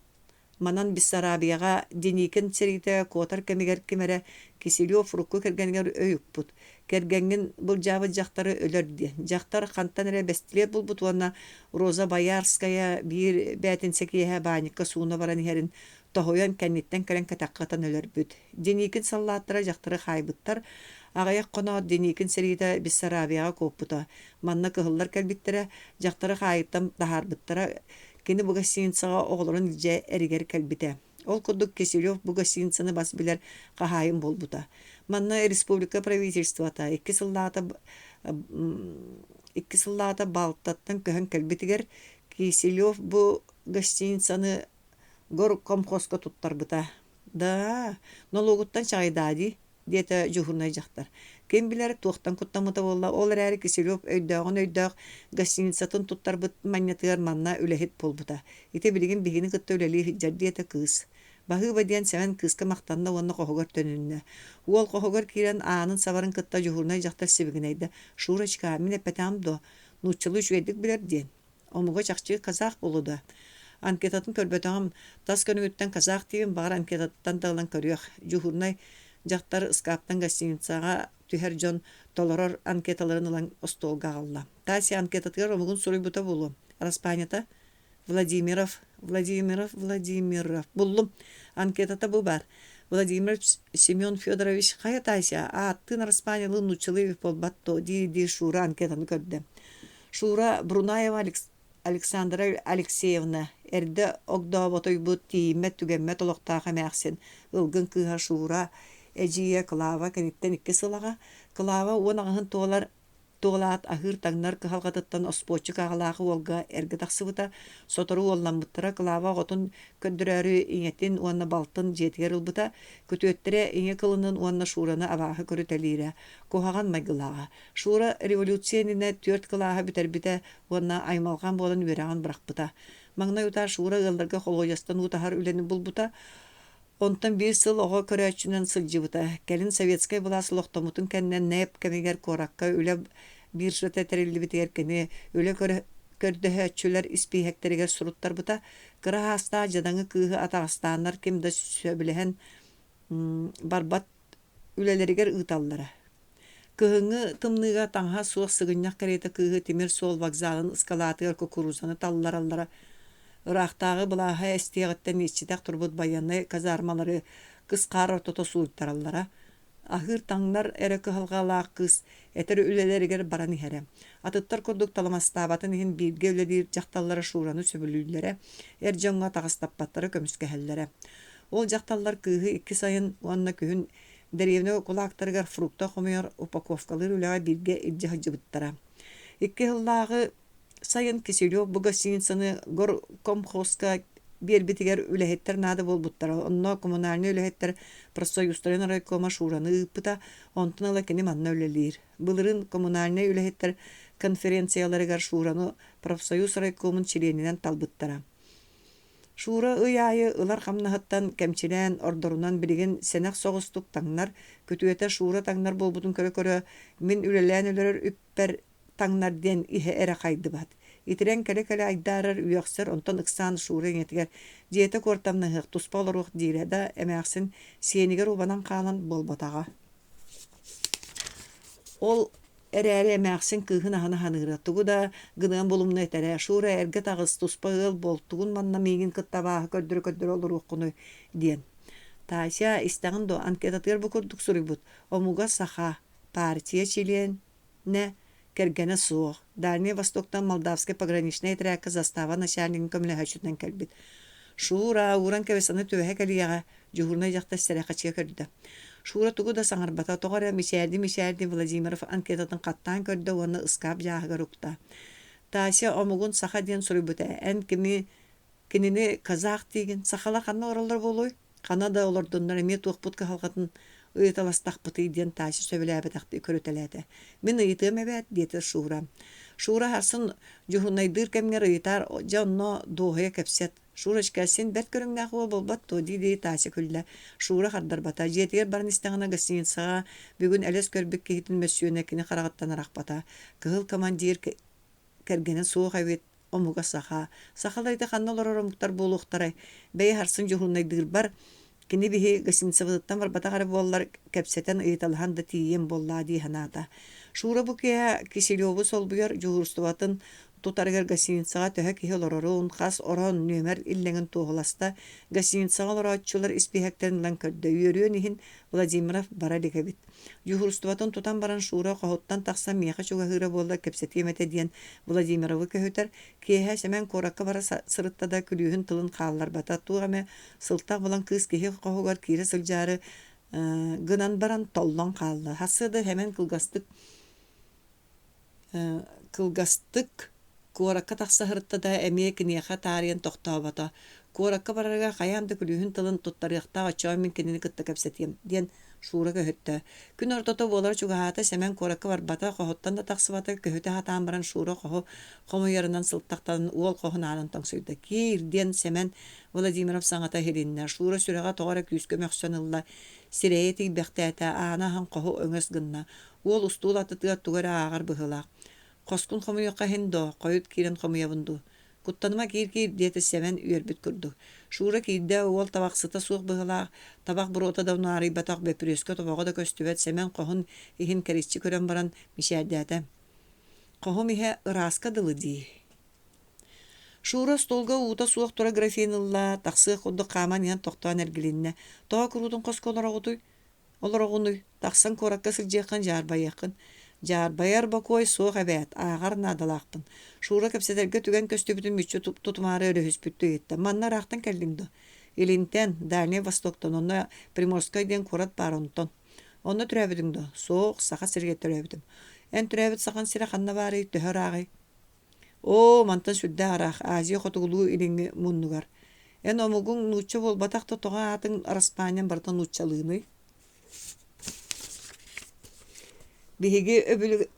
Speaker 1: манан Бессарабияҕа Деникин сэриитэ куотар кэмигэр ким эрэ Киселев урукку кэргэнигэр өй укпут. Кэргэҥҥин былдьаабыт дьахтары өлөр диэн. Дьахтар хантан эрэ бэстилиэт булбут уонна Роза Боярская биир бээтинсэ киэһэ баанньыкка сууна баран иһэрин Тоһуйан кэнниттэн кэлэн кэтэххэ ытан өлөрбүт. Деникин саллааттара дьахтары хаайбыттар. Аҕыйах хоноот Деникин сэриитэ Бессарабияҕа куоппута. Манна кыһыллар кэлбиттэрэ, дьахтары хаайыттан таһаарбыттара. Кини бу гостиницаҕа оҕолорун илдьэ эригэр кэлбитэ. Ол курдук Киселев бу гостиницаны бас билэр хаһаайын буолбута. Манна республика правительствота икки сыллаата икки сыллаата Балтаттан көһөн кэлбитигэр Киселев бу гостиницаны горкомхозка туттарбыта. «Да, нолуогуттан чаҕыйдаа дии», диэтэ дьуһуурунай дьахтар. Ким билэр, туохтан куттаммыта буолла, ол эрээри Киселев өйдөөҕүн өйдөөх гостиницатын туттарбыт манньатыгар манна үлэһит буолбута. Ити билигин биһигини кытта үлэлии сылдьар диэтэ кыыс. Баһыыба диэн Сэмэн кыыска махтанна уонна хоһугар төнүннэ. Уол хоһугар киирэн аанын сабарын кытта дьуһуурунай дьахтар сибигинэйдэ: «Шурочка, мин эппэтэҕим дуо, нууччалыы үчүгэйдик билэр диэн?» Омуга чахчы казах буолуо дуо? Анкетатын көрбөтөҕүм, тас көрүҥүттэн казах диибин, баҕар анкетаттан да ылан көрүөх. Дьуһуурунай дьахтар ыскааптан гостиницаҕа түһэр дьон толорор анкеталарын ылан остуолга аҕалла. Тася анкетатыгар омугун суруйбута буолуо. Араспаанньата Владимиров, Владимиров, Владимиров. Буллум. Анкетата бу баар. Владимир Семен Федорович хайа Тася, ааттыын араспаанньалыын нууччалыы эбит буолбат дуо дии-дии Шура анкетаны көрдө. Шура Брунаева Александра Алексеевна эрдэ огдооботуйбут тиийиммэт-түгэммэт олохтоох эмээхсин ылгын кыыһа Шура эдьиийэ Клава киниттэн икки сыл аҕа. Клава уон аҕыһын туолар туолаат аһыыр-таҥнар кыһалҕатыттан оспуоччук аҕалаах уолга эргэ тахсыбыта. Сотору уолламмыттара Клава оҕотун көрдөрөөрү ийэтин уонна балтын дьиэтигэр ылбыта. Күтүөттэрэ ийэ кылынын уонна Шураны абааһы көрүтэлиирэ, куһаҕан майгылааҕа. Шура революция иннинэ түөрт кылааһы бүтэрбитэ уонна аймалҕан буолан үөрэҕин бырахпыта. Маҥнай утаа Шура ыалларга холуодьастан уу таһар үлэни булбута. Онтон биир сыл оҕо көрөөччүнэн сылдьыбыта. Кэлин советскай былаас олохтоммутун кэннэ НЭП кэмигэр куоракка үлэ биржата тэриллибитигэр кини үлэ көрдөһөөччүлэр испииһэктэригэр суруттарбыта. Кыра саастаах дьадаҥы кыыһы атаҕастааннар ким да сөбүлэһэн барбат үлэлэригэр ыыталлара. Кыһыҥҥы тымныыга таҥаһа суох сыгынньах кэриэтэ кыыһы тимир суол вокзалын ыскалаатыгар кукурузаны таллараллара. Ыраахтааҕы былааһа эстиэҕиттэн иччитэх турбут байыаннай казармалары кыс хаар ортото сууйтараллара. Аһыыр-таҥнар эрэ кыһалҕалаах кыыс этэр үлэлэригэр баран иһэрэ. Атыттар курдук талымастаабатын иһин бииргэ үлэлиир дьахталлара Шураны сөбүлүүллэрэ, эр дьоҥҥо атаҕастаппаттара көмүскэһэллэрэ. Ол дьахталлар кыыһы икки сайын уонна күһүн дэриэбинэ кулаактарыгар фрукта хомуйар, упаковкалыыр үлэҕэ бииргэ илдьэ сылдьыбыттара. Икки сыллааҕы сайын Киселев бу гостиницаны горкомхозка биэрбитигэр үлэһиттэр наада буолбуттара. Онно коммунальнай үлэһиттэр профсоюзтарын райкома Шураны ыыппыта, онтон ыла кини манна үлэлиир. Былырыын коммунальнай үлэһиттэр конференцияларыгар Шураны профсоюз райкомун чилиэнинэн талбыттара. Шура ый аайы ылар хамнаһыттан кэмчилээн, ордорунан билигин сэнэх соҕустук таҥнар, күтүөтэ Шура таҥнар буолбутун көрө-көрө, мин үлэлээн өлөрөр үппэр таҥнар диэн иһэ эрэ хайдыбат. Итирэн кэлэ-кэлэ айдаарар, үөхсэр, онтон ыксаан Шура ийэтигэр дьиэтэ куортамнаһыах, туспа олоруох диирэ да, эмээхсин сиэнигэр убанан хаалан буолбатаҕа. Ол эрээри эмээхсин кыыһын аһына саныыра, тугу да гыныан булумна этэрэ: «Шура, эргэ таҕыс, туспа ыал буол, тугун манна миигин кытта абааһы көрдөрө-көрдөрө олоруоххунуй» диэн. Тася, истэҕин дуо, анкетатыгар бу курдук суруйбут: омуга саха, партия чилиэн, Нэ, кэргэнэ суох, Дальнай Востоктан Молдавскай пограничнай этэрээккэ застава начальнигын көмөлөһөөччүтүнэн кэлбит. Шура, ууран кэбис, аны түбэһэ кэлиэҕэ, дьуһуурунай дьахтар сэрэхэчийэ көрдө. Шура тугу да саҥарбата, тоҕо эрэ мичээрдии-мичээрдии Владимиров анкетатын хаттаан көрдө уонна ыскаап дьааһыгар укта. Тася омугун саха диэн суруйбута, эн кими кинини казах диигин, сахалар ханна олороллор буолуой? Хана да олордуннар эмиэ туохпут кыһалҕатын ыйыталастахпытый диэн Тася сөбүлээбэтэхтии көрүтэлээтэ. Мин ыйытыам эбээт, диэтэ Шура. Шура сарсын дьуһунайдыыр кэмҥэр ыйытаар, дьэ онно дуоһуйа кэпсэт. Шурочка, син бэрт көрүҥнээх уол буолбат дуо дии-дии Тася күллэ. Шура хардарбата. Дьиэтигэр баран истэҕинэ гостиницаҕа бүгүн элэс көрбүт киһитин мөссүөнэ кини хараҕыттан арахпата. Кыһыл командир кэргэнэ суох эбит, омуга саха. Сахалар ити ханна олорор омуктар буолуохтарай? Бэйэ сарсын дьуһуунайдыырбар кини биһи гостиницабытыттан барбатах эрэ буоллар, кэпсэтэн, ыйыталаһан да тиийиэм буоллаа дии санаата. Шура бу киэһэ Киселеву солбуйар дьуһуурустубатын тутарыгар гостиницаҕа төһө киһи олорорун, хас орон, нүөмэр иллэҥин туоһуласта. Гостиницаҕа олорооччулар испииһэктэрин ылан көрдө. Үөрүөн иһин Владимиров бара илик эбит. Дьуһуурустубатын тутан баран Шура хоһуттан тахсан миэхэ чугаһыыра буоллар кэпсэтиэм этэ диэн Владимировы көһүтэр. Киэһэ Сэмэн куоракка бара сырытта да күлүүһүн тылын хаалларбата. Туох эмэ сылтах булан кыыс киһи хоһугар киирэ сылдьаары гынан баран толлон хаалла. Сарсыарда Сэмэн кылгастык Кылгастык куоракка тахса сырытта да, эмиэ киниэхэ таарыйан тохтообото. Куоракка барарыгар хайаан да күлүүһүн тылын туттарыахтаах, оччоҕо мин кинини кытта кэпсэтиэм, диэн Шура көһүттэ. Күн ортото буолара чугаһаата, Сэмэн куоракка барбата, хоһуттан да тахсыбата, көһүтэ сатаан баран Шура хоһу хомуйарынан сылтахтанан уол хоһун аанын тоҥсуйда. «Киир!» диэн Сэмэн Владимиров саҥата иһилиннэ. Шура сүрэҕэ тоҕо эрэ күүскэ мөхсөн ылла, сирэйэ тиийбэхтээтэ, ааны аһан хоһу өҥөс гынна. Уол устуул аттытыгар тугу эрэ ааҕар быһыылаах. «Хоскун хомуйуохха иһин доо, хойут киирэн хомуйабын дуу?» «Куттаныма киир-киир» диэтэ Сэмэн үөрбүт курдук. Шура киирдэ, уол табахсыта суох быһыылаах, табах буруота да унаарыйбатах, бөппүрүөскэ тобоҕо да көстүбэт Сэмэн хоһун иһин кэриччи көрөн баран мичээрдээтэ. «Хоһум иһэ ырааска дылы дии» Шура остуолга уута суох тура графин ылла, тахсыах курдук хааман иһэн тохтоон эргилиннэ. «Тоҕо куруутун хоско олороҕутуй?» Олороҕунуй, тахсан куоракка сылдьыаххын, дьаарбайыаххын. Дьаарбайар бокуой суох эбээт, ааҕар наадалаахпын. Шура кэпсэтэргэ түгэн көстүбүтүн мүччү тутумаары өрүһүспүттүү ыйытта. Манна ыраахтан кэллиҥ дуо? Илинтэн, Дальнай Востоктан, онно Приморскай диэн куорат баар онтон. Онно төрөөбүтүҥ дуо? Суох, Саха сиригэр төрөөбүтүм. Эн төрөөбүт Сахан сирэ ханна баарый, төһө ырааҕый? Оо, мантан сүрдээх ыраах, Азия хотугулуу-илиҥҥи муннугар. Эн омугуҥ нуучча буолбатах да тоҕо аатыҥ араспаанньан барыта нууччалыыный? Биһиги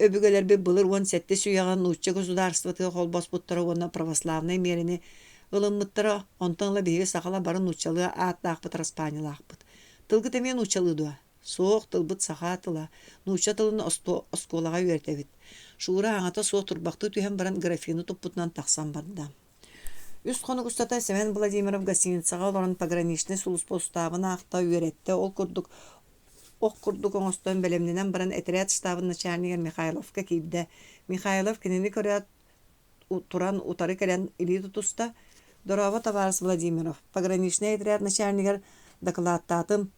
Speaker 1: өбүгэлэрбит былыр 17 үйэҕэ нуучча государствотыгар холбоспуттара уонна православнай миэрэни ылыммыттара, онтон ыла биһиги сахалар бары нууччалыы ааттаахпыт, араспаанньалаахпыт. Тылгыт эмиэ нууччалыы дуо? Суох, тылбыт саха тыла, нуучча тылын оскуолаҕа үөрэтэбит. Шура аҥата суох турбахтыы түһэн баран графины туппутунан тахсан барда. Үс хонук устата Сэмэн Владимиров гостиницаҕа олорон пограничнай сулууспа устаабын аахта, үөрэттэ, ол курдук Ох курдук оҥостон бэлэмнэнэн баран этэрээт штабын начальнигар Михайловка киирдэ. Михайлов кинини көрөөт туран утары кэлэн илии тутуста: «Дорообо, табаарыс Владимиров, пограничнай отряд начальнигар дакылааттаатым.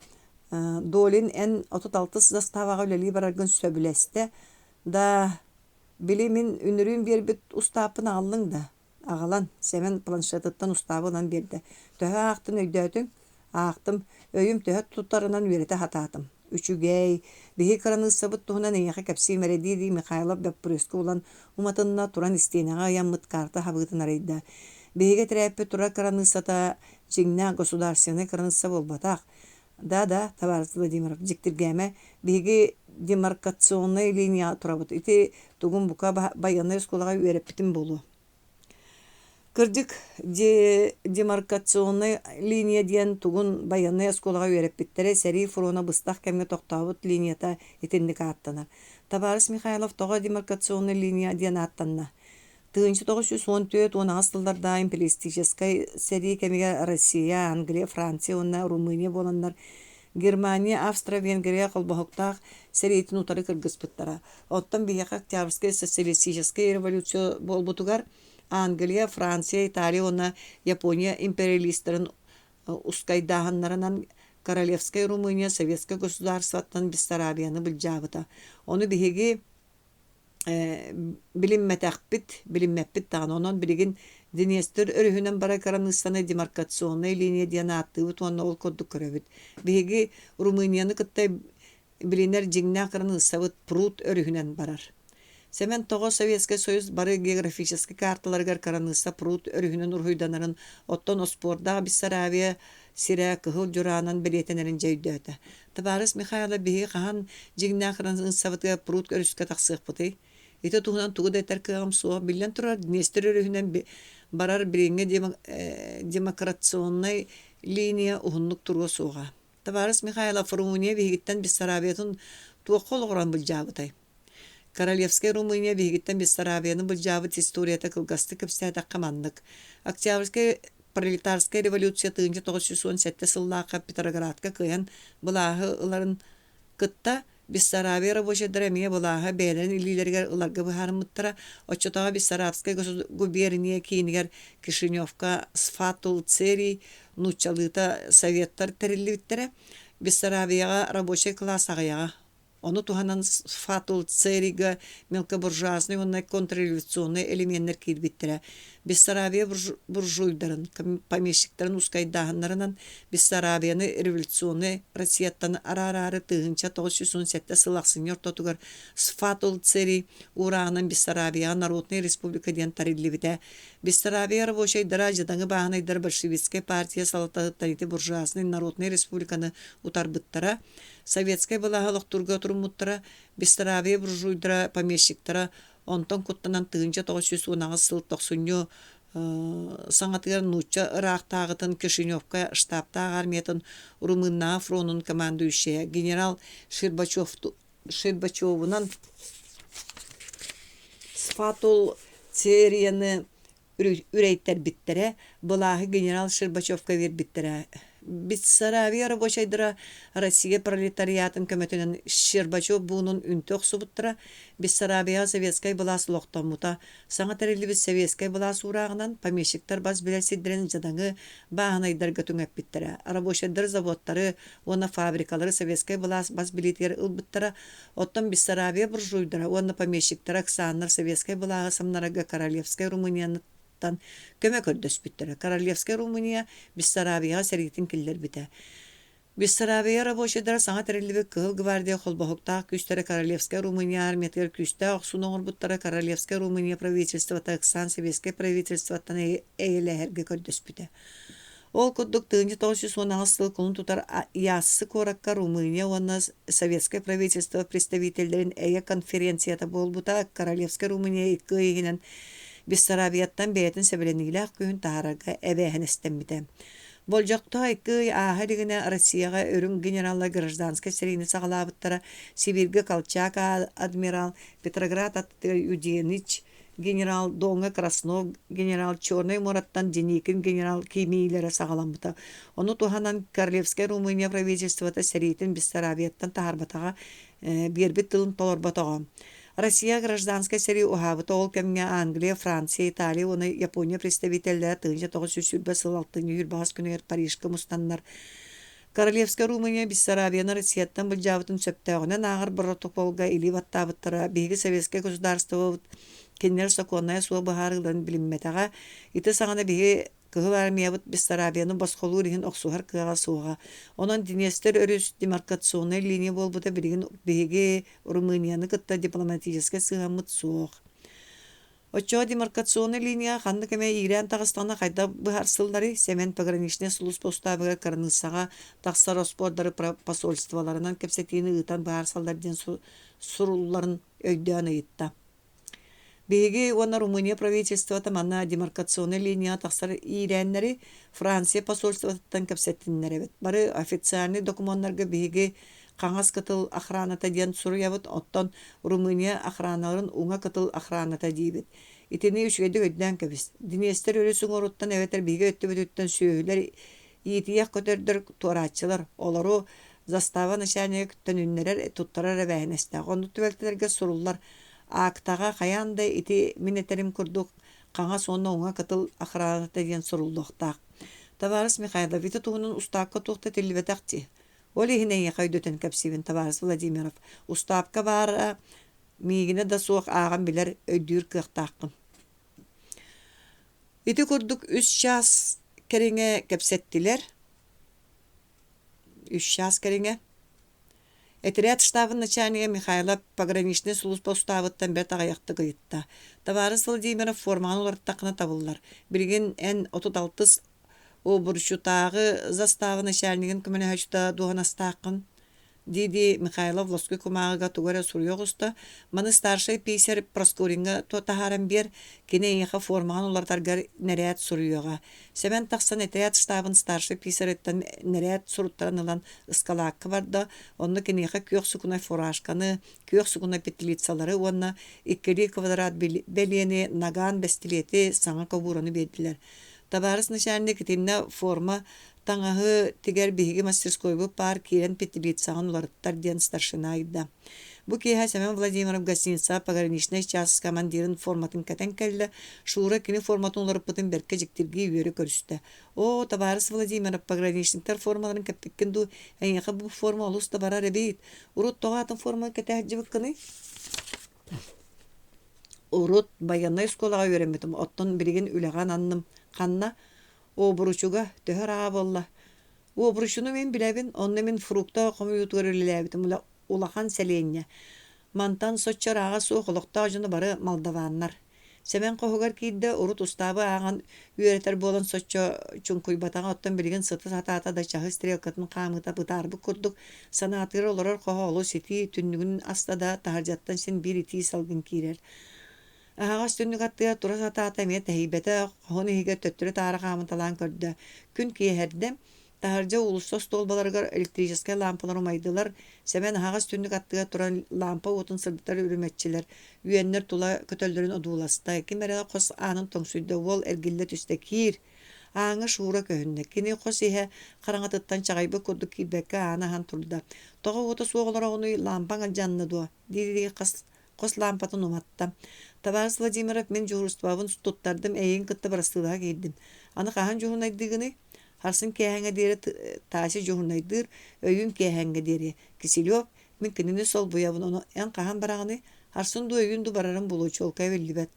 Speaker 1: Долин эн 36-ыс заставаҕа үлэлии бараргын сөбүлэстэ. Да, били мин үнүрүүн биэрбит устааппын аҕаллыҥ да?» Аҕалан, Сэмэн планшетыттан устаабы ылан биэрдэ: «Төһө аахтын өйдөөтүҥ?» «Аахтым, өйүм төһө тутарынан үөрэтэ сатаатым». «Үчүгэй, биһиги кыраныыссабыт туһунан эйиэхэ кэпсиим эрэ» дии-дии Михайлов бөппүрүөскэ булан уматынна, туран истиэнэҕэ ыйаммыт карта хабыытын арыйда. «Биһиги этэрээппит турар кыраныыссата дьиҥнээх государственнай кыраныысса буолбатах. Да-да, табаарыс Владимиров, дьиктиргээмэ, биһиги демаркационнай линияҕа турабыт. Ити тугун бука байыаннай оскуолаҕа үөрэппитим буолуо. Кырдьык, демаркационнай линия диэн тугун байыаннай оскуолаҕа үөрэппиттэрэ, сэрии фрона быстах кэмҥэ тохтообут линията итинник ааттанар. Табаарыс Михайлов тоҕо демаркационнай линия диэн ааттанна? 1914-18 сыллардаах империалистическай сэрии кэмигэр Россия, Англия, Франция уонна Румыния буоланнар Германия, Австро-Венгрия холбоһуктаах сэриитин утары кыргыспыттара. Оттон биһиэхэ Октябрьскай социалистическай революция буолбутугар Англия, Франция, Италия уонна Япония империалистарын ускайдааһыннарынан Королевскай Румыния советскай государствоттан Бессарабияны былдьаабыта. Ону биһиги билиммэтэхпит, билиммэппит даҕаны. Онон билигин Днестр өрүһүнэн барар кыраныыссаны демаркационная линия диэн ааттыыбыт уонна ол курдук көрөбүт. Биһиги Румынияны кытта билинэр дьиҥнээх кыраныыссабыт Прут өрүһүнэн барар. Сэмэн тоҕо Советскай Союз бары географическай карталарыгар кыраныысса Прут өрүһүнэн уруһуйданарын, оттон оспуордаах Бессарабия сирэ Кыһыл Дьураанан бэлиэтэнэрин дьэ өйдөөтө. Табаарыс Михайлов биһиги хаһан дьиҥнээх кыраныыссабытыгар Прут өрүскэ тахсыахпытый? Ити туһунан тугу да этэр кыаҕым суох. Биллэн турар, Днестр өрүһүнэн барар билиҥҥи демокрационнай линия уһуннук туруо суоҕа. Табаарыс Михайлов Румыния биһигиттэн Бессарабиятын туохха олоҕуран былдьаабытай? Королевскай Румыния биһигиттэн Бессарабияны былдьаабыт историята кылгастык кэпсээтэххэ маннык. Октябрьскай пролетарскай революция 1917 сыллаахха Петроградка кыайан былааһы ыларын кытта Бессарабия рабочайдара эмиэ былааһы бэйэлэрин илиилэригэр ыларга быһаарыммыттара. Оччотооҕу Бессарабскай губерния киинигэр Кишиневка Сфатул Церий нууччалыыта советтар тэриллибиттэрэ. Бессарабияҕа рабочай кылаас аҕыйаҕа. Ону туһанан Сфатул Церига мелкобуржуазнай уонна контрреволюционнай элеменнэр киирбиттэрэ. Бессарабия буржуйдарын, помещиктарын ускайдааһыннарынан Бессарабияны революционнай Россияттан араараары 1917 сыл ахсынньы ортотугар Сфатул Церий уурааҕынан Бессарабияҕа Народнай Республика диэн тэриллибитэ. Бессарабия рабочайдара, дьадаҥы бааһынайдар большевистскай партия салалтатыттан ити буржуазнай Народнай Республиканы утарбыттара, советскай былааһы олохтуурга туруммуттара, Бессарабия буржуйдара, помещиктара Онтон куттанан 1918 сыл тохсунньу саҥатыгар нуучча ыраахтааҕытын Кишиневка штабтаах армиятын Румыннааҕы фронун командующайа генерал Щербачевунан Сфатул Церияны үрэйтэрбиттэрэ, былааһы генерал Щербачевка биэрбиттэрэ. Бессарабия рабочайдара Россия пролетариатын көмөтүнэн Щербачев буунун үнтү охсубуттара, Бессарабияҕа советскай былаас олохтоммута. Саҥа тэриллибит советскай былаас уурааҕынан помещиктар бас билэр сирдэрин дьадаҥы бааһынайдарга түҥэппиттэрэ. Рабочайдар заводтары уонна фабрикалары советскай былаас бас билиитигэр ылбыттара, Оттон Бессарабия буржуйдара уонна помещиктара ыксааннар советскай былааһы самнарарга Королевскай Румынияныттан көмө көрдөспүттэрэ. Королевскай Румыния Бессарабияҕа сэриитин киллэрбитэ. Бессарабия рабочайдара саҥа тэриллибит Кыһыл гвардия холбоһуктаах күүстэрэ Королевскай Румыния армиятыгар күүстээх охсууну оҥорбуттара. Королевскай Румыния правительствота ыксаан советскай правительствоттан эйэлэһэргэ көрдөспүтэ. Ол курдук, 1918 сыл кулун тутар Яссы куоракка Румыния уонна Советскай правительство представителлэрин эйэ конференцията буолбута Королевскай Румыния икки ый иһинэн Бессарабияттан бэйэтин сэбилэниилээх күүһүн таһаарарга эбээһинэстэммитэ. Болдьохтоох икки ый ааһа илигинэ Россияҕа үрүҥ генераллар гражданскай сэриини саҕалаабыттара, Сибииргэ Колчак адмирал, Петроград аттыгар Юденич генерал, Доҥҥа Краснов генерал, Чернай муораттан Деникин генерал кимиилэрэ саҕаламмыта. Ону туһанан Королевскай Румыния правительствота сэриитин Бессарабияттан таһаарбатаҕа, биэрбит тылын толорботоҕо. Россия гражданскай сэрии уһаабыта ол кэмҥэ Англия, Франция, Италия уонна Япония представителлэрэ 1920 сыл алтынньы 28 күнүгэр Парижка мустаннар Королевскай Румыния Бессарабияны Россияттан былдьаабытын сөптөөҕүнэн ааҕар боротокуолга илии баттаабыттара биһиги советскай государствобыт кинилэр сокуоннайа суох быһаарыыларын билиммэтэҕэ. Ити саҕана биһиги Кыһыл Армиябыт Бессарабияны босхолуур иһин охсуһар кыаҕа суоҕа. Онон Днестр өрүс демаркационнай линия буолбута билигин биһиги Румынияны кытта дипломатическай сыһыаммыт суох. Оччоҕо демаркационнай линияҕа ханнык эмэ иирээн таҕыстаҕына хайдах быһаарсылларый? Сэмэн пограничнай сулууспа устаабыгар кыраныыссаҕа тахсар оспуордары посольстволарынан кэпсэтиини ыытан быһаарсаллар диэн сурулларын өйдөөн ыйытта. Биһиги уонна Румыния правительствота манна демаркационнай линияҕа тахсар иирээннэри Франция посольствотыттан кэпсэтиннэрэбит. Бары официальнай докумуоннарга биһиги хаҥас кытыл охраната диэн суруйабыт, оттон Румыния охраналарын уҥа кытыл охраната диибит. Итини үчүгэйдик өйдөөн кэбис. Днестр өрүс уҥуоруттан эбэтэр биһиги өттүбүтүттэн сүөһүлэр иитийэх көтөрдөр туорааччылар, олору застава начальнига төнүннэрэр, туттарар эбээһинэстээх. Оннук түбэлтэлэргэ суруллар Аактаҕа хайаан да ити мин этэрим курдук хаҥас уонна уҥа кытыл охраната диэн суруллуохтаах. Табаарыс Михайлов, ити туһунан устаапка туох да этиллибэтэх дии. Ол иһин эйиэхэ өйдөтөн кэпсиибин, табаарыс Владимиров. Устаапка баара миигинэ да суох ааҕан билэр, өйдүүр кыахтааххын. Ити курдук үс чаас кэриҥэ кэпсэттилэр. Үс чаас кэриҥэ. Этэрээт штабын начальнига Михайлов пограничнай сулууспа устаабыттан бэрт аҕыйахтык ыйытта. Табаарыс Владимиров формаҕын уларыттаххына табыллар. Билигин эн 36-ыс Обуручутааҕы застава начальнигын көмөлөһөөччүтэ дуоһунастааххын дии-дии Михайлов лоскуй кумааҕыга тугу эрэ суруйа оҕуста. Маны старшай писарь Проскуриҥҥа таһааран биэр, кини эйиэхэ формаҕын уларытаргар нэрээт суруйуоҕа. Сэмэн тахсан этэрээт штабын старшай писарыттан нэрээт суруттаран ылан ыскалаакка барда, онно киниэхэ күөх сукуна фуражканы, күөх сукуна петлицалары уонна иккилии квадрат бэлиэни, нагаан бэстилиэти, саҥа кобуураны биэрдилэр. Табаарыс начальник итиннэ форма таҥаһы тигэр биһиги мастерскойбут баар киирэн петлицаҕын уларыттар диэн старшина ыйда. Бу киэһэ Семен Владимиров гостиницаҕа пограничнай чаас командирын форматын кэтэн кэллэ. Шура кини форматын уларыппытын бэркэ дьиктиргии үөрэ көрүстэ. «Оо, табаарыс Владимиров, пограничниктар формаларын кэппиккин дуу? Эйиэхэ бу форма олус да барар эбит. Урут тоҕо атын форманы кэтэ сылдьыбыккыный?» Урут байыаннай оскуолаҕа үөрэммитим, оттон билигин үлэҕэ ананным. Ханна? Обручуга. Төһө ыраҕа буолла? Обручуну мин билэбин, онно мин фрукта хомуйуутугар үлэлээбитим улахан сэлиэнньэ. Мантан соччо ырааҕа суох олохтоох дьоно бары молдаваннар. Сэмэн хоһугар киирдэ, урут устаабы ааҕан үөрэтэр буолан соччо чуҥкуйбатаҕа, оттон билигин сыта сатаата да чаһы стрелкатын хаамыыта бытаарбыт курдук, санаатыгар олорор хоһо олус итии, түннүгүн аста да таһырдьаттан син биир итии салгын киирэр. Аһаҕас түннүк аттыгар тура сатаата эмиэ тэһийбэтэ, хоһун иһигэр төттөрү-таары хаамыталаан көрдө. Күн киэһэрдэ, Таһырдьа уулусса остуолбаларыгар электрическэй лаампалар умайдылар, Сэмэн аһаҕас түннүк аттыгар туран лаампа уотун сырдатар үрүмэччилэр, үөннэр тула көтөллөрүн одууласта. Ким эрэ хос аанын тоҥсуйда, уол эргиллэ түстэ, «Киир!» Ааҥҥа Шура көһүннэ. Кини хос иһэ хараҥатыттан чаҕыйбыт курдук киирбэккэ ааны аһан турда. «Тоҕо уота суох олороҕунуй, лаампаҥ алдьанна дуо?» дии-дии хас хос лаампатын уматта. «Табаарыс Владимиров, мин дьуһуурустубабын туттардым, эйигин кытта бырастыылаһа киирдим. Аны хаһан дьуһунайдыыгыный?» Сарсын киэһээҥҥэ диэри Тася дьуһунайдыыр, өйүүн киэһээҥҥэ диэри Киселев, мин кинини солбуйабын, ону эн хаһан бараҕыный? Сарсын дуу, өйүүн дуу барарым буолуо, чуолкай биллибэт.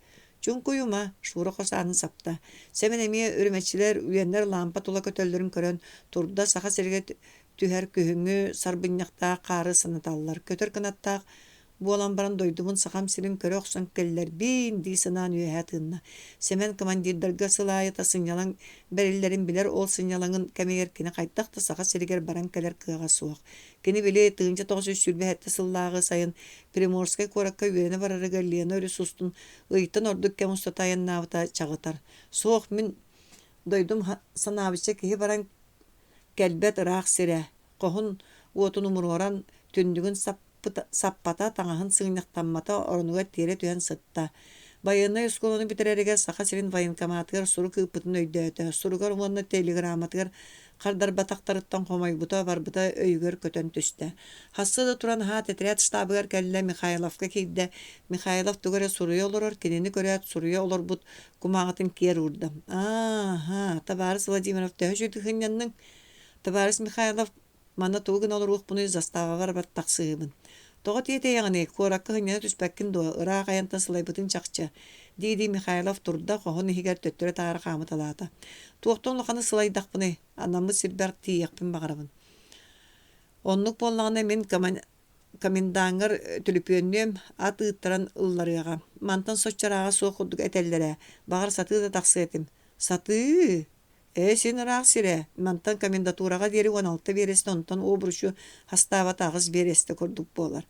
Speaker 1: Чуҥкуйума, Шура хос аанын сапта. Сэмэн эмиэ үрүмэччилэр, үөннэр лаампа тула көтөллөрүн көрөн турда, Саха сиригэр түһэр күһүҥҥү сарбынньахтаах хаары санаталлар. Көтөр кынаттаах буолан баран дойдубун Сахам сирин көрө охсон кэллэрбиин дии санаан үөһэ тыынна. Сэмэн командирдарга сыл аайыта сынньалаҥ бэриллэрин билэр ол сынньалаҥын кэмигэр кини хайдах да Саха сиригэр баран кэлэр кыаҕа суох. Кини били 1927 сыллааҕы сайын Приморскай куоракка үөрэнэ барарыгар Лена өрүс устун ыйтан ордук кэм устата айаннаабыта чаҕытар. Суох, мин дойдум санаабычча киһи баран кэлбэт ыраах сирэ. Хоһун уотун умуруоран, түннүгүн саппата, таҥаһын сыгынньахтаммата, оронугар тиэрэ түһэн сытта. Байыаннай оскуоланы бүтэрэригэр Саха сирин военкоматыгар сурук ыыппытын өйдөөтө. Суругар уонна телеграмматыгар хардарбатахтарыттан хомойбута, барбыта өйүгэр көтөн түстэ. Хасса да туран аһаат этэрээт штабыгар кэллэ, Михайловка киирдэ. Михайлов тугу эрэ суруйа олорор, кинини көрөөт суруйа олорбут кумааҕытын киэр уурда. «Аа-һаа, табаарыс Владимиров төһө үчүгэй сынньанныҥ?» «Табаарыс Михайлов, манна тугу гына олоруохпунуй, заставабар бар тахсыһыыбын. Тоҕо тиэтэйэҕиний, куоракка сынньана түспэккин дуо, ыраах айантан сылайбытыҥ чахчы, дии-дии Михайлов турда, хоһун иһигэр төттөрү-таары хаамыталаата. Туохтан улаханы сылайдахпыный, анаммыт сирбэр тиийиэхпин баҕарабын. Оннук буоллаҕына мин комендаҥҥар түлүпүөннүөм, ат ыыттаран ылларыаҕа. Мантан соччо ырааҕа суох курдук этэллэр ээ, баҕар сатыы да тахсыа этим. Сатыы? Ээ, син ыраах сирэ. Мантан комендатураҕа диэри 16 биэрэстэ, онтон обручу хастаабата 8 биэрэстэ курдук буолар.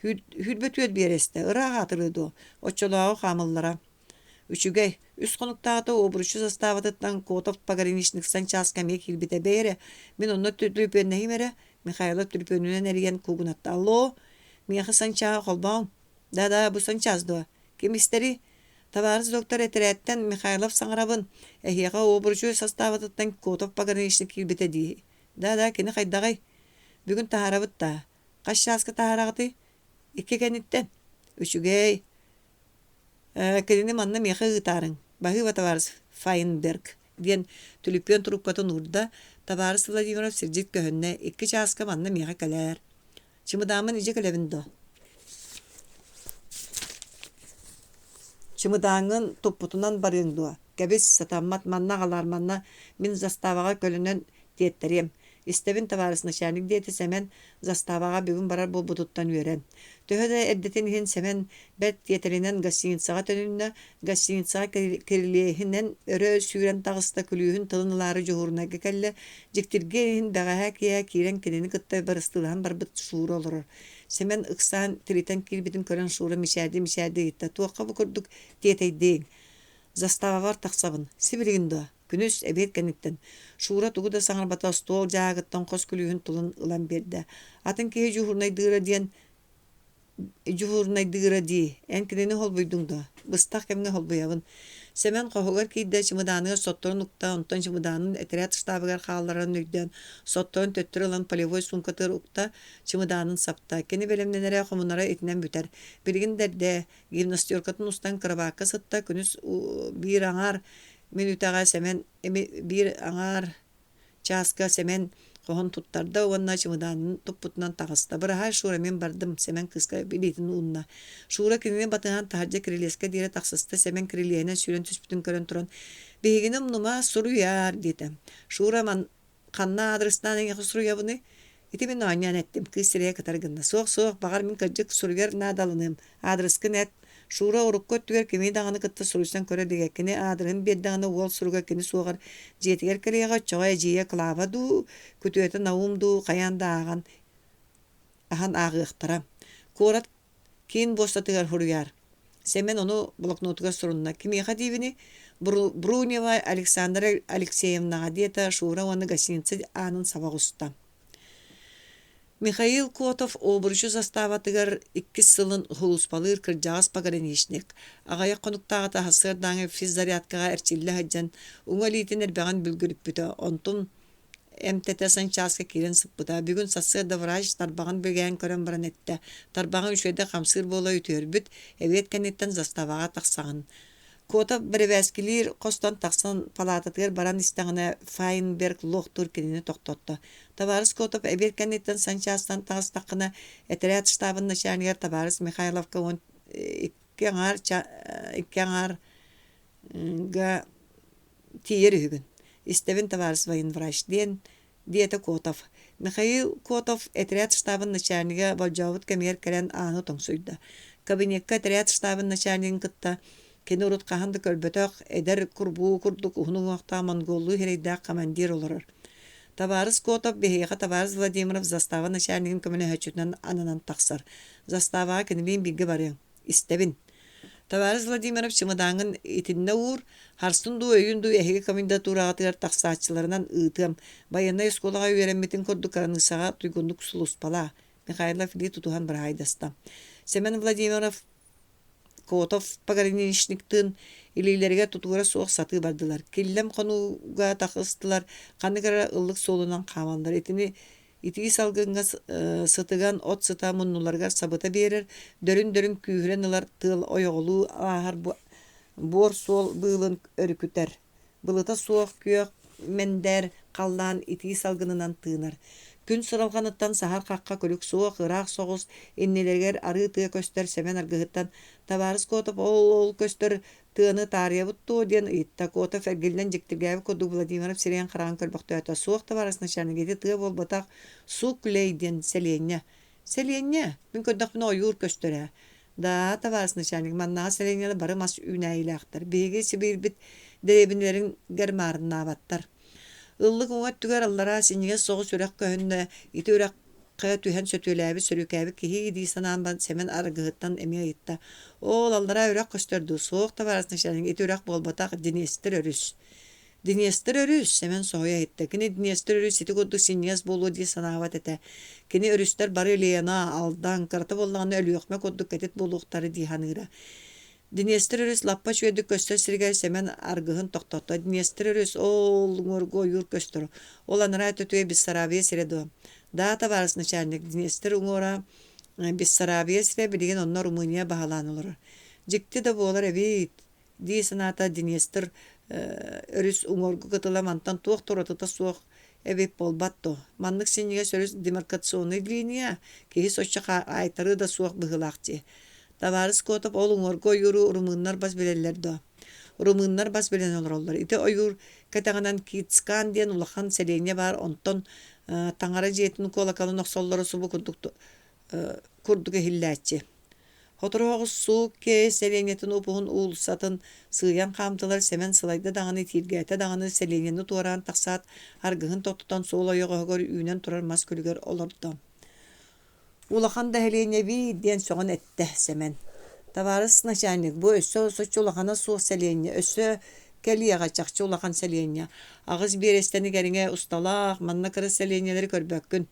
Speaker 1: 24 биэрэстэ, ыраах аатырыа дуо? Оччолооҕу хаамыллара. Үчүгэй. Үс хонуктааҕыта обручу заставатыттан Котов пограничник санчааска эмиэ киирбитэ. Бэйэ эрэ, мин онно түлүпүөннэһиим эрэ, Михайлов түлүпүөнүнэн эрийэн куугунатта. Алло, миэхэ санчааһы холбооҥ. Да-да, бу санчаас дуо? Ким истэрий? Табаарыс доктор этэрээттэн Михайлов саҥарабын. Эһиэхэ обручу састаабытыттан Котов пограничник киирбитэ дии. Да-да, кини хайдаҕый? Бүгүн таһаарабыт даа. Хас чааска таһаараҕытый? Икки кэнниттэн. Үчүгэй. Э, кинини манна миэхэ ыытаарыҥ. Баһыыба, табаарыс Файнберг, диэн түлүпүөн трубкатын уурда. Табаарыс Владимиров сирдьит көһүннэ. Икки чааска манна миэхэ кэлээр. Чымыдааммын илдьэ кэлэбин дуо? Чымыдааҥҥын туппутунан барыаҥ дуо? Кэбис, сатаммат, манна аҕалаар, манна мин заставаҕа көлөнөн тиэттэриэм. Истэбин, табаарыс начальник, диэтэ Сэмэн заставаҕа бүгүн барар буолбутуттан үөрэн. Төһө да эрдэтин иһин Сэмэн бэрт тиэтэлинэн гостиницаҕа төнүннэ, гостиницаҕа кирилиэһинэн өрө сүүрэн таҕыста, күлүүһүн тылын ылаары дьуһуурунайга кэллэ, дьиктиргиэн иһин бэҕэһээ киэһэ киирэн кинини кытта барыстыылаһан барбыт Шура олорор. Сэмэн ыксаан тиритэн киирбитин көрөн Шура мичээрдии-мичээрдии ыйытта: «Туохха бу курдук тиэтэйдиҥ? Заставабар тахсабын. Сибилигин дуо? Күнүс, эбиэт кэнниттэн». Шура тугу да саҥарбата, остуол дьааһыгыттан хос күлүүһүн тылын ылан биэрдэ. Атын киһи дьуһуурунайдыыра диэн дьуһуурунайдыыра дии, эн кинини холбуйдуҥ дуо? Быстах кэмҥэ холбуйабын. Сэмэн хоһугар киирдэ, чымыдааныгар сотторун укта, онтон чымыдаанын этэрээт штабыгар хаалларарын өйдөөн, сотторун төттөрү ылан полевой суумкатыгар укта, чымыдаанын сапта. Кини бэлэмнэнэрэ, хомунара итинэн бүтэр. Билигин да эрдэ, гимнастеркатын устан кырабаакка сытта, күнүс биир аҥаар мүнүүтэҕэ Сэмэн биир аҥаар чааска Сэмэн хоһун туттарда уонна чымыдаанын туппутунан таҕыста. «Быраһаай, Шура, мин бардым», Сэмэн кыыска илиитин уунна. Шура кинини батыһан таһырдьа кирилиэскэ диэри тахсыста. Сэмэн кирилиэһинэн сүүрэн түспүтүн көрөн туран, «Биһигини умнума, суруйаар», диэтэ. Шура ман ханна аадырыстаан эйиэхэ суруйабыный? Ити мин оонньоон эттим, кыыс сирэйэ кытары гынна. Суох, суох, баҕар мин кырдьык суруйар наадаланыам. Аадырыскын эт. Шура урукку өттүгэр кими даҕаны кытта суруйсан көрө илигэ. Кини аадырыһын биэрдэҕинэ уол суруга кини суоҕар дьиэтигэр кэлиэҕэ, оччоҕо эдьиийэ Клава дуу, күтүөтэ Наум дуу хайаан да ааҕан аһан ааҕыахтара. Куорат киин буостатыгар суруйаар. Сэмэн ону блокнотугар сурунна. Кимиэхэ диибиний? Брунева Александра Алексеевнаҕа, диэтэ Шура уонна гостиница аанын саба оҕуста. Михаил Котов обручу заставатыгар иккис сылын сулууспалыыр кырдьаҕас пограничник, аҕыйах хонуктааҕыта сарсыардааҥы физзарядкаҕа эрчиллэ сылдьан, уҥа илиитин эрбэҕин бүлгүрүппүтэ, онтун эмтэтэ санчааска киирэн сыппыта. Бүгүн сарсыарда врач тарбаҕын бигээн көрөн баран эттэ: «Тарбаҕыҥ үчүгэйдик хамсыыр буола үтүөрбүт, эбиэт кэнниттэн заставаҕа тахсаҕын». Котов бэрэбээскилиир хостон тахсан палаататыгар баран истэҕинэ Файнберг луохтуур кинини тохтотто. Табаарыс Котов эбиэт кэнниттэн санчаастан таҕыстаххына, этэрээт штабын начальнигар табаарыс Михайловка 12 аҥаар га тиийэр үһүгүн. Истэбин, табаарыс военврач, диэн диэтэ Котов. Михаил Котов этэрээт штабын начальнига болдьообут кэмигэр кэлэн ааны тоҥсуйда. Кабинекка этэрээт штабын начальнигын кытта кини урут хаһан да көрбөтөх, эдэр курбуу курдук уһун уҥуохтаах монголлуу сирэйдээх командир олорор. Табаарыс Котов биһиэхэ табаарыс Владимиров застава начальнигын көмөлөһөөччүтүнэн ананан тахсар. Заставаҕа кинилиин бииргэ барыаҥ. Истэбин. Табаарыс Владимиров чымыдааҥҥын итиннэ уур, харсын дуу, өйүн дуу эһиги комендатураҕытыгар тахсааччыларынан ыытыам. Байыаннай оскуолаҕа үөрэммитин курдук кыраныыссаҕа туйгуннук сулууспалаа, Михайлов илии тутуһан быраһаайдаста. Сэмэн Владимиров Котов пограничниктыын илиилэригэр тутуура суох сатыы бардылар. Киллэм хонууга тахыстылар, ханнык эрэ ыллык суолунан хаамаллар. Итини итии салгыҥҥа сытыган от сыта муннуларыгар сабыта биэрэр, дөрүн-дөрүн күүһүрэн ылар тыал ойоҕолуу ааһар буор суол быылын өрүкүтэр. Былыта суох күөх мэндээр халлаан итии салгынынан тыынар. Күн сыралҕаныттан саһар хахха күлүк суох, ыраах соҕус иннилэригэр арыы тыа көстөр Сэмэн аргыһыттан «Табаарыс Котов, ол-ол көстөр тыаны таарыйабыт дуо?» диэн ыйытта. Котов эргиллэн дьиктиргээбит курдук Владимиров сирэйин-хараҕын көрбөхтөөтө. «Суох, табаарыс начальник, ити тыа буолбатах, Суклей диэн сэлиэнньэ». «Сэлиэнньэ? Мин көрдөхпүнэ ойуур көстөр ээ». Да, табаарыс начальник, маннааҕы сэлиэнньэлэр бары мас үүнээйилээхтэр. Биһиги Сибиирбит дэриэбинэлэригэр маарыннаабаттар. Ыллык уҥа өттүгэр аллараа синньигэс соҕус үрэх көһүннэ, ити үрэххэ түһэн сөтүөлээбит, сөрүүкээбит киһи дии санаан баран Сэмэн арыгыһыттан эмиэ ыйытта. Оол, аллараа үрэх көстөр дуу? Суох, табаарыс начальник, ити үрэх буолбатах, Днестр өрүс. Днестр өрүс, Сэмэн соһуйа иһиттэ. Кини Днестр өрүс ити курдук синньигэс буолуо дии санаабат этэ. Кини өрүстэр бары Лена, Алдан, кырата буоллаҕына Өлүөхүмэ курдук кэтит буолуохтара дии саныыра. Днестр өрүс лаппа үчүгэйдик көстөр сиригэр Сэмэн аргыһын тохтотто. Днестр өрүс ол уҥуоргу ойуур көстөр. Ол анараа өттүтүгэр Бессарабия сирэ дуо? Да, табаарыс начальник, Днестр уҥуора Бессарабия сирэ билигин онно Румыния баһылаан олорор. Дьикти да буолар эбит. дии санаата Днестр өрүс уҥуоргу кытыла мантан туох да уратыта суох эбит буолбат дуо? Маннык синньигэс өрүс демаркационнай линия киһи соччо хаайтарыы да суох быһыылаах дии. Табаарыс Котов ол уҥуоргу ойууру румыннар бас билэллэр дуо? Румыннар бас билэн олороллор. Ити ойуур кэтэҕинэн Кицкан диэн улахан сэлиэнньэ баар, онтон таҥара дьиэтин куолакалын охсоллоро субу курдук курдук иһиллээччи. Сотору соҕус суук киэһэ сэлиэнньэтин уп-уһун уулуссатын сыыйан хаамтылар, Сэмэн сылайда даҕаны, итииргээтэ даҕаны сэлиэнньэни туораан тахсаат, аргыһын тохтотон суол ойоҕоһугар үүнэн турар мас күлүгэр олордо. «Улахан да сэлиэнньэбиит» диэн сөҕөн эттэ Сэмэн. «Табаарыс начальник, бу өссө соччо улахана суох сэлиэнньэ, өссө кэлиэҕэ чахчы улахан сэлиэнньэ. Аҕыс биэрэстэни кэриҥэ усталаах, манна кыра сэлиэнньэлэри көрбөккүн.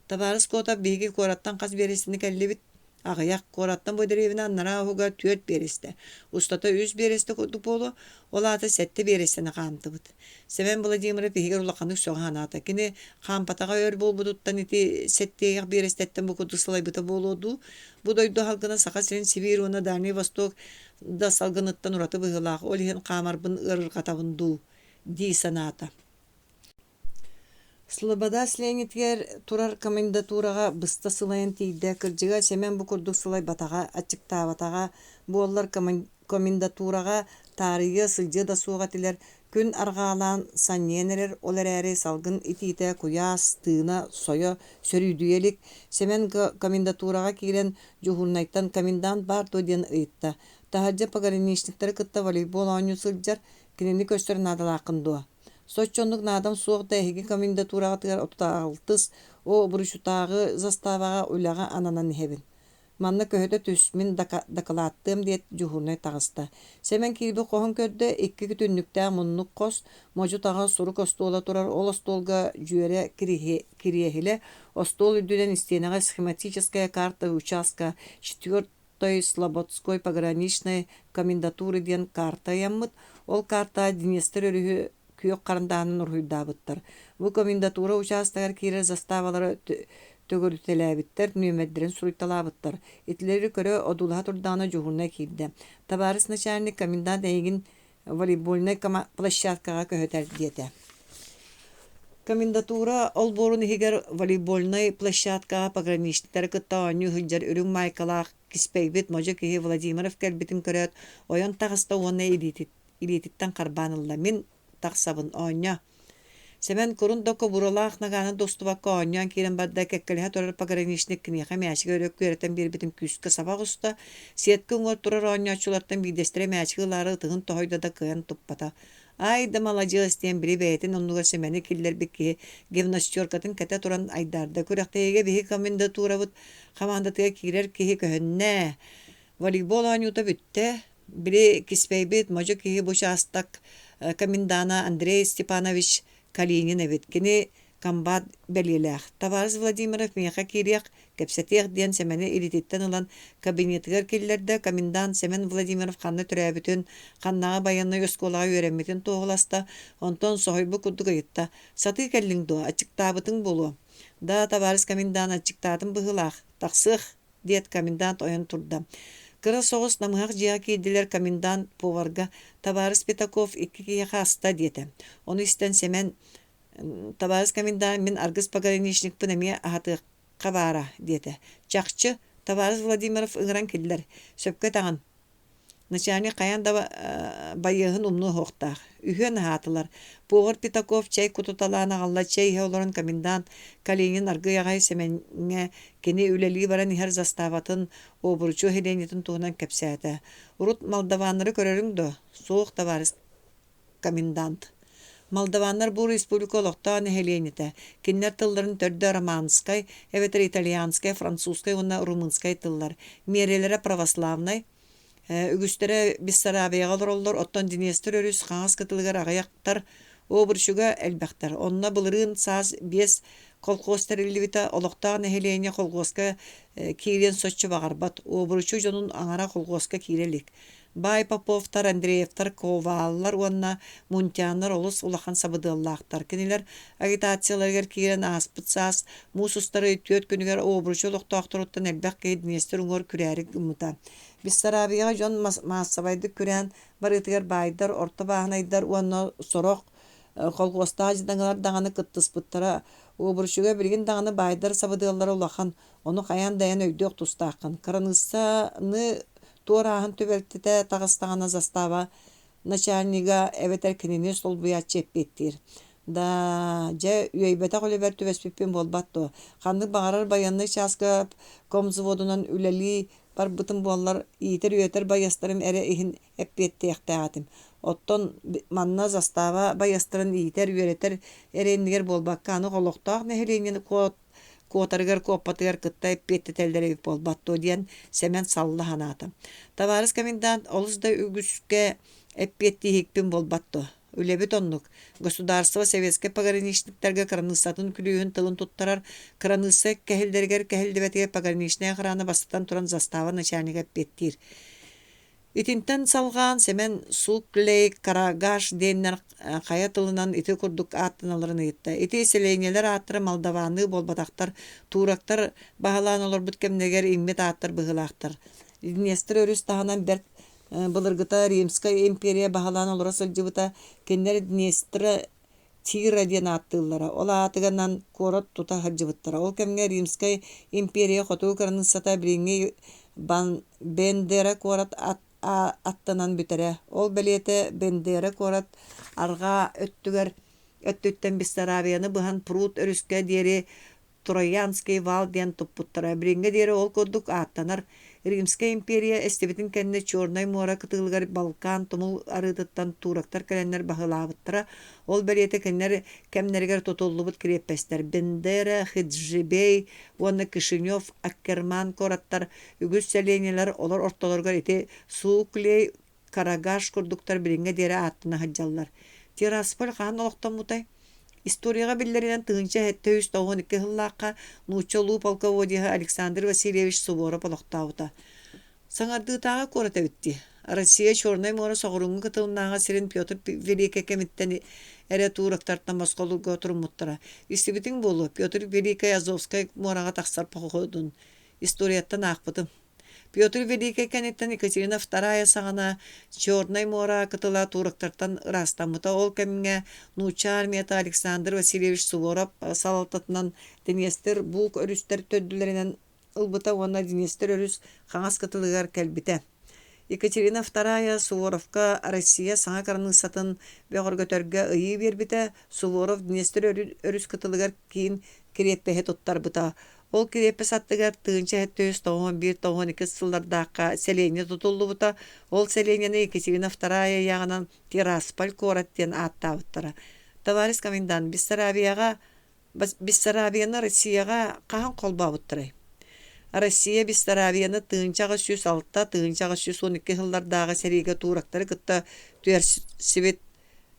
Speaker 1: Табаарыс Котов биһиги куораттан хас биэрэстэни кэллибит? Аҕыйах. Куораттан бу дэриэбинэ анараа уһуга түөрт биэрэстэ, устата үс биэрэстэ курдук буолуо, ол аата сэттэ биэрэстэни хаамтыбыт. Сэмэн Владимиров иһигэр улаханнык сөҕө санаата. Кини хаампатаҕа өр буолбутуттан ити сэттиэйэх биэрэстэттэн бу курдук сылайбыта буолуо дуу? Бу дойду салгына Саха сирин Сибиир уонна Дальнай Восток да салгыныттан ураты быһыылаах, ол иһин хаамарбын ыарырҕатабын дуу дии санаата. Слобода сэлиэнньэтигэр турар комендатураҕа быста сылайан тиийдэ, кырдьыга Сэмэн бу курдук сылайбатаҕа, аччыктаабатаҕа буоллар комендатураҕа таарыйыа, сылдьыа да суох этилэр, күн арҕаалаан санньыйан эрэр, ол эрээри салгын итиитэ куйаас, тыына сойо, сөрүүдүйэ илик. Сэмэн комендатураҕа киирэн дьуһуурунайтан комендант баар дуо диэн ыйытта. Таһырдьа пограничниктары кытта волейбол оонньуу сылдьар, кинини көрсөр наадалааххын дуо? Соччо оннук наадам суох да эһиги комендатураҕытыгар 36 О Буручутааҕы заставаҕа үлэҕэ ананан иһэбин. Манна көһүтэ түс, мин дакылааттыам диэт дьуһуурунай таҕыста. Сэмэн киирбит хоһун көрдө, икки түннүктээх муннук хос, модьу-таҕа сурук остуола турар, ол остуолга дьүөрэ кириэһилэ, остуол үрдүнэн истиэнэҕэ схематическая карта участка четвертой Слободской пограничной комендатуры диэн карта ыйаммыт. Ол картаҕа Днестр өрүһү күөх харандааһынан уруһуйдаабыттар. Бу комендатура учаастагар киирэр заставалары төгүрүтэлээбиттэр, нүөмэрдэрин суруйталаабыттар. Итилэри көрө одуулаһа турдаҕына дьуһуурунай киирдэ. Табаарыс начальник, комендант эйигин волейбольнай площадкаҕа көһүтэр диэтэ. Комендатура олбуорун иһигэр волейбольнай площадкаҕа пограничниктары кытта оонньуу сылдьар үрүҥ маайкалаах киспэйбит модьу киһи Владимиров кэлбитин көрөөт, ойон таҕыста уонна илиититтэн харбаан ылла. Мин тахсабын, оонньоо. Сэмэн курун да кобуралаах нагааны да устубакка оонньоон киирэн барда, кэккэлэһэ турар пограничник киниэхэ мээчиги өрө күөрэтэн биэрбитин күүскэ саба оҕуста, сетка уҥуор турар оонньооччулартан биирдэстэрэ мээчиги ылаары ытыһын тоһуйда да кыайан туппата. Ай да маладьыас диэн били бэйэтин оннугар Сэмэни киллэрбит киһи гимнастеркатын кэтэ туран айдаарда. Күрэхтэһиигэ биһиги комендатурабыт хамаандатыгар киирэр киһи көһүннэ. Волейбол оонньуута бүттэ. Били киспэйбит модьу киһи бу учаастак комендана Андрей Степанович Калинин эбит. Кини Комбат бэлиэлээх. Табаарыс Владимиров миэхэ киириэх, кэпсэтиэх диэн Сэмэни илиититтэн ылан кабинетыгар киллэрдэ. Комендант Сэмэн Владимиров ханна төрөөбүтүн, ханнаҕа байыаннай оскуолаҕа үөрэммитин туоһуласта, онтон соһуйбут курдук ыйытта: «Сатыы кэллиҥ дуо? Аччыктаабытыҥ буолуо?» «Да, табаарыс комендант, аччыктаатым быһыылаах. Тахсыах!» диэт комендант ойон турда. Кыра соҕус намыһах дьиэҕэ киирдилэр комендант поварга «Табаарыс Пятаков икки киһиэхэ аста» диэтэ. Ону истэн Сэмэн «Табаарыс комендант, мин аргыс пограничникпын эмиэ аһатыахха баара» диэтэ. «Чахчы, табаарыс Владимиров ыҥыран киллэр. Сөпкө этэҕин, Начальник хайаан да байыаһын умнуо суохтаах. Үһүөн аһаатылар. Повар Пятаков чэй кутуталаан аҕалла, чэй иһэ олорон комендант Калинин аргыый аҕай Сэмэҥҥэ кини үлэлии баран иһэр заставатын, обручу нэһилиэнньэтин туһунан кэпсээтэ. Урут молдаваннары көрөрүҥ дуо? Суох, табаарыс комендант. Молдаваннар бу республика олохтоох нэһилиэнньэтэ. Кинилэр тылларын төрдө романскай, эбэтэр итальянскай, французскай уонна румынскай тыллар. Миэрэлэрэ православнай, үгүстэрэ Бессарабияҕа олороллор, оттон Днестр өрүс хаҥас кытылыгар аҕыйахтар, Обручуга элбэхтэр. Онно былырыын саас биэс колхоз тэриллибитэ, олохтоох нэһилиэнньэ колхуоска киириэн соччо баҕарбат. Обручу дьонун аҥара колхуоска киирэ илик. Баай Поповтар, Андреевтар, Коваллар уонна Мунтяннар олус улахан сабыдыаллаахтар. Кинилэр агитацияларыгар киирэн ааспыт саас муус устар ый түөрт күнүгэр Обручу олохтоохторуттан элбэх киһи Днестр уҥуор күрээри гыммыта. Бессарабияҕа дьон маассабайдык күрээн барыытыгар баайдар, орто бааһынайдар уонна сорох колхуостаах дьадаҥылар даҕаны кыттыспыттара. Обручуга билигин даҕаны баайдар сабыдыаллара улахан, ону хайаан да эн өйдүөх тустааххын. Кыраныыссаны Туорааһын түбэлтэтэ таҕыстаҕына застава начальнига эбэтэр кинини солбуйааччы эппиэттиир. Да, дьэ, үөйбэтэх үлэбэр түбэспиппин буолбат дуо? Ханнык баҕарар байыаннай чааска комвзводунан үлэлии барбытым буоллар, иитэр-үөтэр байыастарым эрэ иһин эппиэттиэхтээх этим. Оттон манна застава байыастарын иитэр-үөрэтэр эрэ иннигэр буолбакка, аны олохтоох нэһилиэнньэни куотарыгар куоппатыгар кытта эппиэттэтэллэр эбит буолбат дуо диэн Сэмэн салла санаата. Табаарыс комендант олус да үгүскэ эппиэттииһикпин буолбат дуо? Үлэбит оннук. Государство советскай пограничниктарга кыраныыссатын күлүүһүн тылын туттарар, кыраныысса кэһиллэригэр кэһиллибэтигэр пограничная охрана бастатан туран застава начальнига эппиэттиир. Итинтэн салҕаан Сэмэн Суклей, Карагаш диэннэр хайа тылынан ити курдук ааттаналларын ыйытта. Ити сэлиэнньэлэр ааттара молдаванныы буолбатахтар, туурактар баһылаан олорбут кэмнэригэр иҥмит ааттар быһыылаахтар. Днестр өрүс таһынан бэрт былыргыта Римскай империя баһылаан олоро сылдьыбыта. Кинилэр Днестры Тира диэн ааттыыллара, ол аатыгынан куорат тута сылдьыбыттара. Ол кэмҥэ Римскэй империя хотугу кыраныыссата билиҥҥи Бендера куорат аттынан бүтэрэ. Ол бэлиэтэ Бендера куорат арҕаа өттүгэр өттүттэн Бессарабияны быһан Прут өрүскэ диэри Троянский вал диэн туппуттара. Билиҥҥэ диэри ол курдук ааттанар. Римскэй империя эстибитин кэннэ Чернай муора кытылыгар Балкан тумул арыытыттан турактар кэлэннэр баһылаабыттара. Ол бэлиэтэ кинилэр кэмнэригэр тутуллубут кириэппэстэр Бендера, Хиджибей уонна Кишинев, Аккерман куораттар, үгүс сэлиэнньэлэр олор ортолоругар ити Суклей, Карагаш курдуктар билиҥҥэ диэри ааттана сылдьаллар. Тирасполь хаһан олохтоммутай? Историяҕа биллэринэн 1792 сыллаахха нуучча улуу полководеһа Александр Васильевич Суворов олохтообута. Саҥардыытааҕы куорат эбит дии. Россия Чернай муора соҕурууҥҥу кытылынааҕы сирин Петр Великэй кэмиттэн эрэ туурактартан босхолуурга туруммуттара. Истибитиҥ буолуо, Петр Великэй Азовскай муораҕа тахсар походун. Историяттан аахпытым. Петр Великэй кэнниттэн Екатерина Вторая саҕана Чернай муора кытыла турактартан ыраастаммыта. Ол кэмҥэ нуучча армията Александр Васильевич Суворов салалтатынан Днестр Буг өрүстэр төрдүлэринэн ылбыта уонна Днестр өрүс хаҥас кытылыгар кэлбитэ. Екатерина Вторая Суворовка Россия саҥа кыраныыссатын бөҕөргөтөргө ыйыы биэрбитэ. Суворов Днестр өрүс кытылыгар киин кириэппэһи туттарбыта. Ол кириэппэс аттыгар 1791-92 сыллардаахха сэлиэнньэ тутуллубута. Ол сэлиэнньэни Екатерина Вторая ыйааҕынан Тирасполь куорат диэн ааттаабыттара. Товарищ комендант, Бессарабияҕа Бессарабияны Россияҕа хаһан холбообуттарай? Россия Бессарабияны 1806-1812 сыллардааҕы сэриигэ турактары кытта түһэрсибит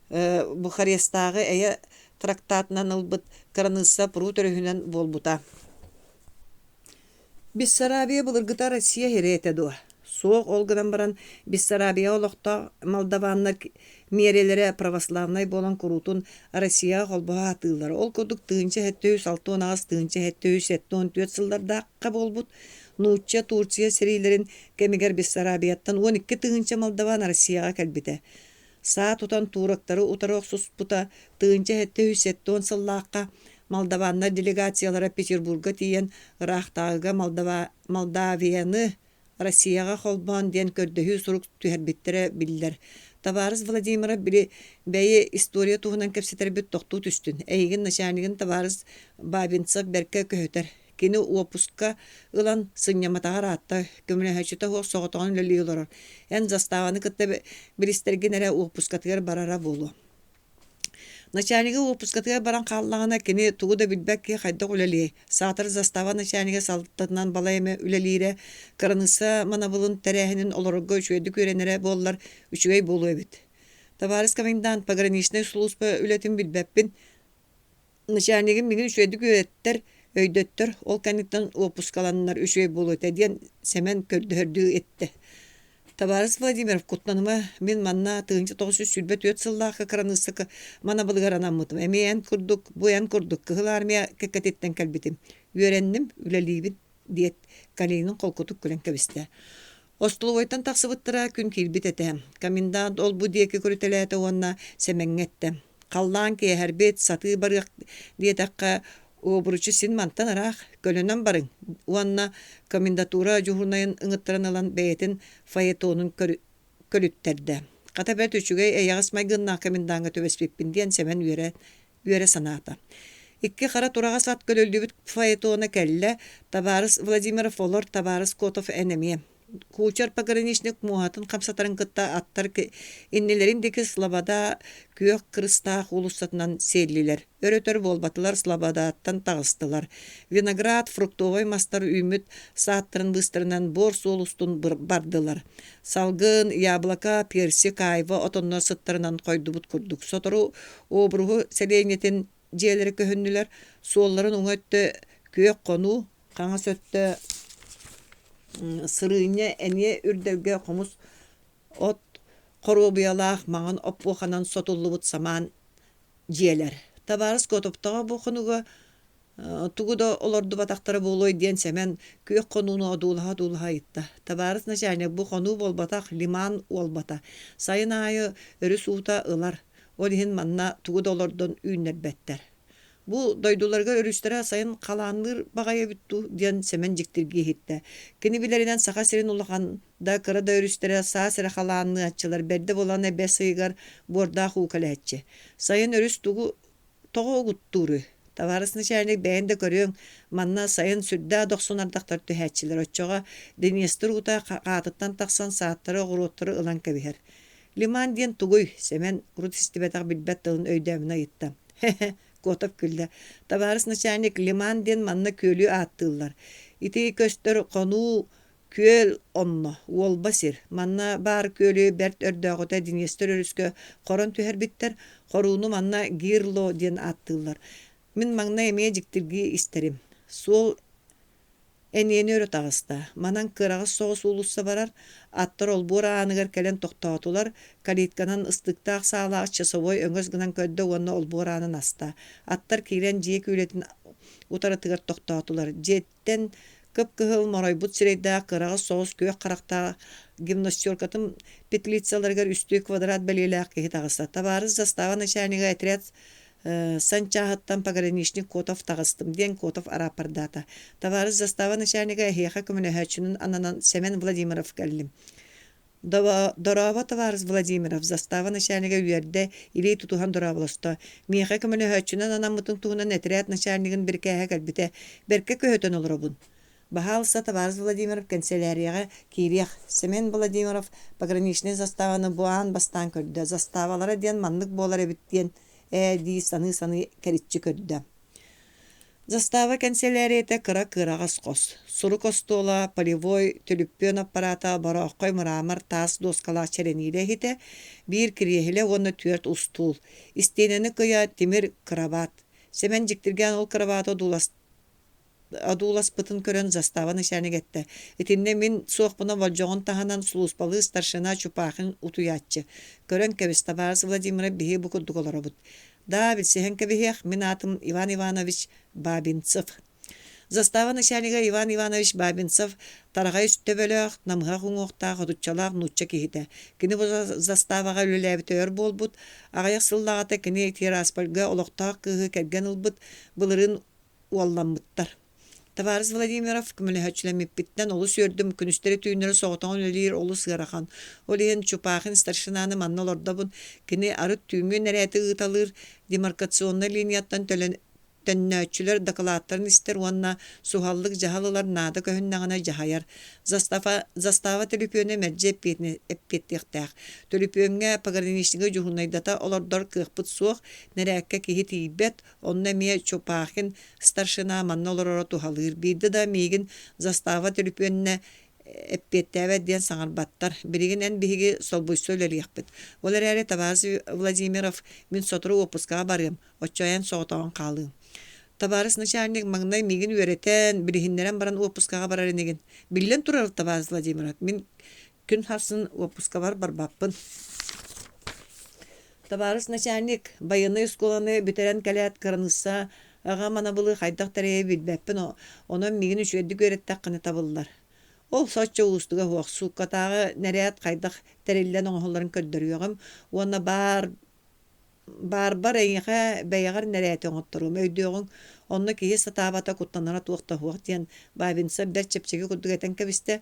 Speaker 1: Бухарестааҕы эйэ трактатынан ылбыт кыраныысса Прут өрүһүнэн буолбута. Бессарабия былыргыта Россия сирэ этэ дуо? Суох, ол гынан баран Бессарабияҕа олохтоох молдаваннар миэрэлэрэ православнай буолан куруутун Россияҕа холбоһо сатыыллара. Ол курдук 1768 1774 сыллардаахха буолбут Нуучча Турция сэриилэрин кэмигэр Бессарабияттан 12 000 молдаван Россияҕа кэлбитэ. Саа тутан турактары утары охсуспута 1770 сыллаахха молдаваннар делегациялара Петербурга тиийэн ыраахтааҕыга Молдавияны Россияҕа холбоон диэн көрдөһүү сурук түһэрбиттэрэ биллэр. Табаарыс Владимиров били бэйи история туһунан кэпсэтэрбит тохтуу түстүн. Эйигин начальнигын табаарыс Бабинцев бэркэ көһүтэр. Кини уоппуска ылан сынньамматаҕар аатта, көмөлөһөөччүтэ суох соҕотоҕун үлэлии олорор. Эн заставаны кытта билистэргин эрэ уоппускатыгар барара буолуо. Начальнига уоппускатыгар баран хааллаҕына, кини тугу да билбэт киһи хайдах үлэлиэй? Саатар застава начальнига салтатынан балай эмэ үлэлиирэ, кыраныысса манабылын тэрээһинин олорорго үчүгэйдик үөрэнэрэ буоллар, үчүгэй буолуо эбит. Табаарыс комендант, пограничнай сулууспа үлэтин билбэппин, Начальнигым миигин үчүгэйдик үөрэттэр, өйдөттөр, ол кэнниттэн уоппускаланнар үчүгэй буолуо этэ диэн Сэмэн көрдөһөрдүү эттэ. Табаарыс Владимиров, куттаныма, мин манна 1924 сыллаахха кыраныысса манабылыгар анаммытым. Эмиэ эн курдук, бу эн курдук Кыһыл Армия кэккэтиттэн кэлбитим. Үөрэнним, үлэлиибин, диэт, Калинин холкутук күлэн кэбистэ. Остолобуойтан тахсыбыттара күн киирбит этэ. Комендант ол-бу диэки көрүтэлээтэ уонна Сэмэҥҥэ эттэ: «Халлаан киэһэрбит, сатыы барыах диэтэххэ, уобуруччу син мантан ыраах, көлөнөн барыҥ» уонна комендатура дьуһуурунайын ыҥыттаран ылан бэйэтин фаэтонун көлүттэрдэ. Хата бэрт үчүгэй эйэҕэс майгыннаах комендаҥҥа түбэспиппин диэн Сэмэн үөрэ үөрэ санаата. Икки хара тураҕас ат көлүллүбүт фаэтона кэллэ, табаарыс Владимиров олор, табаарыс Котов эн эмиэ. Кучер пограничник муоһатын хамсатарын кытта аттар иннилэрин диэки Слобода күөх кырыстаах уулуссатынан сиэллилэр. Өр-өтөр буолбатылар Слободаттан таҕыстылар. Виноград, фруктовай мастар үүммүт сааттарын быыстарынан буор суол устун бардылар. Салгын, яблоко, персик, айва отоннор сыттарынан хойдубут курдук. Сотору Обруһу сэлиэнньэтин дьиэлэрэ көһүннүлэр, суолларын уҥа өттө күөх хонуу, хаҥас өттө сырыынньа эниэ үрдэлгэ хомус от хоруобуйалаах маҥан оппуоханан сотуллубут самаан дьиэлэр. Табаарыс Котоптоҕо бу хонуга Тугу да олордубатахтара буолуой диэн Сэмэн күөх хонууну одуулаһа-одуулаһа ыйытта. Табаарыс начальник бу хонуу буолбатах, лиман уолбата. Сайын аайы өрүс уута ылар, ол иһин манна тугу да олордон үүннэрбэттэр. Бу дойдуларыгар өрүстэрэ сайын халаанныыр баҕайы эбит дуу диэн Сэмэн дьиктиргии иһиттэ. Кини билэринэн Саха сирин улахан да, кыра да өрүстэрэ саас эрэ халаанныаччылар, бэрдэ буолан бэс ыйыгар буордаах уу кэлээччи. Сайын өрүс тугу Тоҕо угуттууруй? Табаарыс начальник бэйэн да көрүөҥ, манна сайын сүрдээх дохсун ардахтар түһээччилэр, оччоҕо Днестр уута хаатыттан тахсан сааттары, оҕуруоттары ылан кэбиһэр. Лиман диэн тугуй? Сэмэн урут истибэтэх билбэт тылын өйдөөмүнэ ыйытта. Хе-хе, Котов күллэ. Табаарыс начальник, лиман диэн манна күөлү ааттыыллар. Ити көстөр хонуу Күөл онно, уолба сир. Манна баар күөлү бэрт өрдөөҕүтэ Днестр өрүскэ хорон түһэрбиттэр, хорууну манна Гирло диэн ааттыыллар. Мин маҥнай эмиэ дьиктиргии истэрим. Суол эниэни өрө таҕыста. Манан кыараҕас соҕус уулусса барар, аттар олбуор ааныгар кэлэн тохтоотулар, калитканан ыстыктаах саалаах часовой өҥөс гынан көрдө уонна олбуор аанын аста. Аттар киирэн дьиэ күүлэтин утарытыгар тохтоотулар. Дьиэ Тэн кып-кыһыл моройбут сирэйдээх кыараҕас соҕус күөх харахтаах гимнастеркатын петлицаларыгар үстүү квадрат бэлиэлээх киһи таҕыста. Табаарыс застава начальнига отряд санчааһыттан пограничник Котов таҕыстым диэн Котов арааппардаата. Табаарыс застава начальнига эһиэхэ көмөлөһөөччүнэн ананан Сэмэн Владимиров кэллим. Дорообо, табаарыс Владимиров, застава начальнига үөрдэ, илии тутуһан дорооболосто. Миэхэ көмөлөһөөччүнэн анаммытын туһунан этэрээт начальнигын бирикээһэ кэлбитэ. Бэркэ көһүтэн олоробун. Баһаалыста, табаарыс Владимиров, кэнсэлээрийэҕэ киириэх. Семен Владимиров пограничнай заставаны бу аан бастаан көрдө. Заставалара диэн маннык буолар эбит диэн ээ дии саныы-саныы кэриччи көрдө. Застава кэнсэлээрийэтэ кыра кыараҕас хос, сурук остуола, полевой, түлүппүөн аппараата, борооххой мрамор таас дуоскалаах чэрэниилэ иһитэ, биир кириэһилэ уонна түөрт устуул, истиэнэни кыйа тимир кырабаат. Сэмэн дьиктиргээн ол кырабааты одууласпытын көрөн застава начальник эттэ: «Итиннэ мин суохпуна болдьоҕун таһынан сулууспалыы старшина Чупахин утуйааччы. Көрөн кэбис, табаарыс Владимиров биһи бу курдук олоробут. Да, билсиһэн кэбиһиэх, мин аатым Иван Иванович Бабинцев. Застава начальнига Иван Иванович Бабинцев тараҕай төбөлөөх, намыһах уҥуохтаах, отуччалаах нуучча киһитэ. Кини бу заставаҕа үлэлээбитэ өр буолбут. Аҕыйах сыллааҕыта кини Тираспольга олохтоох кыыһы кэргэн ылбыт, былырыын уолламмыттар. Табаарыс Владимиров көмөлөһөөччүлэммиппиттэн олус үөрдүм, күнүстэри-түүннэри соҕотоҕун үлэлиир олус ыарахан. Ол иһин Чупахин старшинаны манна олордобун, кини арыт түүҥҥү нэрээти ыыталыыр, демаркационнай линияттан төннөөччүлэр дакылааттарын истэр уонна суһаллык дьаһал ылар наада көһүннэҕинэ дьаһайар. Застава, застава төлөпүөнэ мэлдьи эппиэттиэхтээх. Төлөпүөҥҥэ пограничнигы дьуһунайдата олордор кыахпыт суох, нэрээккэ киһи тиийбэт, Онно эмиэ Чупахин старшина манна олороро туһалыыр. Биирдэ да миигин застава төлөпүөннэ эппиэттээбэт диэн саҥарбаттар. Билигин эн биһиги солбуйса үлэлиэхпит. Ол эрээри табаарыс Владимиров, мин сотору уоппускаҕа барыам, оччо эн соҕотоҕун хаалыаҥ. Табаарыс начальник маҥнай миигин үөрэтэн, билиһиннэрэн баран уоппускаҕа барар инигин. Биллэн турар, табаарыс Владимиров, мин күн сарсын уоппускабар барбаппын. Табаарыс начальник, байыаннай оскуоланы бүтэрэн кэлээт кыраныысса аҕа манабылы хайдах тэрийэ билбэппин, онон миигин үчүгэйдик үөрэттэххинэ табыллар. Ол соччо уустуга суох, сууккатааҕы нэрээт хайдах тэриллэн оҥоһулларын көрдөрүөҕүм уонна баар Баарбар эйиэхэ бэйэҕэр нэрээти оҥотторуом, өйдүөҕүҥ, онно киһи сатаабата, куттанара туох да суох диэн Бабинцев бэрт чэпчэки курдук этэн кэбистэ.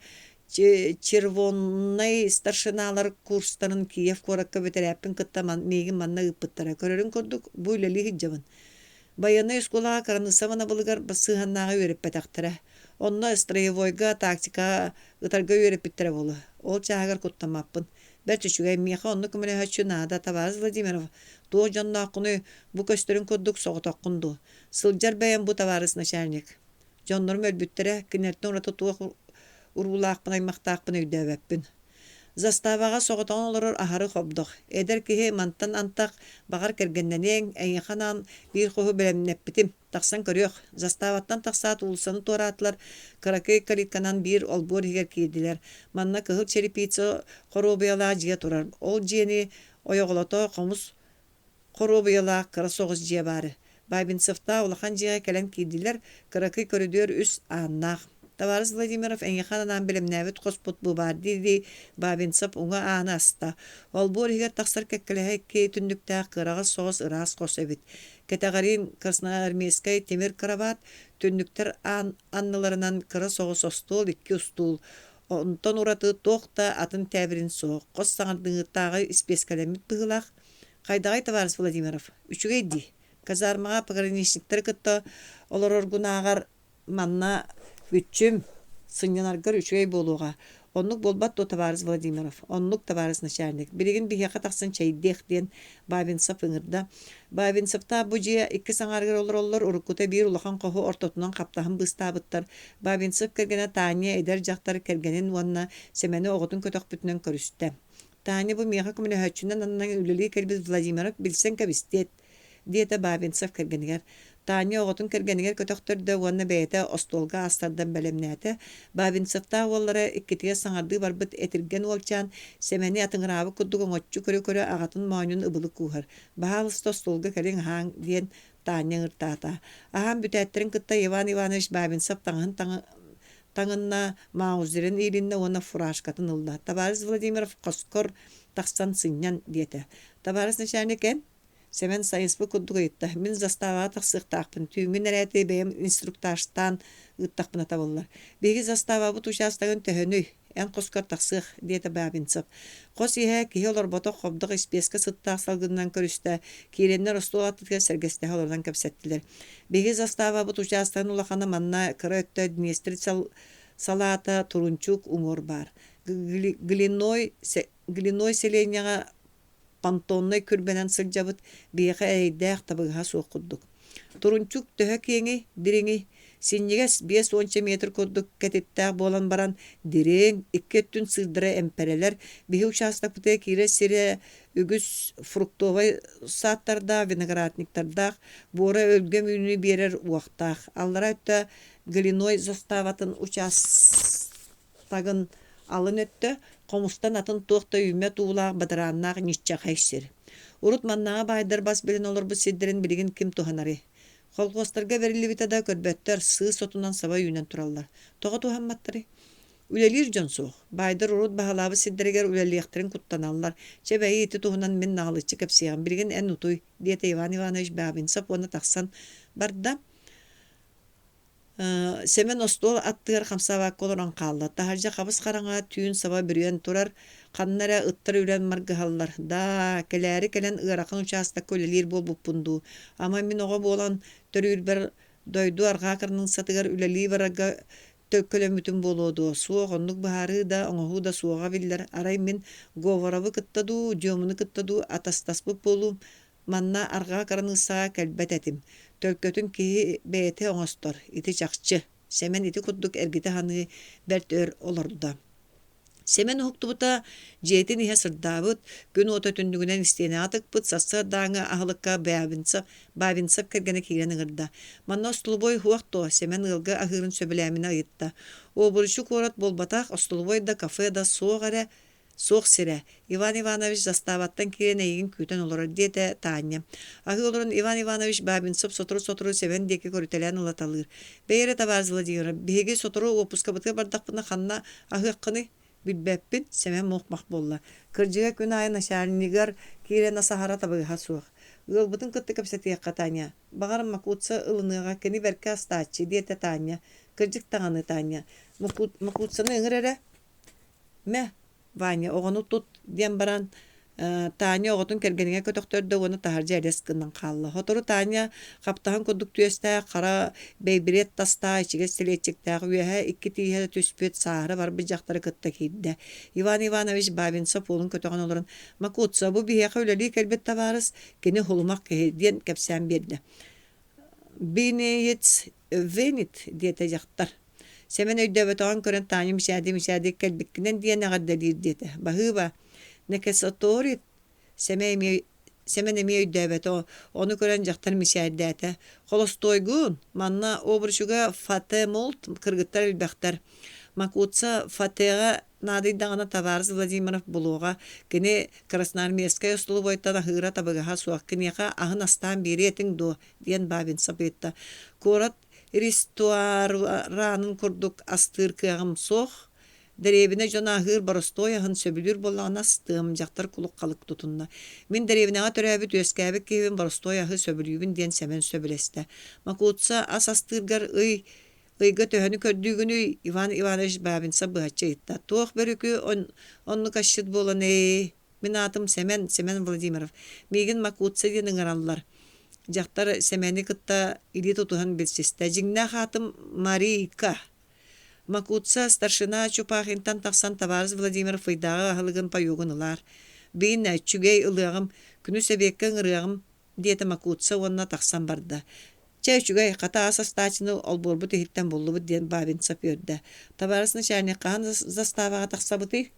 Speaker 1: Червоннай старшиналар курстарын Киев куоракка бүтэрээппин кытта миигин манна ыыппыттара. Көрөрүҥ курдук, бу үлэлии сылдьабын. Байыаннай оскуолаҕа кыраныысса манабылыгар сыһыаннааҕы үөрэппэтэхтэрэ. Онно строевойга тактика ытарга үөрэппиттэрэ буолуо. Ол чааһыгар куттаммаппын. Бэрт үчүгэй, миэхэ оннук көмөлөһөөччү наада, табаарыс Владимиров, туох дьоннооххунуй, бу көстөрүн курдук соҕотоххун дуу? Сылдьар бэйэм бу табаарыс начальник. Дьоннорум өлбүттэрэ, кинилэртэн ураты туох уруулаахпын, аймахтаахпын өйдөөбөппүн. Заставаҕа соҕотоҕун олорор аһары хобдох. Эдэр киһи мантан антах баҕар кэргэннэниэҥ, эйиэхэ анаан биир хоһу бэлэмнэппитим. Тахсан көрүөх. Заставаттан тахсаат уулуссаны туораатылар, кыракый калитканан биир олбуор иһигэр киирдилэр. Манна кыһыл черепица хоруобуйалаах дьиэ турар. Ол дьиэни ойоҕолото хомус хоруобуйалаах кыра соҕус дьиэ баар. Бабинцевтаах улахан дьиэҕэ кэлэн киирдилэр, кыракый көрүдүөр үс ааннаах. Табаарыс Владимиров эйиэхэ анаан бэлэмнээбит хоспут бу баар дии-дии Бабинцев уҥа ааны аста. Олбуор иһигэр тахсар кэккэлэһэ икки түннүктээх кыараҕас соҕус ыраас хос эбит. Кэтэҕэриин Красноармейскай тимир кырабаат, түннүктэр аан анныларынан кыра соҕус остуол, икки устуул, онтон ураты туох да атын тээбирин суох, хос саҥардыҥҥытааҕы испиэскэлэммит быһыылаах. Хайдаҕай, табаарыс Владимиров, үчүгэй дии. Казармаҕа пограничниктары кытта олороргунааҕар Манна бүччүм, сынньанаргар үчүгэй буолуоҕа. Оннук буолбат дуо, табаарыс Владимиров? Оннук, табаарыс начальник. Билигин биһиэхэ тахсан чэйдиэх, диэн Бабинцев ыҥырда. Бабинцевтаах бу дьиэ иккис аҥаарыгар олороллор, уруккута биир улахан хоһу ортотунан хаптаһын быыстаабыттар. Бабинцев кэргэнэ Таня эдэр дьахтар кэргэнин уонна Сэмэни оҕотун көтөхпүтүнэн көрүстэ. Таня бу миэхэ көмөлөһөөччүнэн ананан үлэлии кэлбит Владимиров билсэн кэбистиэт диэтэ Бабинцев кэргэнигэр. Таня оҕотун кэргэнигэр көтөхтөрдө уонна бэйэтэ остуолга ас тардан бэлэмнээтэ. Бабинцевтаах уоллара иккитигэр саҥардыы барбыт этиргэн уолчаан Сэмэни атыҥыраабыт курдук оҥоччу көрө-көрө аҕатын моонньун ыбылы кууһар. «Баһаалыста остуолга кэлиҥ аһааҥ» диэн Таня ыҥыртаата. Аһаан бүтээттэрин кытта Иван Иванович Бабинцев таҥаһын таҥынна, маузерин иилиннэ уонна фуражкатын ылла. «Табаарыс Владимиров хоскор тахсан сынньан» диэтэ. «Табаарыс начальник эн?» Сэмэн сайыспыт курдук ыйытта: «Мин заставаҕа тахсыахтаахпын, түүҥҥү нэрээти бэйэм инструктажтаан ыыттахпына табыллар. Биһиги заставабыт учаастагын төһөнүй? Эн хоскор тахсыах», диэтэ Бабинцев. Хос иһэ киһи олорботох хобдох испиэскэ сыттаах салгынынан көрүстэ, киирэннэр остуол аттытыгар сэргэстэһэ олорон кэпсэттилэр. «Биһиги заставабыт учаастагын улахана манна кыра өттө Днестр салаата Турунчук уҥуор баар. Глиной, Глиной сэлиэнньэҕэ понтоннай күрбэнэн сылдьабыт, биһиэхэ эрэйдээх табыгаһа суох курдук. Турунчук төһө киэҥий, дириҥий? Синньигэс 50 метр курдук кэтиттээх буолан баран, дириҥ, икки өттүн сыырдара эмпэрэлэр, биһи учаастакпытыгар киирэр сирэ үгүс фруктовай саадтардаах, виноградниктардаах, буора өлгөм үүнүүнү биэрэр уохтаах. Аллара өттө Глиной заставатын учаастагын алын өттө, хомустан атын туох да үүммэт уулаах бадарааннаах ньиччэхэй сир. Урут маннааҕы баайдар бас билэн олорбут сирдэрин билигин ким туһанарый? Колхуостарга бэриллибитэ да көрбөттөр, сыыс отунан саба үүнэн тураллар. Тоҕо туһамматтарый? Үлэлиир дьон суох. Баайдар урут баһылаабыт сирдэригэр үлэлиэхтэрин куттаналлар. Чэ бэйи ити туһунан мин наҕылыччы кэпсиэҕим. Билигин эн утуй, диэтэ Иван Иванович Бабинцев уонна тахсан барда. Сэмэн остуол аттыгар хамсаабакка олорон хаалла. Таһырдьа хабыс-хараҥа түүн саба бүрүйэн турар, ханна эрэ ыттар үрэн маргыһаллар. Даа, кэлээри кэлэн ыарахан учаастакка үлэлиир буолбуппун дуу. Ама мин оҕо буолан төрүүрбэр дойду арҕаа кырныыссатыгар үлэлии барарга төлкөлөммүтүм буолуо дуо? Суох, оннук быһаарыы да, оҥоһуу да суоҕа биллэр. Арай мин Говоровы кытта дуу, Дёмуну кытта дуу атастаспыт буолуум. Манна арҕаа кыраныыссаҕа кэлбэт этим. Төлкөтүн киһи бэйэтэ оҥостор, ити чахчы. Сэмэн ити курдук эргитэ саныы бэрт өр олордо. Сэмэн уһуктубута, дьиэтин иһэ сырдаабыт, күн уота түннүгүнэн истиэнэҕэ тыкпыт, сарсыардааҥҥы аһылыкка Бабинцев, Бабинцев кэргэнэ киирэн ыҥырда. Манна остолобуой суох дуо? Сэмэн ыалга аһыырын сөбүлээминэ ыйытта. Обручу куорат буолбатах, остолобуой да, кафе да суох эрэ, Суох сирэ. Иван Иванович заставаттан киирэн эйигин күүтэн олорор, диэтэ Таня. Аһыы олорон Иван Иванович Бабинцев сотору-сотору Сэмэн диэки көрүтэлээн ылаталыыр. Бэйэ эрэ табаарыс Владимиров, биһиги сотору уоппускабытыгар бардахпытына ханна аһыаххыный? Билбэппин, Сэмэн муох-мах буолла. Кырдьыга күн аайы начальнигар киирэн ас аһара табыгаһа суох. Ыалбытын кытта кэпсэтиэххэ, Таня. Баҕар, Макутса ылыныаҕа, кини бэркэ астааччы, диэтэ Таня. Кырдьык даҕаны, Таня. Макутсаны ыҥыр эрэ. Мэ, Ваня, оҕону тут, диэн баран Таня оҕотун кэргэнигэр көтөхтөрдө уонна таһырдьа элэс гынан хаалла. Сотору Таня хаптаһын курдук түөстээх, хара бэйбириэт тастаах, ичигэс сэлиэччиктээх, үөһэ икки тииһэ түспүт, сааһыра барбыт дьахтары кытта киирдэ. Иван Иванович Бабинцев уолун көтөҕөн олорон, «Макутса, бу биһиэхэ үлэлии кэлбит табаарыс, кини һулумах киһи», диэн кэпсээн биэрдэ. «Бинеец венит», диэтэ дьахтар. Сэмэн өйдөөбөтөҕүн көрөн Таня мичээрдии-мичээрдии кэлбиккинэн диэн эҕэрдэлиир диэтэ. Баһыыба, Некесоторит Сэмэй эмиэ Сэмэн эмиэ өйдөөбөтө, ону көрөн дьахтар мичээрдээтэ. Холостуойгун, манна обручуга Фатемолт кыргыттар элбэхтэр. Макутса Фатеҕа наадыйдаҕына табаарыс Владимиров булуоҕа. Кини Красноармейскай остолобуойтан аһыыра табыгаһа суох. Киниэхэ аһын астаан биэриэ этиҥ дуо? диэн Бабинцев ыйытта. Куорат Рестораанын курдук астыыр кыаҕым суох. Дэриэбинэ дьоно аһыыр боростуой аһын сөбүлүүр буоллаҕына астыам, дьахтар кулук-халык тутунна. Мин дэриэбинэҕэ төрөөбүт-үөскээбит киһибин боростуой аһы сөбүлүүбүн диэн Сэмэн сөбүлэстэ. Макутса ас астыыргар ый ыйга төһөнү көрдүүгүнүй? Иван Иванович Бабинцев быһаччы ыйытта. Туох бөрүкү оннук асчыт буолан ээ? Мин аатым Сэмэн, Сэмэн Владимиров. Миигин Макутса диэн ыҥыраллар. Дьахтар Сэмэни кытта илии тутуһан билсистэ. Дьиҥнээх аатым Марийка. Макутса старшина Чупахинтан тахсан табаарыс Владимиров ыйдааҕы аһылыгын паюгун ылаар. Биин үчүгэй ылыаҕым, күнүс эбиэккэ ыҥырыаҕым, диэтэ Макутса уонна тахсан барда. Чэ, үчүгэй, хата ас астааччыны олбуорбут иһиттэн буллубут диэн Бабинцев үөрдэ. Табаарыс начальник хаһан заставаҕа тахсабытый?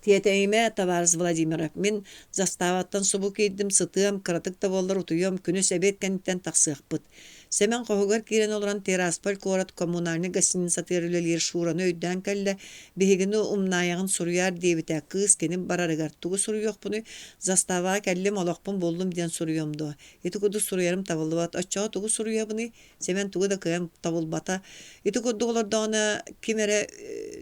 Speaker 1: Тиэтэйимэ, табаарыс Владимиров, мин заставаттан субу киирдим, сытыам, кыратык да буоллар утуйуом, күнүс эбиэт кэнниттэн тахсыахпыт. Сэмэн хоһугар киирэн олорон Тирасполь куорат коммунальнай гостиницатыгар үлэлиир Шураны өйдөөн кэллэ, биһигини умнаайаҕын суруйаар диэбитэ, кыыс кини барарыгар тугу суруйуохпунуй, заставаҕа кэллим, олохпун буллум диэн суруйуом дуо? Ити курдук суруйарым табыллыбат, оччоҕо тугу суруйабыный? Сэмэн тугу да кыайан тобулбата. Ити курдук олордоҕуна ким эрэ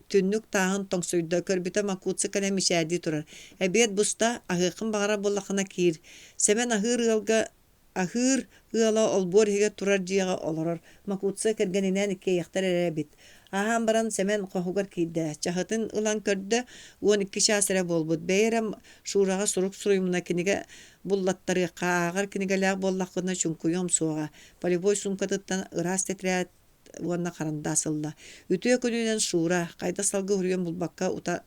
Speaker 1: түннүк тааһын тоҥсуйда, көрбүтэ Макутса кэлэн мичээрдии турар. Эбиэт буста, аһыаххын баҕарар буоллаххына киир. Сэмэн аһыыр ыалга аһыыр ыала олбуор иһигэр турар дьиэҕэ олорор. Макутса кэргэнинээн иккиэйэхтэр эрэ эбит. Аһаан баран Сэмэн хоһугар киирдэ. Чаһытын ылан көрдө, 12 чаас эрэ буолбут. Бэйэ эрэ Шураҕа сурук суруйумуна кинигэ буллаттарыахха, ааҕар кинигэлээх буоллаххына чуҥкуйуом суоҕа. Полевой суумкатыттан ыраас тэтэрээт уонна харандаас ылла. Үтүө күнүнэн Шура, хайдах салгыы уһуйан булбакка ута...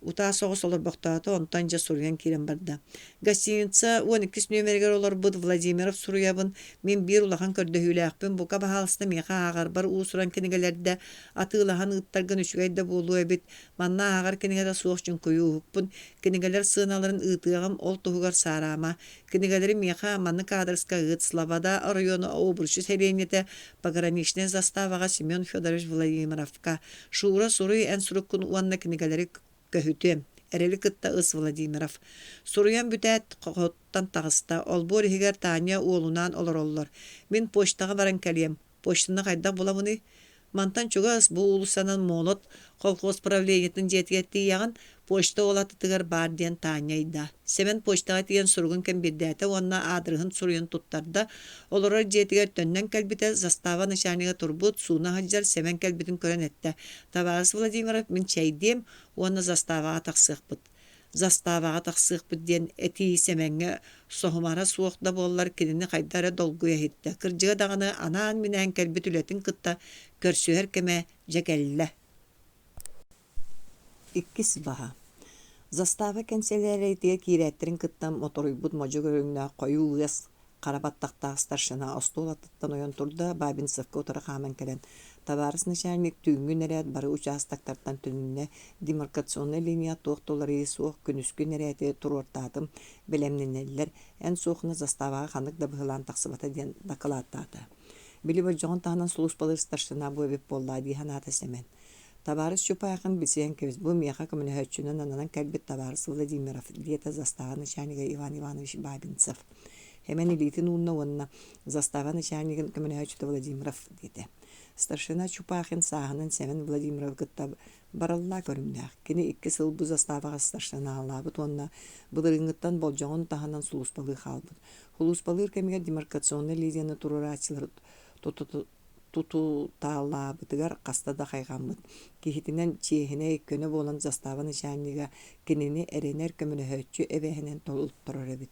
Speaker 1: Утаа соҕус олорбохтоото, онтон дьэ суруйан киирэн барда. Гостиница 12 нүөмэригэр олорбут Владимиров суруйабын, мин биир улахан көрдөһүүлээхпин, бука баһаалыста миэхэ ааҕарбар уус-уран кинигэлэрдэ атыылаһан ыыттаргын үчүгэй да буолуо эбит. Манна ааҕар кинигэтэ суох чуҥкуйууһукпун, кинигэлэр сыаналарын ыытыаҕым, ол туһугар саараама. Кинигэлэри миэхэ маннык аадырыска ыыт Слобода оройуона Обручи сэлиэнньэтэ пограничнай заставаҕа Семен Федорович Владимировка. Шура суруй эн суруккун уонна кинигэлэри көһүтүөм. Эрэли кытта ыс Владимиров. Суруйан бүтээт, хоһуттан таҕыста. Олбуор иһигэр Таня уолунаан олороллор. Мин почтаҕа баран кэлиэм. Почтаны хайдах булабыный? Мантан чугас бу уулуссанан Молот колхоз правлениетын дьиэтигэр тиийэҕин, почта уол аттытыгар баар диэн Таня ыйда. Сэмэн почтаҕа тиийэн суругун кэмбиэрдээтэ уонна аадырыһын суруйан туттарда. Олорор дьиэтигэр төннөн кэлбитэ, застава начальнига турбут, сууна сылдьар Сэмэн кэлбитин көрөн эттэ: «Табаарыс Владимиров, мин чэйдиэм уонна заставаҕа тахсыахпыт» заставаҕа тахсыахпыт диэн этии Сэмэҥҥэ соһумара суох да буоллар кинини хайдах эрэ долгуйа иһиттэ. Кырдьыга даҕаны анаан-минээн кэлбит үлэтин кытта көрсүһэр кэмэ дьэ кэллэ. Иккис баһа. Застава кэнсэлээрийэтигэр киирээттэрин кытта моторуйбут модьу көрүҥнээх хойуу ыас хара баттахтаах старшина остуол аттыттан ойон турда, Бабинцевка утары хааман кэлэн, «Табаарыс начальник, түүҥҥү нэрээт бары учаастактартан төнүннэ, демаркационнай линия туох да уларыйыы суох, күнүскү нэрээти туруортаатым, бэлэмнэнэллэр, эн суоххуна заставаҕа ханнык да быһылаан тахсыбата» диэн дакылааттаата. Били болдьоҕун таһынан сулууспалыыр старшина бу эбит буоллаа дии санаата Сэмэн. Табаарыс Чупахин билсиһэн кэбис, бу миэхэ көмөлөһөөччүнэн ананан кэлбит табаарыс Владимиров, диэтэ застава начальнига Иван Иванович Бабинцев. Эмэн илиитин уунна уонна застава начальнигын көмөлөһөөччүтэ Владимиров диэтэ. Старшина Чупахин сааһынан Сэмэн Владимировы кытта бараллаа көрүҥнээх. Кини икки сыл бу заставаҕа старшиналаабыт уонна былырыыҥҥыттан болдьоҕун таһынан сулууспалыы хаалбыт. Сулууспалыыр кэмигэр демаркационнай линияны туруорааччылары тутуталаабытыгар хаста да хайҕаммыт. Киһитинэн чиэһинэй, көнө буолан застава начальнига кинини эрэнэр көмөлөһөөччү эбээһинэн толотторор эбит.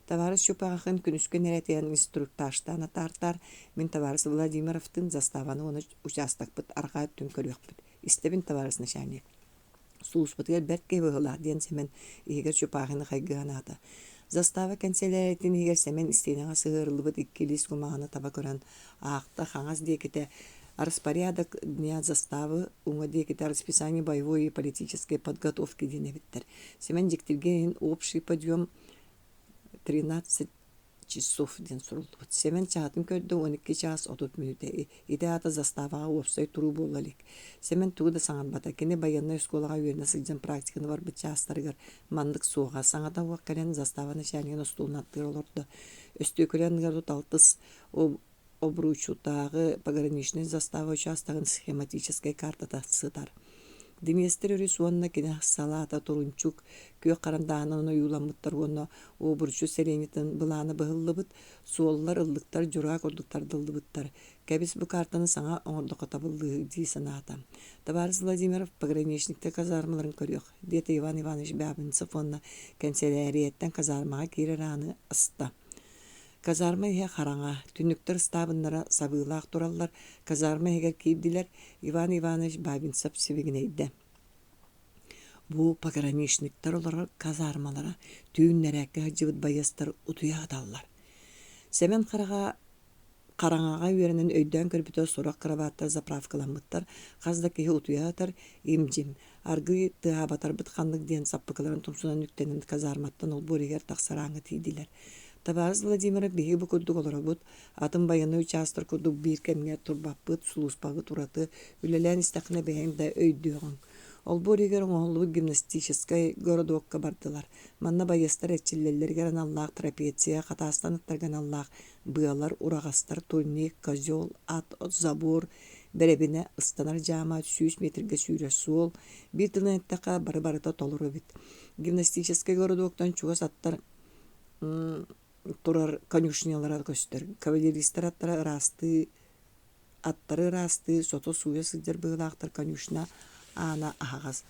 Speaker 1: Табаарыс Чупахин күнүскү нэрэтигэн инструктажтаан атаартаар, мин табаарыс Владимировтыын заставаны уонна учаастакпыт арҕаа өттүн көрүөхпүт. Истэбин, табаарыс начальник. Сулууспатыгар бэрт киһи быһыылаах диэн Сэмэн иһигэр Чупахины хайгыы санаата. Застава кэнсэлээритин иһигэр Сэмэн истиэнэҕэ сыһыарыллыбыт икки илиис кумааҕыны таба көрөн аахта, хаҥас диэкитэ «Распорядок дня заставы», уҥа диэкитэ «Расписание боевой и политической подготовки» диэн эбиттэр. Сэмэн дьиктиргэ иһин «Общий подъем 13 часов» диэн суруллубут. Сэмэн чаһытын көрдө 12 чаас 30 мүнүүтэ. Ити аата заставаҕа уопсай туруу буола илик. Сэмэн тугу да саҥарбата. Кини байыаннай оскуолаҕа үөрэнэ сылдьан практиканы барбыт чаастарыгар маннык суоҕа. Саҥата уох кэлэн застава начальнигын остуолун аттыгар олордо. Өстүөкүлэ анныгар тут алтыс Обручутааҕы пограничнай застава учаастагын схематическай картата сытар. Днестр өрүс уонна кини салаата Турунчук күөх харандааһынан ойууламмыттар уонна Обручу сэлиэнньэтин былаана быһыллыбыт, суоллар, ыллыктар дьураа курдук тардыллыбыттар. Кэбис бу картаны саҥа оҥордоххо табыллыыһы дии санаата. Табаарыс Владимиров пограничниктар казармаларын көрүөх, диэтэ Иван Иванович Бабинцев уонна кэнсэлээрийэттэн казармаҕа киирэр ааны аста. Казарма иһэ хараҥа, түннүктэр ыстаабыннара сабыылаах тураллар, казарма иһигэр киирдилэр, Иван Иванович Бабинцев сибигинэйдэ. Бу пограничниктар олорор казармалара түүн нэрээккэ сылдьыбыт байыастар утуйа сыталлар. Сэмэн хараҕа хараҥаҕа үөрэнэн өйдөөн көрбүтэ сорох кырабааттар заправкаламмыттар, хас да киһи утуйа сытар, им-дьим. Аргыый тыаһаабатарбыт ханнык диэн саппыкыларын тумсунан үктэнэн казарматтан олбуор иһигэр тахсар ааҥҥа тиийдилэр. Табаарыс Владимиров биһиги бу курдук олоробут, атын байыаннай учаастар курдук биир кэмҥэ турбаппыт, сулууспабыт ураты, үлэлээн истэххинэ бэйэҥ да өйдүөҕүҥ. Олбуор иһигэр оҥоһуллубут гимнастическай городокка бардылар. Манна байыастар эрчиллэллэригэр аналлаах трапеция, хатаастан ыттарга аналлаах быалар, ураҕастар, турник, козел, ат, забор, бэрэбинэ, ыстанар дьаама, 100 метргэ сүүрэр суол, биир тылынан эттэххэ, бары-барыта толору эбит. Гимнастическай городоктан чугас аттар турар конюшнялара көстөр. Кавалеристар аттара ыраастыы аттары ыраастыы, сото сууйа сылдьар быһыылаахтар конюшня аана аһаҕас.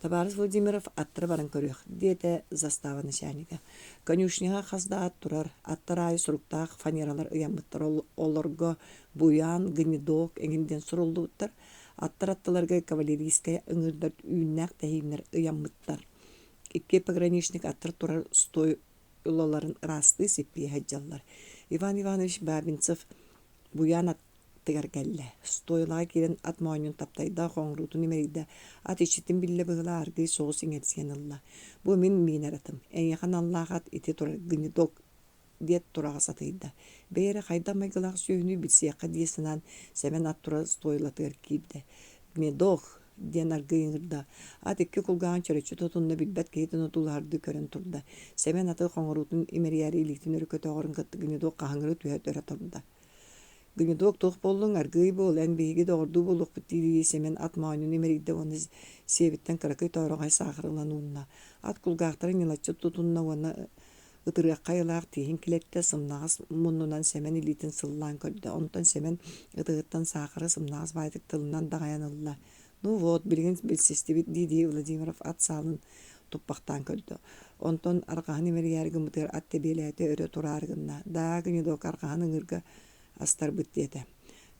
Speaker 1: Табаарыс Владимиров аттары баран көрүөх, диэтэ застава начальнига. Конюшняҕа хас да ат турар, аттар аайы суруктаах фанералар ыйаммыттар, олорго «Буян», «Гнедок» эҥин диэн суруллубуттар. Аттар аттыларга кавалерийскай ыҥыырдар үүннээх тэһииннэр ыйаммыттар. Икки пограничник аттар турар стойлоларын ыраастыы сиппийэ сылдьаллар. Иван Иванович Бабинцев Буян аттыгар кэллэ. Стойлаҕа киирэн ат моонньун таптайда, хоҥоруутун имэрийдэ, ат иччитин биллэ быһыылаах аргыый соҕус иҥэрсийэн ылла. «Бу мин миинэр атым, эйиэхэ аналлаах ат ити турар гнедок» диэт тураҕа сатыйда. Бэйэ эрэ хайдах майгылаах сүөһүнүй билсиэххэ дии санаан Сэмэн ат турар стойлатыгар киирдэ. «Гнедок» диэн аргыый ыҥырда. Ат икки кулгааҕын чөрөччү тутунна билбэт киһитин одуулаһардыы көрөн турда. Сэмэн аты хоҥоруутун имэрийээри илиитин өрө көтөҕөрүн кытта Гнедок хаһыҥырыы түһэ өрө турда. Гнедок туох буоллуҥ, аргыый буол, эн биһиги доҕордуу буолуохпут дии-дии Сэмэн ат моонньун имэрийдэ уонна сиэбиттэн кыракый тоороҕой саахар ылан уунна. Ат кулгаахтарын ньылаччы тутунна уонна ытырыахха айылаах тииһин килэттэ, сымнаҕас муннунан Сэмэн илиитин сыллаан көрдө. Онтон Сэмэн ытыһыттан саахары сымнаҕас баайдык тылынан даҕайан ылла. «Ну вот, билигин билсистибит» дии-дии Владимиров ат саалын туппахтаан көрдө. Онтон арҕаһын имэрийээри гыммытыгар ат тэбиэлээтэ өрө тураары гынна. «Даа, гнедок арҕаһын ыҥыырга астарбыт» диэтэ.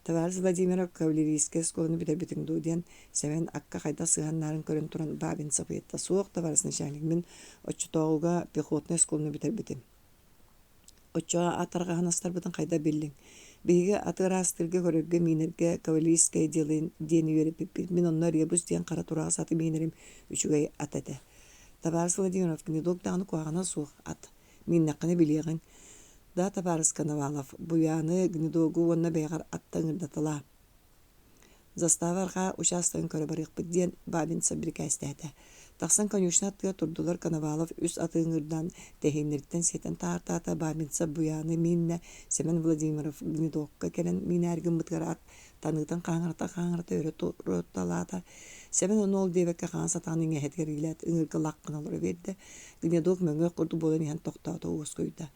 Speaker 1: «Товарищ Владимиров кавалерийскай оскуоланы бүтэрбитиҥ дуу?» диэн Сэмэн акка хайдах сыһыаннаарын көрөн туран Бабинцев ыйытта. «Суох, товарищ начальник, мин оччотооҕуга пехотнай оскуоланы бүтэрбитим». «Оччоҕо ат арҕаһын астарбытын хайдах биллиҥ?» «Биһиги аты ыраастыырга, көрөргө, миинэргэ кавалерийское дело диэни үөрэппиппит. Мин онно ребус диэн хара тураҕас аты миинэрим үчүгэй ат этэ. Табаарыс Владимиров, гнедок даҕаны куһаҕана суох ат. Мииннэххинэ билиэҕиҥ. Да, табаарыс Коновалов, Буяны, Гнедогу уонна бэйэҕэр атта ыҥырдаталаа. Застава арҕаа учаастагын көрө барыахпыт диэн Бабинцев бирикээстээтэ. Тахсан конюшня аттыгар турдулар Коновалов үс аты ыҥырдаан тэһииннэриттэн сиэтэн таһаартаата Бабинцев Буяны мииннэ Семен Владимиров Гнедокка кэлэн миинээри гыммытыгар ат таныытын хаһыҥырата-хаһыҥырата өрө туруталаата. Сэмэн ону ол диэбэккэ хаҥас атаҕын иҥэһэтигэр иилээт ыҥыырга лах гына олоро биэрдэ. Гнедок мөҥүөх курдук буолан иһэн тохтоото уоскуйда.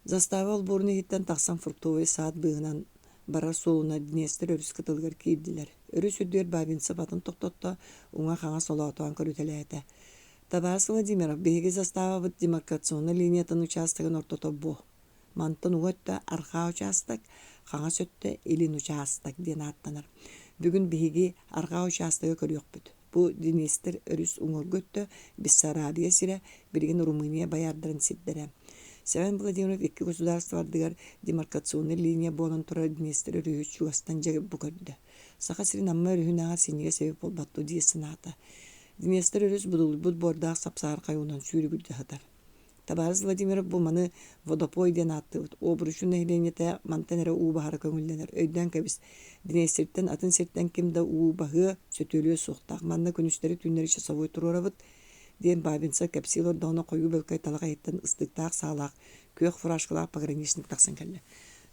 Speaker 1: Застава олбуорун иһиттэн тахсан фруктовай саад быыһынан барар суолунан Днестр өрүс кытылыгар киирдилэр. Өрүс үрдүгэр Бабинцев атын тохтотто, уҥа-хаҥас олоотоон көрүтэлээтэ. Табаарыс Владимиров, биһиги заставабыт демаркационнай линиятын учаастагын ортото бу. Мантан уҥа өттө арҕаа учаастак, хаҥас өттө илин учаастак диэн ааттанар. Бүгүн биһиги арҕаа учаастагы көрүөхпүт. Бу Днестр өрүс уҥуоргу өттө Бессарабия сирэ, билигин Румыния боярдарын сирдэрэ. Семен Владимиров икки государство ардыгар демаркационнай линия буолан турар Днестр өрүһү чугастан дьэ бу көрдө. Саха сирин Амма өрүһүнээҕэр синньигэс эбит буолбат дуо дии санаата. Днестр өрүс будулуйбут буордаах сапсаархай уунан сүүрүгүрдэ сытар. Табаарыс Владимиров бу маны водопой диэн ааттыыбыт. Обручу нэһилиэнньэтэ мантан эрэ уу баһара көҥүллэнэр. Өйдөөн кэбис, Днестртэн атын сиртэн ким да уу баһыа, сөтүөлүө суохтаах. Манна күнүстэри-түүннэри часовой туруорабыт, диэн Бабинцев кэпсии олордоҕуна хойуу бөлкөй талах иһиттэн ыстыыктаах саалаах, күөх фуражкалаах пограничник тахсан кэллэ.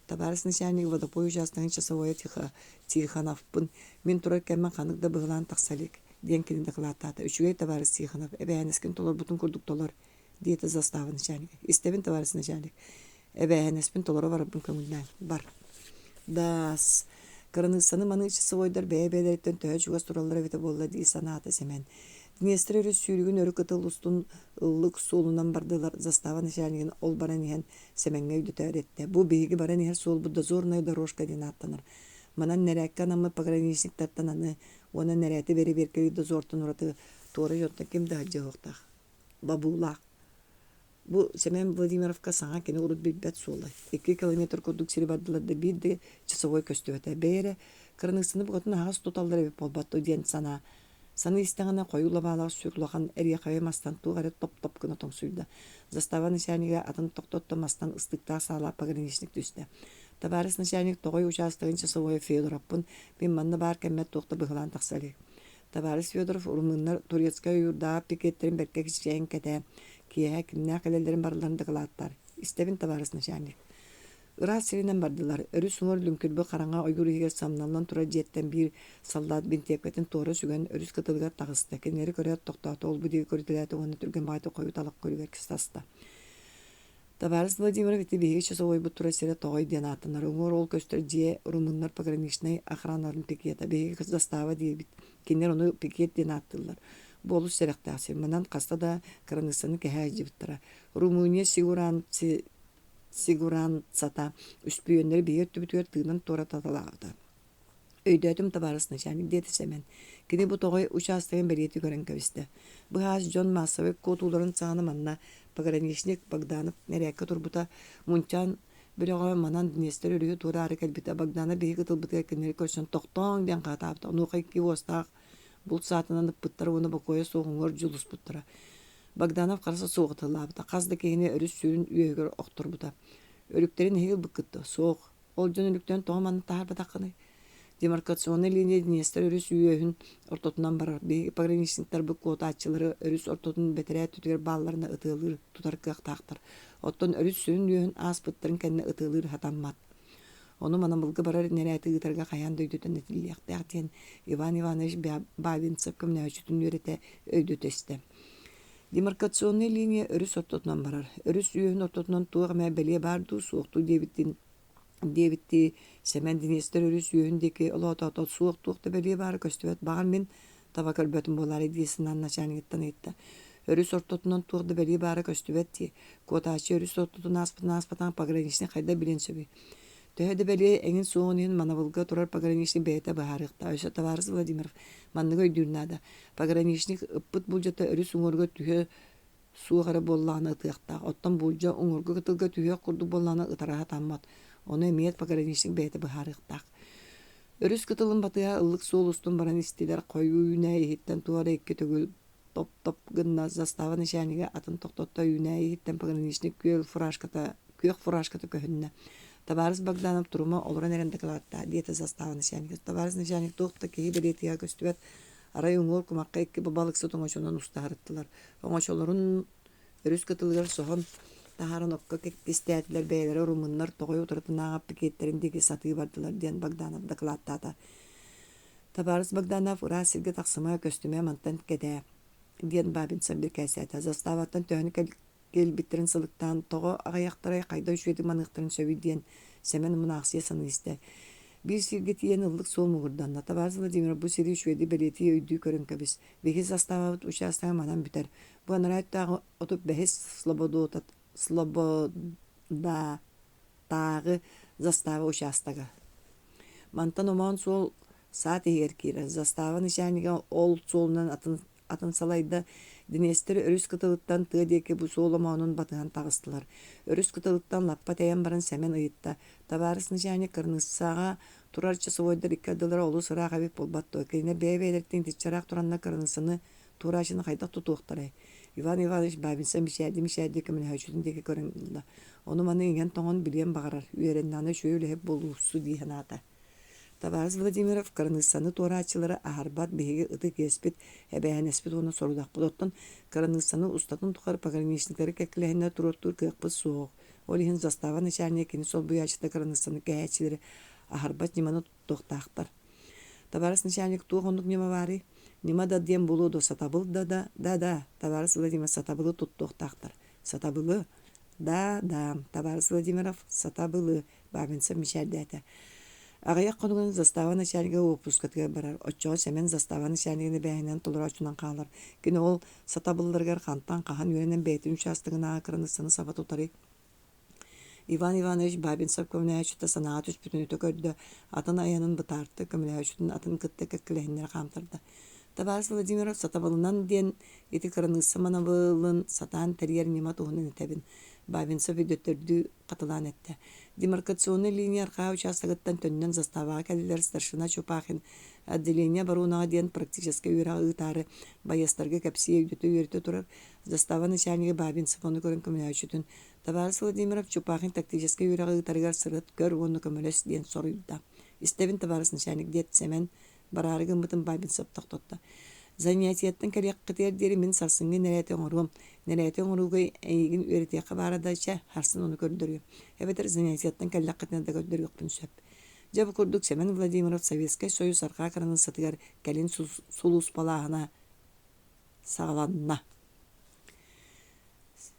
Speaker 1: Табаарыс начальник водопой учаастагын часовойа Тихоновпын. Мин турар кэммин ханнык да быһылаан тахса илик, диэн кини дакылааттаата. Үчүгэй табаарыс Тихонов, эбээһинэскин толорбутун курдук толор диэтэ застава начальнига. Истэбин, товарищ начальник. Эбээһинэспин толоро барарбын көҥүллээн. Бар. Даас. Кыраныыссаны маныы часовойдар бэйэ-бэйэлэриттэн төһө чугас тураллар эбитэ буолла дии санаата Сэмэн. Днестр өрүс сүүрүгүн өрө кытыл устун ыллык суолунан бардылар. Застава начальнигын ол баран иһэн Сэмэҥҥэ өйдөтөөр эттэ. Бу биһиги баран иһэр суолбут дозорная дорожка диэн ааттанар. Манан нэрээккэ анаммыт пограничниктартан аны уонна нэрээти бэрэбиэркэлиир дозортан ураты туора дьонтон ким да сылдьыахтаах. Бобуулаах. Бу Семен Владимировка саҥа кини урут билбэт суола. 2 километр курдук сири бардылар да биир да часовой көстүбэтэ. Бэйэ эрэ кыраныыссаны букатын аһаҕас туталлар эбит буолбат дуо диэн санаа. Саныы истэҕинэ хойуу лабаалаах сүр улахан эриэхэбэй мастан туох эрэ топ-топ гына тоҥсуйда. Застава начальнига атын тохтотто мастан ыстыктаах саалаах пограничник түстэ. Табаарыс начальник тоҕой учаастагын часовойа Федоровпун мин манна баар кэммэр туох да быһылаан тахса илик. Табаарыс Федоров румыннар турецкай ойуурдаах пикеттэрин бэркэ кичэйэн кэтээ, киэһэ кимнээх кэлэллэрин барыларын дакылааттаар. Истэбин, табаарыс начальник. Ыраас сиринэн бардылар. Өрүс уҥуор лүҥкүрбүт хараҥа ойуур иһигэр самналлан турар дьиэттэн биир саллаат бинтиэпкэтин туора сүгэн өрүс кытылыгар таҕыста. Кинилэри көрөөт тохтоото, ол-бу диэки көрүтэлээтэ уонна түргэн баҕайытык хойуу талах көрүгэр саста. Табаарыс Владимиров ити биһиги часовойбут турар сирэ Тоҕой диэн ааттанар. Уҥуор ол көстөр дьиэ румыннар пограничнай охраналарын пикета. Биһиги застава диэбит. Кинилэр ону пикет диэн ааттыыллар. Бу олус сэрэхтээх сир. Манан хаста да кыраныыссаны кэһэ сылдьыбыттара. Румыния сигуранцата үспүйүөннэри биһиги өттүбүтүгэр тыынан туораталаабыта. Өйдөөтүм, табаарыс начальник, диэтэ Сэмэн. Кини бу тоҕой учаастагын бэлиэтии көрөн кэбистэ. Быһаас дьон маассабай куотууларын саҕана манна пограничник Богданов нэрээккэ турбута, Мунчаан бөлөҕө манан Днестр өрүһү туораары кэлбитэ. Богданов биһиги ытылбытыгар кинилэри көрсөн тохтооҥ диэн хаһытаабыта. Онуоха икки уостаах булт саатынан ыппыттара уонна бокуойа суох уҥуор дьулуспуттара. Богданов харса суох ытыллаабыта, хас да киһини өрүс сүүрүн үөһүгэр охторбута. Өлүктэрин эһиги ылбыккыт дуо? Суох. Ол дьон өлүктэрин тоҕо манна таһаарбатаххыный? Демаркационнай линия Днестр өрүс үөһүн ортотунан барар. Биһиги пограничниктарбыт куотааччылары өрүс ортотун бэтэрээ өттүгэр баалларына ытыалыыр, тутар кыахтаахтар. Оттон өрүс сүрүн үөһүн ааспыттарын кэннэ ытыалыыр сатаммат. Ону манабылга барар нэрээти ыытарга хайаан да өйдөтөн этиллиэхтээх диэн Иван Иванович Бабинцев көмөлөһөөччүтүн үөрэтэ өйдөтө истэ. Демаркационнай линия өрүс ортотунан барар. Өрүс үөһүн ортотунан туох эмэ бэлиэ баар дуу, суох дуу диэбиттин диэбиттии Сэмэн Днестр өрүс үөһүн диэки олоотоото суох туох да бэлиэ баара көстүбэт баҕар мин таба көрбөтүм буолаарай дии санаан начальнигыттан ыйытта өрүс ортотунан туох да бэлиэ баара көстүбэт дии куотааччы өрүс ортотун ааспытын ааспатаҕын пограничник хайдах билиэн сөбүй төһө да бэлиэ эҥин суоҕун иһин манабылга турар пограничник бэйэтэ быһаарыахтаах өссө табаарыс Владимиров манныгы өйдүүр наада пограничник ыппыт булдьата өрүс уҥуоругар түһэ суох эрэ буоллаҕына ытыахтаах, оттон буулдьа уҥуоргу кытылга түһүөх курдук буоллаҕына ытара сатаммат, ону эмиэ пограничник бэйэтэ быһаарыахтаах. Өрүс кытылын батыһа ыллык суол устун баран истилэр, хойуу үүнээйи иһиттэн туох эрэ икки төгүл топ-топ гынна, застава начальнига атын тохтотто үүнээйи иһиттэн пограничник күөл фуражката, күөх фуражката көһүннэ. Табаарыс Богданов турума олорон эрэн дакылааттаа, диэтэ застава начальнига. Табаарыс начальник туох да киһи бэлиэтигэ көстүбэт, арай уҥуор кумахха икки балыксыт оҥочонон устаһарыттылар. Оҥочолорун өрүс кытылыгар соһон таһааран окко кистээтилэр, бэйэлэрэ урумуннар тоҕой утарытынааҕы пикеттэрин диэки сатыы бардылар диэн Богданов дакылааттаата. Табаарыс Богданов ыраас сиргэ тахсыма, көстүмэ мантан кэтээ диэн Бабинцев бирикээстээтэ. Заставаттан төһөнү кэлбиттэрин сылыктаан, тоҕо аҕыйахтарай, хайдах үчүгэйдик маныахтарын сөбүй диэн Сэмэн мунаахсыйа саныы истэ. Биир сиргэ тиийэн ыллык суол муҥурданна. Табаарыс Владимир бу сири үчүгэйдик бэлиэтии өйдүү көрөн кэбис. Биһиги заставабыт учаастага манан бүтэр. Бу анараа өттөөҕү 35 Слободатааҕы застава учаастага. Мантан омоон суол саат иһигэр киирэр. Застава начальнига ол суолунан атын атын салайда. Днестр өрүс кытылыттан тыа диэки бу суол омоонун батыһан таҕыстылар. Өрүс кытылыттан лаппа тэйэн баран Сэмэн ыйытта: «Табаарыс начальник, кырныссаҕа турар часовойдар икки ардылара олус ыраах эбит буолбат дуо? Кинилэр бэйэ-бэйэлэриттэн итиччэ ыраах тураннар кырыныссаны туорааччыны хайдах тутуохтарай?» Иван Иванович Бабинцев мичээрдии-мичээрдии көмөлөһөөччүтүн диэки көрөн ылла. Ону-маны иҥэн-тоҥон билиэн баҕарар, үөрэннэҕинэ үчүгэй үлэһит буолуохсу дии санаата. Табаарыс Владимиров кыраныыссаны туорааччылары аһарбат биһиги ытык иэспит, эбээһинэспит уонна сорудахпыт. Оттон кыраныыссаны устатын тухары пограничниктары кэккэлэһиннэрэ туруортуур кыахпыт суох. Ол иһин застава начальнига кини солбуйааччыта кыраныыссаны кэһээччилэри аһарбат ньыманы туттуохтаахтар. Табаарыс начальник туох оннук ньыма баарый? Ньыма да диэн буолуо дуо, сатабыл да да, да-да, табаарыс Владимир сатабылы туттуохтаахтар. Сатабылы? Да-да, табаарыс Владимиров, сатабылы, Бабинцев мичээрдээтэ. Аҕыйах хонугунан застава начальнига уоппускатыгар барар. Оччоҕо Сэмэн застава начальнигын эбээһинэн толорооччунан хаалар. Кини ол сатабылларыгар хантан хаһан үөрэнэн бэйэтин учаастагынааҕы кыраныыссаны саба тутарый? Иван Иванович Бабинцев көмөлөһөөччүтэ санааҕа түспүтүн өтө көрдө, атын айанын бытаарта, көмөлөһөөччүтүн атын кытта кэккэлэһиннэрэ хаамтарда. Табаарыс Владимиров сатабылынан диэн ити кыраныысса манабылын сатаан тэрийэр ньыма туһунан этэбин. Бабинцев өйдөттөрдүү хатылаан эттэ. Демаркационнай линия арҕаа учаастагыттан төннөн заставаҕа кэллилэр старшина Чупахин отделение оборонаҕа диэн практическай үөрэҕи ыытаары байыастарга кэпсии өйдөтө үөрэтэ турар застава начальнига Бабинцев ону көрөн көмөлөһөөччүтүн табаарыс Владимиров Чупахин тактическай үөрэҕи ыытарыгар сырыт көр уонна көмөлөс диэн соруйда. Истэбин табаарыс начальник диэт Сэмэн Бараары гыммытын Бабинцев тохтотто. Занятиеттан кэлиэххитигэр диэри мин сарсыҥҥы нэрээти оҥоруом. Нэрээти оҥорууга эйигин үөрэтиэххэ баара да, чэ, сарсын ону көрдөрүөм. Эбэтэр занятиеттан кэллэххитинэ да көрдөрүөхпүн сөп. Дьэ бу курдук Сэмэн Владимиров Советскай Союз арҕаа кыраныыссатыгар кэлин сулууспалааһына саҕаланна.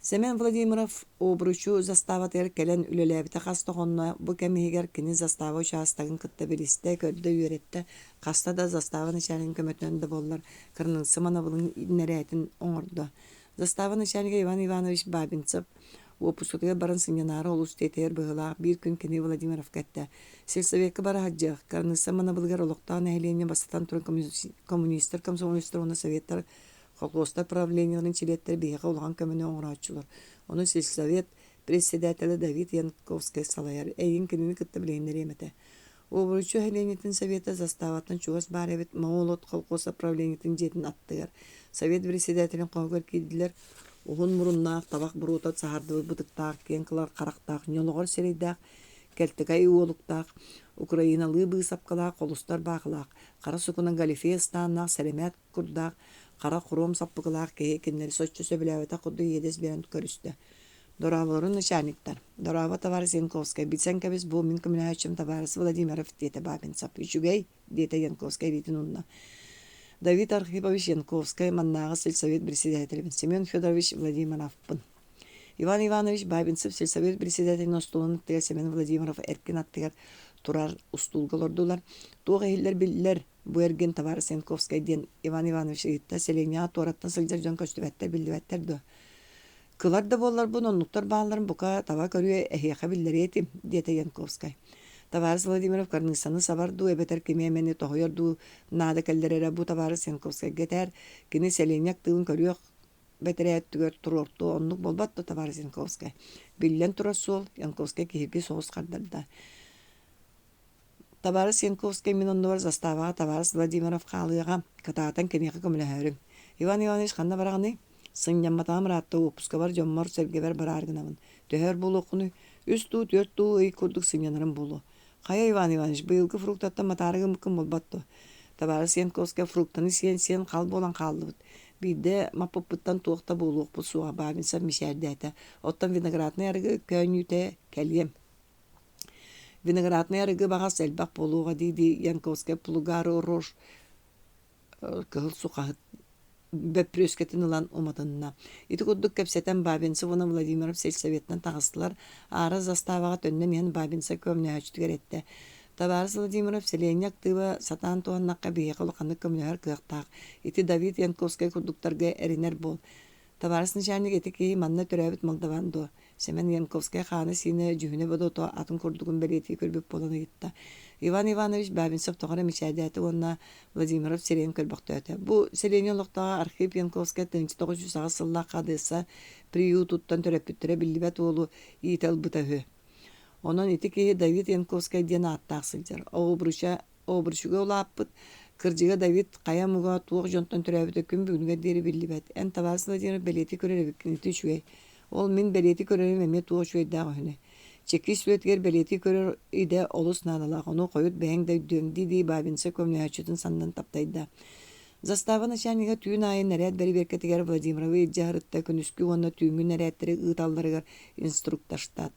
Speaker 1: Семен Владимиров Обручу заставатыгар кэлэн үлэлээбитэ хас да хонно, бу кэм иһигэр кини застава учаастагын кытта билистэ, көрдө, үөрэттэ, хаста да застава начальнигын көмөтүнэн да буоллар, кырныысса манабылын нэрээтин оҥордо. Застава начальнига Иван Иванович Бабинцев уоппускатыгар баран сынньанаары олус тиэтэйэр быһыылаах биир күн кини Владимировка эттэ: «Сельсовекка бара сылдьыах, кырыныысса манабылыгар олохтоох нэһилиэнньэ бастатан туран коммунистар, комсомолецтар уонна советтар Колхуостар правлениеларын чилиэттэрэ биһиэхэ улахан көмөнү оҥорооччулар. Ону сельсовет председателэ Давид Янковскай салайар. Эйигин кинини кытта билиһиннэриэм этэ. Уобуруччу нэһилиэнньэтин совета заставаттан чугас баар эбит Моҥол колхоз правлениетын дьиэтин аттыгар. Совет председателин хоһугар киирдилэр. Уһун муруннаах, табах буруота саһардыбыт бытыктаах, киэҥ кылар харахтаах, ньолоҕор сирэйдээх, кэлтэкэй уолуктаах, украиналыы быысапкалаах, холустар баахылаах, хара сукуна галифе ыстааннаах сэрэмээт курдаах, хара хоруом саппыкылаах киһи кинилэри соччо сөбүлээбэтэх курдук иэдэс биэрэн көрүстэ. «Дорооболорун, начальниктар! Дорообо, табаарыс Янковскай, билсэн кэбис, бу мин көмөлөһөөччүм табаарыс Владимиров», диэтэ Бабинцев. «Үчүгэй», диэтэ Янковскай илиитин уунна. Давид Архипович Янковскай маннааҕы сельсовет председателибин, Семен Федорович Владимировпын. Иван Иванович Бабинцев сельсовет председателин остуолун аттыгар Семен Владимиров эркин аттыгар турар устуулга олордулар. Туох иһиллэр биллэр, Бу эргин табаарыс Янковскай диэн Иван Иванович ыйытта, сэлиэнньэҕэ туораттан сылдьар дьон көстүбэттэр, биллибэттэр дуо? Кылар да буолларбын, оннуктар баалларын бука таба көрүө, эһиэхэ биллэриэ этим, диэтэ Янковскай. Табаарыс Владимиров кырныыссаны сабар дуу эбэтэр кими эмэни тоһуйар дуу наада кэллэр эрэ бу табаарыс Янковскайга этээр, кини сэлиэнньэ актыыбын көрүөх бэтэрээ өттүгэр туруортуо оннук буолбат дуо, табаарыс Янковскай? Биллэн турар суол, Янковскай киһиргии соҕус хардарда. Табаарыс Янковскай мин оннубар заставаҕа табаарыс Владимиров хаалыаҕа, кытаатан киниэхэ көмөлөһөөрүҥ. Иван Иванович ханна бараҕыный? Сынньамматаҕым ыраатта уоппускабар дьоммор-сэргэбэр бараары гынабын. Төһө өр буолуоххунуй? Үс дуу, түөрт дуу ый курдук сынньанарым буолуо. Хайа, Иван Иванович, быйылгы фруктаттан матаары гыммыккын буолбат дуо? Табаарыс Янковскай фруктаны сиэн-сиэн хал буолан хааллыбыт. Биирдэ маппыппыттан туох да буолуохпут суоҕа, Бабинцев мичээрдээтэ. Оттон винограднай арыгы көөнньүүтэ кэлиэм. Винограднай арыгы баҕас элбэх буолуоҕа дии-дии Янковскай плугары рожь кыһыл сухаһыт бөппүрүөскэтин ылан уматынна. Ити курдук кэпсэтэн Бабинцев уонна Владимиров сельсоветтан таҕыстылар. Аара заставаҕа төннөн иһэн Бабинцев көмөлөһөөччүтүгэр эттэ: «Табаарыс Владимиров, сэлиэнньэ актыыба сатаан туһаннахха биһиэхэ улаханнык көмөлөһөр кыахтаах. Ити Давид Янковскай курдуктарга эрэнэр буол. Табаарыс начальник ити киһи манна төрөөбүт молдаван дуо? Сэмэн Янковскай хаана-сиинэ, дьүһүнэ-бодото атын курдугун бэлиэтии көрбүт буолан ыйытта. Иван Иванович Бабинцев тоҕо эрэ мичээрдээтэ уонна Владимиров сирэйин көрбөхтөөтө. Бу сэлиэнньэ олохтооҕо Архип Янковскай 1908 сыллаахха Одесса приютуттан төрөппүттэрэ биллибэт уолу иитэ ылбыта үһү. Онон ити киһи Давид Янковскай диэн ааттаах сылдьар. Оҕубруча Обручуга улааппыт, кырдьыга Давид хайа омуга туох дьонтон төрөөбүтэ күн бүгүнүгэр диэри биллибэт. Эн табаарыс Владимир бэлиэтии көрөр эбиккин, ити үчүгэй. Ол мин бэлиэтии көрөрүм эмиэ туох үчүгэйдээх үһүнүй? Чекист үлэтигэр бэлиэтии көрөр идэ олус наадалаах, ону хойут бэйэҥ да өйдүөҥ дии-дии Бабинцев көмөлөһөөччүтүн саннын таптайда. Застава начальнига түүн аайы нэрээт бэрэбиэркэтигэр Владимировы илдьэ сырытта, күнүскү уонна түүҥҥү нэрээттэри ыыталларыгар инструктажтаата.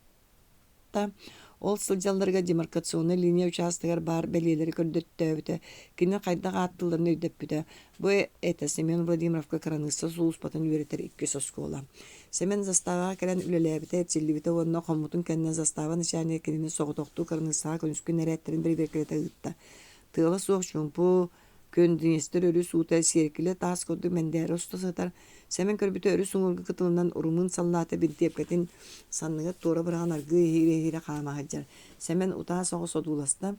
Speaker 1: Ол сылдьалларыгар демаркационнай линия учаастагар баар бэлиэлэри көрдөттөөбүтэ, кини хайдах ааттыылларын өйдөппүтэ. Бу этэ Семен Владимировка кыраныысса сулууспатын үөрэтэр иккис оскуола. Семен заставаҕа кэлэн үлэлээбитэ, эрчиллибитэ уонна хоммутун кэннэ застава начальнига кинини соҕотохтуу кыраныыссаҕа күнүскү нэрээттэрин бэрэбиэркэлэтэ ыытта. Тыала суох чуумпу, Күн Днестр өрүс уута сиэркилэ таас курдук мэндээрэ уста сытар. Сэмэн көрбүтэ өрүс уҥуоргу кытылынан румын саллаата бинтиэпкэтин санныгар туора быраҕан аргыый иһиирэ-иһиирэ хаама сылдьар. Сэмэн утаа соҕус одууласта.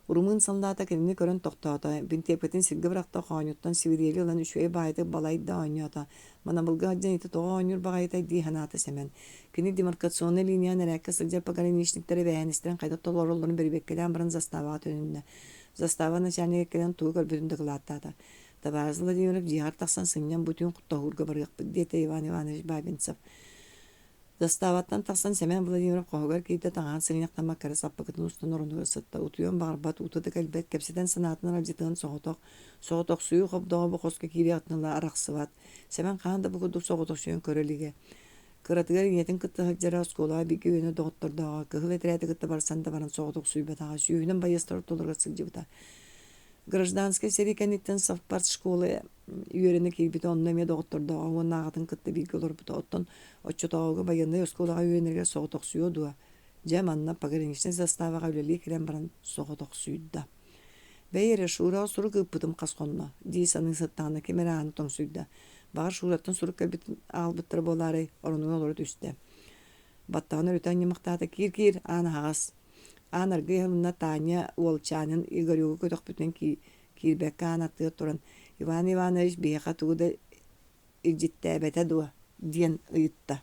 Speaker 1: Румын саллаата кинини көрөн тохтоото. Бинтиэпкэтин сиргэ бырахта, хоонньуттан сибириэли ылан үчүгэй баайытык балайда оонньоото. Манабылга сылдьан ити тоҕо оонньуур баҕайытай дии санаата Сэмэн. Кини демаркационнай линияҕа нэрээккэ сылдьар пограничниктар эбээһинэстэрин хайдах толороллорун бэрэбиэркэлээн баран заставаҕа төнүннэ. Застава начальнига кэлэн тугу көрбүтүн дакылааттаата. Табаарыс Владимиров дьиэҕэр тахсан сынньан бу түүн тоһуурга барыахпыт, диэтэ Иван Иванович Бабинцев. Заставаттан тахсан Сэмэн Владимиров хоһугар киирдэ таҥаһын сыгынньахтаммакка эрэ саппыкытын устан оронугар сытта. Утуйуон баҕарбат, уута да кэлбэт, кэпсэтэн санаатын аралдьытыан соҕотох, соҕотохсуйуу хобдоҕо бу хоско киириэҕиттэн ыла арахсыбат. Сэмэн хаһан да бу курдук соҕотохсуйан көрө илигэ. Кыратыгар ийэтин кытта сылдьара, оскуолаҕа бииргэ үөрэнэр доҕоттордооҕо, кыһыл этэрээти кытта барсан да баран соҕотохсуйбатаҕа, сүүһүнэн байыастар ортолоругар сылдьыбыта. Гражданскай сэрии кэнниттэн совпартшкола үөрэнэ киирбитэ, онно эмиэ доҕоттордооҕо уонна аҕатын кытта бииргэ олорбута. Оттон оччотооҕуга байыаннай оскуолаҕа үөрэнэригэр соҕотохсуйуо дуо? Дьэ, манна пограничнай заставаҕа үлэлии кэлэн баран соҕотохсуйда. «Бэйи эрэ, Шураҕа сурук ыыппытым хас хонно?» дии саныы сыттаҕына ким эрэ ааны тоҥсуйда. Баҕар, Шураттан сурук кэлбитин аҕалбыттара буолаарай, оронугар олоро түстэ. Баттаҕын өрүтэ анньымахтаата, «Киир-киир, аан аһаҕас» Аан аргыый аһылынна Таня уолчаанын Игорёгу көтөхпүтүнэн киирбэккэ аан аттыгар туран «Иван Иванович биһиэхэ тугу да илдьиттээбэтэ дуо?» диэн ыйытта.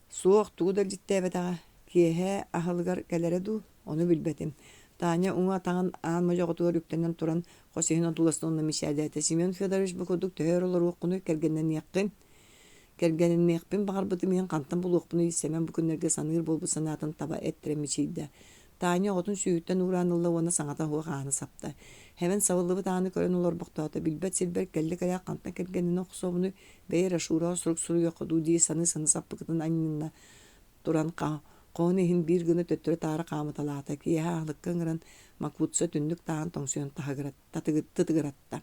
Speaker 1: Суох, тугу да илдьиттээбэтэҕэ. Киэһэ аһылыгар кэлэрэ дуу, ону билбэтим. Таня уҥа атаҕын аан модьоҕотугар үктэнэн туран хос иһин одууласта уонна мичээрдээтэ. Семен Федорович бу курдук төһө өр олоруоххунуй, кэргэннэниэххин? Кэргэнниэхпин баҕарбытым иһин хантан булуохпунуй Сэмэн бу күннэргэ саныыр буолбут санаатын таба эттэрэн мичийдэ. Таня оҕотун сүүһүттэн уураан ылла уонна саҥата суох ааны сапта. Һэмэн сабыллыбыт ааны көрөн олорбохтоото, билбэт сирбэр кэллэ-кэлэ хантан кэргэннэнэ охсуобунуй, бэйэ эрэ Шураҕа сурук суруйуохха дуу дии саныы-саныы саппыкытын анньынна туран хоһун иһин биир гына төттөрү-таары хаамыталаата. Киэһэ аһылыкка ыҥыран Макутса түннүк тааһын тоҥсуйан тытыгыратта.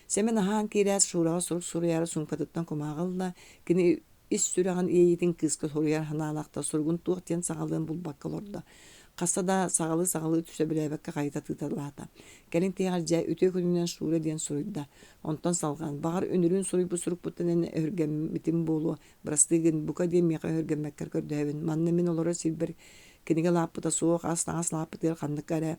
Speaker 1: Сэмэн аһаан киирээт Шураҕа сурук суруйаары суумкатыттан кумааҕы ылла. Кини ис сүрэҕин иэйиитин кыыска суруйар санаалаах да суругун туох диэн саҕалыан булбакка олордо. Хаста да саҕалыы-саҕалыы сөбүлээбэккэ хайыта тыыталаата. Кэлин тиһэҕэр дьэ үтүө күнүнэн Шура диэн суруйда. Онтон салҕаан, баҕар үнүрүүн суруйбут сурукпуттан эн өһүргэммитим буолуо, бырастыы гын, бука диэн миэхэ өһүргэммэккэр көрдөһөбүн. Манна мин олорор сирбэр кинигэ лааппыта суох, ас-таҥас лааппытыгар ханнык эрэ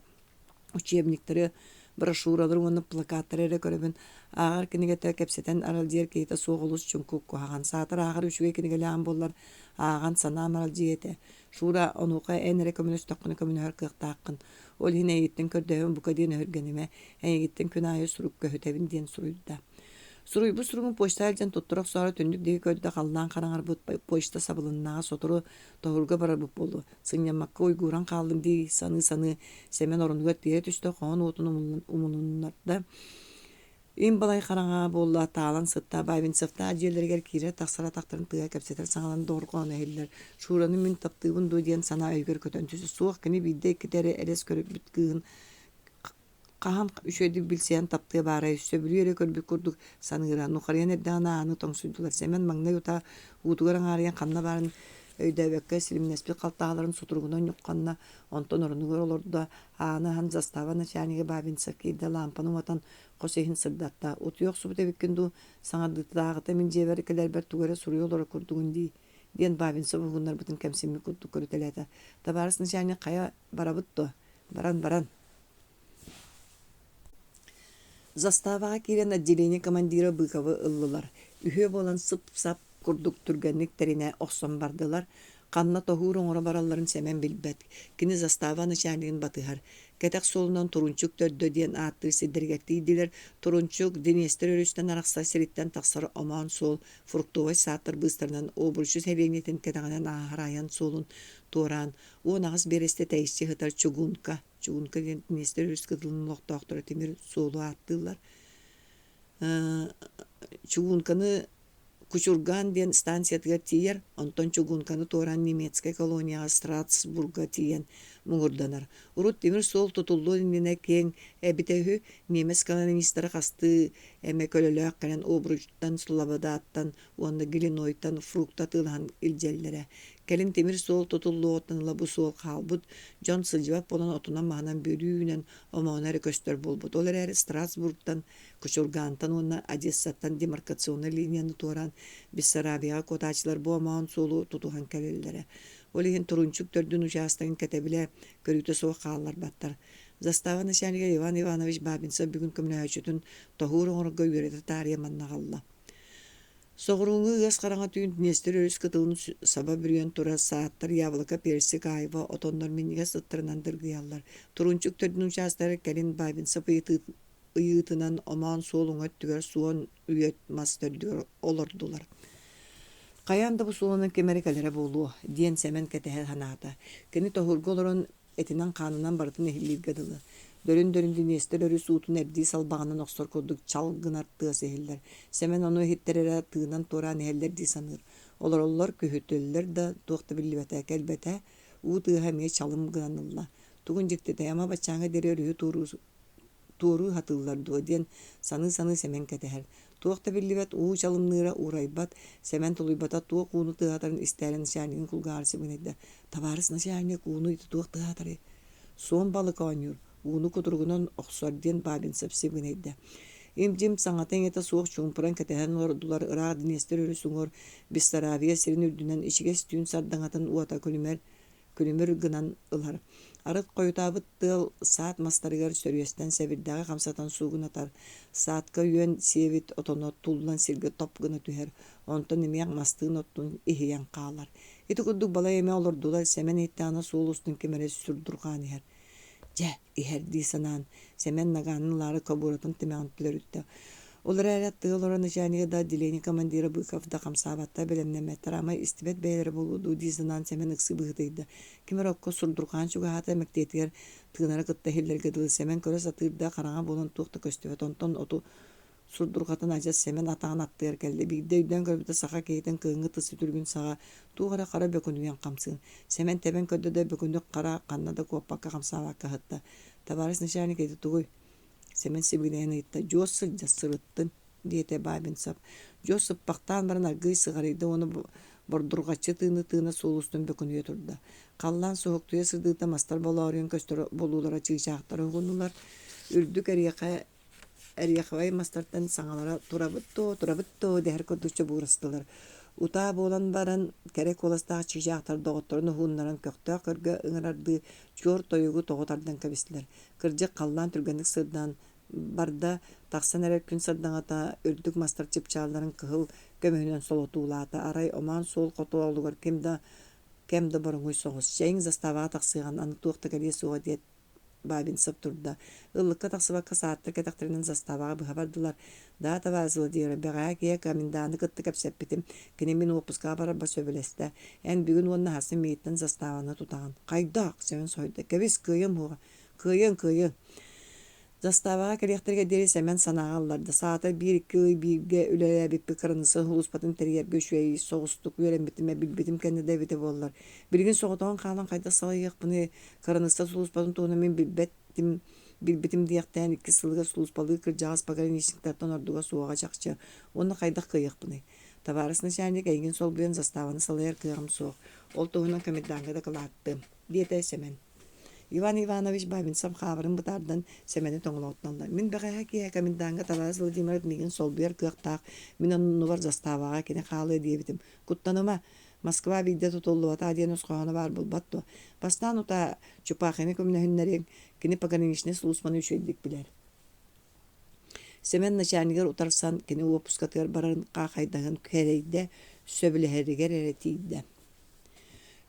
Speaker 1: учебниктары, брошюралары уонна плакаттары эрэ көрөбүн. Ааҕар кинигэтэ кэпсэтэн аралдьыйар киһитэ суох олус чуҥкук куһаҕан. Саатар ааҕар үчүгэй кинигэлээҕим буоллар, ааҕан санаам аралдьыйа этэ. Шура, онуоха эн эрэ көмөлөстөххүнэ көмөлөһөр кыахтааххын. Ол иһин эйигиттэн көрдөһөбүн бука диэн өһүргэнимэ, эйигиттэн күн аайы сурук көһүтэбин диэн суруйда. Суруйбут суругун почта илдьэн туттара охсоору түннүк диэки көрдө, халлаан хараҥарбыт, почта сабылыннаҕа сотору тоһуурга барарбыт буолуо. Сынньаммакка уйгууран хааллым дии саныы-саныы Сэмэн оронугар тиэрэ түстэ, хоһоон уотун умулуннарда. Им балай хараҥа буолла, таалан сытта, Бабинцевтаах дьиэлэригэр киирэр-тахсар атахтарын тыаһа кэпсэтэр саҥаларын дорҕооно иһиллэр. Шураны мин таптыыбын дуо диэн санаа өйүгэр көтөн түстэ. Суох, кини биирдэ-иккитэ эрэ элэс көрбүт кыыһын хаһан үчүгэйдик билсиһэн таптыа баарай, сөбүлүү эрэ көрбүт курдук саныыра. Нухарыйан эрдэҕинэ ааны тоҥсуйдулар. Сэмэн маҥнай утаа уутугар аҥаарыйан ханна баарын өйдөөбөккө силимнэспит халтаһаларын сутуругунан ньухханна, онтон оронугар олордо, ааны аһан застава начальнига Бабинцев киирдэ, лаампаны уматан хос иһин сырдатта. «Утуйа охсубут эбиккин дуу, саҥардыытааҕыта мин дьиэбэр кэлэрбэр тугу эрэ суруйа олорор курдугун дии» диэн Бабинцев уһугуннарбытын кэмсиммит курдук көрүтэлээтэ. «Табаарыс начальник, хайа барабыт дуо? Баран, баран» Заставаҕа киирэн отделение командира Быковы ыллылар, үһүө буолан сып-сап курдук түргэнник тэринэ охсон бардылар, ханна тоһуур оҥоро баралларын Сэмэн билбэт, кини застава начальнигын батыһар. Кэтэх суолунан Турунчук төрдө диэн ааттыыр сирдэригэр тиийдилэр. Турунчук, Днестр өрүстэн арахсар сириттэн тахсар омоон суол фруктовай саадтар быыстарынан Обручу сэлиэнньэтин кэтэҕинэн ааһар айан суолун туораан, 18 биэрэстэ тэйиччи сытар Чугунка Чугунка диэн Днестр өрүс кытылын олохтоохторо тимир суолу ааттыыллар. Чугунканы Кучургаан диэн станциятыгар тиийэр, онтон Чугунканы туораан немецкэй колонияҕа Страсбурга тиийэн муҥурданар. Урут тимир суол тутуллуон иннинэ киэҥ эбитэ үһү, немец колонистара хастыы эмэ көлөлөөх кэлэн Обручтан, Слободаттан уонна Гелинойтан фрукта атыылаһан илдьэллэрэ. Кэлин тимир суол тутуллуоҕуттан ыла бу суол хаалбыт, дьон сылдьыбат буолан отунан-маһынан бүрүү үүнэн омооно эрэ көстөр буолбут. Ол эрээри Страсбургтан, Кучургаантан уонна Одессаттан демаркационнай линияны туораан Бессарабияҕа куотааччылар бу омоон суолу тутуһан кэлэллэрэ. Ол иһин Турунчук төрдүн учаастагын кэтэбилэ, көрүүтэ суох хаалларбаттар. Застава начальнига Иван Иванович Бабинцев бүгүн көмөлөһөөччүтүн тоһуур оҥорорго үөрэтэ таарыйа манна аҕалла. Соҕурууҥҥу ыас хараҥа түүн Днестр өрүс кытылын саба бүрүйэн турар саадтар яблоко, персик, айва отоннор минньигэс ыттарынан дыргыйаллар. Турунчук төрдүн учаастагар кэлин Бабинцев ыйыытынан омоон суол уҥа өттүгэр суон үөт мас төрдүгэр олордулар. «Хайаан да бу суолунан ким эрэ кэлэрэ буолуо» диэн Сэмэн кэтэһэ санаата. Кини тоһуурга олорон этинэн-хаанынан барытын иһиллииргэ дылы. Дөрүн-дөрүн Днестр өрүс уутун эрдии салбаҕынан охсор курдук чал гынар тыас иһиллэр. Сэмэн ону иһиттэр эрэ тыынан туораан иһэллэр дии саныыр. Олороллор, күһүтэллэр да, туох да биллибэтэ, кэлбэтэ. Уу тыаһа эмиэ чалым гынан ылла. Тугун дьиктитэй, ама баччааҥҥа диэри өрүһү туоруу туоруу сатыыллар дуо диэн саныы-саныы Сэмэн кэтэһэр. Туох да биллибэт, уу чалымныыра уурайбат, Сэмэн тулуйбата туох ууну тыаһатарын истээри начальнигын кулгааҕар сибигинэйдэ: «Табаарыс начальник, ууну ити туох тыаһатарый?» «Суон балык оонньуур, ууну кутуругунан охсор» диэн Бабинцев сибигинэйдэ. Им-дьим саҥата-иҥэтэ суох чуумпуран кэтэһэн олордулар ыраах Днестр өрүс уҥуор Бессарабия сирин үрдүнэн ичигэс түүн сардаҥатын уота күлүмэр күлүмүр гынан ылар. Арыт хойутаабыт тыал саат мастарыгар сөрүөстэн сэбирдэҕи хамсатан суугунатар, саатка үөн сиэбит отоно туллан сиргэ топ гына түһэр, онтон эмиэ мастыын оттун иһийэн хаалар. Ити курдук балай эмэ олордулар, Сэмэн иһиттэҕинэ суол устун ким эрэ сурдурҕаан иһэр. Дьэ, иһэр дии санаан, Сэмэн нагаанын ылаары кобууратын тимэҕин төлөрүттэ. Ол эрээри аттыга олорор начальнига да, отделение командира Быков да хамсаабаттар, бэлэмнэммэттэр, ама истибэт бэйэлэрэ буолуо дуу дии санаан Сэмэн ыксыы быһыытыйда. Ким эрэ окко сурдурҕаан чугаһаата, мэктиэтигэр тыынара кытта иһиллэргэ дылы Сэмэн көрө сатыыр да, хараҥа буолан туох да көстүбэт. Онтон оту сурдурҕатын адьас Сэмэн атаҕын аттыгар кэллэ. Биирдэ өйдөөн көрбүтэ саха киһитин кыһыҥҥы тыс сүтүрүгүн саҕа туох эрэ хара бөкүнүйэн хамсыыр. Сэмэн тэбэн көрдө да бөкүнүк хара ханна да куоппакка хамсаабакка сытта. «Табаарыс начальник ити тугуй?» Сэмэн сибигинэйэн ыйытта. «Дьуос сылдьа сырыттын» диэтэ Бабинцев. Дьуос сыппахтаан баран аргыый сыҕарыйда уонна бордурҕаччы тыына-тыына суол устун бөкүнүйэ турда. Халлаан суһуктуйа сырдыыта мастар болооруйан көстөр болуулара чыычаахтар уһугуннулар. Үрдүк эриэхэ Эриэхэбэй мастартан саҥалара «Турабыт дуо, турабыт дуо» дэһэр курдук чобуурастылар. Утаа буолан баран, кэрэ куоластаах чыычаахтар доҕотторун уһууннаран көхтөөх көргө ыҥырардыы чуор тойугу тоҕо тардан кэбистилэр. Кырдьык, халлаан түргэнник сырдаан барда, тахсан эрэр күн сардаҥата үрдүк мастар чыпчаалларын кыһыл көмүһүнэн солотуулаата. Арай омоон суол хотоолугар ким да кэм да боруҥуй соҕус. Чэйиҥ заставаҕа тахсыаҕын, аны туох да кэлиэ суоҕа диэт Бабинцев турда. Ыллыкка тахсыбакка сааттар кэтэхтэринэн заставаҕа быһа бардылар. «Да, товарищ Владимир, бэҕэһээ киэһэ коменданы кытта кэпсэппитим. Кини мин уоппускаҕа барарбар сөбүлэстэ. Эн бүгүн уонна сарсын миигиттэн заставаны тутаҕын». «Хайдах?» Сэмэн соһуйда. «Кэбис, кыайыам уоҕа. Кыайыаҥ, кыайыаҥ». Заставаҕа кэлиэхтэригэр диэри Сэмэн санааҕа ылларда. Саатар биир-икки ый бииргэ үлэлээбиппит кыраныысса сулууспатын тэрийэргэ үчүгэй соҕустук үөрэммитим, билбитим кэннэ да эбитэ буоллар. Билигин соҕотоҕун хаалан хайдах салайыахпыный, кыраныысса сулууспатын туһунан мин билбэтим, билбитим диэхтээн икки сылыгар сулууспалыы кырдьаҕас пограничниктартан ордуга суоҕа чахчы. Уонна хайдах кыайыахпыный? Табаарыс начальник эйигин солбуйан заставаны салайар кыаҕым суох. Ол туһунан коменданка дакылааттыам, диэтэ Сэмэн. Иван Иванович Бабинцев хаабырын бытаардан Сэмэни тоҥолоҕуттан ылла. Мин бэҕэһээ киэһэ коменданка табаарыс Владимиров миигин солбуйар кыахтаах, мин оннубар заставаҕа кини хаалыа диэбитим. Куттаныма, Москва биирдэ тутуллубатаҕа диэн өс хоһооно баар буолбат дуо? Бастаан утаа Чупахины көмөлөһүннэриэҥ, кини пограничнай сулууспаны үчүгэйдик билэр. Сэмэн начальнигар утарсан кини уоппускатыгар барарын хаахайдаһан кэрэйдэ, сөбүлэһэригэр эрэ тиийдэ.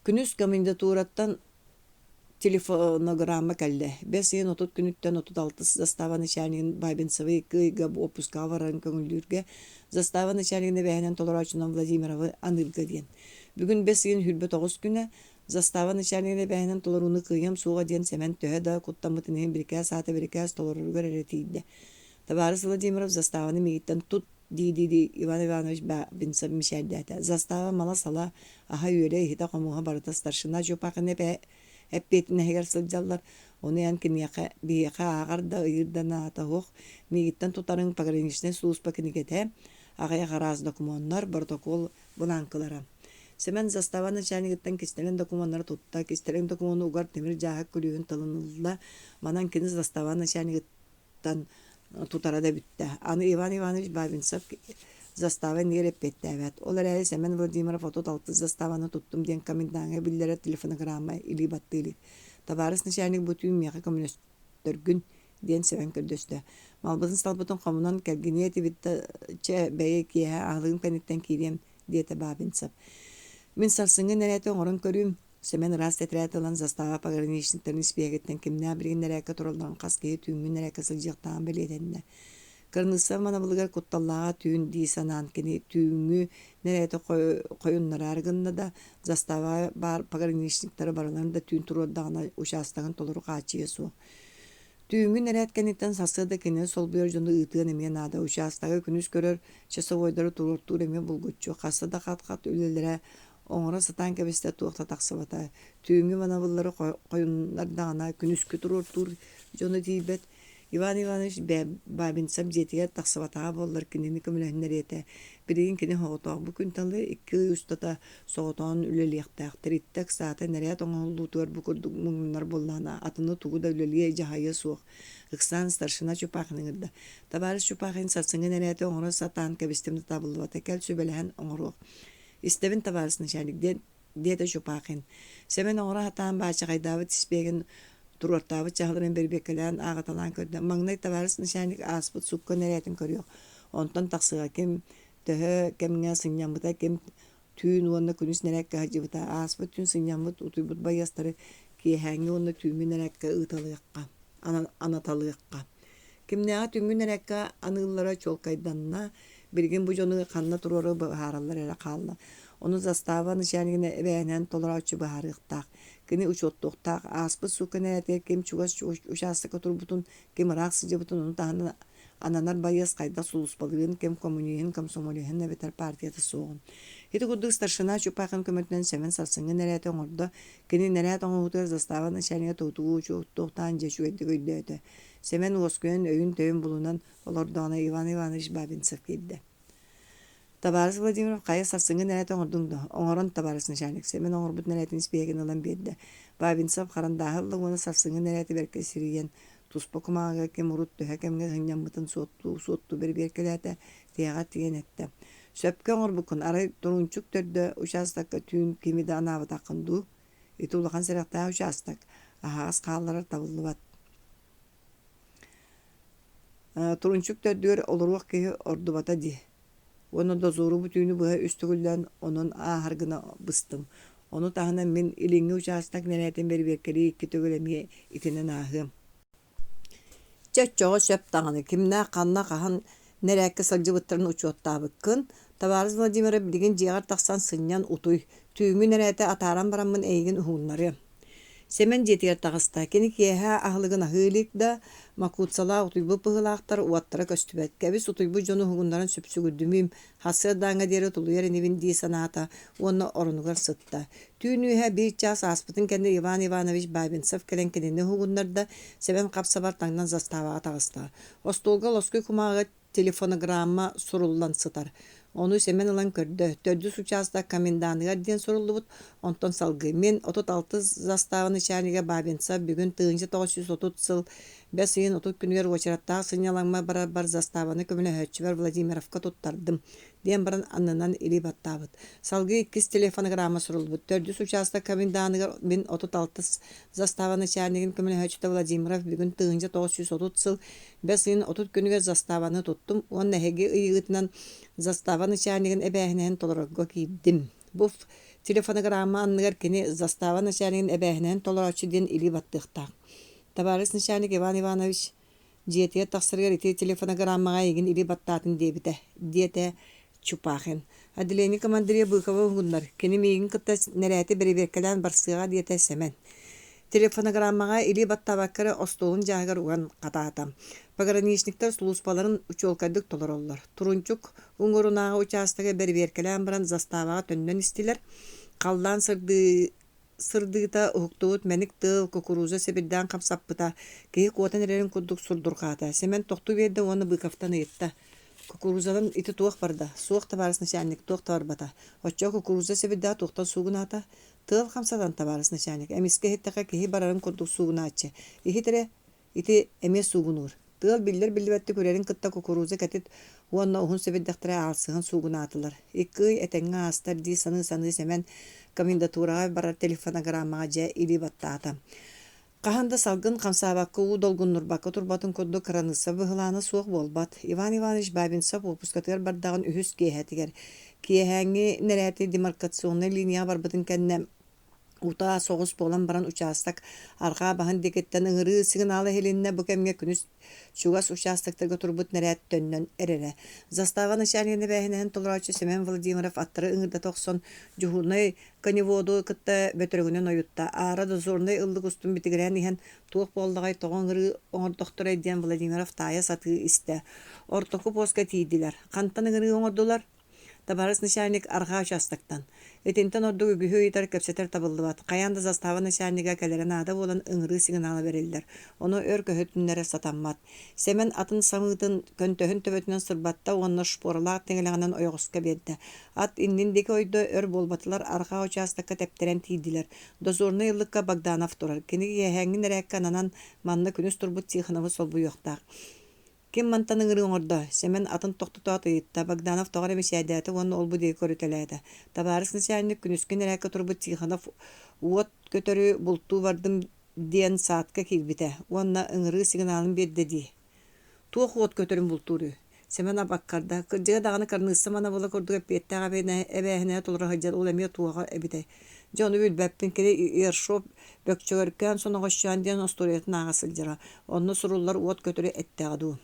Speaker 1: Күнүс комендатураттан Телефонограмма кэллэ. Бэс ыйын 30 күнүттэн 36 застава начальнигын Бабинцевы икки ыйга уоппускаҕа барарын көҥүллүүргэ, застава начальнигын эбээһинэн толорооччунан Владимировы аныырга диэн. Бүгүн бэс ыйын 29 күнэ, застава начальнигын эбээһинэн толорууну кыайыам суоҕа диэн Сэмэн төһө да куттаммытын иһин бирикээс аата бирикээс толороругар эрэ тиийдэ. Табаарыс Владимиров заставаны миигиттэн тут дии-дии Иван Иванович Бабинцев мичээрдээтэ. Застава мала-сала, аһа-үөлэ, иһитэ-хомуоһа барыта старшина Чупахин эппиэтинэһигэр сылдьаллар. Ону эн киниэхэ, биһиэхэ ааҕар да, ыйыыр да наада суох. Миигиттэн тутарыҥ пограничнай сулууспа кинигэтэ, аҕыйах араас докумуоннар, боротокуол былааҥкалара. Сэмэн застава начальнигыттан кистэлэҥ докумуоннары тутта, кистэлэҥ докумуону угар тимир дьааһык күлүүһүн тылын ылла. Манан кини застава начальнигыттан тутара да бүттэ. Аны Иван Иванович Бабинцев застава иннигэр эппиэттээбэт. Ол эрээри Сэмэн Владимиров 36 заставаны туттум диэн комендаҥҥа биллэрэр телефонограмма илии баттыы илик. Табаарыс начальник бу түүн миэхэ көмөлөстөргүн диэн Сэмэн көрдөстө. Малбытын-салбытын хомунан кэлгиниэ этибит да, чэ, бэйэ киэһэ аһылыгым кэнниттэн киириэм, диэтэ Бабинцев. Мин сарсыҥҥы нэрээти оҥорон көрүүм, Сэмэн ыраас тэтэрээт ылан застава пограничниктарын испииһэгиттэн кимнээх билигин нэрээккэ туралларын хас киһи түүҥҥү нэрээккэ сылдьыахтааҕын бэлиэтэннэ. Кырныысса манабылыгар кутталлааҕа түүн дии санаан кини түүҥҥү нэрээти хойуннараары гынна да, заставаҕа баар пограничниктары барыларын да түүн туруордаҕына учаастагын толору хааччыйыа суох. Түүҥҥү нэрээт кэнниттэн сарсыарда кинини солбуйар дьону ыытыан эмиэ наада. Учаастагы күнүс көрөр часовойдары туруортуур эмиэ булгуччу. Хаста да хат-хат үлэлэрэ оҥоро сатаан кэбистэ туох да тахсыбата. Түүҥҥү манабыллары хойуннардаҕына күнүскү туруортуур дьоно тиийбэт. Иван Иванович Бабинцев дьиэтигэр тахсыбатаҕа буоллар кинини көмөлөһүннэриэ этэ. Билигин кини соҕотох бу күнтэн ыла 2 ый устата соҕотоҕун үлэлиэхтээх. Тэрилтэ ыксаата нэрээт оҥоһуллуутугар бу курдук муҥнанар буоллаҕына атыны тугу да үлэлиэ, дьаһайыа суох. Ыксаан старшина Чупахин ыҥырда. Табаарыс Чупахин сарсыҥҥы нэрээти оҥоро сатаан кэбистим да табыллыбата. Кэл сүбэлэһэн оҥоруох. Истэбин табаарыс начальник диэн диэтэ Чупахин. Сэмэн оҥоро сатаан баачаҕайдаабыт испиэгин туруортаабыт чаһыларын бэрбиэккэлээн ааҕыталаан көрдө. Маҥнай табаарыс начальник ааспыт суукка нэрээтин көрүөх. Онтон тахсыга ким төһө кэмҥэ сынньаммыта, ким түүн уонна күнүс нэрээккэ сылдьыбыта. Ааспыт түүн сынньаммыт, утуйбут байыастары киэһээҥҥи уонна түүҥҥү нэрээккэ ыыталыахха, анаталыахха. Кимнээҕи түүҥҥү нэрээккэ аныыллара чуолкайданна, билигин бу дьону ханна туруору быһаараллар эрэ хаалла. Ону застава начальнигын эбээнэн толорооччу быһаарыахтаах. Кини учуоттуохтаах, ааспыт суукка нэрээтигэр ким чугас учаастакка турбутун, ким ыраах сылдьыбытын, ону таһынан ананар байыас хайдах сулууспалыырын, ким коммуниһын, комсомолеһын эбэтэр партията суоҕун. Ити курдук старшина Чупахин көмөтүнэн Сэмэн сарсыҥҥы нэрээти оҥордо. Кини нэрээт оҥоһуутугар застава начальнига тугу учуоттуохтаан дьэ үчүгэйдик өйдөөтө. Сэмэн уоскуйан өйүн-төйүн булунан олордоҕуна Иван Иванович Бабинцев киирдэ. Табаарыс Владимиров хайа сарсыҥҥы нэрээти оҥордуҥ дуо? Оҥорон, табаарыс начальник Сэмэн оҥорбут нэрээтин испииһэгин ылан биэрдэ. Бабинцев харандааһы ылла уонна сарсыҥҥы нэрээти бэркэ сирийэн, туспа кумааҕыга ким урут төһө кэмҥэ сынньаммытын суоттуу-суоттуу бэрэбиэркэлээтэ, тиһэҕэр тиийэн эттэ: «Сөпкө оҥорбуккун, арай Турунчук төрдө учаастакка түүн кими да анаабатаххын дуу? Ити улахан сэрэхтээх учаастак, аһаҕас хаалларар табыллыбат. Турунчук төрдүгэр олоруох киһи ордубата дии. Уонна дозору бу түүнү быһа үс төгүллээн онон ааһар гына быстым. Ону таһынан мин илиҥҥи учаастак нэрээтин бэрэбиэркэлии икки төгүл эмиэ итинэн ааһыам. Чэ, оччоҕо сөп даҕаны, кимнээх ханна хаһан нэрээккэ сылдьыбыттарын учуоттаабыккын. Табаарыс Владимиров билигин дьиэҕэр тахсан сынньан утуй, түүҥҥү нэрээтэ атааран бараммын эйигин уһугуннарыам. Сэмэн дьиэтигэр таҕыста. Кини киэһэ аһылыгын аһыы илик да, Макуцалаах утуйбут быһыылаахтар уоттара көстүбэт. Кэбис утуйбут дьону уһугуннаран сүпсүгүрдүмүүм, сарсыардааҥҥа диэри тулуйар инибин дии санаата уонна оронугар сытта. Түүн үөһэ биир чаас ааспытын кэннэ Иван Иванович Бабинцев кэлэн кинини уһугуннарда, Сэмэн хап-сабар таҥнан заставаҕа таҕыста. Остуолга лоскуй кумааҕыга телефонограмма суруллан сытар. Ону Сэмэн ылан көрдө, төрдүс учаастак коменданыгар диэн суруллубут, онтон салгыы «Мин 36 застава начальнига Бабинцев бүгүн 1930 сыл бэс ыйын 30 күнүгэр уочараттаах сынньалаҥмар барарбар заставаны көмөлөһөөччүбэр Владимировка туттардым» диэн баран аннынан илии баттаабыт. Салгыы иккис телефонограмма суруллубут. Төрдүс учаастак коменданыгар мин 36 застава начальнигын көмөлөһөөччүтэ Владимиров бүгүн 1930 сыл Бэс ыйын 30 күнүгэр заставаны туттум уонна эһиги ыйыытынан застава начальнигын эбээһинэһин толорорго киирдим. Бу телефонограмма анныгар кини застава начальнигын эбээһинэһин толорооччу диэн илии баттыахтаах. Табаарыс начальник Иван Иванович дьиэтигэр тахсарыгар ити телефонограммаҕа эйигин илии баттаатын диэбитэ, диэтэ Чупахин. Отделение командира Быкова уһуннар, кини миигин кытта нэрээти бэрэбиэркэлээн барсыаҕа диэтэ Сэмэн. Телефонограммаҕа илии баттаабакка эрэ остуолун дьааһыгар уган хатаата. Пограничниктар сулууспаларын чуолкайдык толороллор. Турунчук уҥуорунааҕы учаастагы бэрэбиэркэлээн баран заставаҕа төннөн истилэр. Халлаан сырдыы сырдыыта уһуктубут мэник тыал кукуруза сэбирдээн хамсаппыта, киһи куотан эрэрин курдук сурдурҕаата. Сэмэн тохтуу биэрдэ уонна Быковтан ыйытта: «Кукурузанан ити туох барда?» «Суох, табаарыс начальник, туох да барбата. Оччоҕо кукуруза сэбирдэҕэ туохтан суугунаата?» «Тыал хамсатан, табаарыс начальник, эмискэ иһиттэххэ киһи барарын курдук суугунааччы. Иһит эрэ, Ити эмиэ суугунуур. Тыал биллэр-биллибэттик үрэрин кытта кукуруза кэтит уонна уһун сэбирдэхтэрэ аалсыһан суугунаатылар. Икки ый этэҥҥэ аастар дии саныы-саныы Сэмэн комендатураҕа барар телефонограммаҕа дьэ илии баттаата. Хаһан да салгын хамсаабакка уу долгуннурбакка турбатын курдук кыраныысса быһылаана суох буолбат. Иван Иванович Бабинцев уоппускатыгар бардаҕын үһүс киэһэтигэр, киэһээҥҥи нэрээти демаркационнай линияҕа барбытын кэннэ Утаа соҕус буолан баран учаастак арҕаа баһын диэкиттэн ыҥырыы сигнала иһилиннэ, бу кэмҥэ күнүс чугас учаастактарга турбут нэрээт төннөн эрэрэ. Застава начальнигын эбээһинэһин толорооччу Семен Владимиров аттары ыҥырдата охсон, дьуһуурунай коневоду кытта бөтөрөҥүнэн ойутта. Аара дозорнай ыллык устун битигирээн иһэн, туох буоллаҕай, тоҕо ыҥырыы оҥордохторой диэн Владимиров таайа сатыы истэ. Ортоку пуоска тиийдилэр. Хантан ыҥырыы оҥордулар? Табаарыс начальник арҕаа учаастактан. Итинтэн ордук үгүһү ыйытар, кэпсэтэр табыллыбат. Хайаан да застава начальнига кэлэрэ наада буолан ыҥырыы сигнала бэриллэр. Ону өр көһүтүннэрэр сатаммат. Сэмэн атын самыытын көнтөһүн төбөтүнэн сырбатта уонна шпоралаах тиҥилэҕинэн ойоҕоско биэрдэ. Ат иннин диэки ойдо, өр буолбатылар, арҕаа учаастакка тэптэрэн тиийдилэр. Дозорнай ыллыкка Богданов турар. Кини киэһээҥҥи нэрээккэ ананан манна күнүс турбут Тихоновы солбуйуохтаах. Ким мантан ыҥырыы оҥордо? Сэмэн атын тохтотоот ыйытта. Богданов тоҕо эрэ мичээрдээтэ уонна ол-бу диэки көрүтэлээтэ. Табаарыс начальник күнүскү нэрээккэ турбут Тихонов уот көтөрү бултуу бардым диэн саадка киирбитэ уонна ыҥырыы сигналын биэрдэ дии. Туох уот көтөрүн бултууруй? Сэмэн абаккарда, кырдьыга даҕаны кырныысса манабыла курдук эппиэттээх эбээһинэһи толоро сылдьар ол эмиэ туоҕа эбитэй? Дьэ ону билбэппин, кини Ершов Бөкчөгөркөөн Соноҕосчоон диэн остуоруйатын ааҕа сылдьара, онно суруллар уот көтөрү эттэҕэ дуу.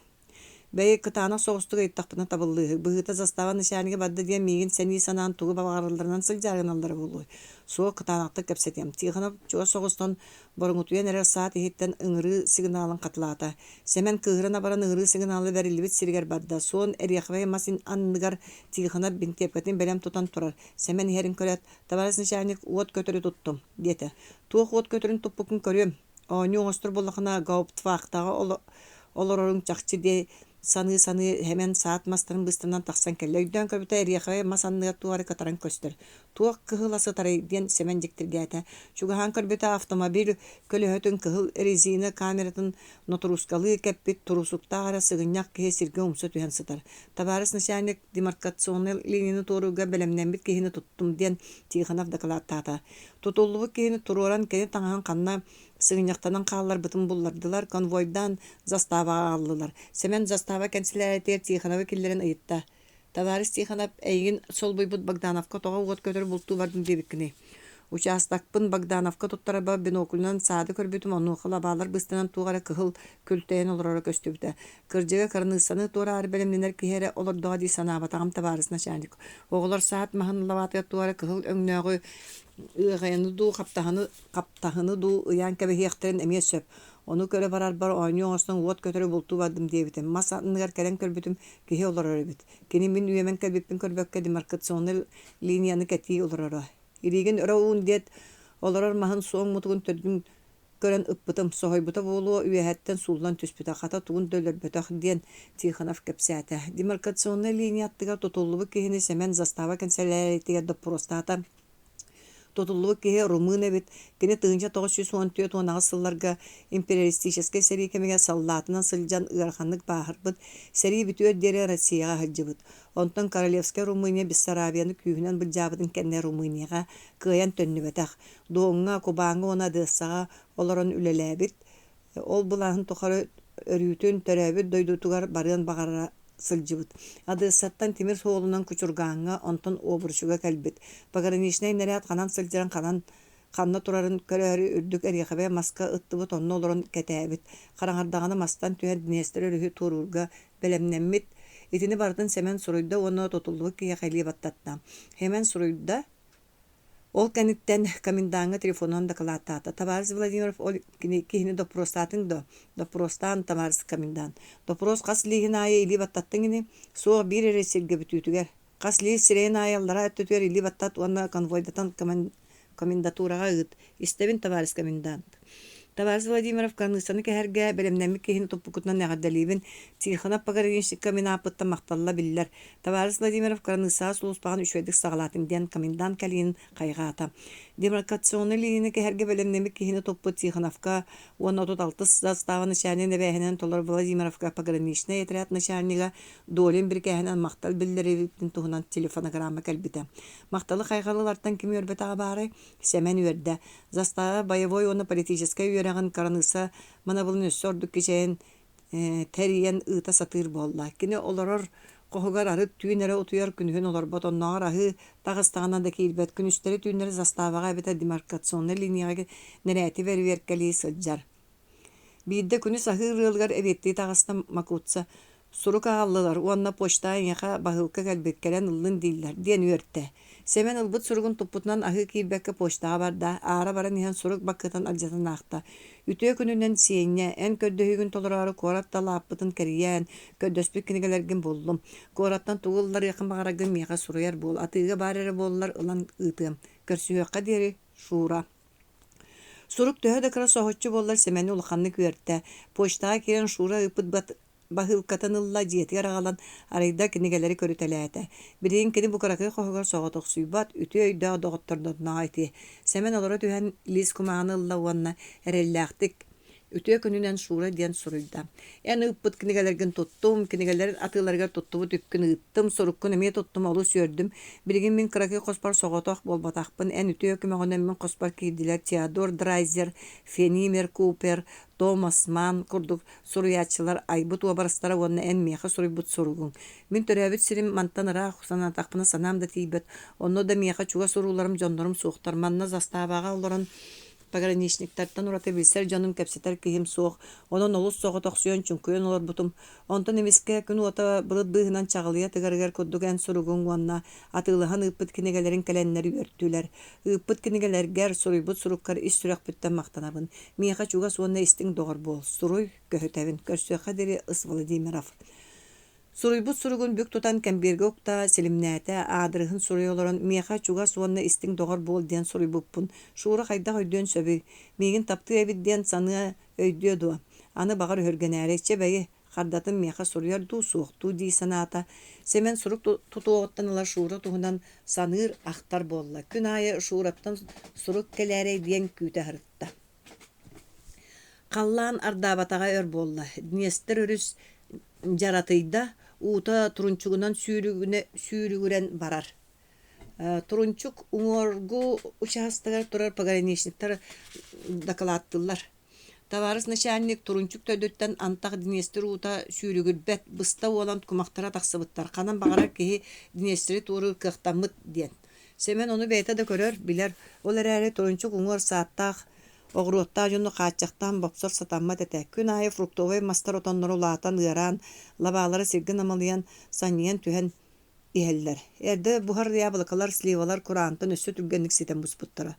Speaker 1: Бэйи, кытаанах соҕустук ыйыттахпына табыллыыһык, быһыыта застава начальнига барда диэн миигин сэнии санаан тугу баҕаралларынан сылдьаары гыналлара буолуой? Суох, кытаанахтык кэпсэтиэм. Тихонов чугас соҕустан Боруҥутуйан эрэр саат иһиттэн ыҥырыы сигналын хатылаата. Сэмэн кыыһыран абаран ыҥырыы сигнала бэриллибит сиригэр барда. Суон эриэхэбэй мас анныгар Тихонов бинтиэпкэтин бэлэм тутан турар. Сэмэн иһэрин көрөөт, «Табаарыс начальник, уот көтөрү туттум», диэтэ. «Туох уот көтөрүн туппуккун көрүөм. Оонньуу оҥостор буоллаххына, гауптвахтаҕа олороруҥ чахчы» диэ саныы-саныы Сэмэн саат мастарын быыстарынан тахсан кэллэ. Өйдөөн көрбүтэ, эриэхэбэй мас анныгар туох эрэ кытаран көстөр. «Туох кыһыла сытарый?» диэн Сэмэн дьиктиргээтэ. Чугаһаан көрбүтэ, автомобиль көлөһөтүн кыһыл резина камератын нотуруускалыы кэппит туруусуктаах эрэ сыгынньах киһи сиргэ умса түһэн сытар. «Табаарыс начальник, демаркационнай линияны туоруурга бэлэмнэммит киһини туттум», диэн Тихонов дакылааттаата. Тутуллубут киһини туруоран кини таҥаһын ханна сыгынньахтанан хаалларбытын буллардылар, конвойдаан заставаҕа аҕаллылар. Сэмэн застава кэнсэлээрийэтигэр Тихоновы киллэрэн ыйытта: «Табаарыс Тихонов, эйигин солбуйбут Богдановка тоҕо уот көтөр бултуу бардым диэбиккиний? Учаастакпын Богдановка туттарарбар биноклунан саады көрбүтүм, онуоха лабаалар быстанан туох эрэ кыһыл күлтэйэн олороро көстүбүтэ. Кырдьыга, кыраныыссаны туораары бэлэмнэнэр киһи эрэ олордоҕо дии санаабатаҕым, табаарыс начальник. Оҕолор саат маһын лабаатыгар туох эрэ кыһыл өҥнөөҕү ыаҕайаны дуу, хаптаһыны, хаптаһыны дуу ыйаан кэбиһиэхтэрин эмиэ сөп. Ону көрө барарбар оонньуу оҥостон уот көтөрү бултуу бардым диэбитим. Мас анныгар кэлэн көрбүтүм, киһи олорор эбит. Кини мин үөмэн кэлбиппин көрбөккө демаркационнай линияны кэтии олороро. Илиигин өрө уун диэт, олорор маһын суон мутугун төрдүн көрөн ыппытым, соһуйбута буолуо, үөһэттэн сууллан түспүтэ, хата тугун да өлөрбөтөх, диэн Тихонов кэпсээтэ. Демаркационнай линия аттыгар тутуллубут киһини Сэмэн застава кэнсэлээрийэтигэр доппуруостаата. Тутуллубут киһи румын эбит, кини 1914-18 сылларга империалистическай сэрии кэмигэр саллаатынан сылдьан ыараханнык бааһырбыт, сэрии бүтүөр диэри Россияҕа сылдьыбыт. Онтон Королевскай Румыния Бессарабияны күүһүнэн былдьаабытын кэннэ Румынияҕа кыайан төннүбэтэх. Доҥҥа, Кубаҥҥа уонна Одессаҕа олорон үлэлээбит. Ол былаһын тухары өрүүтүн төрөөбүт дойдутугар барыан баҕарара сылдьыбыт. Одессаттан тимир суолунан Кучургааҥҥа, онтон Обручуга кэлбит. Пограничнай нэрээт ханан сылдьарын ханан ханна турарын көрөөрү үрдүк эриэхэбэй маска ыттыбыт, онно олорон кэтээбит. Хараҥардаҕына мастан түһэн Днестр өрүһү туоруурга бэлэмнэммит. Итини барытын Сэмэн суруйда уонна тутуллубут киһиэхэ илии баттатта. Сэмэн суруйда, Ол кэнниттэн комендаҥҥа телефонунан дакылааттаата: «Табаарыс Владимиров, ол кини киһини доппуруостаатыҥ дуо?» «Доппуруостаан, табаарыс комендант. Доппуруос хас лииһин аайы илии баттаттыҥ ини?» «Суох, биир эрэ сиргэ бүтүүтүгэр. Хас лиис сирэйин аайы аллараа өттүтүгэр илии баттат уонна конвойдатан комендатураҕа ыыт. Истэбин, табаарыс комендант». Табаарыс Владимиров кыраныыссаны кэһэргэ бэлэмнэммит киһини туппуккутунан эҕэрдэлиибин. Тихонов пограничникка мин ааппыттан махталла биллэр. Табаарыс Владимиров кыраныыссаҕа сулууспаҕын үчүгэйдик саҕалаатыҥ диэн комендант кэлиин хайҕаата. Демаркационнай линияны кэһэргэ бэлэмнэммит киһини туппут Тихоновка уонна 36 застава начальнигын эбээһинэн толорор Владимировка пограничнай отряд начальнига Долин бирикээһинэн махтал биллэрибитин туһунан телефонограмма кэлбитэ. Махталы хайҕалылартан ким үөрбэтэҕэ баарай? Сэмэн үөрдэ. Застава боевой уонна политическай үөрэҕин кыраныысса манабылын өссө ордук кичэйэн тэрийэн ыыта сатыыр буолла. Кини олорор хоһугар арыт түүн эрэ утуйар, күнүһүн олорбот, оннооҕор аһыы таҕыстаҕына да киирбэт, күнүстэри-түүннэри заставаҕа эбэтэр демаркационнай линияҕа нэрээти бэрэбиэркэлии сылдьар. Биирдэ күнүс аһыыр ыалыгар эбиэттии таҕыста Макуца. Сурук аҕаллылар уонна почтаҕа эйиэхэ баһыылка кэлбит, кэлэн ыллын дииллэр, диэн үөртэ. Сэмэн ылбыт суругун туппутунан аһыы киирбэккэ почтаҕа барда, аара баран иһэн сурук бакыатын алдьатан аахта. Үтүө күнүнэн, Сиэнньэ, эн көрдөһүүгүн толороору куорат да лааппытын кэрийэн, көрдөспүт кинигэлэргин буллум. Куораттан тугу ылларыаххын баҕараргын миэхэ суруйар буол, атыыга баар эрэ буоллар ылан ыытыам. Көрсүһүөххэ диэри, Шура. Сурук төһө да кыра соһуччу буоллар Сэмэни улаханнык үөртэ. Почтаҕа киирэн Шура ыыппыт баһыылкатын ылла, дьиэтигэр аҕалан арыйда, кинигэлэри көрүтэлээтэ. Билигин кини бу кыракый хоһугар соҕотохсуйбат, үтүө өйдөөх доҕоттордонноох ити. Сэмэн олоро түһэн лиис кумааҕыны ылла уонна эрэллээхтик Үтүө күнүнэн Шура диэн суруйда. Эн ыыппыт кинигэлэргин туттум, кинигэлэр атыыларыгар туттубут үпкүн ыыттым, суруккун эмиэ туттум, олус үөрдүм. Билигин мин кыракый хоспор соҕотох буолбатахпын, эн үтүө көмөҕүнэн мин хоспор киирдилэр Теодор Драйзер, Фенимер Купер, Томас Манн курдук суруйааччылар айбыт уобарастара уонна эн миэхэ суруйбут суругуҥ. Мин төрөөбүт сирим мантан ыраах, санаатахпына санаам да тиийбэт, онно да миэхэ чугас урууларым, дьоннорум суохтар. Манна заставаҕа олорон Пограничниктартан ураты билсэр дьонум, кэпсэтэр киһим суох, онон олус соҕотохсуйан чуҥкуйан олорбутум. Онтон эмискэ күн уота былыт быыһынан чаҕылыйа тыгарыгар курдук эн суругуҥ уонна атыылаһан ыыппыт кинигэлэриҥ кэлэннэр үөртүлэр. Ыыппыт кинигэлэргэр, суруйбут суруккар ис сүрэхпиттэн махтанабын. Миэхэ чугас уонна истиҥ доҕор буол. Суруй, көһүтэбин. Көрсүөххэ диэри Ыс Владимиров. Суруйбут суругун бүк тутан кэмбиэргэ укта, силимнээтэ, аадырыһын суруйа олорон «Миэхэ чугас уонна истиҥ доҕор буол» диэн суруйбуппун Шура хайдах өйдүөн сөбүй? Миигин таптыа эбит диэн саныа, өйдүө дуо? Аны баҕар өһүргэнээри, «Чэ бэйи, хардатын миэхэ суруйар дуу, суох дуу» дии санаата. Сэмэн сурук тутуоҕуттан ыла Шура туһунан саныыр, ахтар буолла. Күн аайы Шураттан сурук кэлээрэй диэн күүтэ сырытта. Халлаан ардаабатаҕа өр буолла, Днестр өрүс дьаратыйда, уута турунчугунан сүүрүгүрэн барар. Турунчук уҥуоргу учаастагар турар пограничниктар дакылааттыыллар. Табаарыс начальник Турунчук төрдүттэн антах Днестр уута сүүрүгүрбэт, быста уолан кумахтара тахсыбыттар, ханан баҕарар киһи Днестри туоруур кыахтаммыт диэн. Сэмэн ону бэйэтэ да көрөр, билэр, ол эрээри Турунчук уҥуор сааттаах, оҕуруоттаах дьону хааччахтаан бопсор сатаммат этэ. Күн аайы фруктовай мастар отонноро улаатан, ыараан, лабаалара сиргэ намылыйан, санньыйан түһэн иһэллэр. Эрдэ буһар яблокалар, сливалар кураантан өссө түргэнник ситэн буспуттара.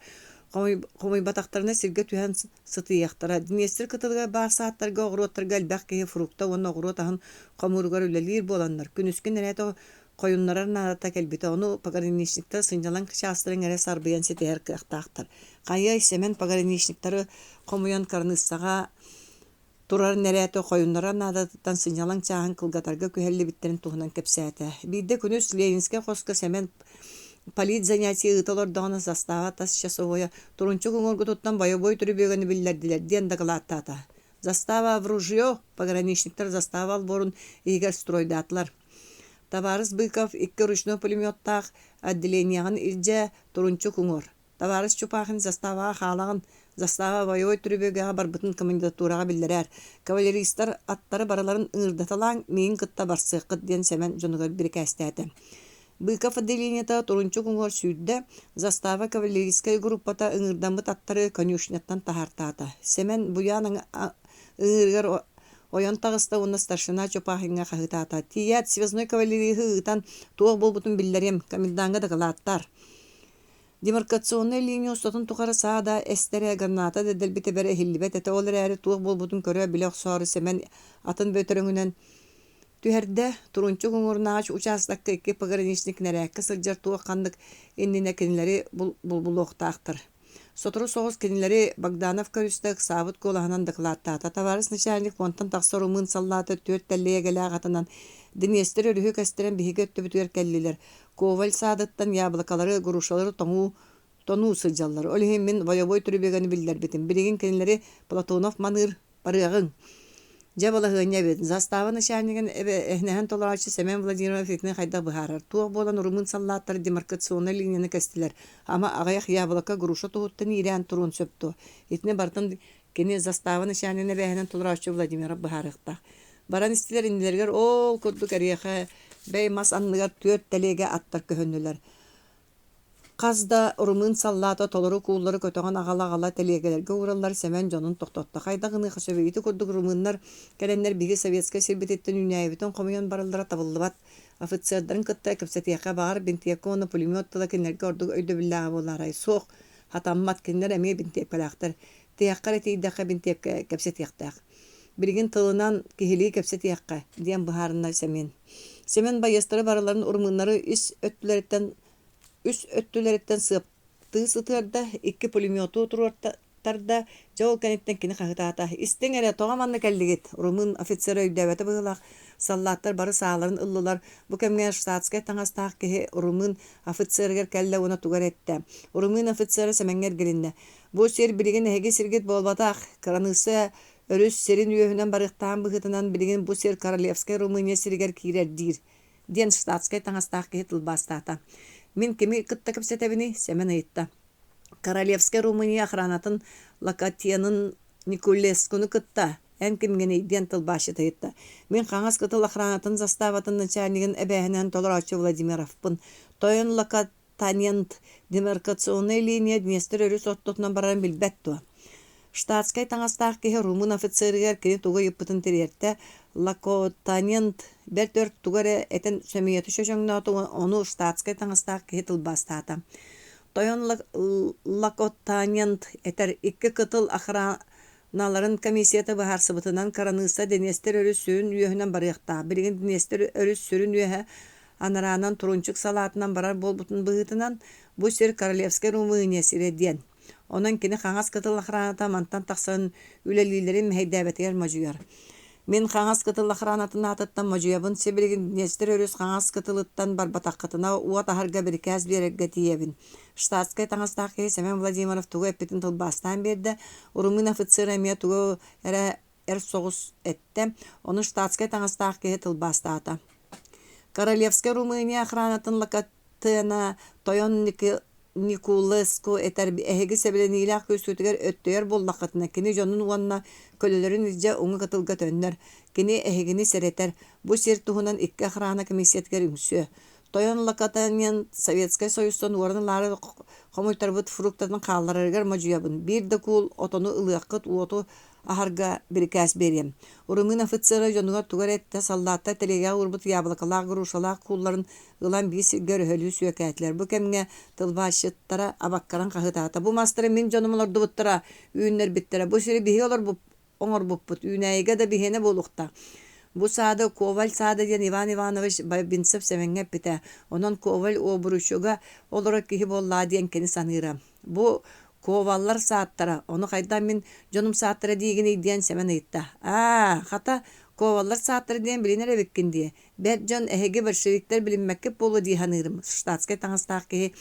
Speaker 1: Хомуйбатахтарына сиргэ түһэн сытыйыахтара. Днестр кытылыгар баар сааттарга, оҕуруоттарга элбэх киһи фрукта уонна оҕуруот аһын хомууругар үлэлиир буоланнар, күнүскү нэрээт хойуннарар наадата кэлбитэ, ону пограничниктар сынньалаҥ чаастарын эрэ сарбыйан ситиһэр кыахтаахтар. Хайыай, Сэмэн пограничниктары хомуйан кыраныыссаҕа турар нэрээти хойуннарар наадатыттан сынньалаҥ чааһын кылгатарга күһэллибиттэрин туһунан кэпсээтэ. Биирдэ күнүс Ленинскэй хоско Сэмэн политзанятие ыыта олордоҕуна застава тас часовойа «Турунчук уҥуоргутуттан бойобуой түрүбүөгэни биллэрдилэр» диэн дакылааттаата. Застава в ружье пограничниктар застава олбуорун иһигэр стройдаатылар. Табаарыс Быков икки ручной пулеметтаах отделениеҕын илдьэ Турунчук уҥуор. Табаарыс Чупахин заставаҕа хаалаҕын, застава боевой түрүбүөгэҕэ барбытын комендатураҕа биллэрээр. Кавалеристар аттары барыларын ыҥырдаталааҥ, миигин кытта барсыаххыт диэн Сэмэн дьонугар бирикээстээтэ. Быков отделениета Турунчук уҥуор сүүрдэ, застава кавалерийскай группата ыҥырдаммыт аттары конюшняттан таһаартаата. Сэмэн Буян ыҥыырыгар ойон таҕыста уонна старшина Чупахиҥҥа хаһыытаата: «Тиийээт связной кавалериһы ыытан туох буолбутун биллэриэм, комендаҥҥа дакылааттаар». Демаркационнай линия устатын тухары саа да эстэрэ, граната да дэлби тэбэрэ иһиллибэт этэ, ол эрээри туох буолбутун көрө-билэ охсоору Сэмэн атын бөтөрөҥүнэн түһэрдэ. Турунчук уҥуорунааҕы учаастакка икки пограничник нэрээккэ сылдьар туох-ханнык иннинэ кинилэри булбулуохтаахтар. Сотору соҕус кинилэри Богданов көрүстэ, ыксаабыт куолаһынан дакылааттаата. Табаарыс начальник уонтан тахса румын саллаата түөрт тэллэйэгэлээх атынан Днестр өрүһү кэстэрэн биһиги өттүбүтүгэр кэллилэр. Коваль саадыттан яблокалары, грушалары тоҥуу тонуу сылдьаллар. Ол иһин мин бойобуой түрүбүөгэни биллэрбитим. Билигин кинилэри Платонов маныыр, барыаҕыҥ. Дьэ балаһыанньа эбит. Застава начальнигын эһинэһэн толорооччу Семен Владимиров итини хайдах быһаарар? Туох буолан румын саллааттара демаркационнай линияны кэстилэр? Ама аҕыйах яблоко, груша туһуттан иирээн туруон сөп дуо? Итини барытын кини застава начальнигын эбээһинэн толорооччу Владимиров быһаарыахтаах. Баран истилэр иннилэригэр ол курдук эриэхэ бэй мас анныгар түөрт тэлиэгэ аттар көһүннүлэр. Хас да румын саллаата толору кууллары көтөҕөн аҕала-аҕала тэлиэгэлэргэ уураллар Сэмэн дьонун тохтотто. Хайдах гыныахха сөбүй? Ити курдук румыннар кэлэннэр биһиги советскай сирбититтэн үүнээйибитин хомуйан бараллара табыллыбат. Офицердарын кытта кэпсэтиэххэ, баҕар, бинтиэпкэ уонна пулемет тыла кинилэргэ ордук өйдөбүллээҕэ буолаарай? Суох, хатаммат, кинилэр эмиэ бинтиэпкэлээхтэр. Тиһэххэ эрэ тиийдэххэ бинтиэпкэ кэпсэтиэхтээх. Билигин тылынан киһилии кэпсэтиэххэ, диэн быһаарынна Сэмэн. Сэмэн байыастары барыларын румыннары ис өттүлэриттэн үс өттүлэриттэн сыаптыы сытыарда, икки пулемету туруортарда, дьэ ол кэнниттэн кини хаһытаата: «Истиҥ эрэ, тоҕо манна кэллигит?» Румын офицера өйдөөбөтө быһыылаах, саллааттар бары сааларын ыллылар. Бу кэмҥэ штатскай таҥастаах киһи румын офицерыгар кэллэ уонна тугу эрэ эттэ. Румын офицера Сэмэҥҥэ эргилиннэ: «Бу сир билигин эһиги сиргит буолбатах, кыраныысса өрүс сирин үөһүнэн барыахтаан быһыытынан билигин бу сир Королевскай Румыния сиригэр киирэр диир» диэн штатскай таҥастаах киһи тылбаастаата. «Мин кими кытта кэпсэтэбиний?» Сэмэн ыйытта. «Королевскай Румыния охранатын Локотенын Никулескуну кытта эн кимҥиний?» диэн тылбаасчыт ыйытта. «Мин хаҥас кытыл охранатын заставатын начальнигын эбээһинэһин толорооччу Владимировпын. Тойон Локотанент демаркационная линия Днестр өрүс ортотунан барарын билбэт дуо?» Штатскай таҥастаах киһи румын офицерыгар кини тугу ыйыппытын тириэртэ. Локотанент бэрт өр тугу эрэ этэн сөмүйэтэ чочоҥноото, ону штатскай таҥастаах киһи тылбаастаата. Тойон Локотанент этэр икки кытыл охраналарын комиссията быһаарсыбытынан кыраныысса Днестр өрүс сүрүн үөһүнэн барыахтаах. Билигин Днестр өрүс сүрүн үөһэ анараанан Турунчук салаатынан барар буолбутун быһыытынан, бу сир Королевскай Румыния сирэ диэн. Онон кини хаҥас кытыл охраната мантан тахсан үлэлииллэрин мэһэйдээбэтигэр модьуйар. Мин хаҥас кытыл охранатын аатыттан модьуйабын, сибилигин Днестр өрүс хаҥас кытылыттан барбатаххытына уот аһарга бирикээс биэрэргэ тиийэбин. Штатскай таҥастаах киһи Семен Владимиров тугу эппитин тылбаастаан биэрдэ, румын офицера эмиэ тугу эрэ эр соҕус эттэ, ону штатскай таҥастаах киһи тылбаастаата. Королевскай Румыния охранатын Локотена тойон Никулеску этэр эһиги сэбилэниилээх күүскүтүгэр өттөйөр буоллаххытына, кини дьонун уонна көлөлөрүн илдьэ уҥа кытылга төннөр. Кини эһигини сэрэтэр, бу сир туһунан икки охрана комиссиятыгар үҥсүө. Тойон Локотанен Советскай Союзтан уоран ылаары хомуйтарбыт фруктатын хаалларарыгар модьуйабын. Биир да куул отону ылыаххыт, уоту аһарга бирикээс биэриэм. Румын офицера дьонугар тугу эрэ эттэ, саллааттар тэлиэгэҕэ уурбут яблокалаах, грушалаах куулларын ылан биир сиргэ өрөһөлүү сүөкээтилэр. Бу кэмҥэ тылбаасчыттара абаккаран хаһыытаата: «Бу мастары мин дьонум олордубуттара, үүннэрбиттэрэ. Бу сири биһиги оҥорбуппут, үүнээйигэ да биһиэнэ буолуохтаах». Бу саады Коваль саада диэн Иван Иванович Бабинцев Сэмэҥҥэ эппитэ. Онон Коваль Обручуга олорор киһи буоллаҕа диэн кини саныыра. Бу Коваллар сааттара, ону хайдах мин дьонум сааттара диигиний диэн Сэмэн ыйытта. Аа, хата, Коваллар сааттара диэн билинэр эбиккин дии. Бэрт дьон эһиги большевиктар билиммэккит буолуо дии саныырым, штатскай таҥастаах киһи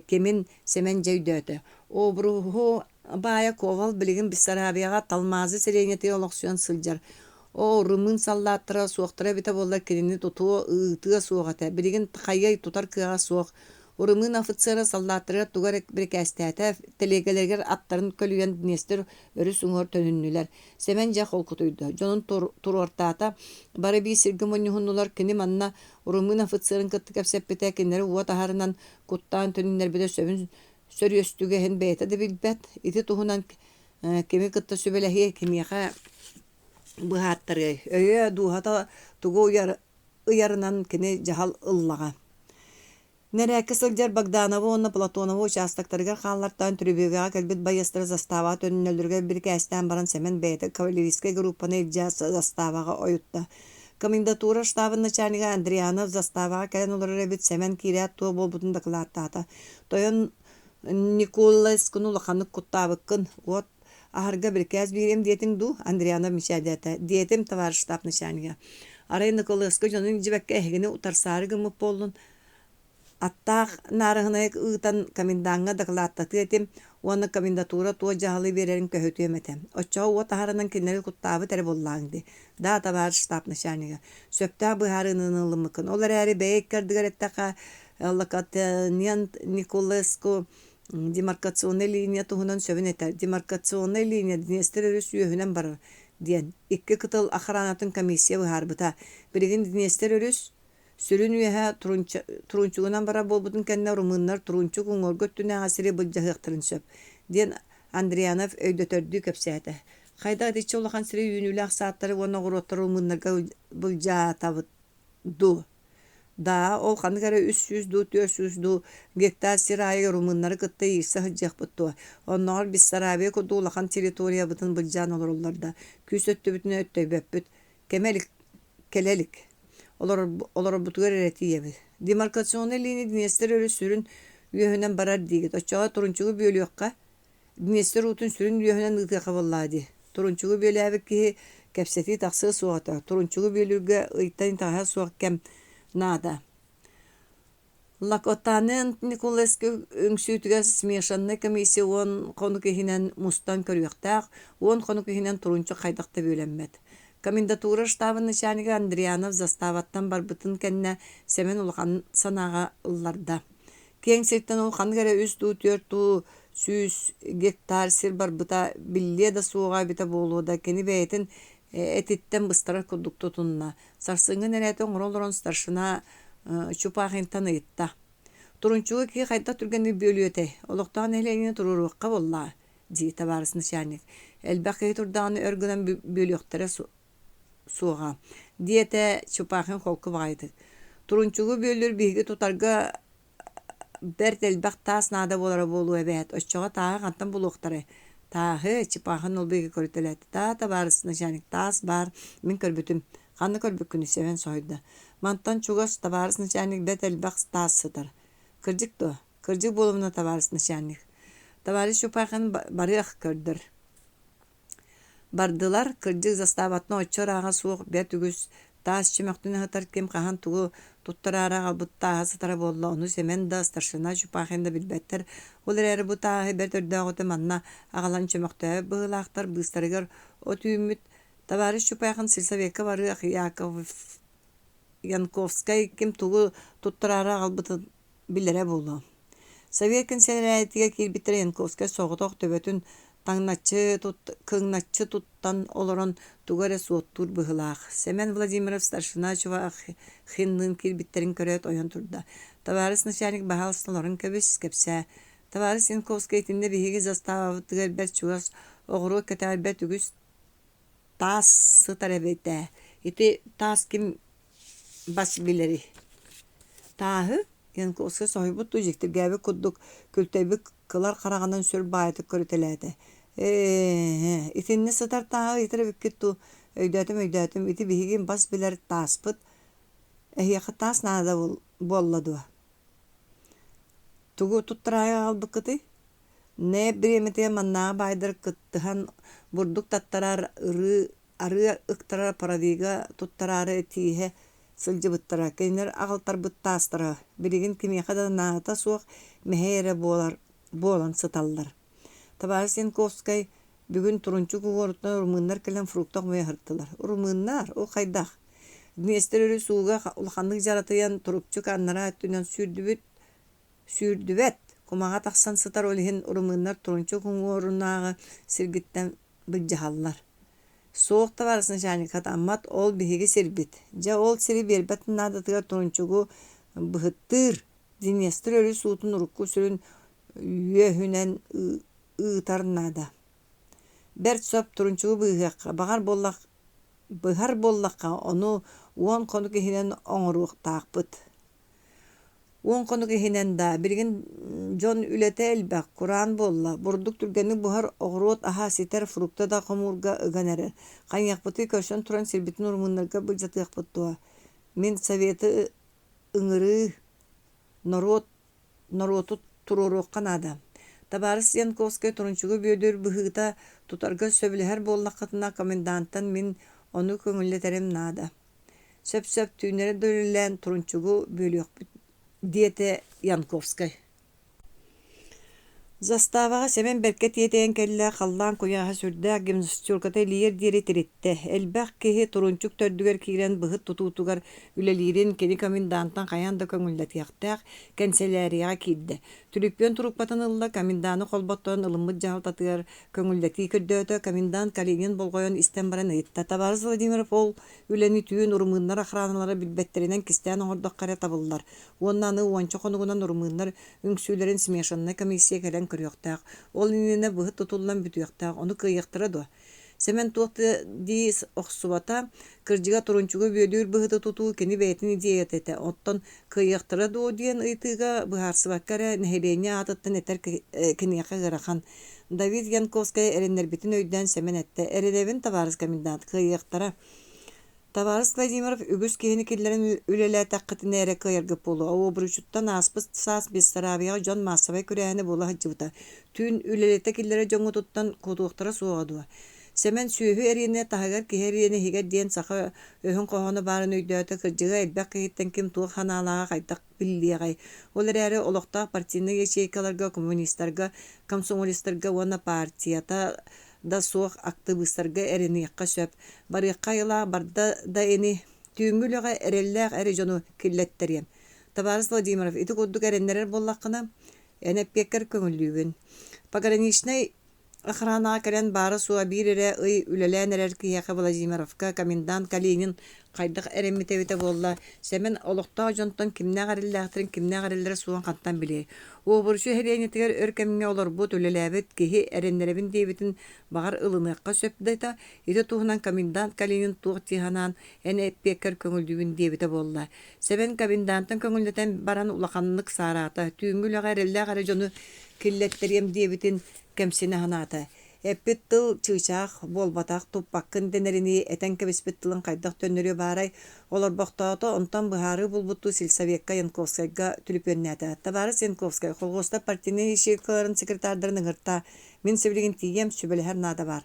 Speaker 1: кимин Сэмэн дьэ өйдөөтө. Обруһу баайа Ковал билигин Бессарабияҕа Талмазы сэлиэнньэтигэр олохсуйан сылдьар. Оо, румын саллааттара суохтара эбитэ буоллар кинини тутуо, ыытыа суох этэ. Билигин хайыай тутар кыаҕа суох. Румын офицера саллааттарыгар тугу эрэ бирикээстээтэ, тэлиэгэлэригэр аттарын көлүйэн Днестр өрүс уҥуор төнүннүлэр. Сэмэн дьэ холкутуйда, дьонун туруортаата, бары биир сиргэ мунньуһуннулар, кини манна румын офицерын кытта кэпсэппитэ, кинилэри уот аһарынан куттаан төнүннэрбитэ сөбүн сөрүөстүгэһин бэйэтэ да билбэт. Ити туһунан кими кытта сүбэлэһиэ, кимиэхэ быһааттарыай, өйө, дууһата тугу ыйарынан кини дьаһал ыллаҕа. Нэрээккэ сылдьар Богдановы уонна Платоновы учаастактарыгар хааллартаан түрүбүөгэҕэ кэлбит байыастары заставаҕа төннөллөрүгэр бирикээстээн баран Сэмэн бэйэтэ кавалерийскай группаны илдьэ заставаҕа ойутта. Комендатура штабын начальнига Андрианов заставаҕа кэлэн олорор эбит Сэмэн киирээт туох буолбутун дакылааттаата. Тойон Николаевсканы улаханнык куттаабыккын, уот Аһарга бирикээс биэриэм диэтиҥ дуу, Андрианов мичээрдээтэ. Диэтим, товарищ штаб начальнига. Арай Ныкылыаска дьонун илдьибэккэ эһигини утарсаары гыммыт буоллун. Аттаах наарыһынайы ыытан комендаҥҥа дакылааттатыа этим уонна комендатура туох дьаһалы биэрэрин көһүтүөм этэ. Оччоҕо уот аһарынан кинилэри куттаабыт эрэ буоллааҥ дии. Да, товарищ штаб начальнига. Сөптөөх быһаарыыны ылыммыккын. Ол эрээри бэйэ икки ардыгар эттэххэ, Локотонент Николеску Демаркационнай линия туһунан сөбүн этэр. Демаркационнай линия Днестр өрүс үөһүнэн барар, диэн икки кытыл охранатын комиссия быһаарбыта. Билигин Днестр өрүс Сүрүн үөһэ Турунчугунан барар буолбутун кэннэ румыннар Турунчук уҥуоргу өттүнээҕи сири былдьаһыахтарын сөп, диэн Андрианов өйдөтөрдүү кэпсээтэ. Хайдах итиччэ улахан сири үүнүүлээх саадтары уонна оҕуруоттары румыннарга былдьаатабыт дуу? Даа, ол ханнык эрэ 300 дуу, 400 дуу гектар сир аайы румыннары кытта иирсэ сылдьыахпыт дуо? Оннооҕор Бессарабия курдук улахан территориябытын былдьаан олороллор да, күүс өттүбүтүнэн өттөйбөппүт. Кэмэ илик, кэлэ илик. Олорорбутугар эрэ тиийэбит. Демаркационнай линия Днестр өрүс сүрүн үөһүнэн барар диигит. Оччоҕо Турунчугу бүөлүөххэ, Днестр уутун сүрүн үөһүнэн ыытыахха буоллаҕа дии. Турунчугу бүөлээбит киһи кэпсэтии тахсыа суох этэ. Турунчугу бүөлүүргэ ыйтан итэҕэһэ суох кэм наада. Лакотанен Николаевскай үҥсүүтүгэр смешаннай комиссия уон хонук иһинэн мустан көрүөхтээх, уон хонук иһинэн Турунчук хайдах да бүөлэммэт. Комендатура штабын начальнига Андрианов заставаттан барбытын кэннэ Сэмэн улахан санааҕа ылларда. Киэҥ сиртэн ол ханнык эрэ үс дуу, түөрт дуу сүүс гектар сир барбыта биллиэ да суоҕа эбитэ буолуо да, кини бэйэтин этиттэн быстарар курдук тутунна. Сарсыҥҥы нэрээти оҥоро олорон старшина Чупахинтан ыйытта: «Турунчуга киһи хайдах түргэнник бүөлүөтэй? Олохтоох нэһилиэнньэни туруоруохха буоллаҕа», дии табаарыс начальник. «Элбэх киһи турдаҕына өр гынан бүөлүөхтэрэ суоҕа», диэтэ Чупахин холку баҕайытык. «Турунчугу бүөлүүр биһиги тутарга бэрт элбэх таас наада буолара буолуо эбээт, оччоҕо тааһы хантан булуохтарай? Тааһы, Чапахын ол-биһиги көрүтэлээтэ. Таа, табаарыс начальник, таас баар, мин көрбүтүм. Ханна көрбүккүнүй, Сэмэн соһуйда. Мантан чугас, табаарыс начальник, бэрт элбэх таас сытар. Кырдьык дуо? Кырдьык буолумуна, табаарыс начальник. Товарищ Чупахин барыах көрдөр. Бардылар, кырдьык заставаттан оччо ырааҕа суох бэрт үгүс таас чөмөхтөн аһатар ким хаһан тугу туттараары аҕалбыт тааһа сытара буолла, ону Сэмэн да, старшина Чупахин да билбэттэр. Ол эрээри бу тааһы бэрт өрдөөҕүтэ манна аҕалан чөмөхтөөбүт быһыылаахтар, быыстарыгар от үүммүт. Товарищ Чупахин сельсовекка барыах Яков Янковскай ким тугу туттараары аҕалбытын билэрэ буолуо. Совет кэнсэлээтигэр киирбиттэрэ Янковскай соҕотох төбөтүн таҥначчы кыҥначчы туттан олорон тугу эрэ суоттуур быһыылаах. Сэмэн Владимиров старшина Чувахинныын киирбиттэрин көрөөт ойон турда: «Табаарыс начальник, баһаалыста олорон кэбис, кэпсээ. Табаарыс Янковскай итиннэ биһиги заставабытыгар бэрт чугас оҕуруот кэтэҕэр бэрт үгүс таас сытар эбит ээ. Ити таас ким бас билэрий? Тааһы Янковскай соһуйбут дуу, дьиктиргээбит курдук күлтэйбит кылар хараҕынан сүр баайытык көрүтэлээтэ. Ээ, итиннэ сытар тааһы ыйытар эбиккит дуу? Өйдөөтүм, өйдөөтүм, ити биһиги бас билэр тааспыт. Эһиэхэ таас наада буолла дуо? Тугу туттараайы аҕалбыккытый? Нээп бириэмэтигэр маннааҕы баайдар кыттыһан бурдук таттарар ырыы арыы ыктарар паровига туттараары тииһэ сылдьыбыттара, кинилэр аҕалтарбыт таастара билигин кимиэхэ да наадата суох мэһэй эрэ буолар буолан сыталлар. Табаарыс Янковскай бүгүн Турунчук уҥуоруттан румыннар кэлэн фрукта хомуйа сырыттылар. Румыннар, ол хайдах? Днестр өрүс ууга улаханнык дьаратыйан Турукчук аннараа өттүнэн сүүрдүбүт сүүрдүбэт, кумаҕа тахсан сытар ол иһин румыннар Турунчук уҥуорунааҕы сиргиттэн былдьаһаллар. Суох табаарыс начальник хатаммат, ол биһиги сирбит. Дьэ ол сири биэрбэт наадатыгар Турунчугу быһыттыыр, Днестр өрүс уутун урукку сүрүн үөһүнэн ыытар наада. Бэрт сөп Турунчугу быыһыахха, баҕар буоллах, быһар буоллахха, ону уон хонук иһинэн оҥоруохтаахпыт. Уон хонук иһинэн даа, билигин дьон үлэтэ элбэх, кураан буолла, бурдук түргэнник буһар, оҕуруот аһа ситэр, фрукта да хомуурга ыган эрэр. Хайыахпытый көрсөн туран сирбитин урумуннарга былдьатыахпыт дуо? Мин советы ыҥырыы, норуот норуоту туруоруохха наада. Табаарыс Янковскай Турунчугу Бүөдүр быһыыта тутарга сөбүлэһэр буоллаххытына, комендантан мин ону көҥүллэтэрим наада. Сөп-сөп түүннэри да үлэлээн Турунчугу бүөлүөхпүт, диэтэ Янковскай. Заставаҕа Сэмэн бэркэ тиэтэйэн кэллэ, халлаан куйааһа сүрдээх, гимнастерката илийэр диэри тириттэ. Элбэх киһи турунчук төрдүгэр киирэн быһыт тутуутугар үлэлиирин кини комендантан хайаан да көҥүллэтиэхтээх, кэнсэлээрийэҕэ киирдэ. Түлүпүөн трубкатын ылла, коменданы холботторон ылыммыт дьаһалтатыгар көҥүллэтии көрдөөтө. Комендант Калинин болҕойон истэн баран ыйытта: «Табаарыс Владимиров ол үлэни түүн румыннар охраналара билбэттэринэн кистээн оҥордоххо эрэ табыллар. Уонна аны уонча хонугунан румыннар үҥсүүлэрин смешаннай комиссия кэлэн көрүөхтээх. Ол иннинэ быһыт тутуллан бүтүөхтээх. Ону кыайыахтара дуо? Сэмэн туох да дии охсубата, кырдьыга турунчугу бүөлүүр быһыты тутуу кини бэйэтин идеята этэ. Оттон кыайыахтара дуо диэн ыйытыыга быһаарсыбакка эрэ нэһилиэнньэ аатыттан этэр киниэхэ ыарахан. Давид Янковскай эрэннэрбитин өйдөөн Сэмэн эттэ: «Эрэнэбин, табаарыс комендант, кыайыахтара. Табаарыс Владимиров үгүс киһини киллэрэн үлэлээтэххитинэ эрэ кыайаргыт буолуо. Обручуттан ааспыт саас Бессарабияҕа дьон маассабай күрээһинэ буола сылдьыбыта. Түүн үлэлэтэ киллэрэр дьоҥҥутуттан куотуохтара суоҕа дуо? Сэмэн сүөһү эриэнэ таһыгар киһи эриэнэ иһигэр диэн саха өһүн хоһооно баарын өйдөөтө. Кырдьыга элбэх киһиттэн ким туох санаалааҕа хайдах биллиэҕэй? Ол эрээри олохтоох партийнай ячейкаларга, коммунистарга, комсомолецтарга уонна партията да суох актыбыыстарга эрэниэххэ сөп. Барыахха айылаах барда да ини, түүҥҥү үлэҕэ эрэллээх эрэ дьону киллэттэриэм. Табаарыс Владимиров, ити курдук эрэннэрэр буоллаххына, эн эппиэккэр көҥүллүүбүн. Пограничнай охранаҕа кэлэн баара-суоҕа биир эрэ ый үлэлээн эрэр киһиэхэ Владимировка комендант Калинин хайдах эрэммитэ эбитэ буолла, Сэмэн олохтоох дьонтон кимнээх эрэллээхтэрин, кимнээх эрэллэрэ суоҕун хантан билиэй. Уобуручу сэлиэнньэтигэр өр кэмҥэ олорбут, үлэлээбит киһи эрэннэрэбин диэбитин баҕар ылыныахха сөп да этэ, ити туһунан комендант Калинин туох дии санаан эн эппиэккэр көҥүллүүбүн диэбитэ буолла. Сэмэн комендантан көҥүллэтэн баран улаханнык саараата, түүҥҥү үлэҕэ эрэллээх эрэ дьону киллэттэриэм диэбитин кэмсинэ санаата. Эппит тыл чыычаах буолбатах, туппаккын дэнэринии этэн кэбиспит тылын хайдах төннөрүө баарай, олорбохтоото, онтон быһаарыы булбуттуу сельсовекка Янковскайга түлүпүөннээтэ. Табаарыс Янковскай, колхуостар партийнай ячейкаларын секретардарын ыҥырта, мин сибилигин тиийиэм, сүбэлэһэр наада баар.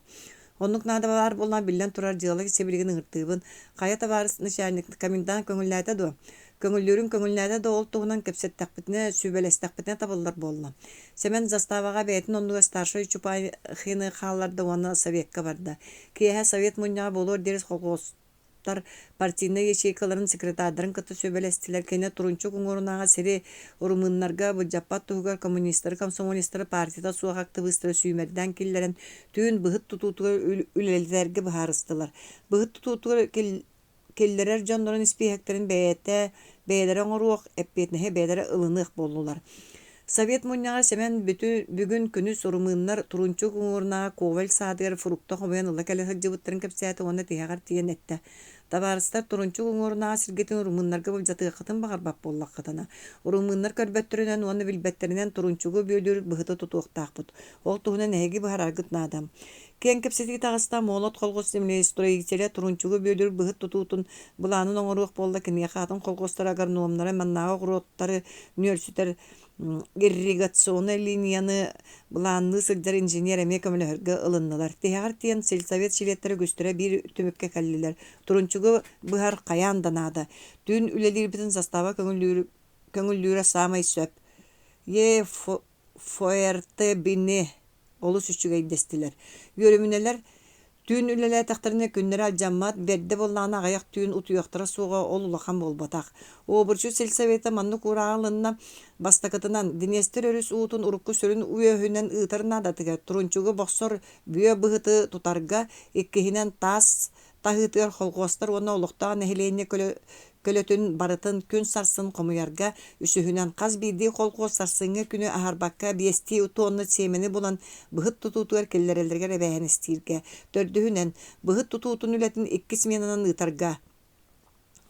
Speaker 1: Оннук наада баар буоллаҕына, биллэн турар, дьыала сибилигин ыҥыртыыбын. Хайа табаарыс начальник, комендант көҥүллээтэ дуо? Көҥүллүүрүн көҥүллээтэ да ол туһунан кэпсэттэхпитинэ, сүбэлэстэхпитинэ табыллар буолла. Сэмэн заставаҕа бэйэтин оннугар старшай Чупахины хаалларда уонна советка барда. Киэһэ совет мунньаҕа буолуор диэри колхуостар партийнай ячейкаларын секретардарын кытта сүбэлэстилэр. Кини Турунчук уҥуорунааҕы сири румыннарга былдьаппат туһугар коммунистары, комсомолецтары партията суох актыбыыстары сүүмэрдээн киллэрэн түүн быһыт тутуутугар үлэлэтэргэ быһаарыстылар. Быһыт тутуутугар киллэрэр дьоннорун испииһэктэрин бэйэтэ бэйэлэрэ оҥоруох, эппиэтинэһи бэйэлэрэ ылыныах буоллулар. Совет мунньаҕар Сэмэн бүгүн күнүс румыннар Турунчук уҥуорунааҕы Коваль саадыгар фрукта хомуйан ыла кэлэ сылдьыбыттарын кэпсээтэ уонна тиһэҕэр тиийэн эттэ: «Табаарыстар, Турунчук уҥуорунааҕы сиргитин румыннарга былдьатыаххытын баҕарбат буоллаххытына, румыннар көрбөттөрүнэн уонна билбэттэринэн Турунчугу бүөлүүр быһыты тутуохтаахпыт. Ол туһунан эһиги быһаараргыт наада. Киэҥ кэпсэтии таҕыста, Молот колхоз землестроителэ Турунчугу бүөлүүр быһыт тутуутун былаанын оҥоруох буолла, киниэхэ атын колхозтар агрономнара маннааҕы оҕуруоттары нүөлсүтэр ирригационнай линияны былаанныы сылдьар инженер эмиэ көмөлөһөргө ылыннылар. Тиһэҕэр тиийэн сельсовет чилиэттэрэ үгүстэрэ биир түмүккэ кэллилэр: Турунчугу быһар хайаан да наада. Түүн үлэлиирбитин састааба көҥүллүүр, көҥүллүүрэ саамай сөп. Е ФРТ-бини олус үчүгэй дэстилэр. Үөрүмүнэлэр түүн үлэлээтэхтэринэ күннэрэ алдьаммат, бэрдэ буоллаҕына аҕыйах түүн утуйуохтара суоҕа ол улахан буолбатах. Обурчу сельсовета маннык уураҕа ылынна. Бастакытынан, Днестр өрүс уутун урукку сүрүн үөһүнэн ыытар наадатыгар турунчугу бохсор бүө быһыты тутарга, иккиһинэн, таас таһыытыгар колхуостар уонна олохтоох нэһилиэнньэ көлөтүн барытын күн сарсын хомуйарга, үсүһүнэн, хас биирдии колхуос сарсыҥҥы күнү аһарбакка биэстии тонна сиэмэни булан быһыт тутуутугар киллэрэллэригэр эбээһинэстииргэ, төрдүһүнэн, быһыт тутуутун үлэтин икки сменанан ыытарга.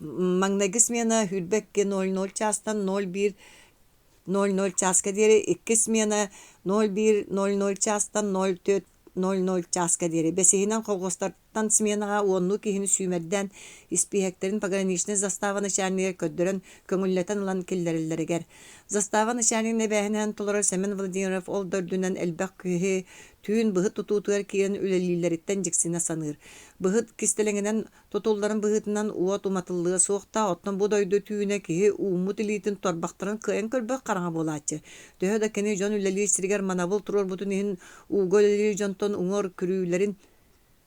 Speaker 1: Маҥнайгы смена сүүрбэ 2:00 чаастан 01:00 чааска диэри, иккис смена 01:00 чаастан 04:00 чааска диэри. Бэсиһинэн, колхуостар. сменаттан сменаҕа уоннуу киһини сүүмэрдээн, испииһэктэрин пограничнай застава начальнигар көрдөрөн, көҥүллэтэн ылан киллэрэллэригэр. Застава начальнигын эбээһинэһин толорор Сэмэн Владимиров ол да үрдүнэн элбэх киһи түүн быһыт тутуутугар киирэн үлэлииллэриттэн дьиксинэ саныыр. Быһыт кистэлэҥинэн тутулларын быһыытынан уот уматыллыа суохтаах, оттон бу дойду түүнэ киһи ууммут илиитин торбахтарын кыайан көрбөх хараҥа буолааччы. Төһө да кини дьон үлэлиир сиригэр манабыл туруорбутун иһин ууга үлэлиир дьонтон уҥуор күрүүлэрин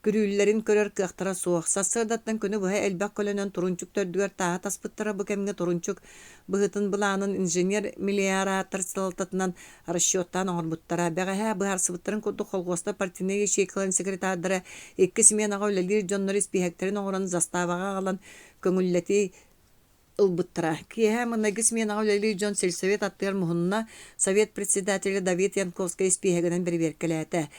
Speaker 1: күрүүллэрин көрөр кыахтара суох. Сарсыардаттан күнү быһа элбэх көлөнөн Турунчук төрдүгэр тааһы таспыттара. Бу кэмҥэ Турунчук быһытын былаанын инженер-мелиоратор салалтатынан расчеттаан оҥорбуттара. Бэҕэһээ быһаарсыбыттарын курдук колхуостар партийнай ячейкаларын секретардара икки сменаҕа үлэлиир дьоннор испииһэктэрин оҥорон заставаҕа аҕалан көҥүллэтии ылбыттара. Киэһэ маҥнайгы сменаҕа үлэлиир дьон сельсовет аттыгар муһунна, совет председателэ Давид Янковскай испииһэгинэн бэрэбиэркэлээтэ.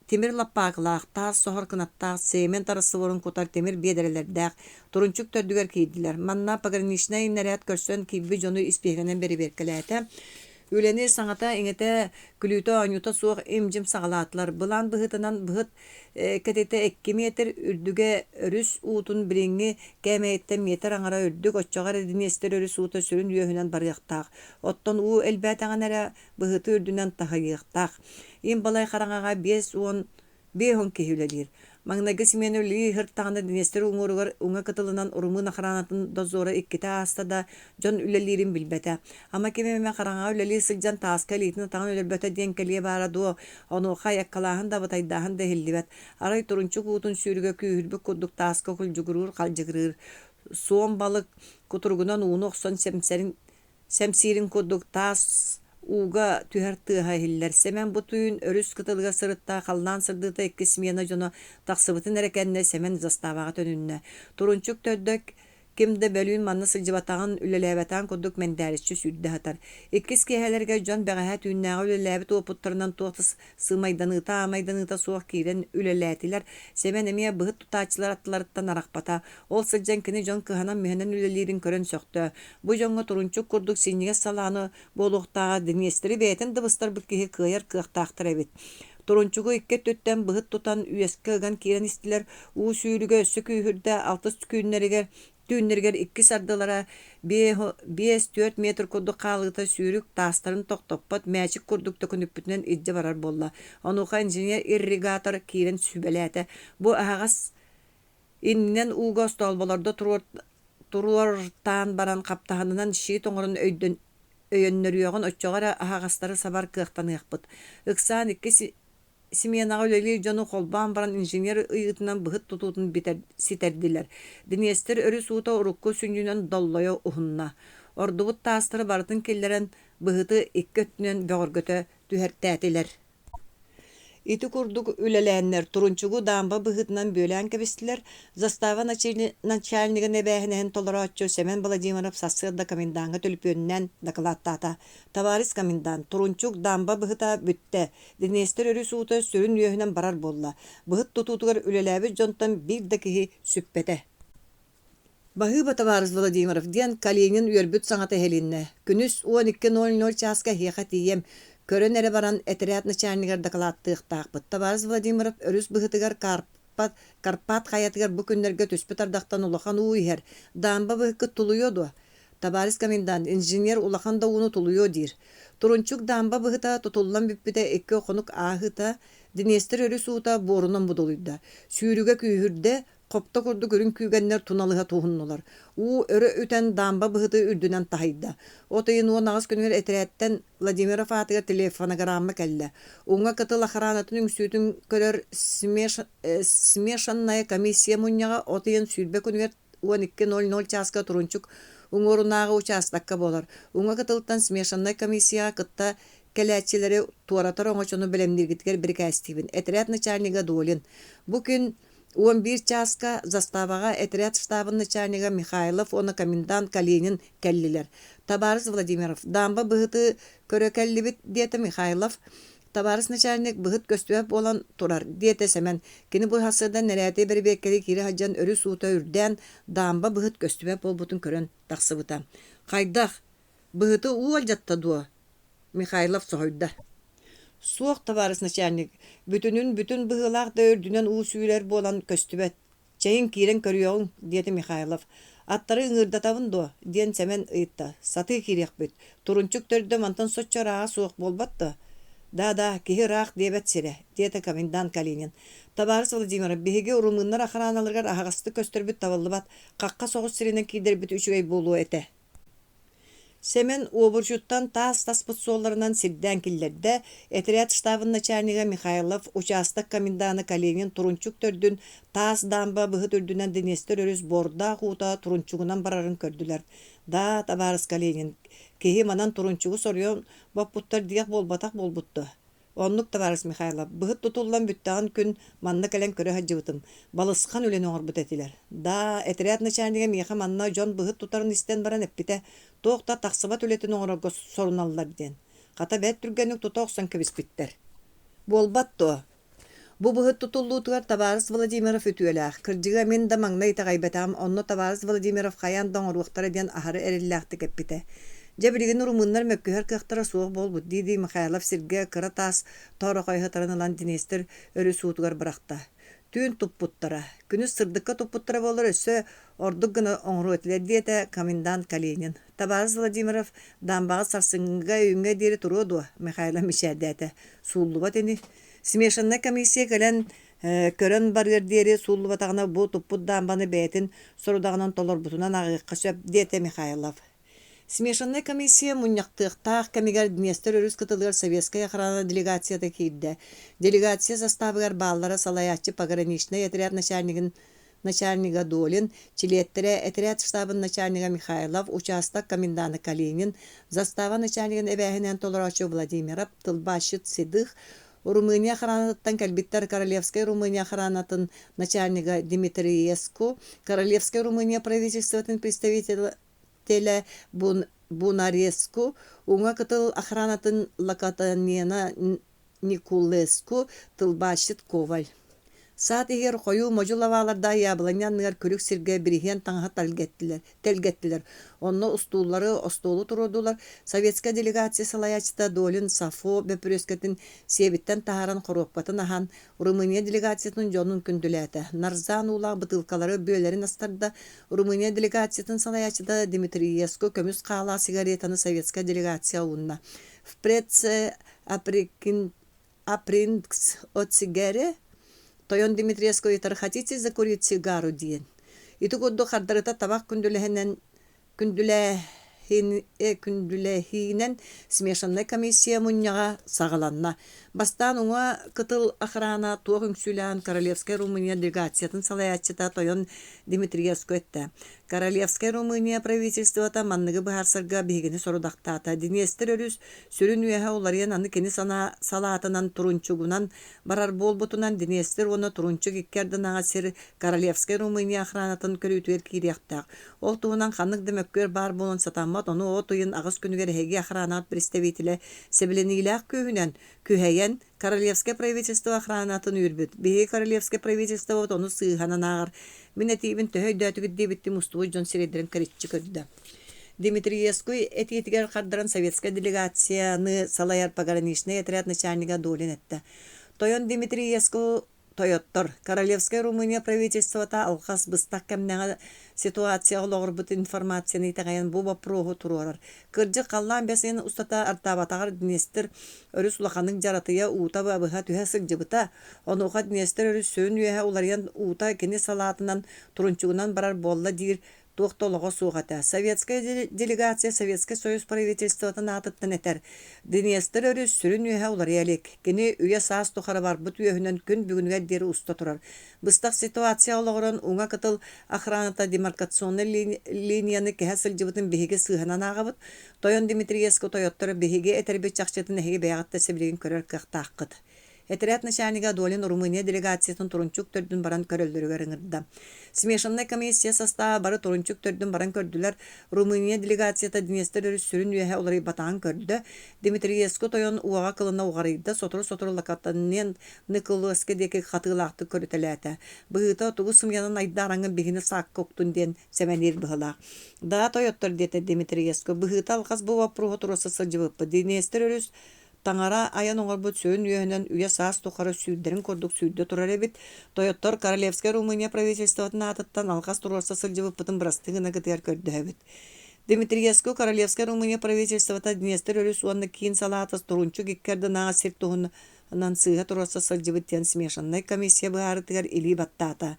Speaker 1: Тимир лаппаакылаах, таас соһор кынаттаах, цемент растворун кутар тимир биэдэрэлэрдээх Турунчук төрдүгэр киирдилэр. Манна пограничнай нэрээт көрсөн киирбит дьону испииһэгинэн бэрэбиэркэлээтэ. Үлэни саҥата-иҥэтэ, күлүүтэ-оонньуута суох им-дьим саҕалаатылар. Былаан быһыытынан быһыт кэтитэ 2 миэтэр, үрдүгэ өрүс уутун билиҥҥи кээмэйиттэн миэтэр аҥара үрдүк, оччоҕо эрэ Днестр өрүс уута сүрүн үөһүнэн барыахтаах. Оттон уу элбээтэҕинэ эрэ быһыты үрдүнэн таһыйыахтаах. Им балай хараҥаҕа 50 киһи үлэлиир. Маҥнайгы симиэнэ үлэлии сырыттаҕына Днестр уҥуоругар уҥа кытылынан румын охранатын дозора иккитэ ааста да, дьон үлэлиирин билбэтэ. Ама ким эмэ хараҥаҕа үлэлии сылдьан тааска илиитин-атаҕын өлөрбөтө диэн кэлиэ баара дуо, онуоха айаккалааһын да абытайдааһын да иһиллибэт. Арай турунчук уутун сүүрүгэ күүһүрбүт курдук тааска кулдьугуруур-халдьыгырыыр. Суон балык кутуругунан ууну охсон сэмсэрин Сэмсиирин курдук таас ууга түһэр тыаһа иһиллэр. Сэмэн бу түүн өрүс кытылыгар сырытта, халлаан сырдыыта икки смена дьоно тахсыбытын эрэ кэннэ Сэмэн заставаҕа төнүннэ. Турунчук төрдө ким да бөлүүн манна сылдьыбатаҕын, үлэлээбэтэҕин курдук мэндээриччи сүүрдэ сытар. Иккис киэһэлэригэр дьон бэҕэһээ түүннээҕи үлэлээбит уопуттарынан туох да сыымайданыыта-аамайданыыта суох киирэн үлэлээтилэр. Сэмэн эмиэ быһыт тутааччылар аттыларыттан арахпата. Ол сылдьан кини дьон кыһанан-мүһэнэн үлэлиирин көрөн сөхтө. Бу дьоҥҥо турунчук курдук синньигэс салааны буолуохтааҕа Днестэри бэйэтин да быстарбыт киһи кыайар кыахтаахтар эбит. Турунчугу икки өттүттэн быһыт тутан үөскэ ыган киирэн истилэр. Уу сүүрүгэ өссө күүһүрдэ, алтыс күннэригэр түүннэригэр иккис ардылара 5-4 метр курдук хаалыыта сүүрүк таастарын тохтоппот мээчик курдук төкүнүппүтүнэн илдьэ барар буолла. Онуоха инженер-ирригатор киирэн сүбэлээтэ: «Бу аһаҕас иннинэн ууга остоолболордо туруортаан баран хаптаһынынан щит оҥорон өйөннөрүөҕүн, оччоҕо эрэ аһаҕастары сабар кыахтаныахпыт. Ыксаан икки сменаҕа үлэлиир дьону холбоон баран инженер ыйыытынан быһыт тутуутун ситэрдилэр. Днестр өрүс уута урукку сүнньүнэн доллойо уһунна. Ордубут таастары барытын киллэрэн быһыты икки өттүнэн бөҕөргөтө түһэртээтилэр. Ити курдук үлэлээннэр Турунчугу даамба быһыытынан бүөлээн кэбистилэр. Застава начальнигын эбээһинэһин толорооччу Сэмэн Владимиров сарсыарда комендаҥҥа төлөпүөнүнэн дакылааттаата. «Товарищ комендант, Турунчук даамба быһыта бүттэ. Днестр өрүс уута сүрүн үөһүнэн барар буолла. Быһыт тутуутугар үлэлээбит дьонтон биир да киһи сүппэтэ. Баһыыба, табаарыс Владимиров, диэн Калинин үөрбүт саҥата иһилиннэ. Күнүс 12:00 чааска эһиэхэ тиийиэм. Көрөн эрэ баран, этэрээт начальнигар дакылааттыахтаахпыт. Табаарыс Владимиров өрүс быһытыгар Карпат хайатыгар бу күннэргэ түспүт ардахтан улахан уу иһэр. Даамба быһыккыт тулуйуо дуо? Табаарыс комендант, инженер улахан да ууну тулуйуо диир. Турунчук даамба быһыта тутуллан бүппүтэ икки хонук ааһыыта, Днестр өрүс уута буорунан будулуйда. Сүүрүгэ күүһүрдэ, хопто курдук үрүҥ күүгэннэр туналыһа туһуннулар. Уу өрө үтэн даамба быһыты үрдүнэн таһыйда. От ыйын 18 күнүгэр этэрээттэн Владимиров аатыгар телефонограмма кэллэ. Уҥа кытыл охранатын үҥсүүтүн көрөр смешанная комиссия мунньаҕа от ыйын 20 күнүгэр 12:00 чааска Турунчук уҥуорунааҕы учаастакка буолар. Уҥа кытылтан смешаннай комиссияҕа кытта кэлээччилэри туоратар оҥочону бэлэмнииргитигэр бирикээстиибин. Этэрээт начальнига Долин. Бу күн 11 чааска заставаҕа этэрээт штабын начальнига Михайлов уонна комендант Калинин кэллилэр. «Табаарыс Владимиров, даамба быһыты көрө кэллибит», диэтэ Михайлов. «Табаарыс начальник, быһыт көстүбэт буолан турар», диэтэ Сэмэн. Кини бу сарсыарда нэрээти бэрэбиэркэлии киирэ сылдьан өрүс уута үрдээн, даамба быһыт көстүбэт буолбутун көрөн тахсыбыта. «Хайдах? Быһыты уу алдьатта дуо?» Михайлов соһуйда. Суох, табаарыс начальник, бүтүнүн бүтүн быһыылаах да үрдүнэн уу сүүрэр буолан көстүбэт. Чэйиҥ киирэн көрүөҕүҥ, диэтэ Михайлов. Аттары ыҥыырдатабын дуо? диэн Сэмэн ыйытта. Сатыы киириэхпит. Турунчук төрдө мантан соччо ырааҕа суох буолбат дуо? Да-да, киһи ыраах диэбэт сирэ, диэтэ комендант Калинин. Табаарыс Владимиров, биһиги румыннар охраналарыгар аһаҕастык көстөрбүт табыллыбат, хахха соҕус сиринэн киирдэрбит үчүгэй буолуо этэ. Сэмэн уобурдьуттан таас таспыт суолларынан сирдээн киллэрдэ, этэрээт штабын начальнига Михайлов, учаастак комендана Калинин Турунчук төрдүн таас даамба быһыт үрдүнэн Днестр өрүс буордаах уута турунчугунан барарын көрдүлэр. «Даа, табаарыс Калинин, киһи манан турунчугу соруйан боппуттар диэх буолбатах буолбут дуо? Оннук, табаарыс Михайлов, быһыт тутуллан бүттэҕин күн манна кэлэн көрө сылдьыбытым, балысхан үлэни оҥорбут этилэр. Даа, этэрээт начальнига миэхэ манна дьон быһыт тутарын истэн баран эппитэ, туох да тахсыбат үлэтин оҥорорго соруналлар диэн. Хата бэрт түргэнник тута охсон кэбиспиттэр. Буолбат дуо? Бу быһыт тутуллуутугар табаарыс Владимиров үтүөлээх. Кырдьыга мин да маҥнай итэҕэйбэтэҕим, онно табаарыс Владимиров хайаан да оҥоруохтара диэн аһары эрэллээхтик эппитэ. Дьэ билигин румыннар мөккүһэр кыахтара суох буолбут дии-дии Михайлов сиргэ кыра таас тоорохойу сытарын ылан Днестр өрүс уутугар бырахта. Түүн туппуттара. Күнүс сырдыкка туппуттара буоллар өссө ордук гына оҥоруо этилэр диэтэ комендант Калинин. Табаарыс Владимиров дамбаҕа сарсыҥҥыга өйүүҥҥэ диэри туруо дуо? Михайлов мичээрдээтэ. Сууллубат ини. Смешаннай комиссия кэлэн көрөн барыар диэри сууллубатаҕына бу туппут даамбаны бэйэтин сорудаҕынан толорбутунан ааҕыахха сөп, диэтэ Михайлов. Смешаннай комиссия мунньахтыахтаах кэмигэр Днестр өрүс кытылыгар советскай охрана делегацията киирдэ. Делегация састаабыгар бааллара салайааччы пограничнай отряд начальнигын начальнига Долин, чилиэттэрэ этэрээт штабын начальнига Михайлов, учаастак комендана Калинин, застава начальнигын эбээһинэн толорооччу Владимиров, тылбаасчыт Седых, Румыния охранатыттан кэлбиттэр Королевскай Румыния охранатын начальнига Дмитриеску, Королевскай Румыния правительствотын представителэ Бунареску, уҥа кытыл охранатын Локотонена Никулеску, тылбаасчыт Коваль. Саат иһигэр хойуу модьу лабаалардаах яблоня анныгар күлүк сиргэ бириһиэн таҥаһы тэлгэттилэр, тэлгэттилэр. Онно устууллары, остуолу туруордулар. Советскай делегация салайааччыта Долин Сафо бөпүрүөскэтин сиэбиттэн таһааран хоруопкатын аһан, Румыния делегациятын дьонун күндүлээтэ. Нарзан уулаах бытыылкалары бүөлэрин астарда. Румыния делегациятын салайааччыта Дмитриеску көмүс хаалаах сигаретаны советскай делегация уунна. Впредь Апринкс от сигаре тойон Дмитриевскай ыйытар хотите закурить сигару диэн. Ити курдук хардарыта табах күндүлэһинэн күндүлэһиинэн смешаннай комиссия мунньаҕа саҕаланна. Бастаан уҥа кытыл охрана туох үҥсүүлээн Королевскай Румыния делегациятын салайааччыта тойон Дмитриевскай эттэ. Королевскай Румыния правительствота манныгы быһаарсарга биһигини сорудахтаата. Днестр өрүс сүрүн үөһэ уларыйан аны кини санаа салаатынан Турунчугунан барар буолбутунан Днестр уонна Турунчук икки ардынааҕы сир Королевскай Румыния охранатын көрүүтүгэр киириэхтээх. Ол туһунан ханнык да мөккүөр баар буолан сатаммат, ону от ыйын аҕыс күнүгэр эһиги охранаҕыт представителэ сэбилэниилээх күүһүнэн күһэйэн Королевскай правительство охранатын үүрбүт. Биһиги Королевскай правительствобыт ону сыыһанан ааҕар. Мин этиибин төһө өйдөөтүгүт диэбиттии мустубут дьон сирэйдэрин кэриччи көрдө. Дмитриевскай этиитигэр хардаран советскай делегацияны салайар пограничнай отряд начальнига Долин эттэ. Тойон Дмитриевскай тойоттор, Королевскай Румыния правительствота алҕас быстах кэмнээҕи ситуацияҕа олоҕурбут информацияны итэҕэйэн бу боппуруоһу туруорар. Кырдьык, халлаан бэс ыйын устата ардабатаҕар Днестр өрүс улаханнык дьаратыйа уута быһа түһэ сылдьыбыта. Онуоха Днестр өрүс сүрүн үөһэ уларыйан уута кини салаатынан турунчугунан барар буолла диир туох да олоҕо суох этэ. Советскай делегация Советскай Союз правительствотын аатыттан этэр: Днестр өрүс сүрүн үөһэ уларыйа илик. Кини үйэ-саас тухары барбыт үөһүнэн күн бүгүнүгэр диэри уста турар. Быстах ситуация олоҕуран уҥа кытыл охраната демаркационнай линияны кэһэ сылдьыбытын биһиги сыыһанан ааҕабыт. Тойон Дмитриевскэй тойотторо биһиги этэрбит чахчытын эһиги бэйэҕит да сибилигин көрөр кыахтааххыт. Этэрээт начальнига Долин Румыния делегациятын Турунчук төрдүн баран көрөллөрүгэр ыҥырда. Смешаннай комиссия састааба бары Турунчук төрдүн баран көрдүлэр. Румыния делегацията Днестр өрүс сүрүн үөһэ уларыйбатаҕын көрдө. Дмитриевскэй тойон уоҕа кылына уҕарыйда, сотору-сотору Локотонен Ныкылыаска диэки хатыылаахтык көрүтэлээтэ. Быһыыта, тугу сымыйанан айдаараҥҥын биһигини саакка уктун диэн сэмэлиир быһыылаах. Да, тойоттор, диэтэ Дмитриевскэй, быһыыта алҕас бу боппуруоһу туруорса сылдьыбыппыт. Днестр өрүс. Таҥара айан оҥорбут сүрүн үөһүнэн үйэ-саас тухары сүүрдэрин курдук сүүрдэ турар эбит. Тойоттор Королевскай Румыния правительствотын аатыттан алҕас туруорса сылдьыбыппытын бырастыы гынаргытыгар көрдөһөбүт. Дмитриевскую Королевскай Румыния правительствота Днестр өрүс уонна киин салаата Турунчук икки ардынааҕы сир туһунан сыыһа туруорса сылдьыбыт диэн смешаннай комиссия быһаарыытыгар илии баттаата.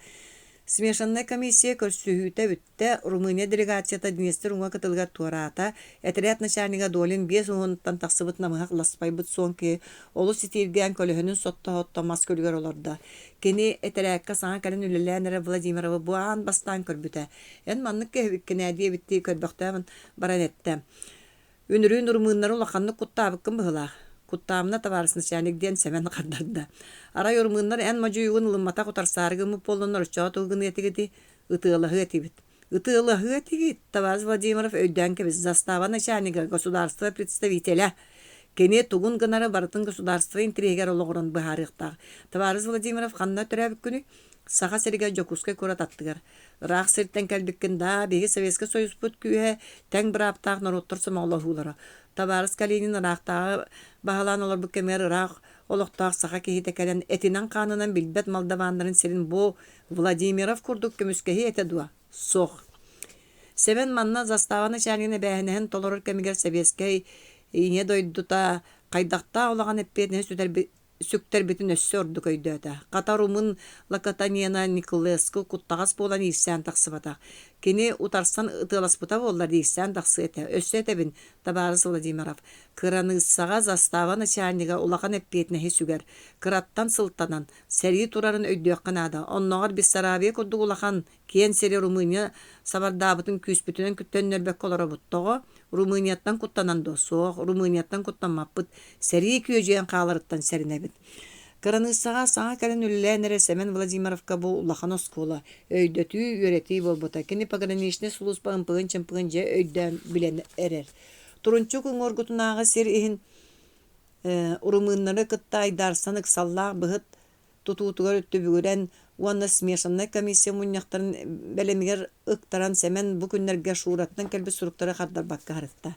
Speaker 1: Смешаннай комиссия көрсүһүүтэ бүттэ, Румыния делегацията Днестр уҥа кытылыгар туораата, этэрээт начальнига Долин биэс уонуттан тахсыбыт намыһах ласпайбыт суон киһи олус итииргээн көлөһүнүн сотто-сотто мас күлүгэр олордо. Кини этэрээккэ саҥа кэлэн үлэлээн эрэр Владимировы бу аан бастаан көрбүтэ. Эн маннык киһибиккин ээ диэбиттии көрбөхтөөн баран эттэ. Үнүрүүн румыннары улаханнык куттаабыккын быһыылаах. Куттаамына, табаарыс начальник диэн Сэмэн хардарда. Арай румыннар эн модьуйуугун ылымматах утарсаары гыммыт буоллуннар оччоҕо тугу гыныа этигитий? Ытыалаһыа этибит. Ытыалаһыа этигит, табаарыс Владимиров өйдөөн кэбис, застава начальнига, государство представителэ. Кини тугун гынары барытын государство интэриэһигэр олоҕуран быһаарыахтаах. Табаарыс Владимиров ханна төрөөбүккүнүй? Саха сиригэр Дьокуускай куорат аттыгар. Ыраах сиртэн кэлбиккин даа, биһиги Советскай Союзпут күүһэ, тэҥ бырааптаах норуоттар сомоҕолоһуулара. Табаарыс Калинин ыраахтааҕы баһылаан олорбут кэмигэр ыраах олохтоох саха киһитэ кэлэн этинэн-хаанынан билбэт молдаваннарын сирин бу Владимиров курдук көмүскэһиэ этэ дуо? Суох. Сэмэн манна застава начальнигын эбээһинэһин толорор кэмигэр сэбиэскэй Ийэ дойдута хайдахтаах улахан эппиэтинэһи сүтэрбит сүктэрбитин өссө ордук өйдөөтө. Хата румын Лакатанена Николеску куттаҕас буолан иирсээн тахсыбатах. Кини утарсан ытыаласпыта буоллар иирсээн тахсыа этэ. Өссө этэбин, табаарыс Владимиров, кыраныыссаҕа застава начальнига улахан эппиэтинэһи сүгэр. Кыраттан сылтанан, сэрии турарын өйдүөххэ наада. Оннооҕор Бессарабия курдук улахан, Киэн сири Румыния сабардаабытын күүспүтүнэн төннөрбөккө олоробут. Тоҕо? Румынияттан куттанан дуо? Суох, Румынияттан куттаммаппыт. Сэрии күөдьүйэн хааларыттан сэрэнэбит. Кыраныыссаҕа саҥа кэлэн үлэлээн эрэр Сэмэн Владимировка бу улахан оскуола, өйдөтүү, үөрэтии буолбута. Кини пограничнай сулууспа ымпыгын-чымпыгын дьэ өйдөөн билэн эрэр. Турунчук уҥуоргутунааҕы сир иһин румыннары кытта айдаарсан ыксаллаах быһыт тутуутугар түбүгүрэн уонна смешаннай комиссия мунньахтарын бэлэмигэр ыктаран Сэмэн бу күннэргэ Шураттан кэлбит суруктары хардарбакка сырытта.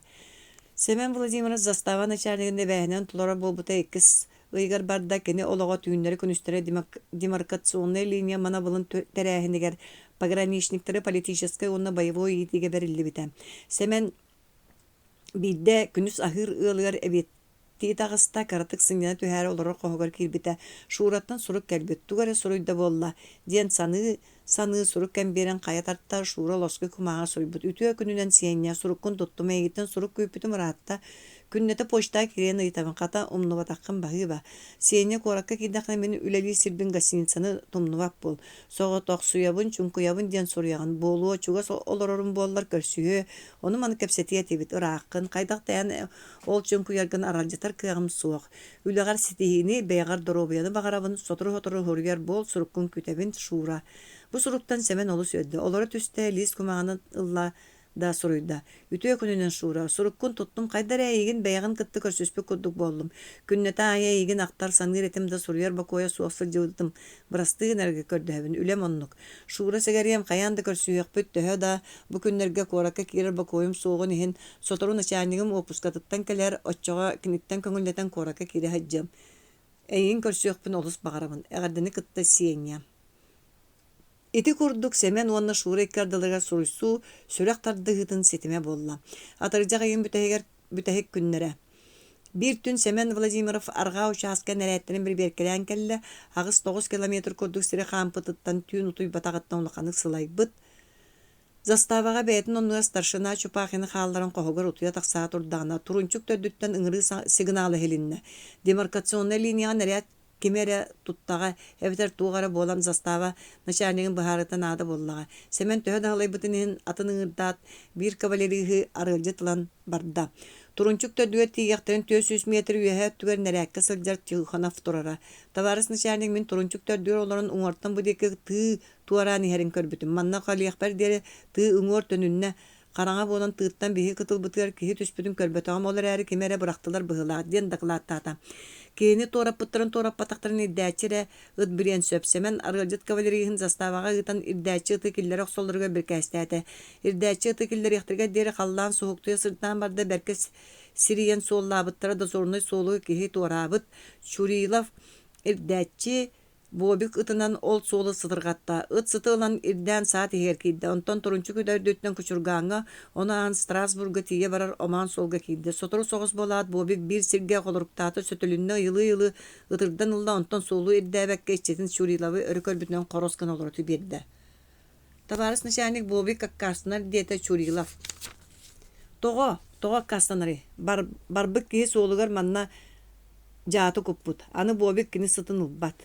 Speaker 1: Сэмэн Владимирович застава начальнигын эбээһинэн толорор буолбута иккис ыйыгар барда кини олоҕо түүннэри-күнүстэри демаркационнай линия манабылын тэрээһинигэр пограничниктары политическай уонна боевой иитиигэ бэриллибитэ. Сэмэн биирдэ күнүс аһыыр ыалыгар эбиэт Тии таҕыста, кыратык сынньана түһээри олорор хоһугар киирбитэ, Шураттан сурук кэлбит, тугу эрэ суруйда буолла диэн саныы саныы сурук кэмбиэрин хайа тарта, Шура лоскуй кумааҕы суруйбут: «Үтүө күнүнэн Сиэнньэ, суруккун туттум, эйигиттэн сурук күүппүтүм ыраатта, күннэтэ почтаҕа киирэн ыйытабын, хата, умнубатаххын баһыыба. Сиэнньэ, куоракка киирдэххинэ мин үлэлиир сирбин гостиницаны тумнубат буол, соҕотохсуйабын, чуҥкуйабын диэн суруйаҕын, буолуо, чугас олорорум буоллар көрсүһүө, ону-маны кэпсэтиэ этибит, ырааххын, хайдах да эн Ол чуҥкуйаргын аралдьытар кыаҕым суох. Үлэҕэр ситиһиини, бэйэҕэр доруобуйаны баҕарабын, сотору-сотору суруйар буол, суруккун күүтэбин, Шура. Бу суруктан Сэмэн олус үөрдэ. Олоро түстэ, лиис кумааҕыны ылла да суруйда. Үтүө күнүнэн, Шура. Суруккун туттум, хайда эрэ эйигин бэйэҕин кытта көрсүспүт курдук буоллум. Күннэтэ аайы эйигин ахтар, саныыр этим да суруйар бокуойа суох сылдьыбытым. Бырастыы гынарга көрдөһөбүн, үлэм оннук. Шура сэгэриэм хайаан да көрсүһүөхпүт, төһө да бу күннэргэ куоракка киирэр бокуойум суоҕун иһин, Сотору начальнигым уоппускатыттан кэлэр, оччоҕо киниттэн көҥүллэтэн куоракка киирэ сылдьыам. Эйигин көрсүөхпүн олус баҕарабын. Эҕэрдэни кытта Сеня. Ити курдук Сэмэн уонна Шура икки ардыларыгар суруйсуу сүрэх тардыһыытын ситимэ буолла. Атырдьах ыйын бүтэһигэр бүтэһик күннэрэ. Биир түн Сэмэн Владимиров арҕаа учааска нэрээттэрин бэрэбиэркэлээн кэллэ, аҕыс-тоҕус километр курдук сири хаампытыттан түүн утуйбатаҕыттан улаханнык сылайбыт, Заставаҕа бэйэтин оннугар старшина Чупахины хаалларан хоһугар утуйа тахсаары турдаҕына, Турунчук төрдүттэн ыҥырыы сигнала иһилиннэ. Демаркационнай линияҕа нэрээт кими эрэ туттаҕа эбэтэр туох эрэ буолан застава начальнигын быһаарыыта наада буоллаҕа. Сэмэн төһө да аһылайбытын иһин атын ыҥырдаат, биир кавалериһы арыалдьыт ылан барда. Турунчук төрдүгэр тиийиэхтэрин 400 метр үөһээ өттүгэр нэрээккэ сылдьар Тихонов турара. Табаарыс начальник мин Турунчук төрдүгэр олорон уҥуортан бу диэки тыы туораан иһэрин көрбүтүм. Манна кэлиэхпэр диэри тыы уҥуор төнүннэ. Хараҥа буолан тыыттан биһиги кытылбытыгар киһи түспүтүн көрбөтөҕүм, ол эрээри кими эрэ бырахтылар быһыылаах диэн дакылааттаата. Киһини туораппыттарын туораппатахтарын ирдээччи эрэ ыт билиэн сөп. Сэмэн арыалдьыт кавалериһын заставаҕа ыытан ирдээччи ыты киллэрэ охсоллоругар бирикээстээтэ. Ирдээччи ыты киллэриэхтэригэр диэри халлаан суһуктуйа сырдаан барда, бэркэ сирийэн суоллаабыттара дозорнай суолу киһи туораабыт. Чурилов ирдээччи Бобик ытынан ол суолу сытырҕатта, ыт сыты ылан ирдээн саат иһигэр киирдэ, онтон турунчук үдэ үрдүттэн Кучургааҥҥа, ону ааһан Страсбурга тиийэ барар омоон суолга киирдэ. Сотору соҕус буолаат, Бобик биир сиргэ холоруктаата, сөтөлүннэ, ыйылыы-ыйылыы ытырдан ылла, онтон суолу ирдээбэккэ иччитин Чуриловы өрө көрбүтүнэн хорос гына олорото биэрдэ. «Табаарыс начальник Бобик аккаастанар», диэтэ Чурилов. «Тоҕо? Тоҕо аккаастанарый? Бар, барбыт киһи суолугар манна дьааты куппут, аны Бобик кини сытын ылбат.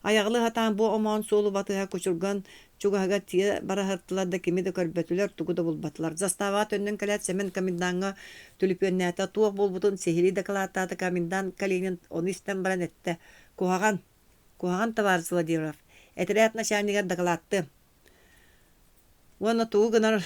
Speaker 1: Айаҕалыы сатаан бу омоон суолу батыһа кучурган чугаһыгар тиийэ бара сырыттылар да кими да көрбөтүлэр, тугу да булбатылар. Заставаҕа төннөн кэлээт Сэмэн комендаҥҥа түлүпүөннээтэ, туох буолбутун сиһилии дакылааттаата. Комендант Калинин ону истэн баран эттэ: «Куһаҕан, куһаҕан табаарыс Владимиров, этэрээт начальнигар дакылааттыам. Уонна тугу гынар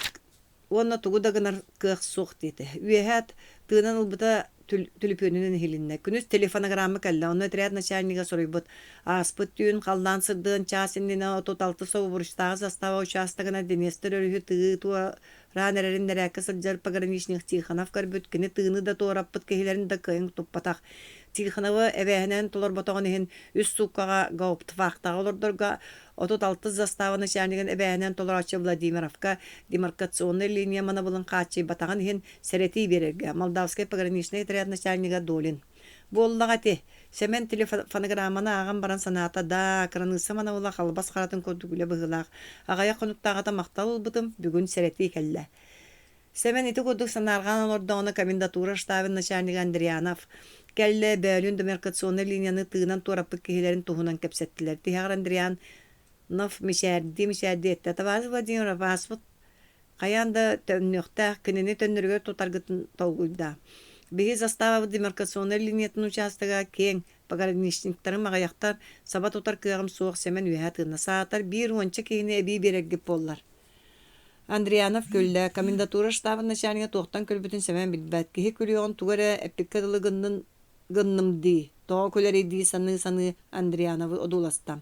Speaker 1: уонна тугу да гынар кыах суох диэтэ. Үөһэ тыынан ылбыта түлүпүөнүнэн иһилиннэ. Күнүс телефонограмма кэллэ. Онно отряд начальнига суруйбут. Ааспыт түүн халлаан сырдыан чаас иннинэ 36 Собуручтааҕы састааба учаастагынан Днестр өрүһү тыы туораан эрэрин нэрээккэ сылдьар пограничник Тихонов көрбүт. Кини тыыны да туораппыт киһилэрин да кыайан туппатах. Тихоновы эбээһинэн толорботоҕун иһин үс сууккаҕа гауптвахтаҕа олордорго 36 застава начальнигын эбээһинэн толорооччу Владимировка демаркационнай линия манабылын хааччыйбатаҕын иһин сэрэтии биэрэргэ Молдавскай пограничнай отряд начальнига Долин. Буоллаҕа ити, Сэмэн телефонограмманы ааҕан баран санаата да, кыраныысса манабыла халбас харатын курдук үлэ быһыылаах. Аҕыйах хонуктааҕыта махтал ылбытым, бүгүн сэрэтии кэллэ. Сэмэн ити курдук санаарҕаан олордоҕуна комендатура штабын начальнига Андрианов кэллэ, бөөлүүн демаркационнай линияны тыынан туораппыт киһилэрин туһунан кэпсэттилэр. Тиһэҕэр Андрианов мичээрдии-мичээрдии эттэ: «Табаарыс Владимиров, ааспыт хайаан да төннүөхтээх, кинини төннөрүгэр тутаргытын толкуйдаа. Биһи заставабыт демаркационнай линиятын учаастага киэҥ, пограничниктарым аҕыйахтар, саба тутар кыаҕым суох», Сэмэн үөһэ тыынна. «Саатар биир уонча киһини эбии биэрэргит буоллар». Андрианов күллэ, комендатура штабын начальнига туохтан күлбүтүн Сэмэн билбэт, киһи күлүөҕүн тугу эрэ эппиккэ дылы гыннын гынным дии, тоҕо күлэрий дии саныы-саныы Андриановы одууласта.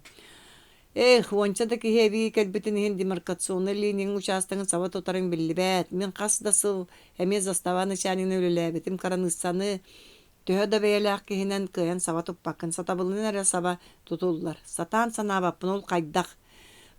Speaker 1: Эх, уонча да киһи эбии кэлбитин иһин демаркационнай линияҥ учаастагын саба тутарыҥ биллибэт. Мин хас да сыл эмиэ застава начальнигынан үлэлээбитим, кыраныыссаны Төһө да бэйэлээх киһинэн кыайан саба туппаккын, сатабылынан эрэ саба тутуллар. Сатаан санаабаппын ол хайдах?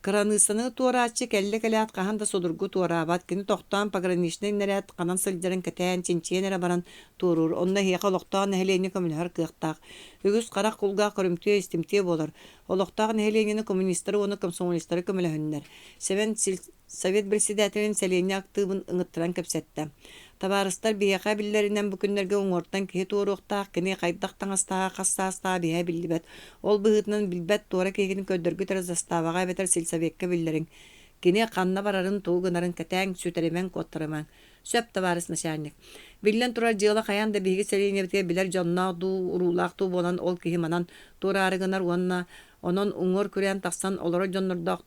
Speaker 1: Кыраныыссаны туорааччы кэллэ-кэлээт хаһан да судургу туораабат, кини тохтоон пограничнай нэрээт ханан сылдьарын кэтээн, чинчийэн эрэ баран туоруур. Онно эһиэхэ олохтоох нэһилиэнньэ көмөлөһөр кыахтаах. Үгүс харах кулгаах көрүмтүө, истимтиэ буолар. Олохтоох нэһилиэнньэни коммунистары уонна комсомолецтары көмөлөһүннэр. Сэмэн Совет председателин сэлиэнньэ актыыбын ыҥыттаран кэпсэттэ. Табаарыстар, биһиэхэ биллэринэн бу күннэргэ уҥуортан киһи туоруохтаах, кини хайдах таҥастааҕа, хас саастааҕа биһиэхэ биллибэт. Ол быһыытынан билбэт туора киһигин көрдөргүт эрэ заставаҕа эбэтэр сельсовекка биллэриҥ. Кини ханна барарын, тугу гынарын кэтээҥ, сүтэримэҥ, куоттарымаҥ. Сөп, табаарыс начальник. Биллэн турар, дьыала хайаан да биһиги сэлиэнньэбитигэр билэр дьонноох дуу, уруулаах дуу буолан ол киһи манан туораары гынар уонна онон уҥуор күрээн тахсан олорор дьоннордоох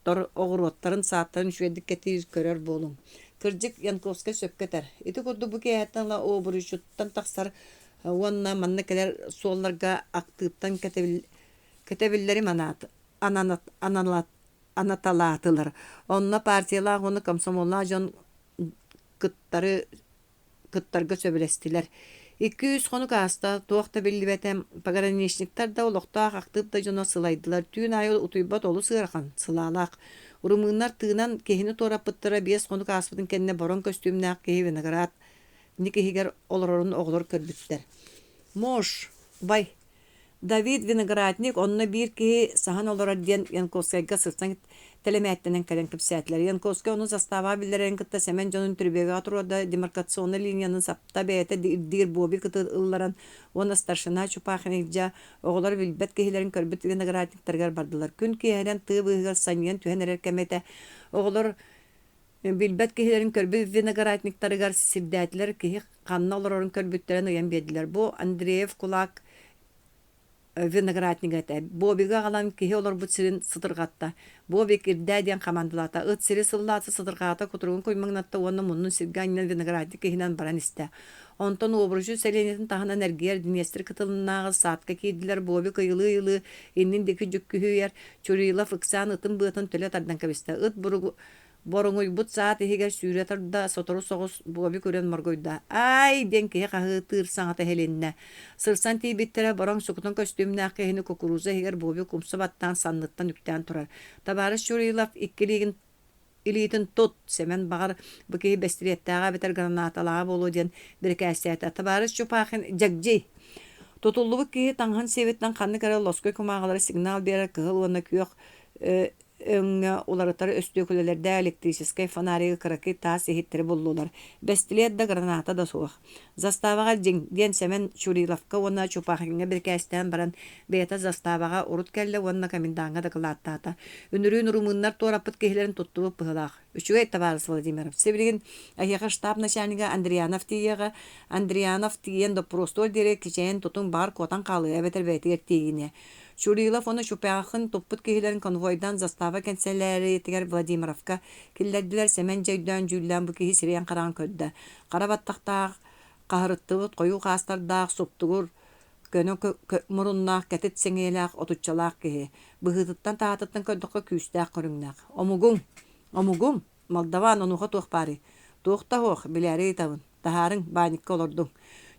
Speaker 1: Тор оҕуруоттарын, сааттарын үчүгэйдик кэтиир, көрөр буолуҥ. Кырдьык, Янковскай сөпкө этэр. Ити курдук бу киэһэттэн ыла Обручуттан тахсар уонна манна кэлэр суолларга актыыптан кэтэбиллэри анаталаатылар. Онно партиялаах уонна комсомоллаах дьон кыттары кыттарга сөбүлэстилэр. Икки-үс хонук ааста, туох да биллибэтэ, пограничниктар да, олохтоох актыып да дьоно сылайдылар, түүн аайы утуйбат олус ыарахан, сылаалаах. Румыннар тыынан киһини туораппыттара 5 хонук ааспытын кэннэ бороҥ көстүүмнээх киһи виноград ник иһигэр олорорун оҕолор көрбүттэр. Мош, бай, Давид Виноградник онно биир киһи саһан олорор диэн Янковскайга сырсан тэлэмээттэнэн кэлэн кэпсээтилэр. Янковскай ону састааба биллэрэрин кытта Сэмэн дьонун түрүбүөгэҕэ туруорда, демаркационнай линияны сапта, бэйэтэ ирдиир Бобик кыты ылларан уонна старшина Чупахин илдьэ оҕолор билбэт киһилэрин көрбүт виноградниктарыгар бардылар. Күн киэһэрэн тыа быыһыгар санньыйан түһэн эрэр кэмэ этэ. Оҕолор билбэт киһилэрин көрбүт виноградниктарыгар сирдээтилэр, киһи ханна олорорун көрбүттэрин ыйан биэрдилэр. Бу Андреев кулак Винограднига этэ. Бобигы аҕалан киһи олорбут сирин сытырҕатта. Бобик ирдээ диэн хамандалаата. Ыт сири сыллаата, сытырҕаата, кутуругун куймаҥнатта уонна муннун сиргэ анньан виноградник иһинэн баран истэ. Онтон Уобуручу сэлиэнньэтин таһынан эргийэр Днестр кытылынааҕы саадка киирдилэр. Бобик ыйылыы-ыйылыы иннин диэки дьүккүһүйэр. Чурилов ыксаан ытын быатын төлө тардан кэбистэ. Ыт Боруҥуйбут саат иһигэр сүүрэ турда, сотору соҕус Бобик үрэн моргуйда: «Аай!» диэн киһи хаһыытыыр саҥата иһилиннэ. Сырсан тиийбиттэрэ, бороҥ сукутун көстүүмнээх киһини кукуруза иһигэр Бобик умса баттаан санныттан үктээн турар. «Табаарыс Чурилов, икки илиигин илиитин тут!» Сэмэн баҕар, бу киһи бэстилиэттээҕэ эбэтэр гранаталааҕа буолуо диэн бирикээстээтэ. «Табаарыс Чупахин, дьэгдьий!» Тутуллубут киһи таҥаһын сиэбиттэн ханнык эрэ лоскуй кумааҕылары сигнал биэрэр кыһыл уонна күөх өҥҥө уларытар өстүөкүлэлэрдээх электрическэй фонаригы кыракый таас иһиттэри буллулар. Бэстилиэт да, граната да суох. Заставаҕа дьиҥ, диэн Сэмэн Чуриловка уонна Чупахиҥҥа бирикээстээн баран, бэйэтэ заставаҕа урут кэллэ уонна комендаҥҥа дакылааттаата. Үнүрүүн румыннар туораппыт киһилэрин туттубут быһыылаах. Үчүгэй, табаарыс Владимиров. Сибилигин эһиэхэ штаб начальнига Андрианов тиийиэҕэ. Андрианов тиийэн доппуруостуор диэри кичэйэн тутуҥ баҕар куотан хаалыа эбэтэр бэйэтигэр тиийиниэ. Чурилов уонна Чупяхин туппут киһилэрин конвойдаан застава кэнсэлээрийэтигэр Владимировка киллэрдилэр. Сэмэн дьэ өйдөөн-дьүүллээн бу киһи сирэйин-хараҕын көрдө. Хара баттахтаах, хаһырыттыбыт хойуу хаастардаах, суптугур, көнө муруннаах, кэтит сэҥийэлээх, отуччалаах киһи. Быһыытыттан-таһаатыттан көрдөххө күүстээх көрүҥнээх. Омугуҥ! Омугум! Молдаван онуоха туох баарый? Туох да суох, билээри ыйытабын. Таһаарыҥ, баанньыкка олордуҥ.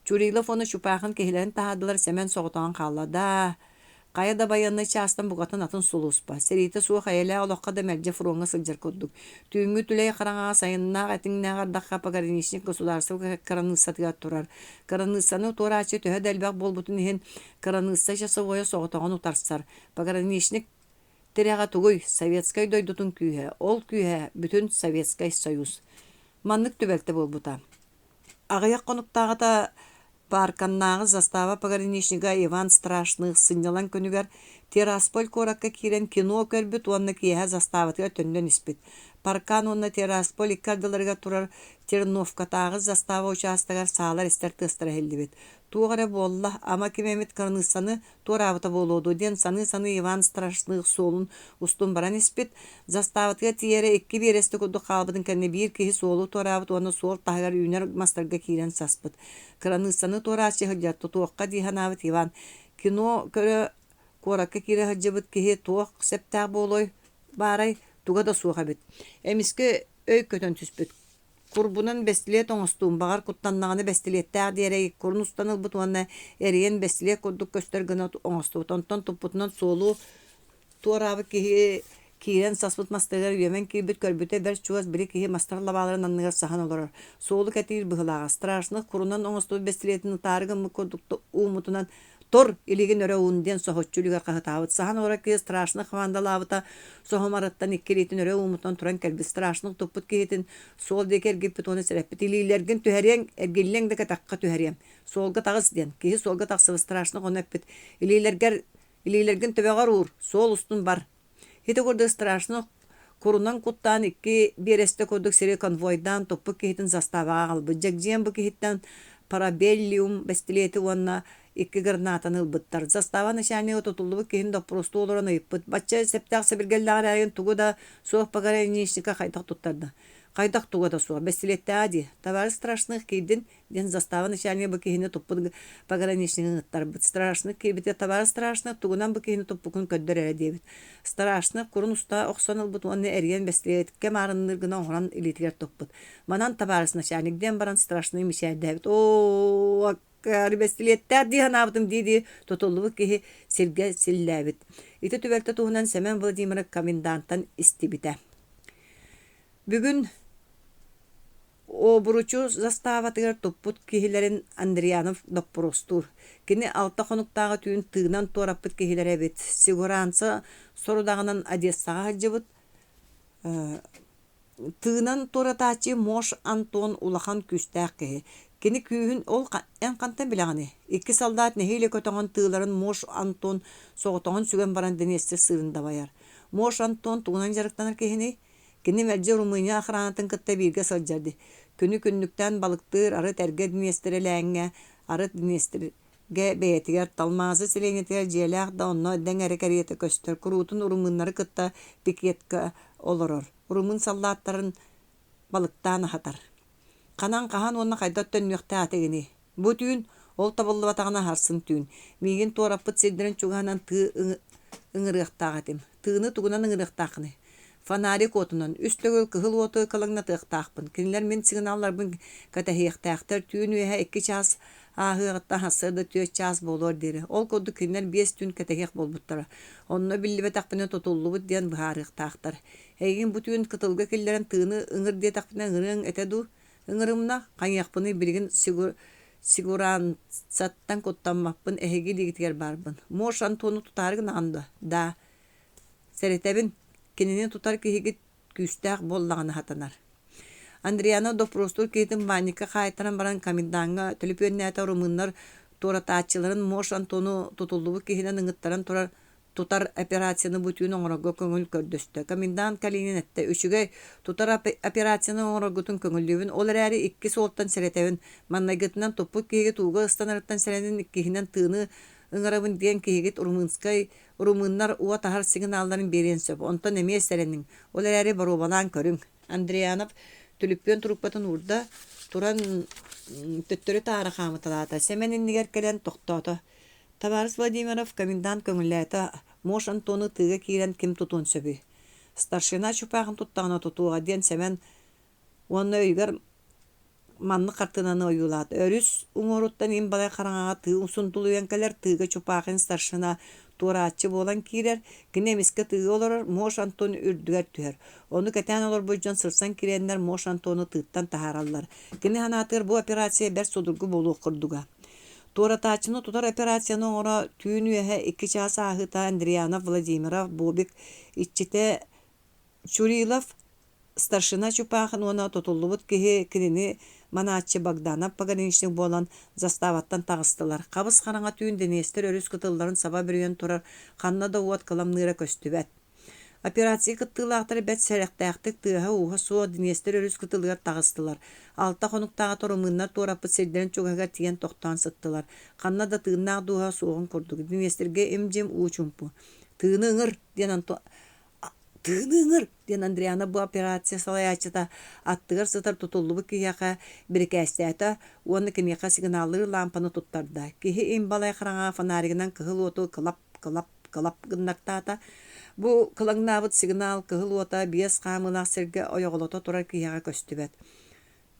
Speaker 1: Чурилов уонна Чупахин киһилэрин таһаардылар, Сэмэн соҕотоҕун хаалла. Даа, хайа да байыаннай чаастан букатын атын сулууспа. Сэриитэ суох эйэлээх олоххо да мэлдьи фроҥҥа сылдьар курдук. Түүҥҥү түлэй хараҥаҕа сайыннаах этиҥнээх ардахха пограничник государство кыраныыссатыгар турар. Кыраныыссаны туорааччы төһө да элбэх буолбутун иһин, кыраныысса часовойа соҕотоҕун утарсар. Пограничник Тирэҕэ тугуй? Советскай дойдутун күүһэ, ол күүһэ бүтүн Советскай Союз. Маннык түбэлтэ буолбута. Аҕыйах хонуктааҕыта Парканнааҕы застава пограничнига Иван Страшных сынньалаҥ күнүгэр Тирасполь куоракка киирэн кино көрбүт уонна киэһэ заставатыгар төннөн испит. Паркан уонна Тирасполь икки ардыларыгар турар Терновкатааҕы застава учаастагар саалар эстэр тыастара иһиллибит. Туох эрэ буолла, ама ким эмит кыраныыссаны туораабыта буолуо дуо диэн саныы-саныы Иван Страшных суолун устун баран испит. Заставатыгар тиийэрэ икки биэрэстэ курдук хаалбытын кэннэ биир киһи суолу туораабыт уонна суол таһыгар үүнэр мастарга киирэн саспыт. Кыраныыссаны туорааччы сылдьар тутуохха дии санаабыт Иван кино көрө куоракка киирэ сылдьыбыт киһи туох сөптөөх буолуой баарай туга да суох эбит. Эмискэ өй көтөн түспүт. Курбунан бэстилиэт оҥостуум, баҕар куттаннаҕына бэстилиэттээх диэри курун устан ылбыт уонна эрийэн бэстилиэт курдук көстөр гына оҥостубут. Онтон туппутунан суолу туораабыт киһи киирэн саспыт мастарыгар үөмэн киирбит көрбүтэ бэрт чугас били киһи мастар лабааларын анныгар саһан олорор. Суолу кэтиир быһыылааҕа. Страшных курунан оҥостубут бэстилиэтин ытаары гыммыт курдук ууммутунан Тур, илигин өрө уун диэн соһуччу үлүгэр хаһытаабыт. Саһан олорор киһи страшно хамаандалаабыта соһумарыттан икки илиитин өрө ууммутунан туран кэлбит. Страшно туппут киһитин суол диэки эргиппит уонна сэрэппит. Илиилэргин түһэриэҥ, эргиллиэҥ да кэтэххэ түһэриэм. Суолга таҕыс диэн. Киһи суолга тахсыбыт страшно ону эппит. Илиилэргэр илиилэргин төбөҕөр уур, суол устун бар. Ити курдук страшно курунан куттаан икки биэрэстэ курдук сири конвойдаан туппут киһитин заставаҕа аҕалбыт. Дьэгдьиэн бу киһиттэн парабеллиум бэстилиэти уонна икки гранатаны ылбыттар. Застава начальнига тутуллубут киһини доппуруостуу олорон ыйыппыт: «Бачча сэптээх сэбиргэллээх эрээйин тугу да суох пограничника хайдах туттарда?» «Хайдах туга да суох, бэстилиэттээҕэ дии. Товарищ Страшных киирдин, диэн застава начальнига бу киһини туппут пограничнигын ыттарбыт. Страшных киирбитэ табаары Страшных тугунан бу киһини туппуккун көрдөр эрэ диэбит. Страшных курун уста охсон ылбыт уонна эрийэн бэстилиэткэ маарынныыр гына оҥорон илиитигэр туппут. Манан табаарыс начальник диэн баран Страшный мичээрдээбит. Оо, аккаары бэстилиэттээх дии санаабытым дии-дии тутуллубут киһи сиргэ силлээбит. Ити түбэлтэ туһунан Сэмэн Владимиров комендантан истибитэ. Бүгүн Обуручу заставатыгар туппут киһилэрин Андрианов доппуруостуур. Кини алта хонуктааҕы түүн тыынан туораппыт киһилэрэ эбит. Сигуранца сорудаҕынан Одессаҕа сылдьыбыт. Тыынан туоратааччы Мош Антон улахан күүстээх киһи. Кини күүһүн ол эн хантан билэҕиний? Икки солдат нэһиилэ көтөҕөн тыыларын Мош Антон соҕотоҕун сүгэн баран Днестр сыырын дабайар. Мош Антон тугунан дьарыктанар киһиний? Кини мэлдьи Румыния охранатын кытта бииргэ сылдьар дии. Күнү күннүктээн балыктыыр, арыт эргэ Днестрэлээҥҥэ, арыт Днестр... Гэ бэйэтигэр Талмазы сэлиэнньэтигэр дьиэлээх да онно дэҥ эрэ кэриэтэ көстөр, куруутун румыннары кытта пикетка олорор, румын саллааттарын балыктаан аһатар. Ханан хаһан уонна хайдах төннүөхтээх этигиний? Бу түүн, ол табыллыбатаҕына сарсын түүн, миигин туораппыт сирдэрин чугаһынан тыы ыҥырыахтаах этим. Тыыны тугунан ыҥырыахтааххыный? Фонарик уотунан үс төгүл кыһыл уоту кылаҥнатыахтаахпын. Кинилэр мин сигналларбын кэтэһиэхтээхтэр. Түүн үөһэ 2 чаас ааһыаҕыттан сарсыарда 4 чаас буолуор диэри. Ол курдук кинилэр 5 түүн кэтэһиэх буолбуттара. Онно биллибэтэхпинэ тутуллубут диэн быһаарыахтаахтар. Эйигин бу түүн кытылга киллэрэн тыыны ыҥыр диэтэхпинэ ыҥырыаҥ этэ дуу? Ыҥырымна, хайыахпыный билигин сигуранцаттан куттаммаппын, эһиги илиигитигэр баарбын. Морж Антону тутаары гынаҕын дуо? Даа. Сэрэтэбин, кинини тутар киһигит күүстээх буоллаҕына сатанар. Андриана доппуруостуур киһитин баанньыкка хаайтаран баран комендаҥҥа төлөпүөннээтэ румыннар туоратааччыларын Морж Антону тутуллубут киһинэн ыҥыттаран турар тутар операцияны бу түүн оҥорорго көҥүл көрдөстө. Комендант Калинин эттэ: «Үчүгэй, тутар операцияны оҥороргутун көҥүллүүбүн, ол эрээри икки суолтан сэрэтэбин. Маҥнайгытынан туппут киһигит ууга ыстанарыттан сэрэнин, иккиһинэн тыыны ыҥырабын диэн киһигит румынскай румыннар уот аһар сигналларын биэриэн сөп. Онтон эмиэ сэрэниҥ. Ол эрээри боруобалаан көрүҥ». Андрианов түлүпүөн трубкатын уурда, туран төттөрү-таары хаамыталаата. Сэмэн иннигэр кэлэн тохтоото. Табаарыс Владимиров комендант көҥүллээтэ, Мош Антону тыыга киирэн ким тутуон сөбүй? Старшина чупаахын туттаҕына тутуоҕа диэн Сэмэн уонна өйүгэр маннык хартыынаны ойуулаата. Өрүс уҥуоруттан им балай хараҥаҕа тыы сундулуйан кэлэр, тыыга Чупахин старшина туорааччы буолан киирэр, кини эмискэ тыыга олорор, Мош Антон үрдүгэр түһэр. Ону кэтээн олорбут дьон сырсан киирэннэр Мош Антону тыыттан таһаараллар. Кини санаатыгар бу операция бэрт судургу буолуох курдуга. Туоратааччыны тутар операцияны оҥоро түүн үөһэ 2 чаас ааһыыта Андрианов Владимиров, Бобик иччитэ Чурилов, старшина Чупахин уонна тутуллубут киһи кинини манааччы Богданов пограничник буолан заставаттан таҕыстылар. Хабыс-хараҥа түүн Днестр өрүс кытылларын саба бүрүйэн турар ханна да уот кыламныыра көстүбэт. Операция кыттыылаахтара бэрт сэрэхтээхтик тыаһа-ууһа суох Днестр өрүс кытылыгар таҕыстылар. Алта хонуктааҕыта румыннар туораппыт сирдэрин чугаһыгар тиийэн тохтоон сыттылар. Ханна да тыыннаах дууһа суоҕун курдук, Днестргэ им-дьим уу чуумпу. «Тыыны ыҥыр!» диэн Антон «Тыыны ыҥыр!» диэн Андриана бу операция салайааччыта аттыгар сытар тутуллубут киһиэхэ бирикээстээтэ уонна киниэхэ сигналлыыр лаампаны туттарда. Киһи им-балай хараҥаҕа фонаригынан кыһыл уоту кылап-кылап кылап гыннартаата. Бу кылаҥнаабыт сигнал кыһыл уота биэс хаамыылаах сиргэ ойоҕолото турар киһиэхэ көстүбэт.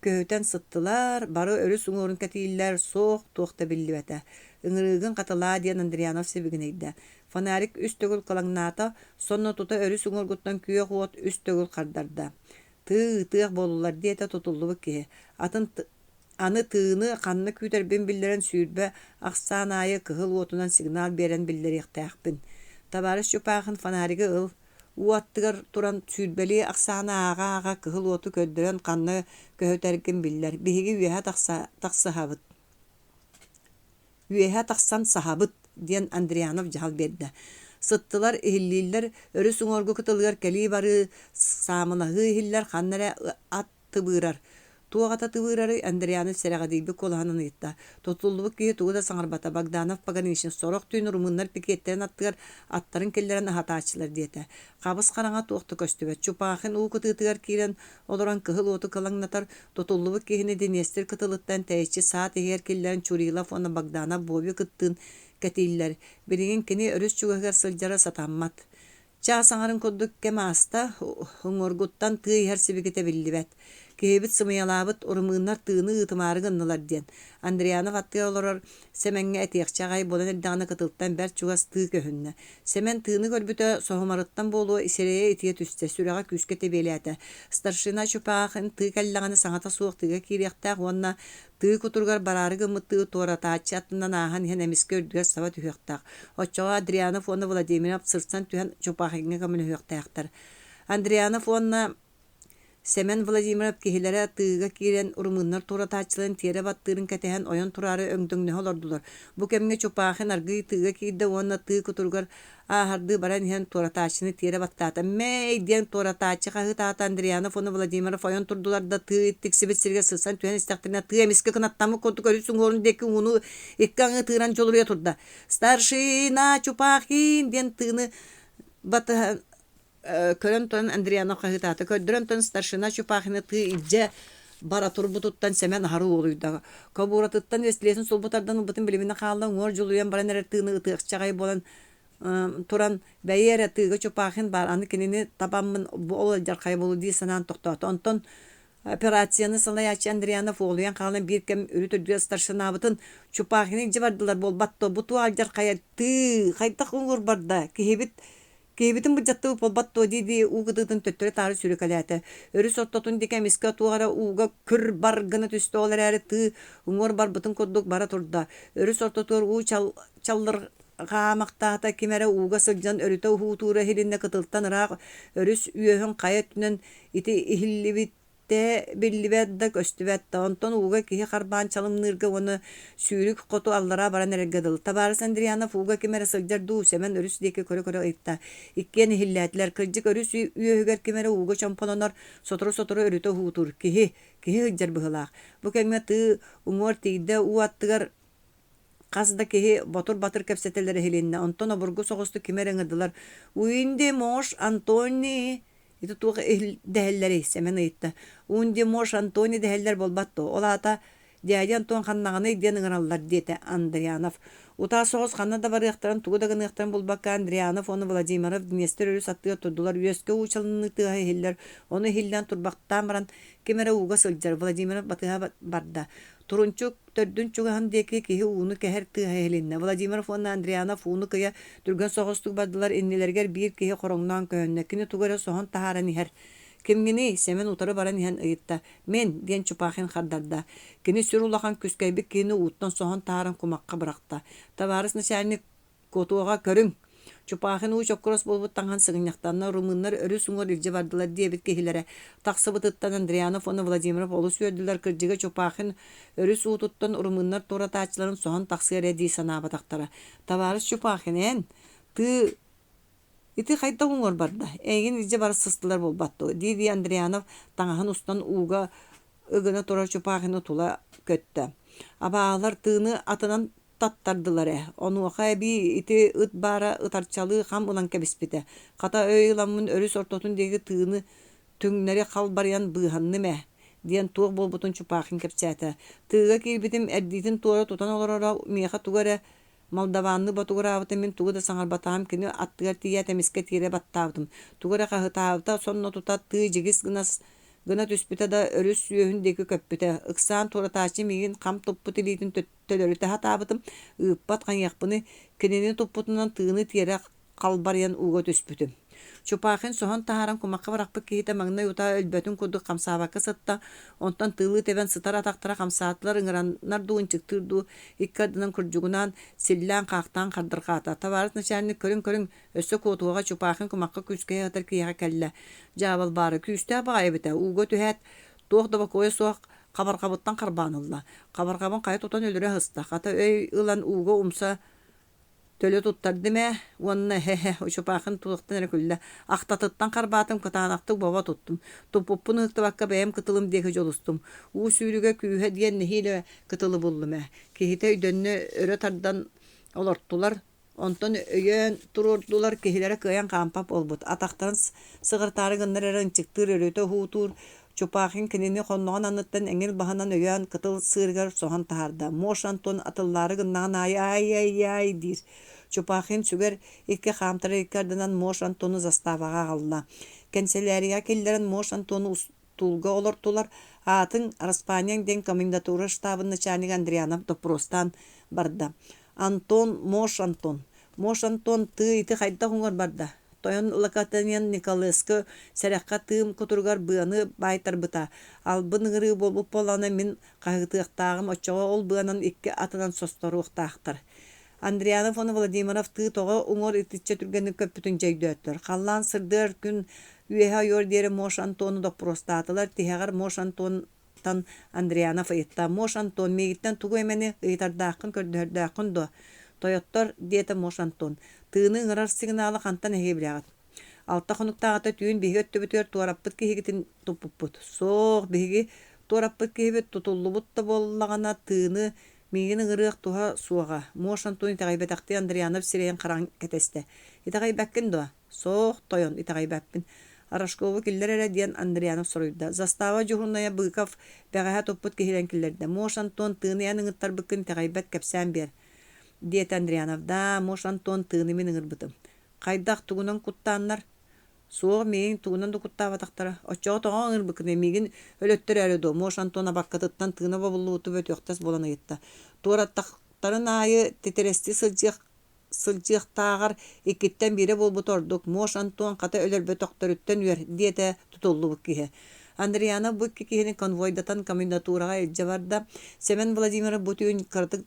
Speaker 1: Көһүтэн сыттылар, бары өрүс уҥуорун кэтииллэр, суох, туох да биллибэтэ. Ыҥырыыгын хатылаа диэн Андрианов сибигинэйдэ. Фонарик үс төгүл кылаҥнаата, сонно тута өрүс уҥуоргуттан күөх уот үс төгүл хардарда. Тыы ыытыах буоллулар диэтэ тутуллубут киһи. Атын Аны тыыны ханна күүтэрбин биллэрэн 20 ахсаан аайы кыһыл уотунан сигнал биэрэн биллэриэхтээхпин. Табаарыс Чупахин фонаригы ыл, уу аттыгар туран сүүрбэлии ахсааны ааҕа-ааҕа кыһыл уоту көрдөрөн ханна көһүтэргин биллэр. Биһиги үөһэ тахсыһабыт. Үөһэ тахсан саһабыт, диэн Андрианов дьаһал биэрдэ. Сыттылар, иһиллииллэр, өрүс уҥуоргу кытылыгар кэлии-барыы, саамылаһыы иһиллэр, ханна эрэ ат тыбыырар. Туох ата тыбыырарый? Андрианов сэрэхэдийбит куолаһынан ыйытта. Тутуллубут киһи тугу да саҥарбата. Богданов пограничник сорох түүн румыннар пикеттэрин аттыгар аттарын киллэрэн аһатааччылар диэтэ. Хабыс-хараҥа туох да көстүбэт. Чупахин уу кытыытыгар киирэн олорон кыһыл уоту кылаҥнатар, тутуллубут киһини Днестр кытылыттан тэйиччи саат иһигэр киллэрэн Чурилов уонна Богданов Бобик ыттыын кэтииллэр. Билигин кини өрүс чугаһыгар сылдьара сатаммат. Чаас аҥарын курдук кэм ааста, уҥуоргуттан тыа иһэр сибикитэ биллибэт. Киһибит сымыйалаабыт, румыннар тыыны ыытымаары гыннылар диэн. Андрианов аттыгар олорор Сэмэҥҥэ этиэхчэ аҕай буолан эрдэҕинэ кытылтан бэрт чугас тыы көһүннэ. Сэмэн тыыны көрбүтэ, соһумарыттан буолуо, сирэйэ итийэ түстэ, сүрэҕэ күүскэ тэбиэлээтэ. Старшина Чупаахин тыы кэллэҕинэ саҥата суох тыыга киириэхтээх уонна Тыы кутуругар бараары гыммыттыы туоратааччы аттынан ааһан иһэн эмискэ үрдүгэр саба түһүөхтээх. Оччоҕо Адрианов уонна Владимиров сырсан түһэн Чупахиҥҥа көмөлөһүөхтээхтэр. Андрианов уонна Сэмэн Владимиров киһилэрэ тыыга киирэн румыннар туоратааччыларын тиэрэ баттыырын кэтэһэн ойон тураары өҥдөҥнөһө олордулар. Бу кэмҥэ Чупахин аргыый тыыга киирдэ уонна тыы кутуругар ааһардыы баран иһэн туоратааччыны тиэрэ баттаата. «Мэй!» диэн туоратааччы хаһыытаата. Андрианов уонна Владимиров ойон турдулар да тыы тиксибит сиригэр сырсан түһэн истэхтэринэ тыы эмискэ кынаттаммыт курдук өрүс уҥуорун диэки ууну икки аҥыы тыыран дьулуруйа турда. «Старшина Чупахин!» диэн тыыны батыһан көрөн туран Андрианов хаһыытаата. Көрдөрөн туран старшина Чупахины тыы илдьэ бара турбутуттан Сэмэн аһары уолуйда. Кобууратыттан бэстилиэтин сулбу тардан ылбытын билиминэ хаалла, уҥуор дьулуйан баран эрэр тыыны ытыахча аҕай буолан туран, бэйи эрэ тыыга Чупахин баар, аны кинини табаммын бу ол алдьархайа буолуо дии санаан тохтоото. Онтон операцияны салайааччы Андрианов уолуйан хаалан биир кэм үрүт үрдүгэр старшинабытын Чупахины илдьэ бардылар буолбат дуо, бу туох алдьархайа тыы, хайдах уҥуор барда, киһибит Киһибитин былдьаттыбыт буолбат дуо дии-дии уу кытыытын төттөрү-таары сүрүкэлээтэ. Өрүс ортотун диэки эмискэ туох эрэ ууга күр-бар гына түстэ, ол эрээри тыы уҥуор барбытын курдук бара турда. Өрүс ортотугар уу чаллырҕаамахтаата, ким эрэ ууга сылдьан өрүтэ уһуутуура иһилиннэ, кытылтан ыраах өрүс үөһүн хайа өттүнэн ити иһиллибит Тэ биллибэт да, көстүбэт да. Онтон ууга киһи харбаан чалымныырга уонна сүүрүк хоту аллараа баран эрэргэ дылы. Табаарыс Андрианов ууга ким эрэ сылдьар дуу, Сэмэн өрүс диэки көрө-көрө ыйытта. Иккиэн иһиллээтилэр. Кырдьык, өрүс үөһүгэр ким эрэ ууга чомполонор, сотору-сотору өрүтэ уһуутуур. Киһи, киһи сылдьар быһыылаах. Бу кэмҥэ тыы уҥуор тиийдэ, уу аттыгар хас да киһи ботур-батыр кэпсэтэллэрэ иһилиннэ. Онтон обургу соҕустук кими эрэ ыҥырдылар: «Уинди, Мош, Антони!» Ити туох дэһэллэрий? Сэмэн ыйытта. «Унди Мош Антони дэһэллэр буолбат дуо? Ол аата дядя Антон ханнаҕыный диэн ыҥыраллар» диэтэ Андрианов. Утаа соҕус ханна да барыахтарын, тугу да гыныахтарын булбакка Андрианов уонна Владимиров Днестр өрүс аттыгар турдулар. Үөскэ уу чалыныы тыаһа иһиллэр. Ону иһиллээн турбахтаан баран ким эрэ ууга сылдьар. Владимиров батыһа барда. Турунчук төрдүн чугаһын диэки киһи ууну кэһэр тыаһа иһилиннэ. Владимиров уонна Андрианов ууну кыйа түргэн соҕустук бардылар, иннилэригэр биир киһи хороҥноон көһүннэ. Кини тугу эрэ соһон таһааран иһэр. «Кимҥиний?» Сэмэн утары баран иһэн ыйытта. «Мин», диэн Чупахин хардарда. Кини сүр улахан күскэйбит киһини ууттан соһон таһааран кумахха бырахта. «Табаарыс начальник, Куотуоҕа көрүҥ, Чупахин уу чоккурас буолбут таҥаһын сыгынньахтанна, румыннар өрүс уҥуор илдьэ бардылар диэбит киһилэрэ тахсыбытыттан Андрианов уонна Владимиров олус үөрдүлэр, кырдьыга Чупахин өрүс уутуттан румыннар туоратааччыларын соһон тахсыа эрэ дии санаабатахтара. «Табаарыс Чупахин, эн, тыы ити хайдах уҥуор барда? Эйигин илдьэ бара сыстылар буолбат дуо?» дии-дии Андрианов таҥаһын устан ууга ыгына турар Чупахины тула көттө. Абаалар тыыны атынан таттардылар ээ, онуоха эбии ити ыт баара ытарчалыы хам ылан кэбиспитэ. Хата өй ыламмын өрүс ортотун диэки тыыны түҥнэри халбарыйан быыһанным ээ, диэн туох буолбутун Чупахин кэпсээтэ. Тыыга киирбитим эрдиитин туора тутан олороро миэхэ тугу эрэ молдаванныы ботугураабыта мин тугу да саҥарбатаҕым кини аттыгар тиийээт эмискэ тиэрэ баттаабытым. Тугу эрэ хаһытаабыта сонно тута тыы дьигис гына гына түспүтэ да өрүс үөһүн диэки көппүтэ. Ыксаан туоратааччы миигин хам туппут илиитин төлөрүтэ сатаабытым, ыыппат хайыахпыный, кинини туппутунан тыыны тиэрэ халбарыйан ууга түспүтүм. Чупахин соһон таһааран кумахха бырахпыт киһитэ маҥнай утаа өлбөтүн курдук хамсаабакка сытта, онтон тыылыы тэбэн сытар атахтара хамсаатылар, ыҥыранар дуу, ынчыктыыр дуу икки ардынан курдьугунаан, силлээн-хаахтаан хардырҕаата. Табаарыс начальник көрүҥ-көрүҥ, өссө куотуоҕа Чупахин кумахха күүскэ сытар киһиэхэ кэллэ. Дьаабал баара күүстээх баҕайы эбитэ, ууга түһээт, туох да бокуойа суох хабарҕабыттан харбаан ылла. Хабарҕабын хайа тутан өлөрө сыста, хата өй ылан ууга умса төлө туттардым ээ уонна эһэ Чупахин туохтан эрэ күллэ. Ахтатыттан харбаатым, кытаанахтык бобо туттум. Туппуппун ыһыктыбакка бэйэм кытылым диэки дьулустум. Уу сүүрүгэ күүһэ диэн нэһиилэ кытылы буллум ээ. Киһитэ өйдөннө өрө тардан олортулар, Онтон өйөөн туруордулар, киһилэрэ кыайан хаампат буолбут, атахтарын сыҕарытаары гыннар эрэ ынчыктыыр, өрүтэ уһуутуур. Чупахин кинини хонноҕун анныттан эҥил баһынан өйөөн кытыл сыырыгар соһон таһаарда. Мош Антон атыллаары гыннаҕын аайы «ай-ай-ай» диир. Чупахин сүгэр икки хаамтара икки ардынан Мош Антону заставаҕа аҕалла. Кэнсэлээрийэҕэ киллэрэн Мош Антону устуулга олортулар, аатыҥ, араспаанньаҥ диэн комендатура штабын начальнига Андрианов доппуруостаан барда. Антон, Мош Антон. Мош Антон тыы ити хайдах уҥуор барда? Тойон Локотонен Николеско сэрэххэ тыым кутуругар быаны баайтарбыта. Албын ыҥырыы буолбут буоллаҕына мин хаһыытыахтааҕым оччоҕо ол быанан икки атынан состоруохтаахтар. Андрианов уонна Владимиров тыы тоҕо уҥуор итиччэ түргэнник көппүтүн дьэ өйдөөтүлэр. Халлаан сырдыар күн үөһэ ойуор диэри Мош Антону доппуруостаатылар. Тиһэҕэр Мош Антонтан Андрианов ыйытта: «Мош Антон, миигиттэн тугу эмэни ыйытардааххын, көрдөһөрдөөххүн дуо?» «Тойоттор», диэтэ Мош Антон, «тыыны ыҥырар сигналы хантан эһиги билэҕит?» Алта хонуктааҕыта түүн биһиги өттүбүтүгэр туораппыт киһигитин туппуппут. Суох, биһиги туораппыт киһибит тутуллубут да буоллаҕына, тыыны миигин ыҥырыах туһа суоҕа, Мош Антон итэҕэйбэтэхтии Андрианов сирэйин-хараҕын кэтэстэ. Итэҕэйбэккин дуо? Суох, тойон, итэҕэйбэппин. Рожкову киллэр эрэ диэн Андрианов соруйда. Застава дьуһуурунайа Быков бэҕэһээ туппут киһилэрин киллэрдэ. Мош Антон тыыны эн ыҥыттарбыккын итэҕэйбэт кэпсээн биэр, диэтэ Андрианов. Да, Мош Антон тыыны мин ыҥырбытым. Хайдах, тугунан куттааннар? Суох, миигин тугунан да куттаабатахтара. Оччоҕо тоҕо ыҥырбыккыный, миигин өлөттөрөөрү дуо? Мош Антон абаккатыттан тыына бобуллубуту бөтүөхтэс буолан ыйытта. Туораттахтарын аайы титирэстии сылдьыах сылдьыахтааҕар иккиттэн биирэ буолбута ордук. Мош Антон хата өлөрбөтөхтөрүттэн үөр, диэтэ тутуллубут киһи. Андрианов бу икки киһини конвойдатан комендатураҕа илдьэ барда. Сэмэн Владимиров бу түүн кыратык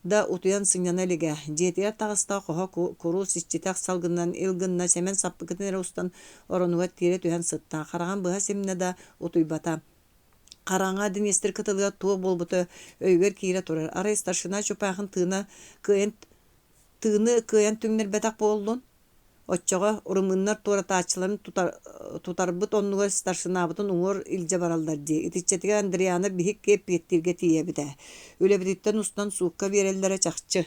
Speaker 1: да утуйан сынньана илигэ, дьиэтигэр таҕыста, хоһо курус иччитэх салгынынан ил гынна Сэмэн саппыкытын эрэ устан оронугар тиэрэ түһэн сытта, хараҕын быһа симнэ да утуйбата. Хараҥа Днестр кытылыгар туох буолбута өйүгэр киирэ турар, арай старшина Чупахин тыына кыайан тыыны кыайан түҥнэрбэтэх буоллун? Оччоҕо румыннар туоратааччыларын тутарбыт оннугар старшинабытын уҥуор илдьэ бараллар дии. Итиччэтигэр Андриана биһикки эппиэттииргэ тиийэбит ээ. Үлэбититтэн устан суукка биэрэллэрэ чахчы.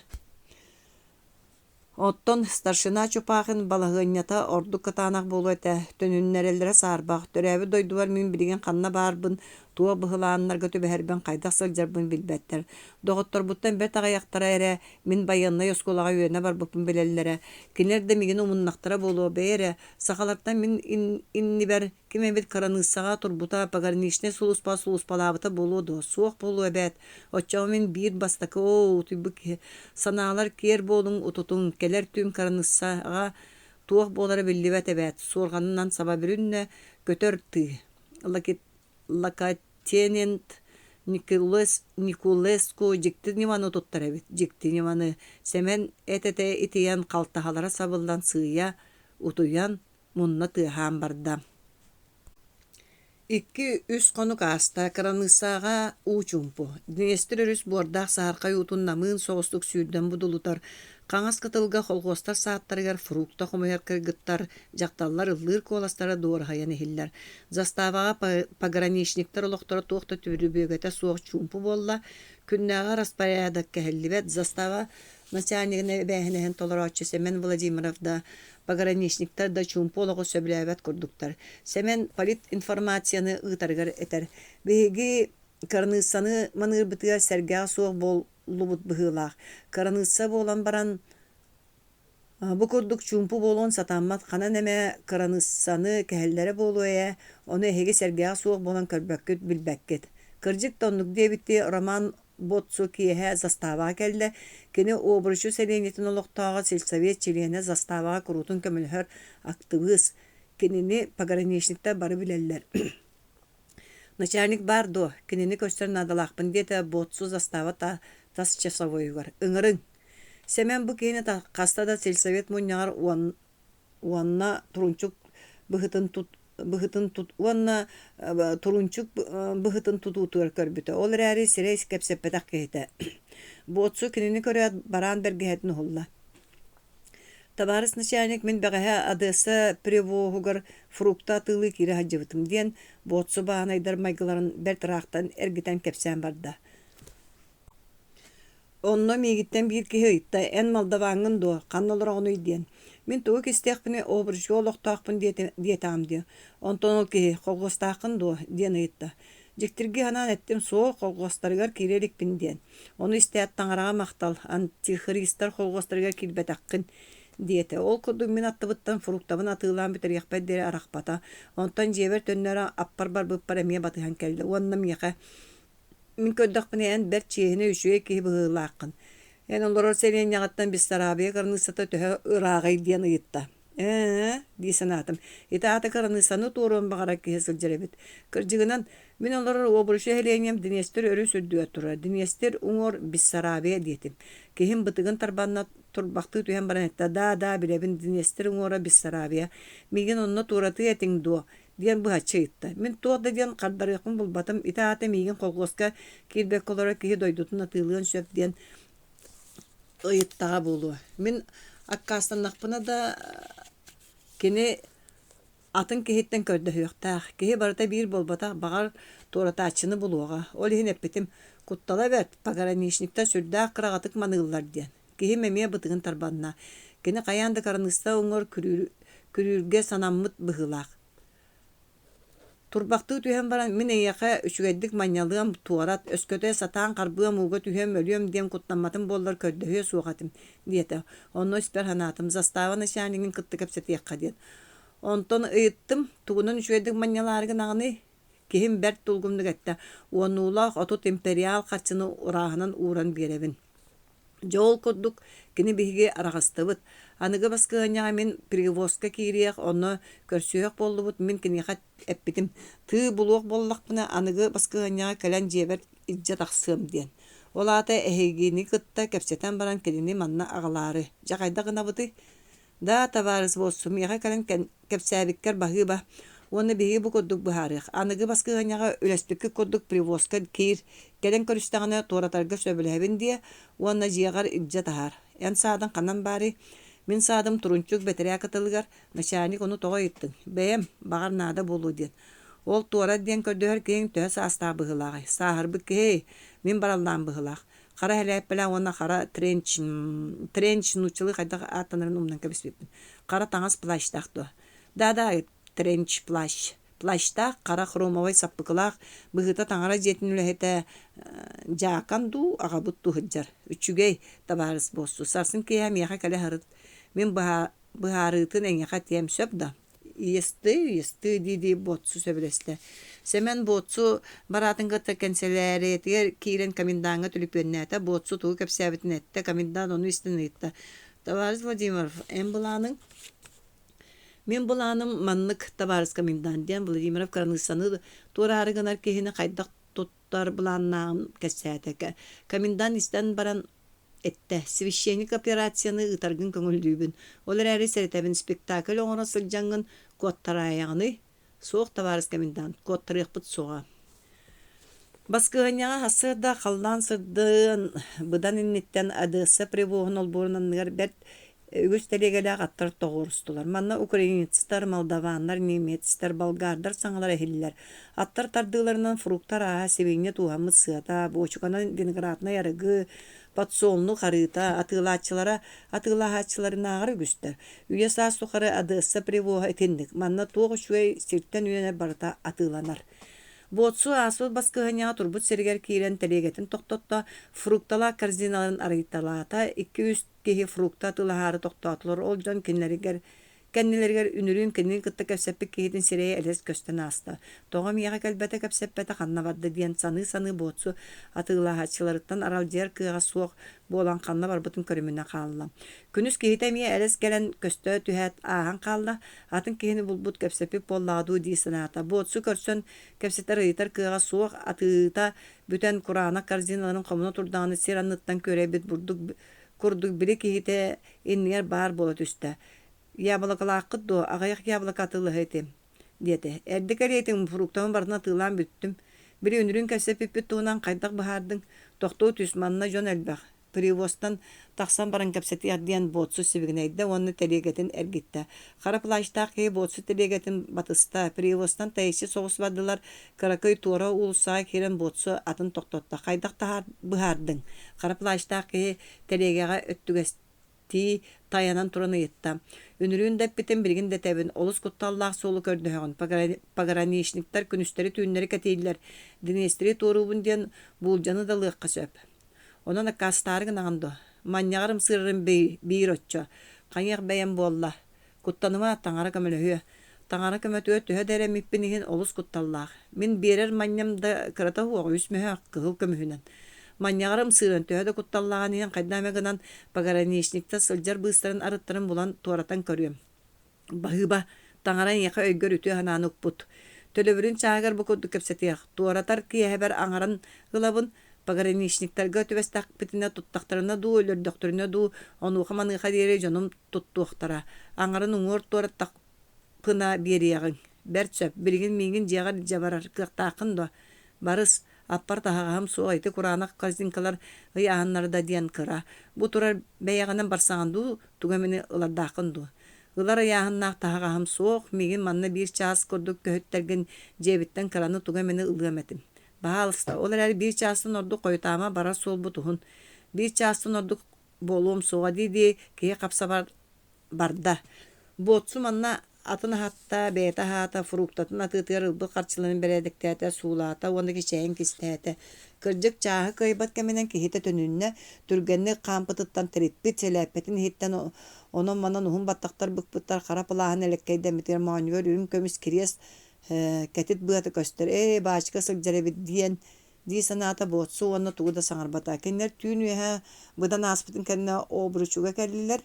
Speaker 1: Оттон старшина Чупахин балаһыанньата ордук кытаанах буолуо этэ, төнүннэрэллэрэ саарбах. Төрөөбүт дойдубар мин билигин ханна баарбын, туох быһылааннарга түбэһэрбин, хайдах сылдьарбын билбэттэр. Доҕотторбуттан бэрт аҕыйахтара эрэ Мин байыаннай оскуолаҕа үөрэнэ барбыппын билэллэрэ. Кинилэр да миигин умуннахтара буолуо, бэйэ эрэ, сахалартан мин иннибэр ким эбит кыраныыссаҕа турбута, пограничнай сулууспаҕа сулууспалаабыта буолуо дуо? Суох буолуо эбээт. Оччоҕо мин биир бастакы оо, утуйбут киһи. Санаалар киэр буолуҥ, утутуҥ, кэлэр түүн кыраныыссаҕа туох буолара биллибэт эбээт. Суорҕанынан саба бүрүннэ, көтөр тыы. Локотенент Никулеску дьикти ньыманы туттар эбит, дьикти ньыманы. Сэмэн эт-этэ итийэн, халтаһалара сабыллан сыыйа утуйан, мунна тыаһаан барда. Икки-үс хонук ааста, кыраныыссаҕа уу чуумпу. Днестр өрүс буордаах саһархай уутун намыын соҕустук сүүрдэн будулутар, хаҥас кытылга холхуостар саадтарыгар фрукта хомуйар кыргыттар, дьахталлар ыллыыр куоластара дуораһыйан иһиллэр. Заставаҕа пограничниктар олохторо туох да түрүбүөгэтэ суох чуумпу буолла. Күннээҕи распорядок кэһиллибэт. Застава начальнигын эбээһинэһин толорооччу Сэмэн Владимиров да, пограничниктар да чуумпу олоҕу сөбүлээбэт курдуктар. Сэмэн политинформацияны ыытарыгар этэр: «Биһиги кыраныыссаны маныырбытыгар сэргэҕэ суох буоллубут быһыылаах. Кыраныысса буолан баран Бу курдук чуумпу буолуон сатаммат, ханан эмэ кыраныыссаны кэһэллэрэ буолуо ээ, ону эһиги сэргэҕэ суох буолан көрбөккүт, билбэккит. Кырдьык да оннук диэбиттии Роман Боцу киэһэ заставаҕа кэллэ. Кини Обручу сэлиэнньэтин олохтооҕо, сельсовет чилиэнэ, заставаҕа куруутун көмөлөһөр актыбыыс. Кинини пограничниктар бары билэллэр. Начальник баар дуо? Кинини көрсөр наадалаахпын диэтэ Боцу застава тас часовойугар. Ыҥырыҥ! Сэмэн бу киһини хаста да сельсовет мунньаҕар уонна турунчук быһытын быһытын уонна турунчук быһытын тутуутугар көрбүтэ. Ол эрээри сирэй кэпсэппэтэх киһитэ. Буотсу кинини көрөөт бараан бэргэһэтин уһулла. «Табаарыс начальник, мин бэҕэһээ Одесса привоһугар фрукта атыылыы киирэ сылдьыбытым» диэн Буотсу бааһынайдар майгыларын бэрт ыраахтан эргитэн кэпсээн барда. Онно миигиттэн биир киһи ыйытта: «Эн молдаваҥҥын дуо, ханна олороҕунуй?» диэн. Мин тугу кистиэхпиний, обручка олохтоохпун диэтэҕим дии. Онтон ол киһи: «Холхуостааххын дуо?» диэн ыйытта. Дьиктиргии санаан эттим: «Суох, холхуостарыгар киирэ иликпин» диэн. Ону истээт таҥараҕа махтал, антихристар холхуостарыгар киирбэтэххин диэтэ. Ол курдук мин аттыбыттан фруктабын атыылаан бүтэриэхпэр диэри арахпата. Онтон дьиэбэр төннөрө аппар барбыппар эмиэ батыһан кэллэ уонна миэхэ Мин көрдөхпүнэ, эн бэрт чиэһинэй үчүгэй киһи быһыылааххын. Эн олорор сэлиэнньэҕиттэн Бессарабия кыраныыссата төһө ырааҕый диэн ыйытта. Ээ, дии санаатым. Ити аата кыраныыссаны туоруон баҕарар киһи сылдьар эбит. Кырдьыгынан, мин олорор Обруча нэһилиэнньэм Днестр өрүс үрдүгэр турар. Днестр уҥуор Бессарабия диэтим. Киһим бытыгын тарбанна турбахтыы түһэн баран эттэ: «Даа, даа, билэбин, Днестр уҥуора Бессарабия. Миигин онно туоратыа этиҥ дуо?» диэн быһаччы ыйытта. Мин туох да диэн хардарыахпын булбатым. Ити аата миигин колхуоска киирбэккэ олорор киһи дойдутун атыылыан сөп диэн ыйыттаҕа буолуо. Мин аккаастаннахпына да кини атын киһиттэн көрдөһүөхтээх. Киһи барыта биир буолбатах, баҕар, туоратааччыны булуоҕа. Ол иһин эппитим, куттала бэрт, пограничниктар сүрдээх кыраҕатык маныыллар диэн. Киһим эмиэ бытыгын тарбанна. Кини хайаан да кыраныысса уҥуор күрүүргэ санаммыт быһыылаах. Турбахтыы түһэн баран, мин эйиэхэ үчүгэйдик манньалыам, туорат, өскөтө сатаан харбыам ууга түһүөм, өлүөм диэн куттамматым буоллар көрдөһүө суох этим, диэтэ. Онно испэр санаатым, застава начальнигын кытта кэпсэтиэххэ диэн. Онтон ыйыттым, тугунан үчүгэйдик манньалаары гынаҕыный? Киһим бэрт тулгумнук эттэ, уоннуулаах 30 империал харчыны урааһынан ууран биэрэбин. Дьэ ол курдук кини биһиги араҕыстыбыт. Аныгы баскыһыанньаҕа мин перевозка киириэх, онно көрсүһүөх буоллубут. Мин киниэхэ эппитим, тыы булуох буоллахпына аныгы баскыһыанньаҕа кэлэн дьиэбэр илдьэ тахсыам диэн. Ол аата эһигини кытта кэпсэтэн баран кинини манна аҕалаары. Дьэ хайдах гынабытый? Да, табаарыс буолсу, миэхэ кэлэн кэпсээбиккэр баһыыба. Уонна биһиги бу курдук быһаарыах. Аныгы баскыһыанньаҕа үлэспиккит курдук привозка киир, кэлэн көрүстэҕинэ туоратарга сөбүлэһэбин диэ уонна дьиэҕэр илдьэ таһаар. Эн саадыҥ ханан баарый? Мин саадым Турунчук бэтэрээ кытылыгар. Начальник ону тоҕо ыйыттыҥ? Бэйэм, баҕар, наада буолуо диэн. Ол туорат диэн көрдөһөр киһиҥ төһө саастаах быһыылааҕый? Сааһырбыт киһи, мин бараллаан быһыылаах. Хара сэлээппэлээх уонна хара тренч, тренч нууччалыы хайдах ааттанарын умнан кэбиспиппин. Хара таҥас плащтаах дуо? Да-да, тренч плащ. Плащтаах, хара хромовай саппыкылаах, быһыыта таҥара дьиэтин үлэһитэ дьаакан дуу, аҕабыт дуу сылдьар. Үчүгэй, табаарыс буолсу. Сарсын киэһэ миэхэ кэлэ сырыт. Мин быһаарыытын эйиэхэ этиэм, сөп да? Иэстыы, иэстыы дии-дии Боотсу сөбүлэстэ. Сэмэн Боотсу бараатын кытта кэнсэлээрийэтигэр киирэн комендаҥҥа түлүпүөннээтэ. Боотсу тугу кэпсээбитин эттэ, комендант ону истэн ыйытта: «Товарищ Владимиров, эн былааныҥ?» «Мин былааным маннык, табаарыс комендант», диэн Владимиров кыраныыссаны туораары гынар киһини хайдах туттар былааннааҕын кэпсээтэ. Комендант истэн баран эттэ: «Священник операцияны ыытаргын көҥүллүүбүн. Ол эрээри сэрэтэбин, спектакль оҥоро сылдьаҥҥын куоттараайаҕыный?» «Суох, табаарыс комендант, куоттарыахпыт суоҕа». Баскыһыанньаҕа сарсыарда халлаан сырдыан быдан инниттэн Одесса привоһун олбуорун анныгар бэрт Үгүс тэлиэгэлээх аттар тоҕуорустулар. Манна украинецтар, молдаваннар, немецтэр, болгардар саҥалара иһиллэр. Аттар тардыыларынан фрукта арааһа, сибиинньэ тууһаммыт сыата, буочуканан винограднай арыгы, подсолнух арыыта, атыылааччылара атыылаһааччыларынааҕар үгүстэр. Үйэ-саас тухары Одесса привоһа итинник. Манна туох үчүгэй сиртэн үүнэр барыта атыыланар. Буотсу ааспыт баскыһыанньаҕа турбут сиригэр киирэн тэлиэгэтин тохтотто, фрукталаах корзиналарын арыйталаата, икки-үс киһи фрукта атыылаһаары тохтоотулар, ол дьон кинилэригэр кэннилэригэр үнүрүүн кинини кытта кэпсэппит киһитин сирэйэ элэс көстөн ааста. Тоҕо миэхэ кэлбэтэ, кэпсэппэтэ ханна барда диэн саныы-саныы Буотсу атыылаһааччыларыттан аралдьыйар кыаҕа суох буолан ханна барбытын көрүмүнэ хаалла. Күнүс киһитэ эмиэ элэс кэлэн көстө түһээт ааһан хаалла, атын киһини булбут кэпсэппит буоллаҕа дуу дии санаата. Буотсу көрсөн кэпсэтэр ыйытар кыаҕа суох, атыыта бүтэн кураанах корзиналарын хомуна турдаҕына сир анныттан күөрэйбит бурдук курдук били киһитэ иннигэр баар буола түстэ. «Яблокалааххыт дуо? Аҕыйах яблоко атыылаһа этим» диэтэ. «Эрдэ кэлиэтиҥ, фруктабын барытын атыылаан бүттүм. Били үнүрүүн кэпсэппиппит туһунан хайдах быһаардыҥ? Тохтуу түс, манна дьон элбэх. Привозтан тахсан баран кэпсэтиэх диэн Боотсу сибигинэйдэ уонна тэлиэгэтин эргиттэ. Хара плащтаах киһи Боотсу тэлиэгэтин батыста. Привозтан тэйиччи соҕус бардылар. Кыракый туора уулуссаҕа киирэн Боотсу атын тохтотто. Хайдах таһаар быһаардыҥ? Хара плащтаах киһи тэлиэгэҕэ өттүгэстии тайанан туран ыйытта. Үнүрүүн да эппитим, билигин да этэбин, олус кутталлаах суолу көрдөһөҕүн. Пограничниктар күнүстэри-түүннэри кэтииллэр. Днестри туоруубун диэн буулдьаны да ылыахха сөп. Онон аккаастаары гынаҕын дуо? Манньаҕар ымсыырарым биир оччо. Хайыах бэйэм буолла. Куттаныма, таҥара көмөлөһүө. Таҥара көмөтүгэр төһө да эрэммиппин иһин олус кутталлаах. Мин биэрэр манньам да кырата суох, үс мөһөөх, кыһыл көмүһүнэн. Манньаҕар ымсыыран төһө да кутталлааҕын иһин хайдах эмэ гынан пограничниктар сылдьар быыстарын арыттарын булан туоратан көрүөм. Баһыыба, таҥара эйиэхэ өйгөр үтүө санааны укпут. Төлөбүрүн чааһыгар бу курдук кэпсэтиэх. Туоратар киэһэбэр аҥарын ылабын, пограничниктарга түбэстэхпитинэ туттахтарына дуу, өлөрдөхтөрүнэ дуу, онуоха-маныаха диэри дьонум туттуохтара. Аҥарын уҥуор туораттахпына биэриэҕиҥ. Бэрт сөп, билигин миигин дьиэҕэр илдьэ барар кыахтааххын дуо? Барыс, аппар таһаҕаһым суох, ити кураанах корзинкалар ыйааһыннара да диэн кыра. Бу турар бэйэҕинэн барсаҕын дуу, тугу эмэни ылардааххын дуу? Ылар ыйааһыннаах таһаҕаһым суох, миигин манна биир чаас курдук көһүттэргин дьиэбиттэн кыраны тугу эмэни ылыам этим. Баһаалыста, ол эрээри биир чаастан ордук хойутаама барар суолбут уһун. Биир чаастан ордук буолуом суоҕа дии-дии киһи хапсабар барда. Буотсу манна атын аһатта, бэйэтэ аһаата, фруктатын атыытыгар ылбыт харчыларын бэрээдэктээтэ, суулаата уонна кичэйэн кистээтэ. Кырдьык, чааһы кыайбат кэминэн киһитэ төнүннэ, түргэнник хаампытыттан тириппит, сэлээппэтин иһиттэн онон-манан уһун баттахтар быкпыттар, хара пылааһын элэккэйдэммитигэр моонньугар үрүҥ көмүс кириэс кэтит быата көстөр, «Ээ, баачыка сылдьар эбит» диэн дии санаата Буотсу уонна тугу да саҥарбата. Кинилэр түүн үөһэ быдан ааспытын кэннэ Обручуга кэллилэр.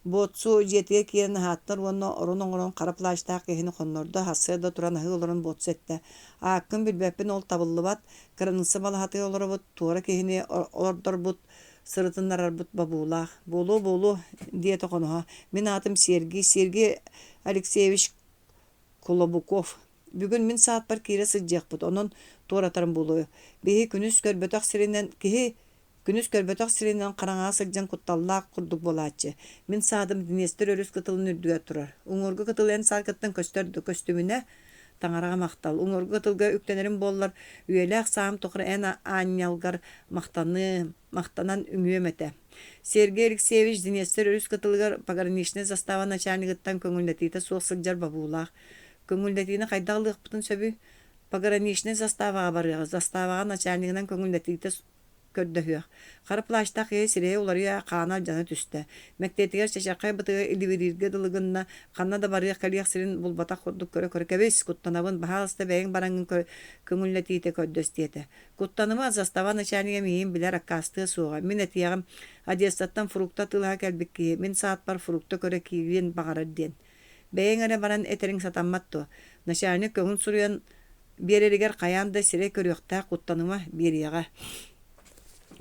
Speaker 1: Буотсу дьиэтигэр киирэн аһааттылар уонна орон оҥорон хара плащтаах киһини хоннордо, сарсыарда туран аһыы олорон Буотсу эттэ: «Ааккын билбэппин, ол табыллыбат, кыраныысса балаһатыгар олоробут, туора киһини олордорбут, сырытыннарарбыт бобуулаах. Буолуо-буолуо, диэтэ хоноһо. Мин аатым Сергий, Сергей Алексеевич Клобуков. Бүгүн мин сааппар киирэ сылдьыахпыт, онон туоратарым буолуо. Биһи күнүс көрбөтөх сиринэн киһи күнүс көрбөтөх сиринэн хараҥаҕа сылдьан кутталлаах курдук буолааччы. Мин саадым Днестр өрүс кытылын үрдүгэр турар. Уҥуоргу кытыл эн сааргыттан көстөр да көстүмүнэ, таҥараҕа махтал. Уҥуоргу кытылга үктэнэрим буоллар, үйэлээх саам тухары эн аанньалгар махтаныым, махтанан үҥүөм этэ. Сергей Алексеевич Днестр өрүс кытылыгар пограничнай застава начальнигыттан көҥүллэтиитэ суох сылдьар бобуулаах. Көҥүллэтиини хайдах ылыахпытын сөбүй? Пограничнай заставаҕа барыаҕа, заставаҕа начальнигынан көҥүллэтиитэ көрдөһүөх. Хара плащтаах киһи сирэйэ уларыйа, хаана алдьана түстэ. Мэктиэтигэр чачархай бытыга илибирииргэ дылы гынна, ханна да барыах-кэлиэх сирин булбатах курдук көрө-көрө кэбис, куттанабын, баһаалыста бэйэҥ бараҥҥын көҥүллэтиитэ көрдөс диэтэ. Куттаныма, застава начальнига миигин билэр аккаастыа суоҕа. Мин этиэҕим, Одессаттан фрукта атыылаһа кэлбит киһи, мин саатпар фрукта көрө киириэн баҕарар диэн. Бэйэҥ эрэ баран этэриҥ сатаммат дуо? Начальник көҥүл суруйан биэрэригэр хайаан да сирэй көрүөхтээх куттаныма, биэриэҕэ.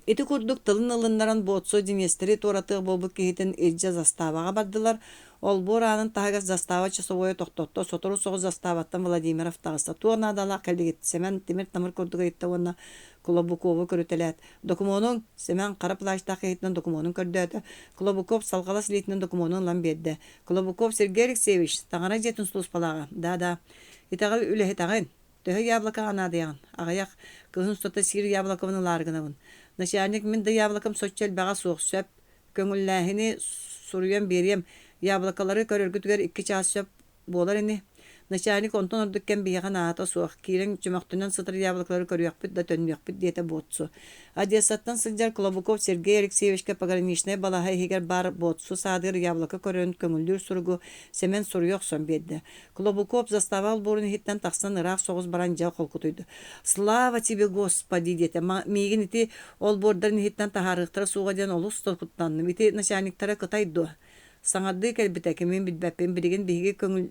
Speaker 1: Ити курдук тылын ылыннаран Боцу Днестры туоратыах буолбут киһитин илдьэ заставаҕа бардылар. Олбуор аанын таһыгар застава часовойа тохтотто, сотору соҕус заставаттан Владимиров таҕыста. Туох наадалаах кэллигит? Сэмэн тимир-тамыр курдук ыйытта уонна Клобукову көрүтэлээт, «Докумуонуҥ?» Сэмэн хара плащтаах киһитинэн докумуонун көрдөөтө. Клобуков салҕалас илиитинэн докумуонун ылан биэрдэ. Клобуков Сергей Алексеевич, таҥара дьиэтин сулууспалааҕа. Да-да. Итэҕэл үлэһитэҕин. Төһө яблокаҕа наадыйаҕын? Аҕыйах. Кыһын устата сиир яблокабын ылаары гынабын. Начальник мин да яблокам соччо элбэҕэ суох, сөп. Көҥүллээһини суруйан биэриэм. Яблокалары көрөргүтүгэр икки чаас сөп буолар ини. Начальник онтон ордук кэм биһиэхэ наадата суох, киирэн чөмөхтөнөн сытар яблокалары көрүөхпүт да төннүөхпүт диэтэ Боцу. Одессаттан сылдьар Клобуков Сергей Алексеевичка пограничнай балаһа иһигэр баар Боцу саадыгар яблоко көрөн көҥүллүүр суругу Сэмэн суруйа охсон биэрдэ. Клобуков застава олбуорун иһиттэн тахсан ыраах соҕус баран дьэ холкутуйда. «Слава тебе, Господи!» диэтэ. «Миигин ити олбуордарын иһиттэн таһаарыахтара суоҕа диэн олус куттанным. Ити начальниктара кытай дуо?» Саҥардыы кэлбитэ, кимин билбэппин, билигин биһиги көҥүл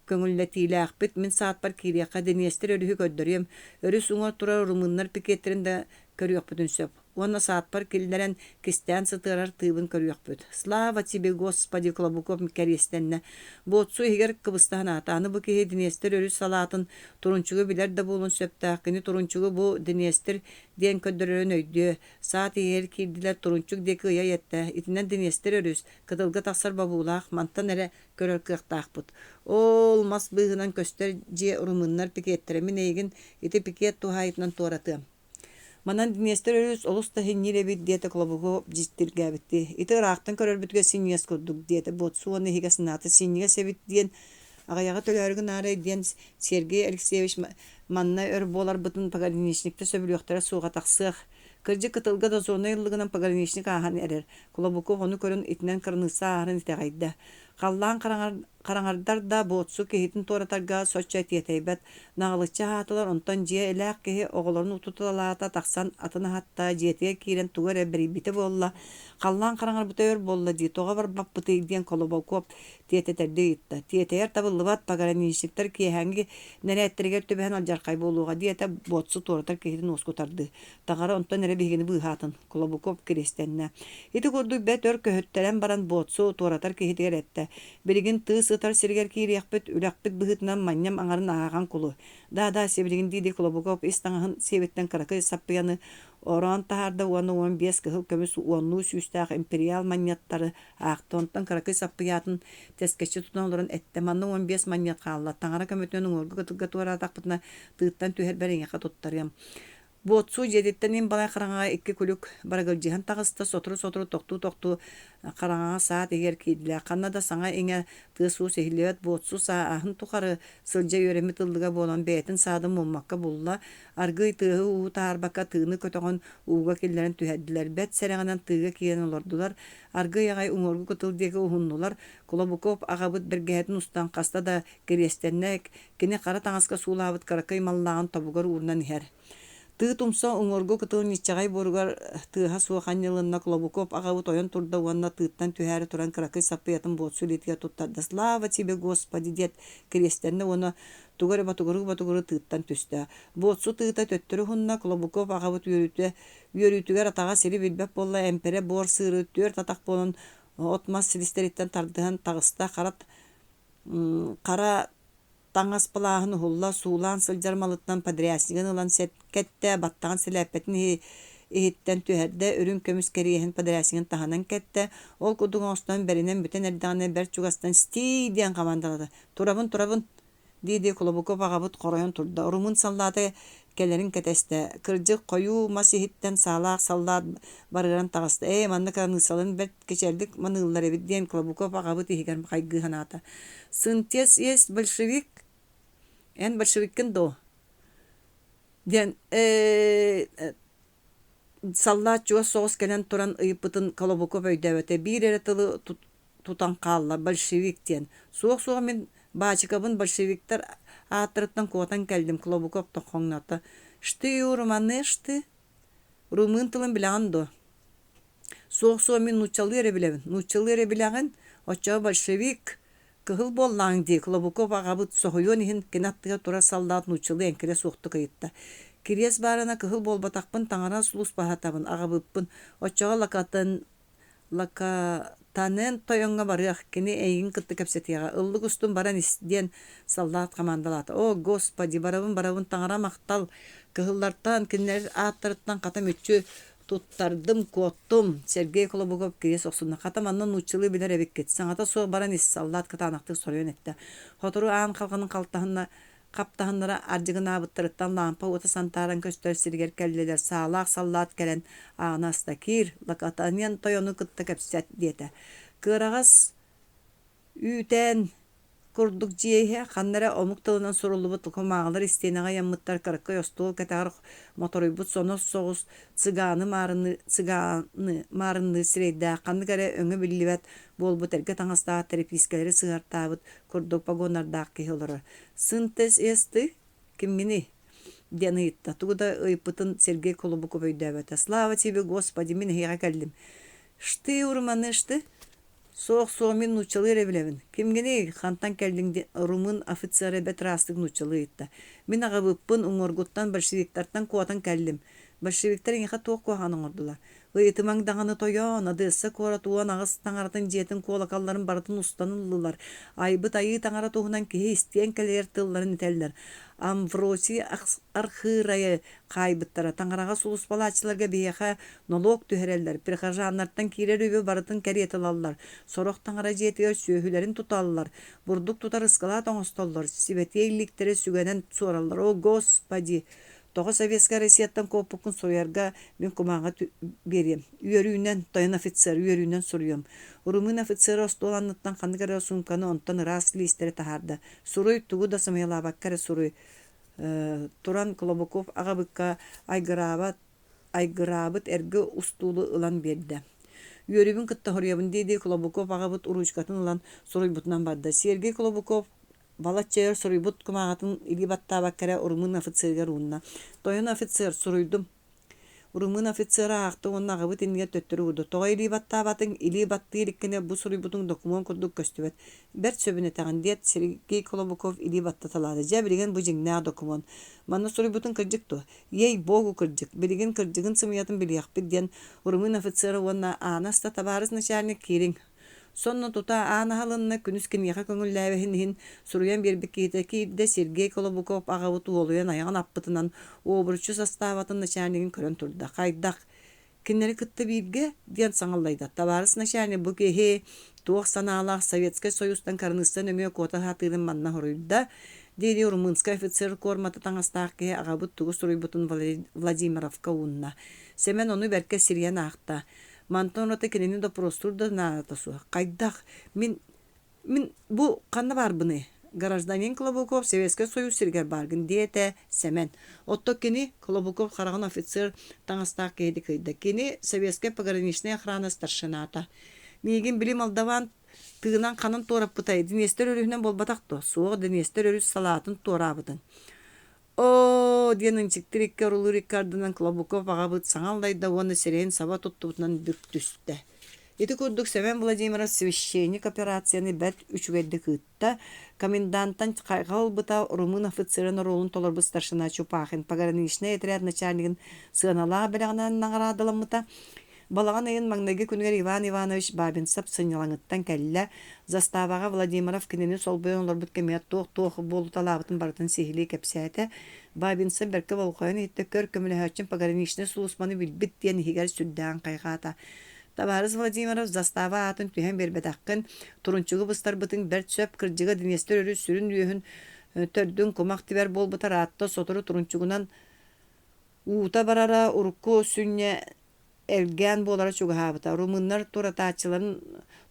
Speaker 1: көҥүллэтиилээхпит, мин саатпар киириэххэ, Днестр өрүһү көрдөрүөм, өрүс уҥуор турар румыннар пикеттэрин да көрүөхпүтүн сөп. Уонна саатпар киллэрэн, кистээн сытыарар тыыбын көрүөхпүт. Слава тебе, Господи, Клобуков кэриэстэннэ. Буотсу иһигэр кыбыста санаата. Аны бу киһи Днестр өрүс салаатын Турунчугу билэр да буолуон сөптөөх. Кини Турунчугу бу Днестр диэн көрдөрөрүн өйдүө. Саат иһигэр киирдилэр, Турунчук диэки ыйа эттэ. Итинэн Днестр өрүс, кытылга тахсар бобуулаах, мантан эрэ көрөр кыахтаахпыт. Ол мас быыһынан көстөр дьиэ румыннар пикеттэрэ. Мин эйигин ити пикет туһаайытынан туоратыам. Манан Днестр өрүс олус да синньиир эбит диэтэ Клобуков дьиктиргээбиттии. Ити ыраахтан көрөрбүтүгэр синньигэс курдук диэтэ Буотсу уонна иһигэ санаата синньигэс эбит диэн аҕыйаҕы төлөөрү гынаарай диэн Сергей Алексеевич манна өр буоларбытын пограничниктар сөбүлүөхтэрэ суоҕа тахсыах. Кырдьык кытылга дозорнай ыллыгынан пограничник ааһан эрэр. Клобуков ону көрөн итинэн кыраныысса ааһарын итэҕэйдэ. Халлаан хараҥардар да, Буотсу киһитин туоратарга соччо тиэтэйбэт, наҕылыччы аһаатылар, онтон дьиэ илээх киһи оҕолорун утуталаата, тахсан атын аһатта, дьиэтигэр киирэн тугу эрэ бэрийбитэ буолла. Халлаан хараҥарбыта өр буолла дии, тоҕо барбаппытый диэн Колобокуоп тиэтэтэрдии ыйытта. Тиэтэйэр табыллыбат, пограничниктар киэһээҥҥи нэрээттэригэр түбэһэн алдьархай буолуоҕа, диэтэ Буотсу туоратар киһитин уоскутардыы. Таҥара онтон эрэ биһигини быыһаатын, Клобуков кириэстэннэ. Ити курдук бэрт өр көһүттэрэн баран Буотсу туоратар киһитигэр эттэ: «Билигин тыы сытар сиригэр киириэхпит, үрэхпит быһыытынан манньам аҥарын ааҕан кулу». «Да-да, сибилигин» дии-дии Клобуков ис таҥаһын сиэбиттэн кыракый саппыйаны ороон таһаарда уонна 15 кыһыл көмүс уоннуу сүүстээх империал манньыаттары аахта. Онтон кыракый саппыйатын тэскэччи тутан олорон эттэ: «Манна 15 манньыат хаалла, таҥара көмөтүнэн уҥуоргу кытылга туораатахпытына тыыттан түһэрбэр эйиэхэ туттарыам». Буотсу дьиэтиттэн им балай хараҥаҕа икки күлүк барыгылдьыһан таҕыста, сотору-сотору тохтуу-тохтуу хараҥаҕа саат иһигэр киирдилэр. Ханна да саҥа-иҥэ, тыас-уус иһиллибэт Буотсу сааһын тухары сылдьа үөрэммит ыллыга буолан бэйэтин саадын муммакка булла, аргыый тыаһы-ууһу таһаарбакка тыыны көтөҕөн ууга киллэрэн түһэрдилэр, бэрт сэрэҕинэн тыыга киирэн олордулар, аргыый аҕай уҥуоргу кытыл диэки уһуннулар, Клобуков аҕабыт бэргэһэтин устан хаста да кириэстэннэ, кини хара таҥаска суулаабыт кыракый маллааҕын тобугар уурунан иһэр. Тыы тумса уҥуоргу кытыл ньиччэҕэй буоругар тыаһа суох анньылынна Клобуков аҕабыт ойон турда уонна тыыттан түһээри туран кыракый саппыйатын буотсу илиитигэр туттарда «Слава тебе, Господи!» диэт кириэстэннэ уонна тугу эрэ ботугуруу-ботугуруу тыыттан түстэ. Буотсу тыыта төттөрү уһунна, Клобуков аҕабыт үөрүүтэ үөрүүтүгэр атаҕа сири билбэт буолла, эмпэрэ буор сыыры түөрт атах буолан от-мас силистэриттэн тардыһан таҕыста, хара Хара таҥас былааһын уһулла, суулаан сылдьар малыттан подряснигын ылан кэттэ, баттаҕын сэлээппэтин иһиттэн түһэрдэ, үрүҥ көмүс кэриэһин подряснигын таһынан кэттэ, ол курдук оҥостон бэринэн бүтэн эрдэҕинэ бэрт чугастан «Стий!» диэн хамаандалаата. «Турабын, турабын!» дии-дии Клобуков аҕабыт хоройон турда, румын саллаата кэлэрин кэтэстэ. Кырдьык, хойуу мас иһиттэн саалаах саллаат барыаран таҕыста. «Ээ, манна кыраныыссаларын бэрт кичэллик маныыллар эбит» диэн Клобуков аҕабыт иһигэр хайгыы санаата. «Сынтес есть большевик? Эн большевиккин дуо?» диэн ээ саллаат чугас соҕус кэлэн туран ыйыппытын Клобуков өйдөөбөтө. Биир эрэ тылы тутан хаалла большевик диэн. Суох-суох мин баачыкабын большевиктар ааттарыттан куотан кэллим Клобуков тоххоҥното. Шты руманыш ты? Румын тылын билэҕин дуо? Суох-суох мин нууччалыы эрэ билэбин. Нууччалыы эрэ билэҕин? Оччоҕо большевик кыһыл буоллаҕыҥ дии, Клобуков аҕабыт соһуйуон иһин кини аттыгар турар саллаат нууччалыы эҥкилэ суохтук ыйытта. Кириэс баарына кыһыл буолбатахпын таҥара сулууспаһатабын, аҕабыппын. Оччоҕо лакатын Лакатанен тойоҥҥо барыах, кини эйигин кытта кэпсэтиэҕэ, ыллык устун баран ис диэн саллаат хамаандалаата. О, Господи, барабын-барабын, таҥара махтал, кыһыллартан, кинилэр ааттарыттан хата мүччү туттардым, куоттум, Сергей Клобуков кириэс охсунна. Хата манна нууччалыы билэр эбиккит, саҥата суох баран ис, саллаат кытаанахтык соруйан эттэ. Сотору аан халҕанын халтаһынна Хаптаһыннара ардьыгынаабыттарыттан лаампа уота сантааран көстөр сиригэр кэллилэр, саалаах саллаат кэлэн ааны аста: «Киир, Лакатаниан тойону кытта кэпсэт» диэтэ. Кыараҕас үүтээн курдук дьиэ иһэ ханна эрэ омук тылынан суруллубут кумааҕылар истиэнэҕэ ыйаммыттар кыракый остуол кэтэҕэр моторуйбут сонос соҕус цыганы маарынныы цыганы маарынныыр сирэйдээх ханнык эрэ өҥө биллибэт буолбут эргэ таҥастаах тэрэпиискэлэри сыһыартаабыт курдук погоннардаах киһи олорор. «Синтез ты? Кимҥиний?» диэн ыйытта. Тугу да ыйыппытын Сергей Колобуков өйдөөбөтө. «Слава тебе, Господи, мин эһиэхэ кэллим». «Шты, урманыш ты?» «Суох, суох, мин нууччалыы эрэ билэбин». «Кимҥиний? Хантан кэллиҥ?» диэн румын офицера бэрт ыраастык нууччалыы ыйытта. «Мин аҕабыппын, уҥуоргуттан, большевиктартан куотан кэллим. Большевиктар эйиэхэ туох куһаҕаны оҥордулар? Ыйытымаҥ даҕаны тойоон, Одесса куорат 18 таҥаратын дьиэтин куолакалларын барытын устан ыллылар, айбыт айыы таҥара туһунан киһи истиэн кэлэйэр тылларын этэллэр. Амвросий Архыырайы хаайбыттара, таҥараҕа сулууспалааччыларга биһиэхэ нолуок түһэрэллэр, прихожаннартан киирэр үбү барытын кэриэтэ ылаллар, сорох таҥара дьиэтигэр сүөһүлэрин туталлар, бурдук тутар ыскылаат оҥостоллор, сибэтиэй илииктэри сүгэнэн суораллар. О, Господи! Тоҕо Советскай Россияттан куоппуккун суруйарга мин кумааҕы биэриэм. Үөрүүнэн, тойон офицер, үөрүүнэн суруйуом. Румын офицера остуол анныттан ханнык эрэ суумканы, онтон ыраас лиистэри таһаарда. Суруй, тугу да сымыйалаабакка эрэ суруй. Туран Клобуков аҕабыкка айгыраабат айгыраабыт эргэ устуулу ылан биэрдэ. Үөрүүбүн кытта хоруйабын дии-дии Клобуков аҕабыт уруучукатын ылан суруйбутунан барда. Сергей Клобуков балачча өр суруйбут кумааҕытын илии баттаабакка эрэ румын офицерыгар уунна. Тойон офицер, суруйдум. Румын офицера аахта уонна аҕабыт иннигэр төттөрү уурда. Тоҕо илии баттаабатыҥ? Илии баттыы иликкинэ бу суруйбутуҥ докумуон курдук көстүбэт. Бэрт сөбүн этэҕин, диэт Сергей Клобуков илии баттаталаата. Дьэ, билигин бу дьиҥнээх докумуон. Манна суруйбутуҥ кырдьык дуо? Ей-богу кырдьык. Билигин кырдьыгын-сымыйатын билиэхпит, диэн румын офицера уонна ааны аста табаарыс начальник киириҥ. Сонно тута аан аһылынна, күнүс киниэхэ көҥүллээбэһин иһин суруйан биэрбит киһитэ киирдэ, Сергей Колобуков аҕабыт уолуйан айаҕын аппытынан уобуруччу састаабатын начальнигын көрөн турда. Хайдах? Кинилэри кытта бииргэ? диэн саҥаллайда. Табаарыс начальник бу киһи туох санаалаах Советскай Союзтан кыраныысса нөҥүө куота сатыырын манна хоруйда, дии-дии румынскай офицер куормата таҥастаах киһи аҕабыт тугу суруйбутун Владимировка уунна. Сэмэн ону бэркэ сирийэн аахта. Мантан ураты кинини доппуруостуур да наадата суох. Хайдах? Мин мин бу ханна баарбыный? Гражданин Клобуков Советскай Союз сиригэр бааргын, диэтэ Сэмэн. Оттон кини, Клобуков хараҕын офицер таҥастаах киһитик ыйда. Кини Советскай пограничнай охрана старшината. Миигин били молдаван тыынан ханан туораппытай? Днестр өрүһүнэн буолбатах дуо? Суох, Днестр өрүс салаатын туораабытыҥ. Оо, диэн ынчыктыыр икки орулуур икки ардынан Клобуков аҕабыт саҥа аллайда уонна сирэйин саба туттубутунан бүк түстэ. Ити курдук Семен Владимиров священник операцияны бэрт үчүгэйдик ыытта. Комендантан хайҕал ылбыта, румын офицерын оруолун толорбут старшина Чупахин пограничнай отряд начальнигын сыаналаах бэлэҕинэн наҕараадаламмыта. Балаҕан ыйын маҥнайгы күнүгэр Иван Иванович Бабинцев сынньалаҥыттан кэллэ. Заставаҕа Владимиров кинини солбуйан олорбут кэмигэр туох-туох буолуталаабытын барытын сиһилии кэпсээтэ. Бабинцев бэркэ болҕойон иһиттэ, көр көмөлөһөөччүм пограничнай сулууспаны билбит диэн иһигэр сүрдээҕин хайҕаата. Табаарыс Владимиров застава аатын түһэн биэрбэтэххин, турунчугу быстарбытыҥ бэрт сөп, кырдьыга Днестр өрүс сүрүн үөһүн төрдүн кумах тибэр буолбута ыраатта, сотору турунчугунан Уута барара урукку сүнньэ элгээн буолара чугаһаабыта. Румыннар туратааччыларын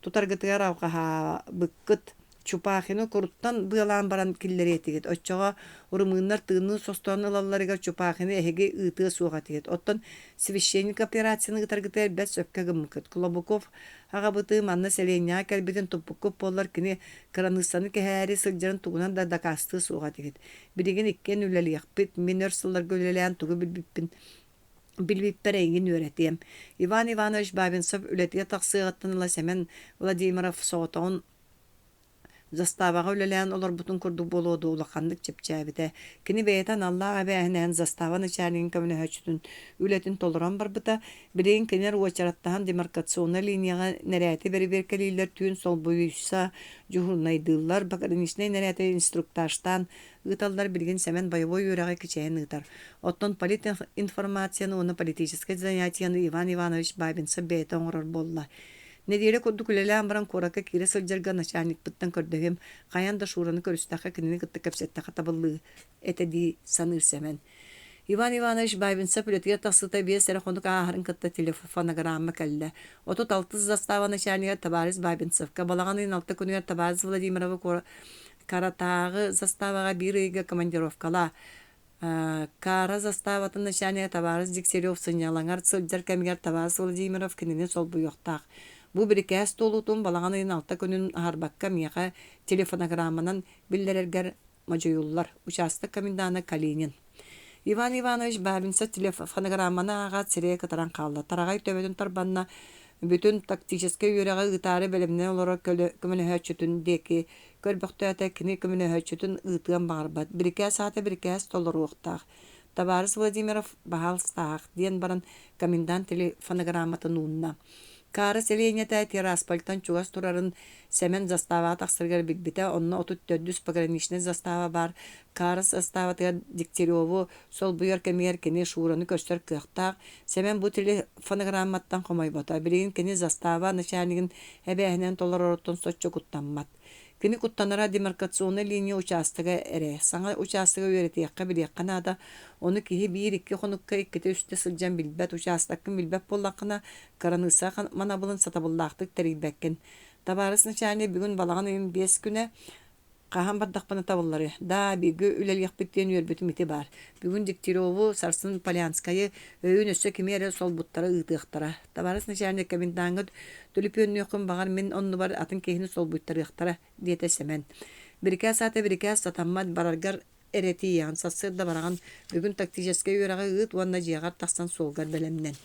Speaker 1: тутаргытыгар алҕаһаабыккыт. Чупахины куруттан быалаан баран киллэриэ этигит. Оччоҕо румыннар тыынныы состоон ылалларыгар Чупахины эһиги ыытыа суох этигит. Оттон священник операцияны ыытаргытыгар бэрт сөпкө гыммыккыт. Клобуков аҕабытыы манна сэлиэнньэҕэ кэлбитин туппуккут буоллар, кини кыраныыссаны кэһээри сылдьарын тугунан да дакаастыа суох этигит. Билигин иккиэн үлэлиэхпит, мин өр сылларга үлэлээн тугу билбиппин билбиппэр эйигин үөрэтиэм. Иван Иванович Бабинцев үлэтигэр тахсыаҕыттан ыла Сэмэн Владимиров соҕотоҕун заставаҕа үлэлээн олорбутун курдук буолуо дуо улаханнык чэпчээбитэ. Кини бэйэтэ аналлаах эбээһинэһин застава начальнигын көмөлөһөөччүтүн үлэтин толорон барбыта. Билигин кинилэр уочараттаһан демаркационнай линияҕа нэрээти бэрэбиэркэлииллэр, түүн солбуйса дьуһуурунайдыыллар, пограничнай нэрээти инструктажтаан ыыталлар, билигин Сэмэн бойобуой үөрэҕи кичэйэн ыытар. Оттон политинформацияны уонна политическай занятиены Иван Иванович Бабинцев бэйэтэ оҥорор буолла. Нэдиэлэ курдук үлэлээн баран куоракка киирэ сылдьарга начальникпыттан көрдөһүөм, хайаан да Шураны көрүстэххэ кинини кытта кэпсэттэххэ табыллыы этэ дии саныыр Сэмэн. Иван Иванович Бабинцев үлэтигэр тахсыыта биэс эрэ хонук ааһарын кытта телефонограмма кэллэ. 36 застава начальнига табаарыс Бабинцевка балаҕан ыйын алта күнүгэр табаарыс Владимировы Каратааҕы заставаҕа биир ыйга командировкалаа. Кара заставатын начальнига табаарыс Дегтярев сынньалаҥар сылдьар кэмигэр табаарыс Владимиров кинини солбуйуохтаах. Бу бирикээс туолуутун балаҕан ыйын алта күнүн аһарбакка миэхэ телефонограмманан биллэрэргэр модьуйуллар. Учаастак комендана Калинин. Иван Иванович Бабинцев телефонограмманы ааҕаат сирэйэ кытаран хаалла. Тараҕай төбөтүн тарбанна, бүтүн тактическай үөрэҕи ыытаары бэлэмнэнэ олорор көмөлөһөөччүтүн диэки көрбөхтөөтө, кини көмөлөһөөччүтүн ыытыан баҕарбат. Бирикээс аата бирикээс толоруохтаах. Табаарыс Владимиров, баһаалыстаах, диэн баран комендант телефонограмматын уунна. Каара сэлиэнньэтэ Тираспольтан чугас турарын Сэмэн заставаҕа тахсарыгар билбитэ, онно 34-үс пограничнай застава баар Каара заставатыгар Дегтяреву солбуйар кэмигэр кини Шураны көрсөр кыахтаах. Сэмэн бу телефонограмматтан хомойбото, билигин кини застава начальнигын эбээһинэн толороруттан соччо куттаммат. Кини куттанара демаркационнай линия учаастага эрэ. Саҥа учаастагы үөрэтиэххэ, билиэххэ наада. Ону киһи биир-икки хонукка иккитэ-үстэ сылдьан билбэт, учаастаккын билбэт буоллаххына, кыраныысса манабылын сатабыллаахтык тэрийбэккин. Табаарыс начальник бүгүн балаҕан ыйын биэс күнэ. Хаһан бардахпына табылларый? Даа, бииргэ үлэлиэхпит диэн үөрбүтүм ити баар. Бүгүн Дегтяреву, сарсын Полянскайы, өйүүн өссө кими эрэ солбуттара ыытыахтара. Табаарыс начальник, комендааҥҥа төлөпүөннүөххүн баҕар мин оннубар атын киһини солбуйтарыахтара, диэтэ Сэмэн. Бирикээс аата бирикээс сатаммат, бараргар эрэ тиийэҕин, сарсыарда бараҕын, бүгүн тактическай үөрэҕи ыыт уонна дьиэҕэр тахсан суолгар бэлэмнэн.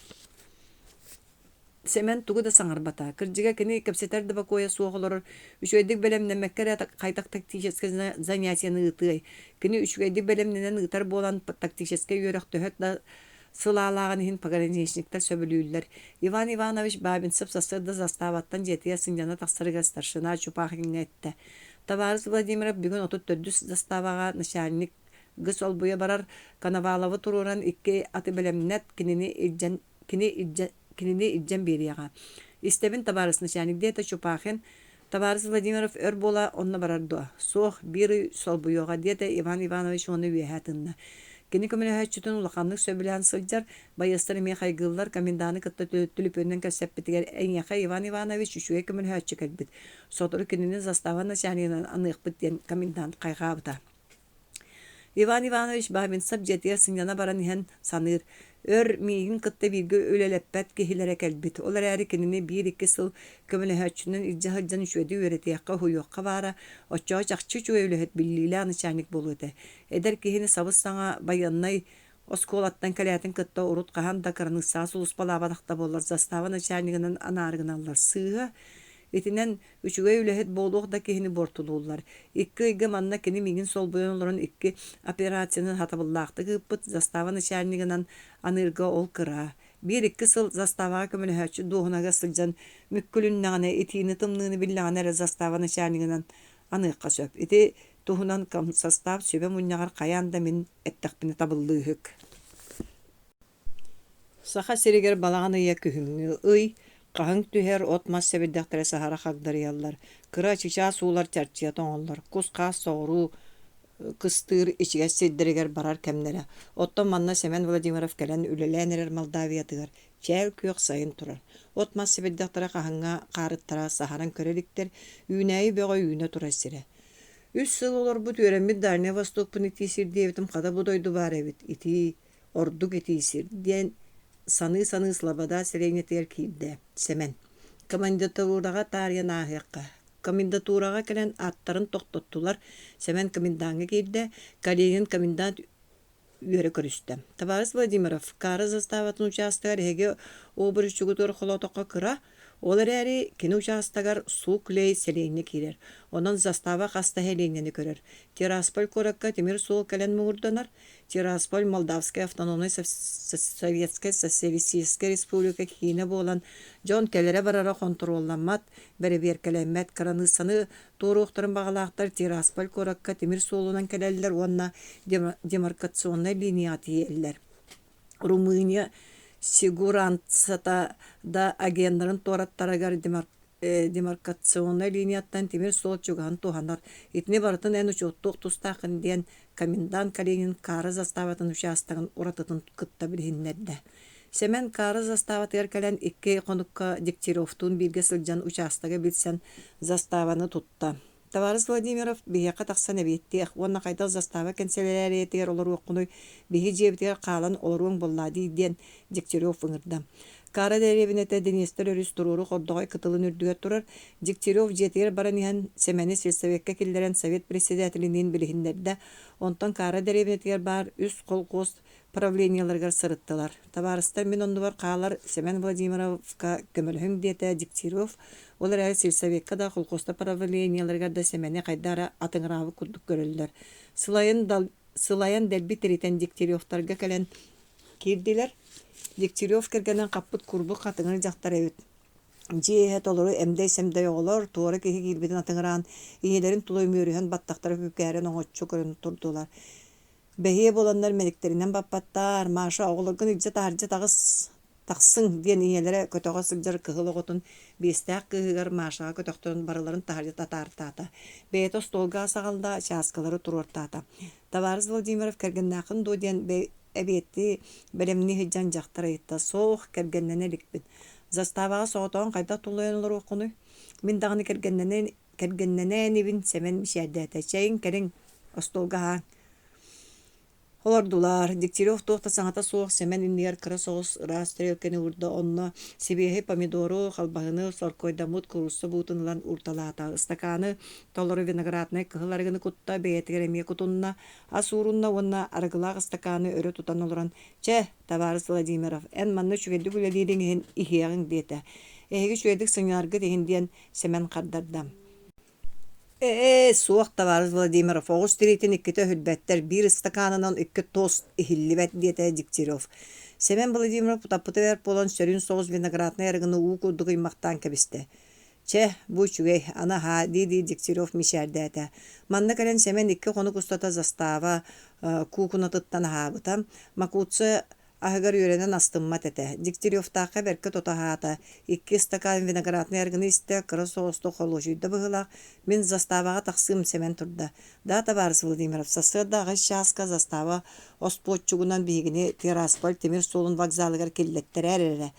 Speaker 1: Сэмэн тугу да саҥарбата. Кырдьыга кини кэпсэтэр да бокуойа суох олорор, үчүгэйдик бэлэмнэммэккэ эрэ хайдах тактическай занятиены ыытыай? Кини үчүгэйдик бэлэмнэнэн ыытар буолан тактическай үөрэх төһө да сылаалааҕын иһин пограничниктар сөбүлүүллэр. Иван Иванович Бабинцев сарсыарда заставаттан дьиэтигэр сынньана тахсарыгар старшина Чупахиҥҥа эттэ: «Табаарыс Владимиров бүгүн 34-үс заставаҕа начальник г солбуйа барар, Коноваловы туруоран икки аты бэлэмнэт, кинини илдьэн кини илдьэ, кинини илдьэн биэриэҕэ. Истэбин, табаарыс начальник, диэтэ Чупахин. Табаарыс Владимиров өр буола онно барар дуо? Суох, биир ый солбуйуоҕа, диэтэ Иван Иванович уонна үөһэ тынна. Кини көмөлөһөөччүтүн улаханнык сөбүлээн сылдьар, байыастар эмиэ хайгыыллар, коменданы кытта түлүпүөнүнэн кэпсэппитигэр эйиэхэ Иван Иванович үчүгэй көмөлөһөөччү кэлбит, сотору кинини застава начальнигынан аныахпыт диэн комендант хайҕаабыта. Иван Иванович Бабинцев дьиэтигэр сынньана баран иһэн саныыр: «Өр миигин кытта бииргэ үлэлэппэт киһилэрэ кэлбит, ол эрээри кинини биир-икки сыл көмөлөһөөччүнэн илдьэ сылдьан үчүгэйдик үөрэтиэххэ, уһуйуохха баара, оччоҕо чахчы үчүгэй үлэһит, биллиилээх начальник буолуо этэ. Эдэр киһини сабыс-саҥа байыаннай оскуолаттан кэлээтин кытта урут хаһан да кыраныыссаҕа сулууспалаабатах да буоллар застава начальнигынан анаары гыналлар. Сыыһа. Итинэн Үчүгэй үлэһит буолуох да киһини буортулууллар. Икки ыйга манна кини миигин солбуйан олорон икки операцияны сатабыллаахтык ыыппыт застава начальнигынан аныырга ол кыра. Биир-икки сыл заставаҕа көмөлөһөөччү дуоһунаһыгар сылдьан мүккүлүннэҕинэ, итиини-тымныыны биллэҕинэ эрэ застава начальнигынан аныахха сөп. Ити туһунан комсостав сүбэ мунньаҕар хайаан да мин эттэхпинэ табыллыыһык. Саха сиригэр балаҕан ыйа күһүҥҥү ый, хаһыҥ түһэр, от-мас сэбирдэхтэрэ саһара хагдарыйаллар, кыра чычаас уулар чарчыйа тоҥоллор, кус-хаас соҕуруу кыстыыр ичигэс сирдэригэр барар кэмнэрэ. Оттон манна Сэмэн Владимиров кэлэн үлэлээн эрэр Молдавиятыгар чээл күөх сайын турар. От-мас сэбирдэхтэрэ хаһыҥҥа хаарыттара саһаран көрө иликтэр, үүнээйи бөҕө үүнэ турар сирэ. Үс сыл олорбут үөрэммит Дальнай Востокпун итии сир диэбитим хата бу дойду баар эбит, итии Ордук итии сир диэн саныы-саныы Слобода сэлиэнньэтигэр киирдэ Сэмэн. Комендатураҕа таарыйан ааһыахха. Комендатураҕа кэлэн аттарын тохтоттулар. Сэмэн комендаҥҥа киирдэ. Калинин комендант үөрэ көрүстэ. Табаарыс Владимиров, Кара заставатын учаастагар эһиги обручугутугар холоотоххо кыра, ол эрээри кини учаастагар Суклей сэлиэнньэ киирэр. Онон застава хас да сэлиэнньэни көрөр. Тирасполь куоракка тимир суол кэлэн муҥурданар. Тирасполь Молдавскай автономнай Советскай Социалистическай Республика киинэ буолан, дьон кэлэрэ-барара хонтуруолламмат, бэрэбиэркэлэммэт. Кыраныыссаны туоруохтарын баҕалаахтар Тирасполь куоракка тимир суолунан кэлэллэр уонна демаркационнай линияҕа тиийэллэр. Румыния сигуранцата да агеннарын туораттарыгар демаркационнай линияттан тимир суол чугаһын туһанар. Итини барытын эн учуоттуох тустааххын диэн комендант Калинин Кара заставатын учаастагын уратытын кытта билиһиннэрдэ. Сэмэн Кара заставатыгар кэлэн икки хонукка Дегтяревтуун бииргэ сылдьан учаастагы билсэн заставаны тутта. Табаарыс Владимиров биһиэхэ тахсан эбиэттиэх уонна хайдах застава кэнсэлээрийэтигэр олоруоххунуй, биһи дьиэбитигэр хаалан олоруоҥ буоллаа дии диэн Дегтярев ыҥырда. Кара дэриэбинэтэ Днестр өрүс туруору хордоҕой кытылын үрдүгэр турар. Дегтярев дьиэтигэр баран иһэн Сэмэни сельсовекка киллэрэн совет председателиниин билиһиннэрдэ. Онтон Кара дэриэбинэтигэр баар үс колхоз правлениеларыгар сырыттылар. Табаарыстар мин оннубар хаалар Сэмэн Владимировка көмөлөһүҥ диэтэ Дегтярев. Ол эрээри сельсовекка да, колхозтар правлениеларыгар да Сэмэни хайдах эрэ атыҥыраабыт курдук көрөллөр. Сылайан, сылайан дэлби тиритэн Дегтяревтарга кэлэн киирдилэр. Дегтярев кэргэнин хаппыт курбук хатыҥыр дьахтар эбит. Дьиэ иһэ толору эмдэй-сэмдэй оҕолор, туора киһи киирбитин атыҥыраан, ийэлэрин тула үмүөрүһэн баттахтара күкээрэн оҥоччу көрөн турдулар. Бэһиэ буоланнар мэниктэринэн баппаттаар, Маша, оҕолоргун илдьэ таһырдьа таҕыс, тахсыҥ диэн ийэлэрэ көтөҕө сылдьар кыһыл оҕотун биэстээх кыыһыгар Машаҕа көтөхтөрөн барыларын таһырдьа татаартаата. Бэйэтэ остуолга ас аҕалла, чааскылары туруортаата. Табаарыс Владимиров кэргэннээххин дуо диэн. эбиэттии бэлэмнии сылдьан дьахтар ыйытта: «Суох, кэргэннэнэ иликпин. Заставаҕа соҕотоҕун хайдах тулуйан олоруоххунуй? Мин даҕаны кэргэннэнэ кэргэннэнэ инибин» Сэмэн мичээрдээтэ: «Чэйиҥ, кэлиҥ, остуолга аһааҥ» Олордулар. Дегтярев туох да саҥата суох Сэмэн иннигэр кыра соҕус ыраас тэриэлкэни уурда, онно сибиэһэй помидору, халбаһыны, соркуойдаммыт куурусса буутун ылан уурталаата. Ыстакааны толору винограднай кыһыл арыгыны кутта, бэйэтигэр эмиэ кутунна, ас уурунна уонна арыгылаах ыстакааны өрө тутан олорон «Чэ, табаарыс Владимиров, эн манна үчүгэйдик үлэлиириҥ иһин иһиэҕиҥ» диэтэ. «Эһиги үчүгэйдик сынньанаргыт иһин» диэн Сэмэн хардарда. Ээ, суох, табаарыс Владимиров, оҕус тириитин иккитэ өһүрбэттэр, биир ыстакаанынан икки тост иһиллибэт, диэтэ Дегтярев. Сэмэн Владимиров утаппыта бэрт буолан, сөрүүн соҕус винограднай арыгыны уу курдук ыймахтаан кэбистэ. Чэ, бу үчүгэй, аны аһаа, дии-дии Дегтярев мичээрдээтэ. Манна кэлэн Сэмэн икки хонук устата застава куукунатыттан аһаабыта. Макуца Аһыгар үөрэнэн астыммат этэ. Дегтяревтаахха бэркэ тото аһаата, икки ыстакаан винограднай арыгыны истэ, кыра соҕустук холуочуйда быһыылаах, мин заставаҕа тахсыым Сэмэн турда. Да, табаарыс Владимиров, сарсыарда аҕыс чааска застава оспуоччугунан биһигини Тирасполь тимир суолун вокзалыгар киллэттэрээр эрэ.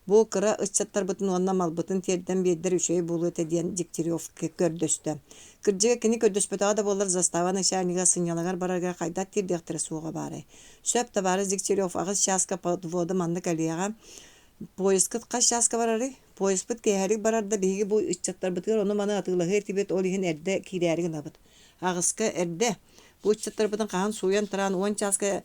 Speaker 1: Бу кыра ыччаттарбытын уонна малбытын тиэрдэн биэрдэр үчүгэй буолуо этэ диэн Дегтярев көрдөстө. Кырдьыга кини көрдөспөтөҕө да буоллар застава начальнига сынньалаҥар барарыгар хайдах тиэрдиэхтэрэ суоҕа баарай. Сөп, табаарыс Дегтярев, аҕыс чааска подвода манна кэлиэҕэ. Поезкыт хас чааска барарый? Поезпыт киэһэлик барар да биһиги бу ыччаттарбытыгар ону-маны атыылаһыа этибит, ол иһин эрдэ киирээри гынабыт. Аҕыска эрдэ. Бу ыччаттарбытын хаһан сууйан-тараан уон чааска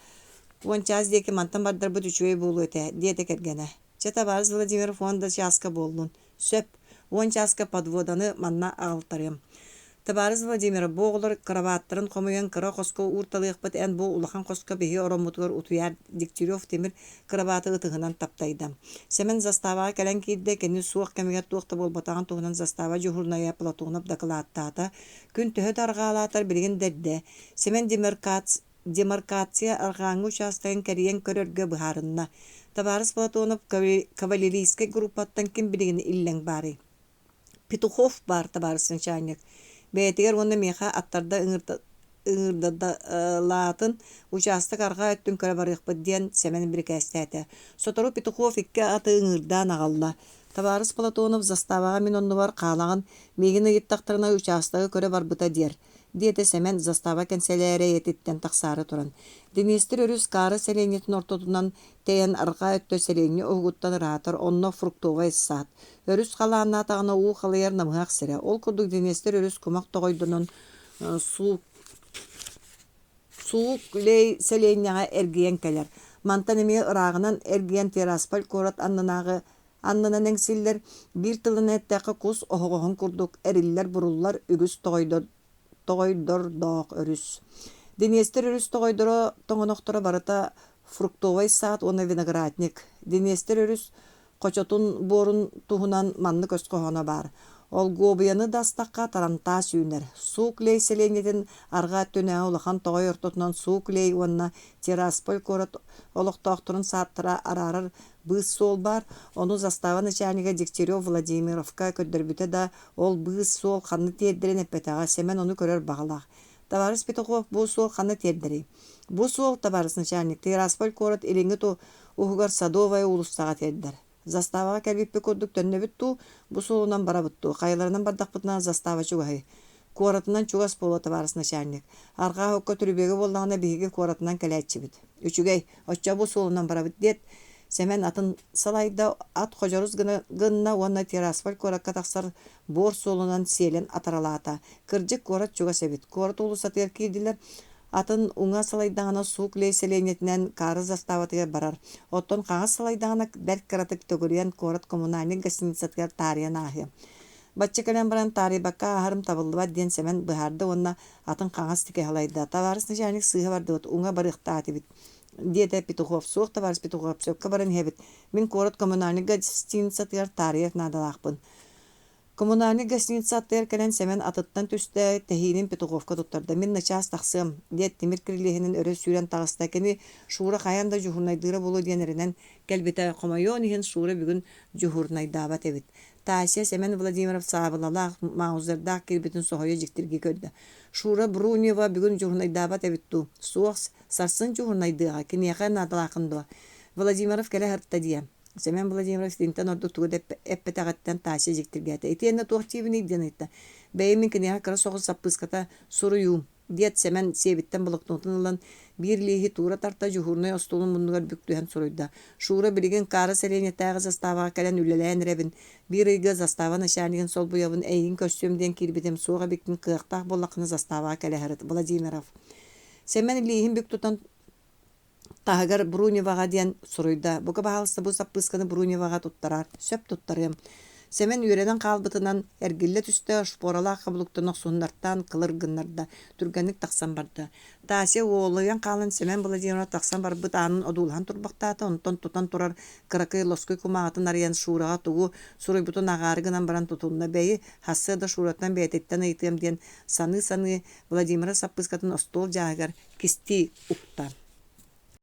Speaker 1: уон чаас диэки мантан бардарбыт үчүгэй буолуо этэ, диэтэ кэргэнэ. Чэ, табаарыс Владимиров уон да чааска буоллун. Сөп, уон чааска подводаны манна аҕалтарыам. Табаарыс Владимиров, бу оҕолор кырабааттарын хомуйан кыра хоско уурталыахпыт, эн бу улахан хоско биһи ороммутугар утуйаар, Дегтярев тимир кырабааты ытыһынан таптайда. Сэмэн заставаҕа кэлэн киирдэ, кини суох кэмигэр туох да буолбатаҕын туһунан застава дьуһуурунайа Платонов дакылааттаата. Күн төһө да арҕаалаатар, билигин да эрдэ. Сэмэн демаркация арҕааҥҥы учаастагын кэрийэн көрөргө быһаарынна. Табаарыс Платонов кавалерийскай группаттан ким билигин иллэҥ баарый? Петухов баар, табаарыс начальник. Бэйэтигэр уонна миэхэ аттарда ыҥырдалаатын, учаастак арҕаа өттүн көрө барыахпыт диэн Сэмэн бирикээстээтэ. Сотору Петухов икки аты ыҥыырдаан аҕалла. Табаарыс Платонов заставаҕа мин оннубар хаалаҕын, миигин ыйыттахтарына учаастагы көрө барбыта диэр диэтэ Сэмэн застава кэнсэлээрэйэтиттэн тахсаары туран. Днестр өрүс Кара сэлиэнньэтин ортотунан тэйэн арҕаа өттө сэлиэнньэ уһугуттан ыраатар, онно фруктовай сад. Өрүс халааннаатаҕына уу халыйар намыһах сирэ. Ол курдук Днестр өрүс кумах тоҕойдонон Суук-Лей сэлиэнньэҕэ эргийэн кэлэр. Мантан эмиэ ырааҕынан эргийэн Тирасполь куорат аннынааҕы аннынан эҥсиллэр, биир тылынан эттэххэ кус оһоҕоһун курдук эриллэр-буруллар үгүс тоҕойдордоох өрүс. Днестр өрүс тоҕойдоро тоҥонохторо барыта фруктовай сад уонна виноградник. Днестр өрүс Хочотун буорун туһунан маннык өс хоһооно баар: Олгуобуйаны да астахха тарантаас үүнэр. Суук-Лей сэлиэнньэтин арҕаа өттүнээҕи улахан тоҕой ортотунан Суук-Лей уонна Тирасполь куорат олохтоохторун сааттара араарар быыс суол баар. Ону застава начальнига Дегтярев Владимировка көрдөрбүтэ да, ол быыс суол ханна тиэрдэрин эппэтэҕэ, Сэмэн ону көрөр баҕалаах. Табаарыс Петухов, бу суол ханна тиэрдэрий? Бу суол, табаарыс начальник, Тирасполь куорат илиҥҥи уһугар Садовая уулуссаҕа тиэрдэр. Заставаҕа кэлбиппит курдук төннөбүт дуу, бу суолунан барабыт дуу, хайаларынан бардахпытына застава чугаһый. Куоратынан чугас буолуо, табаарыс начальник. Арҕаа уһукка түрүбүөгэ буоллаҕына биһиги куоратынан кэлээччибит. Үчүгэй, оччо бу суолунан барабыт диэт, Сэмэн атын салайда, ат ходьорус гына гынна уонна Тирасполь куоракка тахсар буор суолунан сиэлэн атаралаата. Кырдьык, куорат чугас эбит. Куорат уулуссатыгар киирдилэр. Атын уҥа салайдаҕына Суук-Лей сэлиэнньэтинэн Каары заставатыгар барар, оттон хаҥас салайдаҕына бэрт кыратык төгүрүйэн куорат коммунальнай гостиницатыгар таарыйан ааһыа. Бачча кэлэн баран таарыйбакка ааһарым табыллыбат диэн Сэмэн быһаарда уонна атын хаҥас диэки салайда. Табаарыс начальник сыыһа бардыбыт, уҥа барыахтаах этибит, диэтэ Петухов. Суох, табаарыс Петухов, сөпкө баран иһэбит. Мин куорат коммунальнай гостиницатыгар таарыйар наадалаахпын. Коммунальнай гостиница аттыгар кэлэн Сэмэн атыттан түстэ, тэһиинин Петуховка туттарда. Мин начаас тахсыам, диэт тимир кирилиэһинэн өрө сүүрэн таҕыста. Кини Шура хайаан да дьуһуурунайдыыра буолуо диэн эрэнэн кэлбитэ. Хомойуон иһин Шура бүгүн дьуһуурунайдаабат эбит. Тася Сэмэн Владимиров саабылалаах, маузердаах киирбитин соһуйа дьиктиргии көрдө. Шура Брунева бүгүн дьуһуурунайдаабат эбит дуу? Суох, сарсын дьуһуурунайдыаҕа. Киниэхэ наадалааххын дуо? Владимиров кэлэ сырытта диэ. Сэмэн Владимирович итинтэн ордук тугу да эппэтэҕиттэн Тася дьиктиргээтэ. Итиэннэ туох диибиний диэн ыйытта. Бэйи мин киниэхэ кыра соҕус саппыыската суруйуум, диэт Сэмэн сиэбиттэн блокнотун ылан биир лииһи туура тарта дьуһуурунай остуолун муннугар бүк түһэн суруйда. Шура билигин Кара сэлиэнньэтээҕи заставаҕа кэлэн үлэлээн эрэбин. Биир ыйга застава начальнигын солбуйабын, эйигин көрсүөм диэн киирбитим, суох эбиккин, кыахтаах буоллаххына заставаҕа кэлэ сырыт. Владимиров. Сэмэн лииһин бүк тутан Таһыгар Бруневаҕа диэн суруйда: «Бука баһаалыста бу саппыысканы Бруневаҕа туттараар, сөп туттарыам». Сэмэн үөрэнэн хаалбытынан эргиллэ түстэ, шпоралаах хабылыктан охсуһуннартаан кылыр гыннарда, түргэнник тахсан барда. Тася уолуйан хаалан Сэмэн Владимиров тахсан барбыт аанын одуулаһан турбахтаата, онтон тутан турар кыракый лоскуй кумааҕытын арыйан Шураҕа тугу суруйбутун ааҕаары гынан баран тутунна: «Бэйи, сарсыарда Шураттан бэйэтиттэн ыйытыам» диэн саныы-саныы Владимиров саппыыскатын остуол дьааһыгар кистии укта.